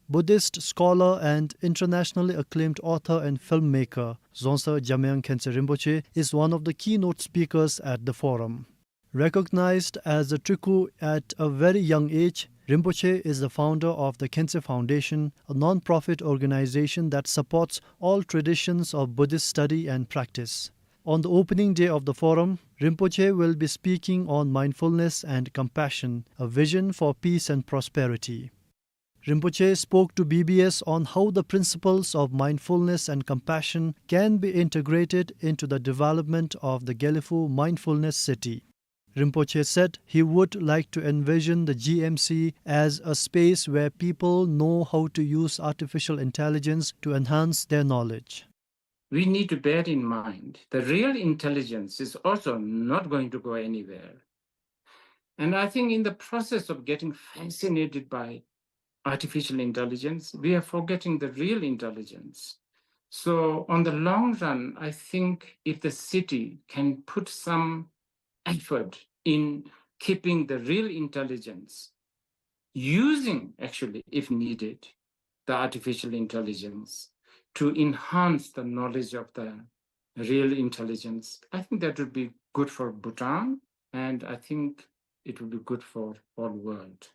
Buddhist scholar and internationally acclaimed author and filmmaker Dzongtsa Jamyang Khyentse Rinpoche is one of the keynote speakers at the forum. Recognized as a Triku at a very young age, Rinpoche is the founder of the Khyentse Foundation, a non-profit organization that supports all traditions of Buddhist study and practice. On the opening day of the forum, Rinpoche will be speaking on mindfulness and compassion, a vision for peace and prosperity. Rinpoche spoke to B B S on how the principles of mindfulness and compassion can be integrated into the development of the Gelephu Mindfulness City. Rinpoche said he would like to envision the G M C as a space where people know how to use artificial intelligence to enhance their knowledge. We need to bear in mind the real intelligence is also not going to go anywhere. And I think in the process of getting fascinated by artificial intelligence, we are forgetting the real intelligence. So, on the long run, I think if the city can put some effort in keeping the real intelligence, using actually, if needed, the artificial intelligence to enhance the knowledge of the real intelligence, I think that would be good for Bhutan, and I think it would be good for all world.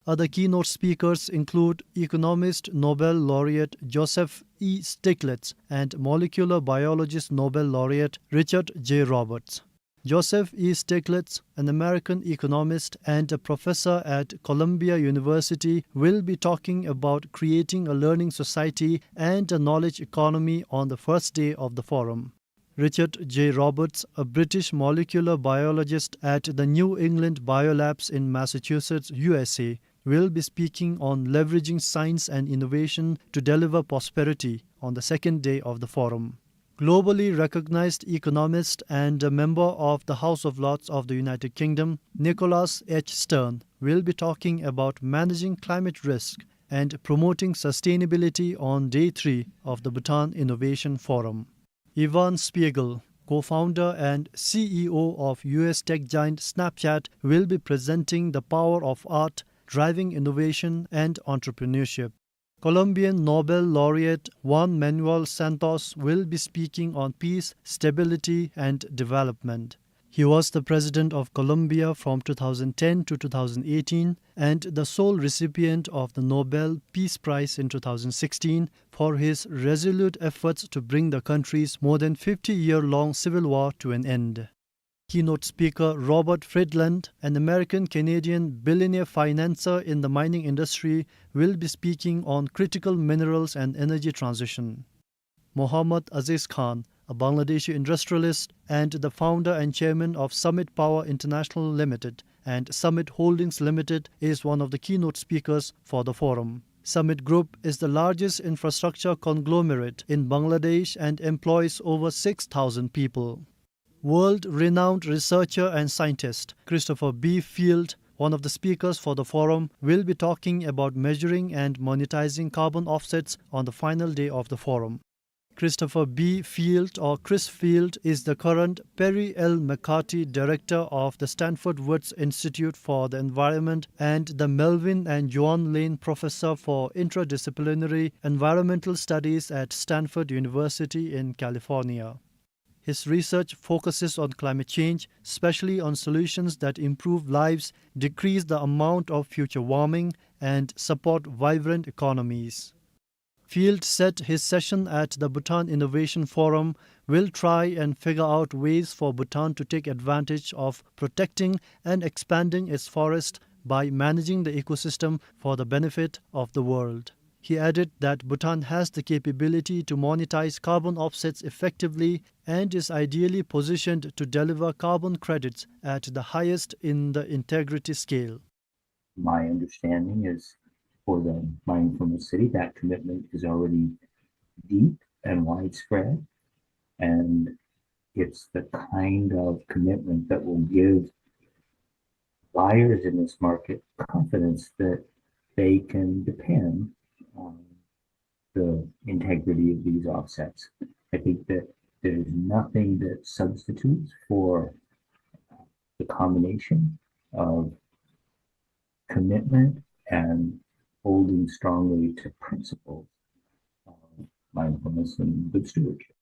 Other keynote speakers include economist Nobel laureate Joseph E. Stiglitz and molecular biologist Nobel laureate Richard J. Roberts. Joseph E. Stiglitz, an American economist and a professor at Columbia University, will be talking about creating a learning society and a knowledge economy on the first day of the forum. Richard J. Roberts, a British molecular biologist at the New England Biolabs in Massachusetts, U S A, will be speaking on leveraging science and innovation to deliver prosperity on the second day of the forum. Globally recognized economist and a member of the House of Lords of the United Kingdom, Nicholas H. Stern, will be talking about managing climate risk and promoting sustainability on day three of the Bhutan Innovation Forum. Ivan Spiegel, co-founder and C E O of U S tech giant Snapchat, will be presenting the power of art driving innovation and entrepreneurship. Colombian Nobel laureate Juan Manuel Santos will be speaking on peace, stability, and development. He was the president of Colombia from two thousand ten to two thousand eighteen and the sole recipient of the Nobel Peace Prize in two thousand sixteen for his resolute efforts to bring the country's more than fifty-year-long civil war to an end. Keynote speaker Robert Friedland, an American-Canadian billionaire financier in the mining industry, will be speaking on critical minerals and energy transition. Mohammad Aziz Khan, a Bangladeshi industrialist and the founder and chairman of Summit Power International Limited and Summit Holdings Limited, is one of the keynote speakers for the forum. Summit Group is the largest infrastructure conglomerate in Bangladesh and employs over six thousand people. World-renowned researcher and scientist Christopher B. Field, one of the speakers for the forum, will be talking about measuring and monetizing carbon offsets on the final day of the forum. Christopher B. Field, or Chris Field, is the current Perry L. McCarthy Director of the Stanford Woods Institute for the Environment and the Melvin and Joan Lane Professor for Interdisciplinary Environmental Studies at Stanford University in California. His research focuses on climate change, especially on solutions that improve lives, decrease the amount of future warming, and support vibrant economies. Field said his session at the Bhutan Innovation Forum will try and figure out ways for Bhutan to take advantage of protecting and expanding its forest by managing the ecosystem for the benefit of the world. He added that Bhutan has the capability to monetize carbon offsets effectively and is ideally positioned to deliver carbon credits at the highest in the integrity scale. My understanding is for the Mindfulness City, that commitment is already deep and widespread, and it's the kind of commitment that will give buyers in this market confidence that they can depend on the integrity of these offsets. I think that there is nothing that substitutes for the combination of commitment and holding strongly to principles of mindfulness and good stewardship.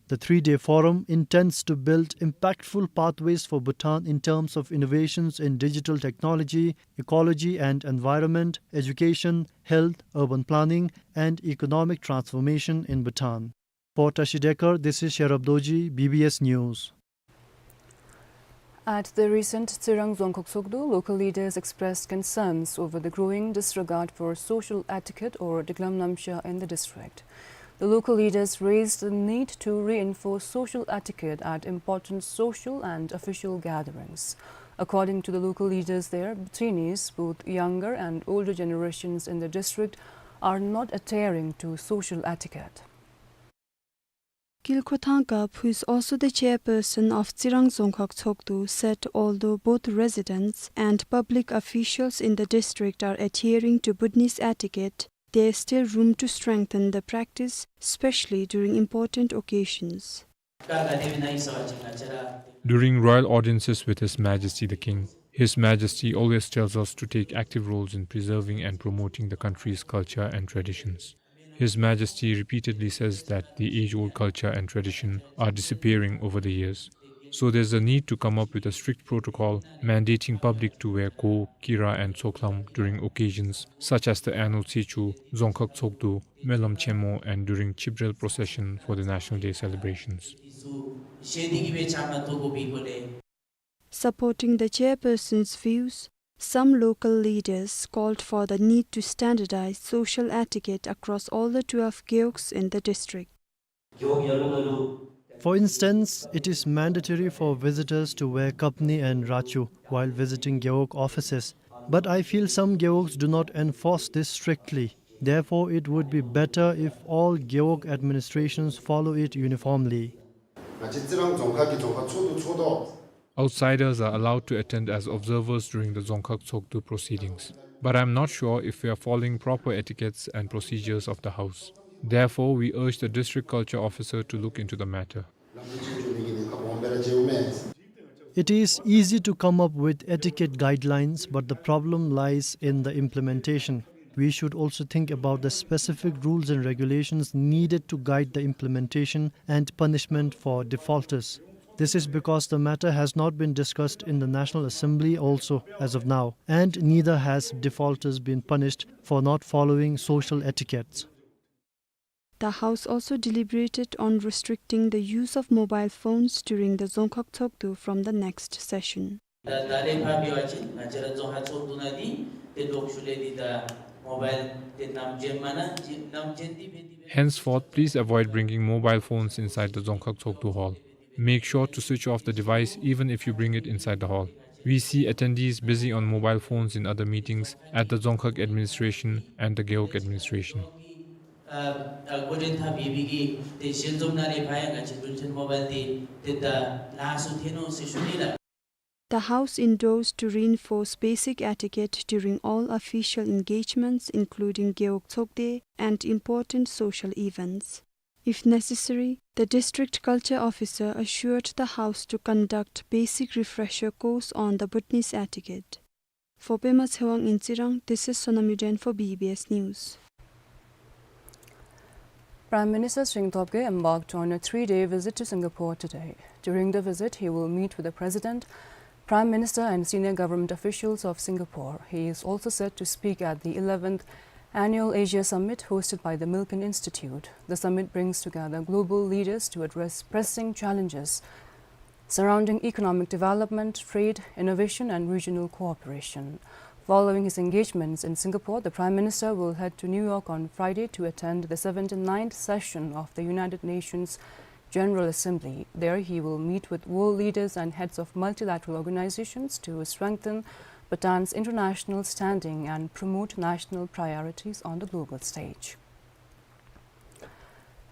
The three-day forum intends to build impactful pathways for Bhutan in terms of innovations in digital technology, ecology and environment, education, health, urban planning, and economic transformation in Bhutan. For Tashi Dekar, this is Sherab Dorji, B B S News. At the recent Tsirang Dzongkhag Tshogdu, local leaders expressed concerns over the growing disregard for social etiquette or Diklam Namsha in the district. The local leaders raised the need to reinforce social etiquette at important social and official gatherings. According to the local leaders there, Bhutinis, both younger and older generations in the district, are not adhering to social etiquette. Kilkho Thangkap, who is also the chairperson of Tsirang Dzongkhag Tshogdu, said although both residents and public officials in the district are adhering to Bhutanese etiquette, there is still room to strengthen the practice, especially during important occasions. During royal audiences with His Majesty the King, His Majesty always tells us to take active roles in preserving and promoting the country's culture and traditions. His Majesty repeatedly says that the age-old culture and tradition are disappearing over the years. So there's a need to come up with a strict protocol mandating public to wear go, kira and tsoklam during occasions such as the annual Tsechu, Dzongkhag Tshogdu, Melam Chenmo and during Chibrel procession for the National Day celebrations. Supporting the chairperson's views, some local leaders called for the need to standardize social etiquette across all the twelve gewogs in the district. For instance, it is mandatory for visitors to wear kapni and rachu while visiting gewog offices. But I feel some gewogs do not enforce this strictly. Therefore, it would be better if all gewog administrations follow it uniformly. Outsiders are allowed to attend as observers during the Dzongkhag Tshogdu proceedings, but I am not sure if we are following proper etiquettes and procedures of the house. Therefore, we urge the district culture officer to look into the matter. It is easy to come up with etiquette guidelines, but the problem lies in the implementation. We should also think about the specific rules and regulations needed to guide the implementation and punishment for defaulters. This is because the matter has not been discussed in the National Assembly also as of now, and neither has defaulters been punished for not following social etiquettes. The House also deliberated on restricting the use of mobile phones during the Dzongkhag Tshogdu from the next session. ད་ད་ལས་ཕར་འབད་བ་ཅིན་ང་བཅས་ར་རྫོང་ཁག་ཚོགས་འདུ་ནང་འདི་ཏེ་ལོག་ཤུལ་ལས་འདི་ད་མོ་བཱའིལ་འདི་ནམ་བྱིན་མ་ན་ཅིག་ནམ་བྱིན་འདི་འབད་འདི་འབད། Henceforth, please avoid bringing mobile phones inside the Dzongkhag Tshogdu hall. Make sure to switch off the device even if you bring it inside the hall. We see attendees busy on mobile phones in other meetings at the Dzongkhag administration and the Gewog administration. ཨ་ཨ་འགོ་འདྲེན་འཐབ་ཡོད་པའི་གི་ཏེ་ཞལ་འཛོམས་ནང་ལས་ཕར་ཡང་ང་བཅས་འགྲུལ་འཕྲིན་མོ་བཱའིལ་འདི་ཏེ་ད་ལགས་སུ་ཐོན་ནུག་ཟེར་ཞུ་ནི་ལགས། The House endorsed to reinforce basic etiquette during all official engagements, including Gewog Tshogde and important social events. If necessary, the District Culture Officer assured the House to conduct basic refresher course on the Bhutanese etiquette. For Pema Tshewang in Tsirang, this is Sonam Yuden for B B S News. Prime Minister Tshering Tobgay embarked on a three-day visit to Singapore today. During the visit, he will meet with the President, Prime Minister and senior government officials of Singapore. He is also set to speak at the eleventh Annual Asia Summit hosted by the Milken Institute. The summit brings together global leaders to address pressing challenges surrounding economic development, trade, innovation, and regional cooperation. Following his engagements in Singapore, the Prime Minister will head to New York on Friday to attend the seventy-ninth session of the United Nations General Assembly. There he will meet with world leaders and heads of multilateral organizations to strengthen Bhutan's international standing and promote national priorities on the global stage.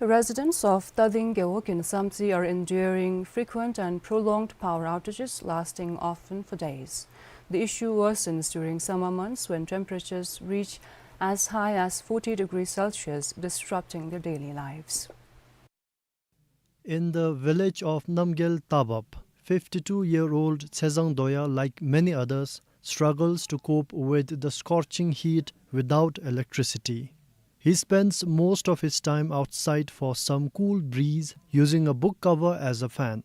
Residents of Tading Gewog in Samtse are enduring frequent and prolonged power outages lasting often for days. The issue worsens during summer months when temperatures reach as high as forty degrees Celsius, disrupting their daily lives. In the village of Namgyel Tabap, fifty-two-year-old Tsezang Doya, like many others, struggles to cope with the scorching heat without electricity. He spends most of his time outside for some cool breeze, using a book cover as a fan.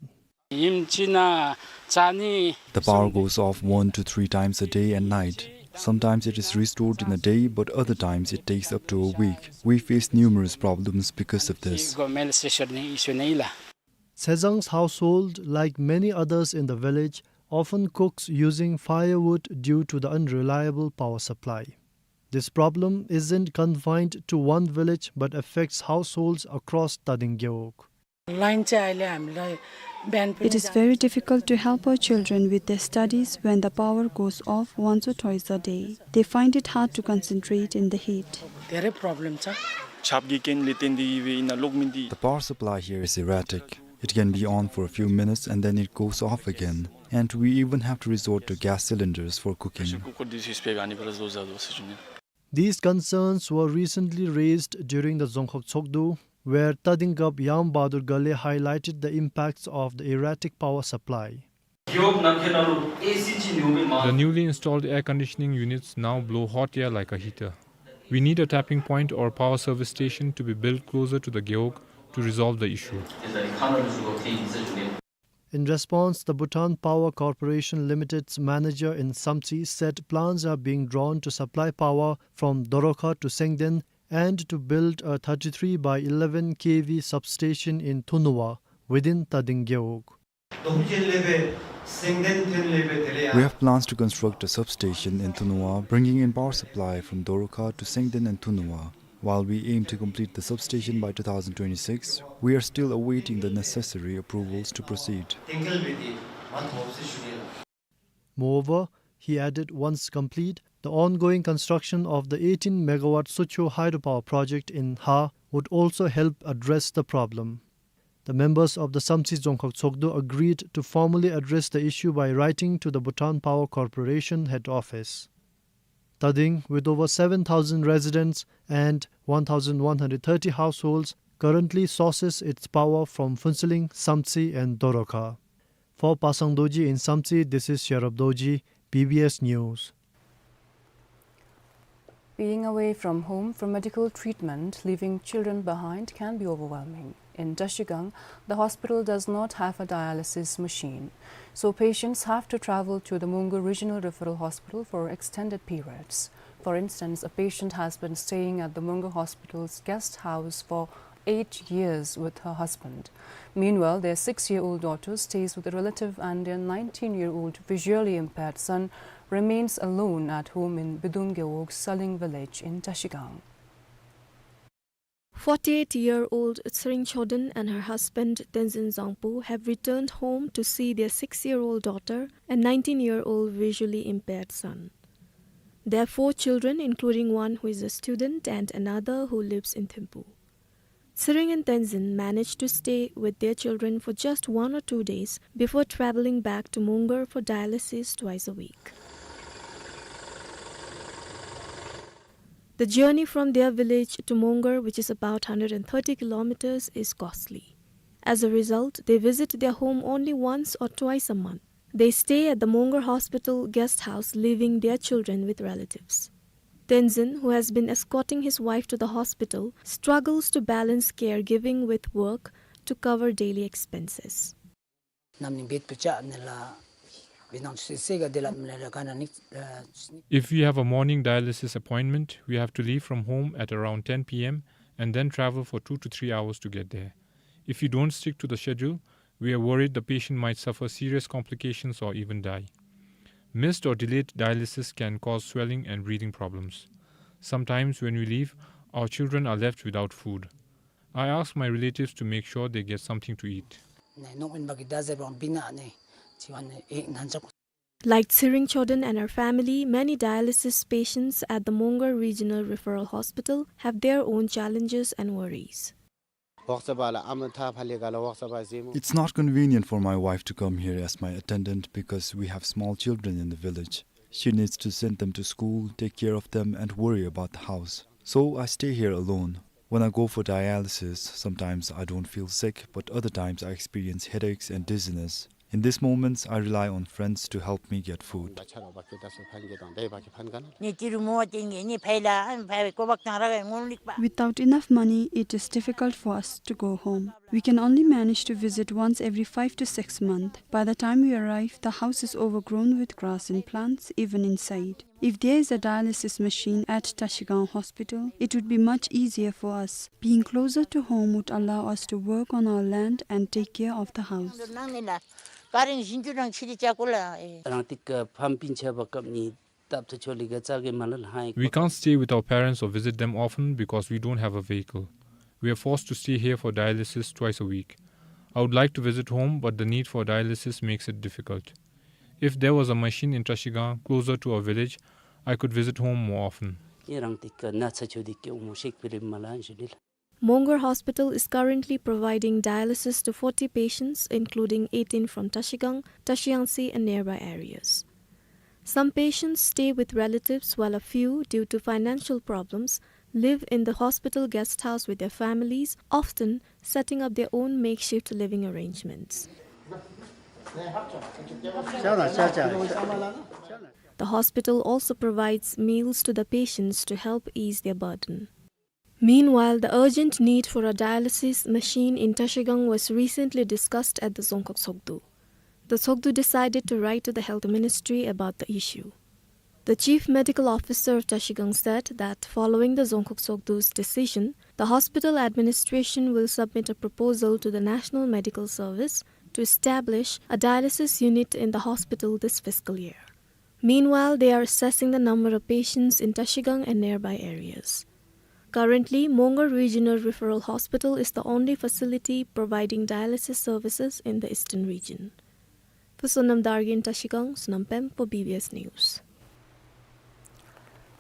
ཉིནམ་གཅིག་ནང་ཚར་གཉིས། The power goes off one to three times a day and night. Sometimes it is restored in a day, but other times it takes up to a week. We face numerous problems because of this. དགོས་མེད་ལ་ཟེར་ཞུ་ནི་ཞུ་ནི་ལགས། Tsezang's household, like many others in the village, often cooks using firewood due to the unreliable power supply. This problem isn't confined to one village but affects households across Tading Gewog. Line चाहिँ अहिले हामीलाई बिहान पनि It is very difficult to help our children with their studies when the power goes off once or twice a day. They find it hard to concentrate in the heat. धेरै प्रब्लम छ। छापगी केनले तेन्दी वे इना लोक मिन्दी। The power supply here is erratic. It can be on for a few minutes and then it goes off again. And we even have to resort to gas cylinders for cooking. Cooker this spray गानी पर जो जा जो situation. These concerns were recently raised during the Dzongkhag Tshogdu, where Tading Gap Yam Bahadur Gale highlighted the impacts of the erratic power supply. The newly installed air conditioning units now blow hot air like a heater. We need a tapping point or power service station to be built closer to the Gewog to resolve the issue. In response, the Bhutan Power Corporation Limited's manager in Samtse said plans are being drawn to supply power from Dorokha to Sengden and to build a thirty-three by eleven K V substation in Thunuwa within Tading Gewog. We have plans to construct a substation in Thunuwa, bringing in power supply from Dorokha to Sengden and Thunuwa. While we aim to complete the substation by two thousand twenty-six, we are still awaiting the necessary approvals to proceed. Moreover, he added, once complete, the ongoing construction of the eighteen megawatt Socho hydropower project in Ha would also help address the problem. The members of the Samtse Dzongkhag Tshogdu agreed to formally address the issue by writing to the Bhutan Power Corporation head office. Tading, with over seven thousand residents and one thousand one hundred thirty households, currently sources its power from Phuentsholing, Samtse, and Dorokha. For Pasang Dorji in Samtse, this is Sherab Dorji, B B S News. Being away from home for medical treatment, leaving children behind, can be overwhelming. In Trashigang, the hospital does not have a dialysis machine, so patients have to travel to the Mongar Regional Referral Hospital for extended periods. For instance, a patient has been staying at the Mongar Hospital's guest house for eight years with her husband. Meanwhile, their six-year-old daughter stays with a relative, and their nineteen-year-old visually impaired son remains alone at home in Bidung Gewog Saling village in Trashigang. Forty-eight-year-old Tshering Choden and her husband Tenzin Zangpo have returned home to see their six-year-old daughter and nineteen-year-old visually impaired son. They have four children, including one who is a student and another who lives in Thimphu. Tshering and Tenzin managed to stay with their children for just one or two days before traveling back to Mongar for dialysis twice a week. The journey from their village to Mongar, which is about hundred and thirty kilometers, is costly. As a result, they visit their home only once or twice a month. They stay at the Mongar Hospital guest house, leaving their children with relatives. Tenzin, who has been escorting his wife to the hospital, struggles to balance caregiving with work to cover daily expenses. If we have a morning dialysis appointment, we have to leave from home at around ten P M and then travel for two to three hours to get there. If we don't stick to the schedule, we are worried the patient might suffer serious complications or even die. Missed or delayed dialysis can cause swelling and breathing problems. Sometimes when we leave, our children are left without food. I ask my relatives to make sure they get something to eat. Like Tshering Choden and her family, many dialysis patients at the Mongar Regional Referral Hospital have their own challenges and worries. It's not convenient for my wife to come here as my attendant because we have small children in the village. She needs to send them to school, take care of them, and worry about the house. So I stay here alone. When I go for dialysis, sometimes I don't feel sick, but other times I experience headaches and dizziness. In these moments, I rely on friends to help me get food. Without enough money, it is difficult for us to go home. We can only manage to visit once every five to six months. By the time we arrive, the house is overgrown with grass and plants, even inside. If there is a dialysis machine at Trashigang Hospital, it would be much easier for us. Being closer to home would allow us to work on our land and take care of the house. རང་ཏིག་ཕམ་སྤུན་ཆ་བ་སྐབས་ནི་ We can't stay with our parents or visit them often because we don't have a vehicle. We are forced to stay here for dialysis twice a week. I would like to visit home, but the need for dialysis makes it difficult. If there was a machine in Trashigang, closer to our village, I could visit home more often. Mongar Hospital is currently providing dialysis to forty patients, including eighteen from Trashigang, Trashiyangsi and nearby areas. Some patients stay with relatives, while a few, due to financial problems, live in the hospital guest house with their families, often setting up their own makeshift living arrangements. The hospital also provides meals to the patients to help ease their burden. Meanwhile, the urgent need for a dialysis machine in Trashigang was recently discussed at the Dzongkhag Tshogdu. The Tshogdu decided to write to the Health Ministry about the issue. The Chief Medical Officer of Trashigang said that following the Dzongkhag Tshogdu's decision, the hospital administration will submit a proposal to the National Medical Service to establish a dialysis unit in the hospital this fiscal year. Meanwhile, they are assessing the number of patients in Trashigang and nearby areas. Currently, Mongar Regional Referral Hospital is the only facility providing dialysis services in the eastern region. For Sonam Dargin, Trashigang, Sonam Pem for B B S News.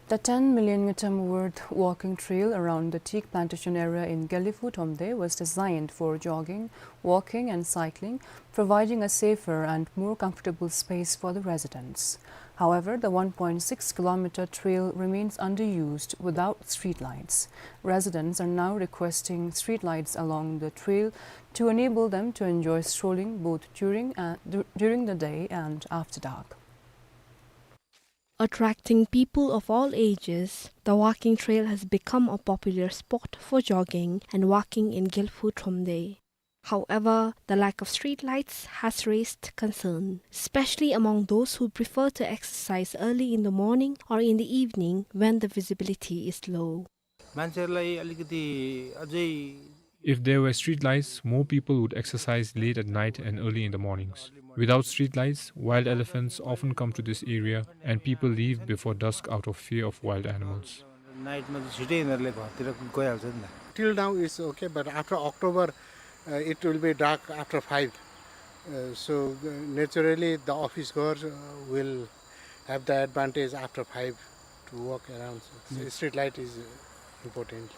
The ten million ngultrum worth walking trail around the teak plantation area in Gelephu Thromde was designed for jogging, walking and cycling, providing a safer and more comfortable space for the residents. However, the one point six kilometer trail remains underused without streetlights. Residents are now requesting streetlights along the trail to enable them to enjoy strolling both during, uh, du-, during the day and after dark. Attracting people of all ages, the walking trail has become a popular spot for jogging and walking in Gelephu Thromde. However, the lack of streetlights has raised concern, especially among those who prefer to exercise early in the morning or in the evening when the visibility is low. मान्छेहरूलाई अलिकति अझै If there were streetlights, more people would exercise late at night and early in the mornings. Without streetlights, wild elephants often come to this area and people leave before dusk out of fear of wild animals. नाइटमा चाहिँ छिटै यिनीहरूले घरतिर गइहाल्छ नि त। Till now is okay, but after October, uh, it will be dark after five. Uh, so, uh, naturally, the office goers, uh, will have the advantage after five to walk around. So, street light is, uh, important.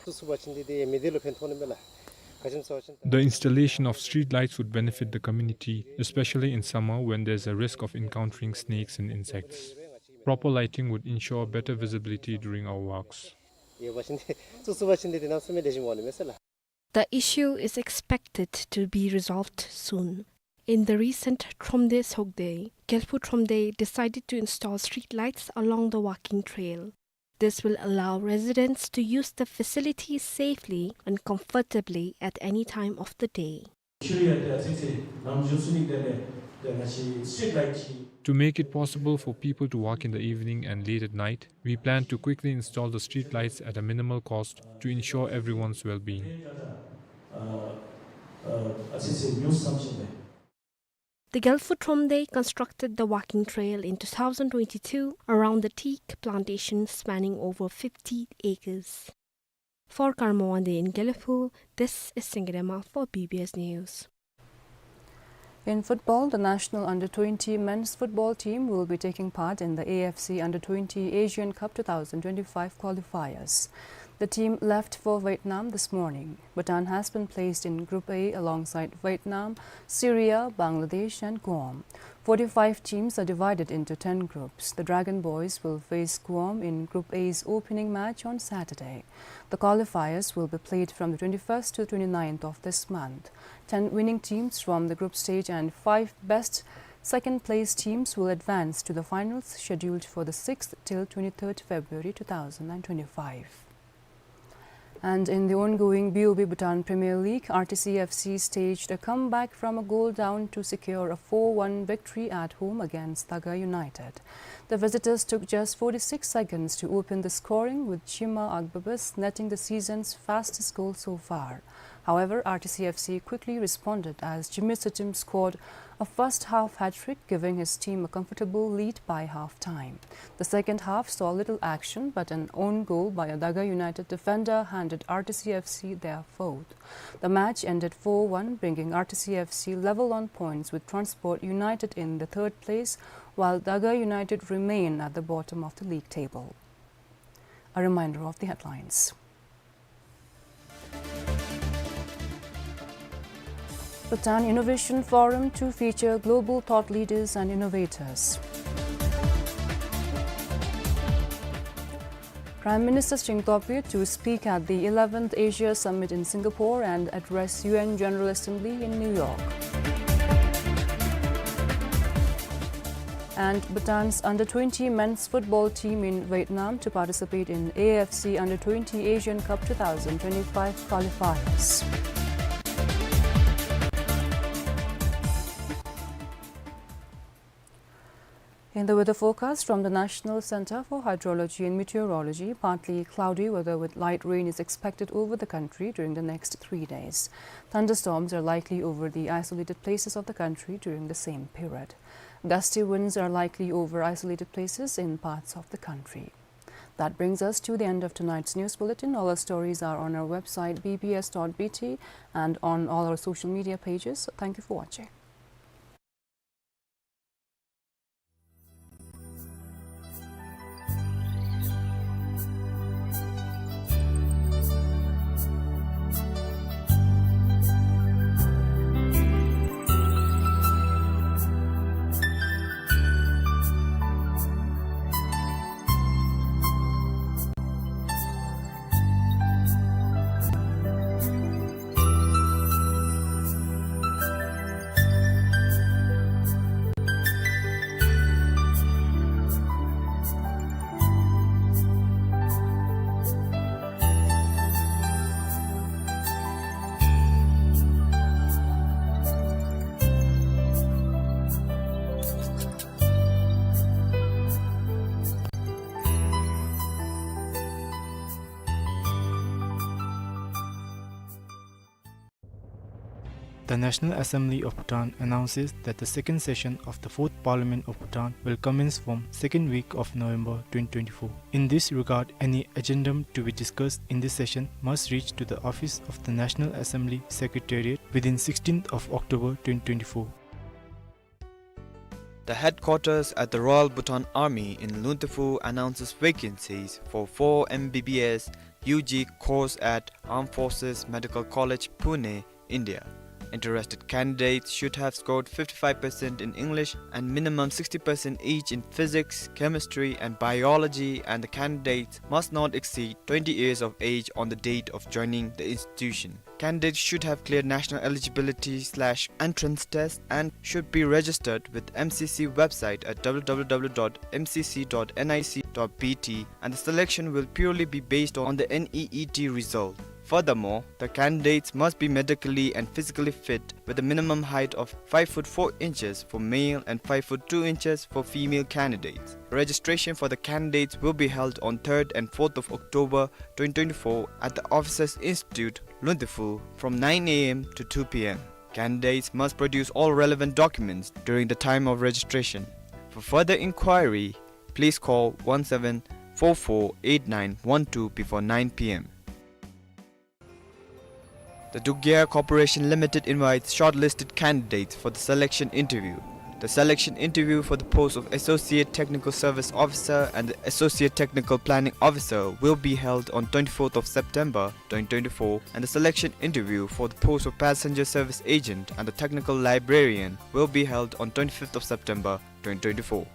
The installation of street lights would benefit the community, especially in summer when there's a risk of encountering snakes and insects. Proper lighting would ensure better visibility during our walks. The issue is expected to be resolved soon. In the recent Thromde Tshogde, Gelephu Thromde decided to install streetlights along the walking trail. This will allow residents to use the facilities safely and comfortably at any time of the day. To make it possible for people to walk in the evening and late at night, we plan to quickly install the streetlights at a minimal cost to ensure everyone's well-being. The Gelephu Thromde constructed the walking trail in two thousand twenty-two around the teak plantation spanning over fifty acres. For Karma Wangdi in Gelephu, this is Singirema for B B S News. In football, the national under twenty men's football team will be taking part in the A F C under twenty Asian Cup two thousand twenty-five qualifiers. The team left for Vietnam this morning. Bhutan has been placed in Group A alongside Vietnam, Syria, Bangladesh and Guam. Forty-five teams are divided into ten groups. The Dragon Boys will face Guam in Group A's opening match on Saturday. The qualifiers will be played from the twenty-first to twenty-ninth of this month. Ten winning teams from the group stage and five best second place teams will advance to the finals scheduled for the sixth till twenty-third February two thousand and twenty-five. And in the ongoing B O B Bhutan Premier League, R T C F C staged a comeback from a goal down to secure a four one victory at home against Taga United. The visitors took just forty-six seconds to open the scoring, with Chima Agbabas netting the season's fastest goal so far. However, R T C F C quickly responded as Jimmy Sitim scored a first half hat-trick, giving his team a comfortable lead by half-time. The second half saw little action, but an own goal by a Daga United defender handed R T C F C their fourth. The match ended four one, bringing R T C F C level on points with Transport United in the third place, while Daga United remain at the bottom of the league table. A reminder of the headlines. Bhutan Innovation Forum to feature global thought leaders and innovators. Prime Minister Singh Topy to speak at the eleventh Asia Summit in Singapore and address U N General Assembly in New York. And Bhutan's under twenty men's football team in Vietnam to participate in A F C under twenty Asian Cup two thousand twenty-five qualifiers. In the weather forecast from the National Center for Hydrology and Meteorology, partly cloudy weather with light rain is expected over the country during the next three days. Thunderstorms are likely over the isolated places of the country during the same period. Gusty winds are likely over isolated places in parts of the country. That brings us to the end of tonight's news bulletin. All our stories are on our website, B B S dot B T, and on all our social media pages. Thank you for watching. The National Assembly of Bhutan announces that the second session of the Fourth Parliament of Bhutan will commence from second week of November twenty twenty-four. In this regard, any addendum to be discussed in this session must reach to the office of the National Assembly Secretariat within sixteenth of October twenty twenty-four. The headquarters at the Royal Bhutan Army in Luntephu announces vacancies for four M B B S U G course at Armed Forces Medical College, Pune, India. Interested candidates should have scored fifty-five percent in English and minimum sixty percent each in physics, chemistry, and biology, and the candidates must not exceed twenty years of age on the date of joining the institution. Candidates should have cleared national eligibility slash entrance test and should be registered with M C C website at W W W dot M C C dot N I C dot B T, and the selection will purely be based on the N E E T result. Furthermore, the candidates must be medically and physically fit with a minimum height of five foot four inches for male and five foot two inches for female candidates. Registration for the candidates will be held on third and fourth of October twenty twenty-four at the Officers Institute, Luntephu, from nine A M to two P M. Candidates must produce all relevant documents during the time of registration. For further inquiry, please call one seven four four eight nine one two before nine P M. The Druk Gyar Corporation Limited invites shortlisted candidates for the selection interview. The selection interview for the post of Associate Technical Service Officer and the Associate Technical Planning Officer will be held on twenty-fourth of September twenty twenty-four, and the selection interview for the post of Passenger Service Agent and the Technical Librarian will be held on twenty-fifth of September twenty twenty-four.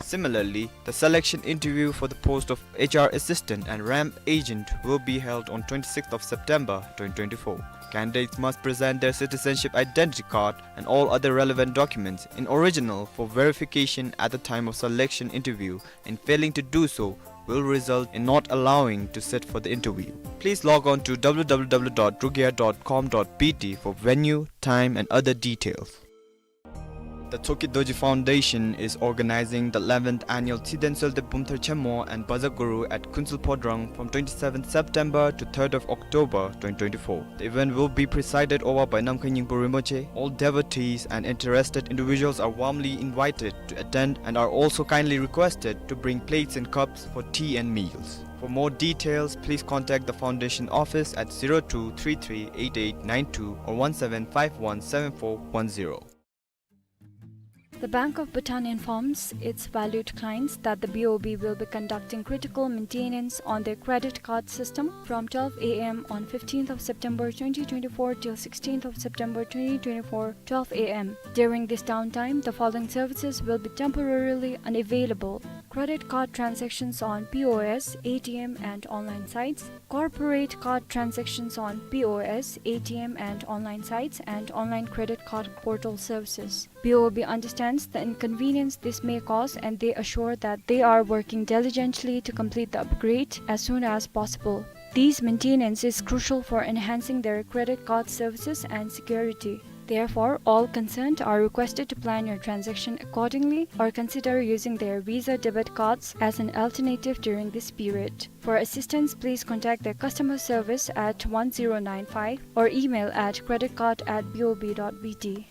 Similarly, the selection interview for the post of H R Assistant and ramp Agent will be held on twenty-sixth of September twenty twenty-four. Candidates must present their citizenship identity card and all other relevant documents in original for verification at the time of selection interview, and failing to do so will result in not allowing to sit for the interview. Please log on to W W W dot druk gyar dot com dot B T for venue, time, and other details. The Tsokhei Dorji Foundation is organizing the eleventh annual Tshiden Tsolde Bumthar Chenmo and Baza Guru at Kunsel Phodrang from twenty-seventh September to third of October twenty twenty-four. The event will be presided over by Namkhai Nyingpo Rinpoche. All devotees and interested individuals are warmly invited to attend and are also kindly requested to bring plates and cups for tea and meals. For more details, please contact the foundation office at zero two three three eight eight nine two or one seven five one seven four one zero. The Bank of Bhutan informs its valued clients that the B O B will be conducting critical maintenance on their credit card system from twelve A M on fifteenth of September twenty twenty-four till sixteenth of September twenty twenty-four, twelve A M. During this downtime, the following services will be temporarily unavailable: credit card transactions on P O S, A T M, and online sites, corporate card transactions on P O S, A T M, and online sites, and online credit card portal services. B O B understands the inconvenience this may cause, and they assure that they are working diligently to complete the upgrade as soon as possible. This maintenance is crucial for enhancing their credit card services and security. Therefore, all concerned are requested to plan your transaction accordingly or consider using their Visa debit cards as an alternative during this period. For assistance, please contact their customer service at one zero nine five or email at credit card at B O B dot B T.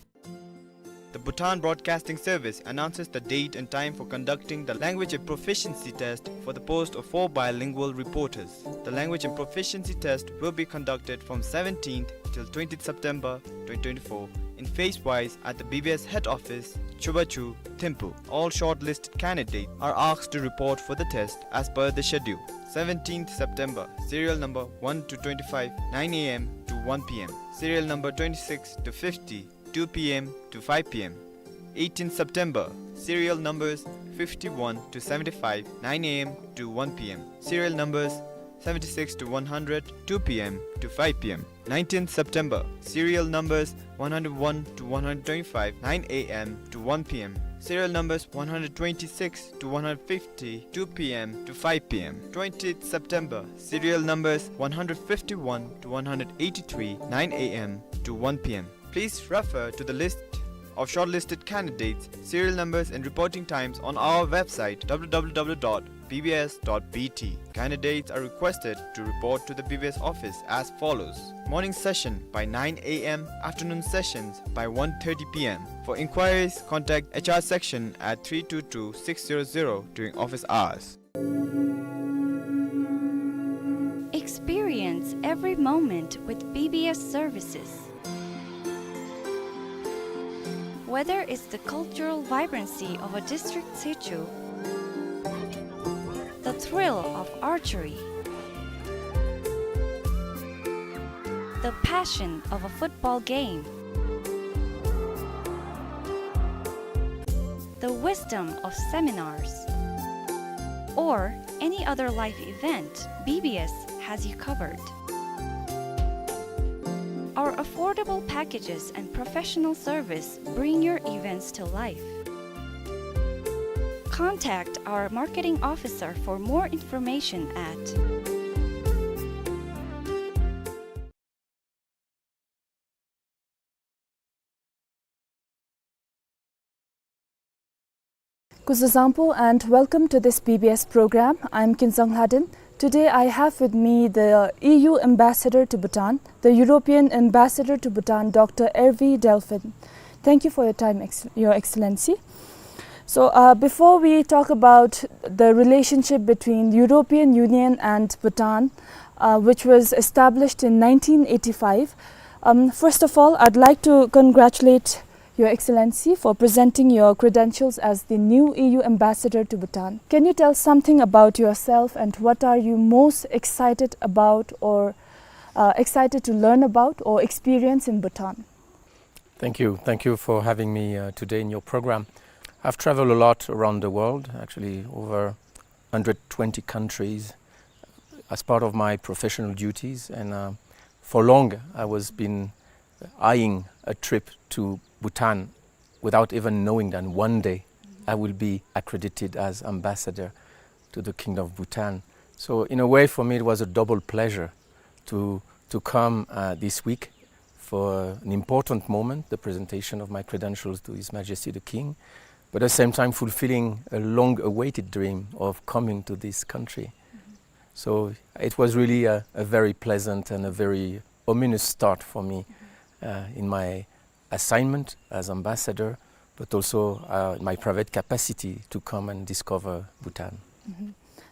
The Bhutan Broadcasting Service announces the date and time for conducting the language and proficiency test for the post of four bilingual reporters. The language and proficiency test will be conducted from seventeenth till twentieth September twenty twenty-four in phase-wise at the B B S head office, Chubachu, Thimphu. All shortlisted candidates are asked to report for the test as per the schedule. Seventeenth September, serial number one to twenty-five, nine A M to one P M. Serial number twenty-six to fifty, two P M to five P M. Eighteenth September, serial numbers fifty-one to seventy-five, nine A M to one P M. Serial numbers seventy-six to one hundred, two P M to five P M. Nineteenth September, serial numbers one hundred one to one hundred twenty-five, nine A M to one P M. Serial numbers one hundred twenty-six to one hundred fifty, two P M to five P M. Twentieth September, serial numbers one hundred fifty-one to one hundred eighty-three, nine A M to one P M. Please refer to the list of shortlisted candidates, serial numbers and reporting times on our website, W W W dot B B S dot B T. Candidates are requested to report to the B B S office as follows. Morning session by nine A M, afternoon sessions by one thirty P M. For inquiries, contact H R section at three two two six zero zero during office hours. Experience every moment with B B S services. Whether it's the cultural vibrancy of a district tsechu, the thrill of archery, the passion of a football game, the wisdom of seminars, or any other life event, B B S has you covered. Our affordable packages and professional service bring your events to life. Contact our marketing officer for more information at Kuzuzangpo and welcome to this B B S program. I'm Kinzang Lhaden. Today I have with me the E U ambassador to Bhutan, the European ambassador to Bhutan, Doctor Hervé Delphin. Thank you for your time, Ex-, Your Excellency. So, uh, before we talk about the relationship between European Union and Bhutan, uh, which was established in nineteen eighty-five, um, first of all, I'd like to congratulate Your Excellency for presenting your credentials as the new E U ambassador to Bhutan. Can you tell something about yourself and what are you most excited about or, uh, excited to learn about or experience in Bhutan? Thank you. Thank you for having me, uh, today in your program. I've traveled a lot around the world, actually over hundred twenty countries as part of my professional duties, and, uh, for long I was been eyeing a trip to Bhutan without even knowing that one day I will be accredited as ambassador to the Kingdom of Bhutan. So in a way, for me, it was a double pleasure to, to come, uh, this week for an important moment, the presentation of my credentials to His Majesty the King, but at the same time fulfilling a long-awaited dream of coming to this country. So it was really a, a very pleasant and a very ominous start for me, uh, in my assignment as ambassador, but also, uh, my private capacity to come and discover Bhutan.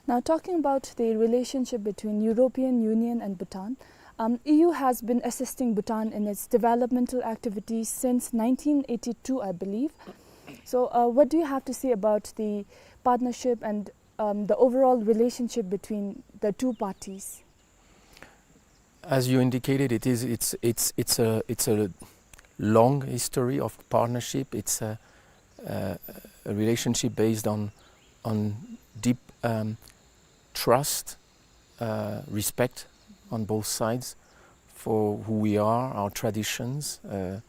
Now, talking about the relationship between European Union and Bhutan, um, E U has been assisting Bhutan in its developmental activities since nineteen eighty-two, I believe. So, uh, what do you have to say about the partnership and, um, the overall relationship between the two parties? As you indicated, it is, it's, it's, it's a, it's a long history of partnership. It's a, a, a relationship based on, on deep, um, trust, uh, respect on both sides for who we are, our traditions, uh,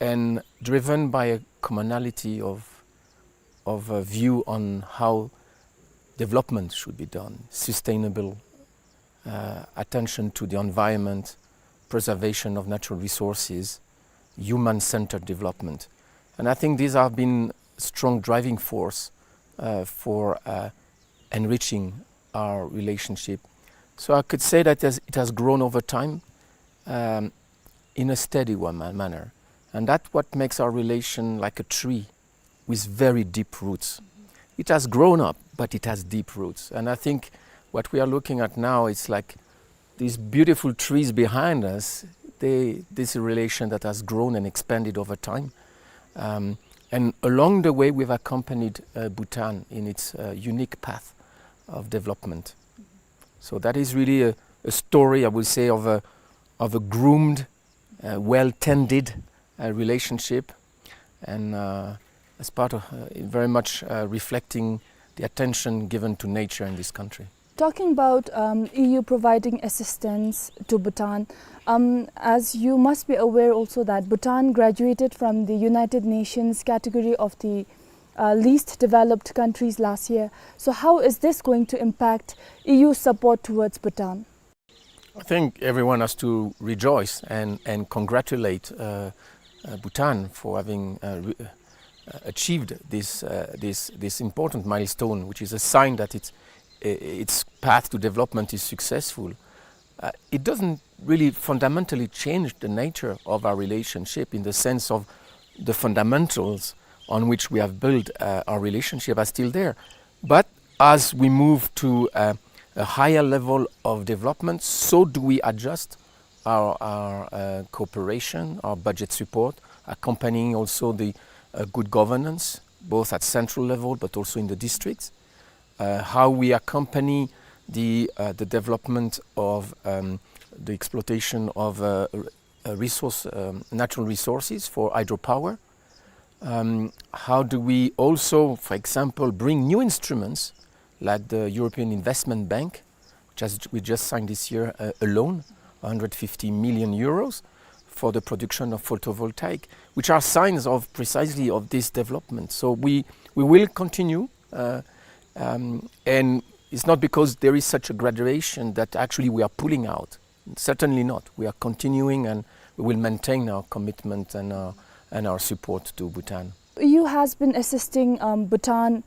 and driven by a commonality of, of a view on how development should be done, sustainable, uh, attention to the environment, preservation of natural resources, human-centered development. And I think these have been strong driving force, uh, for, uh, enriching our relationship. So I could say that as it has grown over time, um, in a steady one ma-, manner. And that's what makes our relation like a tree with very deep roots. It has grown up, but it has deep roots. And I think what we are looking at now is like these beautiful trees behind us, they, this relation that has grown and expanded over time. Um, and along the way, we've accompanied, uh, Bhutan in its, uh, unique path of development. So that is really a, a story, I would say, of a, of a groomed, uh, well-tended, uh, relationship, and, uh, as part of, uh, very much, uh, reflecting the attention given to nature in this country. Talking about, um, E U providing assistance to Bhutan, um, as you must be aware also that Bhutan graduated from the United Nations category of the, uh, least developed countries last year. So how is this going to impact E U support towards Bhutan? I think everyone has to rejoice and, and congratulate, uh, uh, Bhutan for having, uh, re-, uh, achieved this, uh, this, this important milestone, which is a sign that its, i-, its path to development is successful. Uh, it doesn't really fundamentally change the nature of our relationship in the sense of the fundamentals on which we have built, uh, our relationship are still there. But as we move to, uh, a higher level of development, so do we adjust our, our, uh, cooperation, our budget support, accompanying also the, uh, good governance, both at central level but also in the districts. Uh, how we accompany the, uh, the development of, um, the exploitation of, uh, r-, uh, resource, um, natural resources for hydropower. Um, how do we also, for example, bring new instruments like the European Investment Bank, which has, we just signed this year, uh, a loan, hundred fifty million euros, for the production of photovoltaic, which are signs of precisely of this development. So we, we will continue, uh, um, and it's not because there is such a graduation that actually we are pulling out. Certainly not. We are continuing and we will maintain our commitment and our, and our support to Bhutan. E U has been assisting, um, Bhutan,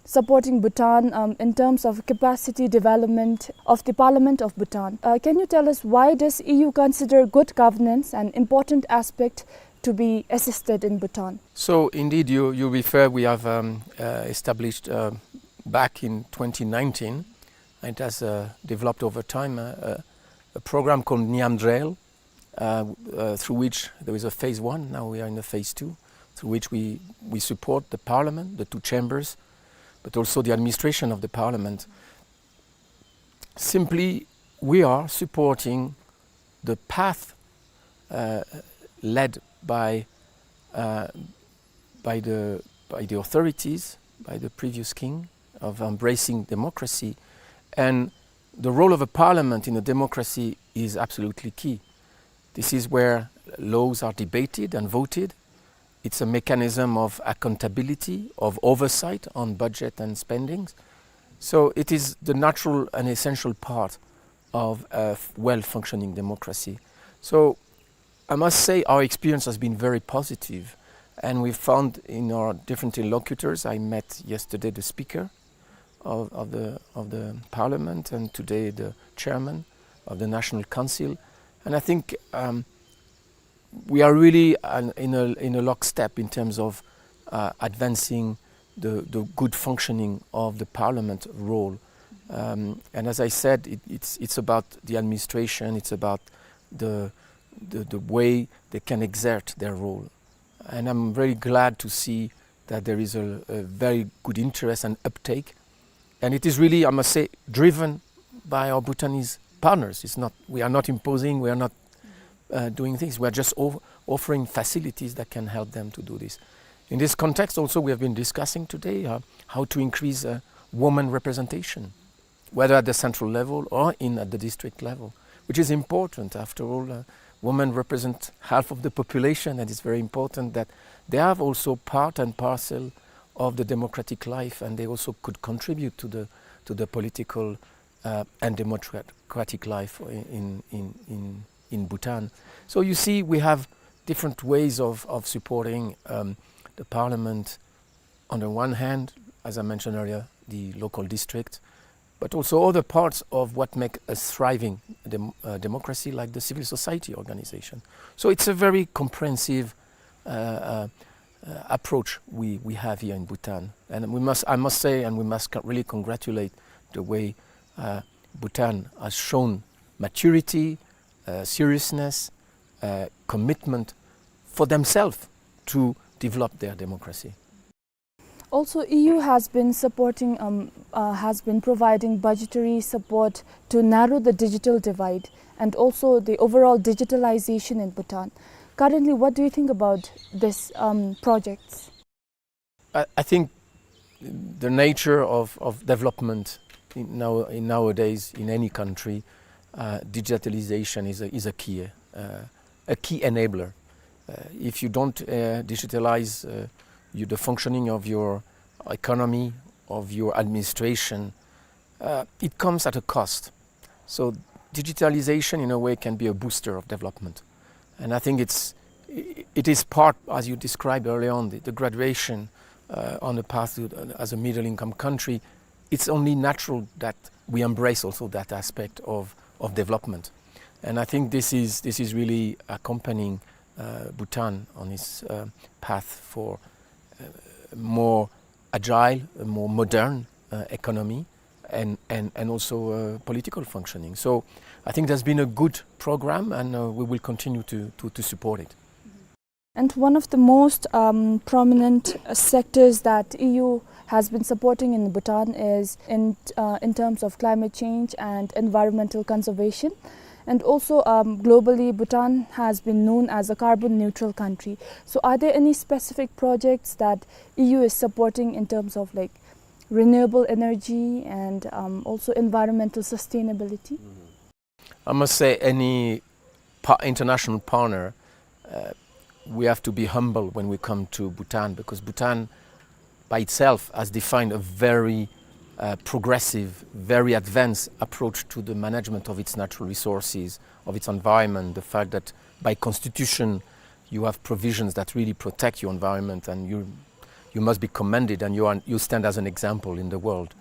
supporting Bhutan, um, in terms of capacity development of the Parliament of Bhutan. Uh, can you tell us, why does E U consider good governance an important aspect to be assisted in Bhutan? So indeed, you, you refer, we have, um, uh, established, uh, back in twenty nineteen, and it has, uh, developed over time, uh, a, a program called Niamdrel, uh, uh, through which there is a phase one, now we are in the phase two, through which we, we support the parliament, the two chambers, but also the administration of the parliament. Simply, we are supporting the path, uh, led by, uh, by the, by the authorities, by the previous king, of embracing democracy. And the role of a parliament in a democracy is absolutely key. This is where laws are debated and voted. It's a mechanism of accountability, of oversight on budget and spendings. So it is the natural and essential part of a f-, well-functioning democracy. So I must say our experience has been very positive, and we found in our different interlocutors, I met yesterday the speaker of, of the, of the parliament and today the chairman of the National Council. And I think, um, we are really an, in a, in a lockstep in terms of, uh, advancing the, the good functioning of the parliament role. Um, and as I said, it, it's, it's about the administration, it's about the, the, the way they can exert their role. And I'm very glad to see that there is a, a very good interest and uptake. And it is really, I must say, driven by our Bhutanese partners. It's not, we are not imposing, we are not, uh, doing things. We are just of-, offering facilities that can help them to do this. In this context also, we have been discussing today, uh, how to increase, uh, woman representation, whether at the central level or in, at the district level, which is important. After all, uh, women represent half of the population, and it's very important that they have also part and parcel of the democratic life, and they also could contribute to the, to the political, uh, and democratic life in, in, in, in Bhutan. So you see, we have different ways of, of supporting, um, the parliament. On the one hand, as I mentioned earlier, the local district, but also other parts of what make a thriving dem-, uh, democracy, like the civil society organization. So it's a very comprehensive, uh, uh, uh, approach we, we have here in Bhutan. And we must, I must say, and we must co-, really congratulate the way, uh, Bhutan has shown maturity, uh, seriousness, uh, commitment for themselves to develop their democracy. Also, E U has been supporting, um, uh, has been providing budgetary support to narrow the digital divide and also the overall digitalization in Bhutan. Currently, what do you think about this, um, projects? I, I think the nature of, of development in now, in nowadays in any country, uh, digitalization is a, is a key, uh, a key enabler. Uh, if you don't, uh, digitalize, uh, you, the functioning of your economy, of your administration, uh, it comes at a cost. So digitalization, in a way, can be a booster of development. And I think it's, i-, it is part, as you described early on, the, the graduation, uh, on the path to, uh, as a middle-income country. It's only natural that we embrace also that aspect of, of development. And I think this is, this is really accompanying, uh, Bhutan on its, uh, path for, uh, more agile, a more modern, uh, economy and, and, and also, uh, political functioning. So I think there's been a good program, and, uh, we will continue to, to, to support it. And one of the most, um, prominent, uh, sectors that E U has been supporting in Bhutan is in, uh, in terms of climate change and environmental conservation. And also, um, globally, Bhutan has been known as a carbon neutral country. So are there any specific projects that E U is supporting in terms of, like, renewable energy and, um, also environmental sustainability? I must say, any pa-, international partner, uh, we have to be humble when we come to Bhutan, because Bhutan by itself has defined a very, uh, progressive, very advanced approach to the management of its natural resources, of its environment. The fact that by constitution you have provisions that really protect your environment, and you, you must be commended, and you are, you stand as an example in the world.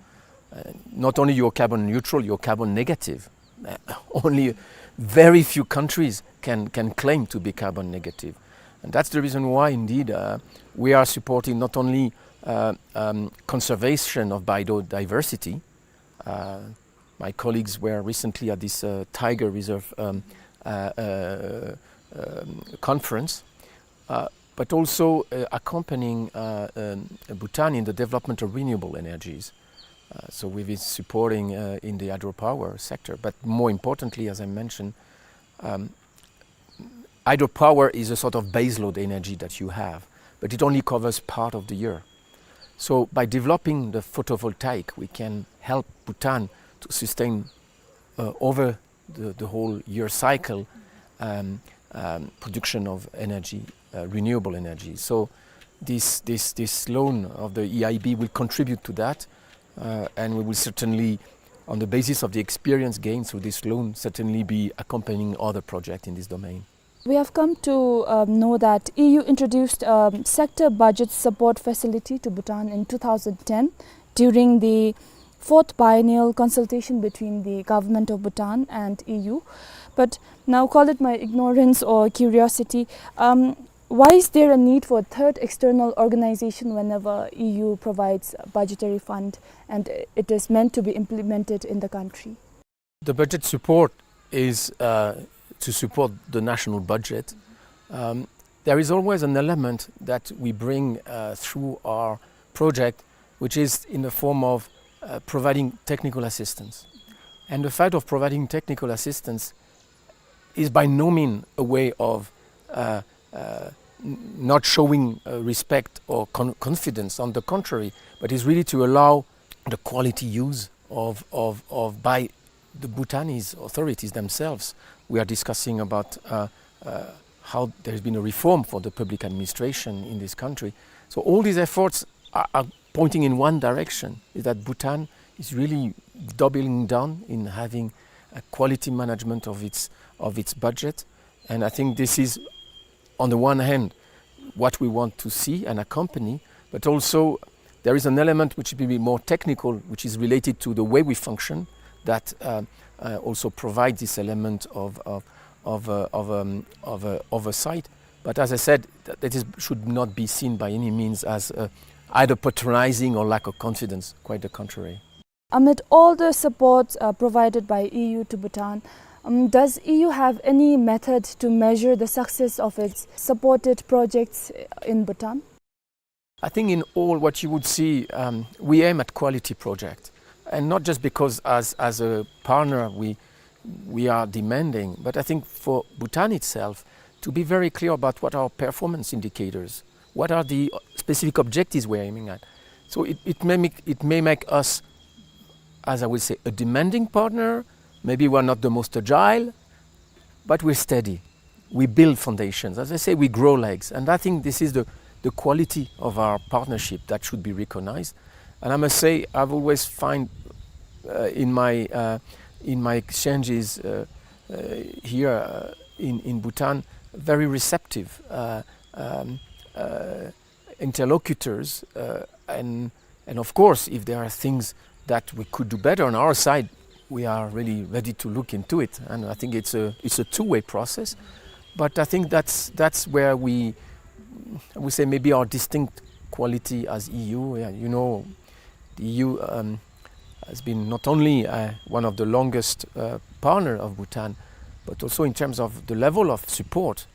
Uh, not only you're carbon neutral, you're carbon negative. Uh, only very few countries can, can claim to be carbon negative. And that's the reason why, indeed, uh, we are supporting not only, uh, um, conservation of biodiversity. Uh, my colleagues were recently at this, uh, tiger reserve, um, uh, uh, um, conference, uh, but also, uh, accompanying, uh, um, Bhutan in the development of renewable energies. Uh, so we've been supporting, uh, in the hydropower sector, but more importantly, as I mentioned, um, hydropower is a sort of baseload energy that you have, but it only covers part of the year. So by developing the photovoltaic, we can help Bhutan to sustain, uh, over the, the whole year cycle, um, um, production of energy, uh, renewable energy. So this, this, this loan of the E I B will contribute to that, uh, and we will certainly, on the basis of the experience gained through this loan, certainly be accompanying other projects in this domain. We have come to, um, know that E U introduced, um, sector budget support facility to Bhutan in two thousand ten during the fourth biennial consultation between the government of Bhutan and E U. But now, call it my ignorance or curiosity, um, why is there a need for a third external organization whenever E U provides a budgetary fund and it is meant to be implemented in the country? The budget support is, uh, to support the national budget. Um, there is always an element that we bring, uh, through our project, which is in the form of, uh, providing technical assistance. And the fact of providing technical assistance is by no means a way of, uh, uh, n-, not showing, uh, respect or con-, confidence. On the contrary, but is really to allow the quality use of, of, of by the Bhutanese authorities themselves. We are discussing about, uh, uh, how there has been a reform for the public administration in this country. So all these efforts are, are pointing in one direction, is that Bhutan is really doubling down in having a quality management of its, of its budget. And I think this is, on the one hand, what we want to see and accompany, but also there is an element which will be more technical, which is related to the way we function, that, uh, uh, also provides this element of, of, of, uh, of, um, of, uh, oversight. But as I said, th-, that is, should not be seen by any means as, uh, either patronizing or lack of confidence, quite the contrary. Amid all the support, uh, provided by E U to Bhutan, um, does E U have any method to measure the success of its supported projects in Bhutan? I think in all what you would see, um, we aim at quality project, and not just because as, as a partner we, we are demanding, but I think for Bhutan itself to be very clear about what our performance indicators, what are the specific objectives we're aiming at. So it, it may make, it may make us, as I would say, a demanding partner. Maybe we're not the most agile, but we're steady. We build foundations. As I say, we grow legs. And I think this is the, the quality of our partnership that should be recognized. And I must say, I've always find, uh, in my, uh, in my exchanges, uh, uh, here, uh, in, in Bhutan, very receptive, uh, um, uh, interlocutors, uh, and, and of course, if there are things that we could do better on our side, we are really ready to look into it. And I think it's a, it's a two-way process. But I think that's, that's where we, we say maybe our distinct quality as E U. Yeah, you know, the E U, um, has been not only, uh, one of the longest, uh, partner of Bhutan, but also in terms of the level of support,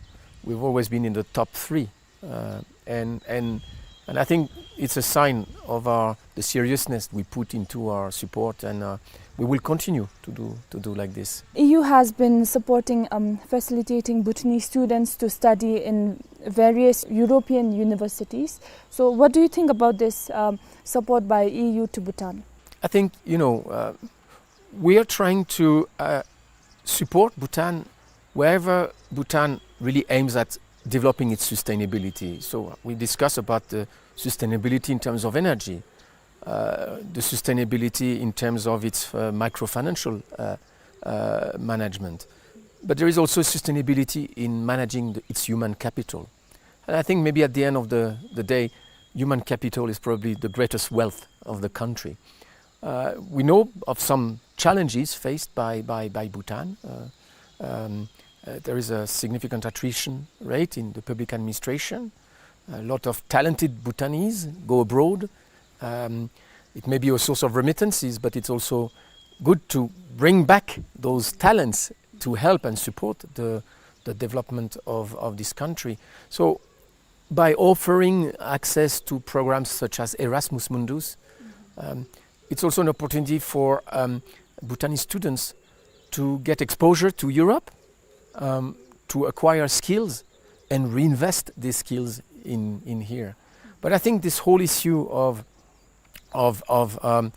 we've always been in the top three. Uh, and, and, and I think it's a sign of our, the seriousness we put into our support, and, uh, we will continue to do, to do like this. E U has been supporting, um, facilitating Bhutanese students to study in various European universities. So what do you think about this, um, support by E U to Bhutan? I think, you know, uh, we are trying to, uh, support Bhutan wherever Bhutan really aims at developing its sustainability. So we discuss about the sustainability in terms of energy, uh, the sustainability in terms of its, uh, microfinancial, uh, uh, management. But there is also sustainability in managing the, its human capital. And I think maybe at the end of the, the day, human capital is probably the greatest wealth of the country. Uh, we know of some challenges faced by, by, by Bhutan. Uh, um, uh, there is a significant attrition rate in the public administration. A lot of talented Bhutanese go abroad. Um, it may be a source of remittances, but it's also good to bring back those talents to help and support the, the development of, of this country. So by offering access to programs such as Erasmus Mundus, um, it's also an opportunity for, um, Bhutanese students to get exposure to Europe, um, to acquire skills and reinvest these skills in, in here. But I think this whole issue of, of, of, um,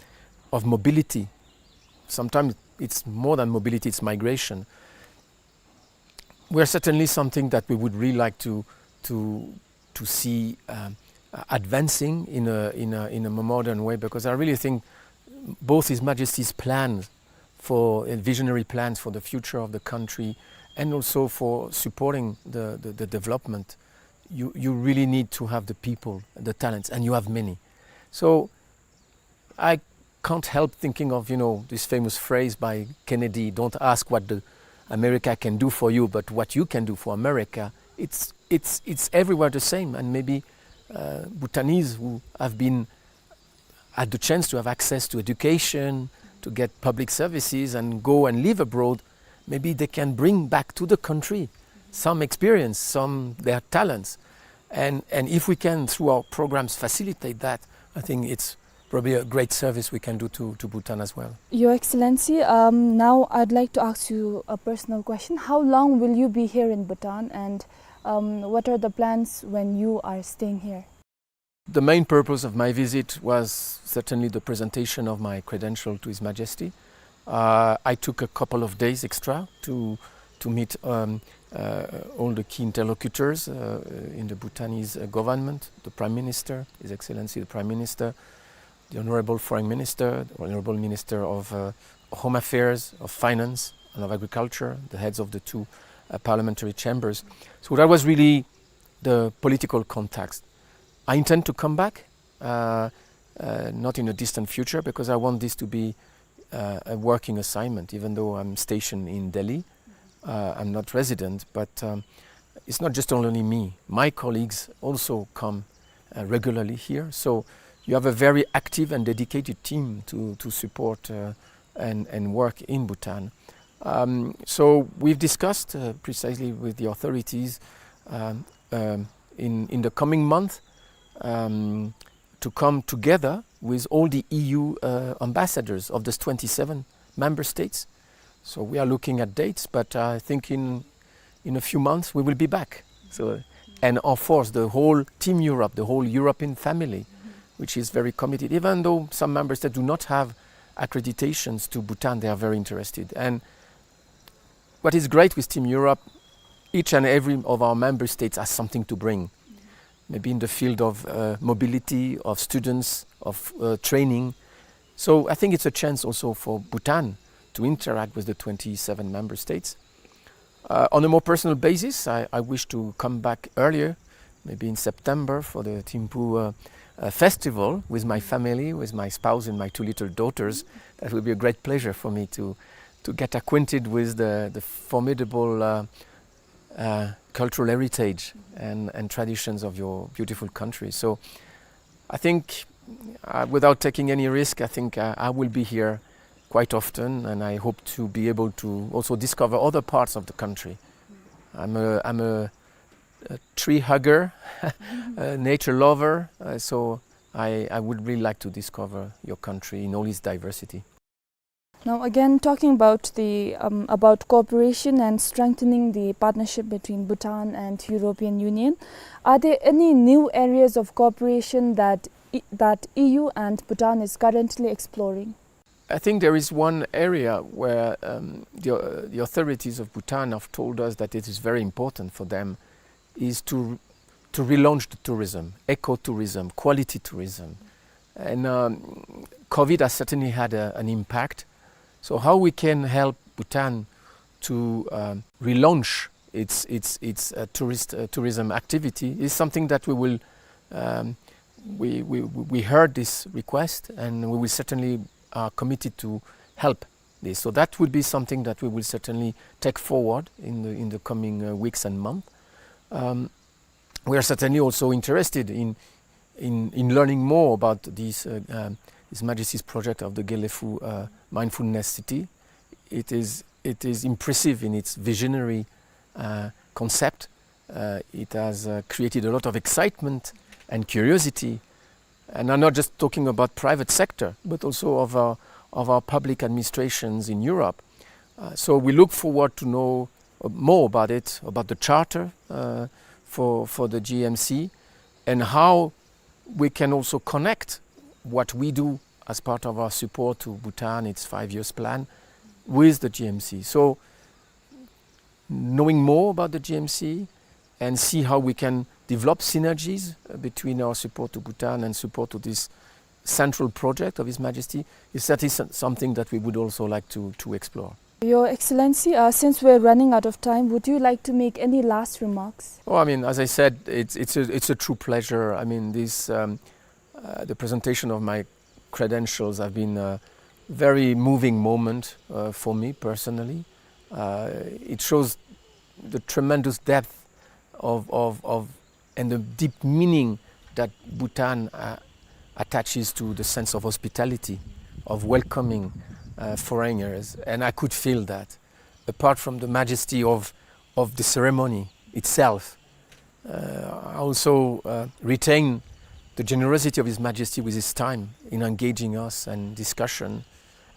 of mobility, sometimes it's more than mobility, it's migration. Were certainly something that we would really like to, to, to see, um, uh, advancing in a, in a, in a more modern way, because I really think both His Majesty's plans for, uh, visionary plans for the future of the country and also for supporting the, the, the development, you, you really need to have the people, the talents, and you have many. So I can't help thinking of, you know, this famous phrase by Kennedy, "Don't ask what the America can do for you, but what you can do for America." It's, it's, it's everywhere the same, and maybe, uh, Bhutanese who have been, had the chance to have access to education, to get public services, and go and live abroad, maybe they can bring back to the country some experience, some their talents. And, and if we can, through our programs, facilitate that, I think it's probably a great service we can do to, to Bhutan as well. Your Excellency, um, now I'd like to ask you a personal question. How long will you be here in Bhutan, and, um, what are the plans when you are staying here? The main purpose of my visit was certainly the presentation of my credential to His Majesty. Uh, I took a couple of days extra to, to meet, um, uh, all the key interlocutors, uh, in the Bhutanese, uh, government, the Prime Minister, His Excellency the Prime Minister, the Honorable Foreign Minister, the Honorable Minister of, uh, Home Affairs, of Finance, and of Agriculture, the heads of the two, uh, parliamentary chambers. So that was really the political context. I intend to come back, uh, uh, not in a distant future, because I want this to be, uh, a working assignment, even though I'm stationed in Delhi. Uh, I'm not resident, but, um, it's not just only me. My colleagues also come, uh, regularly here. So you have a very active and dedicated team to, to support, uh, and, and work in Bhutan. Um, so we've discussed, uh, precisely with the authorities, um, um, in, in the coming month, um, to come together with all the E U, uh, ambassadors of these twenty-seven member states. So we are looking at dates, but I think in, in a few months we will be back. So, and of course, the whole Team Europe, the whole European family, which is very committed, even though some member states do not have accreditations to Bhutan, they are very interested. And what is great with Team Europe, each and every of our member states has something to bring. Maybe in the field of, uh, mobility, of students, of, uh, training. So I think it's a chance also for Bhutan to interact with the twenty-seven member states. Uh, on a more personal basis, I, I wish to come back earlier, maybe in September, for the Thimphu, uh, uh, festival with my family, with my spouse and my two little daughters. That will be a great pleasure for me to, to get acquainted with the, the formidable, uh, uh, cultural heritage and, and traditions of your beautiful country. So I think, uh, without taking any risk, I think, uh, I will be here quite often, and I hope to be able to also discover other parts of the country. I'm a, I'm a, a tree hugger, a nature lover, uh, so I, I would really like to discover your country in all its diversity. Now, again, talking about the, um, about cooperation and strengthening the partnership between Bhutan and European Union, are there any new areas of cooperation that E-, that E U and Bhutan is currently exploring? I think there is one area where, um, the, uh, the authorities of Bhutan have told us that it is very important for them, is to, to relaunch the tourism, eco-tourism, quality tourism. And, um, COVID has certainly had a, an impact. So how we can help Bhutan to, um, relaunch its, its, its, uh, tourist, uh, tourism activity is something that we will, um, we, we, we heard this request, and we will certainly are committed to help this. So that would be something that we will certainly take forward in the, in the coming, uh, weeks and months. Um, we are certainly also interested in, in, in learning more about this, uh, um, His Majesty's project of the Gelephu, uh, Mindfulness City. It is, it is impressive in its visionary, uh, concept. Uh, it has, uh, created a lot of excitement and curiosity. And I'm not just talking about private sector, but also of our, of our public administrations in Europe. Uh, so we look forward to know, uh, more about it, about the charter, uh, for, for the G M C, and how we can also connect what we do as part of our support to Bhutan, its five years plan, with the G M C. So knowing more about the G M C and see how we can develop synergies, uh, between our support to Bhutan and support to this central project of His Majesty, is that is something that we would also like to, to explore. Your Excellency, uh, since we're running out of time, would you like to make any last remarks? Oh, I mean, as I said, it's, it's a, it's a true pleasure. I mean, this, um, uh, the presentation of my credentials have been a very moving moment, uh, for me personally. Uh, it shows the tremendous depth of, of, of, and the deep meaning that Bhutan, uh, attaches to the sense of hospitality, of welcoming, uh, foreigners. And I could feel that, apart from the majesty of, of the ceremony itself. Uh, I also, uh, retain the generosity of His Majesty with his time in engaging us and discussion,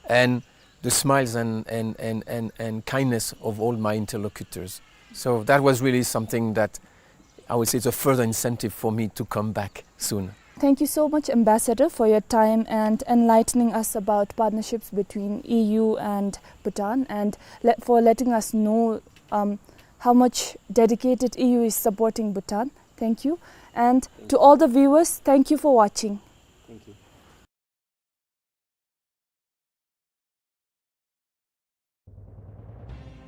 and the smiles and, and, and, and, and kindness of all my interlocutors. So that was really something that I would say is a further incentive for me to come back soon. Thank you so much, Ambassador, for your time and enlightening us about partnerships between E U and Bhutan, and le-, for letting us know, um, how much dedicated E U is supporting Bhutan. Thank you. And to all the viewers, thank you for watching. Thank you.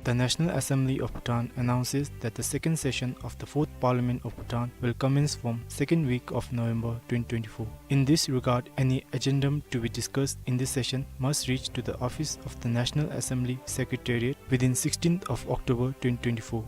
The National Assembly of Bhutan announces that the second session of the Fourth Parliament of Bhutan will commence from second week of November twenty twenty-four. In this regard, any addendum to be discussed in this session must reach to the office of the National Assembly Secretariat within sixteenth of October twenty twenty-four.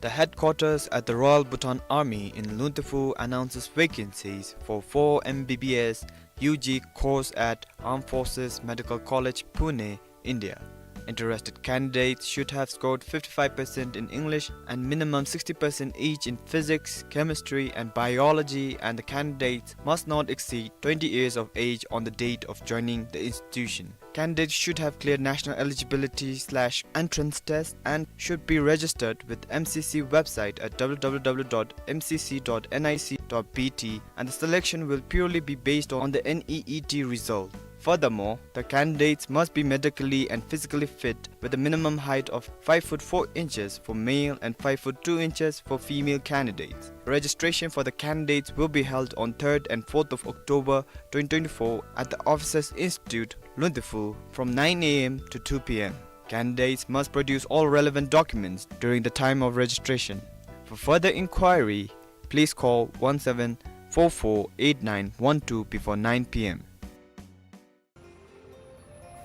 The headquarters at the Royal Bhutan Army in Luntefu announces vacancies for four M B B S U G course at Armed Forces Medical College, Pune, India. Interested candidates should have scored fifty-five percent in English and minimum sixty percent each in physics, chemistry, and biology, and the candidates must not exceed twenty years of age on the date of joining the institution. Candidates should have cleared national eligibility slash entrance test and should be registered with M C C website at W W W dot M C C dot N I C dot B T, and the selection will purely be based on the N E E T result. Furthermore, the candidates must be medically and physically fit with a minimum height of five foot four inches for male and five foot two inches for female candidates. Registration for the candidates will be held on third and fourth of October twenty twenty-four at the Officers Institute, Luntefu, from nine A M to two P M. Candidates must produce all relevant documents during the time of registration. For further inquiry, please call one seven four four eight nine one two before nine P M.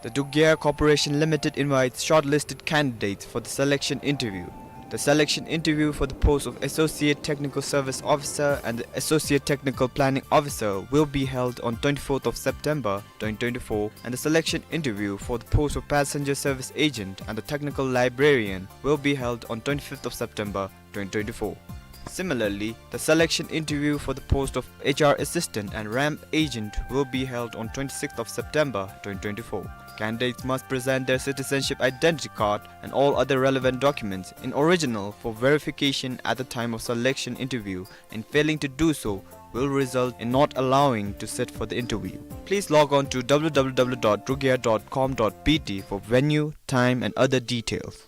The Druk Gyar Corporation Limited invites shortlisted candidates for the selection interview. The selection interview for the post of Associate Technical Service Officer and the Associate Technical Planning Officer will be held on twenty-fourth of September twenty twenty-four, and the selection interview for the post of Passenger Service Agent and the Technical Librarian will be held on twenty-fifth of September twenty twenty-four. Similarly, the selection interview for the post of H R Assistant and ramp Agent will be held on twenty-sixth of September twenty twenty-four. Candidates must present their citizenship identity card and all other relevant documents in original for verification at the time of selection interview, and failing to do so will result in not allowing to sit for the interview. Please log on to W W W dot drukgyar dot com dot B T for venue, time, and other details.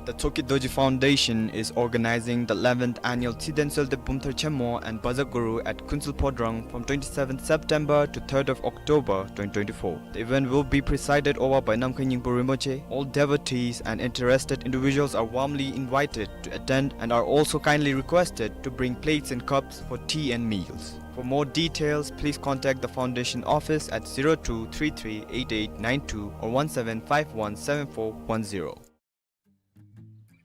The Tshogkhe Dorji Foundation is organizing the eleventh annual Tshiden Soelde Bumthar Chenmo and Bajar Guru at Kunsel Phodrang from twenty-seventh September to third of October twenty twenty-four. The event will be presided over by Namkhai Nyingpo Rinpoche. All devotees and interested individuals are warmly invited to attend and are also kindly requested to bring plates and cups for tea and meals. For more details, please contact the foundation office at zero two three three eight eight nine two or one seven five one seven four one zero.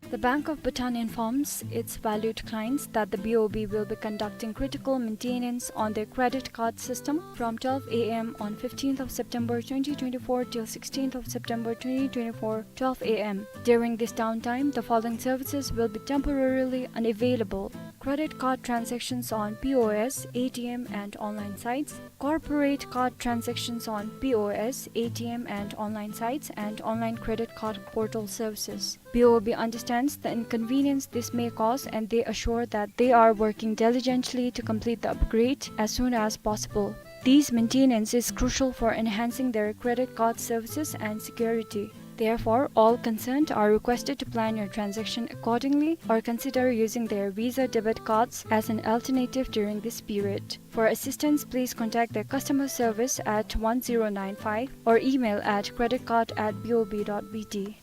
The Bank of Bhutan informs its valued clients that the B O B will be conducting critical maintenance on their credit card system from twelve A M on fifteenth of September twenty twenty-four till sixteenth of September twenty twenty-four, twelve A M. During this downtime, the following services will be temporarily unavailable: credit card transactions on P O S, A T M, and online sites, corporate card transactions on P O S, A T M, and online sites, and online credit card portal services. B O B understands the inconvenience this may cause, and they assure that they are working diligently to complete the upgrade as soon as possible. These maintenance is crucial for enhancing their credit card services and security. Therefore, all concerned are requested to plan your transaction accordingly or consider using their Visa debit cards as an alternative during this period. For assistance, please contact their customer service at one zero nine five or email at credit card at B O B dot B T.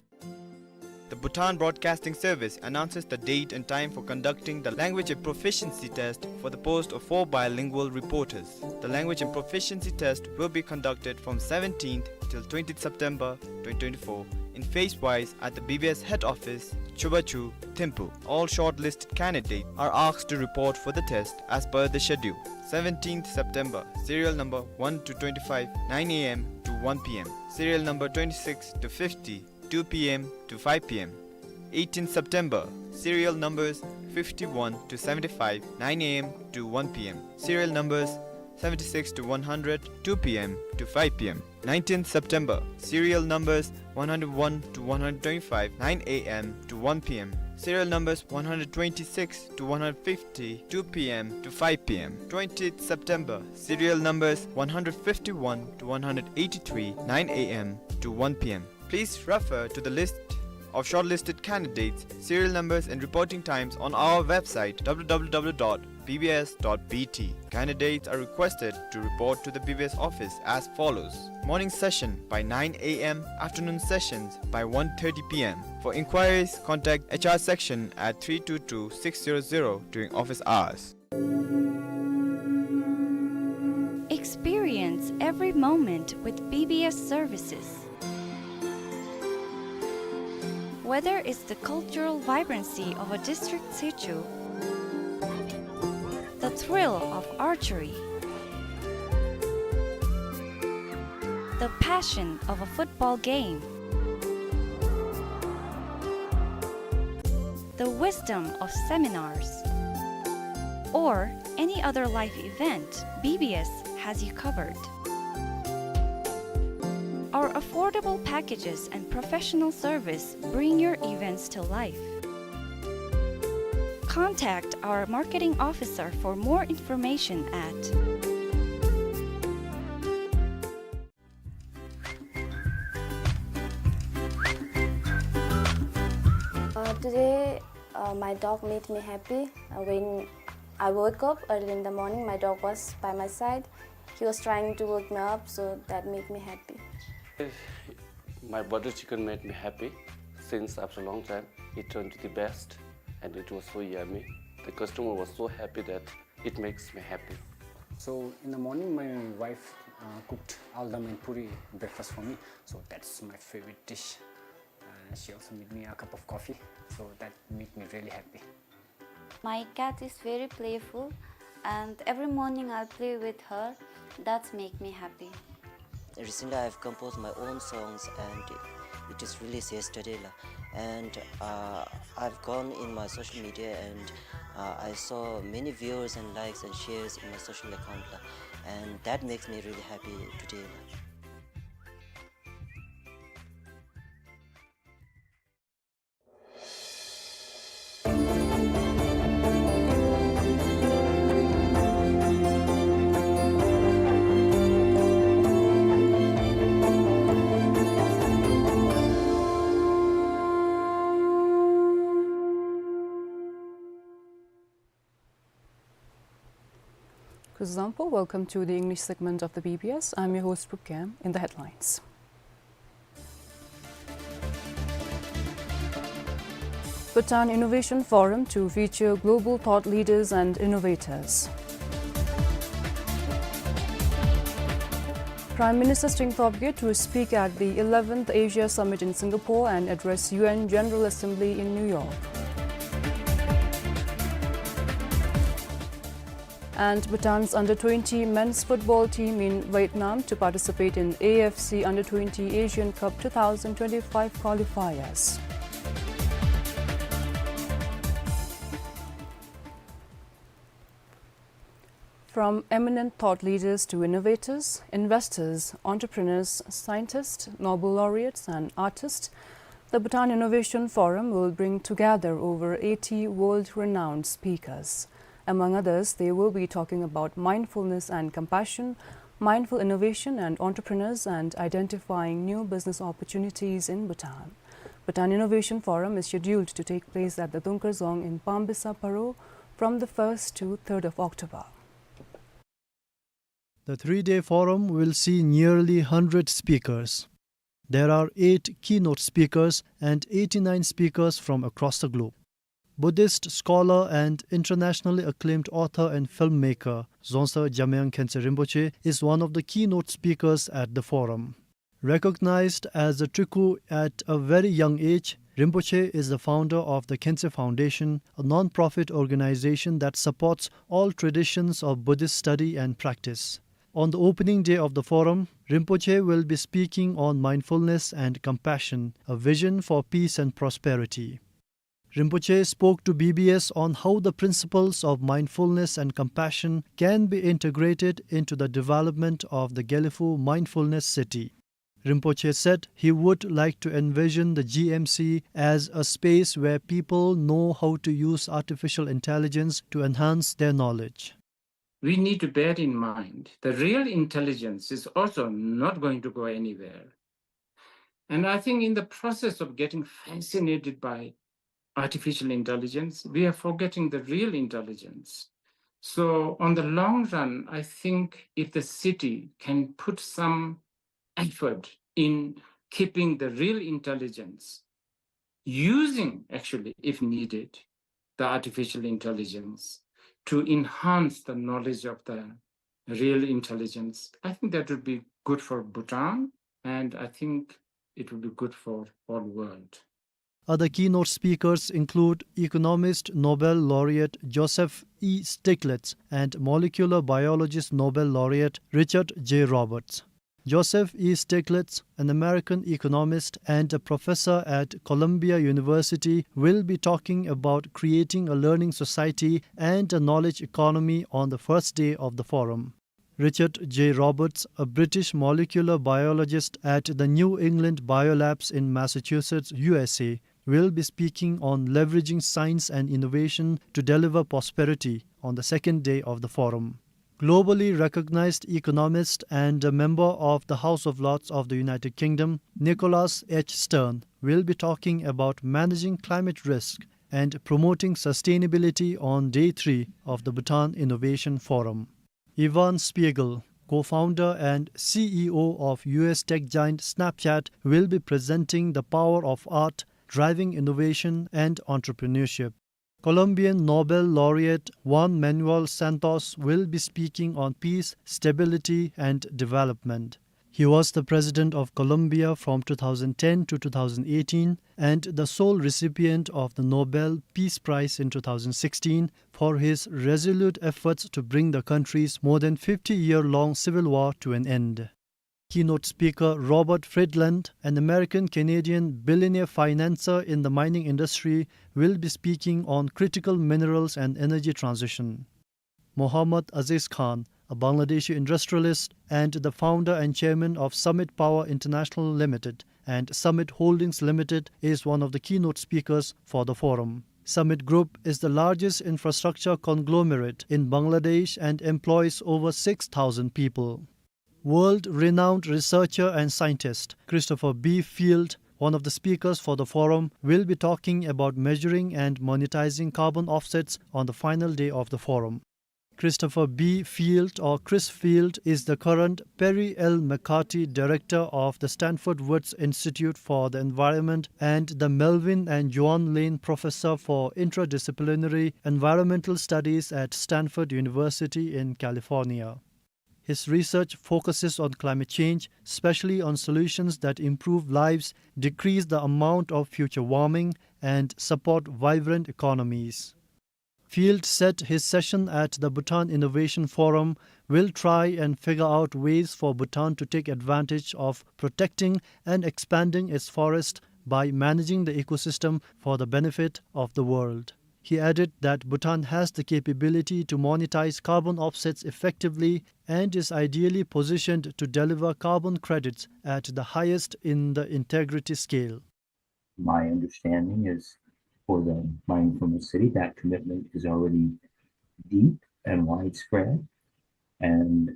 The Bhutan Broadcasting Service announces the date and time for conducting the Language and Proficiency Test for the post of four bilingual reporters. The Language and Proficiency Test will be conducted from seventeenth till twentieth September twenty twenty-four in phase-wise at the B B S head office, Chubachu, Thimphu. All shortlisted candidates are asked to report for the test as per the schedule. Seventeenth September, serial number one to twenty-five, nine A M to one P M. Serial number twenty-six to fifty, two P M to five P M. Eighteenth September, serial numbers fifty-one to seventy-five, nine A M to one P M. Serial numbers seventy-six to one hundred, two P M to five P M. Nineteenth September, serial numbers one hundred one to one hundred twenty-five, nine A M to one P M. Serial numbers one hundred twenty-six to one hundred fifty, two P M to five P M. Twentieth September, serial numbers one hundred fifty-one to one hundred eighty-three, nine A M to one P M. Please refer to the list of shortlisted candidates, serial numbers and reporting times on our website, W W W dot B B S dot B T. Candidates are requested to report to the B B S office as follows. Morning session by nine A M, afternoon sessions by one thirty P M. For inquiries, contact H R section at three two two six zero zero during office hours. Experience every moment with B B S services. Whether it's the cultural vibrancy of a district situ, the thrill of archery, the passion of a football game, the wisdom of seminars, or any other life event, B B S has you covered. Our affordable packages and professional service bring your events to life. Contact our marketing officer for more information at Uh, today, uh, my dog made me happy. Uh, when I woke up early in the morning, my dog was by my side. He was trying to wake me up, so that made me happy. My butter chicken made me happy since after a long time. It turned to the best and it was so yummy. The customer was so happy that it makes me happy. So in the morning, my wife, uh, cooked aldam and puri breakfast for me. So that's my favorite dish. Uh, she also made me a cup of coffee. So that made me really happy. My cat is very playful, and every morning I'll play with her. That's make me happy. Recently, I've composed my own songs and it is released yesterday, la. And, uh, I've gone in my social media and, uh, I saw many viewers and likes and shares in my social account, la. And that makes me really happy today, la. Kuzuzangpo, welcome to the English segment of the B B S. I'm your host, Pukam. In the headlines. Bhutan Innovation Forum to feature global thought leaders and innovators. Prime Minister Tshering Tobgay to speak at the eleventh Asia Summit in Singapore and address U N General Assembly in New York. And Bhutan's under twenty men's football team in Vietnam to participate in A F C Under twenty Asian Cup two thousand twenty-five qualifiers. From eminent thought leaders to innovators, investors, entrepreneurs, scientists, Nobel laureates, and artists, the Bhutan Innovation Forum will bring together over eighty world-renowned speakers. Among others, they will be talking about mindfulness and compassion, mindful innovation and entrepreneurs, and identifying new business opportunities in Bhutan. Bhutan Innovation Forum is scheduled to take place at the Dungkar Dzong in Pambisa, Paro from the first to third of October. The three-day forum will see nearly hundred speakers. There are eight keynote speakers and eighty-nine speakers from across the globe. Buddhist scholar and internationally acclaimed author and filmmaker Dzongtse Jamyang Khyentse Rinpoche is one of the keynote speakers at the forum. Recognized as a Triku at a very young age, Rinpoche is the founder of the Khyentse Foundation, a non-profit organization that supports all traditions of Buddhist study and practice. On the opening day of the forum, Rinpoche will be speaking on mindfulness and compassion, a vision for peace and prosperity. Rinpoche spoke to B B S on how the principles of mindfulness and compassion can be integrated into the development of the Gelephu Mindfulness City. Rinpoche said he would like to envision the G M C as a space where people know how to use artificial intelligence to enhance their knowledge. We need to bear in mind the real intelligence is also not going to go anywhere. And I think in the process of getting fascinated by artificial intelligence, we are forgetting the real intelligence. So, on the long run, I think if the city can put some effort in keeping the real intelligence, using actually, if needed, the artificial intelligence to enhance the knowledge of the real intelligence, I think that would be good for Bhutan, and I think it would be good for all world. Other keynote speakers include economist Nobel laureate Joseph E. Stiglitz and molecular biologist Nobel laureate Richard J. Roberts. Joseph E. Stiglitz, an American economist and a professor at Columbia University, will be talking about creating a learning society and a knowledge economy on the first day of the forum. Richard J. Roberts, a British molecular biologist at the New England Biolabs in Massachusetts, U S A, will be speaking on leveraging science and innovation to deliver prosperity on the second day of the forum. Globally recognized economist and a member of the House of Lords of the United Kingdom, Nicholas H. Stern, will be talking about managing climate risk and promoting sustainability on day three of the Bhutan Innovation Forum. Ivan Spiegel, co-founder and C E O of U S tech giant Snapchat, will be presenting the power of art driving innovation and entrepreneurship. Colombian Nobel laureate Juan Manuel Santos will be speaking on peace, stability, and development. He was the president of Colombia from two thousand ten to two thousand eighteen and the sole recipient of the Nobel Peace Prize in two thousand sixteen for his resolute efforts to bring the country's more than fifty-year-long civil war to an end. Keynote speaker Robert Friedland, an American-Canadian billionaire financier in the mining industry, will be speaking on critical minerals and energy transition. Mohammad Aziz Khan, a Bangladeshi industrialist and the founder and chairman of Summit Power International Limited and Summit Holdings Limited, is one of the keynote speakers for the forum. Summit Group is the largest infrastructure conglomerate in Bangladesh and employs over six thousand people. World-renowned researcher and scientist Christopher B. Field, one of the speakers for the forum, will be talking about measuring and monetizing carbon offsets on the final day of the forum. Christopher B. Field, or Chris Field, is the current Perry L. McCarthy Director of the Stanford Woods Institute for the Environment and the Melvin and Joan Lane Professor for Interdisciplinary Environmental Studies at Stanford University in California. His research focuses on climate change, especially on solutions that improve lives, decrease the amount of future warming, and support vibrant economies. Field said his session at the Bhutan Innovation Forum will try and figure out ways for Bhutan to take advantage of protecting and expanding its forest by managing the ecosystem for the benefit of the world. He added that Bhutan has the capability to monetize carbon offsets effectively and is ideally positioned to deliver carbon credits at the highest in the integrity scale. My understanding is for the Mindfulness City, that commitment is already deep and widespread, and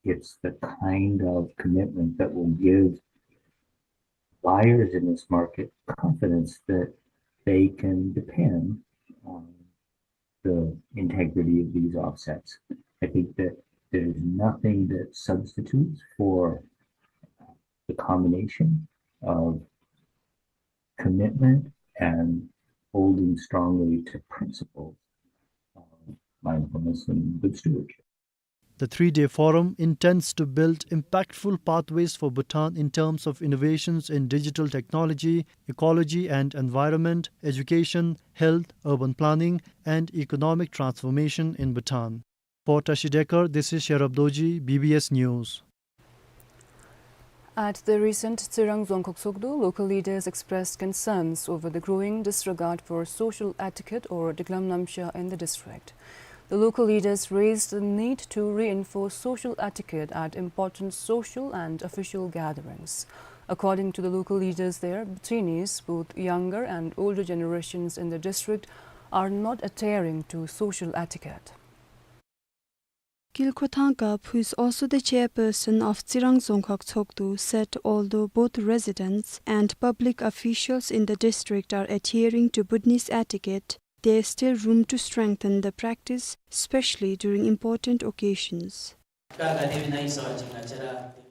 it's the kind of commitment that will give buyers in this market confidence that they can depend on the integrity of these offsets. I think that there is nothing that substitutes for the combination of commitment and holding strongly to principles of mindfulness and good stewardship. The three-day forum intends to build impactful pathways for Bhutan in terms of innovations in digital technology, ecology and environment, education, health, urban planning, and economic transformation in Bhutan. For Tashi Dekar, this is Sherab Dorji, B B S News. At the recent Tsirang Dzongkhag Tshogdu, local leaders expressed concerns over the growing disregard for social etiquette or Diklam Namsha in the district. The local leaders raised the need to reinforce social etiquette at important social and official gatherings. According to the local leaders there, Bhutinis, both younger and older generations in the district, are not adhering to social etiquette. Kilkhothang Kap, who is also the chairperson of Tsirang Dzongkhag Tshogdu, said although both residents and public officials in the district are adhering to Bhutanese etiquette, there is still room to strengthen the practice, especially during important occasions.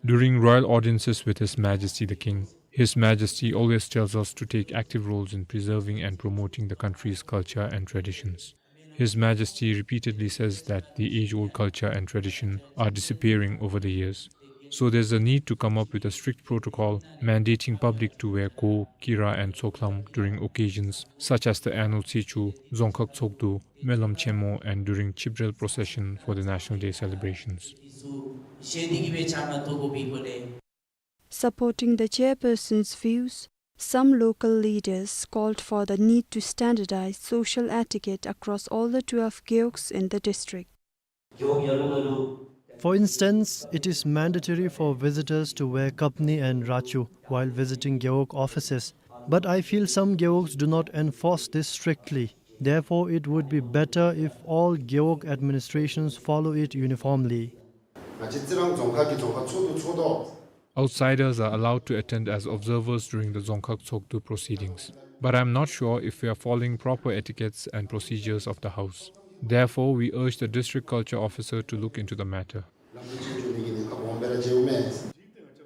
During royal audiences with His Majesty the King, His Majesty always tells us to take active roles in preserving and promoting the country's culture and traditions. His Majesty repeatedly says that the age-old culture and tradition are disappearing over the years. So there's a need to come up with a strict protocol mandating public to wear go, kira and tsoklam during occasions such as the annual Tsechu, Dzongkhag Tshogdu, Melam Chenmo and during Chibrel procession for the National Day celebrations. Supporting the chairperson's views, some local leaders called for the need to standardize social etiquette across all the twelve gewogs in the district. For instance, it is mandatory for visitors to wear kapni and rachu while visiting gewog offices. But I feel some gewogs do not enforce this strictly. Therefore, it would be better if all gewog administrations follow it uniformly. Outsiders are allowed to attend as observers during the Dzongkhag Tshogdu proceedings, but I'm not sure if we are following proper etiquettes and procedures of the house. Therefore, we urge the district culture officer to look into the matter.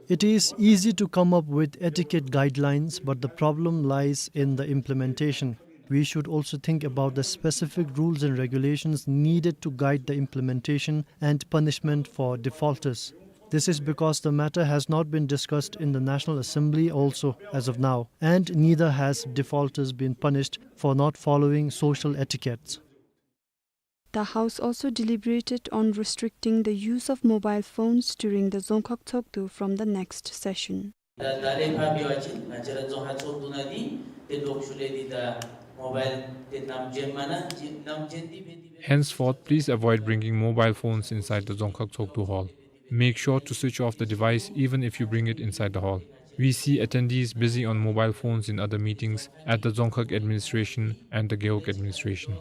It is easy to come up with etiquette guidelines, but the problem lies in the implementation. We should also think about the specific rules and regulations needed to guide the implementation and punishment for defaulters. This is because the matter has not been discussed in the National Assembly also as of now, and neither has defaulters been punished for not following social etiquettes. The House also deliberated on restricting the use of mobile phones during the Dzongkhag Tshogdu from the next session. Henceforth, please avoid bringing mobile phones inside the Dzongkhag Tshogdu hall. Make sure to switch off the device even if you bring it inside the hall. We see attendees busy on mobile phones in other meetings at the Dzongkhag administration and the Gewog administration.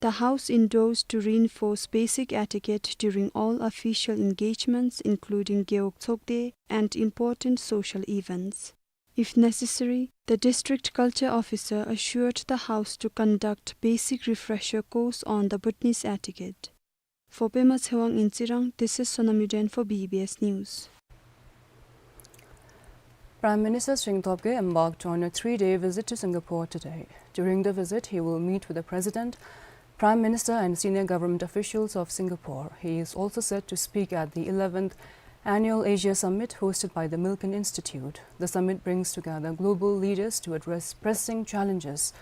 The House endorsed to reinforce basic etiquette during all official engagements, including Gewog Tshogde and important social events. If necessary, the district culture officer assured the House to conduct basic refresher course on the Bhutanese etiquette. For Pema Tshewang in Tsirang, this is Sonam Yuden for B B S News. Prime Minister Tshering Tobgay embarked on a three-day visit to Singapore today. During the visit, he will meet with the President, Prime Minister and senior government officials of Singapore. He is also set to speak at the eleventh Annual Asia Summit hosted by the Milken Institute. The summit brings together global leaders to address pressing challenges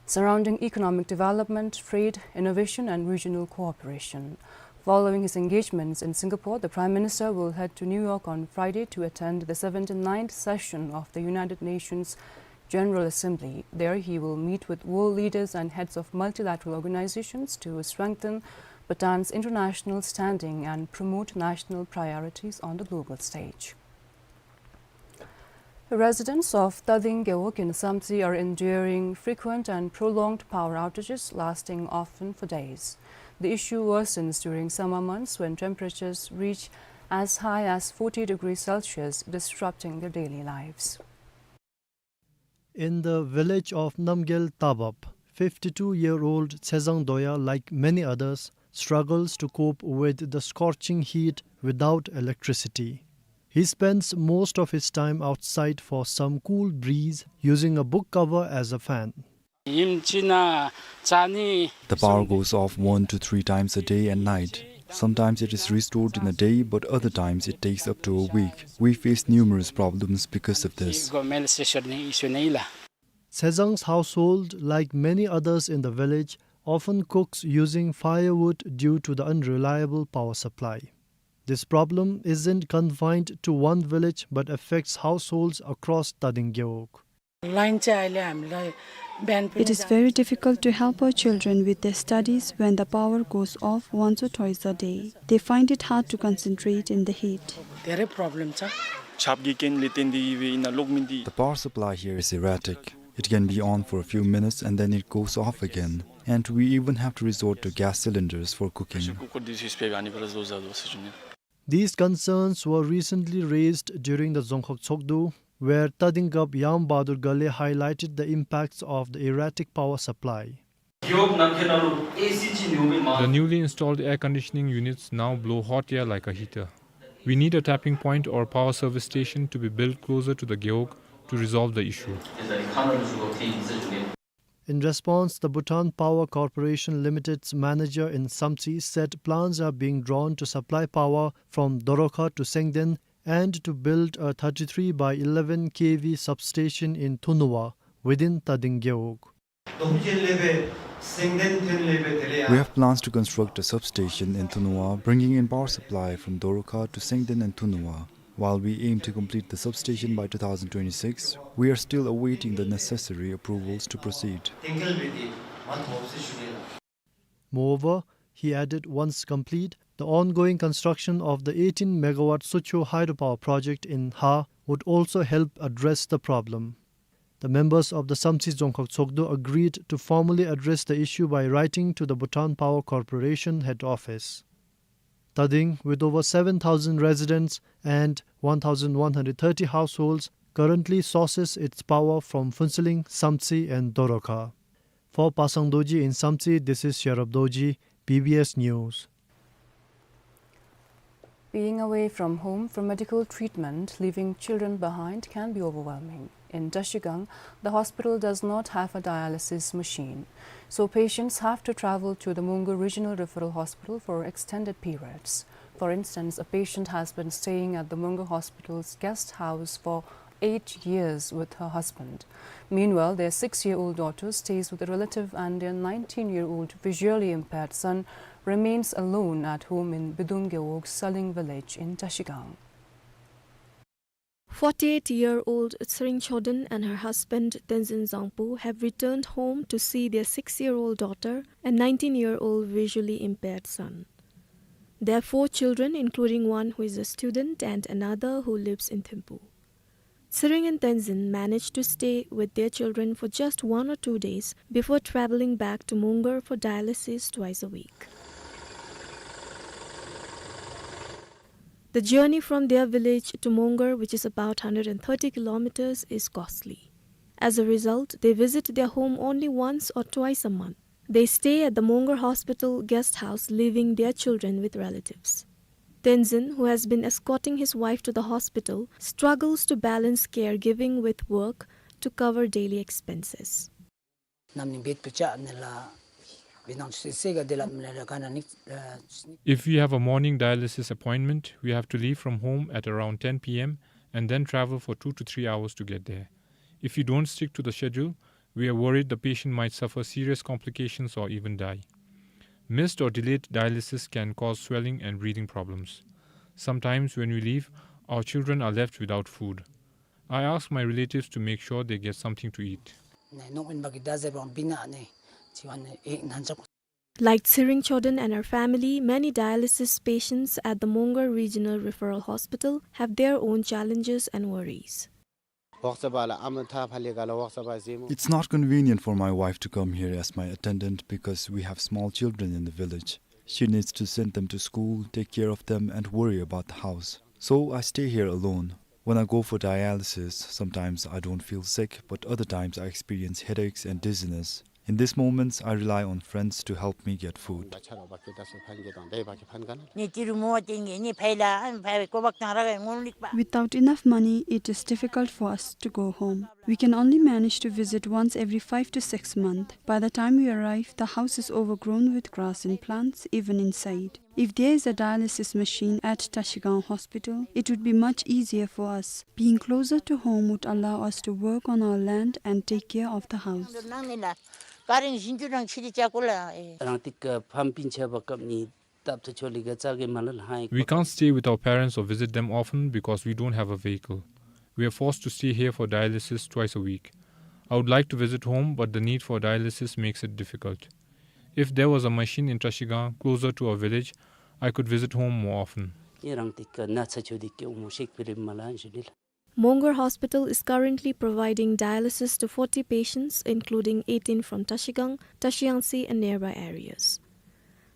surrounding economic development, trade, innovation, and regional cooperation. Following his engagements in Singapore, the Prime Minister will head to New York on Friday to attend the seventy-ninth session of the United Nations General Assembly. There he will meet with world leaders and heads of multilateral organizations to strengthen Bhutan's international standing and promote national priorities on the global stage. Residents of Tading Gewog in Samtse are enduring frequent and prolonged power outages lasting often for days. The issue worsens during summer months when temperatures reach as high as forty degrees Celsius, disrupting their daily lives. In the village of Namgyel Tabab, fifty-two-year-old Tsezang Doya, like many others, struggles to cope with the scorching heat without electricity. He spends most of his time outside for some cool breeze, using a book cover as a fan. The power goes off one to three times a day and night. Sometimes it is restored in a day, but other times it takes up to a week. We face numerous problems because of this. Tsezang's household, like many others in the village, often cooks using firewood due to the unreliable power supply. This problem isn't confined to one village but affects households across Tading Gewog. It is very difficult to help our children with their studies when the power goes off once or twice a day. They find it hard to concentrate in the heat. The power supply here is erratic. It can be on for a few minutes and then it goes off again. And we even have to resort to gas cylinders for cooking. These concerns were recently raised during the Dzongkhag Tshogdu, where Tading Gap Yam Bahadur Ghale highlighted the impacts of the erratic power supply. The newly installed air conditioning units now blow hot air like a heater. We need a tapping point or power service station to be built closer to the Gewog to resolve the issue. In response, the Bhutan Power Corporation Limited's manager in Samtse said plans are being drawn to supply power from Dorokha to Sengden and to build a thirty-three by eleven K V substation in Thunuwa within Tading Gewog. We have plans to construct a substation in Thunuwa, bringing in power supply from Dorokha to Sengden and Thunuwa. While we aim to complete the substation by two thousand twenty-six, we are still awaiting the necessary approvals to proceed. Moreover, he added, once complete, the ongoing construction of the eighteen megawatt Sucho hydropower project in Ha would also help address the problem. The members of the Samtse Dzongkhag Tshogdu agreed to formally address the issue by writing to the Bhutan Power Corporation head office. Tading, with over seven thousand residents and one thousand one hundred thirty households, currently sources its power from Phuentsholing, Samtse and Dorokha. For Pasang Dorji in Samtse, this is Sherab Dorji, B B S News. Being away from home for medical treatment, leaving children behind, can be overwhelming. In Trashigang, the hospital does not have a dialysis machine, so patients have to travel to the Mongar Regional Referral Hospital for extended periods. For instance, a patient has been staying at the Mongar Hospital's guest house for eight years with her husband. Meanwhile, their six-year-old daughter stays with a relative, and their nineteen-year-old visually impaired son remains alone at home in Bidung Gewog Saling village in Trashigang. Forty-eight-year-old Tshering Choden and her husband Tenzin Zangpo have returned home to see their six-year-old daughter and nineteen-year-old visually impaired son. There are four children, including one who is a student and another who lives in Thimphu. Tshering and Tenzin managed to stay with their children for just one or two days before traveling back to Mongar for dialysis twice a week. The journey from their village to Mongar, which is about hundred and thirty kilometers, is costly. As a result, they visit their home only once or twice a month. They stay at the Mongar Hospital guest house, leaving their children with relatives. Tenzin, who has been escorting his wife to the hospital, struggles to balance caregiving with work to cover daily expenses. If we have a morning dialysis appointment, we have to leave from home at around ten P M and then travel for two to three hours to get there. If we don't stick to the schedule, we are worried the patient might suffer serious complications or even die. Missed or delayed dialysis can cause swelling and breathing problems. Sometimes when we leave, our children are left without food. I ask my relatives to make sure they get something to eat. Like Tshering Choden and her family, many dialysis patients at the Mongar Regional Referral Hospital have their own challenges and worries. ཝོག་ཟ་བ་ལ་ཨམ་ཐ་ཕ་ལེ་ག་ལ་ཝོག་ཟ་བ་ཟེ་མོ། It's not convenient for my wife to come here as my attendant because we have small children in the village. She needs to send them to school, take care of them, and worry about the house. So I stay here alone. When I go for dialysis, sometimes I don't feel sick, but other times I experience headaches and dizziness. In these moments, I rely on friends to help me get food. Without enough money, it is difficult for us to go home. We can only manage to visit once every five to six months. By the time we arrive, the house is overgrown with grass and plants, even inside. If there is a dialysis machine at Trashigang Hospital, it would be much easier for us. Being closer to home would allow us to work on our land and take care of the house. རང་ཏིག་ཕམ་སྤུན་ཆ་བ་སྐབས་ནི་སྟབས་ཐ་ཆོ་ལི་ག་ཙ་གེ་མ་ལ་ལྷང་ཡི། We can't stay with our parents or visit them often because we don't have a vehicle. We are forced to stay here for dialysis twice a week. I would like to visit home, but the need for dialysis makes it difficult. If there was a machine in Trashigang, closer to our village, I could visit home more often. ཡེ་རང་ཏིག་ན་ཚ་ཆོ་དི་ཀེ་འོ་མོ་ཤེག་པི་རི་མ་ལ་ཞུ་ནི་ལ། Mongar Hospital is currently providing dialysis to forty patients, including eighteen from Trashigang, Trashiyangtse, and nearby areas.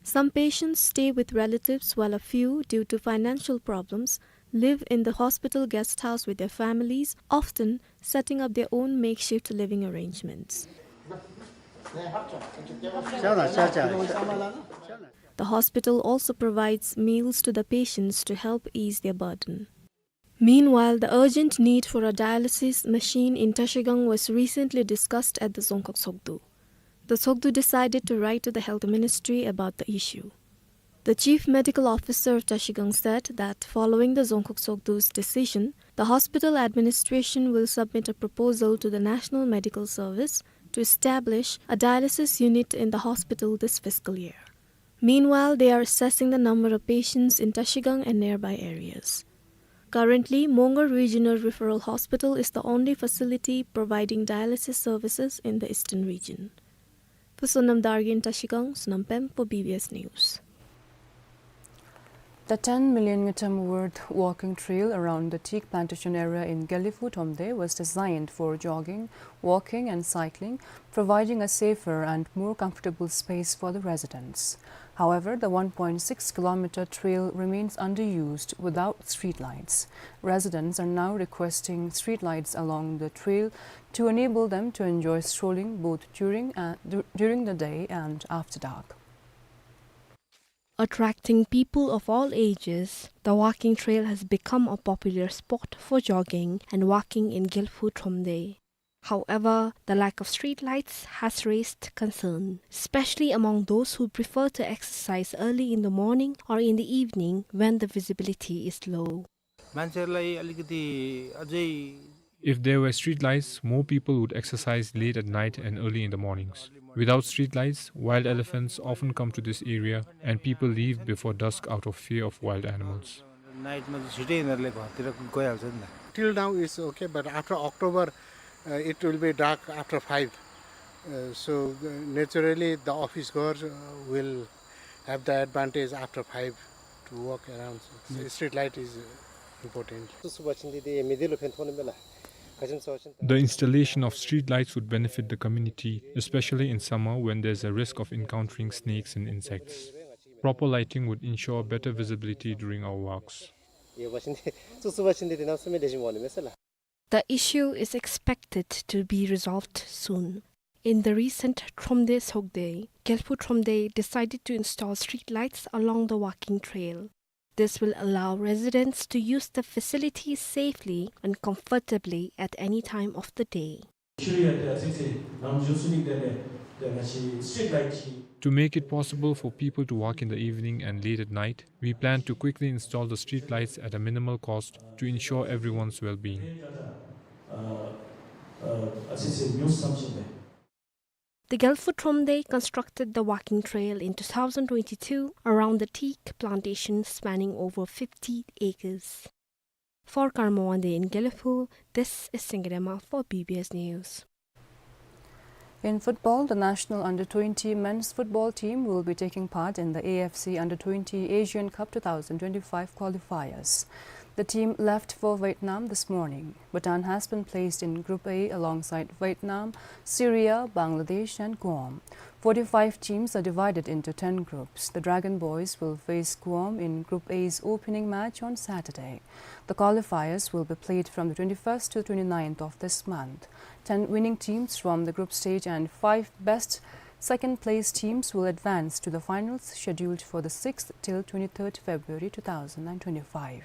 Some patients stay with relatives, while a few, due to financial problems, live in the hospital guest house with their families, often setting up their own makeshift living arrangements. The hospital also provides meals to the patients to help ease their burden. Meanwhile, the urgent need for a dialysis machine in Trashigang was recently discussed at the Dzongkhag Tshogdu. The Tshogdu decided to write to the Health Ministry about the issue. The Chief Medical Officer of Trashigang said that following the Dzongkhag Tshogdu's decision, the hospital administration will submit a proposal to the National Medical Service to establish a dialysis unit in the hospital this fiscal year. Meanwhile, they are assessing the number of patients in Trashigang and nearby areas. Currently, Mongar Regional Referral Hospital is the only facility providing dialysis services in the eastern region. Pu Sonam Dargin, Trashigang, Sonam Pem for B B S News. The ten million ngultrum worth walking trail around the teak plantation area in Gelephu Thromde was designed for jogging, walking and cycling, providing a safer and more comfortable space for the residents. However, the one point six kilometer trail remains underused without streetlights. Residents are now requesting streetlights along the trail to enable them to enjoy strolling both during, uh, du-, during the day and after dark. Attracting people of all ages, the walking trail has become a popular spot for jogging and walking in Gelephu Thromde. However, the lack of streetlights has raised concern, especially among those who prefer to exercise early in the morning or in the evening when the visibility is low. मान्छेहरूलाई अलिकति अझै If there were streetlights, more people would exercise late at night and early in the mornings. Without streetlights, wild elephants often come to this area and people leave before dusk out of fear of wild animals. नाइटमा चाहिँ छिटै यिनीहरूले घरतिर गइहाल्छ नि त। Till now is okay, but after October, uh, it will be dark after five. Uh, so, uh, naturally, the office goers, uh, will have the advantage after five to walk around. So, street light is, uh, important. The installation of street lights would benefit the community, especially in summer when there's a risk of encountering snakes and insects. Proper lighting would ensure better visibility during our walks. The issue is expected to be resolved soon. In the recent Thromde Tshogde, Gelephu Thromde decided to install street lights along the walking trail. This will allow residents to use the facilities safely and comfortably at any time of the day. To make it possible for people to walk in the evening and late at night, we plan to quickly install the street lights at a minimal cost to ensure everyone's well-being. The Gelephu Thromde constructed the walking trail in two thousand twenty-two around the teak plantation spanning over fifty acres. For Karma Wangdi in Gelephu, this is Singirema for B B S News. In football, the national under twenty men's football team will be taking part in the A F C under twenty Asian Cup two thousand twenty-five qualifiers. The team left for Vietnam this morning. Bhutan has been placed in Group A alongside Vietnam, Syria, Bangladesh and Guam. Forty-five teams are divided into ten groups. The Dragon Boys will face Guam in Group A's opening match on Saturday. The qualifiers will be played from the twenty-first to twenty-ninth of this month. Ten winning teams from the group stage and five best second place teams will advance to the finals scheduled for the sixth till twenty-third February two thousand and twenty-five.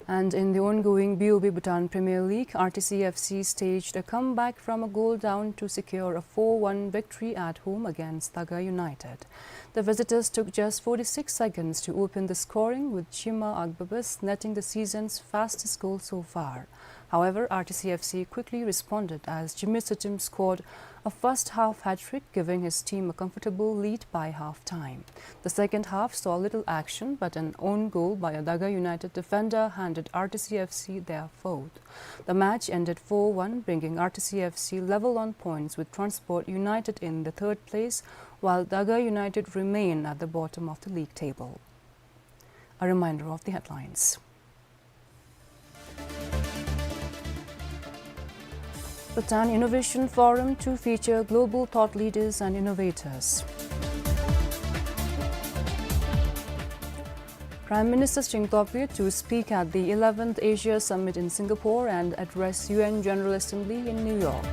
And in the ongoing B O B Bhutan Premier League, R T C F C staged a comeback from a goal down to secure a four one victory at home against Daga United. The visitors took just forty-six seconds to open the scoring, with Chima Agbabas netting the season's fastest goal so far. However, R T C F C quickly responded as Jimmy Sutim scored a first half hat-trick, giving his team a comfortable lead by half-time. The second half saw little action, but an own goal by a Daga United defender handed R T C F C their fourth. The match ended four one, bringing R T C F C level on points with Transport United in the third place, while Daga United remain at the bottom of the league table. A reminder of the headlines. Bhutan Innovation Forum to feature global thought leaders and innovators. Prime Minister Tshering Topgay to speak at the eleventh Asia Summit in Singapore and address U N General Assembly in New York.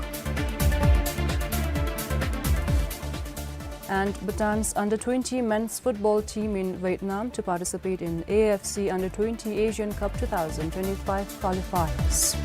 And Bhutan's under twenty men's football team in Vietnam to participate in A F C under twenty Asian Cup two thousand twenty-five qualifiers.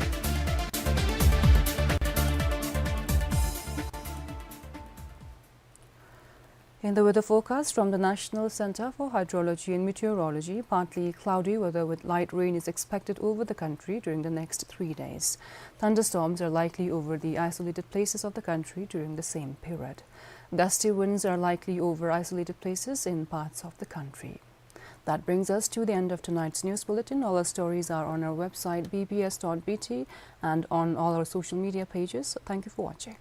In the weather forecast from the National Center for Hydrology and Meteorology, partly cloudy weather with light rain is expected over the country during the next three days. Thunderstorms are likely over the isolated places of the country during the same period. Gusty winds are likely over isolated places in parts of the country. That brings us to the end of tonight's news bulletin. All our stories are on our website, B B S dot B T, and on all our social media pages. Thank you for watching.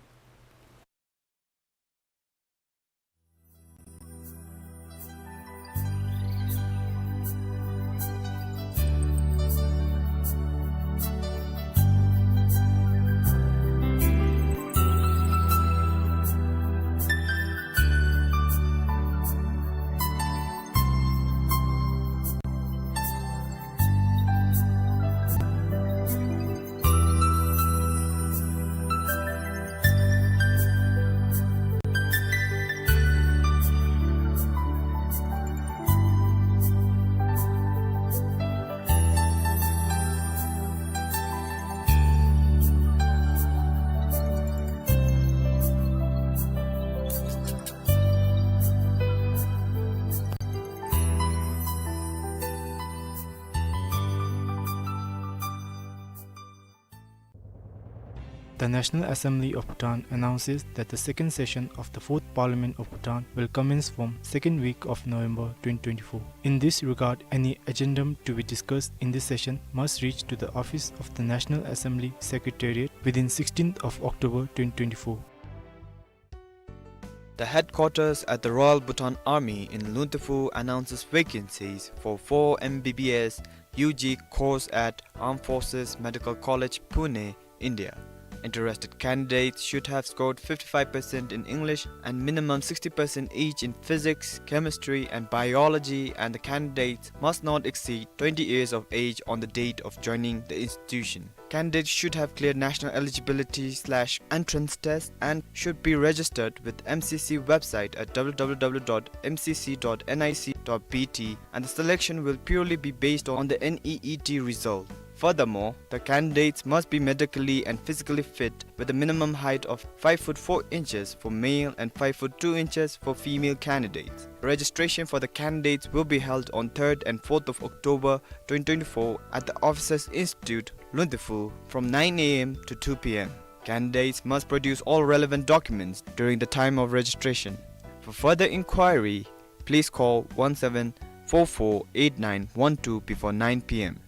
The National Assembly of Bhutan announces that the second session of the Fourth Parliament of Bhutan will commence from second week of November twenty twenty-four. In this regard, any addendum to be discussed in this session must reach to the office of the National Assembly Secretariat within sixteenth of October twenty twenty-four. The headquarters at the Royal Bhutan Army in Luntephu announces vacancies for four M B B S U G course at Armed Forces Medical College, Pune, India. Interested candidates should have scored fifty-five percent in English and minimum sixty percent each in physics, chemistry, and biology, and the candidates must not exceed twenty years of age on the date of joining the institution. Candidates should have cleared national eligibility slash entrance test and should be registered with M C C website at W W W dot M C C dot N I C dot B T, and the selection will purely be based on the N E E T result. Furthermore, the candidates must be medically and physically fit with a minimum height of five foot four inches for male and five foot two inches for female candidates. Registration for the candidates will be held on third and fourth of October twenty twenty-four at the Officers Institute, Luntephu, from nine A M to two P M. Candidates must produce all relevant documents during the time of registration. For further inquiry, please call one seven four four eight nine one two before nine P M.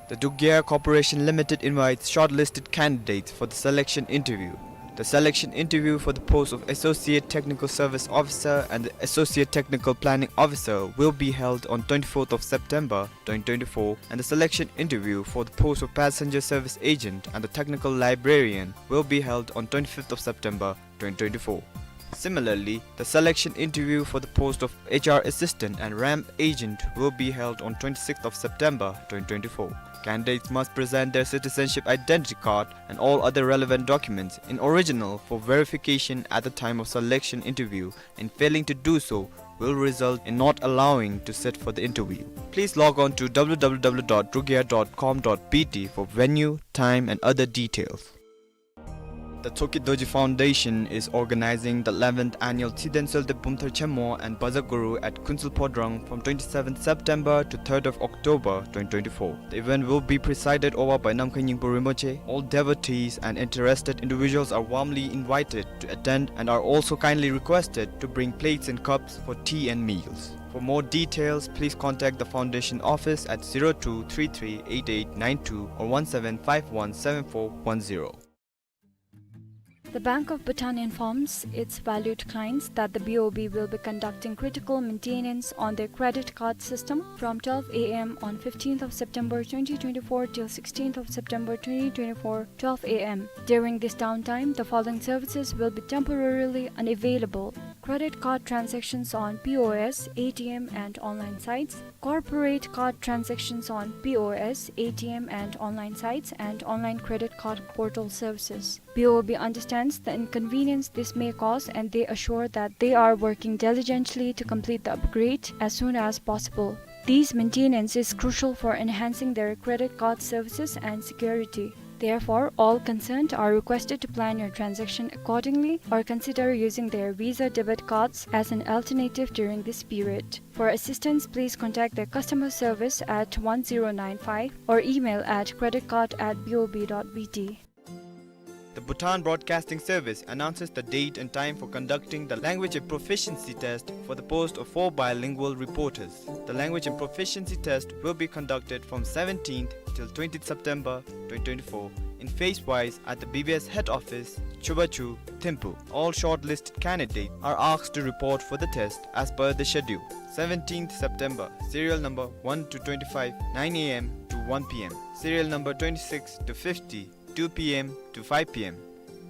The Duggier Corporation Limited invites shortlisted candidates for the selection interview. The selection interview for the post of Associate Technical Service Officer and the Associate Technical Planning Officer will be held on twenty-fourth of September twenty twenty-four, and the selection interview for the post of Passenger Service Agent and the Technical Librarian will be held on twenty-fifth of September twenty twenty-four. Similarly, the selection interview for the post of H R assistant and ramp agent will be held on twenty-sixth of September twenty twenty-four. Candidates must present their citizenship identity card and all other relevant documents in original for verification at the time of selection interview, and failing to do so will result in not allowing to sit for the interview. Please log on to w w w dot drugia dot com dot b t for venue, time, and other details. The Tsoki Dorji Foundation is organizing the eleventh annual Tshiden Seolte Bumthar Chenmo and Baza Guru at Kunsel Phodrang from twenty-seventh September to third of October twenty twenty-four. The event will be presided over by Namkhai Nyingpo Rinpoche. All devotees and interested individuals are warmly invited to attend and are also kindly requested to bring plates and cups for tea and meals. For more details, please contact the foundation office at zero two three three eight eight nine two or one seven five one seven four one zero. The Bank of Bhutan informs its valued clients that the B O B will be conducting critical maintenance on their credit card system from twelve a m on fifteenth of September twenty twenty-four till sixteenth of September twenty twenty-four, twelve a m. During this downtime, the following services will be temporarily unavailable: credit card transactions on P O S, A T M, and online sites, corporate card transactions on P O S, A T M, and online sites, and online credit card portal services. B O B understands the inconvenience this may cause, and they assure that they are working diligently to complete the upgrade as soon as possible. These maintenance is crucial for enhancing their credit card services and security. Therefore, all concerned are requested to plan your transaction accordingly or consider using their Visa debit cards as an alternative during this period. For assistance, please contact their customer service at one zero nine five or email at credit card at B O B dot B T. The Bhutan Broadcasting Service announces the date and time for conducting the language and proficiency test for the post of four bilingual reporters. The language and proficiency test will be conducted from seventeenth till twentieth September twenty twenty-four in phase-wise at the B B S head office, Chubachu, Thimphu. All shortlisted candidates are asked to report for the test as per the schedule. Seventeenth September, serial number one to twenty-five, nine a m to one p m. Serial number twenty-six to fifty, two p m to five p m.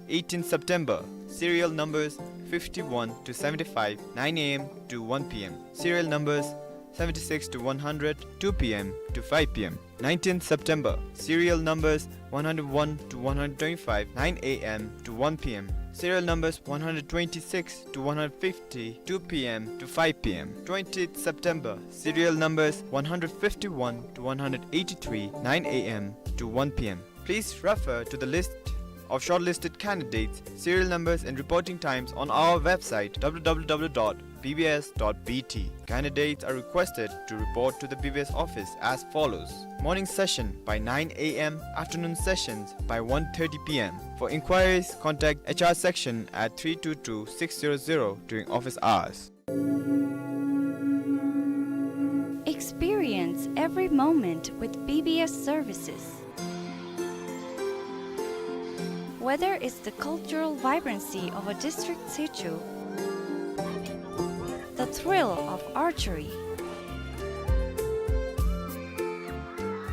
Eighteenth September, serial numbers fifty-one to seventy-five, nine a m to one p m. Serial numbers seventy-six to one hundred, two p m to five p m. Nineteenth September, serial numbers one hundred one to one hundred twenty-five, nine a m to one p m. Serial numbers one hundred twenty-six to one hundred fifty, two p m to five p m. Twentieth September, serial numbers one hundred fifty-one to one hundred eighty-three, nine a m to one p m. Please refer to the list of shortlisted candidates, serial numbers and reporting times on our website, w w w dot b b s dot b t. Candidates are requested to report to the B B S office as follows. Morning session by nine a m, afternoon sessions by one thirty p m. For inquiries, contact H R section at three two two six zero zero during office hours. Experience every moment with B B S services. Whether it's the cultural vibrancy of a district situ, the thrill of archery,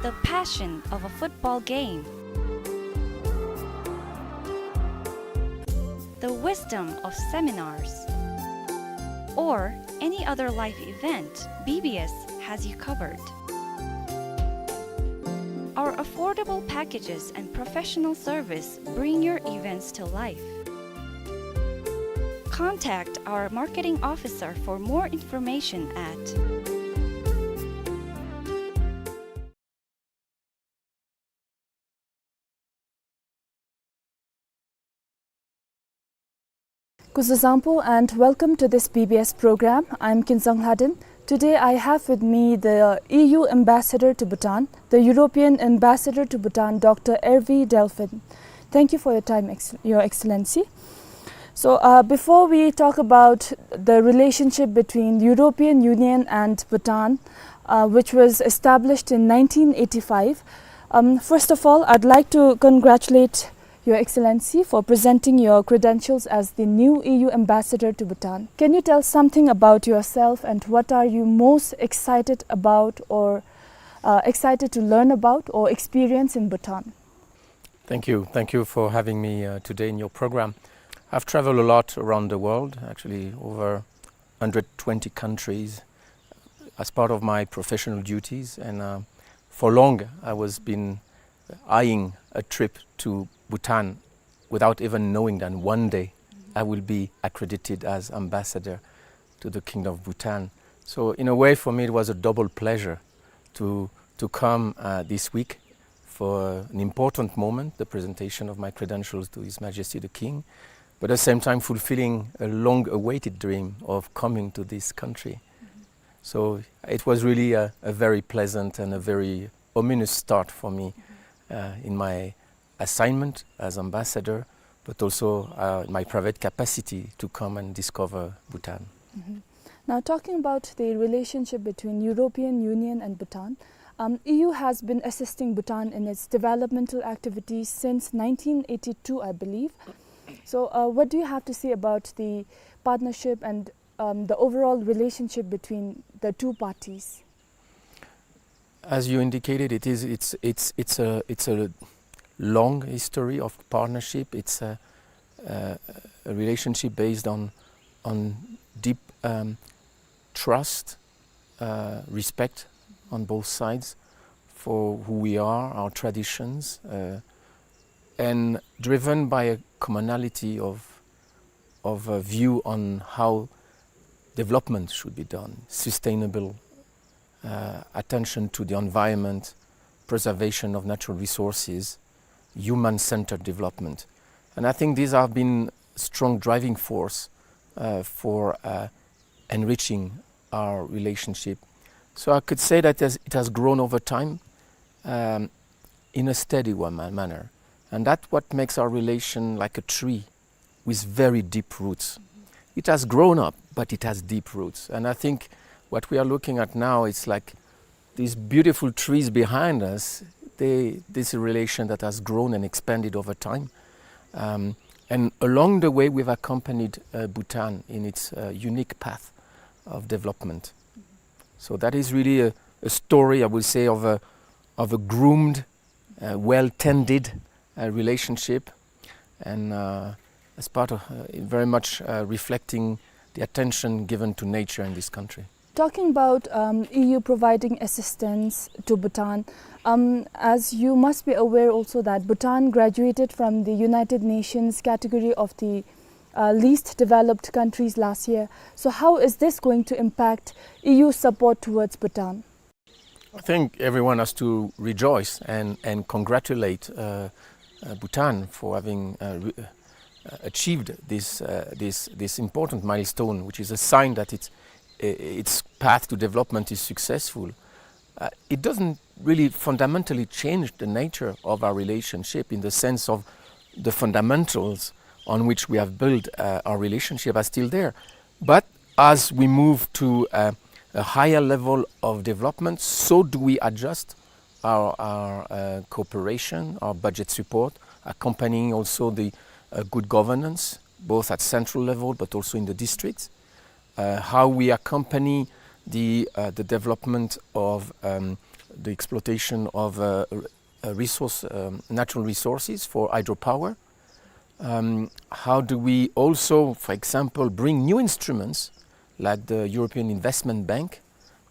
the passion of a football game, the wisdom of seminars, or any other life event, B B S has you covered. Our affordable packages and professional service bring your events to life. Contact our marketing officer for more information at Kuzuzangpo and welcome to this B B S program. I'm Kinzang Lhaden. Today I have with me the E U ambassador to Bhutan, the European ambassador to Bhutan, Doctor Hervé Delphin. Thank you for your time, Ex-, Your Excellency. So, uh, before we talk about the relationship between the European Union and Bhutan, uh, which was established in nineteen eighty-five, um, first of all, I'd like to congratulate Your Excellency, for presenting your credentials as the new E U ambassador to Bhutan. Can you tell something about yourself and what are you most excited about or, uh, excited to learn about or experience in Bhutan? Thank you. Thank you for having me, uh, today in your program. I've traveled a lot around the world, actually over hundred twenty countries, as part of my professional duties, and, uh, for long I was been eyeing a trip to Bhutan without even knowing that one day I will be accredited as ambassador to the Kingdom of Bhutan. So in a way, for me, it was a double pleasure to, to come, uh, this week for an important moment, the presentation of my credentials to His Majesty the King, but at the same time fulfilling a long-awaited dream of coming to this country. So it was really a, a very pleasant and a very ominous start for me, uh, in my assignment as ambassador, but also, uh, my private capacity to come and discover Bhutan. Mhm. Now, talking about the relationship between European Union and Bhutan, um, E U has been assisting Bhutan in its developmental activities since nineteen eighty-two, I believe. So, uh, what do you have to say about the partnership and, um, the overall relationship between the two parties? As you indicated, it is, it's, it's, it's a, it's a long history of partnership. It's a, a, a relationship based on, on deep, um, trust, uh, respect on both sides for who we are, our traditions, uh, and driven by a commonality of, of a view on how development should be done, sustainable, uh, attention to the environment, preservation of natural resources, human-centered development. And I think these have been strong driving force, uh, for, uh, enriching our relationship. So I could say that as it has grown over time, um, in a steady one ma-, manner. And that's what makes our relation like a tree with very deep roots. It has grown up, but it has deep roots. And I think what we are looking at now is like these beautiful trees behind us, they, this relation that has grown and expanded over time. Um, and along the way, we've accompanied, uh, Bhutan in its, uh, unique path of development. So that is really a, a story, I would say, of a, of a groomed, uh, well-tended, uh, relationship, and, uh, as part of, uh, very much, uh, reflecting the attention given to nature in this country. Talking about, um, E U providing assistance to Bhutan, um, as you must be aware also that Bhutan graduated from the United Nations category of the, uh, least developed countries last year. So how is this going to impact E U support towards Bhutan? I think everyone has to rejoice and, and congratulate, uh, uh, Bhutan for having, uh, re-, uh, achieved this, uh, this, this important milestone, which is a sign that it's, i-, its path to development is successful. Uh, it doesn't really fundamentally change the nature of our relationship in the sense of the fundamentals on which we have built, uh, our relationship are still there. But as we move to, uh, a higher level of development, so do we adjust our, our, uh, cooperation, our budget support, accompanying also the, uh, good governance, both at central level but also in the districts. Uh, how we accompany the, uh, the development of, um, the exploitation of, uh, r-, uh, resource, um, natural resources for hydropower. Um, how do we also, for example, bring new instruments like the European Investment Bank,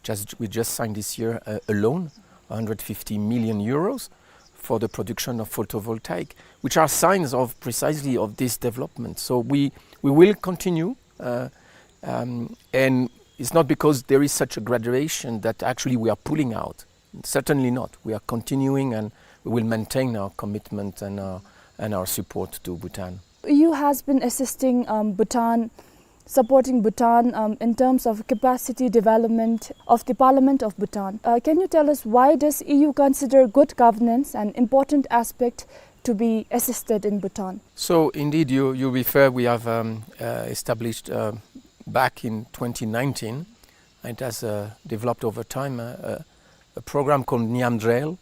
just, we just signed this year, uh, a loan, hundred fifty million euros, for the production of photovoltaic, which are signs of precisely of this development. So we, we will continue, uh, um, and it's not because there is such a graduation that actually we are pulling out. Certainly not. We are continuing and we will maintain our commitment and our, and our support to Bhutan. E U has been assisting, um, Bhutan, supporting Bhutan, um, in terms of capacity development of the Parliament of Bhutan. Uh, can you tell us, why does E U consider good governance an important aspect to be assisted in Bhutan? So indeed, you, you refer, we have, um, uh, established, uh, back in twenty nineteen, and it has, uh, developed over time, uh, a, a program called Nyamdrel,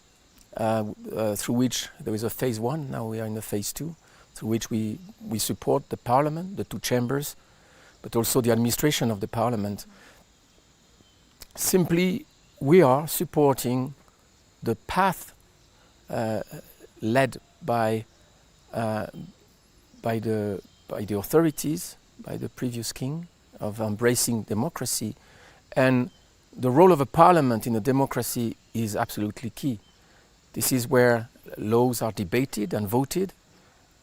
uh, uh, through which there is a phase one, now we are in the phase two, through which we, we support the parliament, the two chambers, but also the administration of the parliament. Simply, we are supporting the path, uh, led by, uh, by the, by the authorities, by the previous king, of embracing democracy. And the role of a parliament in a democracy is absolutely key. This is where laws are debated and voted.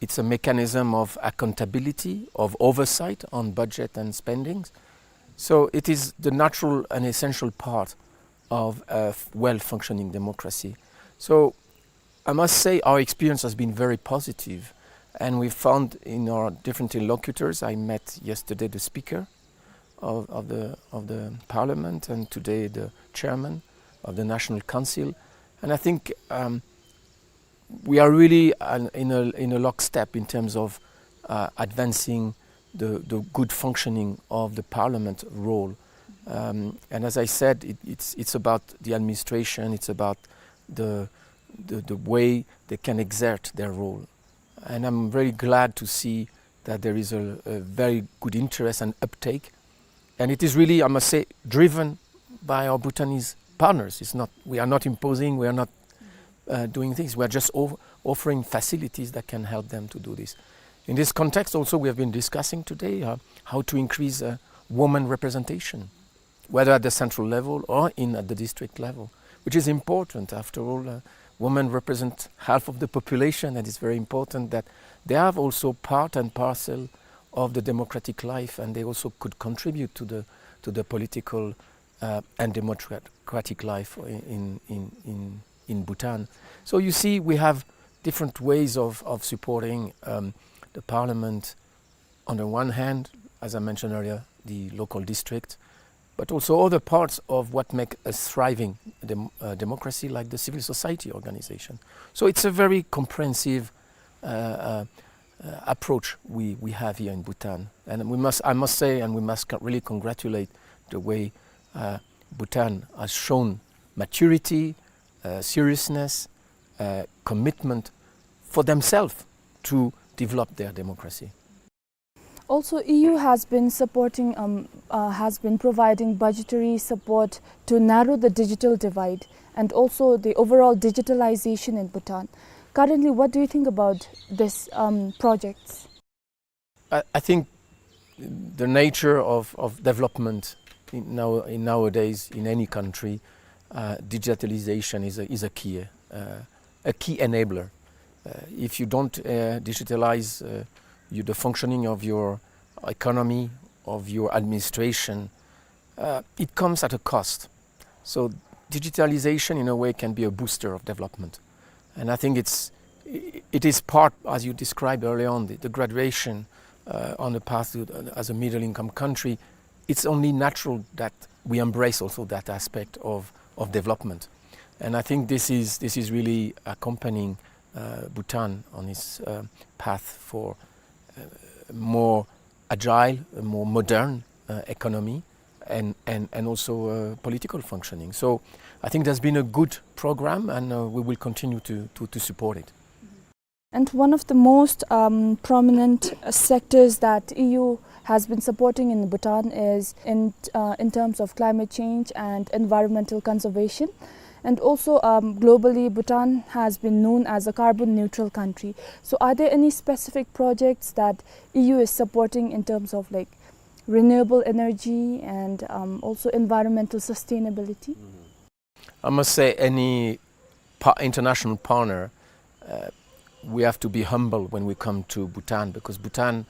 It's a mechanism of accountability, of oversight on budget and spendings. So it is the natural and essential part of a f-, well-functioning democracy. So I must say our experience has been very positive, and we found in our different interlocutors, I met yesterday the speaker of, of the, of the parliament, and today the chairman of the National Council. And I think, um, we are really an, in a, in a lockstep in terms of, uh, advancing the, the good functioning of the parliament role. Um, and as I said, it, it's, it's about the administration, it's about the, the, the way they can exert their role. And I'm very glad to see that there is a, a very good interest and uptake. And it is really, I must say, driven by our Bhutanese partners. It's not, we are not imposing, we are not, uh, doing things. We are just o-, offering facilities that can help them to do this. In this context also, we have been discussing today, uh, how to increase, uh, woman representation, whether at the central level or in, at the district level, which is important. After all, uh, women represent half of the population, and it's very important that they have also part and parcel of the democratic life, and they also could contribute to the, to the political, uh, and democratic life in, in, in, in Bhutan. So you see, we have different ways of, of supporting, um, the parliament. On the one hand, as I mentioned earlier, the local district, but also other parts of what make a thriving dem-, uh, democracy, like the civil society organization. So it's a very comprehensive, uh, uh, uh, approach we, we have here in Bhutan. And we must, I must say, and we must co-, really congratulate the way, uh, Bhutan has shown maturity, uh, seriousness, uh, commitment for themselves to develop their democracy. Also, E U has been supporting, um, uh, has been providing budgetary support to narrow the digital divide and also the overall digitalization in Bhutan. Currently, what do you think about this, um, projects? I, I think the nature of, of development in now, in nowadays in any country, uh, digitalization is a, is a key, uh, a key enabler. Uh, if you don't, uh, digitalize, uh, you, the functioning of your economy, of your administration, uh, it comes at a cost. So digitalization, in a way, can be a booster of development. And I think it's, i-, it is part, as you described earlier on, the, the graduation, uh, on the path to, uh, as a middle-income country. It's only natural that we embrace also that aspect of, of development. And I think this is, this is really accompanying, uh, Bhutan on its, uh, path for, uh, more agile, a more modern, uh, economy and, and, and also, uh, political functioning. So I think there's been a good program, and, uh, we will continue to, to, to support it. And one of the most, um, prominent, uh, sectors that E U has been supporting in Bhutan is in, uh, in terms of climate change and environmental conservation. And also, um, globally, Bhutan has been known as a carbon neutral country. So are there any specific projects that E U is supporting in terms of, like, renewable energy and, um, also environmental sustainability? I must say, any pa-, international partner, uh, we have to be humble when we come to Bhutan, because Bhutan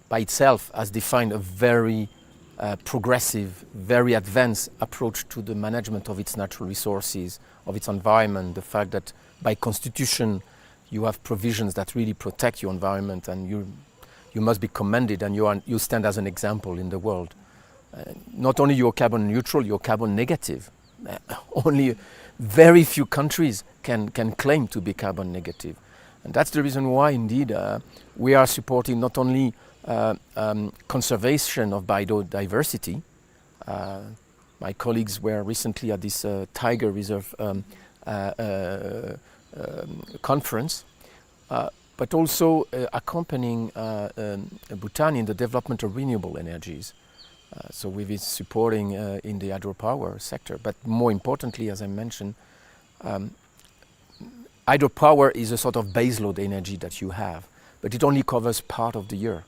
by itself has defined a very, uh, progressive, very advanced approach to the management of its natural resources, of its environment. The fact that by constitution you have provisions that really protect your environment, and you, you must be commended, and you are, you stand as an example in the world. Uh, not only you're carbon neutral, you're carbon negative. Uh, only very few countries can, can claim to be carbon negative. And that's the reason why, indeed, uh, we are supporting not only, uh, um, conservation of biodiversity. Uh, my colleagues were recently at this, uh, tiger reserve, um, uh, uh, um, conference. Uh, but also, uh, accompanying, uh, um, Bhutan in the development of renewable energies. Uh, so we've been supporting, uh, in the hydropower sector, but more importantly, as I mentioned, um, hydropower is a sort of baseload energy that you have, but it only covers part of the year.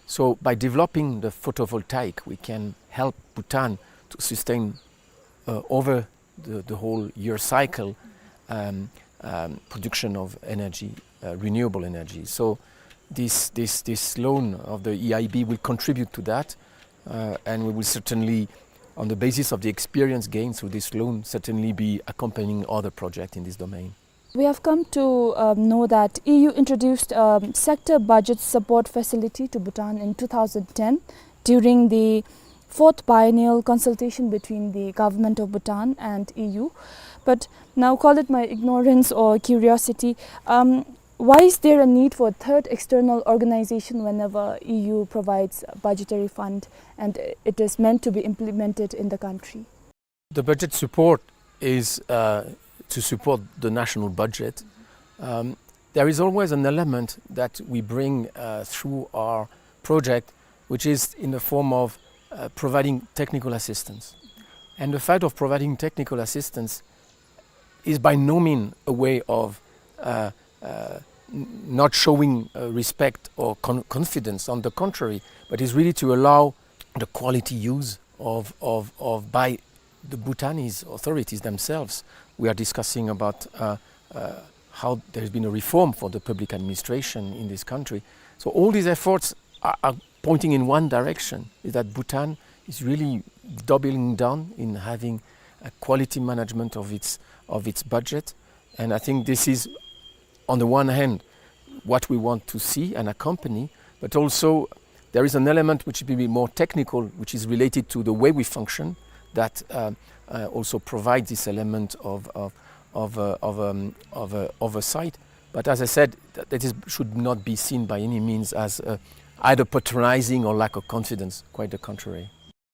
So by developing the photovoltaic, we can help Bhutan to sustain, uh, over the, the whole year cycle, um, um, production of energy, uh, renewable energy. So this, this, this loan of the E I B will contribute to that, uh, and we will certainly, on the basis of the experience gained through this loan, certainly be accompanying other projects in this domain. We have come to, um, know that E U introduced, um, sector budget support facility to Bhutan in two thousand ten during the fourth biennial consultation between the government of Bhutan and E U. But now, call it my ignorance or curiosity, um, why is there a need for a third external organization whenever E U provides budgetary fund and it is meant to be implemented in the country? The budget support is, uh, to support the national budget. Um, there is always an element that we bring, uh, through our project, which is in the form of, uh, providing technical assistance. And the fact of providing technical assistance is by no means a way of, uh, uh, n-, not showing, uh, respect or con-, confidence. On the contrary, but is really to allow the quality use of, of, of by the Bhutanese authorities themselves. We are discussing about, uh, uh, how there's been a reform for the public administration in this country. So all these efforts are, are pointing in one direction, is that Bhutan is really doubling down in having a quality management of its, of its budget. And I think this is, on the one hand, what we want to see and accompany, but also there is an element which will be more technical, which is related to the way we function, that, uh, uh, also provides this element of, of, of, uh, of, um, of, uh, oversight. But as I said, th-, that is, should not be seen by any means as, uh, either patronizing or lack of confidence, quite the contrary.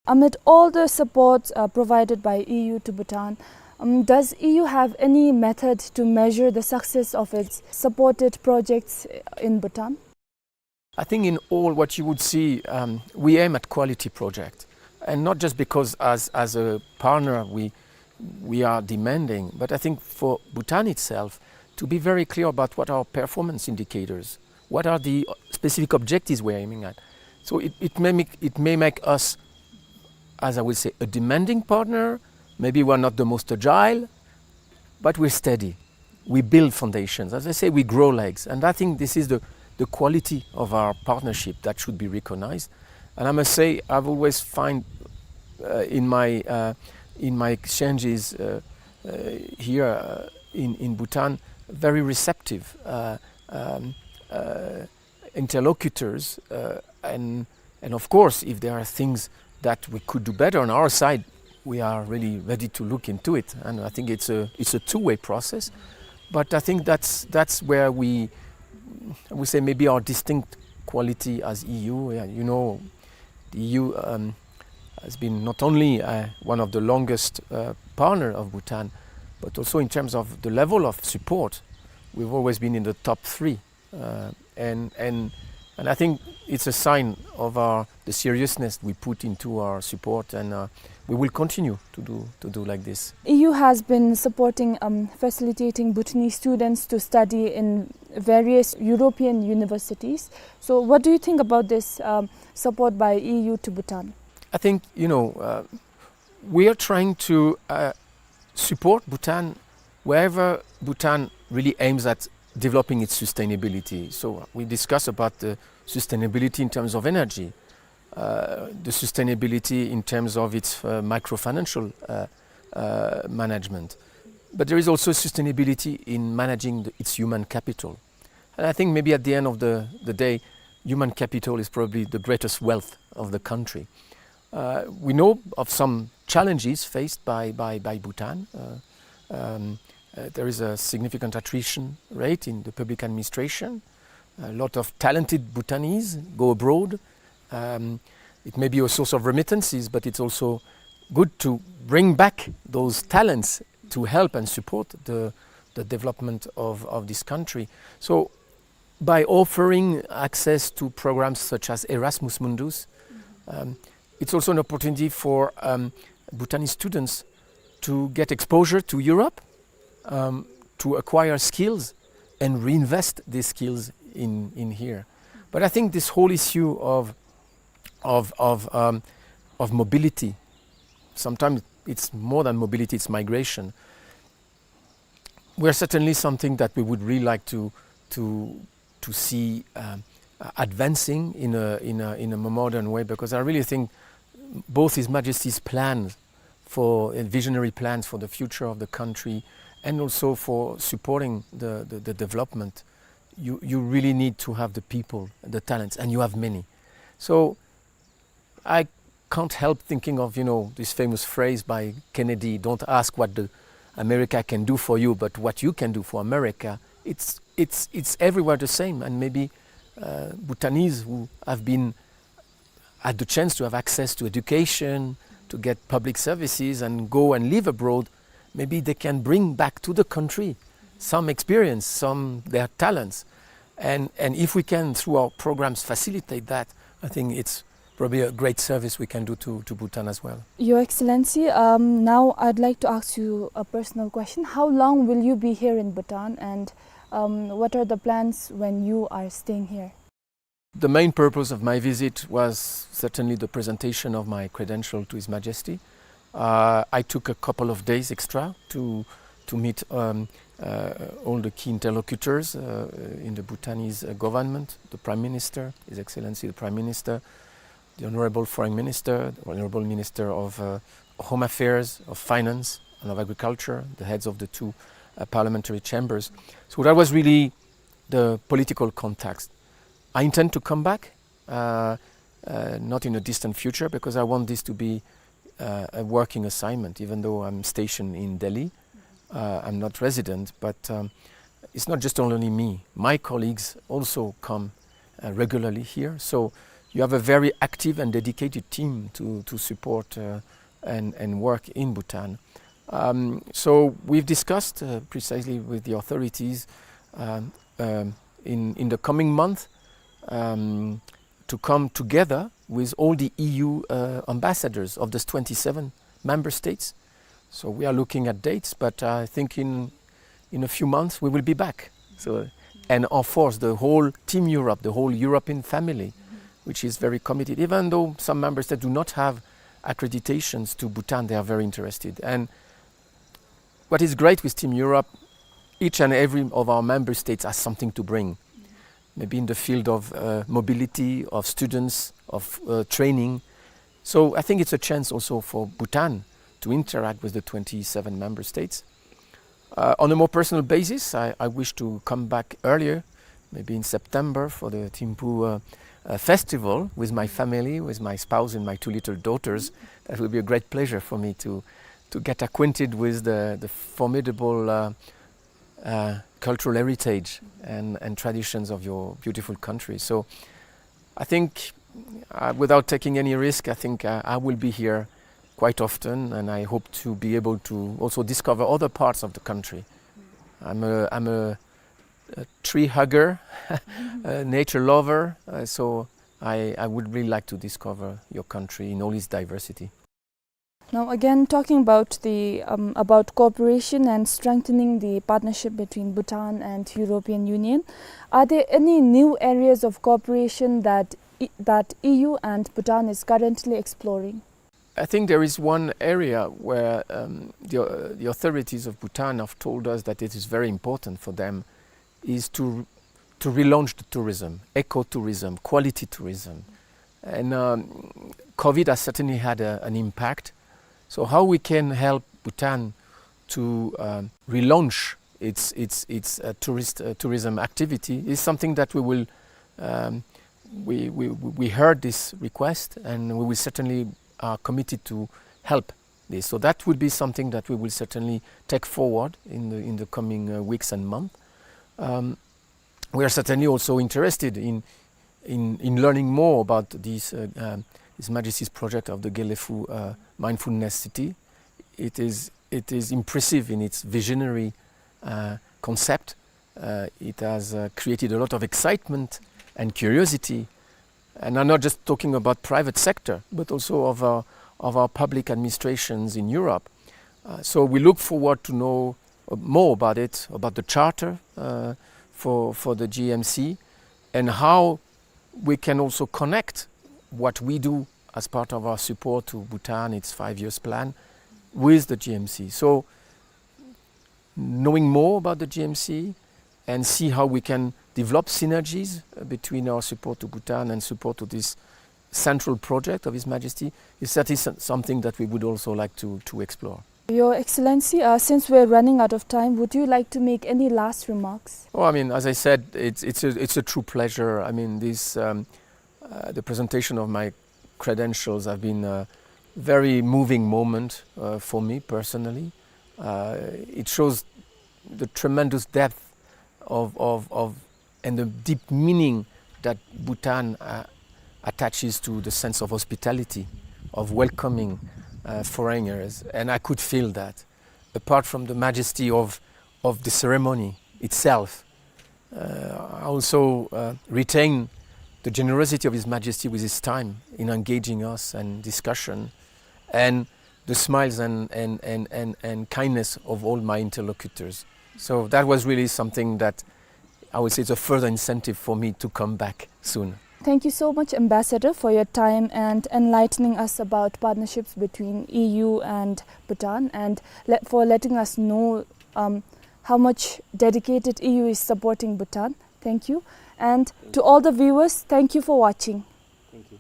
Amid all the support, uh, provided by E U to Bhutan, um, does E U have any method to measure the success of its supported projects in Bhutan? I think in all what you would see, um, we aim at quality project, and not just because as, as a partner we, we are demanding, but I think for Bhutan itself to be very clear about what our performance indicators, what are the specific objectives we're aiming at. So it, it may make, it may make us, as I will say, a demanding partner. Maybe we're not the most agile, but we're steady. We build foundations. As I say, we grow legs. And I think this is the, the quality of our partnership that should be recognized. And I must say, I've always find, uh, in my, uh, in my exchanges, uh, uh, here, uh, in, in Bhutan, very receptive, uh, um, uh, interlocutors, uh, and, and of course, if there are things that we could do better on our side, we are really ready to look into it. And I think it's a, it's a two-way process. But I think that's, that's where we, we say maybe our distinct quality as E U. Yeah, you know, the E U, um, has been not only, uh, one of the longest, uh, partner of Bhutan, but also in terms of the level of support, we've always been in the top three. Uh, and, and, and I think it's a sign of our, the seriousness we put into our support, and, uh, we will continue to do, to do like this. E U has been supporting, um, facilitating Bhutanese students to study in various European universities. So what do you think about this, um, support by E U to Bhutan? I think, you know, uh, we are trying to, uh, support Bhutan wherever Bhutan really aims at developing its sustainability. So we discuss about the sustainability in terms of energy, uh, the sustainability in terms of its, uh, microfinancial, uh, uh, management. But there is also sustainability in managing the, its human capital. And I think maybe at the end of the, the day, human capital is probably the greatest wealth of the country. Uh, we know of some challenges faced by, by, by Bhutan. Uh, um, uh, there is a significant attrition rate in the public administration. A lot of talented Bhutanese go abroad. Um, it may be a source of remittances, but it's also good to bring back those talents to help and support the, the development of, of this country. So By offering access to programs such as Erasmus Mundus, um, it's also an opportunity for, um, Bhutanese students to get exposure to Europe, um, to acquire skills and reinvest these skills in, in here. But I think this whole issue of, of, of, um, of mobility, sometimes it's more than mobility, it's migration. Were certainly something that we would really like to, to, to see, um, uh, advancing in a, in a, in a more modern way, because I really think both His Majesty's plans for, uh, visionary plans for the future of the country and also for supporting the, the, the development, you, you really need to have the people, the talents, and you have many. So I can't help thinking of, you know, this famous phrase by Kennedy, "Don't ask what the America can do for you, but what you can do for America." It's, it's, it's everywhere the same, and maybe, uh, Bhutanese who have been, had the chance to have access to education, to get public services and go and live abroad, maybe they can bring back to the country some experience, some their talents. And, and if we can, through our programs, facilitate that, I think it's probably a great service we can do to, to Bhutan as well. Your Excellency, um, now I'd like to ask you a personal question. How long will you be here in Bhutan, and, um, what are the plans when you are staying here? The main purpose of my visit was certainly the presentation of my credential to His Majesty. Uh, I took a couple of days extra to, to meet, um, uh, all the key interlocutors, uh, in the Bhutanese, uh, government, the Prime Minister, His Excellency the Prime Minister, the Honorable Foreign Minister, the Honorable Minister of, uh, Home Affairs, of Finance, and of Agriculture, the heads of the two, uh, parliamentary chambers. So that was really the political context. I intend to come back, uh, uh, not in a distant future, because I want this to be, uh, a working assignment, even though I'm stationed in Delhi. Uh, I'm not resident, but, um, it's not just only me. My colleagues also come, uh, regularly here. So you have a very active and dedicated team to, to support, uh, and, and work in Bhutan. Um, so we've discussed, uh, precisely with the authorities, um, um, in, in the coming month, um, to come together with all the E U, uh, ambassadors of the twenty-seven member states. So we are looking at dates, but I think in, in a few months we will be back. So, and of course, the whole Team Europe, the whole European family, which is very committed, even though some member states do not have accreditations to Bhutan, they are very interested. And what is great with Team Europe, each and every of our member states has something to bring. Maybe in the field of, uh, mobility, of students, of, uh, training. So I think it's a chance also for Bhutan to interact with the twenty-seven member states. Uh, on a more personal basis, I, I wish to come back earlier, maybe in September, for the Thimphu, uh, uh, festival with my family, with my spouse and my two little daughters. That will be a great pleasure for me to, to get acquainted with the, the formidable, uh, uh, cultural heritage and, and traditions of your beautiful country. So I think, uh, without taking any risk, I think, uh, I will be here quite often, and I hope to be able to also discover other parts of the country. I'm a, I'm a, a tree hugger, a nature lover, uh, so I, I would really like to discover your country in all its diversity. Now, again, talking about the, um, about cooperation and strengthening the partnership between Bhutan and European Union, are there any new areas of cooperation that E-, that E U and Bhutan is currently exploring? I think there is one area where, um, the, uh, the authorities of Bhutan have told us that it is very important for them, is to, to relaunch the tourism, eco-tourism, quality tourism. And, um, COVID has certainly had a, an impact. So how we can help Bhutan to, um, relaunch its, its, its, uh, tourist, uh, tourism activity is something that we will, um, we, we, we heard this request, and we will certainly are committed to help this. So that would be something that we will certainly take forward in the, in the coming, uh, weeks and month. Um, we are certainly also interested in, in, in learning more about this, uh, um, His Majesty's project of the Gelephu, uh, Mindfulness City. It is, it is impressive in its visionary, uh, concept, Uh, it has, uh, created a lot of excitement and curiosity. And I'm not just talking about private sector, but also of our, of our public administrations in Europe. Uh, so we look forward to know, uh, more about it, about the charter, uh, for, for the G M C, and how we can also connect what we do as part of our support to Bhutan, its five years plan, with the G M C. So knowing more about the G M C and see how we can develop synergies, uh, between our support to Bhutan and support to this central project of His Majesty is, that is something that we would also like to, to explore. Your Excellency, uh, since we're running out of time, would you like to make any last remarks? Oh, I mean, as I said, it's, it's a, it's a true pleasure. I mean, this, um, uh, the presentation of my credentials have been a very moving moment, uh, for me personally. Uh, it shows the tremendous depth of, of, of, and the deep meaning that Bhutan, uh, attaches to the sense of hospitality, of welcoming, uh, foreigners. And I could feel that, apart from the majesty of, of the ceremony itself. Uh, I also, uh, retain the generosity of His Majesty with his time in engaging us and discussion, and the smiles and, and, and, and, and kindness of all my interlocutors. So that was really something that I would say it's a further incentive for me to come back soon. Thank you so much, Ambassador, for your time and enlightening us about partnerships between E U and Bhutan, and le-, for letting us know, um, how much dedicated E U is supporting Bhutan. Thank you. And to all the viewers, thank you for watching. Thank you.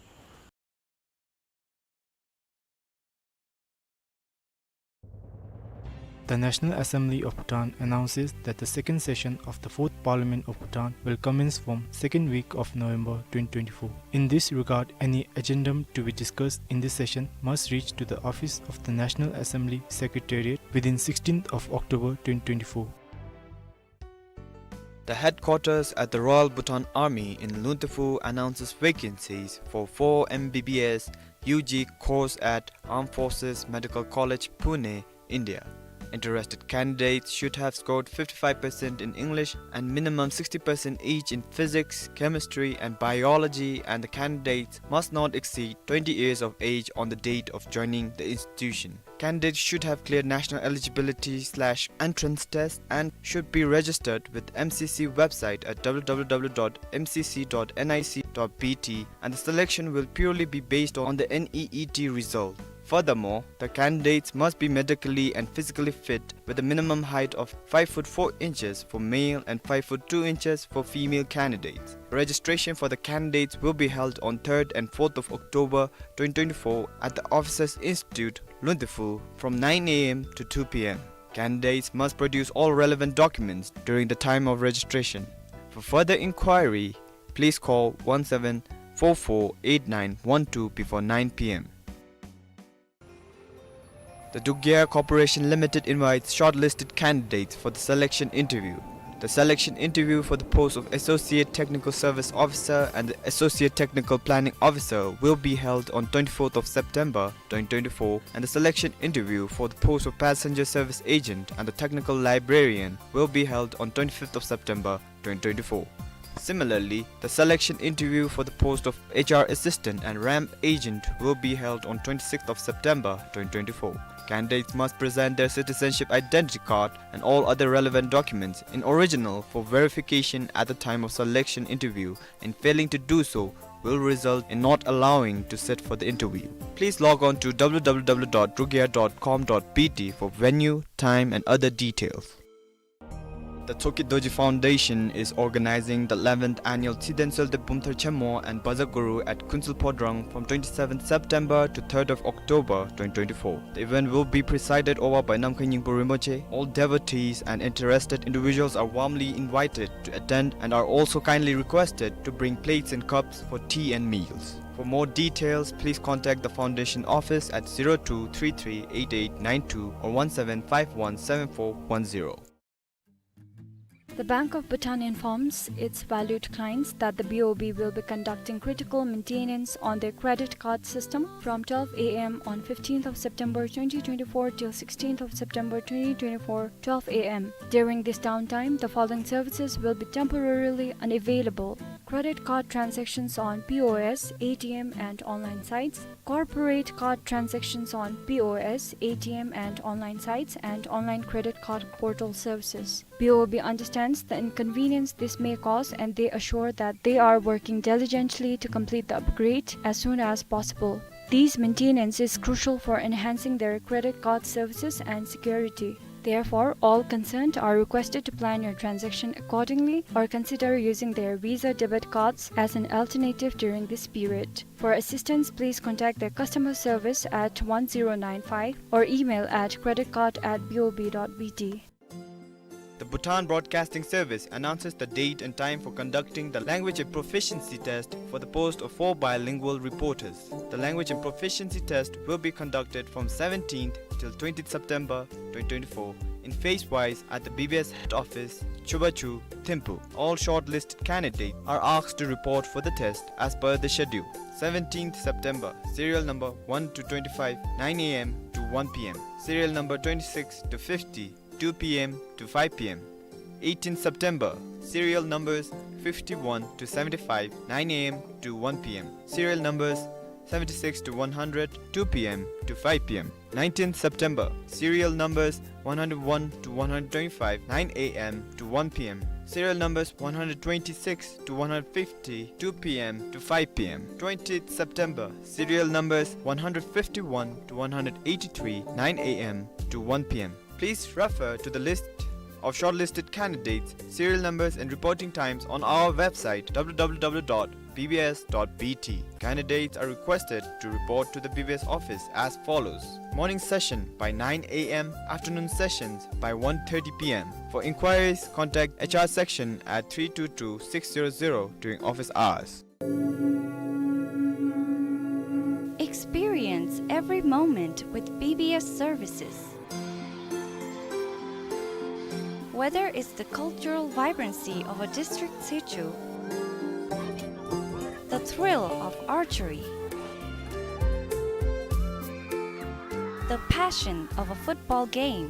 The National Assembly of Bhutan announces that the second session of the Fourth Parliament of Bhutan will commence from second week of November twenty twenty-four. In this regard, any addendum to be discussed in this session must reach to the office of the National Assembly Secretariat within sixteenth of October twenty twenty-four. The headquarters at the Royal Bhutan Army in Luntefu announces vacancies for four M B B S U G course at Armed Forces Medical College, Pune, India. Interested candidates should have scored fifty-five percent in English and minimum sixty percent each in physics, chemistry, and biology, and the candidates must not exceed twenty years of age on the date of joining the institution. Candidates should have cleared national eligibility slash entrance test and should be registered with M C C website at W W W dot M C C dot N I C dot B T, and the selection will purely be based on the N E E T result. Furthermore, the candidates must be medically and physically fit with a minimum height of five foot four inches for male and five foot two inches for female candidates. Registration for the candidates will be held on third and fourth of October twenty twenty-four at the Officers Institute, Luntefu, from nine A M to two P M. Candidates must produce all relevant documents during the time of registration. For further inquiry, please call one seven four four eight nine one two before nine P M. The Druk Gyar Corporation Limited invites shortlisted candidates for the selection interview. The selection interview for the post of Associate Technical Service Officer and the Associate Technical Planning Officer will be held on twenty-fourth of September twenty twenty-four, and the selection interview for the post of Passenger Service Agent and the Technical Librarian will be held on twenty-fifth of September twenty twenty-four. Similarly, the selection interview for the post of H R Assistant and ramp Agent will be held on twenty-sixth of September twenty twenty-four. Candidates must present their citizenship identity card and all other relevant documents in original for verification at the time of selection interview, and failing to do so will result in not allowing to sit for the interview. Please log on to W W W dot druk gyar dot com dot B T for venue, time, and other details. The Tshogkhe Dorji Foundation is organizing the eleventh annual Tshiden Tsoltep Bumthar Chenmo and Bajar Guru at Kunsel Phodrang from twenty-seventh September to third of October twenty twenty-four. The event will be presided over by Namkhai Nyingpo Rinpoche. All devotees and interested individuals are warmly invited to attend and are also kindly requested to bring plates and cups for tea and meals. For more details, please contact the foundation office at zero two three three eight eight nine two or one seven five one seven four one zero. The Bank of Bhutan informs its valued clients that the B O B will be conducting critical maintenance on their credit card system from twelve A M on fifteenth of September twenty twenty-four till sixteenth of September twenty twenty-four, twelve A M. During this downtime, the following services will be temporarily unavailable: credit card transactions on P O S, A T M, and online sites, corporate card transactions on P O S, A T M, and online sites, and online credit card portal services. B O B understands the inconvenience this may cause, and they assure that they are working diligently to complete the upgrade as soon as possible. This maintenance is crucial for enhancing their credit card services and security. Therefore, all concerned are requested to plan your transaction accordingly or consider using their Visa debit cards as an alternative during this period. For assistance, please contact their customer service at one zero nine five or email at credit card at B O B dot B T. The Bhutan Broadcasting Service announces the date and time for conducting the language and proficiency test for the post of four bilingual reporters. The language and proficiency test will be conducted from seventeenth till twentieth September twenty twenty-four in phase wise at the B B S head office, Chubachu, Thimphu. All shortlisted candidates are asked to report for the test as per the schedule. Seventeenth September, serial number one to twenty-five, nine A M to one P M. Serial number twenty-six to fifty, two P M to five P M. Eighteenth September, serial numbers fifty-one to seventy-five, nine A M to one P M. Serial numbers seventy-six to one hundred, two P M to five P M. Nineteenth September, serial numbers one hundred one to one hundred twenty-five, nine A M to one P M. Serial numbers one hundred twenty-six to one hundred fifty, two P M to five P M. Twentieth September, serial numbers one hundred fifty-one to one hundred eighty-three, nine A M to one P M. Please refer to the list of shortlisted candidates, serial numbers and reporting times on our website, W W W dot B B S dot B T. Candidates are requested to report to the B B S office as follows. Morning session by nine A M, afternoon sessions by one thirty P M. For inquiries, contact H R section at three two two six zero zero during office hours. Experience every moment with B B S services. Whether it's the cultural vibrancy of a district situ, the thrill of archery, the passion of a football game,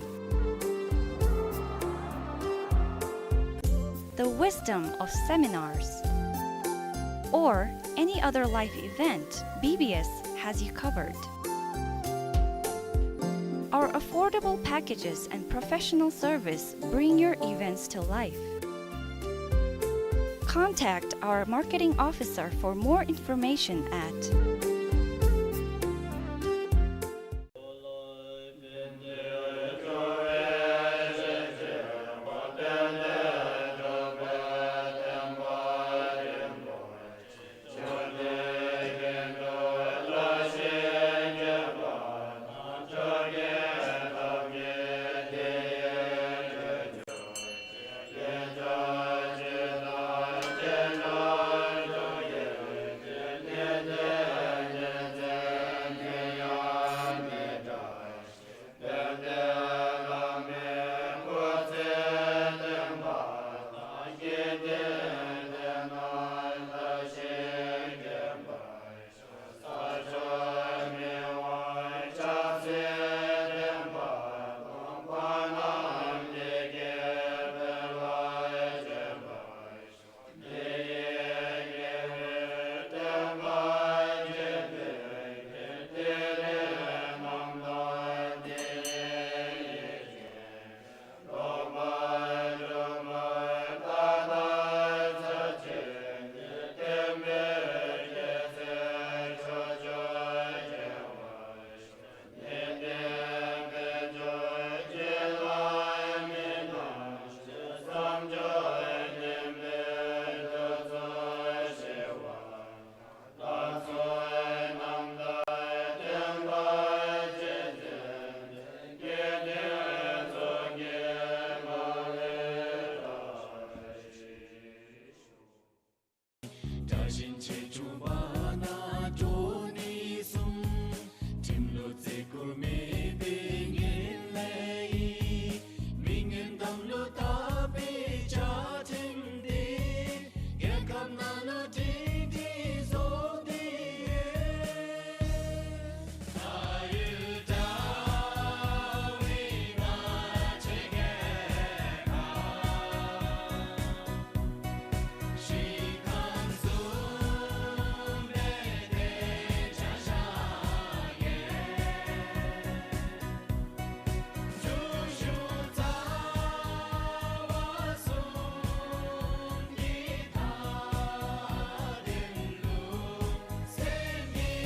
the wisdom of seminars, or any other life event, B B S has you covered. Our affordable packages and professional service bring your events to life. Contact our marketing officer for more information at